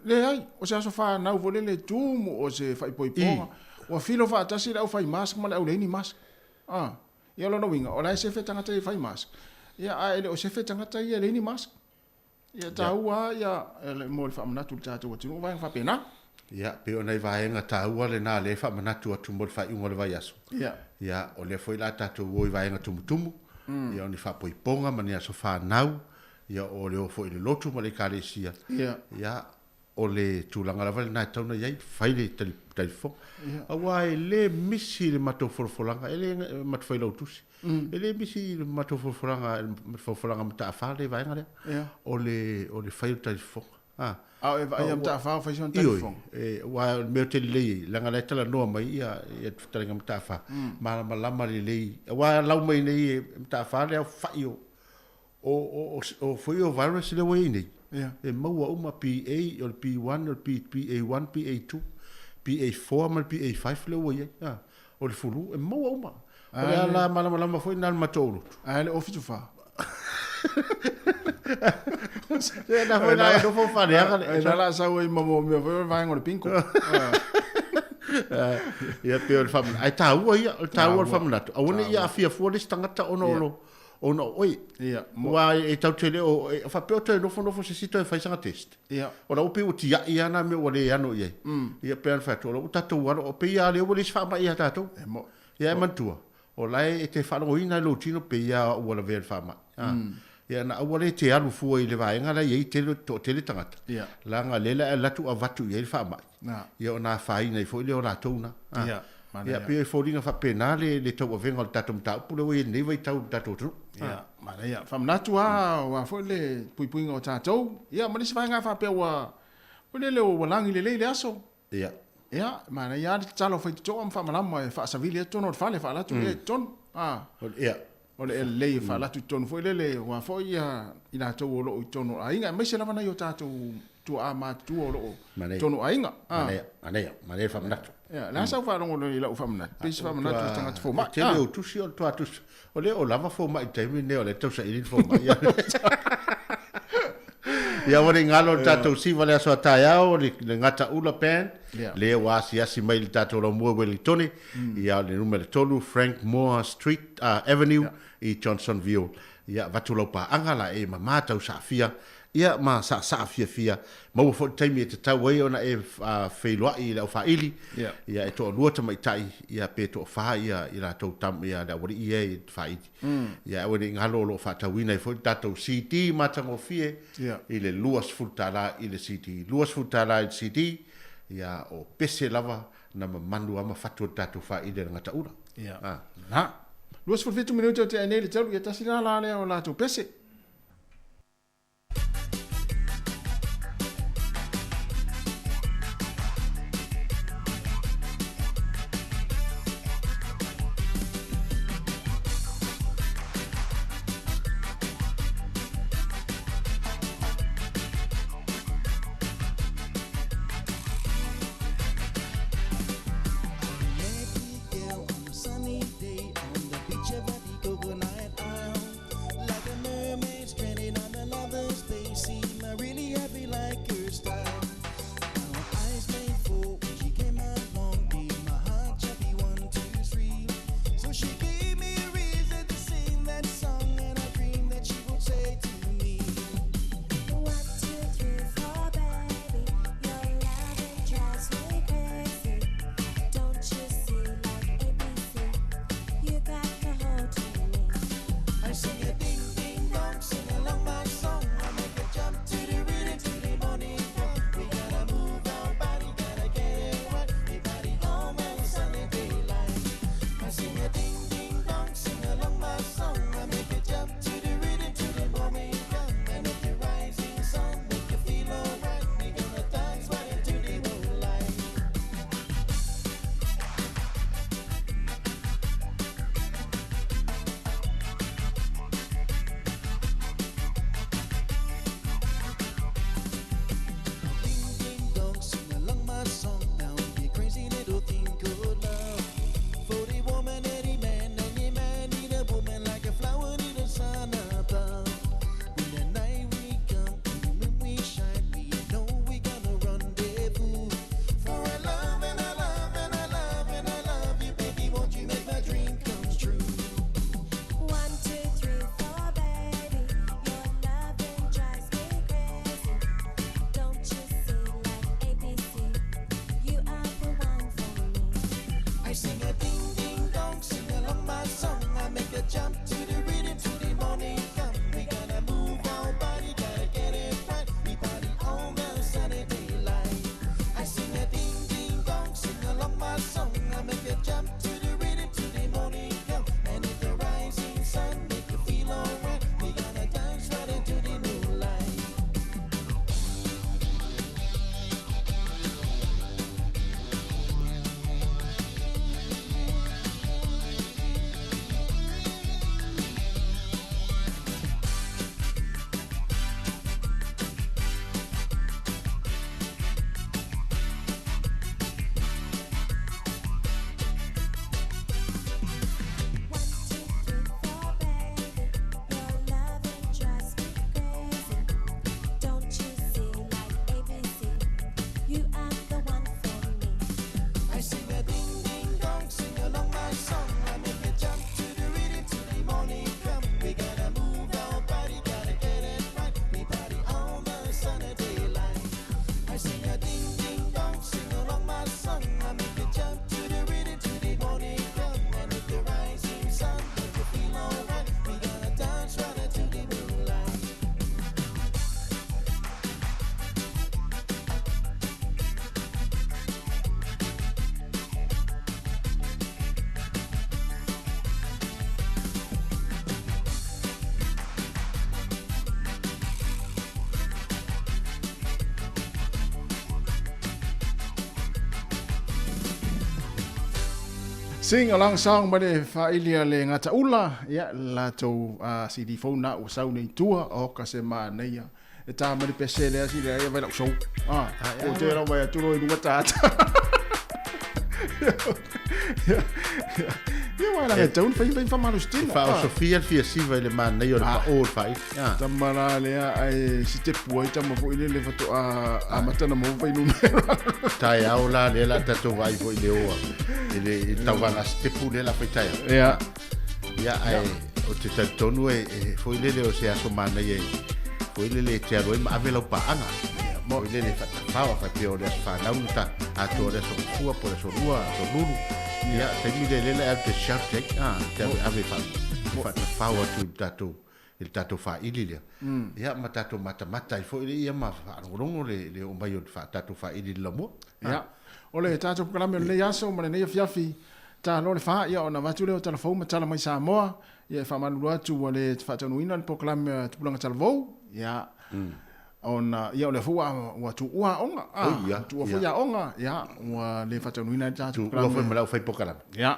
Leai, o se aso fanau foi lele tumu o se faaipoipoga. Ua filo faatasi le au fai mask ma le au leai ni mask. Ah, ia o lona uiga, o la e sefe tagata ia e fai mask. Ia, ae e le o sefe tagata ia e leai ni mask. Ia taua lava ia mo le faamanatu i le tatou atunuu vaega faapena. Ia, pei o nai vaega taua lena lea e faamanatu atu mo le faaiuga o le vaiaso. Ia. Ia, o lea foi la tatou o i vaega tumutumu, mm. ia o ni faapoipoga ma ni aso fanau, ia o le o foi i le lotu ma le ekalesia. Ia. Ia, o le tulaga lava lena e tatau ona i ai, fai le talifofoga. Aua e le misi le matou folafolaga, e le matou failautusi, mm. e le misi le matou folafolaga, le folafolaga mataafa le vaega lea. Yeah. O le, o le fai o le talifofoga. Ah. A o e vaai mataafa o fai sona talifofoga. E, ua o le mea o te lelei ai, leaga la e talanoa mai ia, ia fetalaiga mataafa, mm. malamalama lelei. Aua lau mai nei e mataafa le au fai o, O, o, o, o foi o virus lea ua i ai nei, yeah. e maua uma PA, o le P1, o le P, PA1, PA2, PA4 ma le PA5 lea ua i ai. Ah, o le fulu, e maua uma. O le ala malamalama foi na le matou lotu. A le ofi tufa. Se na foi na nofo faleaga le. Na la sau ai ma mo mea foi o le vaega o le bingo. Ia pei o le faamanatu. Ae taua ia, o le taua o le faamanatu. Aua ne i aafia fua le isi tagata ona o lo Ona o oe. Ia. Aua e tatou te le o, e faapea o toe nofonofo se isi toe fai sana test. Ia. O lau pei ua tiai lava na mea ua le ano i ai. Mm. Ia pei ona fai atu, o lau ua tatou alo, pei lava lea ua leai se faamai ia tatou. E mo. Ia e manatua, o la e te faalogoina i lou tino pei lava ua lavea i le faamai. A. Mm. Ia na aua le te alu fua i le vaega la e i ai tele, toatele tagata. Ia. Leaga lea la e alu atu avatu i ai le faamai. Na. Ia ona afaina ai foi lea o latou na. A. Ia. Ia, pei e foliga faapena le, le tauavega o le tatou mataupu lea ua i ai lenei vaitau i le tatou atunuu. Ia, manaia. Faamanatu lava, aua foi le puipuiga o tatou. Ia, ma le isi vaega faapea ua, foi lele ua lagi lelei le aso. Ia. Ia, manaia lava le tatalo faitotoa ma faamalama e faasavili ai totonu o le fale, faalatu mm. i totonu. Ah. Ia. O le lelei e faalatu i totonu foi lele, aua foi ia i latou o lo o i totonu o aiga, aemaise lava nai o tatou tuaa matutua o lo o totonu o aiga. Manaia, manaia, manaia le faamanatu. Ia, le a sau faalogo i lau faamanatu? Pei se faamanatu i tagata fomai. E tele o tusi o le toa tusi. O lea o lava fomai i le taimi lenei o lea e tau saili le fomai. Ia ua le galo le tatou siva le aso a taeao, le Gataula Band, lea ua asiasi mai i le tatou laumua i Wellingtone, ia le numera 3 Frank Moore Street, Avenue i Johnsonville. Ia avatu lau paaga la e mama tau saafia. Ia ma saasaa fiafia, maua foi le taimi e tatau ai ona e feiloai i le aufaaili, ia e toalua tamaitai, ia pe toafa ia i latou tam, ia le aualii ia i faaili. Ia aua ne i galo o lo o faatauina ai foi le tatou CD matagofie i le $20 i le CD. $20 i le CD, ia o pese lava na mamanu lava ma fatu o le tatou faaili a le Gataula. Ia. Na. 27 minute o tea nei le 3, ia tasi la la lea o latou pese. Sing along song ma le faaili a le Gataula, ia le latou CD fou na ua sau nei tua o ka se manaia e tā mai le pese lea si lea ia vai lau show. Ah, o te rau mai atu i lunga tāta. Ia wai la tau fai fai fa stina. Fa o Sofia le fia siva i le manaia o le pa o le fai. Tama la lea ai si te pua i tama foi le le fato a a matana mo fai numera. Taeao la lea la tatou vaai foi i le oa i le i le tauvaga sitepu lea la fai taeao. Ia. Ia ae o te talitonu e e foi lele o se aso manaia e Foi lele e te alu ai ma ave lau paaga. Foi lele e faatafao a faapea o le aso fanau na ta atoa o le aso gafua po o le aso lua, aso lulu. Ia, taimi lea lea e alu te shout ai, a, te ave ave e faatafao atu i le tatou i le tatou faili lea. Ia ma tatou matamata ai foi lea ma faalogologo le le oo mai o le tatou faili i le laumua. Ia, o le tatou polokalame o lenei aso ma lenei afiafi, ta loa le fa, ia ona avatu lea o tala fou ma tala mai Samoa, ia e faamalulu atu ua le faataunuuina le polokalame a Tupulaga Talavou, ia, ona, ia o lea foi ua, ua tuua aoga, a, Oi, ia, ua tuua foi ia. aoga, ia, ua le faataunuuina ai le tatou Tuua foi polokalame. ma le aufai polokalame. Ia,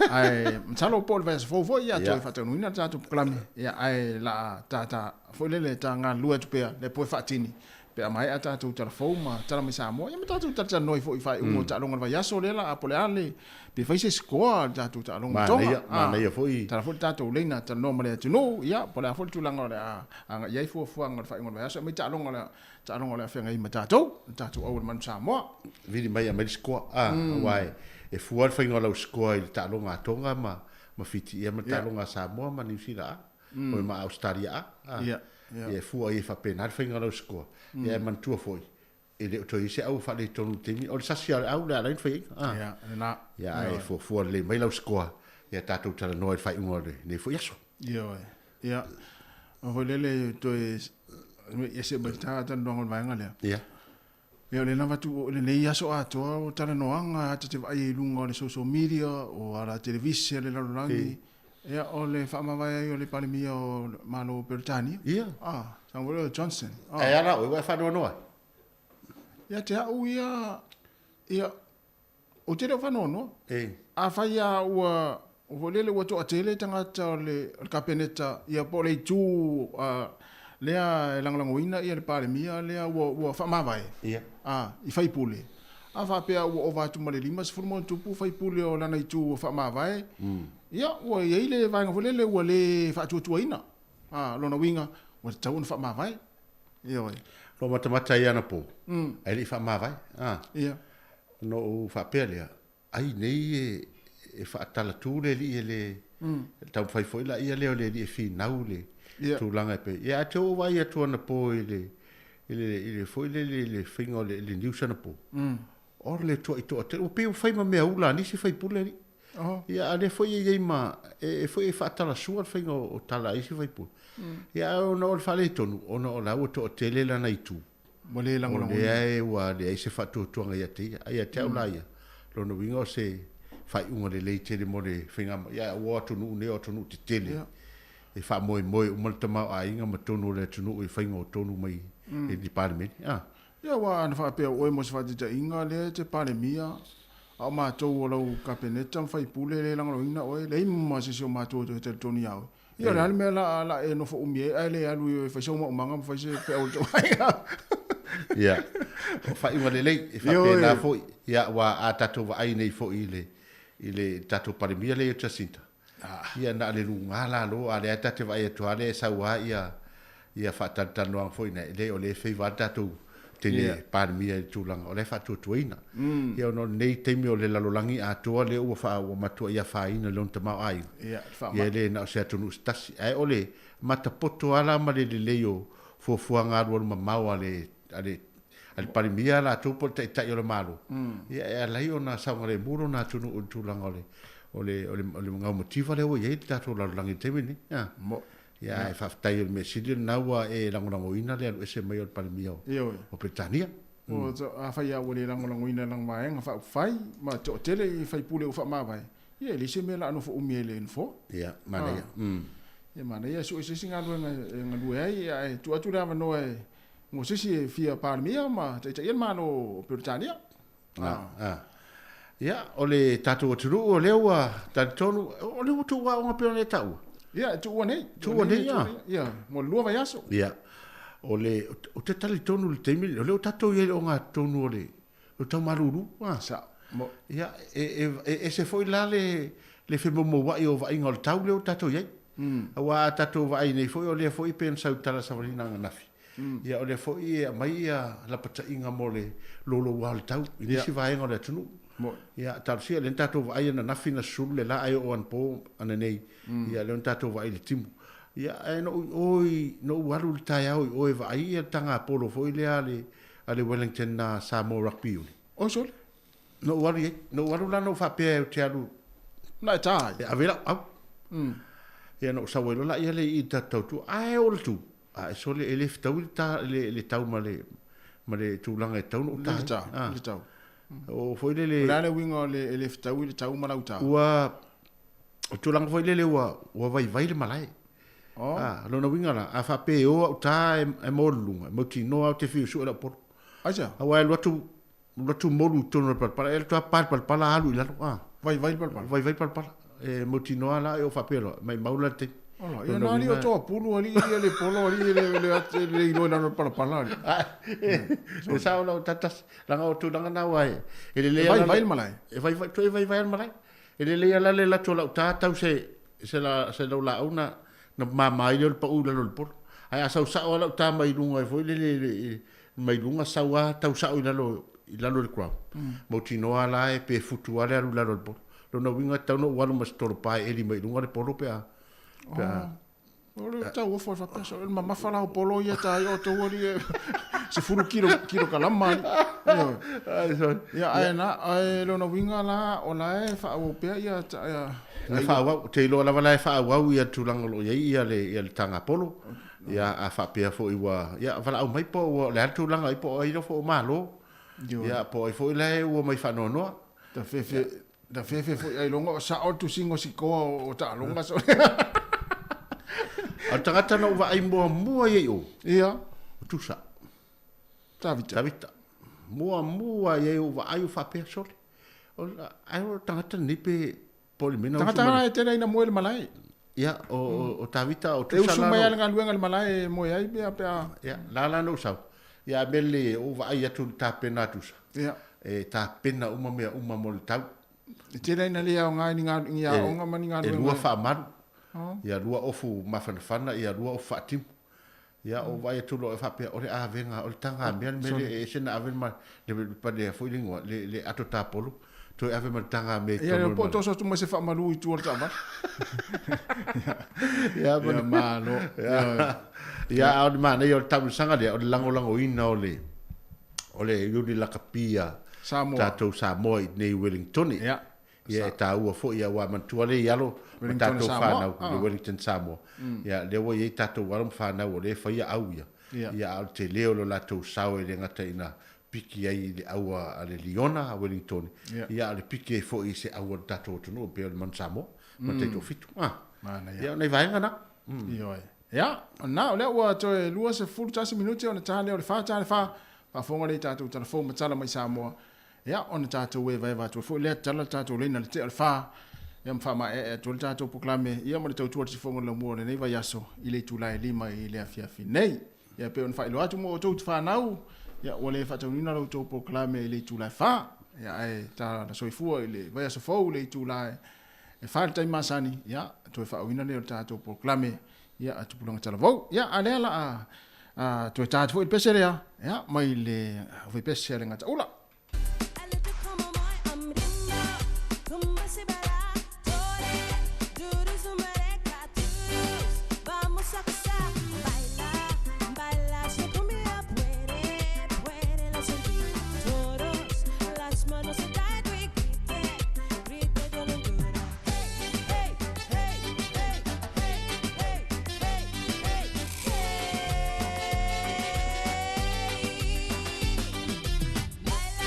ae masalo po o le vaiaso fou foi, ia, toe Ia. faataunuuina le tatou polokalame, ia, ae la ta, ta, foi lele, ta galulue atu pea, lea po e faatini, pe a maea tatou tala fou ma tala mai Samoa, ia ma tatou talatalanoa ai foi i faaiuga o taaloga o le vaiaso lea la, po o le a le, pe fai se sikoa le tatou taaloga ma Tonga. Manaia, manaia foi. Tala foi le tatou laina talanoa ma le atunuu, ia, po o le a foi le tulaga o le a agai i ai fuafuaga o le faaiuga o le vaiaso, aumai taaloga o le a, taaloga o le a feagai ai ma tatou, le tatou au o le Manu Samoa. Vili mai aumai le sikoa, aua e fua le faiga o lau sikoa i le taaloga a Tonga ma Fiti ia ma le taaloga a Samoa ma Niu Sila a. O le ma Ausetalia a. Ia, ia. Ia e fua ai e faapena le faiga o lau sikoa. Ia e manatua foi, e le o toe i ai se au e faaletonu i le taimi. O le sasi lava o le au le ala ai ona fai ai. A. Ia, lena. Ia, ae fuafua lelei mai lau sikoa, ia tatou talanoa i le faaiuga o lenei foi aso. Ioe. Ia, o foi lele toe ia se mai ta talanoaga o le vaega lea. Ia. Ia o lea na avatu o lenei aso atoa o talanoaga a ta te vaai ai i luga o le social media, o ala televise a le lalolagi. Ia o le faamavae ai o le Palemia o le Malo o Peretania. Ia. Ah, saga foi lea o Johnson. Ah. Ae a la oe ua e faanoanoa ai? Ia te au ia, ia, ou te le o faanoanoa. E. Afai lava ua, foi lele ua toatele tagata o le, o le Kapeneta, ia po o le itu lea e lagolagoina ia le Palemia lea ua, ua faamavae. Ia. Ah, i faipule. A faapea ua ova atu ma le 50+ faipule o lana itu ua faamavae, ia, ua i ai le vaega foi lele ua le faatuatuaina. A, lona uiga, ua tatau ona faamavae. Ioe. Lou matamata ai anapo, ae le i faamavae. A. Ia. Ona ou faapea lea, ai nei e, e faatalatu le alii e le, taumafai foi laia lea o le alii e finau le tulaga e pei. Ia ae te ou vaai atu anapo i le, i le, i le foi lele i le faiga o le, le news anapo. O le tuai toatele, ua pei ua fai ma mea ula a nisi faipule alii. Ia a o lea foi e i ai ma, e, e foi e faatalasua le faiga o, o tala a isi faipule. Ia ae ona o le faaletonu, ona o la ua toatele lana itu. Ua le lagolagoina. O lea e ua leai se faatuatuaga ia te ia. Ae ia te au la ia, lona uiga o se faaiuga lelei tele mo le faiga, ia ua o atunuu nei o atunuu tetele. E faamoemoe uma le tamaoaiga ma tonu o le atunuu i faiga o tonu mai i le Palemene. A. Ia aua ana faapea o oe mo se faataitaiga lea e te Palemia, a o matou o lau Kapeneta ma faipule e le lagolagoina oe, leai ma se isi o matou e toe talitonu ia oe. Ia o le a le mea la la e nofo umi ai ae le alu i o e fai sau maumaga ma fai se feau i le tou aiga. Ia, o faaiuga lelei, e faapena foi. Ia, aua a tatou vaai nei foi i le, i le tatou Palemia lea ia Jacinta, ia na o le luga lalo, a o lea ta te vaai atu lava lea e sau lava ia, ia faatalatalanoaga foi ina, e leai o lea e favour le tatou teine Palemia i le tulaga o la e faatuatuaina. Ia ona o lenei taimi o le lalolagi atoa lea ua faa, ua matuai afaina i lona tamaoaiga. Ia e le na o se atunuu se tasi. Ae o le matapoto lava la ma le lelei o fuafuaga alualu mamao a le, a le, a le Palemia latou po o le Taitai o le Malo, ia e ala ai ona saogalemu lona atunuu i le tulaga o le, o le, o le, o le gaumativa lea ua i ai le tatou lalolagi i le taimi lenei. Ia, ae faafetai o le mea sili lena ua e lagolagoina le alu ese mai o le Palemia o Peretania. Afai lava ua le lagolagoina e lana vaega faaupufai ma toatele i faipule ua faamavae, ia e leai se mea o le a nofo umi ai i le nofoa. Ia, manaia. Ia, manaia e sue se isi galuega e galue ai, ae tuu atu le avanoa e mo se isi e fia Palemia ma taitaia le Malo o Peretania. Ia, o le tatou atunuu o lea ua talitonu, o lea ua tuu aoga pei ona e taua. Ia, e tuua nei. Tuua nei, ia. Ia, mo le 2 vaiaso. Ia, o le, ou te talitonu i le taimi lenei, o lea ua tatou i ai i le ogatotonu o le, o le tau malulu. Sao. Ia, e, e ese foi la le, le femoumouai o vaaiga o le tau lea ua tatou i ai. Aua a tatou vaai nei foi, o lea foi pei ona sau i tala savalina ananafi, Ia, o lea foi e aumai ia lapataiga mo le louloua o le tau i nisi vaega o le atunuu. Ia, talosia, lea na tatou vaai ananafi na susulu le la ae oo anapo ananei, ia lea na tatou vaai i le timu. Ia, ae na ou i o i, na ou alu i le taeao i o e vaai ia le taga polo foi lea a le, a le Wellington Samoa Rugby Union. Oi sole. Na ou alu i ai, na ou alu la na ou faapea ou te alu. Na e tā ai. E ave lau au. Ia na ou sau ai loa laia lea i i le tatou tautua, ae oo le tu, ae sole e le fetaui le ta, le, le tau ma le, ma le tulaga e tatau ona ou tā ai. Le tā, le tau. O foi lele. O le a le uiga o le e le fetaui le tau ma lau tā? Ua, o tulaga foi lele ua, ua vaivai le malae. Oh. A, lona uiga la, a faapea e o au tā e, e maualuluga, e mautinoa ou te fiu e sue lau polo. Aisea? Aua e alu atu, alu atu molu i totonu o le palapala, e alu atu lava pa le palapala alu i lalo, a. Vaivai le palapala. Vaivai le palapala. E mautinoa la e o faapea loa, maimau la le taimi. Ola, ia na alii o toapulu alii ia le polo alii e le le e le iloa i lalo o le palapala alii. E sao lau tatasi, leaga o tulaga na aua e, e lelei E vaivai le malae. E vaivai, toe vaivai lava le malae. E lelei lava la le lato o lau tā tau se, se la, se lau laau na, na mama ai lea o le pau i lalo o le polo. Ae a sau sao lava lau tā mai luga foi lele, mai luga sau lava tau sao i lalo, i lalo i le ground. Mautinoa la e pe futu lava le alu i lalo o le polo. Lona uiga e tatau ona ou alu ma se tolopa e eli mai luga le polo pe a, pe a. O le tauofo e faapea so, le mamafa la o polo ia ta ai o tou alii e 10 kilo, kilokalama alii. Ioe. Ia, ae na, ae lona uiga la, o la e faaauau pea ia, ia. Na faaauau, ou te iloa lava la e faaauau ia tulaga o lo o i ai ia le, ia le taga polo. Ia, a faapea foi ua, ia, valaau mai po o ua, o le a le tulaga ai, po o ai lofo o Malo. Ia, po o ai foi la e ua mai faanoanoa. Ta fefe, ta fefe foi ailoga o sao le tusiga o sikoa o taaloga so. A o le tagata na ou vaai muamua i ai i o. Ia. O Tusa. Tavita. Tavita. Muamua i ai ou vaai o faapea sole. O, ai o le tagata lenei pe, po o le mea na usu Tagata mai. la e tele ina moe i le malae. Ia, o, o, o Tavita, o E Tusa usu la mai na lava i le galuega i le malae e moe ai pea pe a. Ia, la la na ou sau. Ia, a mea lelei e, ou vaai atu i le tapena a Tusa. Ia. E tapena uma mea uma mo le tau. E tele ina le aoga i ni ni aoga ma ni galuega. E lua faamalu. Oh. Ia lua ofu mafanafana, ia lua ofu faatimu. Ia, ou vaai atu loa e faapea, o le avega, o le taga mea le mea lea e ese ona ave ma le, le, foi le igoa, le, le ato tapolo, toe ave ma le taga mea i Ia, totonu o le le po malae. toso atu ma se faamalu i tua o le taavale. Ia, Ia, malo. Ia, ia, a o le manaia o le taamilosaga lea, o le lagolagoina o le, o le iuli lakapi a Samoa. tatou Samoa i inei i Wellington. Ia. Ia, e taua foi, aua manatua lea i alo ma Wellington tatou Samoa. whanau, Ah. le Wellington Samoa. Ia, lea ua i ai tatou alo ma whanau o lea e faia au ia. Ia. Ia, a o le tele o lo latou sao e le gata ina piki ai i le au a le Liona a Wellington. Ia. Ia, a o le piki ai foi i se au a le tatou atunuu, pei o le Manu Samoa, ma le Taitoafitu. Ah. Manaia. Ia, o nai vaega na. Ioe. Ia, na, o lea ua toe 21 minute ona tā lea o le 4, tā le 4, faafofoga lea i tatou talafou ma tala mai Samoa. Ia, ona tatou evaeva atu ai foi lea tatala le tatou laina i le tea o le 4, ia ma faamaeaea atu ai le tatou polokalame, ia ma le tautua o le sifoga o le laumua o lenei vaiaso i le itula e 5 i le afiafi nei. Ia, pei ona faailoa atu mo outou fanau, ia, ua le faataunuina la outou polokalame i le itula e 4, ia, ae tala soifua i le vaiaso fou i le itula e 4 le taimi masani, ia, toe faaauina lea o le tatou polokalame, ia, a tupulaga talavou. Ia, a lea la a toe tā atu foi i le pese lea, ia, mai le aufai pese a le Gataula. Vamos a gozar, baila, baila, se cumbia puede, puede la sentir todos, las manos se caen y grite, grite yo lo duro. Hey, hey, hey, hey, hey, hey, hey, hey, hey. Baila,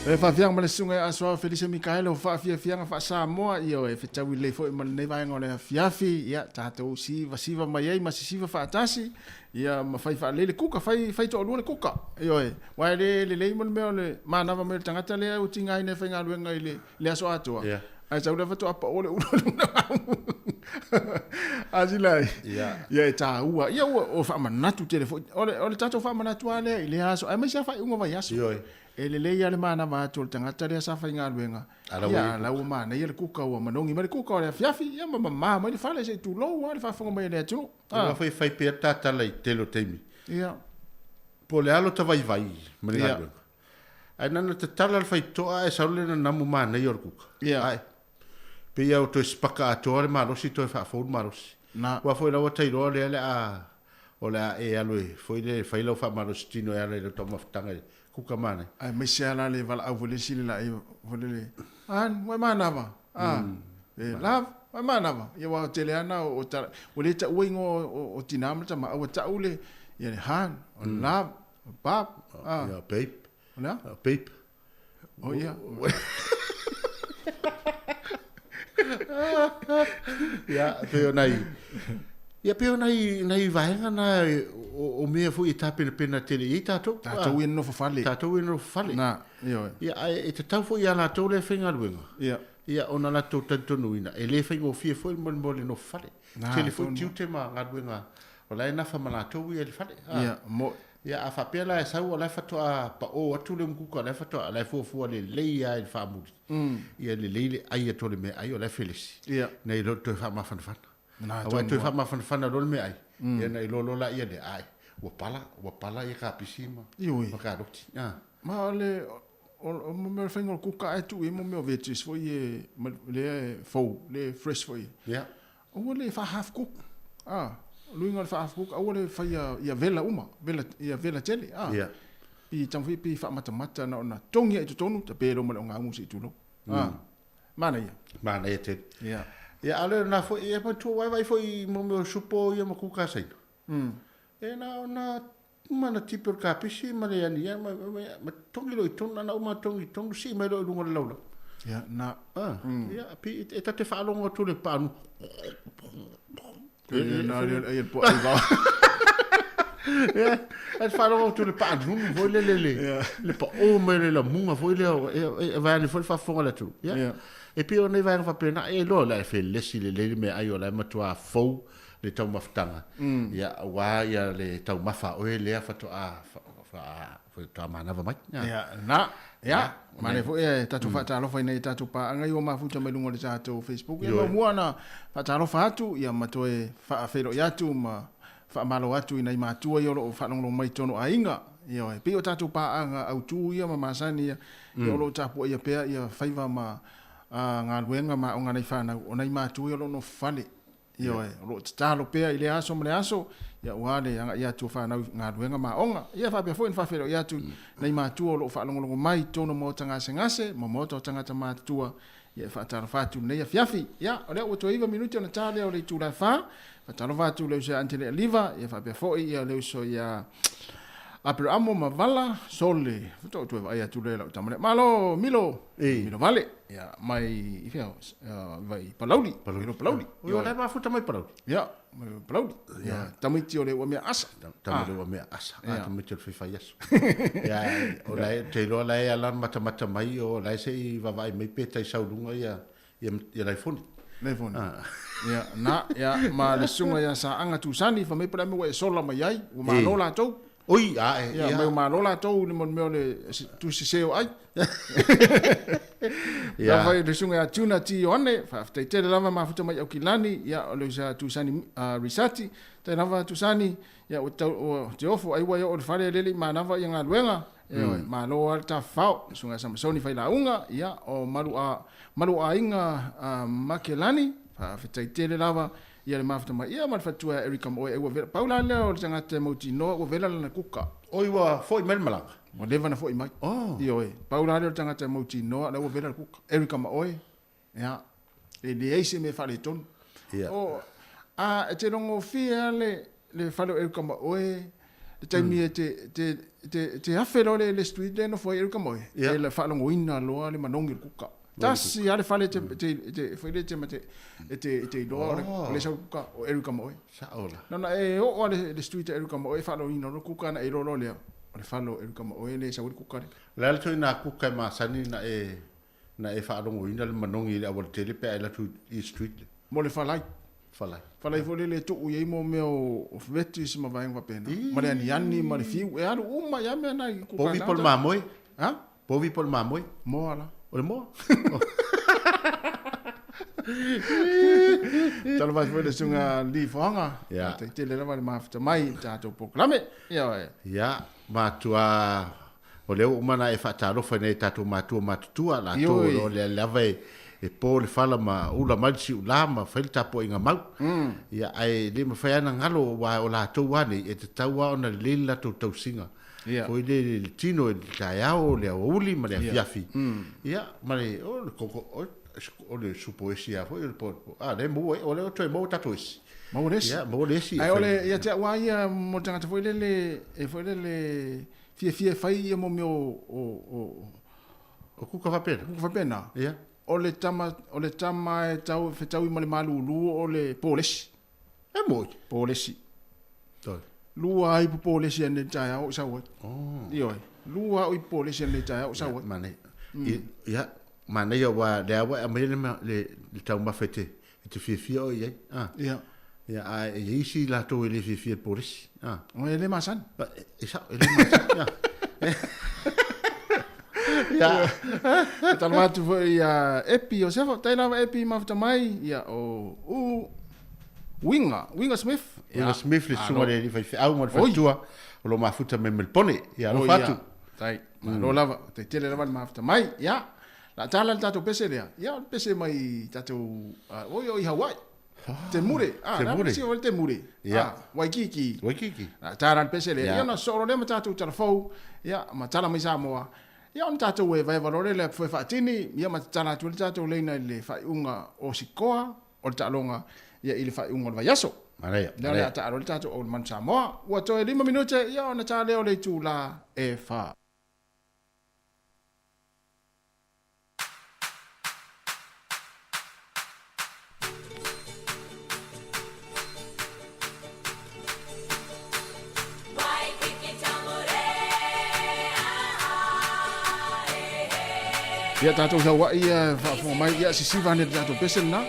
E faafiaga ma le susuga ia Asoao Felise Mikaele o faafiafiaga faa-Samoa, ia e fetaui lelei foi ma lenei vaega o le afiafi, ia tatou sivasiva mai ai ma sisiva faatasi, ia ma fai faalelei le kuka, fai fai toalua le kuka. Ioe, aua e le lelei mo le mea o le manava mai o le tagata lea ua tigaina e faigaluega i le le aso atoa. Yeah. Ae sau lea faatoa pao le ulu i luna A sila ai. Yeah. Ia e taua. Ia ua o faamanatu tele foi. O le, o le tatou faamanatu lava lea i lea aso. Aemaise lava faaiuga o vaiaso. Ioe. E lelei lava le manava atu o le tagata lea sa faigaluega. Ala ua Ia, i ala ua manaia le kuka ua manogi mai le kuka o le afiafi, ia ma mamā mai le fale se i tulou lava le faafofoga mai a le atunuu. Aua foi e fai pea le ta tala i le tele o taimi. Ia. Po o le a lota vaivai ma le Ia. galuega. Ae na ona tatala le faitotoa ae sau le nanamu manaia o le kuka. Ia. Ae. Pei lava ua toe sipaka atoa le malosi toe faafou le malosi. Na. Aua foi la ua ta iloa lea o le a o le a e alu e foi lea e fai lau faamalosi tino e ala i lau taumafataga i le kuka manaia. Aemaise lava la le valaau foi le isi le laei foi lele, An, ua e manava? A, e, love, ua e manava? Ia aua o tele lava na o tala, ua le taua igoa o tina ma tama, a ua tau le, ia le Han, o le love, o le Bob, a. Ia, babe. O le a? Babe. O ia. Ia, pei o nai, ia pei o nai, nai vaega na o, o mea foi e tapenapena tele i ai tatou. Tatou ia nonofo fale. Tatou ia nonofo fale. Na, ioe. Ia, ae e tatau foi ia latou lea e faigaluega. Ia. Ia, ona latou talitonuina, e le faigofie foi mo le nofo fale. Na, Tele foi tonu. tiute ma galuega o la e nafa ma latou ia i le fale. Ia, mo. Ia, a faapea la e sau o la e faatoa pao atu le umukuka, o la e faatoa, o la e fuafua lelei lava i le faamuli. Ia lelei le ai atu o le meaai, o la e felesi. Ia. Nai lo toe faamafanafana. Na, Aua e tonu toe lava. faamafanafana loa le meaai, ia ona iloa loa laia lea, ai, ua pala, ua pala ia kapisi ma, Ioe. ma karoti. Ah. Ma o le, o mo mea o le faiga o le kuka ae tuu i ai mo mea o veggies foi e, ma lea e fou, lea e fresh foi. Ia. Aua le faa half cook. Ah, o le uiga o le faa half cook, aua le faia ia vela uma, vela, ia vela tele. Ah. Ia. Pi taumafai pi faamatamata na ona togi ai i totonu, tape loa ma le ogaumu se i tulou. Ah. Manaia. Manaia tele. Ia. Ia, a o le lena foi, ia manatua vaivai foi i mo mea o supo ia ma kuka saina. E na ona uma na tipi o le kapisi ma le ani ia, ma, ma, ma togi loa i totonu, na ona uma togi i totonu, sii mai loa i luga o le laulau. Ia, na. Ah, ia, pi, e ta te faalogo atu le paanu. Ia, na, ia, ia, po ai vao. Ia, e faalogo atu le paanunu foi le le le, le pao mai le lamuga foi lea, e, e, vaeane foi le faafofoga a le atunuu. Ia. Ia. E pei o nei vaega faapena, e iloa la e felesi lelei le meaai o la e matua fou le taumafataga. Ia, aua ia le taumafa a oe lea faatoa faatoa manava mai. Ia, na, ia, manaia foi e tatou faatalofa i nai tatou paaga ia ua mafuta mai luga o le tatou Facebook. Ia, muamua ona faatalofa atu, ia ma toe faafeiloai atu ma faamalo atu i nai matua ia o lo o faalogologo mai i totonu o aiga. Ioe, e pei o tatou paaga autu ia ma masani ia, ia o lo o tapuaia pea ia faiva ma galuega ma aoga a nai fanau, o nai matua ia o lo o nofo fale. Ioe, o lo o tatalo pea i lea aso ma le aso, ia aua le agai atu o fanau i galuega ma aoga. Ia faapea foi ona faafeiloai atu nai matua o lo o faalogologo mai i totonu o maota gasegase ma maota o tagata matutua, ia e faatalofa atu i lenei afiafi. Ia, o lea ua toe 9 minute ona ta lea o le itula e 4, faatalofa atu i le uso ia Antele Aliva, ia faapea foi ia le uso ia Aperamo ma Vala Sole. Faatoa ou toe vaai atu lea i lau tama lea. Malo Milo, Milo Vale, ia mai i fea, vai Palauli, Milo Palauli. Oi, o la e mafuta mai Palauli. Ia, mai Palauli. Ia, tamaiti o le ua mea asa. Tama le ua mea asa. Ah, tamaiti o le faifai aso. Ia, o la e, te iloa la e ala matamata mai, o la e se i vaavaai mai pe tai sau luga ia, ia, ia laifoni. Laifoni. Ia, na, ia, ma le susuga ia Saaga Tusani, fai mai po o le a le mea ua e sola mai ai, ua malo latou. Oi, a e, ia, mai ua malo latou i le mea o le tusese o ai. Ia. Lava i le susuga ia Tuna T. Ioane, faafetai tele lava mafuta mai Aukilani, ia, o le uso ia Tusani Risati, tai lava Tusani, ia, ua tau, ua te ofo ai ua e oo i le fale e lele i manava ia galuega, ioe, malo lava le tafafao, le susuga ia Samasoni Failauga, ia, o malu a, malu o aiga Makelani, faafetai tele lava ia le mafuta mai, ia ma le faletua ia Erika Moe, ai ua vela, pau la lea o le tagata e mautinoa ua vela lana kuka. Oi, ua foi mai le malaga. Ua leva ona foi mai. Oh. Ioe, pau la lea o le tagata e mautinoa la ua vela le kuka. Erika Maoe, ia, e leai se mea e faaletonu. Ia. O, a, e te logofie lava le fale o Erika Maoe, Le taimi e te te te te afe loa le le street lea e nofo ai Erica Moe, e la faalogoina loa le manogi o le kuka. Tasi lava le fale e te te te foi lea e te mate e te e te iloa o le o le sau kuka o Erica Moe. Sa'o la. Na ona e oo lava le le street a Erica Moe e faalogoina loa le kuka ona e iloa loa lea o le fale o Erica Moe lea e sau ai le kuka lea. O le a le ituaiga kuka e masani ona e ona e faalogoina le manogi i le aualatele pe a e alu atu i le street lea? Mo le falai. Falai. Falai foi lele e tuu i ai mo mea o veggies ma vaega faapena. Ma le aniani ma le fiu. E alu uma i a mea na i kuka Povi po o le mamoe? Ha? Povi po o le mamoe? Moa la. O le moa? Talofa atu foi le susuga Lee Foaga. Ia. Faafetai tele lava le mafuta mai i le tatou polokalame. Ioe. Ia, matua O lea ua uma ona e faatalofa i nai a tatou matua matutua, latou o lo o lava e po le fala ma ula mai le siula ma fai le tapuaiga mau. Ia, ae le mafai lava ona galo, aua o latou lava nei, e tatau lava ona lelei le latou tausiga. Foi le le tino i le taeao, le aoauli ma le afiafi. Ia, ma le, o le koko, o le supo esi lava foi, o le po, a, lea e maua, o lea ua toe maua tatou esi. Maua le esi. Ia, maua le esi. Ae o le, ia te au lava ia, mo le tagata foi lele, e foi lele, fiafia e fai ia mo mea o o o o kuka faapena. Kuka faapena. Ia. O le tama o le tama e tau fetaui ma le malulu o le polesi. E moi. Polesi. Toi. Lua ai po polesi ane taeao o sau ai. Oh. Ioe. Lua o i polesi ane taeao o sau ai. Manaia. Ia, manaia aua o lea ua e aumaia le le taumafa e te e te fiafia oe i ai. Ah. Ia. Ia, a e i ai isi latou e le fiafia i le polesi. Ah. O e le masani. E sao, e le masani. Ia. Ia. E talanoa atu foi ia Epi Iosefa, faafetai lava Epi mafuta mai, ia o u Winga, Winga Smith. Winga Smith le susuga i le alii faifeau ma le faletua o lo o mafuta mai ma le pone. Ia alofa atu. Faafetai. Malo lava, faafetai tele lava le mafuta mai. Ia, la tala le tatou pese lea. Ia, o le pese mai tatou, oi o i Hawaii. Te mure, ah, Te mure. Si o te mure. Ia. Ah, Waikiki. Waikiki. La tala le pese lea. Ia. Ia ona sosoo lea ma tatou talafou. Ia, ma tala mai Samoa. Ia ona tatou e vaeva loa lea le foe faatini, ia ma tatala atu ai le tatou leina i le faaiuga o Sikoa, o le taaloga ia i le faaiuga o le vaiaso. Manaia, Lea o le a taalo ai le tatou Old Man Samoa. Ua toe 5 minute, ia ona ta lea o le itula e 4. Ia tatou i Hawaii ia faafofoga mai, ia sisiva ane le tatou pese lena.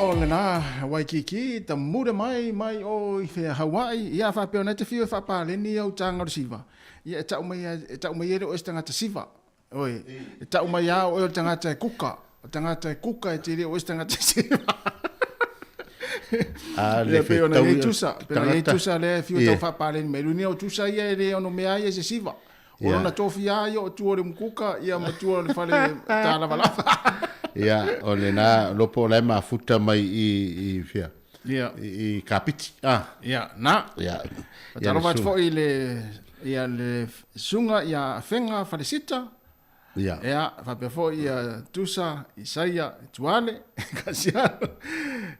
O lena Waikiki, ta mura mai mai o i whea Hawaii, ia whapea ona te whio e whapaleni au tānga o le siva. Ia e tau mai, e tau mai e o e tangata siva. Oi, e tau mai a o e o tangata e kuka. O tangata e kuka e te reo o e tangata siva. A le Ia, pei ona fetau iai ia tusa, pei ona iai tangata. tusa lea e whio Ia. tau whapaleni mai. Lunia o tusa ia e le ono mea ia se siva. O Ia. lona tofia ia o tua o le mukuka, ia ma tua o le fale tālavalava. Ia, o lena lopo o lae mafuta mai i i fea. Ia. I Kapiti. Ah. Ia, na. Ia. Fatalofa atu foi i le ia le suga ia Afega Falesita. Ia. Ia, faapea foi ia Tusa, Isaia, Tuale, Kasiano.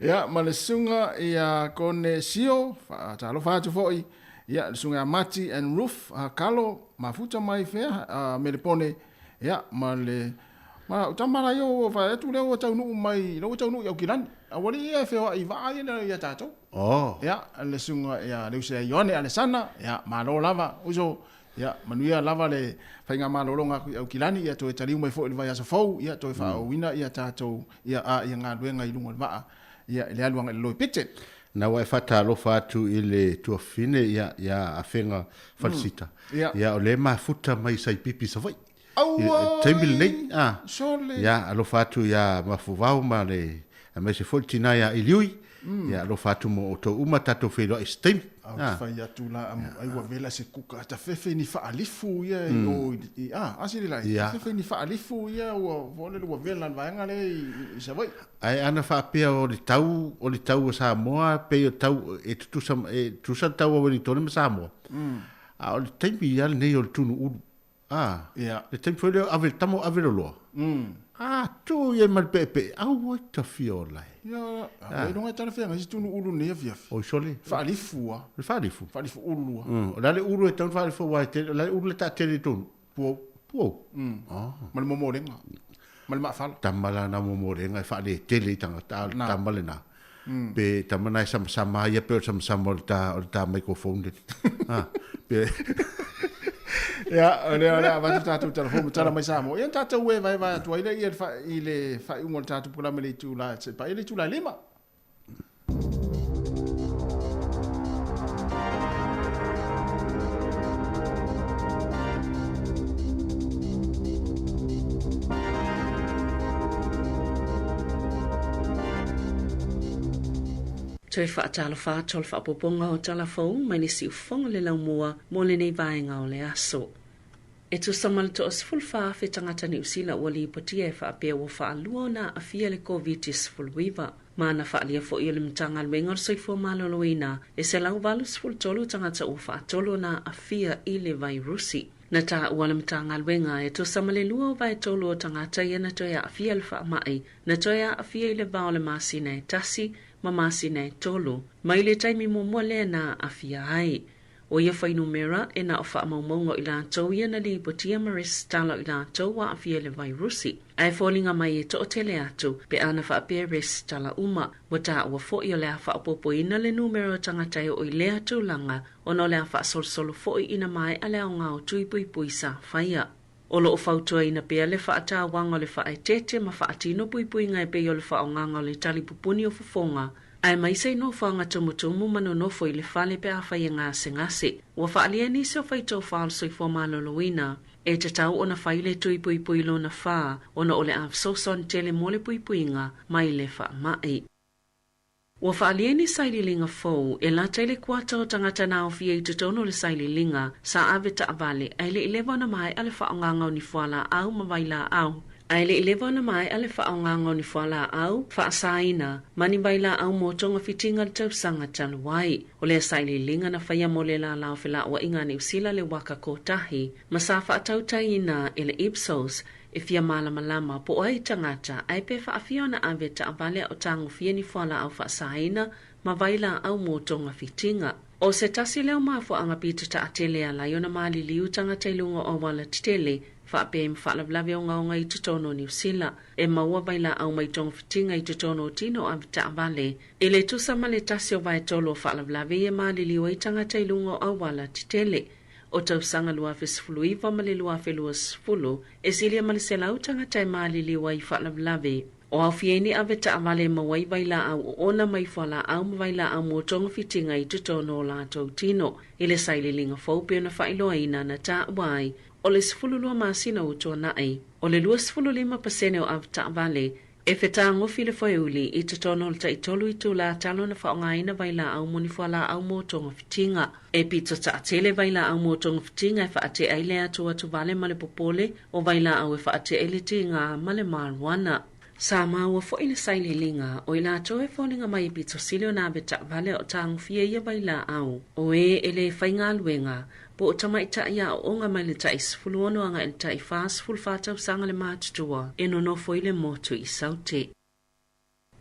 Ia, ma le suga ia Kone Sio, faatalofa atu foi. Ia, le suga ia Mati and Ruth, Kalo, mafuta mai fea, Melepone. Ia, ma le ma o tama la io fa atu le o taunuu mai, le o taunuu i Aukilani. A ua le ia feoai i vaa ia ia tatou. Oh. Ia, le suga ia le uso ia Ioane Alesana, ia malo lava, uso, ia manuia lava le faiga malologa aku i Aukilani, ia toe taliu mai foi i le vaiaso fou, ia toe faaauauina ia tatou ia a ia galuega i luga o le vaa, ia i le alu agai i le Loipete. Na ua e faatalofa atu i le tuafafine ia ia Afega Falesita. Ia. Ia o le mafuta mai Saipipi Savaii. Auoi! Taimi lenei. Ah. Sole. Ia alofa atu ia Mafuvao ma le aemaise foi le tina ia Iliui. Ia alofa atu mo outou uma tatou feiloai i se taimi. Au te fai atu la ai ua vela se kuka ta fefe ni faalifu ia i o i a asili la fefe ni faalifu ia ua vole ua vela le vaega le i Savaii. Ae ana faapea o le tau o le tau o Samoa pei o tau e tutusa e tutusa le tau o Wellington ma Samoa. A o le taimi ia lenei o le tunu ulu. Ah. Le taimi foi lea ave tama o ave loloa. Ah, tu ia ma le peepee, au ai ta fia o lae. Ia, a longa e talafeaga se tunu ulu nei afiafi. Oi sole. Faalifu a. Le faalifu. Faalifu ulu a. O le a le ulu e tau faalifu wa e tele, o le a le ulu le taatele i tonu. Puau. Puau. Ah. Ma le momolega. Ma le maafala. Tama la na momolega e faaletele i tagata, a o le tama lena. Pe tama na e samasama ia pe o le samasama o le ta, o le ta microphone le. Ah, pe Ia, o lea o le a avatu tatou telefoni ma tala mai Samoa. Ia na tatou e vaevae atu ai lea ia i le faaiuga o le tatou polokalame i le itula, se paia i le itula e 5. Toe faatalofa atu o le faaopoopoga o Tala Fou mai le siufofoga le laumua mo lenei vaega o le aso. E tusa ma le 14,000 tagata Niu Sila ua lipotia e faapea ua faalua ona aafia le Covid-19. Ma na faaalia foi e le Matagaluega o le Soifua Maloloina e 183 tagata ua faatolu ona aafia i le vairusi. Na taua le Matagaluega e tusa ma le 2 o vae 3 o tagata ia na toe aafia le faamai, na toe aafia i le va o le masina e 1 ma masina e 3, mai le taimi muamua lea na aafia ai. O ia fuainumera e na o faamaumauga o i latou ia na lipotia ma resitala o i latou ua aafia i le vairusi. Ae foliga mai e toatele atu pe ana faapea resitala uma. Ua taua foi o le a faaopoopoina le numera o tagata e oo i lea tulaga ona o le a faasolosolo foi ina maea le aoga o tui puipui sa faia. O loo fautuaina pea le faatauaga o le faaeteete ma faatino puipuiga e pei o le faaaogaga o le talipupuni o fofoga, aemaise i nofoaga tumutumu ma nonofo i le fale pe afai e gasegase. Ua faaalia nisi o faitofā o le soifua maloloina e tatau ona fai le tui puipui lona 4 ona o le a fesoasoani tele mo le puipuiga mai le faamai. Ua faaalia ni sailiiliga fou e lata i le kuata o tagata na aofia i totonu o le sailiiliga sa ave taavale ae le i leva ona maea le faaaogaga o ni fualaau ma vailaau. Ae le i leva ona maea le faaaogaga o ni fualaau faasaina ma ni vailaau mo togafitiga le tausaga talu ai. O lea sailiiliga na faia mo le lalao felauaiga a Niu Sila le waka kotahi ma sa faatautaiina e le Ipsos e fia malamalama po o ai tagata ae pe faafia ona ave taavale o tagofia ni fualaau faasaina ma vailaau mo togafitiga. O se tasi leo mafuaaga pito taatele ala i ona maliliu tagata i luga o auala tetele faapea i mafaalavelave ogaoga i totonu o Niu Sila. E maua vailaau mai togafitiga i totonu o tino o ave taavale e le tusa ma le 1 o vae 3 o faalavelave ia maliliu ai tagata i luga o auala tetele. O tausaga 2019 ma le 2020 e silia ma le 100 tagata e maliliu ai faalavelave. O aofia ai ni ave taavale e maua ai vailaau oona mai fualaau ma vailaau mo togafitiga i totonu o latou tino. I le sailiiliga fou pei ona faailoaina na taua ai o le 12 masina ua tuanai, o le 25% o ave taavale e fetagofi le foeuli i totonu o le taitolu itulā talu ona faaaogaina vailaau mo ni fualaau mo togafitiga. E pito taatele vailaau mo togafitiga e faatea ai le atu atuvale ma le popole o vailaau e faatea ai le tiga ma le marijuana. Sa maua foi le sailiiliga o i latou e foliga mai e pito sili ona ave taavale o tagofia ia vailaau o e e lē faigaluega po o tamaita'i ao'oga mai le ta'i 16 aga'i le ta'i 44 tausaga le matutua e nonofo i le motu i Saute.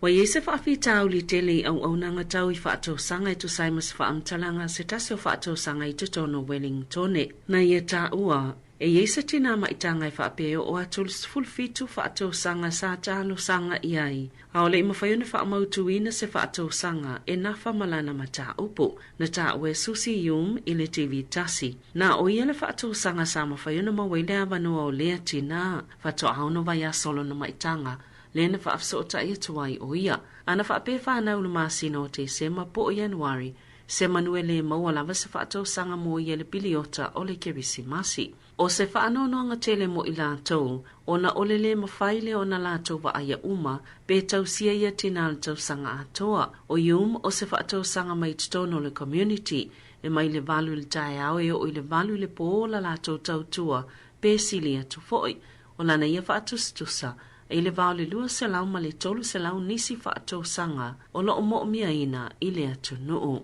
Ua iai se faafitauli tele i auaunaga tau i faatausaga e tusa ai ma se faamatalaga a se tasi o faatausaga i totonu o Wellingtone. Na ia taua, e iai se tinā maitaga e faapea e oo atu i le 17 faatausaga sa talosaga i ai, a o le'i mafai ona faamautuina se faatausaga e nafa ma lana mataupu. Na taua e Susie Hume i le TV tasi, na o ia le faatausaga sa mafai ona maua ai le avanoa o lea tinā faatoa ono vaiaso o lona maitaga lea na faafesootai atu ai o ia. Ana faapea fanau i le masina o Tesema po o Ianuari, semanu e lē maua lava se faatausaga mo ia i le piliota o le Kerisimasi. O se faanoanoaga tele mo i latou, ona o le lē mafai lea ona latou vaaia uma pe tausia ia tinā i le tausaga atoa. O Hume o se faatausaga mai totonu o le community, e mai le 8 i le taeao e oo i le 8 i le pō la latou tautua pe sili atu foi. O lana ia faatusatusa, i le va o le 200 ma le 300 nisi faatausaga o loo moomiaina i le atunuu.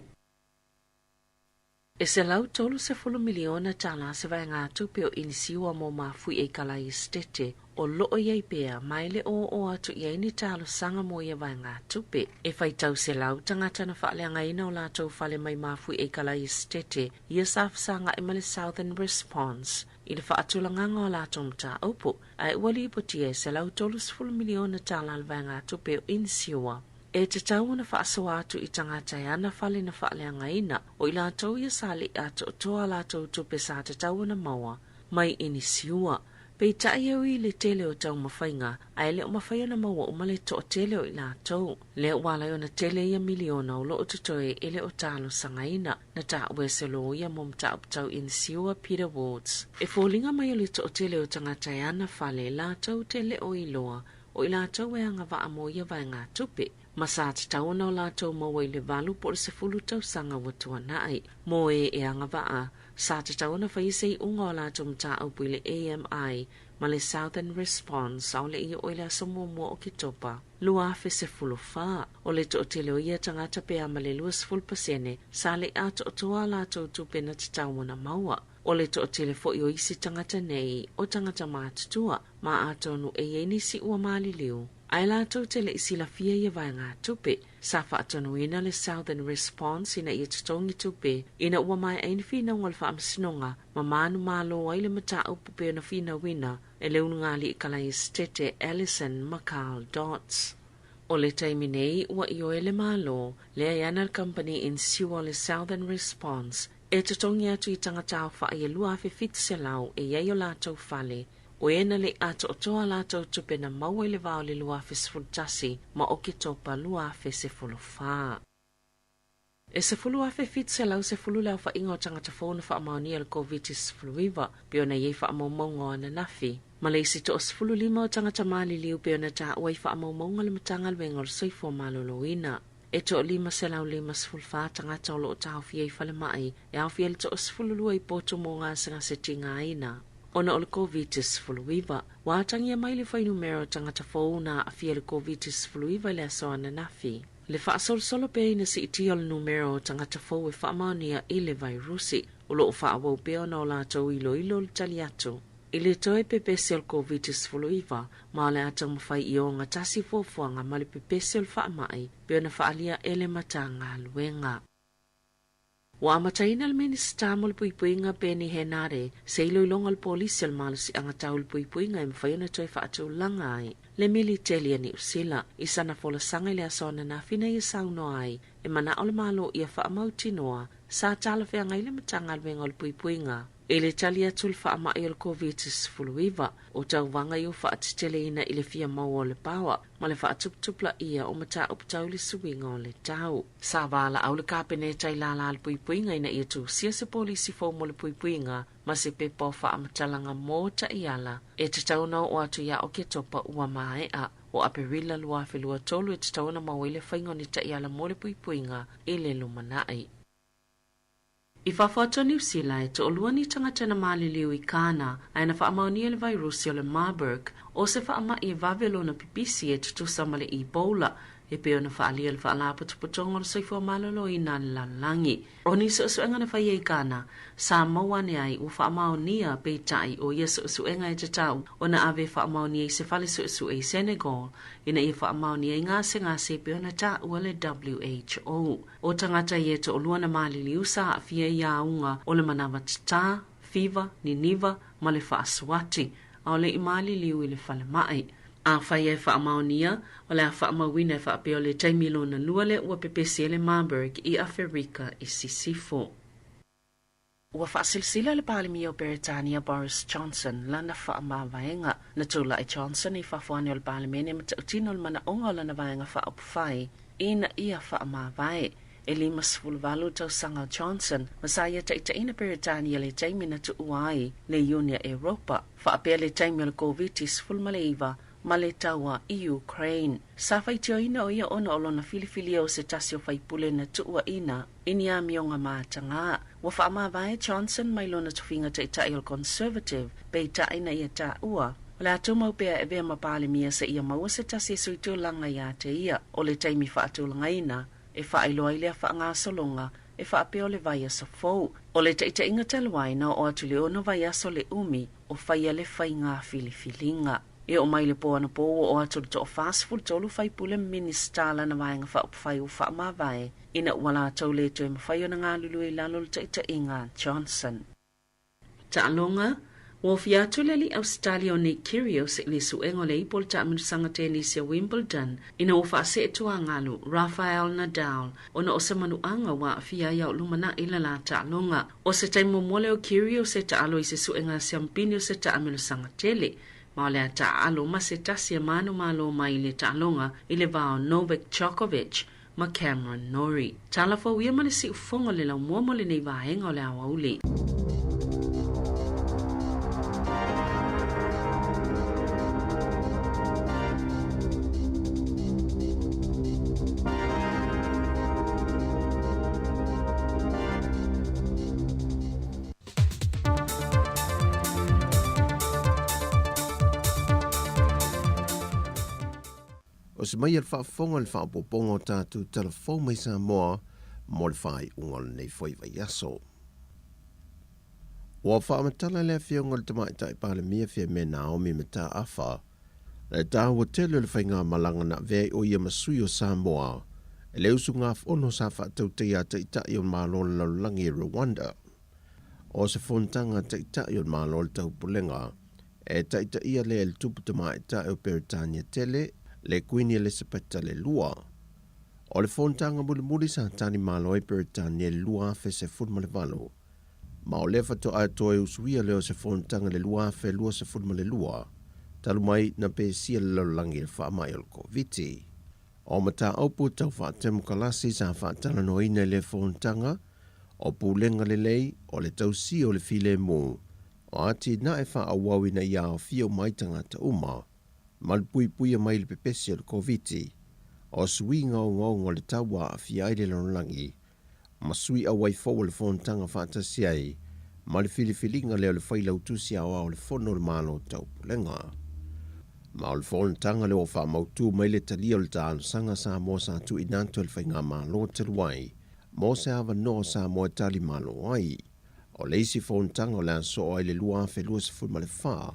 E $130 miliona tālā se vaegatupe o Inisiua mo mafuie i kalai esetete o loo iai pea ma e le oo atu i ai ni talosaga mo ia vaegatupe. E faitau selau tagata na faaleagaina o latou fale mai mafuie i kalai esetete ia sa fesaga'i ma le Southern Response i le faatulagaga o latou mataupu, ae ua lipotia e $130 miliona tālā le vaegatupe o Inisiua e tatau ona faasoa atu i tagata e ana fale na faaleagaina o i latou ia sa le'i atoatoa latou tupe sa tatau ona maua mai Inisiua. Peitai e ui i le tele o taumafaiga, ae le o mafai ona maua uma le toatele o i latou. Lea ua ala ai ona tele ia miliona o loo totoe e le o talosagaina. Na taua e se loia mo mataupu tau Inisiua Peter Wards. E foliga mai o le toatele o tagata e ana fale latou te le o iloa o i latou e agavaa mo ia vaegatupe, ma sa tatau ona o latou maua i le 8 po o le 10 tausaga ua tuanai. Mo e e agavaa, sa tatau ona faia se iuga o latou mataupu i le AMI ma le Southern Response a o le'i oo i le aso 1 o Oketopa 2014. O le toatele o ia tagata pe a ma le 20% sa le'i atoatoa a latou tupe na tatau ona maua. O le toatele foi o isi tagata nei o tagata matutua, ma atonu e iai nisi ua maliliu, ae latou te le'i silafia ia vaegatupe. Sa faatonuina le Southern Response ina ia totogi tupe ina ua maea ai ni finauga o le faamasinoga ma manumalo ai le mataupu pei ona finauina e le ulugalii kalai esetete Alison McCall Dodds. O le taimi nei ua ioe le Malo lea e ana le kamupani inisiua o le Southern Response e totogi atu i tagata aofa'i e 2,700 e i ai o latou fale o e na le'i atoatoa a latou tupe na maua i le va o le 2011 ma Oketopa 2014. E 10,710 le aofaiga o tagata fou na faamaonia i le Koviti-19 pei ona i ai faamaumauga o ananafi, ma le isi 15 o tagata maliliu pei ona taua i faamaumauga a le Matagaluega o le Soifua Maloloina. E 554 tagata o loo taofia i falemai e aofia i le 12 i potu mo gasegase tigaina ona o le Koviti-19. Ua atagia mai le fuainumera o tagata fou na aafia i le Koviti-19 i le aso ananafi, le faasolosolo pea ina siitia o le numera o tagata fou e faamaonia i le vairusi. O loo faaauau pea ona o latou iloilo le tali atu i le toe pepesi o le Koviti-19, ma o le a taumafai i ogatasi fuafuaga ma le pepesi o le faamai pei ona faaalia e le Matagaluega. Ua amataina le Minisita mo le Puipuiga Peeni Henare se iloiloga o le Polisi o le Malosiaga Tau i le Puipuiga e mafai ona toe faatulaga ai le militeli a Niu Sila. I sana folasaga i le aso ananafi na ia saunoa ai E mana'o le Malo ia fa'amautinoa sa talafeagai le Matagaluega o le Puipuiga i le tali atu i le fa'ama'i o le Koviti-19 o tauvaga i o fa'ateteleina i le fia maua o le paoa ma le fa'atuputupulaia o mataupu tau le suiga o le tau. Sa valaau le Kapeneta i lālā le puipuiga ina ia tusia se polisi fou mo le puipuiga ma se pepa o fa'amatalaga mo ta'iala e tatau ona o'o atu iā Oketopa ua mae'a. O Aperila 2023 e tatau ona maua ai le faiga o ni ta'iala mo le puipuiga i le lumana'i. I fafo atu o Niu Sila, e to'alua ni tagata na maliliu i Kana ae na fa'amaonia le vairusi o le Marburg, o se fa'ama'i e vave lona pipisi e tutusa ma le Ebola, e pei ona fa'aalia le Fa'alapotopotoga o le Soifua Maloloina a le Lalolagi. O ni su'esu'ega na faia i Kana, sa maua ane ai ua fa'amaonia, peita'i o ia su'esu'ega e tatau ona ave e fa'amaonia i se fale su'esu'e i Senegal ina ia fa'amaonia i gasegase e pei ona ta'ua le WHO. O tagata ia e to'alua na maliliu sa a'afia i auga o le manawa tatā, fiva, niniva, ma le fa'asuati, ʻaʻole i maliliu i le falemaʻi. Afai e faamaonia, o le a faamauina e faapea o le taimi lona lua lea ua pepesi ai le Marburg i Aferika i Sisifo. Ua faasilasila le Palemia o Peretania Boris Johnson lana faamavaega. Na tula'i Johnson i fafo ane o le Palemene ma ta'utino le manaʻoga o lana vaega faaupufai ina ia faamavae. E 58 tausaga o Johnson ma sa ia taʻitaʻina Peretania i le taimi na tuua ai le Iunia Europa faapea le taimi o le Koviti-19 ma le taua i Ukraine. Sa faitioina o ia ona o lona filifilia o se tasi o faipule na tuuaʻina i ni amioga matagā. Ua faamavae Johnson mai lona tofiga taʻitaʻi o le Conservative, peitaʻi na ia taua o le a tumau pea e avea ma Palemia seia maua se tasi e sui tulaga iā te ia o le taimi faatulagaina e faailoa ai lea faagasologa e faapea o le vaiaso fou. O le taʻitaʻiga talu ai na oo atu i le ono vaiaso le umi o faia le faiga filifiliga. E oo mai le pō anapō ua oo atu i le toa-43 faipule ma Minisita lana vaega faaupufai ua faamavae ina ua latou le toe mafai ona galulue i lalo o le taʻitaʻiga a Johnson. Taaloga, Ua ofia atu le alii Ausetalia o Nick Kyrgios i le suega o le ipu o le taamilosaga tenisi a Wimbledon ina ua faasee tuagalu Rafael Nadal ona o se manuaga ua aafia ai a o lumanaʻi le la taaloga. O se taimi muamua lea o Kyrgios e taalo i se suega siampini o se taamilosaga tele ma o le a taaalo ma se tasi e manumalo mai i le taaloga i le va o Novak Djokovic ma Cameron Norrie. Tala fou ia ma le siufofoga o le laumua mo lenei vaega o le aoauli. O se mai a le faafofoga i le faaopoopoga o tatou tala fou mai Samoa mo le faaiuga o lenei foi vaiaso. Ua faamatala le Afioga i le Tamaitai Palemia Fiame Naomi Mataafa le taua tele o le faigamalaga na avea ai o ia ma sui o Samoa i le usugafono sa faatautaia a Taitai o Malo o le Lalolagi i Rwanda. O se fonotaga a Taitai o le Malo o le Taupulega e taitaia lea e le Tupu Tamaitai o Peretania Tele, le Kuini Elisapeta le Lua. O le fonotaga mulimuli sa tali malo ai Peretania i le 2018, ma o lea faatoa toe usuia lea o se fonotaga i le 2022, talu mai na pesia le lalolagi i le faamai o le Koviti. O mataupu tau faatemokalasi sa faatalanoaina i lea fonotaga, o pulega lelei, o le tausia o le filemu, O atinae faaauau ina ia aofia uma ai tagata uma, malupuipuia mai le pepesi o le Koviti, o suiga ogaoga o le tau ua aafia ai le lalolagi, ma sui auai fou o le Fonotaga faatasi ai ma le filifiliga lea o le Failautusi Aoao o le Fono o le Malo Taupulega. Ma o le fonotaga lea ua faamautu mai le talia o le talosaga Samoa sa tuuina atu e le Faigamalo talu ai mo se avanoa o Samoa e tali malo ai. O le isi fonotaga o le a soo ai le 2024,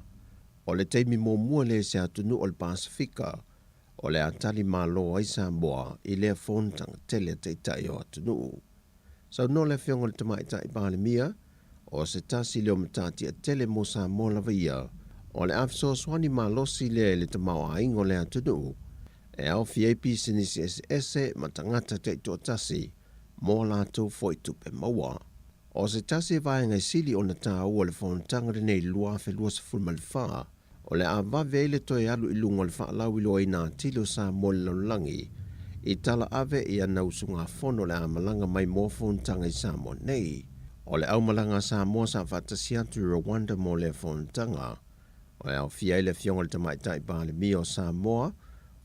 o le taimi muamua lea i se atunuu o le Pasefika o le a tali malo ai Samoa i lea fonotaga tele a Taitai o atunuu. Saunoa le Afioga i le Tamaitai Palemia, o se tasi lea o matatia tele mo Samoa lava ia, o le a fesoasoani malosi lea i le tamaoaiga o le atunuu. E aofia ai pisinisi eseese ma tagata taitoatasi mo a latou foi tupe maua. O se tasi o vaega e sili ona tāua o le fonotaga lenei i le 2024, o le a vave ai le toe alu i luga o le faalauiloaina atili o Samoa i le lalolagi i tala ave i ana usugafono o le a malaga mai mo fonotaga i Samoa nei. O le aumalaga a Samoa sa faatasi atu i Rwanda mo lea fonotaga, o le aofia ai le Afioga i le Tamaitai Palemia o Samoa,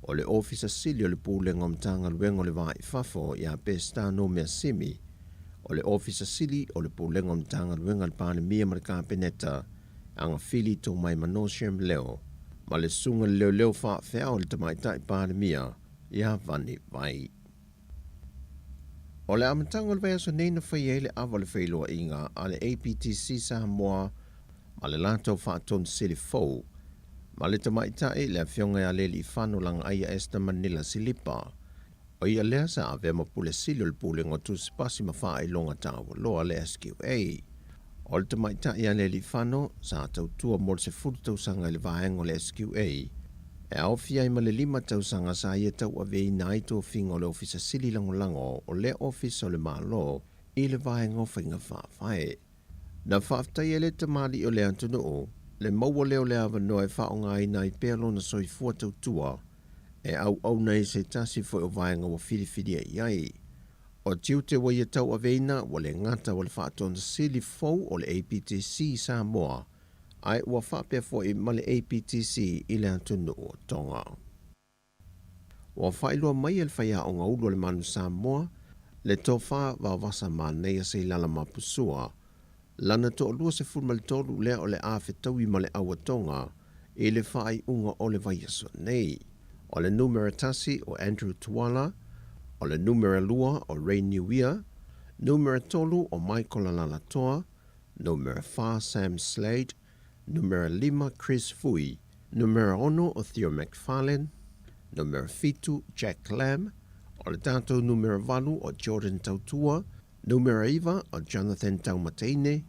o le Ofisa Sili o le Pulega o Matagaluega o le Va i Fafo ia Peseta Nomeasimi, o le Ofisa Sili o le Pulega o Matagaluega a le Palemia ma le Kapeneta, Agafili Tomaimano Shem Leo, ma le Susuga i le Leoleo Faafeao i le Tamaitai Palemia ia Vani Vai. O le amataga o le vaiaso nei na faia ai le ava o le feiloaiga a le APTC Samoa ma le latou faatonu sili fou ma le tamaitai le Afioga ia Lealiifano Lagaaia Esther Manila Silipa. O ia lea sa avea ma Pule Sili o le Pulega o Tusipasi ma Faailoga Taualoa le SQA. O le tamaitai ia Lealiifano sa tautua mo le 10 tausaga i le vaega o le SQA, e aofia ai ma le 5 tausaga sa ia tauaveina ai tofiga o le Ofisa Sili Lagolago o lea Ofisa o le Malo i le vaega o Faiga Faavae. Na faafetaia e le tamalii o le atunuu le maua lea o le avanoa e faaaogaina ai pea lona soifua tautua e auauna ai se tasi foi o vaega ua filifilia i ai. O tiute ua ia tauaveina ua le gata o le faatonu sili fou o le APTC i Samoa, ae ua faapea foi ma le APTC i le atunuu o Tonga. Ua faailoa mai e le faiaoga ulu a le Manu Samoa le tofa vaovasa manaia Seilala Mapusua, lana toalua 13 lea o le a fetaui ma le auatoga i le faaiuga o le vaiaso nei. O le numera 1 o Andrew Tuala, o le numera 2 o Ray Niuia, numera 3 o Michael Alalatoa, numera 4 Sam Slade, numera 5 Chris Fui, numera 6 o Theo McFarlane, numera 7 Jack Lam, o le tatou numera 8 o Jordan Tautua, numera 9 o Jonathan Taumateine,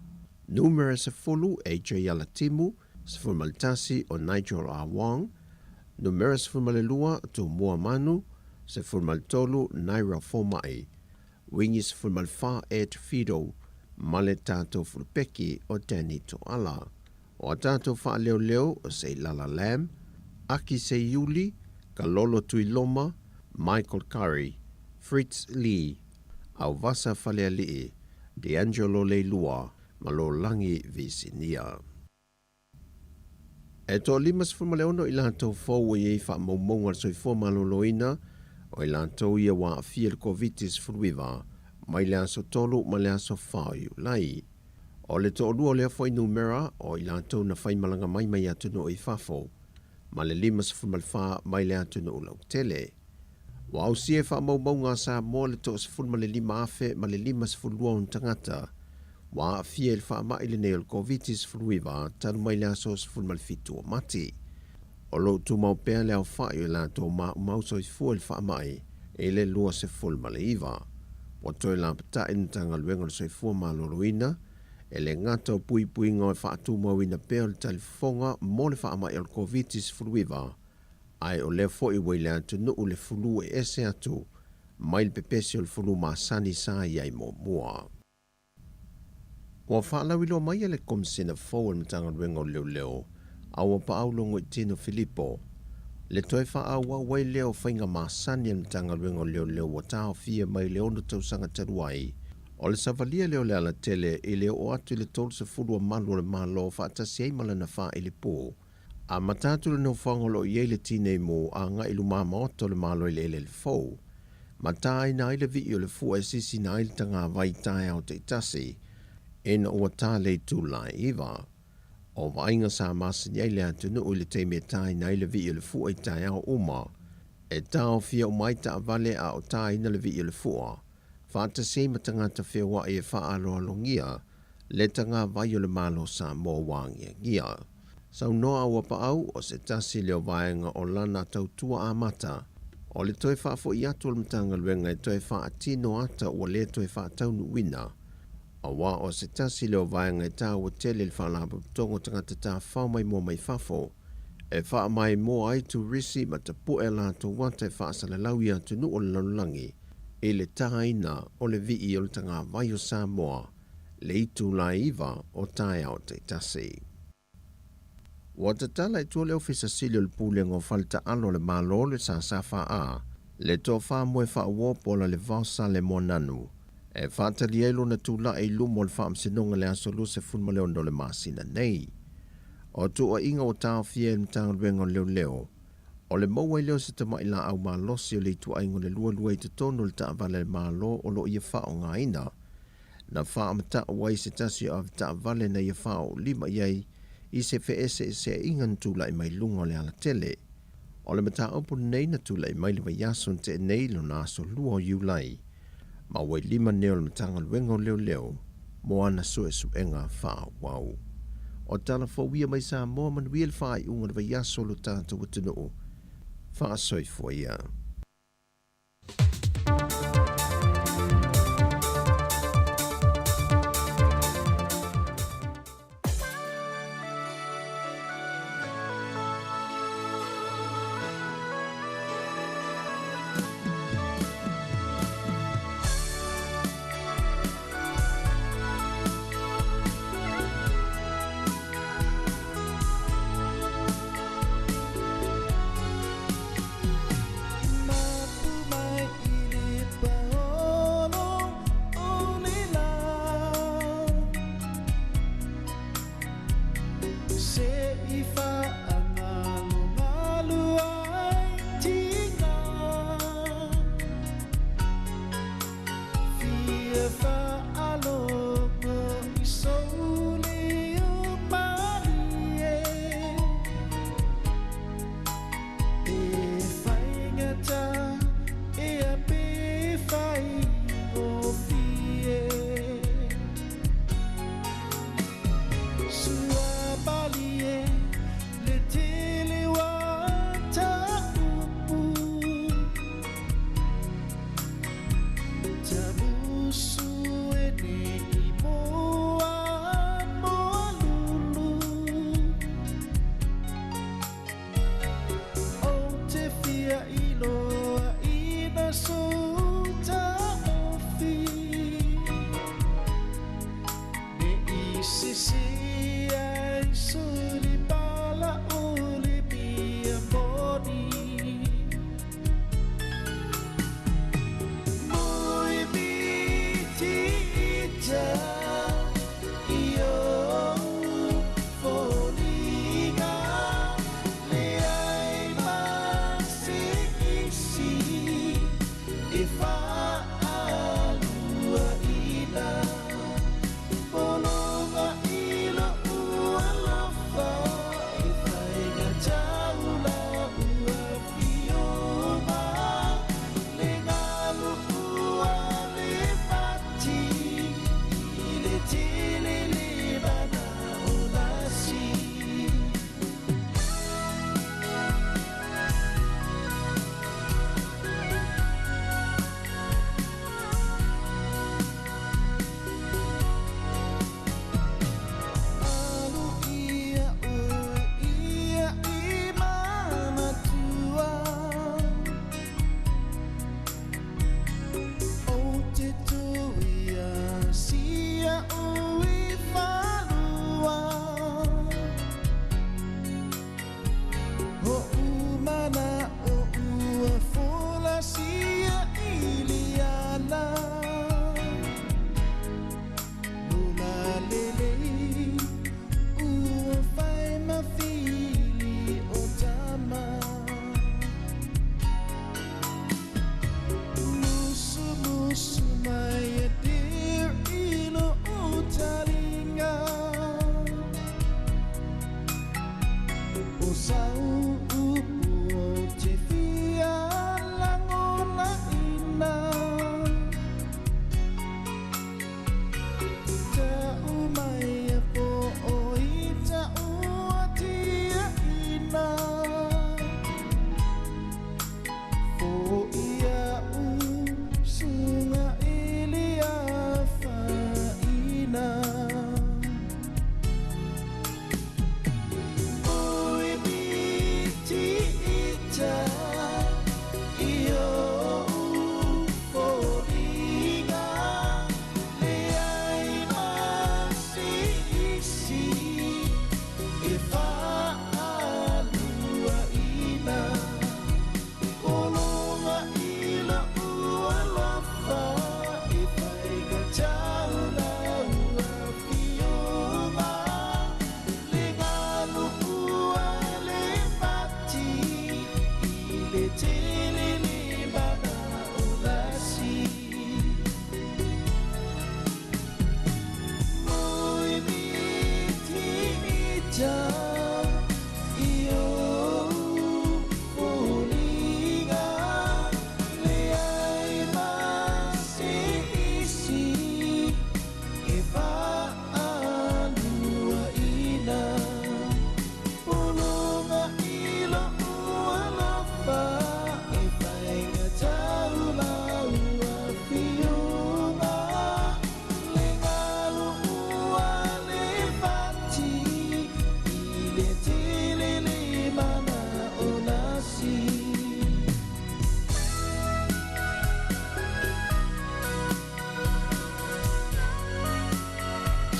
numera 10 AJ Alatimu, 11 o Nigel R. Wong, numera 12 Tumua Manu, 13 Naira Fomai, Wingi 14 Ed Fido, ma le tatou fulupeki o Danny Toala. O a tatou faaleoleo o Seilala Lam, Aki Seiuli, Kalolo Tuiloma, Michael Curry, Fritz Lee, Auvasa Falealii, D'Angelo Leilua ma Lolagi Visinia. E toa 56 i latou fou ua i ai faamaumauga a le soifua maloloina, o i latou ia ua aafia i le Koviti-19 mai le aso 3 ma le aso 4 o Iulai. O le toalua o lea fuainumera o i latou na faimalaga mai mai atunuu i fafo, ma le 54 mai le atunuu lautele. Ua ausia e faamaumauga a Samoa le 15,052 ona tagata ua aafia i le faamai lenei o le Koviti-19 talu mai le aso 17 o Mati. O lo o tumau pea le aofai o i latou maumau soifua i le faamai i le 29. Ua toe lapatai le Matagaluega o le Soifua Maloloina e le gata o puipuiga o e faatumauina pea o le talifofoga mo le faamai o le Koviti-19, ae o lea foi ua i le atunuu le fulu e ese atu mai le pepesi o le fulu masani sa i ai muamua. Ua faalauiloa mai e le Komisina fou o le Matagaluega o Leoleo, Auapaau Logoitino Filipo, le toe faaauau ai lea o faiga masani a le Matagaluega o Leoleo ua taofia mai le 6 tausaga talu ai, o le savalia lea o le alatele i le oo atu i le 30 o malu o le Malo faatasi ai ma lana faailipu. Amata atu le nofoaga o lo o i ai le tinei mu agai i lumamaota o le Malo i le eleele fou. Mataina ai le vii o le fua e sisina ai le tagavai taeao taitasi ina ua ta le itu lae 9. O vaaiga sa masani ai le atunuu i le taimi e taina ai le vii o le fua i taeao uma. E taofia uma ai taavale a o taina le vii o le fua, faatasi ai ma tagata feoai e faaaloalogia le tagavai o le Malo Samoa ua agiagia. Saunoa Auapaau o se tasi lea o vaega o lana tautua amata, o le toe faafoi atu o le Matagaluega e toe faatino ata ua le toe faataunuuina, aua o se tasi lea o vaega e taua tele i le Faalapotopotoga o Tagata Tafafao Maimoa Mai Fafo, E faamaimoa ai turisi ma tapu'e a latou ata e faasalalau i atunuu o le lalolagi i le tāina o le vii o le tagavai o Samoa le itulā 9 o taeao taitasi. Ua tatala i tua le Ofisa Sili o le Pulega o Fale Taalo a le Malo le SSFA le tofa moe faauō po o Lalevao Sale Moananu e faatali ai lona tula'i i luma o le Faamasinoga i le aso 26 o le masina nei. O tuuaiga ua taofia e le Matagaluega o Leoleo, o le maua ai lea o se tama'i laau malosi o le ituaiga o le lualua i totonu o le taavale a le Malo o lo o ia faaaogaina, na faamata'u ai se tasi o avetaavale na ia faaoolima i ai i se feeseeseaiga na tula'i mai luga o le alatele. O le mataupu lenei na tula'i mai le vaiaso na te'e nei lona aso 2 o Iulai, ma ua i lima nei o le Matagaluega o Leoleo mo ana suesuega faaauau. O tala fou ia mai Samoa, manuia le faaiuga o le vaiaso o lo tatou atunuu. Faasoifua ia.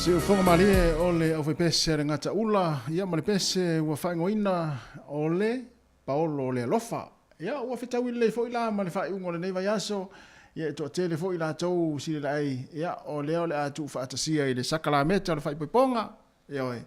Siufoga malie o le aufaipese a le Gataula, ia ma le pese ua faaigoaina o le Paolo o le Alofa. Ia, ua fetaui lelei foi la ma le faaiuga o lenei vaiaso, ia e toatele foi latou silelaei, ia o lea o le a tuufaatasia i le sakalameta o le faaipoipoga, Ioe.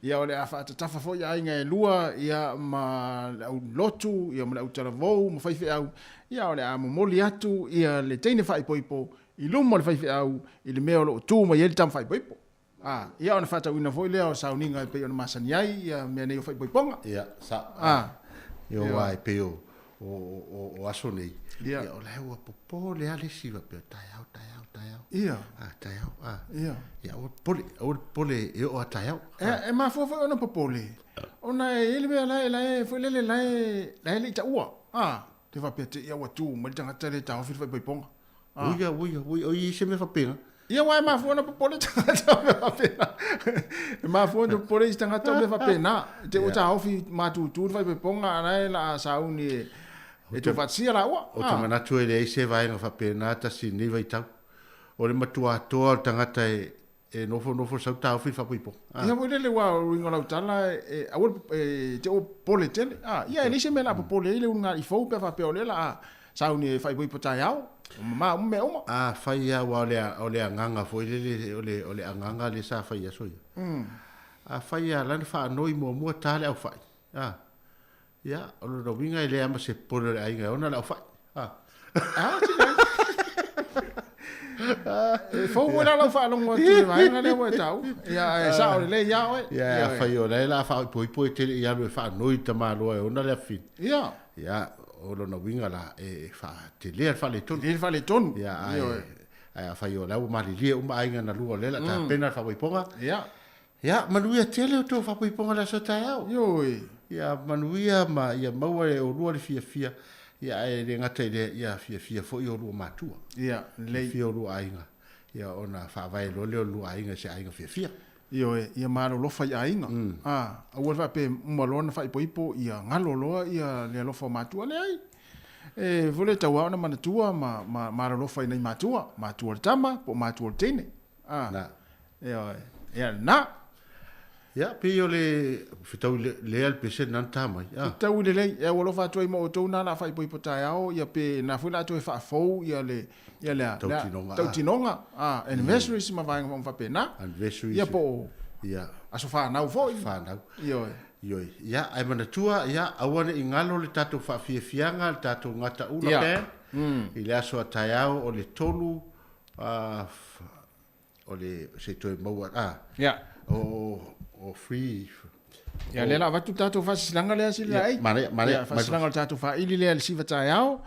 Ia o le a faatatafa foi aiga e lua, ia ma le au lotu, ia ma le au talavou ma faifeau, ia o le a momoli atu ia le teine faaipoipo i luma o le faifeau i le mea o lo o tu mai ai le tama faaipoipo. A, ia ona faatauina foi lea o sauniga e pei ona masani ai ia mea nei o faaipoipoga. Ia, sa. A. Ia, aua e pei o, o, o, o aso nei, ia, o la ua popole lava le isi faapea, taeao, taeao, taeao. Ia. A, taeao, a. Ia. Ia, aua le popole, aua le popole e oo lava taeao. E, e mafua foi ona popole, ona e i ai le mea la e, la e, foi lele, la e, la e le i taua. A, te faapea te i a ua tu mai le tagata lea e taofi le faaipoipoga. A. Ui, ui, ui, oi, se mea faapena. Ia, aua e mafua ona popole tagata o mea faapena. E mafua ona popole isi tagata o mea faapena. Te ua taofi matutu le faaipoipoga, a la e la a sauni e, e tuufaatasia laua. Ou te manatu e leai se vaega faapena tasi i lenei vaitau. O le matua atoa o le tagata e, e nofonofo sau taofi le faaipoipoga. Ia foi lele, aua o le uiga o lau tala, e, aua le, e te ua popole tele. A, ia e leai se mea o le a popole ai le ulugalii fou pe a faapea o lea la a sauni e faaipoipo taeao, ua mama uma mea uma. A fai lava, aua o le, o le agaga foi lele, o le, o le agaga lea sa fai i aso ia. A fai lava, la na faanoi muamua ta le aufai. A, ia, o lona uiga e leai lava ma se popole o le aiga e ona le aufai. A. A, sina. E fou foi la lau faalogo atu i le vaega lea ua e taua. Ia, ae sao lelei ia oe. Ia, a fai o la e la faaipoipo e tele i alu e faanoi i le tamaloa e ona le afafine. Ia. Ia, o lona uiga la, e faatelea le faaletonu. Tele le faaletonu. Ia, ae, ae afai o la ua malilie uma aiga na lua o lea o le a tapena le faapoipoga. Ia. Ia, manuia tele o tou faapoipoga i le aso taeao. Ioe. Ia, manuia ma ia maua e olua le fiafia, ia ae le gata i lea, ia fiafia foi olua matua. Ia, lelei. Fiafia olua aiga, ia ona faavae loa lea o lua aiga i se aiga fiafia. Ioe, ia malolofa i aiga. A, aua le faapea uma loa ona faaipoipo ia galo loa ia le alofa o matua. Leai. E foi le tau lava ona manatua ma, ma malolofa i nai matua, matua o le tama po o matua o le teine. A, Na. Ioe, ia lena. Ia, pei o le fetaui lea le pese lena na ta mai. Ah. Fetaui lelei, e alofa atu ai ma outou na la faaipoipo taeao, ia pe na foi la toe faafou ia le, ia le a, Tautinoga. Tautinoga, ah, anniversaries ma vaega uma faapena. Anniversaries. Ia po o Ia. aso fanau foi. Fanau. Ioe. Ioe. Ia, ae manatua, ia, aua ne i galo le tatou faafiafiaga, le tatou gataula Ia. band, i le aso a taeao o le 3, ah, o le se toe maua a yeah. o o free Ia, lea la avatu tatou faasilasilaga lea sili Ia, ai. manaia, manaia, Ia, faasilasilaga o le tatou faaili lea i le siva taeao.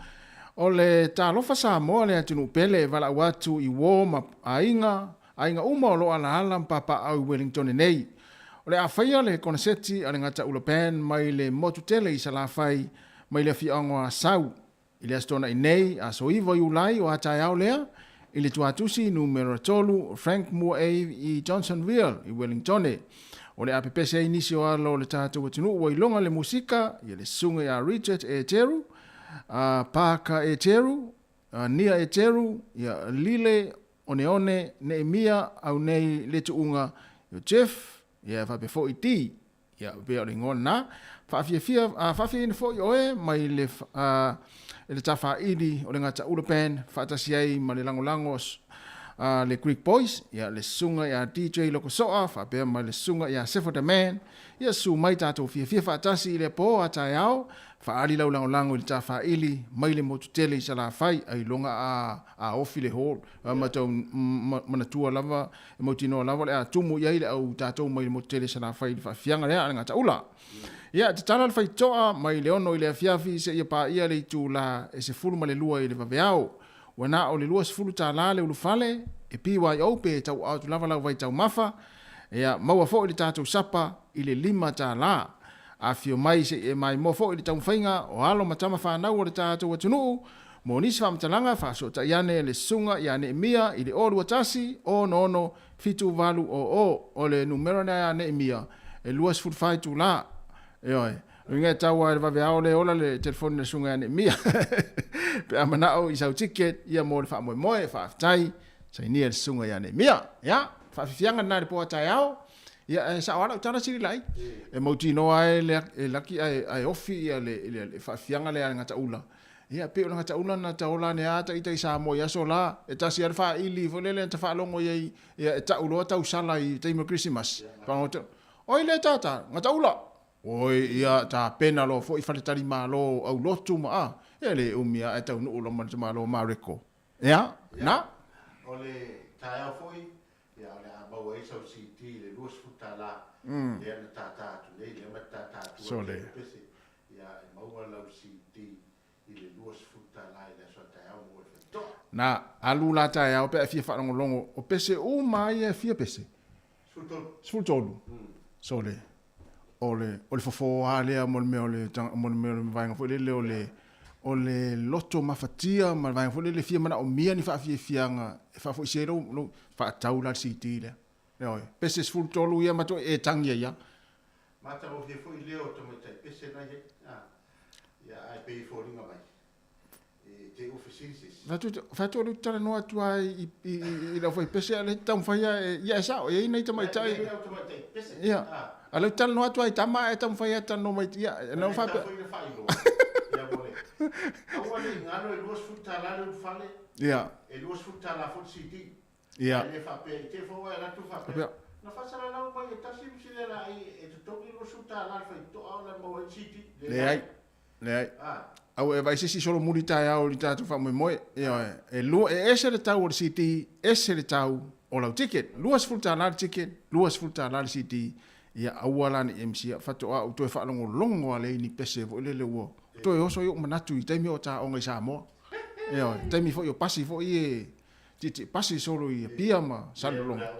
O le Talofa Samoa le atunuu pele e valaau atu i uo ma aiga, aiga uma o lo o alaala ma papaaao i Wellington nei. O le a faia le koneseti a le Gataula Band mai le motu tele i Salafai mai le afioaga o Asau I le Aso Toonai nei, aso 9 o Iulai o a taeao lea, i le tuatusi numera 3 Frank Moore Ave i Johnsonville i Wellingtone. O le a pepese ai nisi o alo o le tatou atunuu ua iloga le musika ia le susuga ia Richard Eteru, a Parker Eteru, a Nia Eteru, ia Lile Oneone, Neemia Aunei Letuuga, ia Jeff, ia faapea foi Dee. Ia, pei o le igoa lena. Faafiafia, faafiaina foi oe mai le, e le tafaili o le Gataula Band faatasi ai ma le lagolago a le Greek Boys, ia, le susuga ia DJ Lokosoa faapea ma le susuga ia Sefo The Man. Ia, susu mai tatou fiafia faatasi i lea po a taeao, faaali lau lagolago i le tafaili mai le motu tele i Salafai, ailoga a, a ofi le hall, matou manatua lava E mautinoa lava o le a tumu i ai le au tatou mai le motu tele i Salafai i le faafiafiaga lea a le Gataula. Ia, tatala le faitoa mai le 6 i le afiafi seia paia le itula e 12 i le vaveao. Ua na o le $20 le ulufale, e BYO pe tauaao atu lava lau vaitaumafa. Ia, maua foi le tatou sapa i le $5. Afio mai se i e maimoa foi i le taumafaiga o alo ma tama fanau o le tatou atunuu Mo nisi faamatalaga, faafesootai ane le Susuga ia Neemia i le 021 66 78 00. O le numera lea ia Neemia, e 24 itula. Ioe. O uiga e tau lava i le vaveao lea e ola le telefoni a le Susuga ia Neemia. Pe a manao i sau ticket ia mo le faamoemoe, faafetai, sainia le Susuga ia Neemia. Ia, Faafifiaga lena i le po a taeao. Ia ae sao lava lau tala sili lai. E mautinoa ai le e laki ae ae ofi ia le le le faafifiaga lea a le gataula. Ia pei o le gataula na taola ane lava ita i Samoa i aso la, e tasi lava le faili foi lele na ta faalogo i ai, ia e tau loa tausala i taimi o Kerisimasi. Faagoto, oi le tata, gataula! Oi, ia tapena loa foi faletalimalo aulotu ma a, ia le umi lava ae taunuu loa ma le tamaloa Mareko. Ia, na. O le taeao foi, ia o le a maua ai sau CD i le $20 lea na tātā atu nei, lea ma te tātā atu ai le pese, ia e maua lau CD i le $20 i le aso a taeao mo le faitotoa. Na, alu la taeao pe a fia faalogologo, o pese uma lava ia e fia pese? 13. 13. Sole, o le, o le fofo lava lea mo le mea o le, mo le mea o le vaega foi lele o le, o le loto mafatia ma le vaega foi lele e fia manaomia ni faafiafiaga e faafoisia ai lou, lou, faatau la le CD lea. Ioe, pese 13 ia ma toe e tagi ai lava. Matagofie foi lea o tamaitai pese na i ai, a, ia, ae pei e foliga mai, e te ua fesili se isi. Fai atu o lea ou te talanoa atu lava i, i, i lau faipese a o lea e te taumafai lava e, ia e sao, e i ai nai tamaitai. E i ai au tamaitai pese, Ia, a o lea ou te talanoa atu lava i tama ae taumafai lava e talanoa mai, ia, na ou faapea. Lea foi na faailoa, ia mo le, aua ne i galo e $20 le ulufale, Ia. e $20 foi le CD. Ia. Ae le faapea i te i foi ae alu atu faapea, na faasalalau mai e tasi le sili laei e totogi $20 le faitotoa ona e maua ai le CD. Leai. Leai. Aua e vaai se isi solomuli taeao i le tatou faamoemoe. Ioe. E lua, e ese le tau o le CD, ese le tau o lau ticket. $20 le ticket, $20 le CD. Ia aua la ne i emisia, faatoa ou toe faalogologo lava lea i ni pese foi lele ua toe oso ai ou manatu i taimi o taoga i Samoa. Ioe. Taimi foi o pasi foi e Tietie pasi solo i Apia ma Salelologa.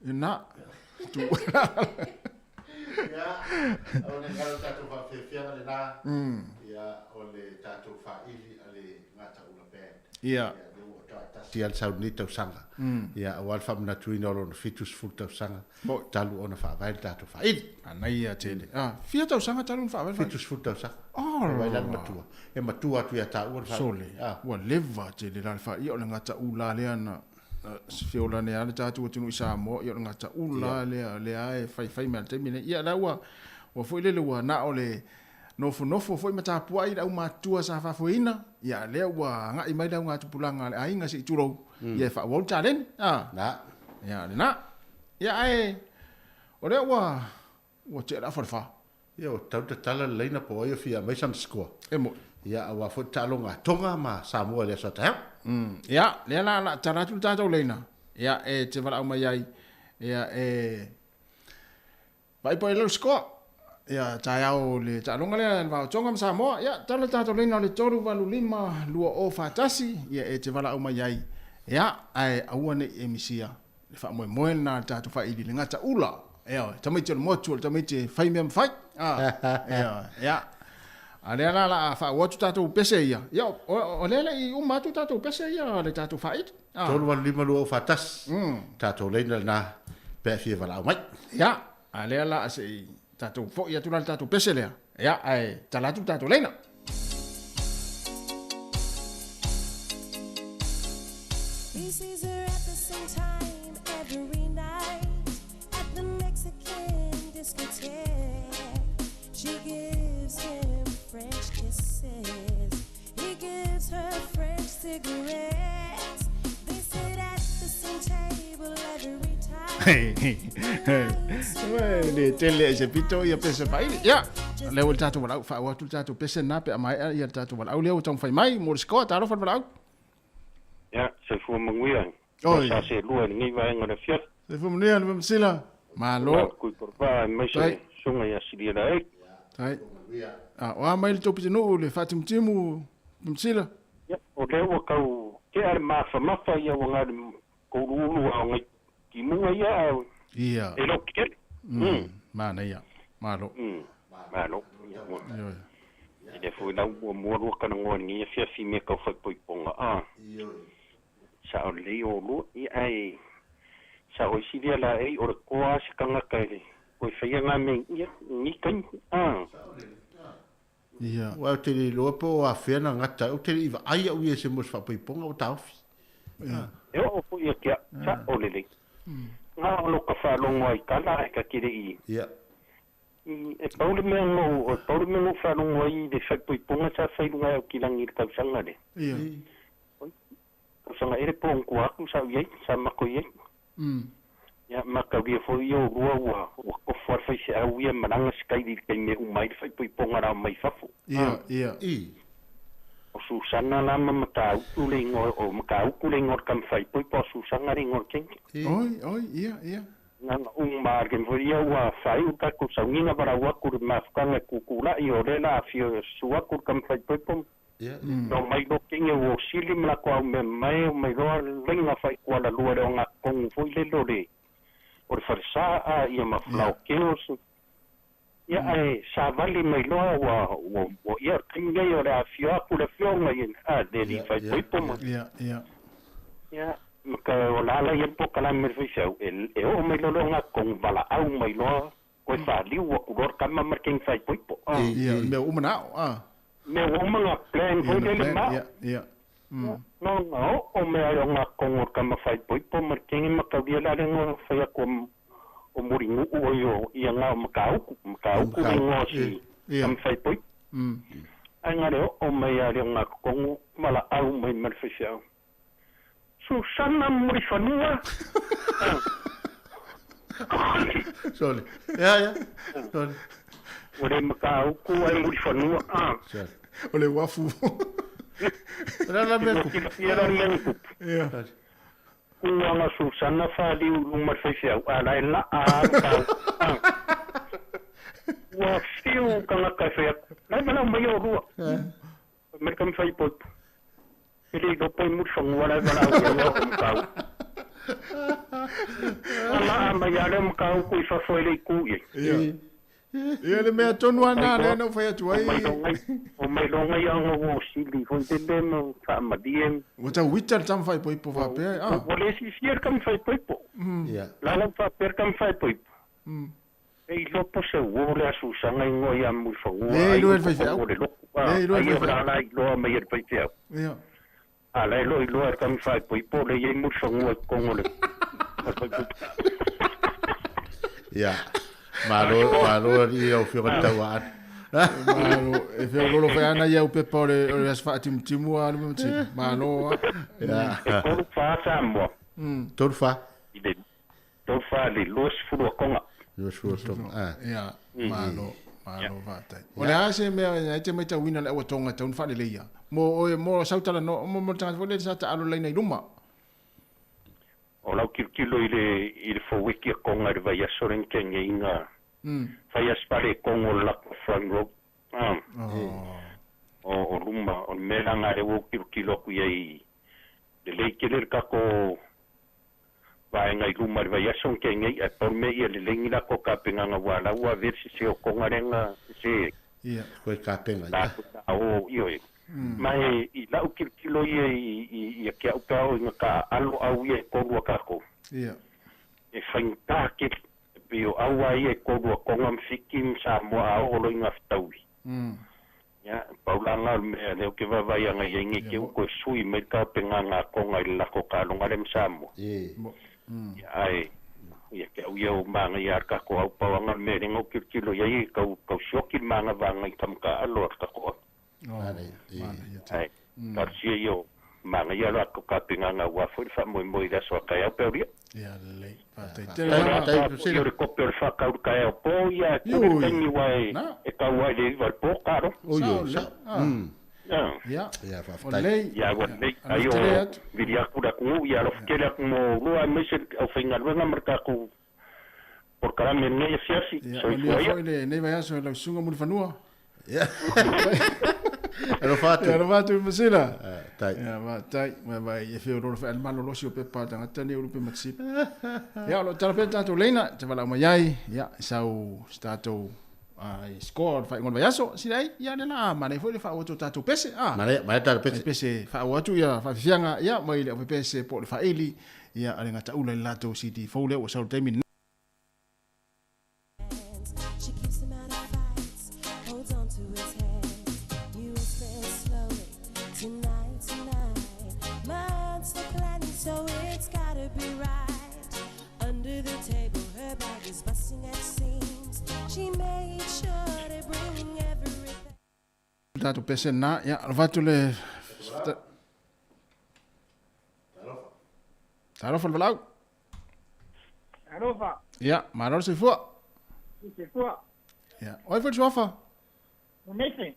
Na. Tu. Ia, o le galo tatou faafiafiaga lena. Ia, o le tatou faaili a le Gataula Band. Ia. Ia, lea ua taatasi lava le sau lenei tausaga. Ia, aua le faamanatuina o lona 70 tausaga talu ona faavae le tatou faaili. Manaia tele. Ah, fia tausaga talu ona faavae le faaili? 70 tausaga. Vaai la le matua. E matua atu ia taua le faaili. Sole, ua leva tele la le faaili. Ia o le gataula lea na feola ane lava le tatou atunuu i Samoa, ia o le gataula lea lea e faifai mai lava i le taimi lenei. Ia la ua ua foi lele ua na o le nofonofo foi ma tapuai le aumatutua sa faafoeina, ia a lea ua agai mai le augatupulaga a le aiga se i tulou, ia e faaauau le taleni. Na. Ia lena. Ia ae o lea ua ua tea le afa i le fa. Ia ua tatau ona tatala le laina po o ai o fia aumai sana score. E moni. Ia aua foi le taaloga a Tonga ma Samoa i le aso a taeao. Ia, lea la o le a tala atu le tatou laina, ia e te valaau mai ai, ia e vaai po o ai lau score. Ia taeao le taaloga lea le va o Tonga ma Samoa, ia tala le tatou laina o le 385 2041, ia e te valaau mai ai, ia ae aua ne i e misia le faamoemoe lena a le tatou faaili le gataula, ioe, tamaiti o le motu o le tamaiti e fai mea mafai, ioe, ia. A lea la la a faaauau atu tatou pese ia, ia o lea e le i uma atu tatou pese ia a le tatou faaili. 385 2041, tatou laina lena pe a fia valaau mai. Ia, a lea la a se i tatou foi atu la le tatou pese lea, ia, ae tala atu le tatou laina. He sees her at the same time every night at the Mexican discotheque. She gives him French kisses. He gives her French cigarettes. They sit at the same table every time. Le tele e se pito ia pese faili. Ia, lea ua le tatou valaau, faaauau atu le tatou pese lena pe a maea ia le tatou valaau lea ua taumafai mai mo le score. Talofa le valaau. Ia, soifua manuia. Oi. Sa selua i lenei vaega o le afiafi. Soifua manuia le Masila. Malo. Kui Korova aemaise Tai. susuga ia Silia Laei. Tai. A, o a mai le tou pitonuu le faatimutimu Masila? Ia, o lea ua tau tea le mafamafa ia ua na o le kouluulu a o nai timuga ia ae Ia. e loki tele. Manaia. Malo. Malo. Ia, ua. Ioe. E le foi lau muamua lua talanoa i lenei afiafi i mea tau faaipoipoga a. Sao lelei o lua, ia ae sao ai silia laei o le toa a se tagata e le toe faia na mea i ia lenei taimi a. Ia. Aua ou te le iloa po o afea na gata ai, ou te le i vaai au ia i se moe o se faaipoipoga ua taofi. E oo foi ia te au, sao lelei. whaalongo ai kala e ka kere i. Ia. E paule mea ngau, e paule mea ngau whaalongo ai le whaipoiponga sa whailunga au kilangi le tausanga le. Ia. Tausanga ere po ngku aku sa iai, sa mako iai. Ia, makauria foi ia o rua ua, ua kofo ar whaise au ia maranga skairi kei me umai le whaipoiponga rā mai fafo. Ia, ia. O Susana la ma makauku le ingoa, o makauku le ingoa kam whaipoipo o Susana le ingoa kenke. Oi, oi, ia, ia. Nganga umar ken foi ia ua whai u kako saunginga para ua kuru mafukanga kukula i o rela a fio sua kuru kam whaipoipo. No mai lo kenge o sili mla ko au me mai o mai roa lenga whai kuala lua reo ngā kongu foi le lore. O le wharesa a ia ma flau keos. Ia ai sa vali mai loa ua ua ia kinga i o le a fio aku le fio ngai a le li whaipoipo ma. Ia, ia. Ia. Maka o la ala ia po kala me whaisau e o mai lolo ngā kongu wala au mai loa koe whaliu wa kuror kama marking whaipoipo. Ia, mea umanao, a. Mea umanga plan foi le ma. Ia, ia. No no o mea o ngā kongu kama whaipoipo marking makauria la rengo whai ako o muringu o io ia ngā makauku makauku rengo si kama whaipoipo. Ai ngā reo o mai a reo ngā kongu mala au mai marwhaisau. Susana Murifanua. Sorry. Ia, ia. Sorry. O le makauku ai Murifanua. Sorry. O le wafu. Rala mea kupu. Ia mea kupu. Ia. Kuanga Susana whaliu lumar whaisau. Ala e la a kau. Ua whiu kangaka whai aku. Lai mana mai o rua. Merkam whaipoipo. Ele lopo i Murifanua lai wala au ia o makau. Ala mai ale makau kui fafo ele i ku ia. Ia. Ia le mea tonu ana le no whai atu ai. O mai longa ia nga wo sili foi te le mo whaamadie. Ua tau wita le tam whaipoipo whapea. O le sisi er kam whaipoipo. Ia. Lala whapea kam whaipoipo. E i lopo se uo le asusanga ingoa ia Murifanua. Le iloa le whaifeau. Le iloa le whaifeau. Ai o la iloa mai e le whaifeau. Ia. Ala e loi loa kam whaipoipo le iei Murifanua kongo le. Ia. Malo, malo i au whioga taua atu. Malo, e whio lolo whai ana ia upepa o le aswha timutimu a lume mati. Malo a. E toru wha Samoa. Toru wha? Toru wha le 20 a konga. 20 a tonga. Ia, malo, malo whātai. O le a se mea, e te mai tau wina le awa tonga taun wha le leia. Mo sautala no, mo tangata fo le sa ta alo leina i luma. O lau kilokilo i le fauwiki a konga le vai aso reng kenge inga. Whai aspare kongo lako front row. O luma, o mea ngā rewo kilokilo aku ia i le lei kele le kako vaenga i luma le vai aso kenge i a paul me ia le lengi lako ka penganga wā lau a versi se o konga renga se. Ia. Koe ka penga. Lako ta o io e. Mai i lau kilokilo ia i a kia upea o inga ka alo au ia e korua kako. Ia. E whaingā ke pio aua ia e korua konga mwhiki msa mua au olo inga whitaui. Ia, paulanga o mea leo ke vavai anga ia inge ke uko e sui mai ka penga ngā konga i lako ka longa le msa mua. Ia, ai, ia ke au ia o maanga ia kako au pauanga mea rengo kilokilo ia i kau sioki maanga vanga i tamka alo ar kako au. Ai, tarsia io maanga ia la ko ka penga ngā wafo i wha moi moi la soa kai au peuria. Ia lelei, whātai. Ia re kope o le whakauru kai au pō ia, kore tangi wai e kau ai le iwa le pō karo. O io, sa. Ia. Ia, whawhtai. Ia, wa lei, ai o viri aku la kungu, ia alofa kele aku mo rua meise au whaingaluenga marka aku por karame nei e fiasi. Ia, o lia foi le nei vai aso lau sunga Murifanua. Ia. Alofa atu. Ia, alofa atu i Masila. Tai. Ia, va, tai. Mai vai, e whio roro wha almalo losi o pepa tangata ni urupe matisipa. Ia, o lo tala pea tātou leina, te wala umai ai. Ia, sau tātou score whai ngona vai aso. Sina ai, ia le la, manei foi le wha o tātou pese. Manei tātou pese. Pese wha o atu, ia, wha whianga, ia, mai le au pese po le whaeli. Ia, ale ngā taula i lātou CD fou leo o sau taimi. She keeps him out of fights, holds on to his hand. You whisper slowly, tonight, tonight. Months of planning, so it's gotta be right. Under the table, her She made sure to bring everything. Tatou pese lena, ia, alofa atu le Talofa le valaau. Alofa. Ia, malo le soifua. Soifua. Ia, o ai foi le suafa? O Nathan.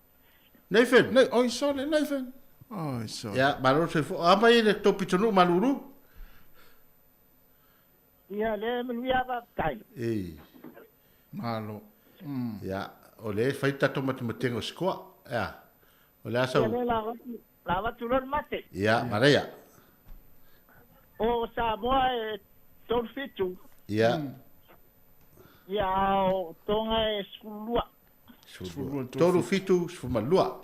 Nathan. Nei, oi sole, Nathan. Oi sole. Ia, malo le soifua. A mai le tau pitonuu malulu. Ia, le manuia faafetai. Ei. Malo. Ia, o le fai tatou matematega o sikoa. Ia, o le a Ia, sau. le la avatu, la avatu loa le mate. Ia, manaia. O Samoa e 37. Ia. Ia, a o Tonga e 12. 3, 7, 12.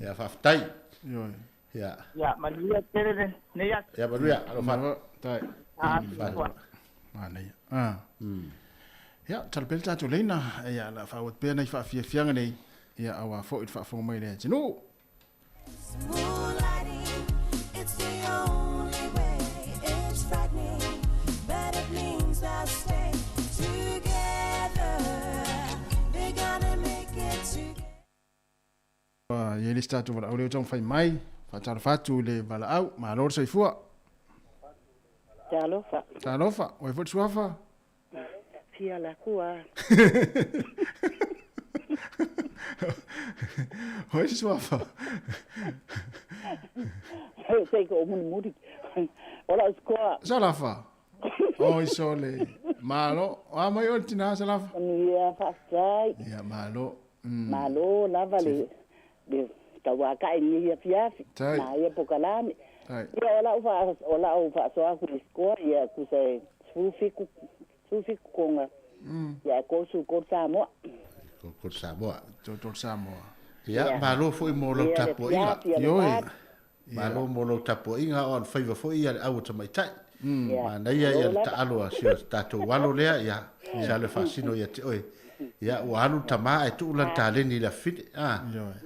Ia, faafetai. Ioe. Ia. Ia, manuia tele lenei aso. Ia, manuia. Alofa. Tai. Ah, soifua. Manaia. Ah. Ia, talapele tatou leina, ia, la faaauau atu pea nai faafiafiaga nei, ia, auā foi le faafofoga mai le atunuu. Moonlighting, it's the only way. It's frightening, but it means they'll stay together. They're gonna make it together. Ua i ai le isi tatou valaau lea ua taumafai mai, faatalofa atu i le valaau, malo le soifua. Talofa. Talofa, ua i ai foi le suafa? Fia la kua. Oi se suafa. Sei ko mulimuli. Ola uskoa. Salafa. Oi sole. Malo. O a mai o le tina Salafa. Ia faafetai. Ia malo. Malo lava le le tauakai ni afiafi. Tai. Na ia pokalame. Tai. Ia o lau fa o lau faasoa ku i skoa ia ku se 17 17 konga. Ia ko su ko Samoa. Ko Samoa. Totol Samoa. Ia, malo foi mo lau Ia, le tapuaiga. fiafi, le Ioe. fatu. Malo mo lau tapuaiga o le faiva foi ia le au o tamaitai. Ia. Manaia ia le Malo lava. taalo a si o tatou alo lea, ia, sa le faasino ia te oe. Ia, ua alu le tamā ae tuu lana taleni i le afine. Ah.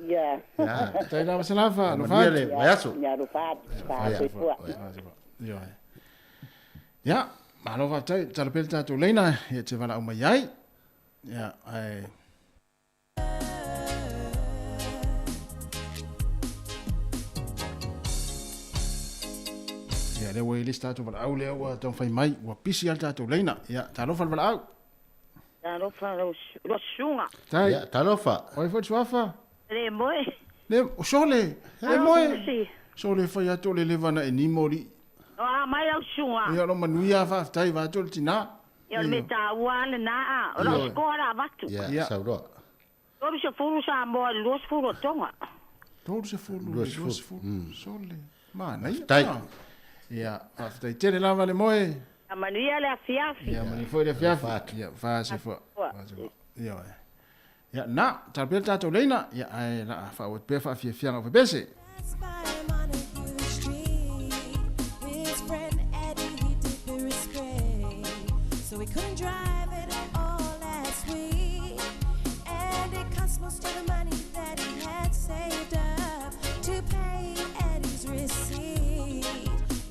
Ia. Ia. Tai lava Salafa, Ia, manuia le vaiaso. Ia, lo fatu. Faasoifua. Ioe. Ia, malo faafetai, talapele tatou leina, ia te valaau mai ai. Ia, ae Ia, lea ua i le isi tatou valaau lea ua taumafai mai, ua pisi lava le tatou leina. Ia, talofa le valaau. Talofa lau lau susuga. Tai. Ia, talofa. O ai foi le suafa? Le moe. Le, o sole, le moe. Si. Sole fai atu o le leva na e nimo li. O a mai lau susuga. Ia, lo manuia faafetai vaeatu le tinā. Ia o le mea taua lena a. O lau Ioe. sikoa la avatu. Ia, saunoa. 30 Samoa i le 20 o Tonga. 30 le 20. Sole. Manaia. Tai. Ah. Ia, faafetai tele lava le moe. Ia manuia le afiafi. Ia, manuia foi le afiafi. Ia, faasoifua. Faasoifua. Ioe. Ia, na, talapea le tatou leina. Ia, ae la faaauau atu pea faafiafiaga o fepese. By Montague Street. His friend Eddie, he did the restraint. So he couldn't drive it all last week. And it cost most of the money that he had saved up to pay Eddie's receipt.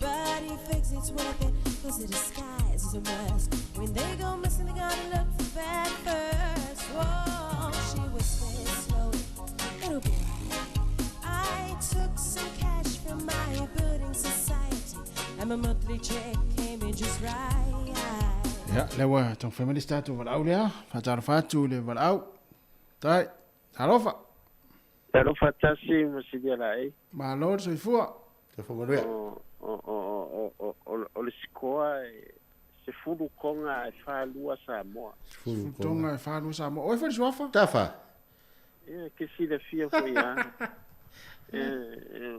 But he figures it's worth it, cause the disguise is a must. When they go missing, they gotta look for that first. Whoa, she whispered slowly, it'll be alright. I took some cash from my building society, and my monthly check came in just right. Ia, lea ua taumafai mai le isi tatou valaau lea. Faatalofa atu le valaau. Tai, talofa. Talofa tasi ma silia laei. Malo le soifua. Soifua manuia. O o o o o o o le sikoa e 10 konga e 42 Samoa. Sefulu tonga e 42 Samoa. Oi foi le suafa? Tafa. Ia, ke silafia foi a. E, e,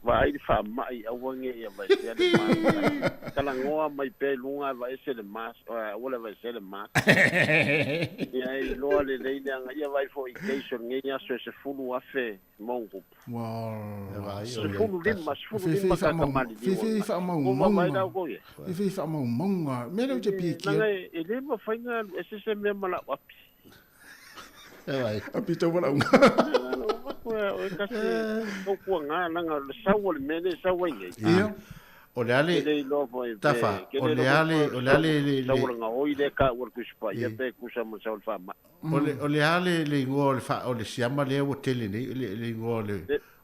vaai le faama'i aua ge ia vaesea le ma. Talagoa mai pea i luga vaese le mas, aua le vaesea le mas. Ia e iloa lelei leaga ia vaai fo'i keiso lenei aso e 10,000 maogupu. 15, 15 kakamaliliu. Feifei Ua mai lau faamaumauga. kou ia. Feifei faamaumauga. Mea lea ou te pikia. Laga e lē mafai alu ese se mea ma la'u api. Api tau valaauga. O e kasi taukuagā laga o le sau o le mea lea e sau ai nei. Ia. O le a le Ke le iloa foi pe Tafa, ke o le le iloa a foi le po o le a le le sau le le gaoi lea e taua le Tusi Paia pe tusa ma le sau o le faamai. O le a le le igoa o le fa o le siama lea ua tele nei le le igoa o le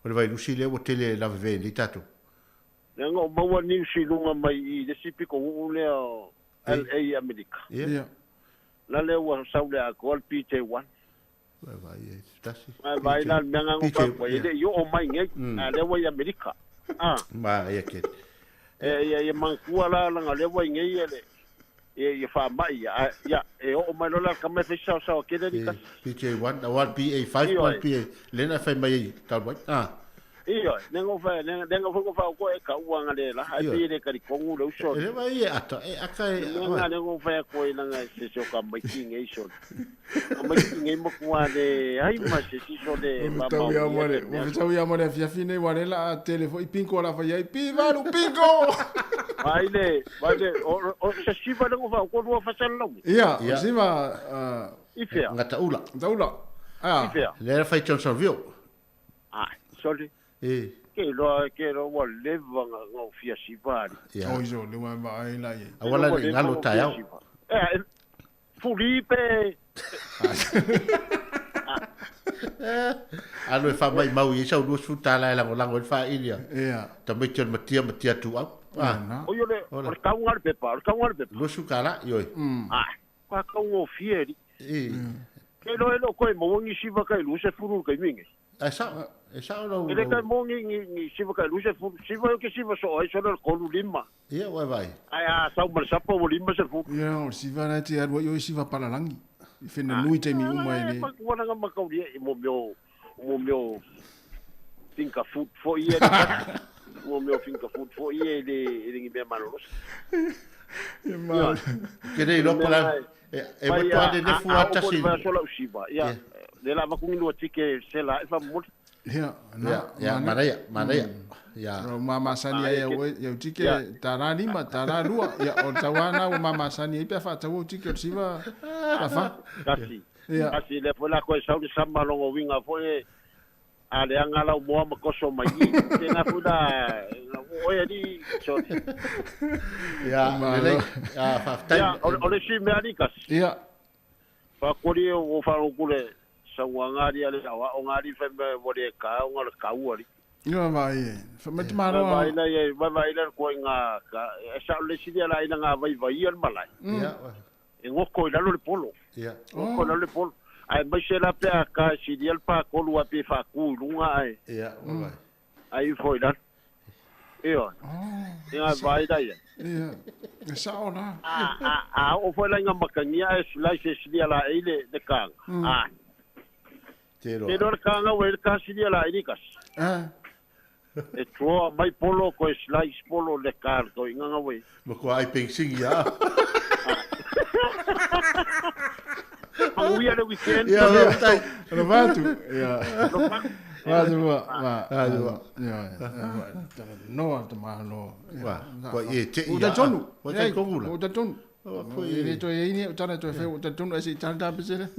o le vairusi lea ua tele lavevea nei tatou. Leaga o maua news i luga mai i le isi pitonuu lea o LA i Amerika. Ia. La lea ua sau le atoa le PJ1. Vai vai e tasi. Vai vai la le mea nga PJ, ngo pa e le i oo mai nei, a lea ua i Amerika. Ah. Ma ia ke. E ia ia manatua la laga lea ua i nei e le e ia faamai ia ia e oo mai loa la tama e fai saosaoa tele ni kasi. PJ1, aua le PA5 Ioe. ma le PA, lea na fai mai ai talu ai. Ah. Ioe, le nga fa le nga fa fa ko e ka ua nga le la, ai Ioe. pe le kari kongu le uso. E le vai e ata, e aka e. Le nga le nga fa ko e langa se se ka mai ki ngai so. Ka mai ki ngai mo kwa le ai ma se si so le ma Tau ia mo le, ua fetau ia mo le afiafi nei ua le la a tele foi pinko la fai ai, pi valu pinko! Vai le, vai le, o o se siva le nga fa ko lua fa sal lau. Ia, o siva... I fea. Ngataula. Ngataula. Ah. I fea. Lea fai Johnsonville. Ah, sorry. E. Ke loa ke loa ua leva nga nga o fia siva ali. Ia. O iso, le ua vaai la i. Aua la le ngalo taeao. E, Filipe. Alo e faamai mau i ai sau 20 tala e lagolago ai le faaili a. Ia. Tamaiti o le matia matia tuau. Ah. O le o le kauga le pepa, o le kauga le pepa. 20 kala, ioi. Ah, ka kauga o fia ali. E. Ke loa e lo koe maua ngi siva kai lu se furu kai mingi. E sao, e sao lau. E le kai mo ngi ngi ngi siva kai lu se furu, siva yo ke siva so ai so le kolu lima. Ia, uai vai. Ai a sau ma le sapa o lima se furu. Ia, o le siva la te alu ai o i siva palalangi. I whena nui taimi uma e le. Ma kuana nga makauria i mo meo mo meo finger food fo ia mo meo finger food fo ia le le ngi mea malolosa. Ia ma. Ke nei lopo la e e matua le nefu a tasi. A o lau siva. Ia le la vakungi no tike se la e fa mo. Ia, na. Ia, ia, manaia, manaia. Ia. Ro mamasani ai au ia tike tara lima, tara lua. Ia, o tauana o mamasani ai pe whaatau o tike o le siva la fa. Kasi. Ia. Kasi le foi la koe sau le sama longo winga foi e a le anga lau moa ma koso mai i. Tēnā foi la o e ni so. Ia, lelei. Ia, faafetai. Ia, o le si mea ni kasi. Ia. Whakori o wharokure sa ngari ale awa o ngari whai me wale ka o ngā kau ari. Ia vai e. Wha mate maro. Vai vai lai vai vai lai ko ngā ka e sa le sidi ala ina ngā vai vai al malai. Ia. E ngoko i lalo le polo. Ia. Ngoko i lalo le polo. Ai mai se la pe a ka sidi al pa kolu a pe whaku i lunga ai. Ia, vai. Ai foi lalo. Ia. Ia vai lai. Ia. E sao la. A a o foi lai ngā makangia e sulai se sidi ala e le le kanga. A. Te roa. Te roa le kanga o e le ka sidi ala e ni kasi. Ah. E troa mai polo ko e slice polo le kar ko inganga we. Ma kua ai peng sing ia. Manguia le weekend. Ia, faafetai. Lo vatu. Ia. Vatu wa. Wa. Ah, wa. Ia. No te malo. Wa. Kua e te O ia. ta tonu. Wa te kongu la. O ta tonu. Wa E le toe ini o tana toe whai o ta tonu ai se i tana tā pesere.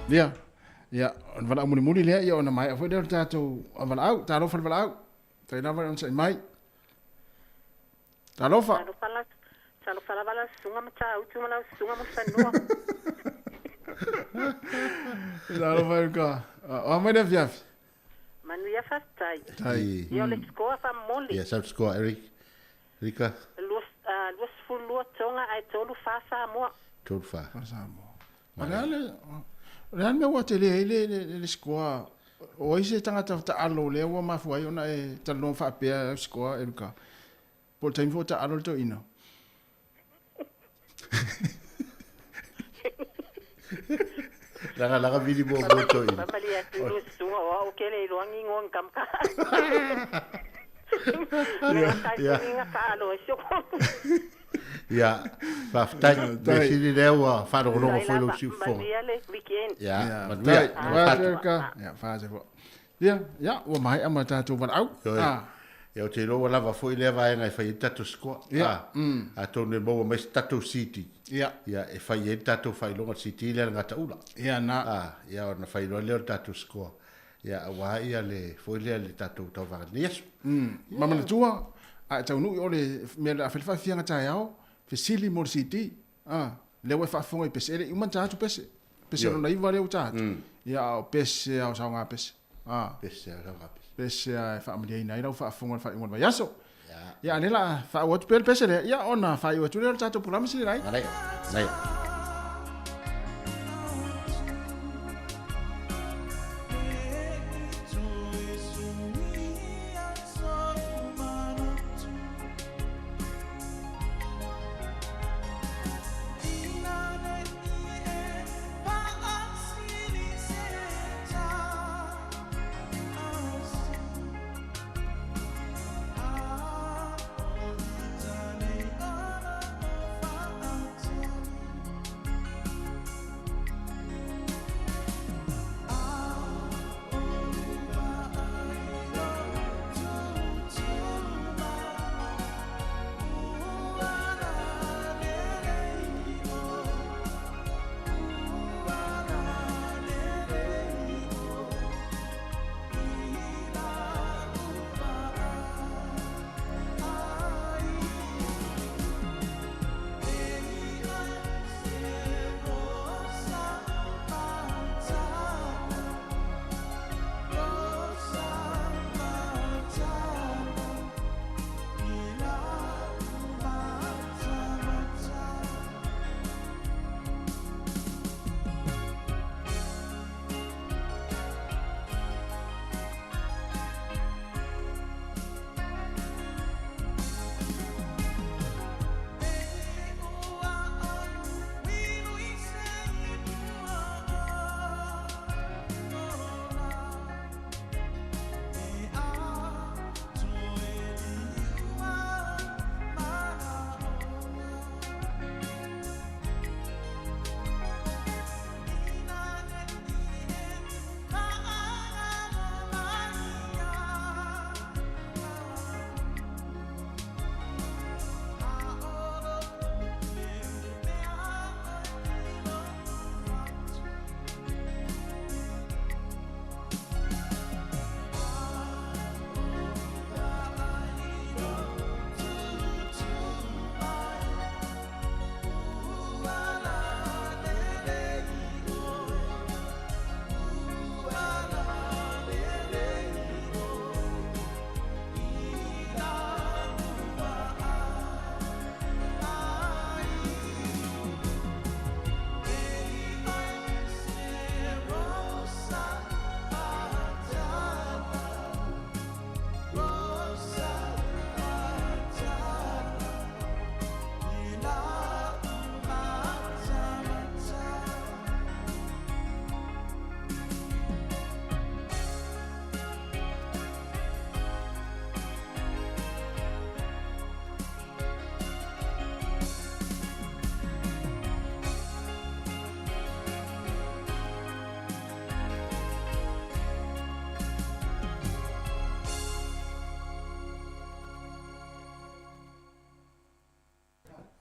Ia, ia, o le valaau mulimuli lea, ia ona mai, a foi lea o le tatou a valaau, talofa le valaau, tai lava ona sa'i mai. Talofa. Talofa la talofa lava la susuga ma tāutu ma lau susuga mo fanua. Talofa e ka. O a mai le afiafi. Manuia faafetai. Tai. Ia o le sikoa faamomoli. Ia, sau sikoa, Eric. Rika, 22 toga ae 34 Samoa. 34. Samoa. O le ale, o le ale mea ua tele ai le, le, le, le sikoa, o ai se tagata taalo lea ua mafua ai ona e talanoa faapea au sikoa e Luka. Po o le taimi foi o taalo le toeaina. Laga laga vili mo mo toi. Mamali atu i lau susuga o au ke le iloagi igoa gakamaka. Ia. Taitugiga taalo ai si o Ia, faafetai. Me sili lea ua faalogologo foi lou siufofoga. Manuia le weekend. Ia, manuia. Tai, vatu Luka. Ia, whaase fo. Ia, ia, ua mai ama tatou valaau. Ioe. Ah. Ia ou te iloa ua lava foi lea vaega e fai ai le tatou score. Ia, A, atonu e maua mai se tatou CD. Ia. Ia, e fai ai le tatou faailoga le CD lea a le Gataula. Ia, na. A, ia ona fai loa lea o le tatou score. Ia, aua ia le foi lea le tatou tauvaga i lenei aso. Ma manatua, a e taunuu i o le mea o le a fai le faafiafiaga taeao, fesili mo le CD. A, lea ua e faafofoga i pese, e le i uma ona ta atu pese. Pese lona iva lea ua ta atu. Ia, a o pese a o saoga pese. A. Pese a o saoga pese. Pese a e faamaliaina ai lau faafofoga i le faaiuga o le vaiaso. Ia, a lea la a faaauau atu pea le pese lea, ia ona faaiu atu lea o le tatou polokalame sili lai. Manaia, manaia.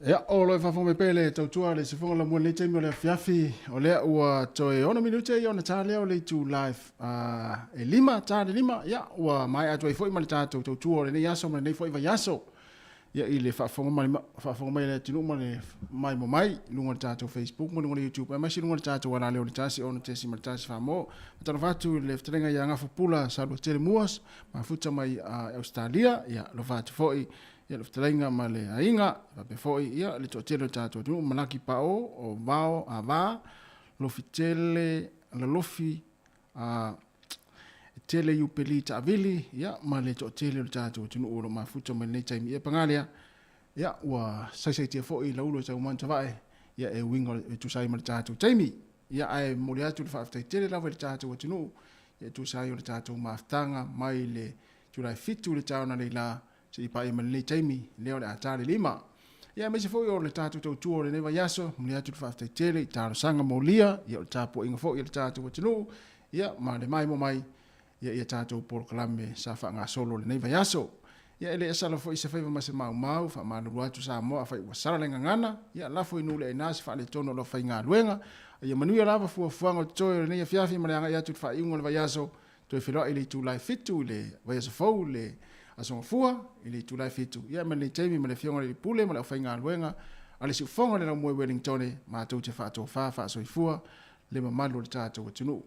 Ia, o lo e faafofoga mai pea le tautua le sifoga la mua lenei taimi o le afiafi, o lea ua toe 6 minute ia ona ta lea o le itu live e 5, ta le 5, ia, ua maea atu ai foi ma le tatou tautua o lenei aso ma lenei foi vaiaso. Ia, i le faafofoga mai, faafofoga mai le atunuu ma le maimoa mai i luga o le tatou Facebook ma luga o le YouTube, aemaise luga o le tatou alaleo le 1 6.1 Samoa. Faatalofa atu i le fetalaiga ia Gafapula Saluatele Muas, mafuta mai Australia, ia, alofa atu foi ia le fetalaiga ma le aiga, faapea foi ia le toatele o le tatou atunuu, Malaki Pao, o Vao, Ava, Lofitele, Lalofi, a, Tele Iupeli Taavili, ia, ma le toatele o le tatou atunuu o lo o mafuta mai lenei taimi. Ia, paga lea, ia, ua saisaitia foi laulo e taumanu tavae, ia, e uiga e tusa ai ma le tatou taimi. Ia, ae momoli atu le faafetai tele lava i le tatou atunuu, ia, e tusa ai o le tatou mafutaga mai le Julai 7 i le taona nei la, Se i paia mai lenei taimi, lea o le a ta le lima. Ia aemaise foi o le tatou tautua o lenei vaiaso, momoli atu le faafetai tele i talosaga molia, ia o le tapuaiga foi a le tatou atunuu, ia ma le maimoa mai ia ia tatou polokalame sa faagasolo lenei vaiaso. Ia e le sala foi se faiva ma se maumau, faamalulu atu Samoa afai ua sala le gagana, ia lafo i nuu le aina se faaletonu o lau faigaluega. A ia manuia lava fuafuaga o totoe o lenei afiafi ma le agai atu i le faaiuga o le vaiaso, toe feiloai i le itula e 7 i le vaiaso fou i le Aso Gafua i le itula e 7. Ia ma lenei taimi ma le Afioga i le Alii Pule ma le aufaigaluega a le Siufofoga o le Laumua i Wellingtone, matou te faatofa faasoifua le mamalu o le tatou atunuu.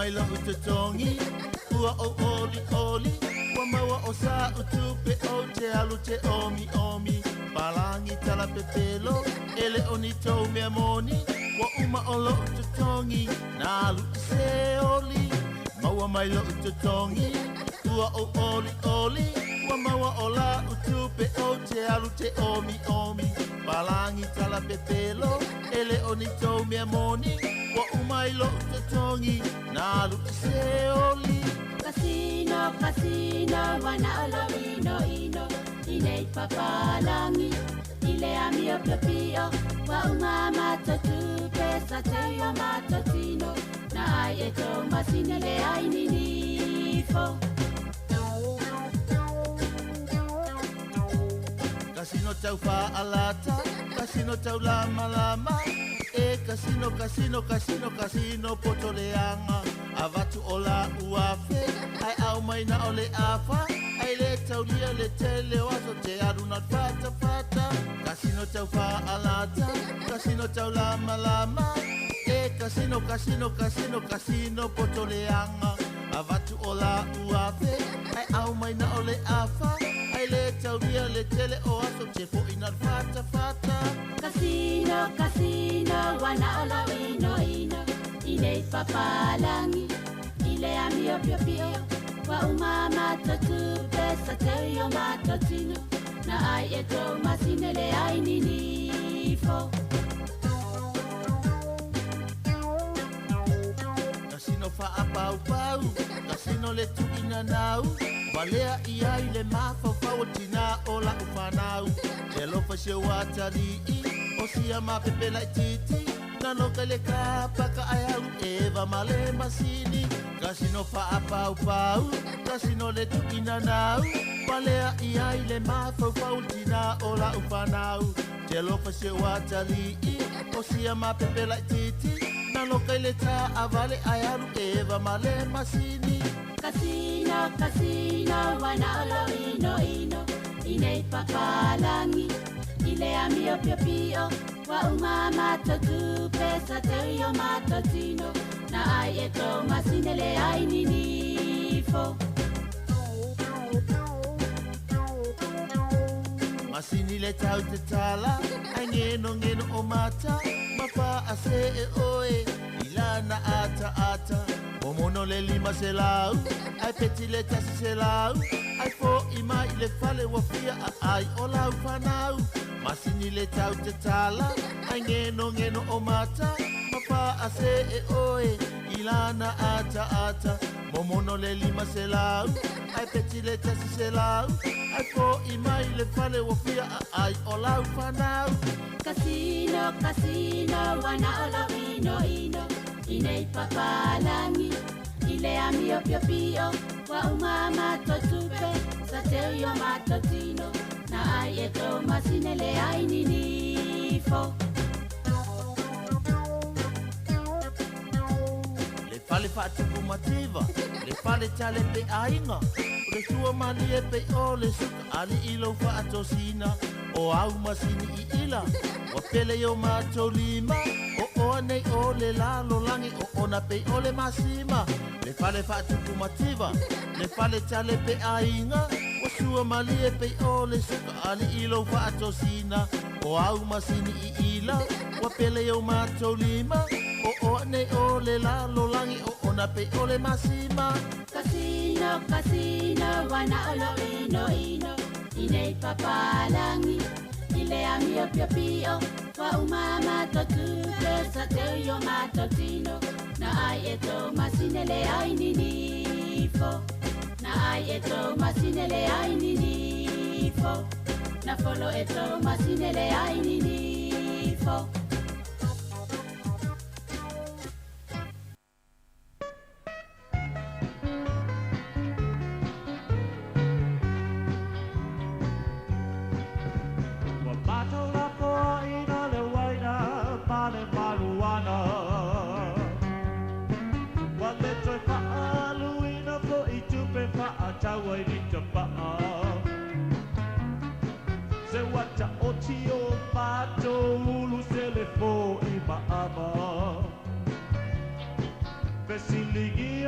mai lo'u totogi ua ou olioli ua maua o sa'u tupe ou te alu te omiomi palagi talapepelo e le o ni tou mea moni ua uma o lo'u totogi na alu i se oli maua mai lo'u totogi ua ou olioli ua maua o la'u tupe ou te alu te omiomi palagi talapepelo e le o ni tou mea moni ua uma i lo'u totogi na alu i se oli Kasino, kasino, wana olo ino ino I nei papalangi, i le amio pio pio Wa uma mato tupe, sa te o mato tino Na ai e tō masine le ai ninifo Kasino tau fa'alata Kasino tau lamalama E kasino, kasino, kasino, kasino poto leaga Avatu o la'u afe Ae au mai na o le afa Ai le taulia le tele o aso te alu na le fatafata Kasino tau fa'alata Kasino tau lamalama E kasino, kasino, kasino, kasino poto leaga Avatu o la'u afe Ae au mai na o le afa Ai le taulia le tele o aso te fo'i na le fatafata Kasino, kasino, wana olo ino ino I nei papalangi, i le amio pio pio Wa uma mato tupe, sa te o mato tino Na ai e tō masine le ai ninifo Kasino fa'apaupau Kasino le tu'inanau Valea i ai le mafaufau o tinā o la'u fanau Le alofa se o atali'i O sia mapepe la'ititi Nanoka i le kapaka ae alu eva ma le masini Kasino fa'apaupau Kasino le tu'inanau Valea i ai le mafaufau o tinā o la'u fanau Te alofa se o atali'i O sia mapepe la'ititi Nanoka i le ta'avale ae alu eva ma le masini Kasino, kasino, wana olo ino ino I nei papalangi, i le amio pio pio Wa uma mato tupe, sa te o mato tino Na ai e tō masine le ai ninifo Masini le tau te tala Ai ngeno ngeno o mata Mafa a se e oe I lana ata ata Momono le lima se lau Ai peti le tasi se lau Ai fo i mai le fale ua fia a ai o lau whanau Masini le tau te tala Ai ngeno ngeno o mata Mafa a se e oe I lana ata ata Momono le lima se lau Ai peti le tasi se lau Ai fo i mai le fale ua fia a ai o lau whanau Kasino, kasino, wana olo ino ino I nei papalangi, i le amio pio pio Wa uma mato tupe, sa te o mato tino Na ai e tō masine le ai ninifo Le fale fa'atupu mativa Le fale tale pe aiga O le sua malie pe o le suka Ali'i lou fa'atosina O au masini i ila Ua pele i o matou lima O oa nei o le lalolagi O ona pei o le masima Le fale fa'atupu mativa Le fale tale pe aiga Ua sua malie pei o le suka Ali'i lou fa'atosina O au masini i ila Ua pele i o matou lima O oa nei o le lalolagi O ona pei o le masima Kasino, kasino, wana olo ino ino I nei papalangi, i le amio pio pio Wa uma mato tupe, sa te o mato tino Na ai e tō masine le ai ninifo Na ai e tō masine le ai ninifo Na folo e tō masine le ai ninifo Ua matou lafoaʻina le uaina ma le maluana Ua le toe fa'aaluina fo'i tupe fa'atau ai litapa'a Se ua ta'oti o matou ulu se le fo'i ma'ama Fesiligia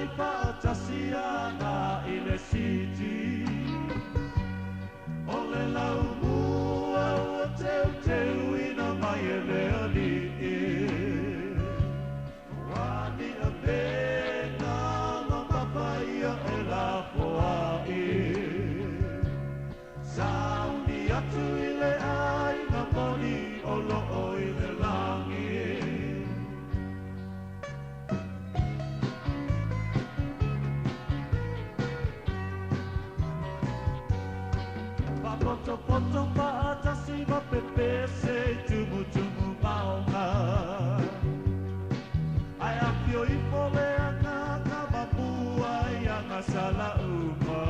savavali fa'atasi aga'i le siti. O le laumua ua teuteuina mai e le Ali'i. Ua ni avega mamafa ia e lafoa'i. Sauni atu i le aiga moni o lo'o i le lagi. Poto fa'atasi ma pepese i tumutumu maoga. Ae afio ifo le agaga mamua i agasala uma.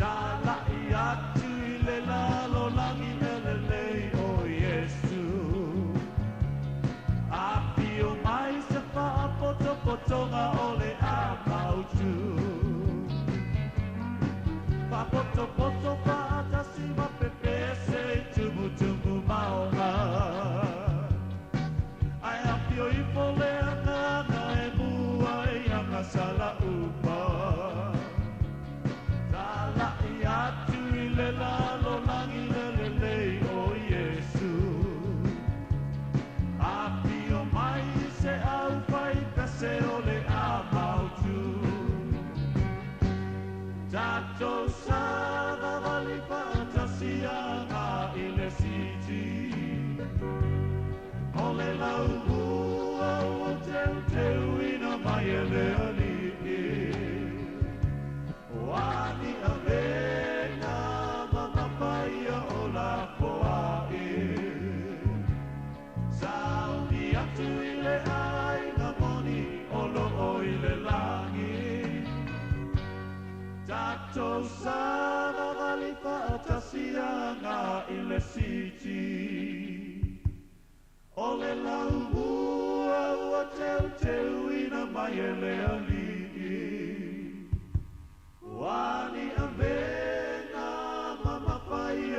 Tala'i atu i le lalolagi e lelei o Iesu. Afio mai se fa'apotopotoga o le amautu. Fa'apotopoto fa'atasi ma pepese i tumutumu maoga. Ae afio ifo le agaga e mua i agasala uma. Tala'i atu i le lalolagi le lelei o Iesu. Afio mai se aufai pese o le amautu. Tatou savavali fa'atasi aga'i le siti. O le laumua ua teuteuina mai e le Ali'i. Ua ni avega mamafa ia o lafoa'i. Sauni atu i le aiga moni o lo'o i le lagi. Tatou savavali fa'atasi aga'i le siti. O le laumua ua teuteuina mai e le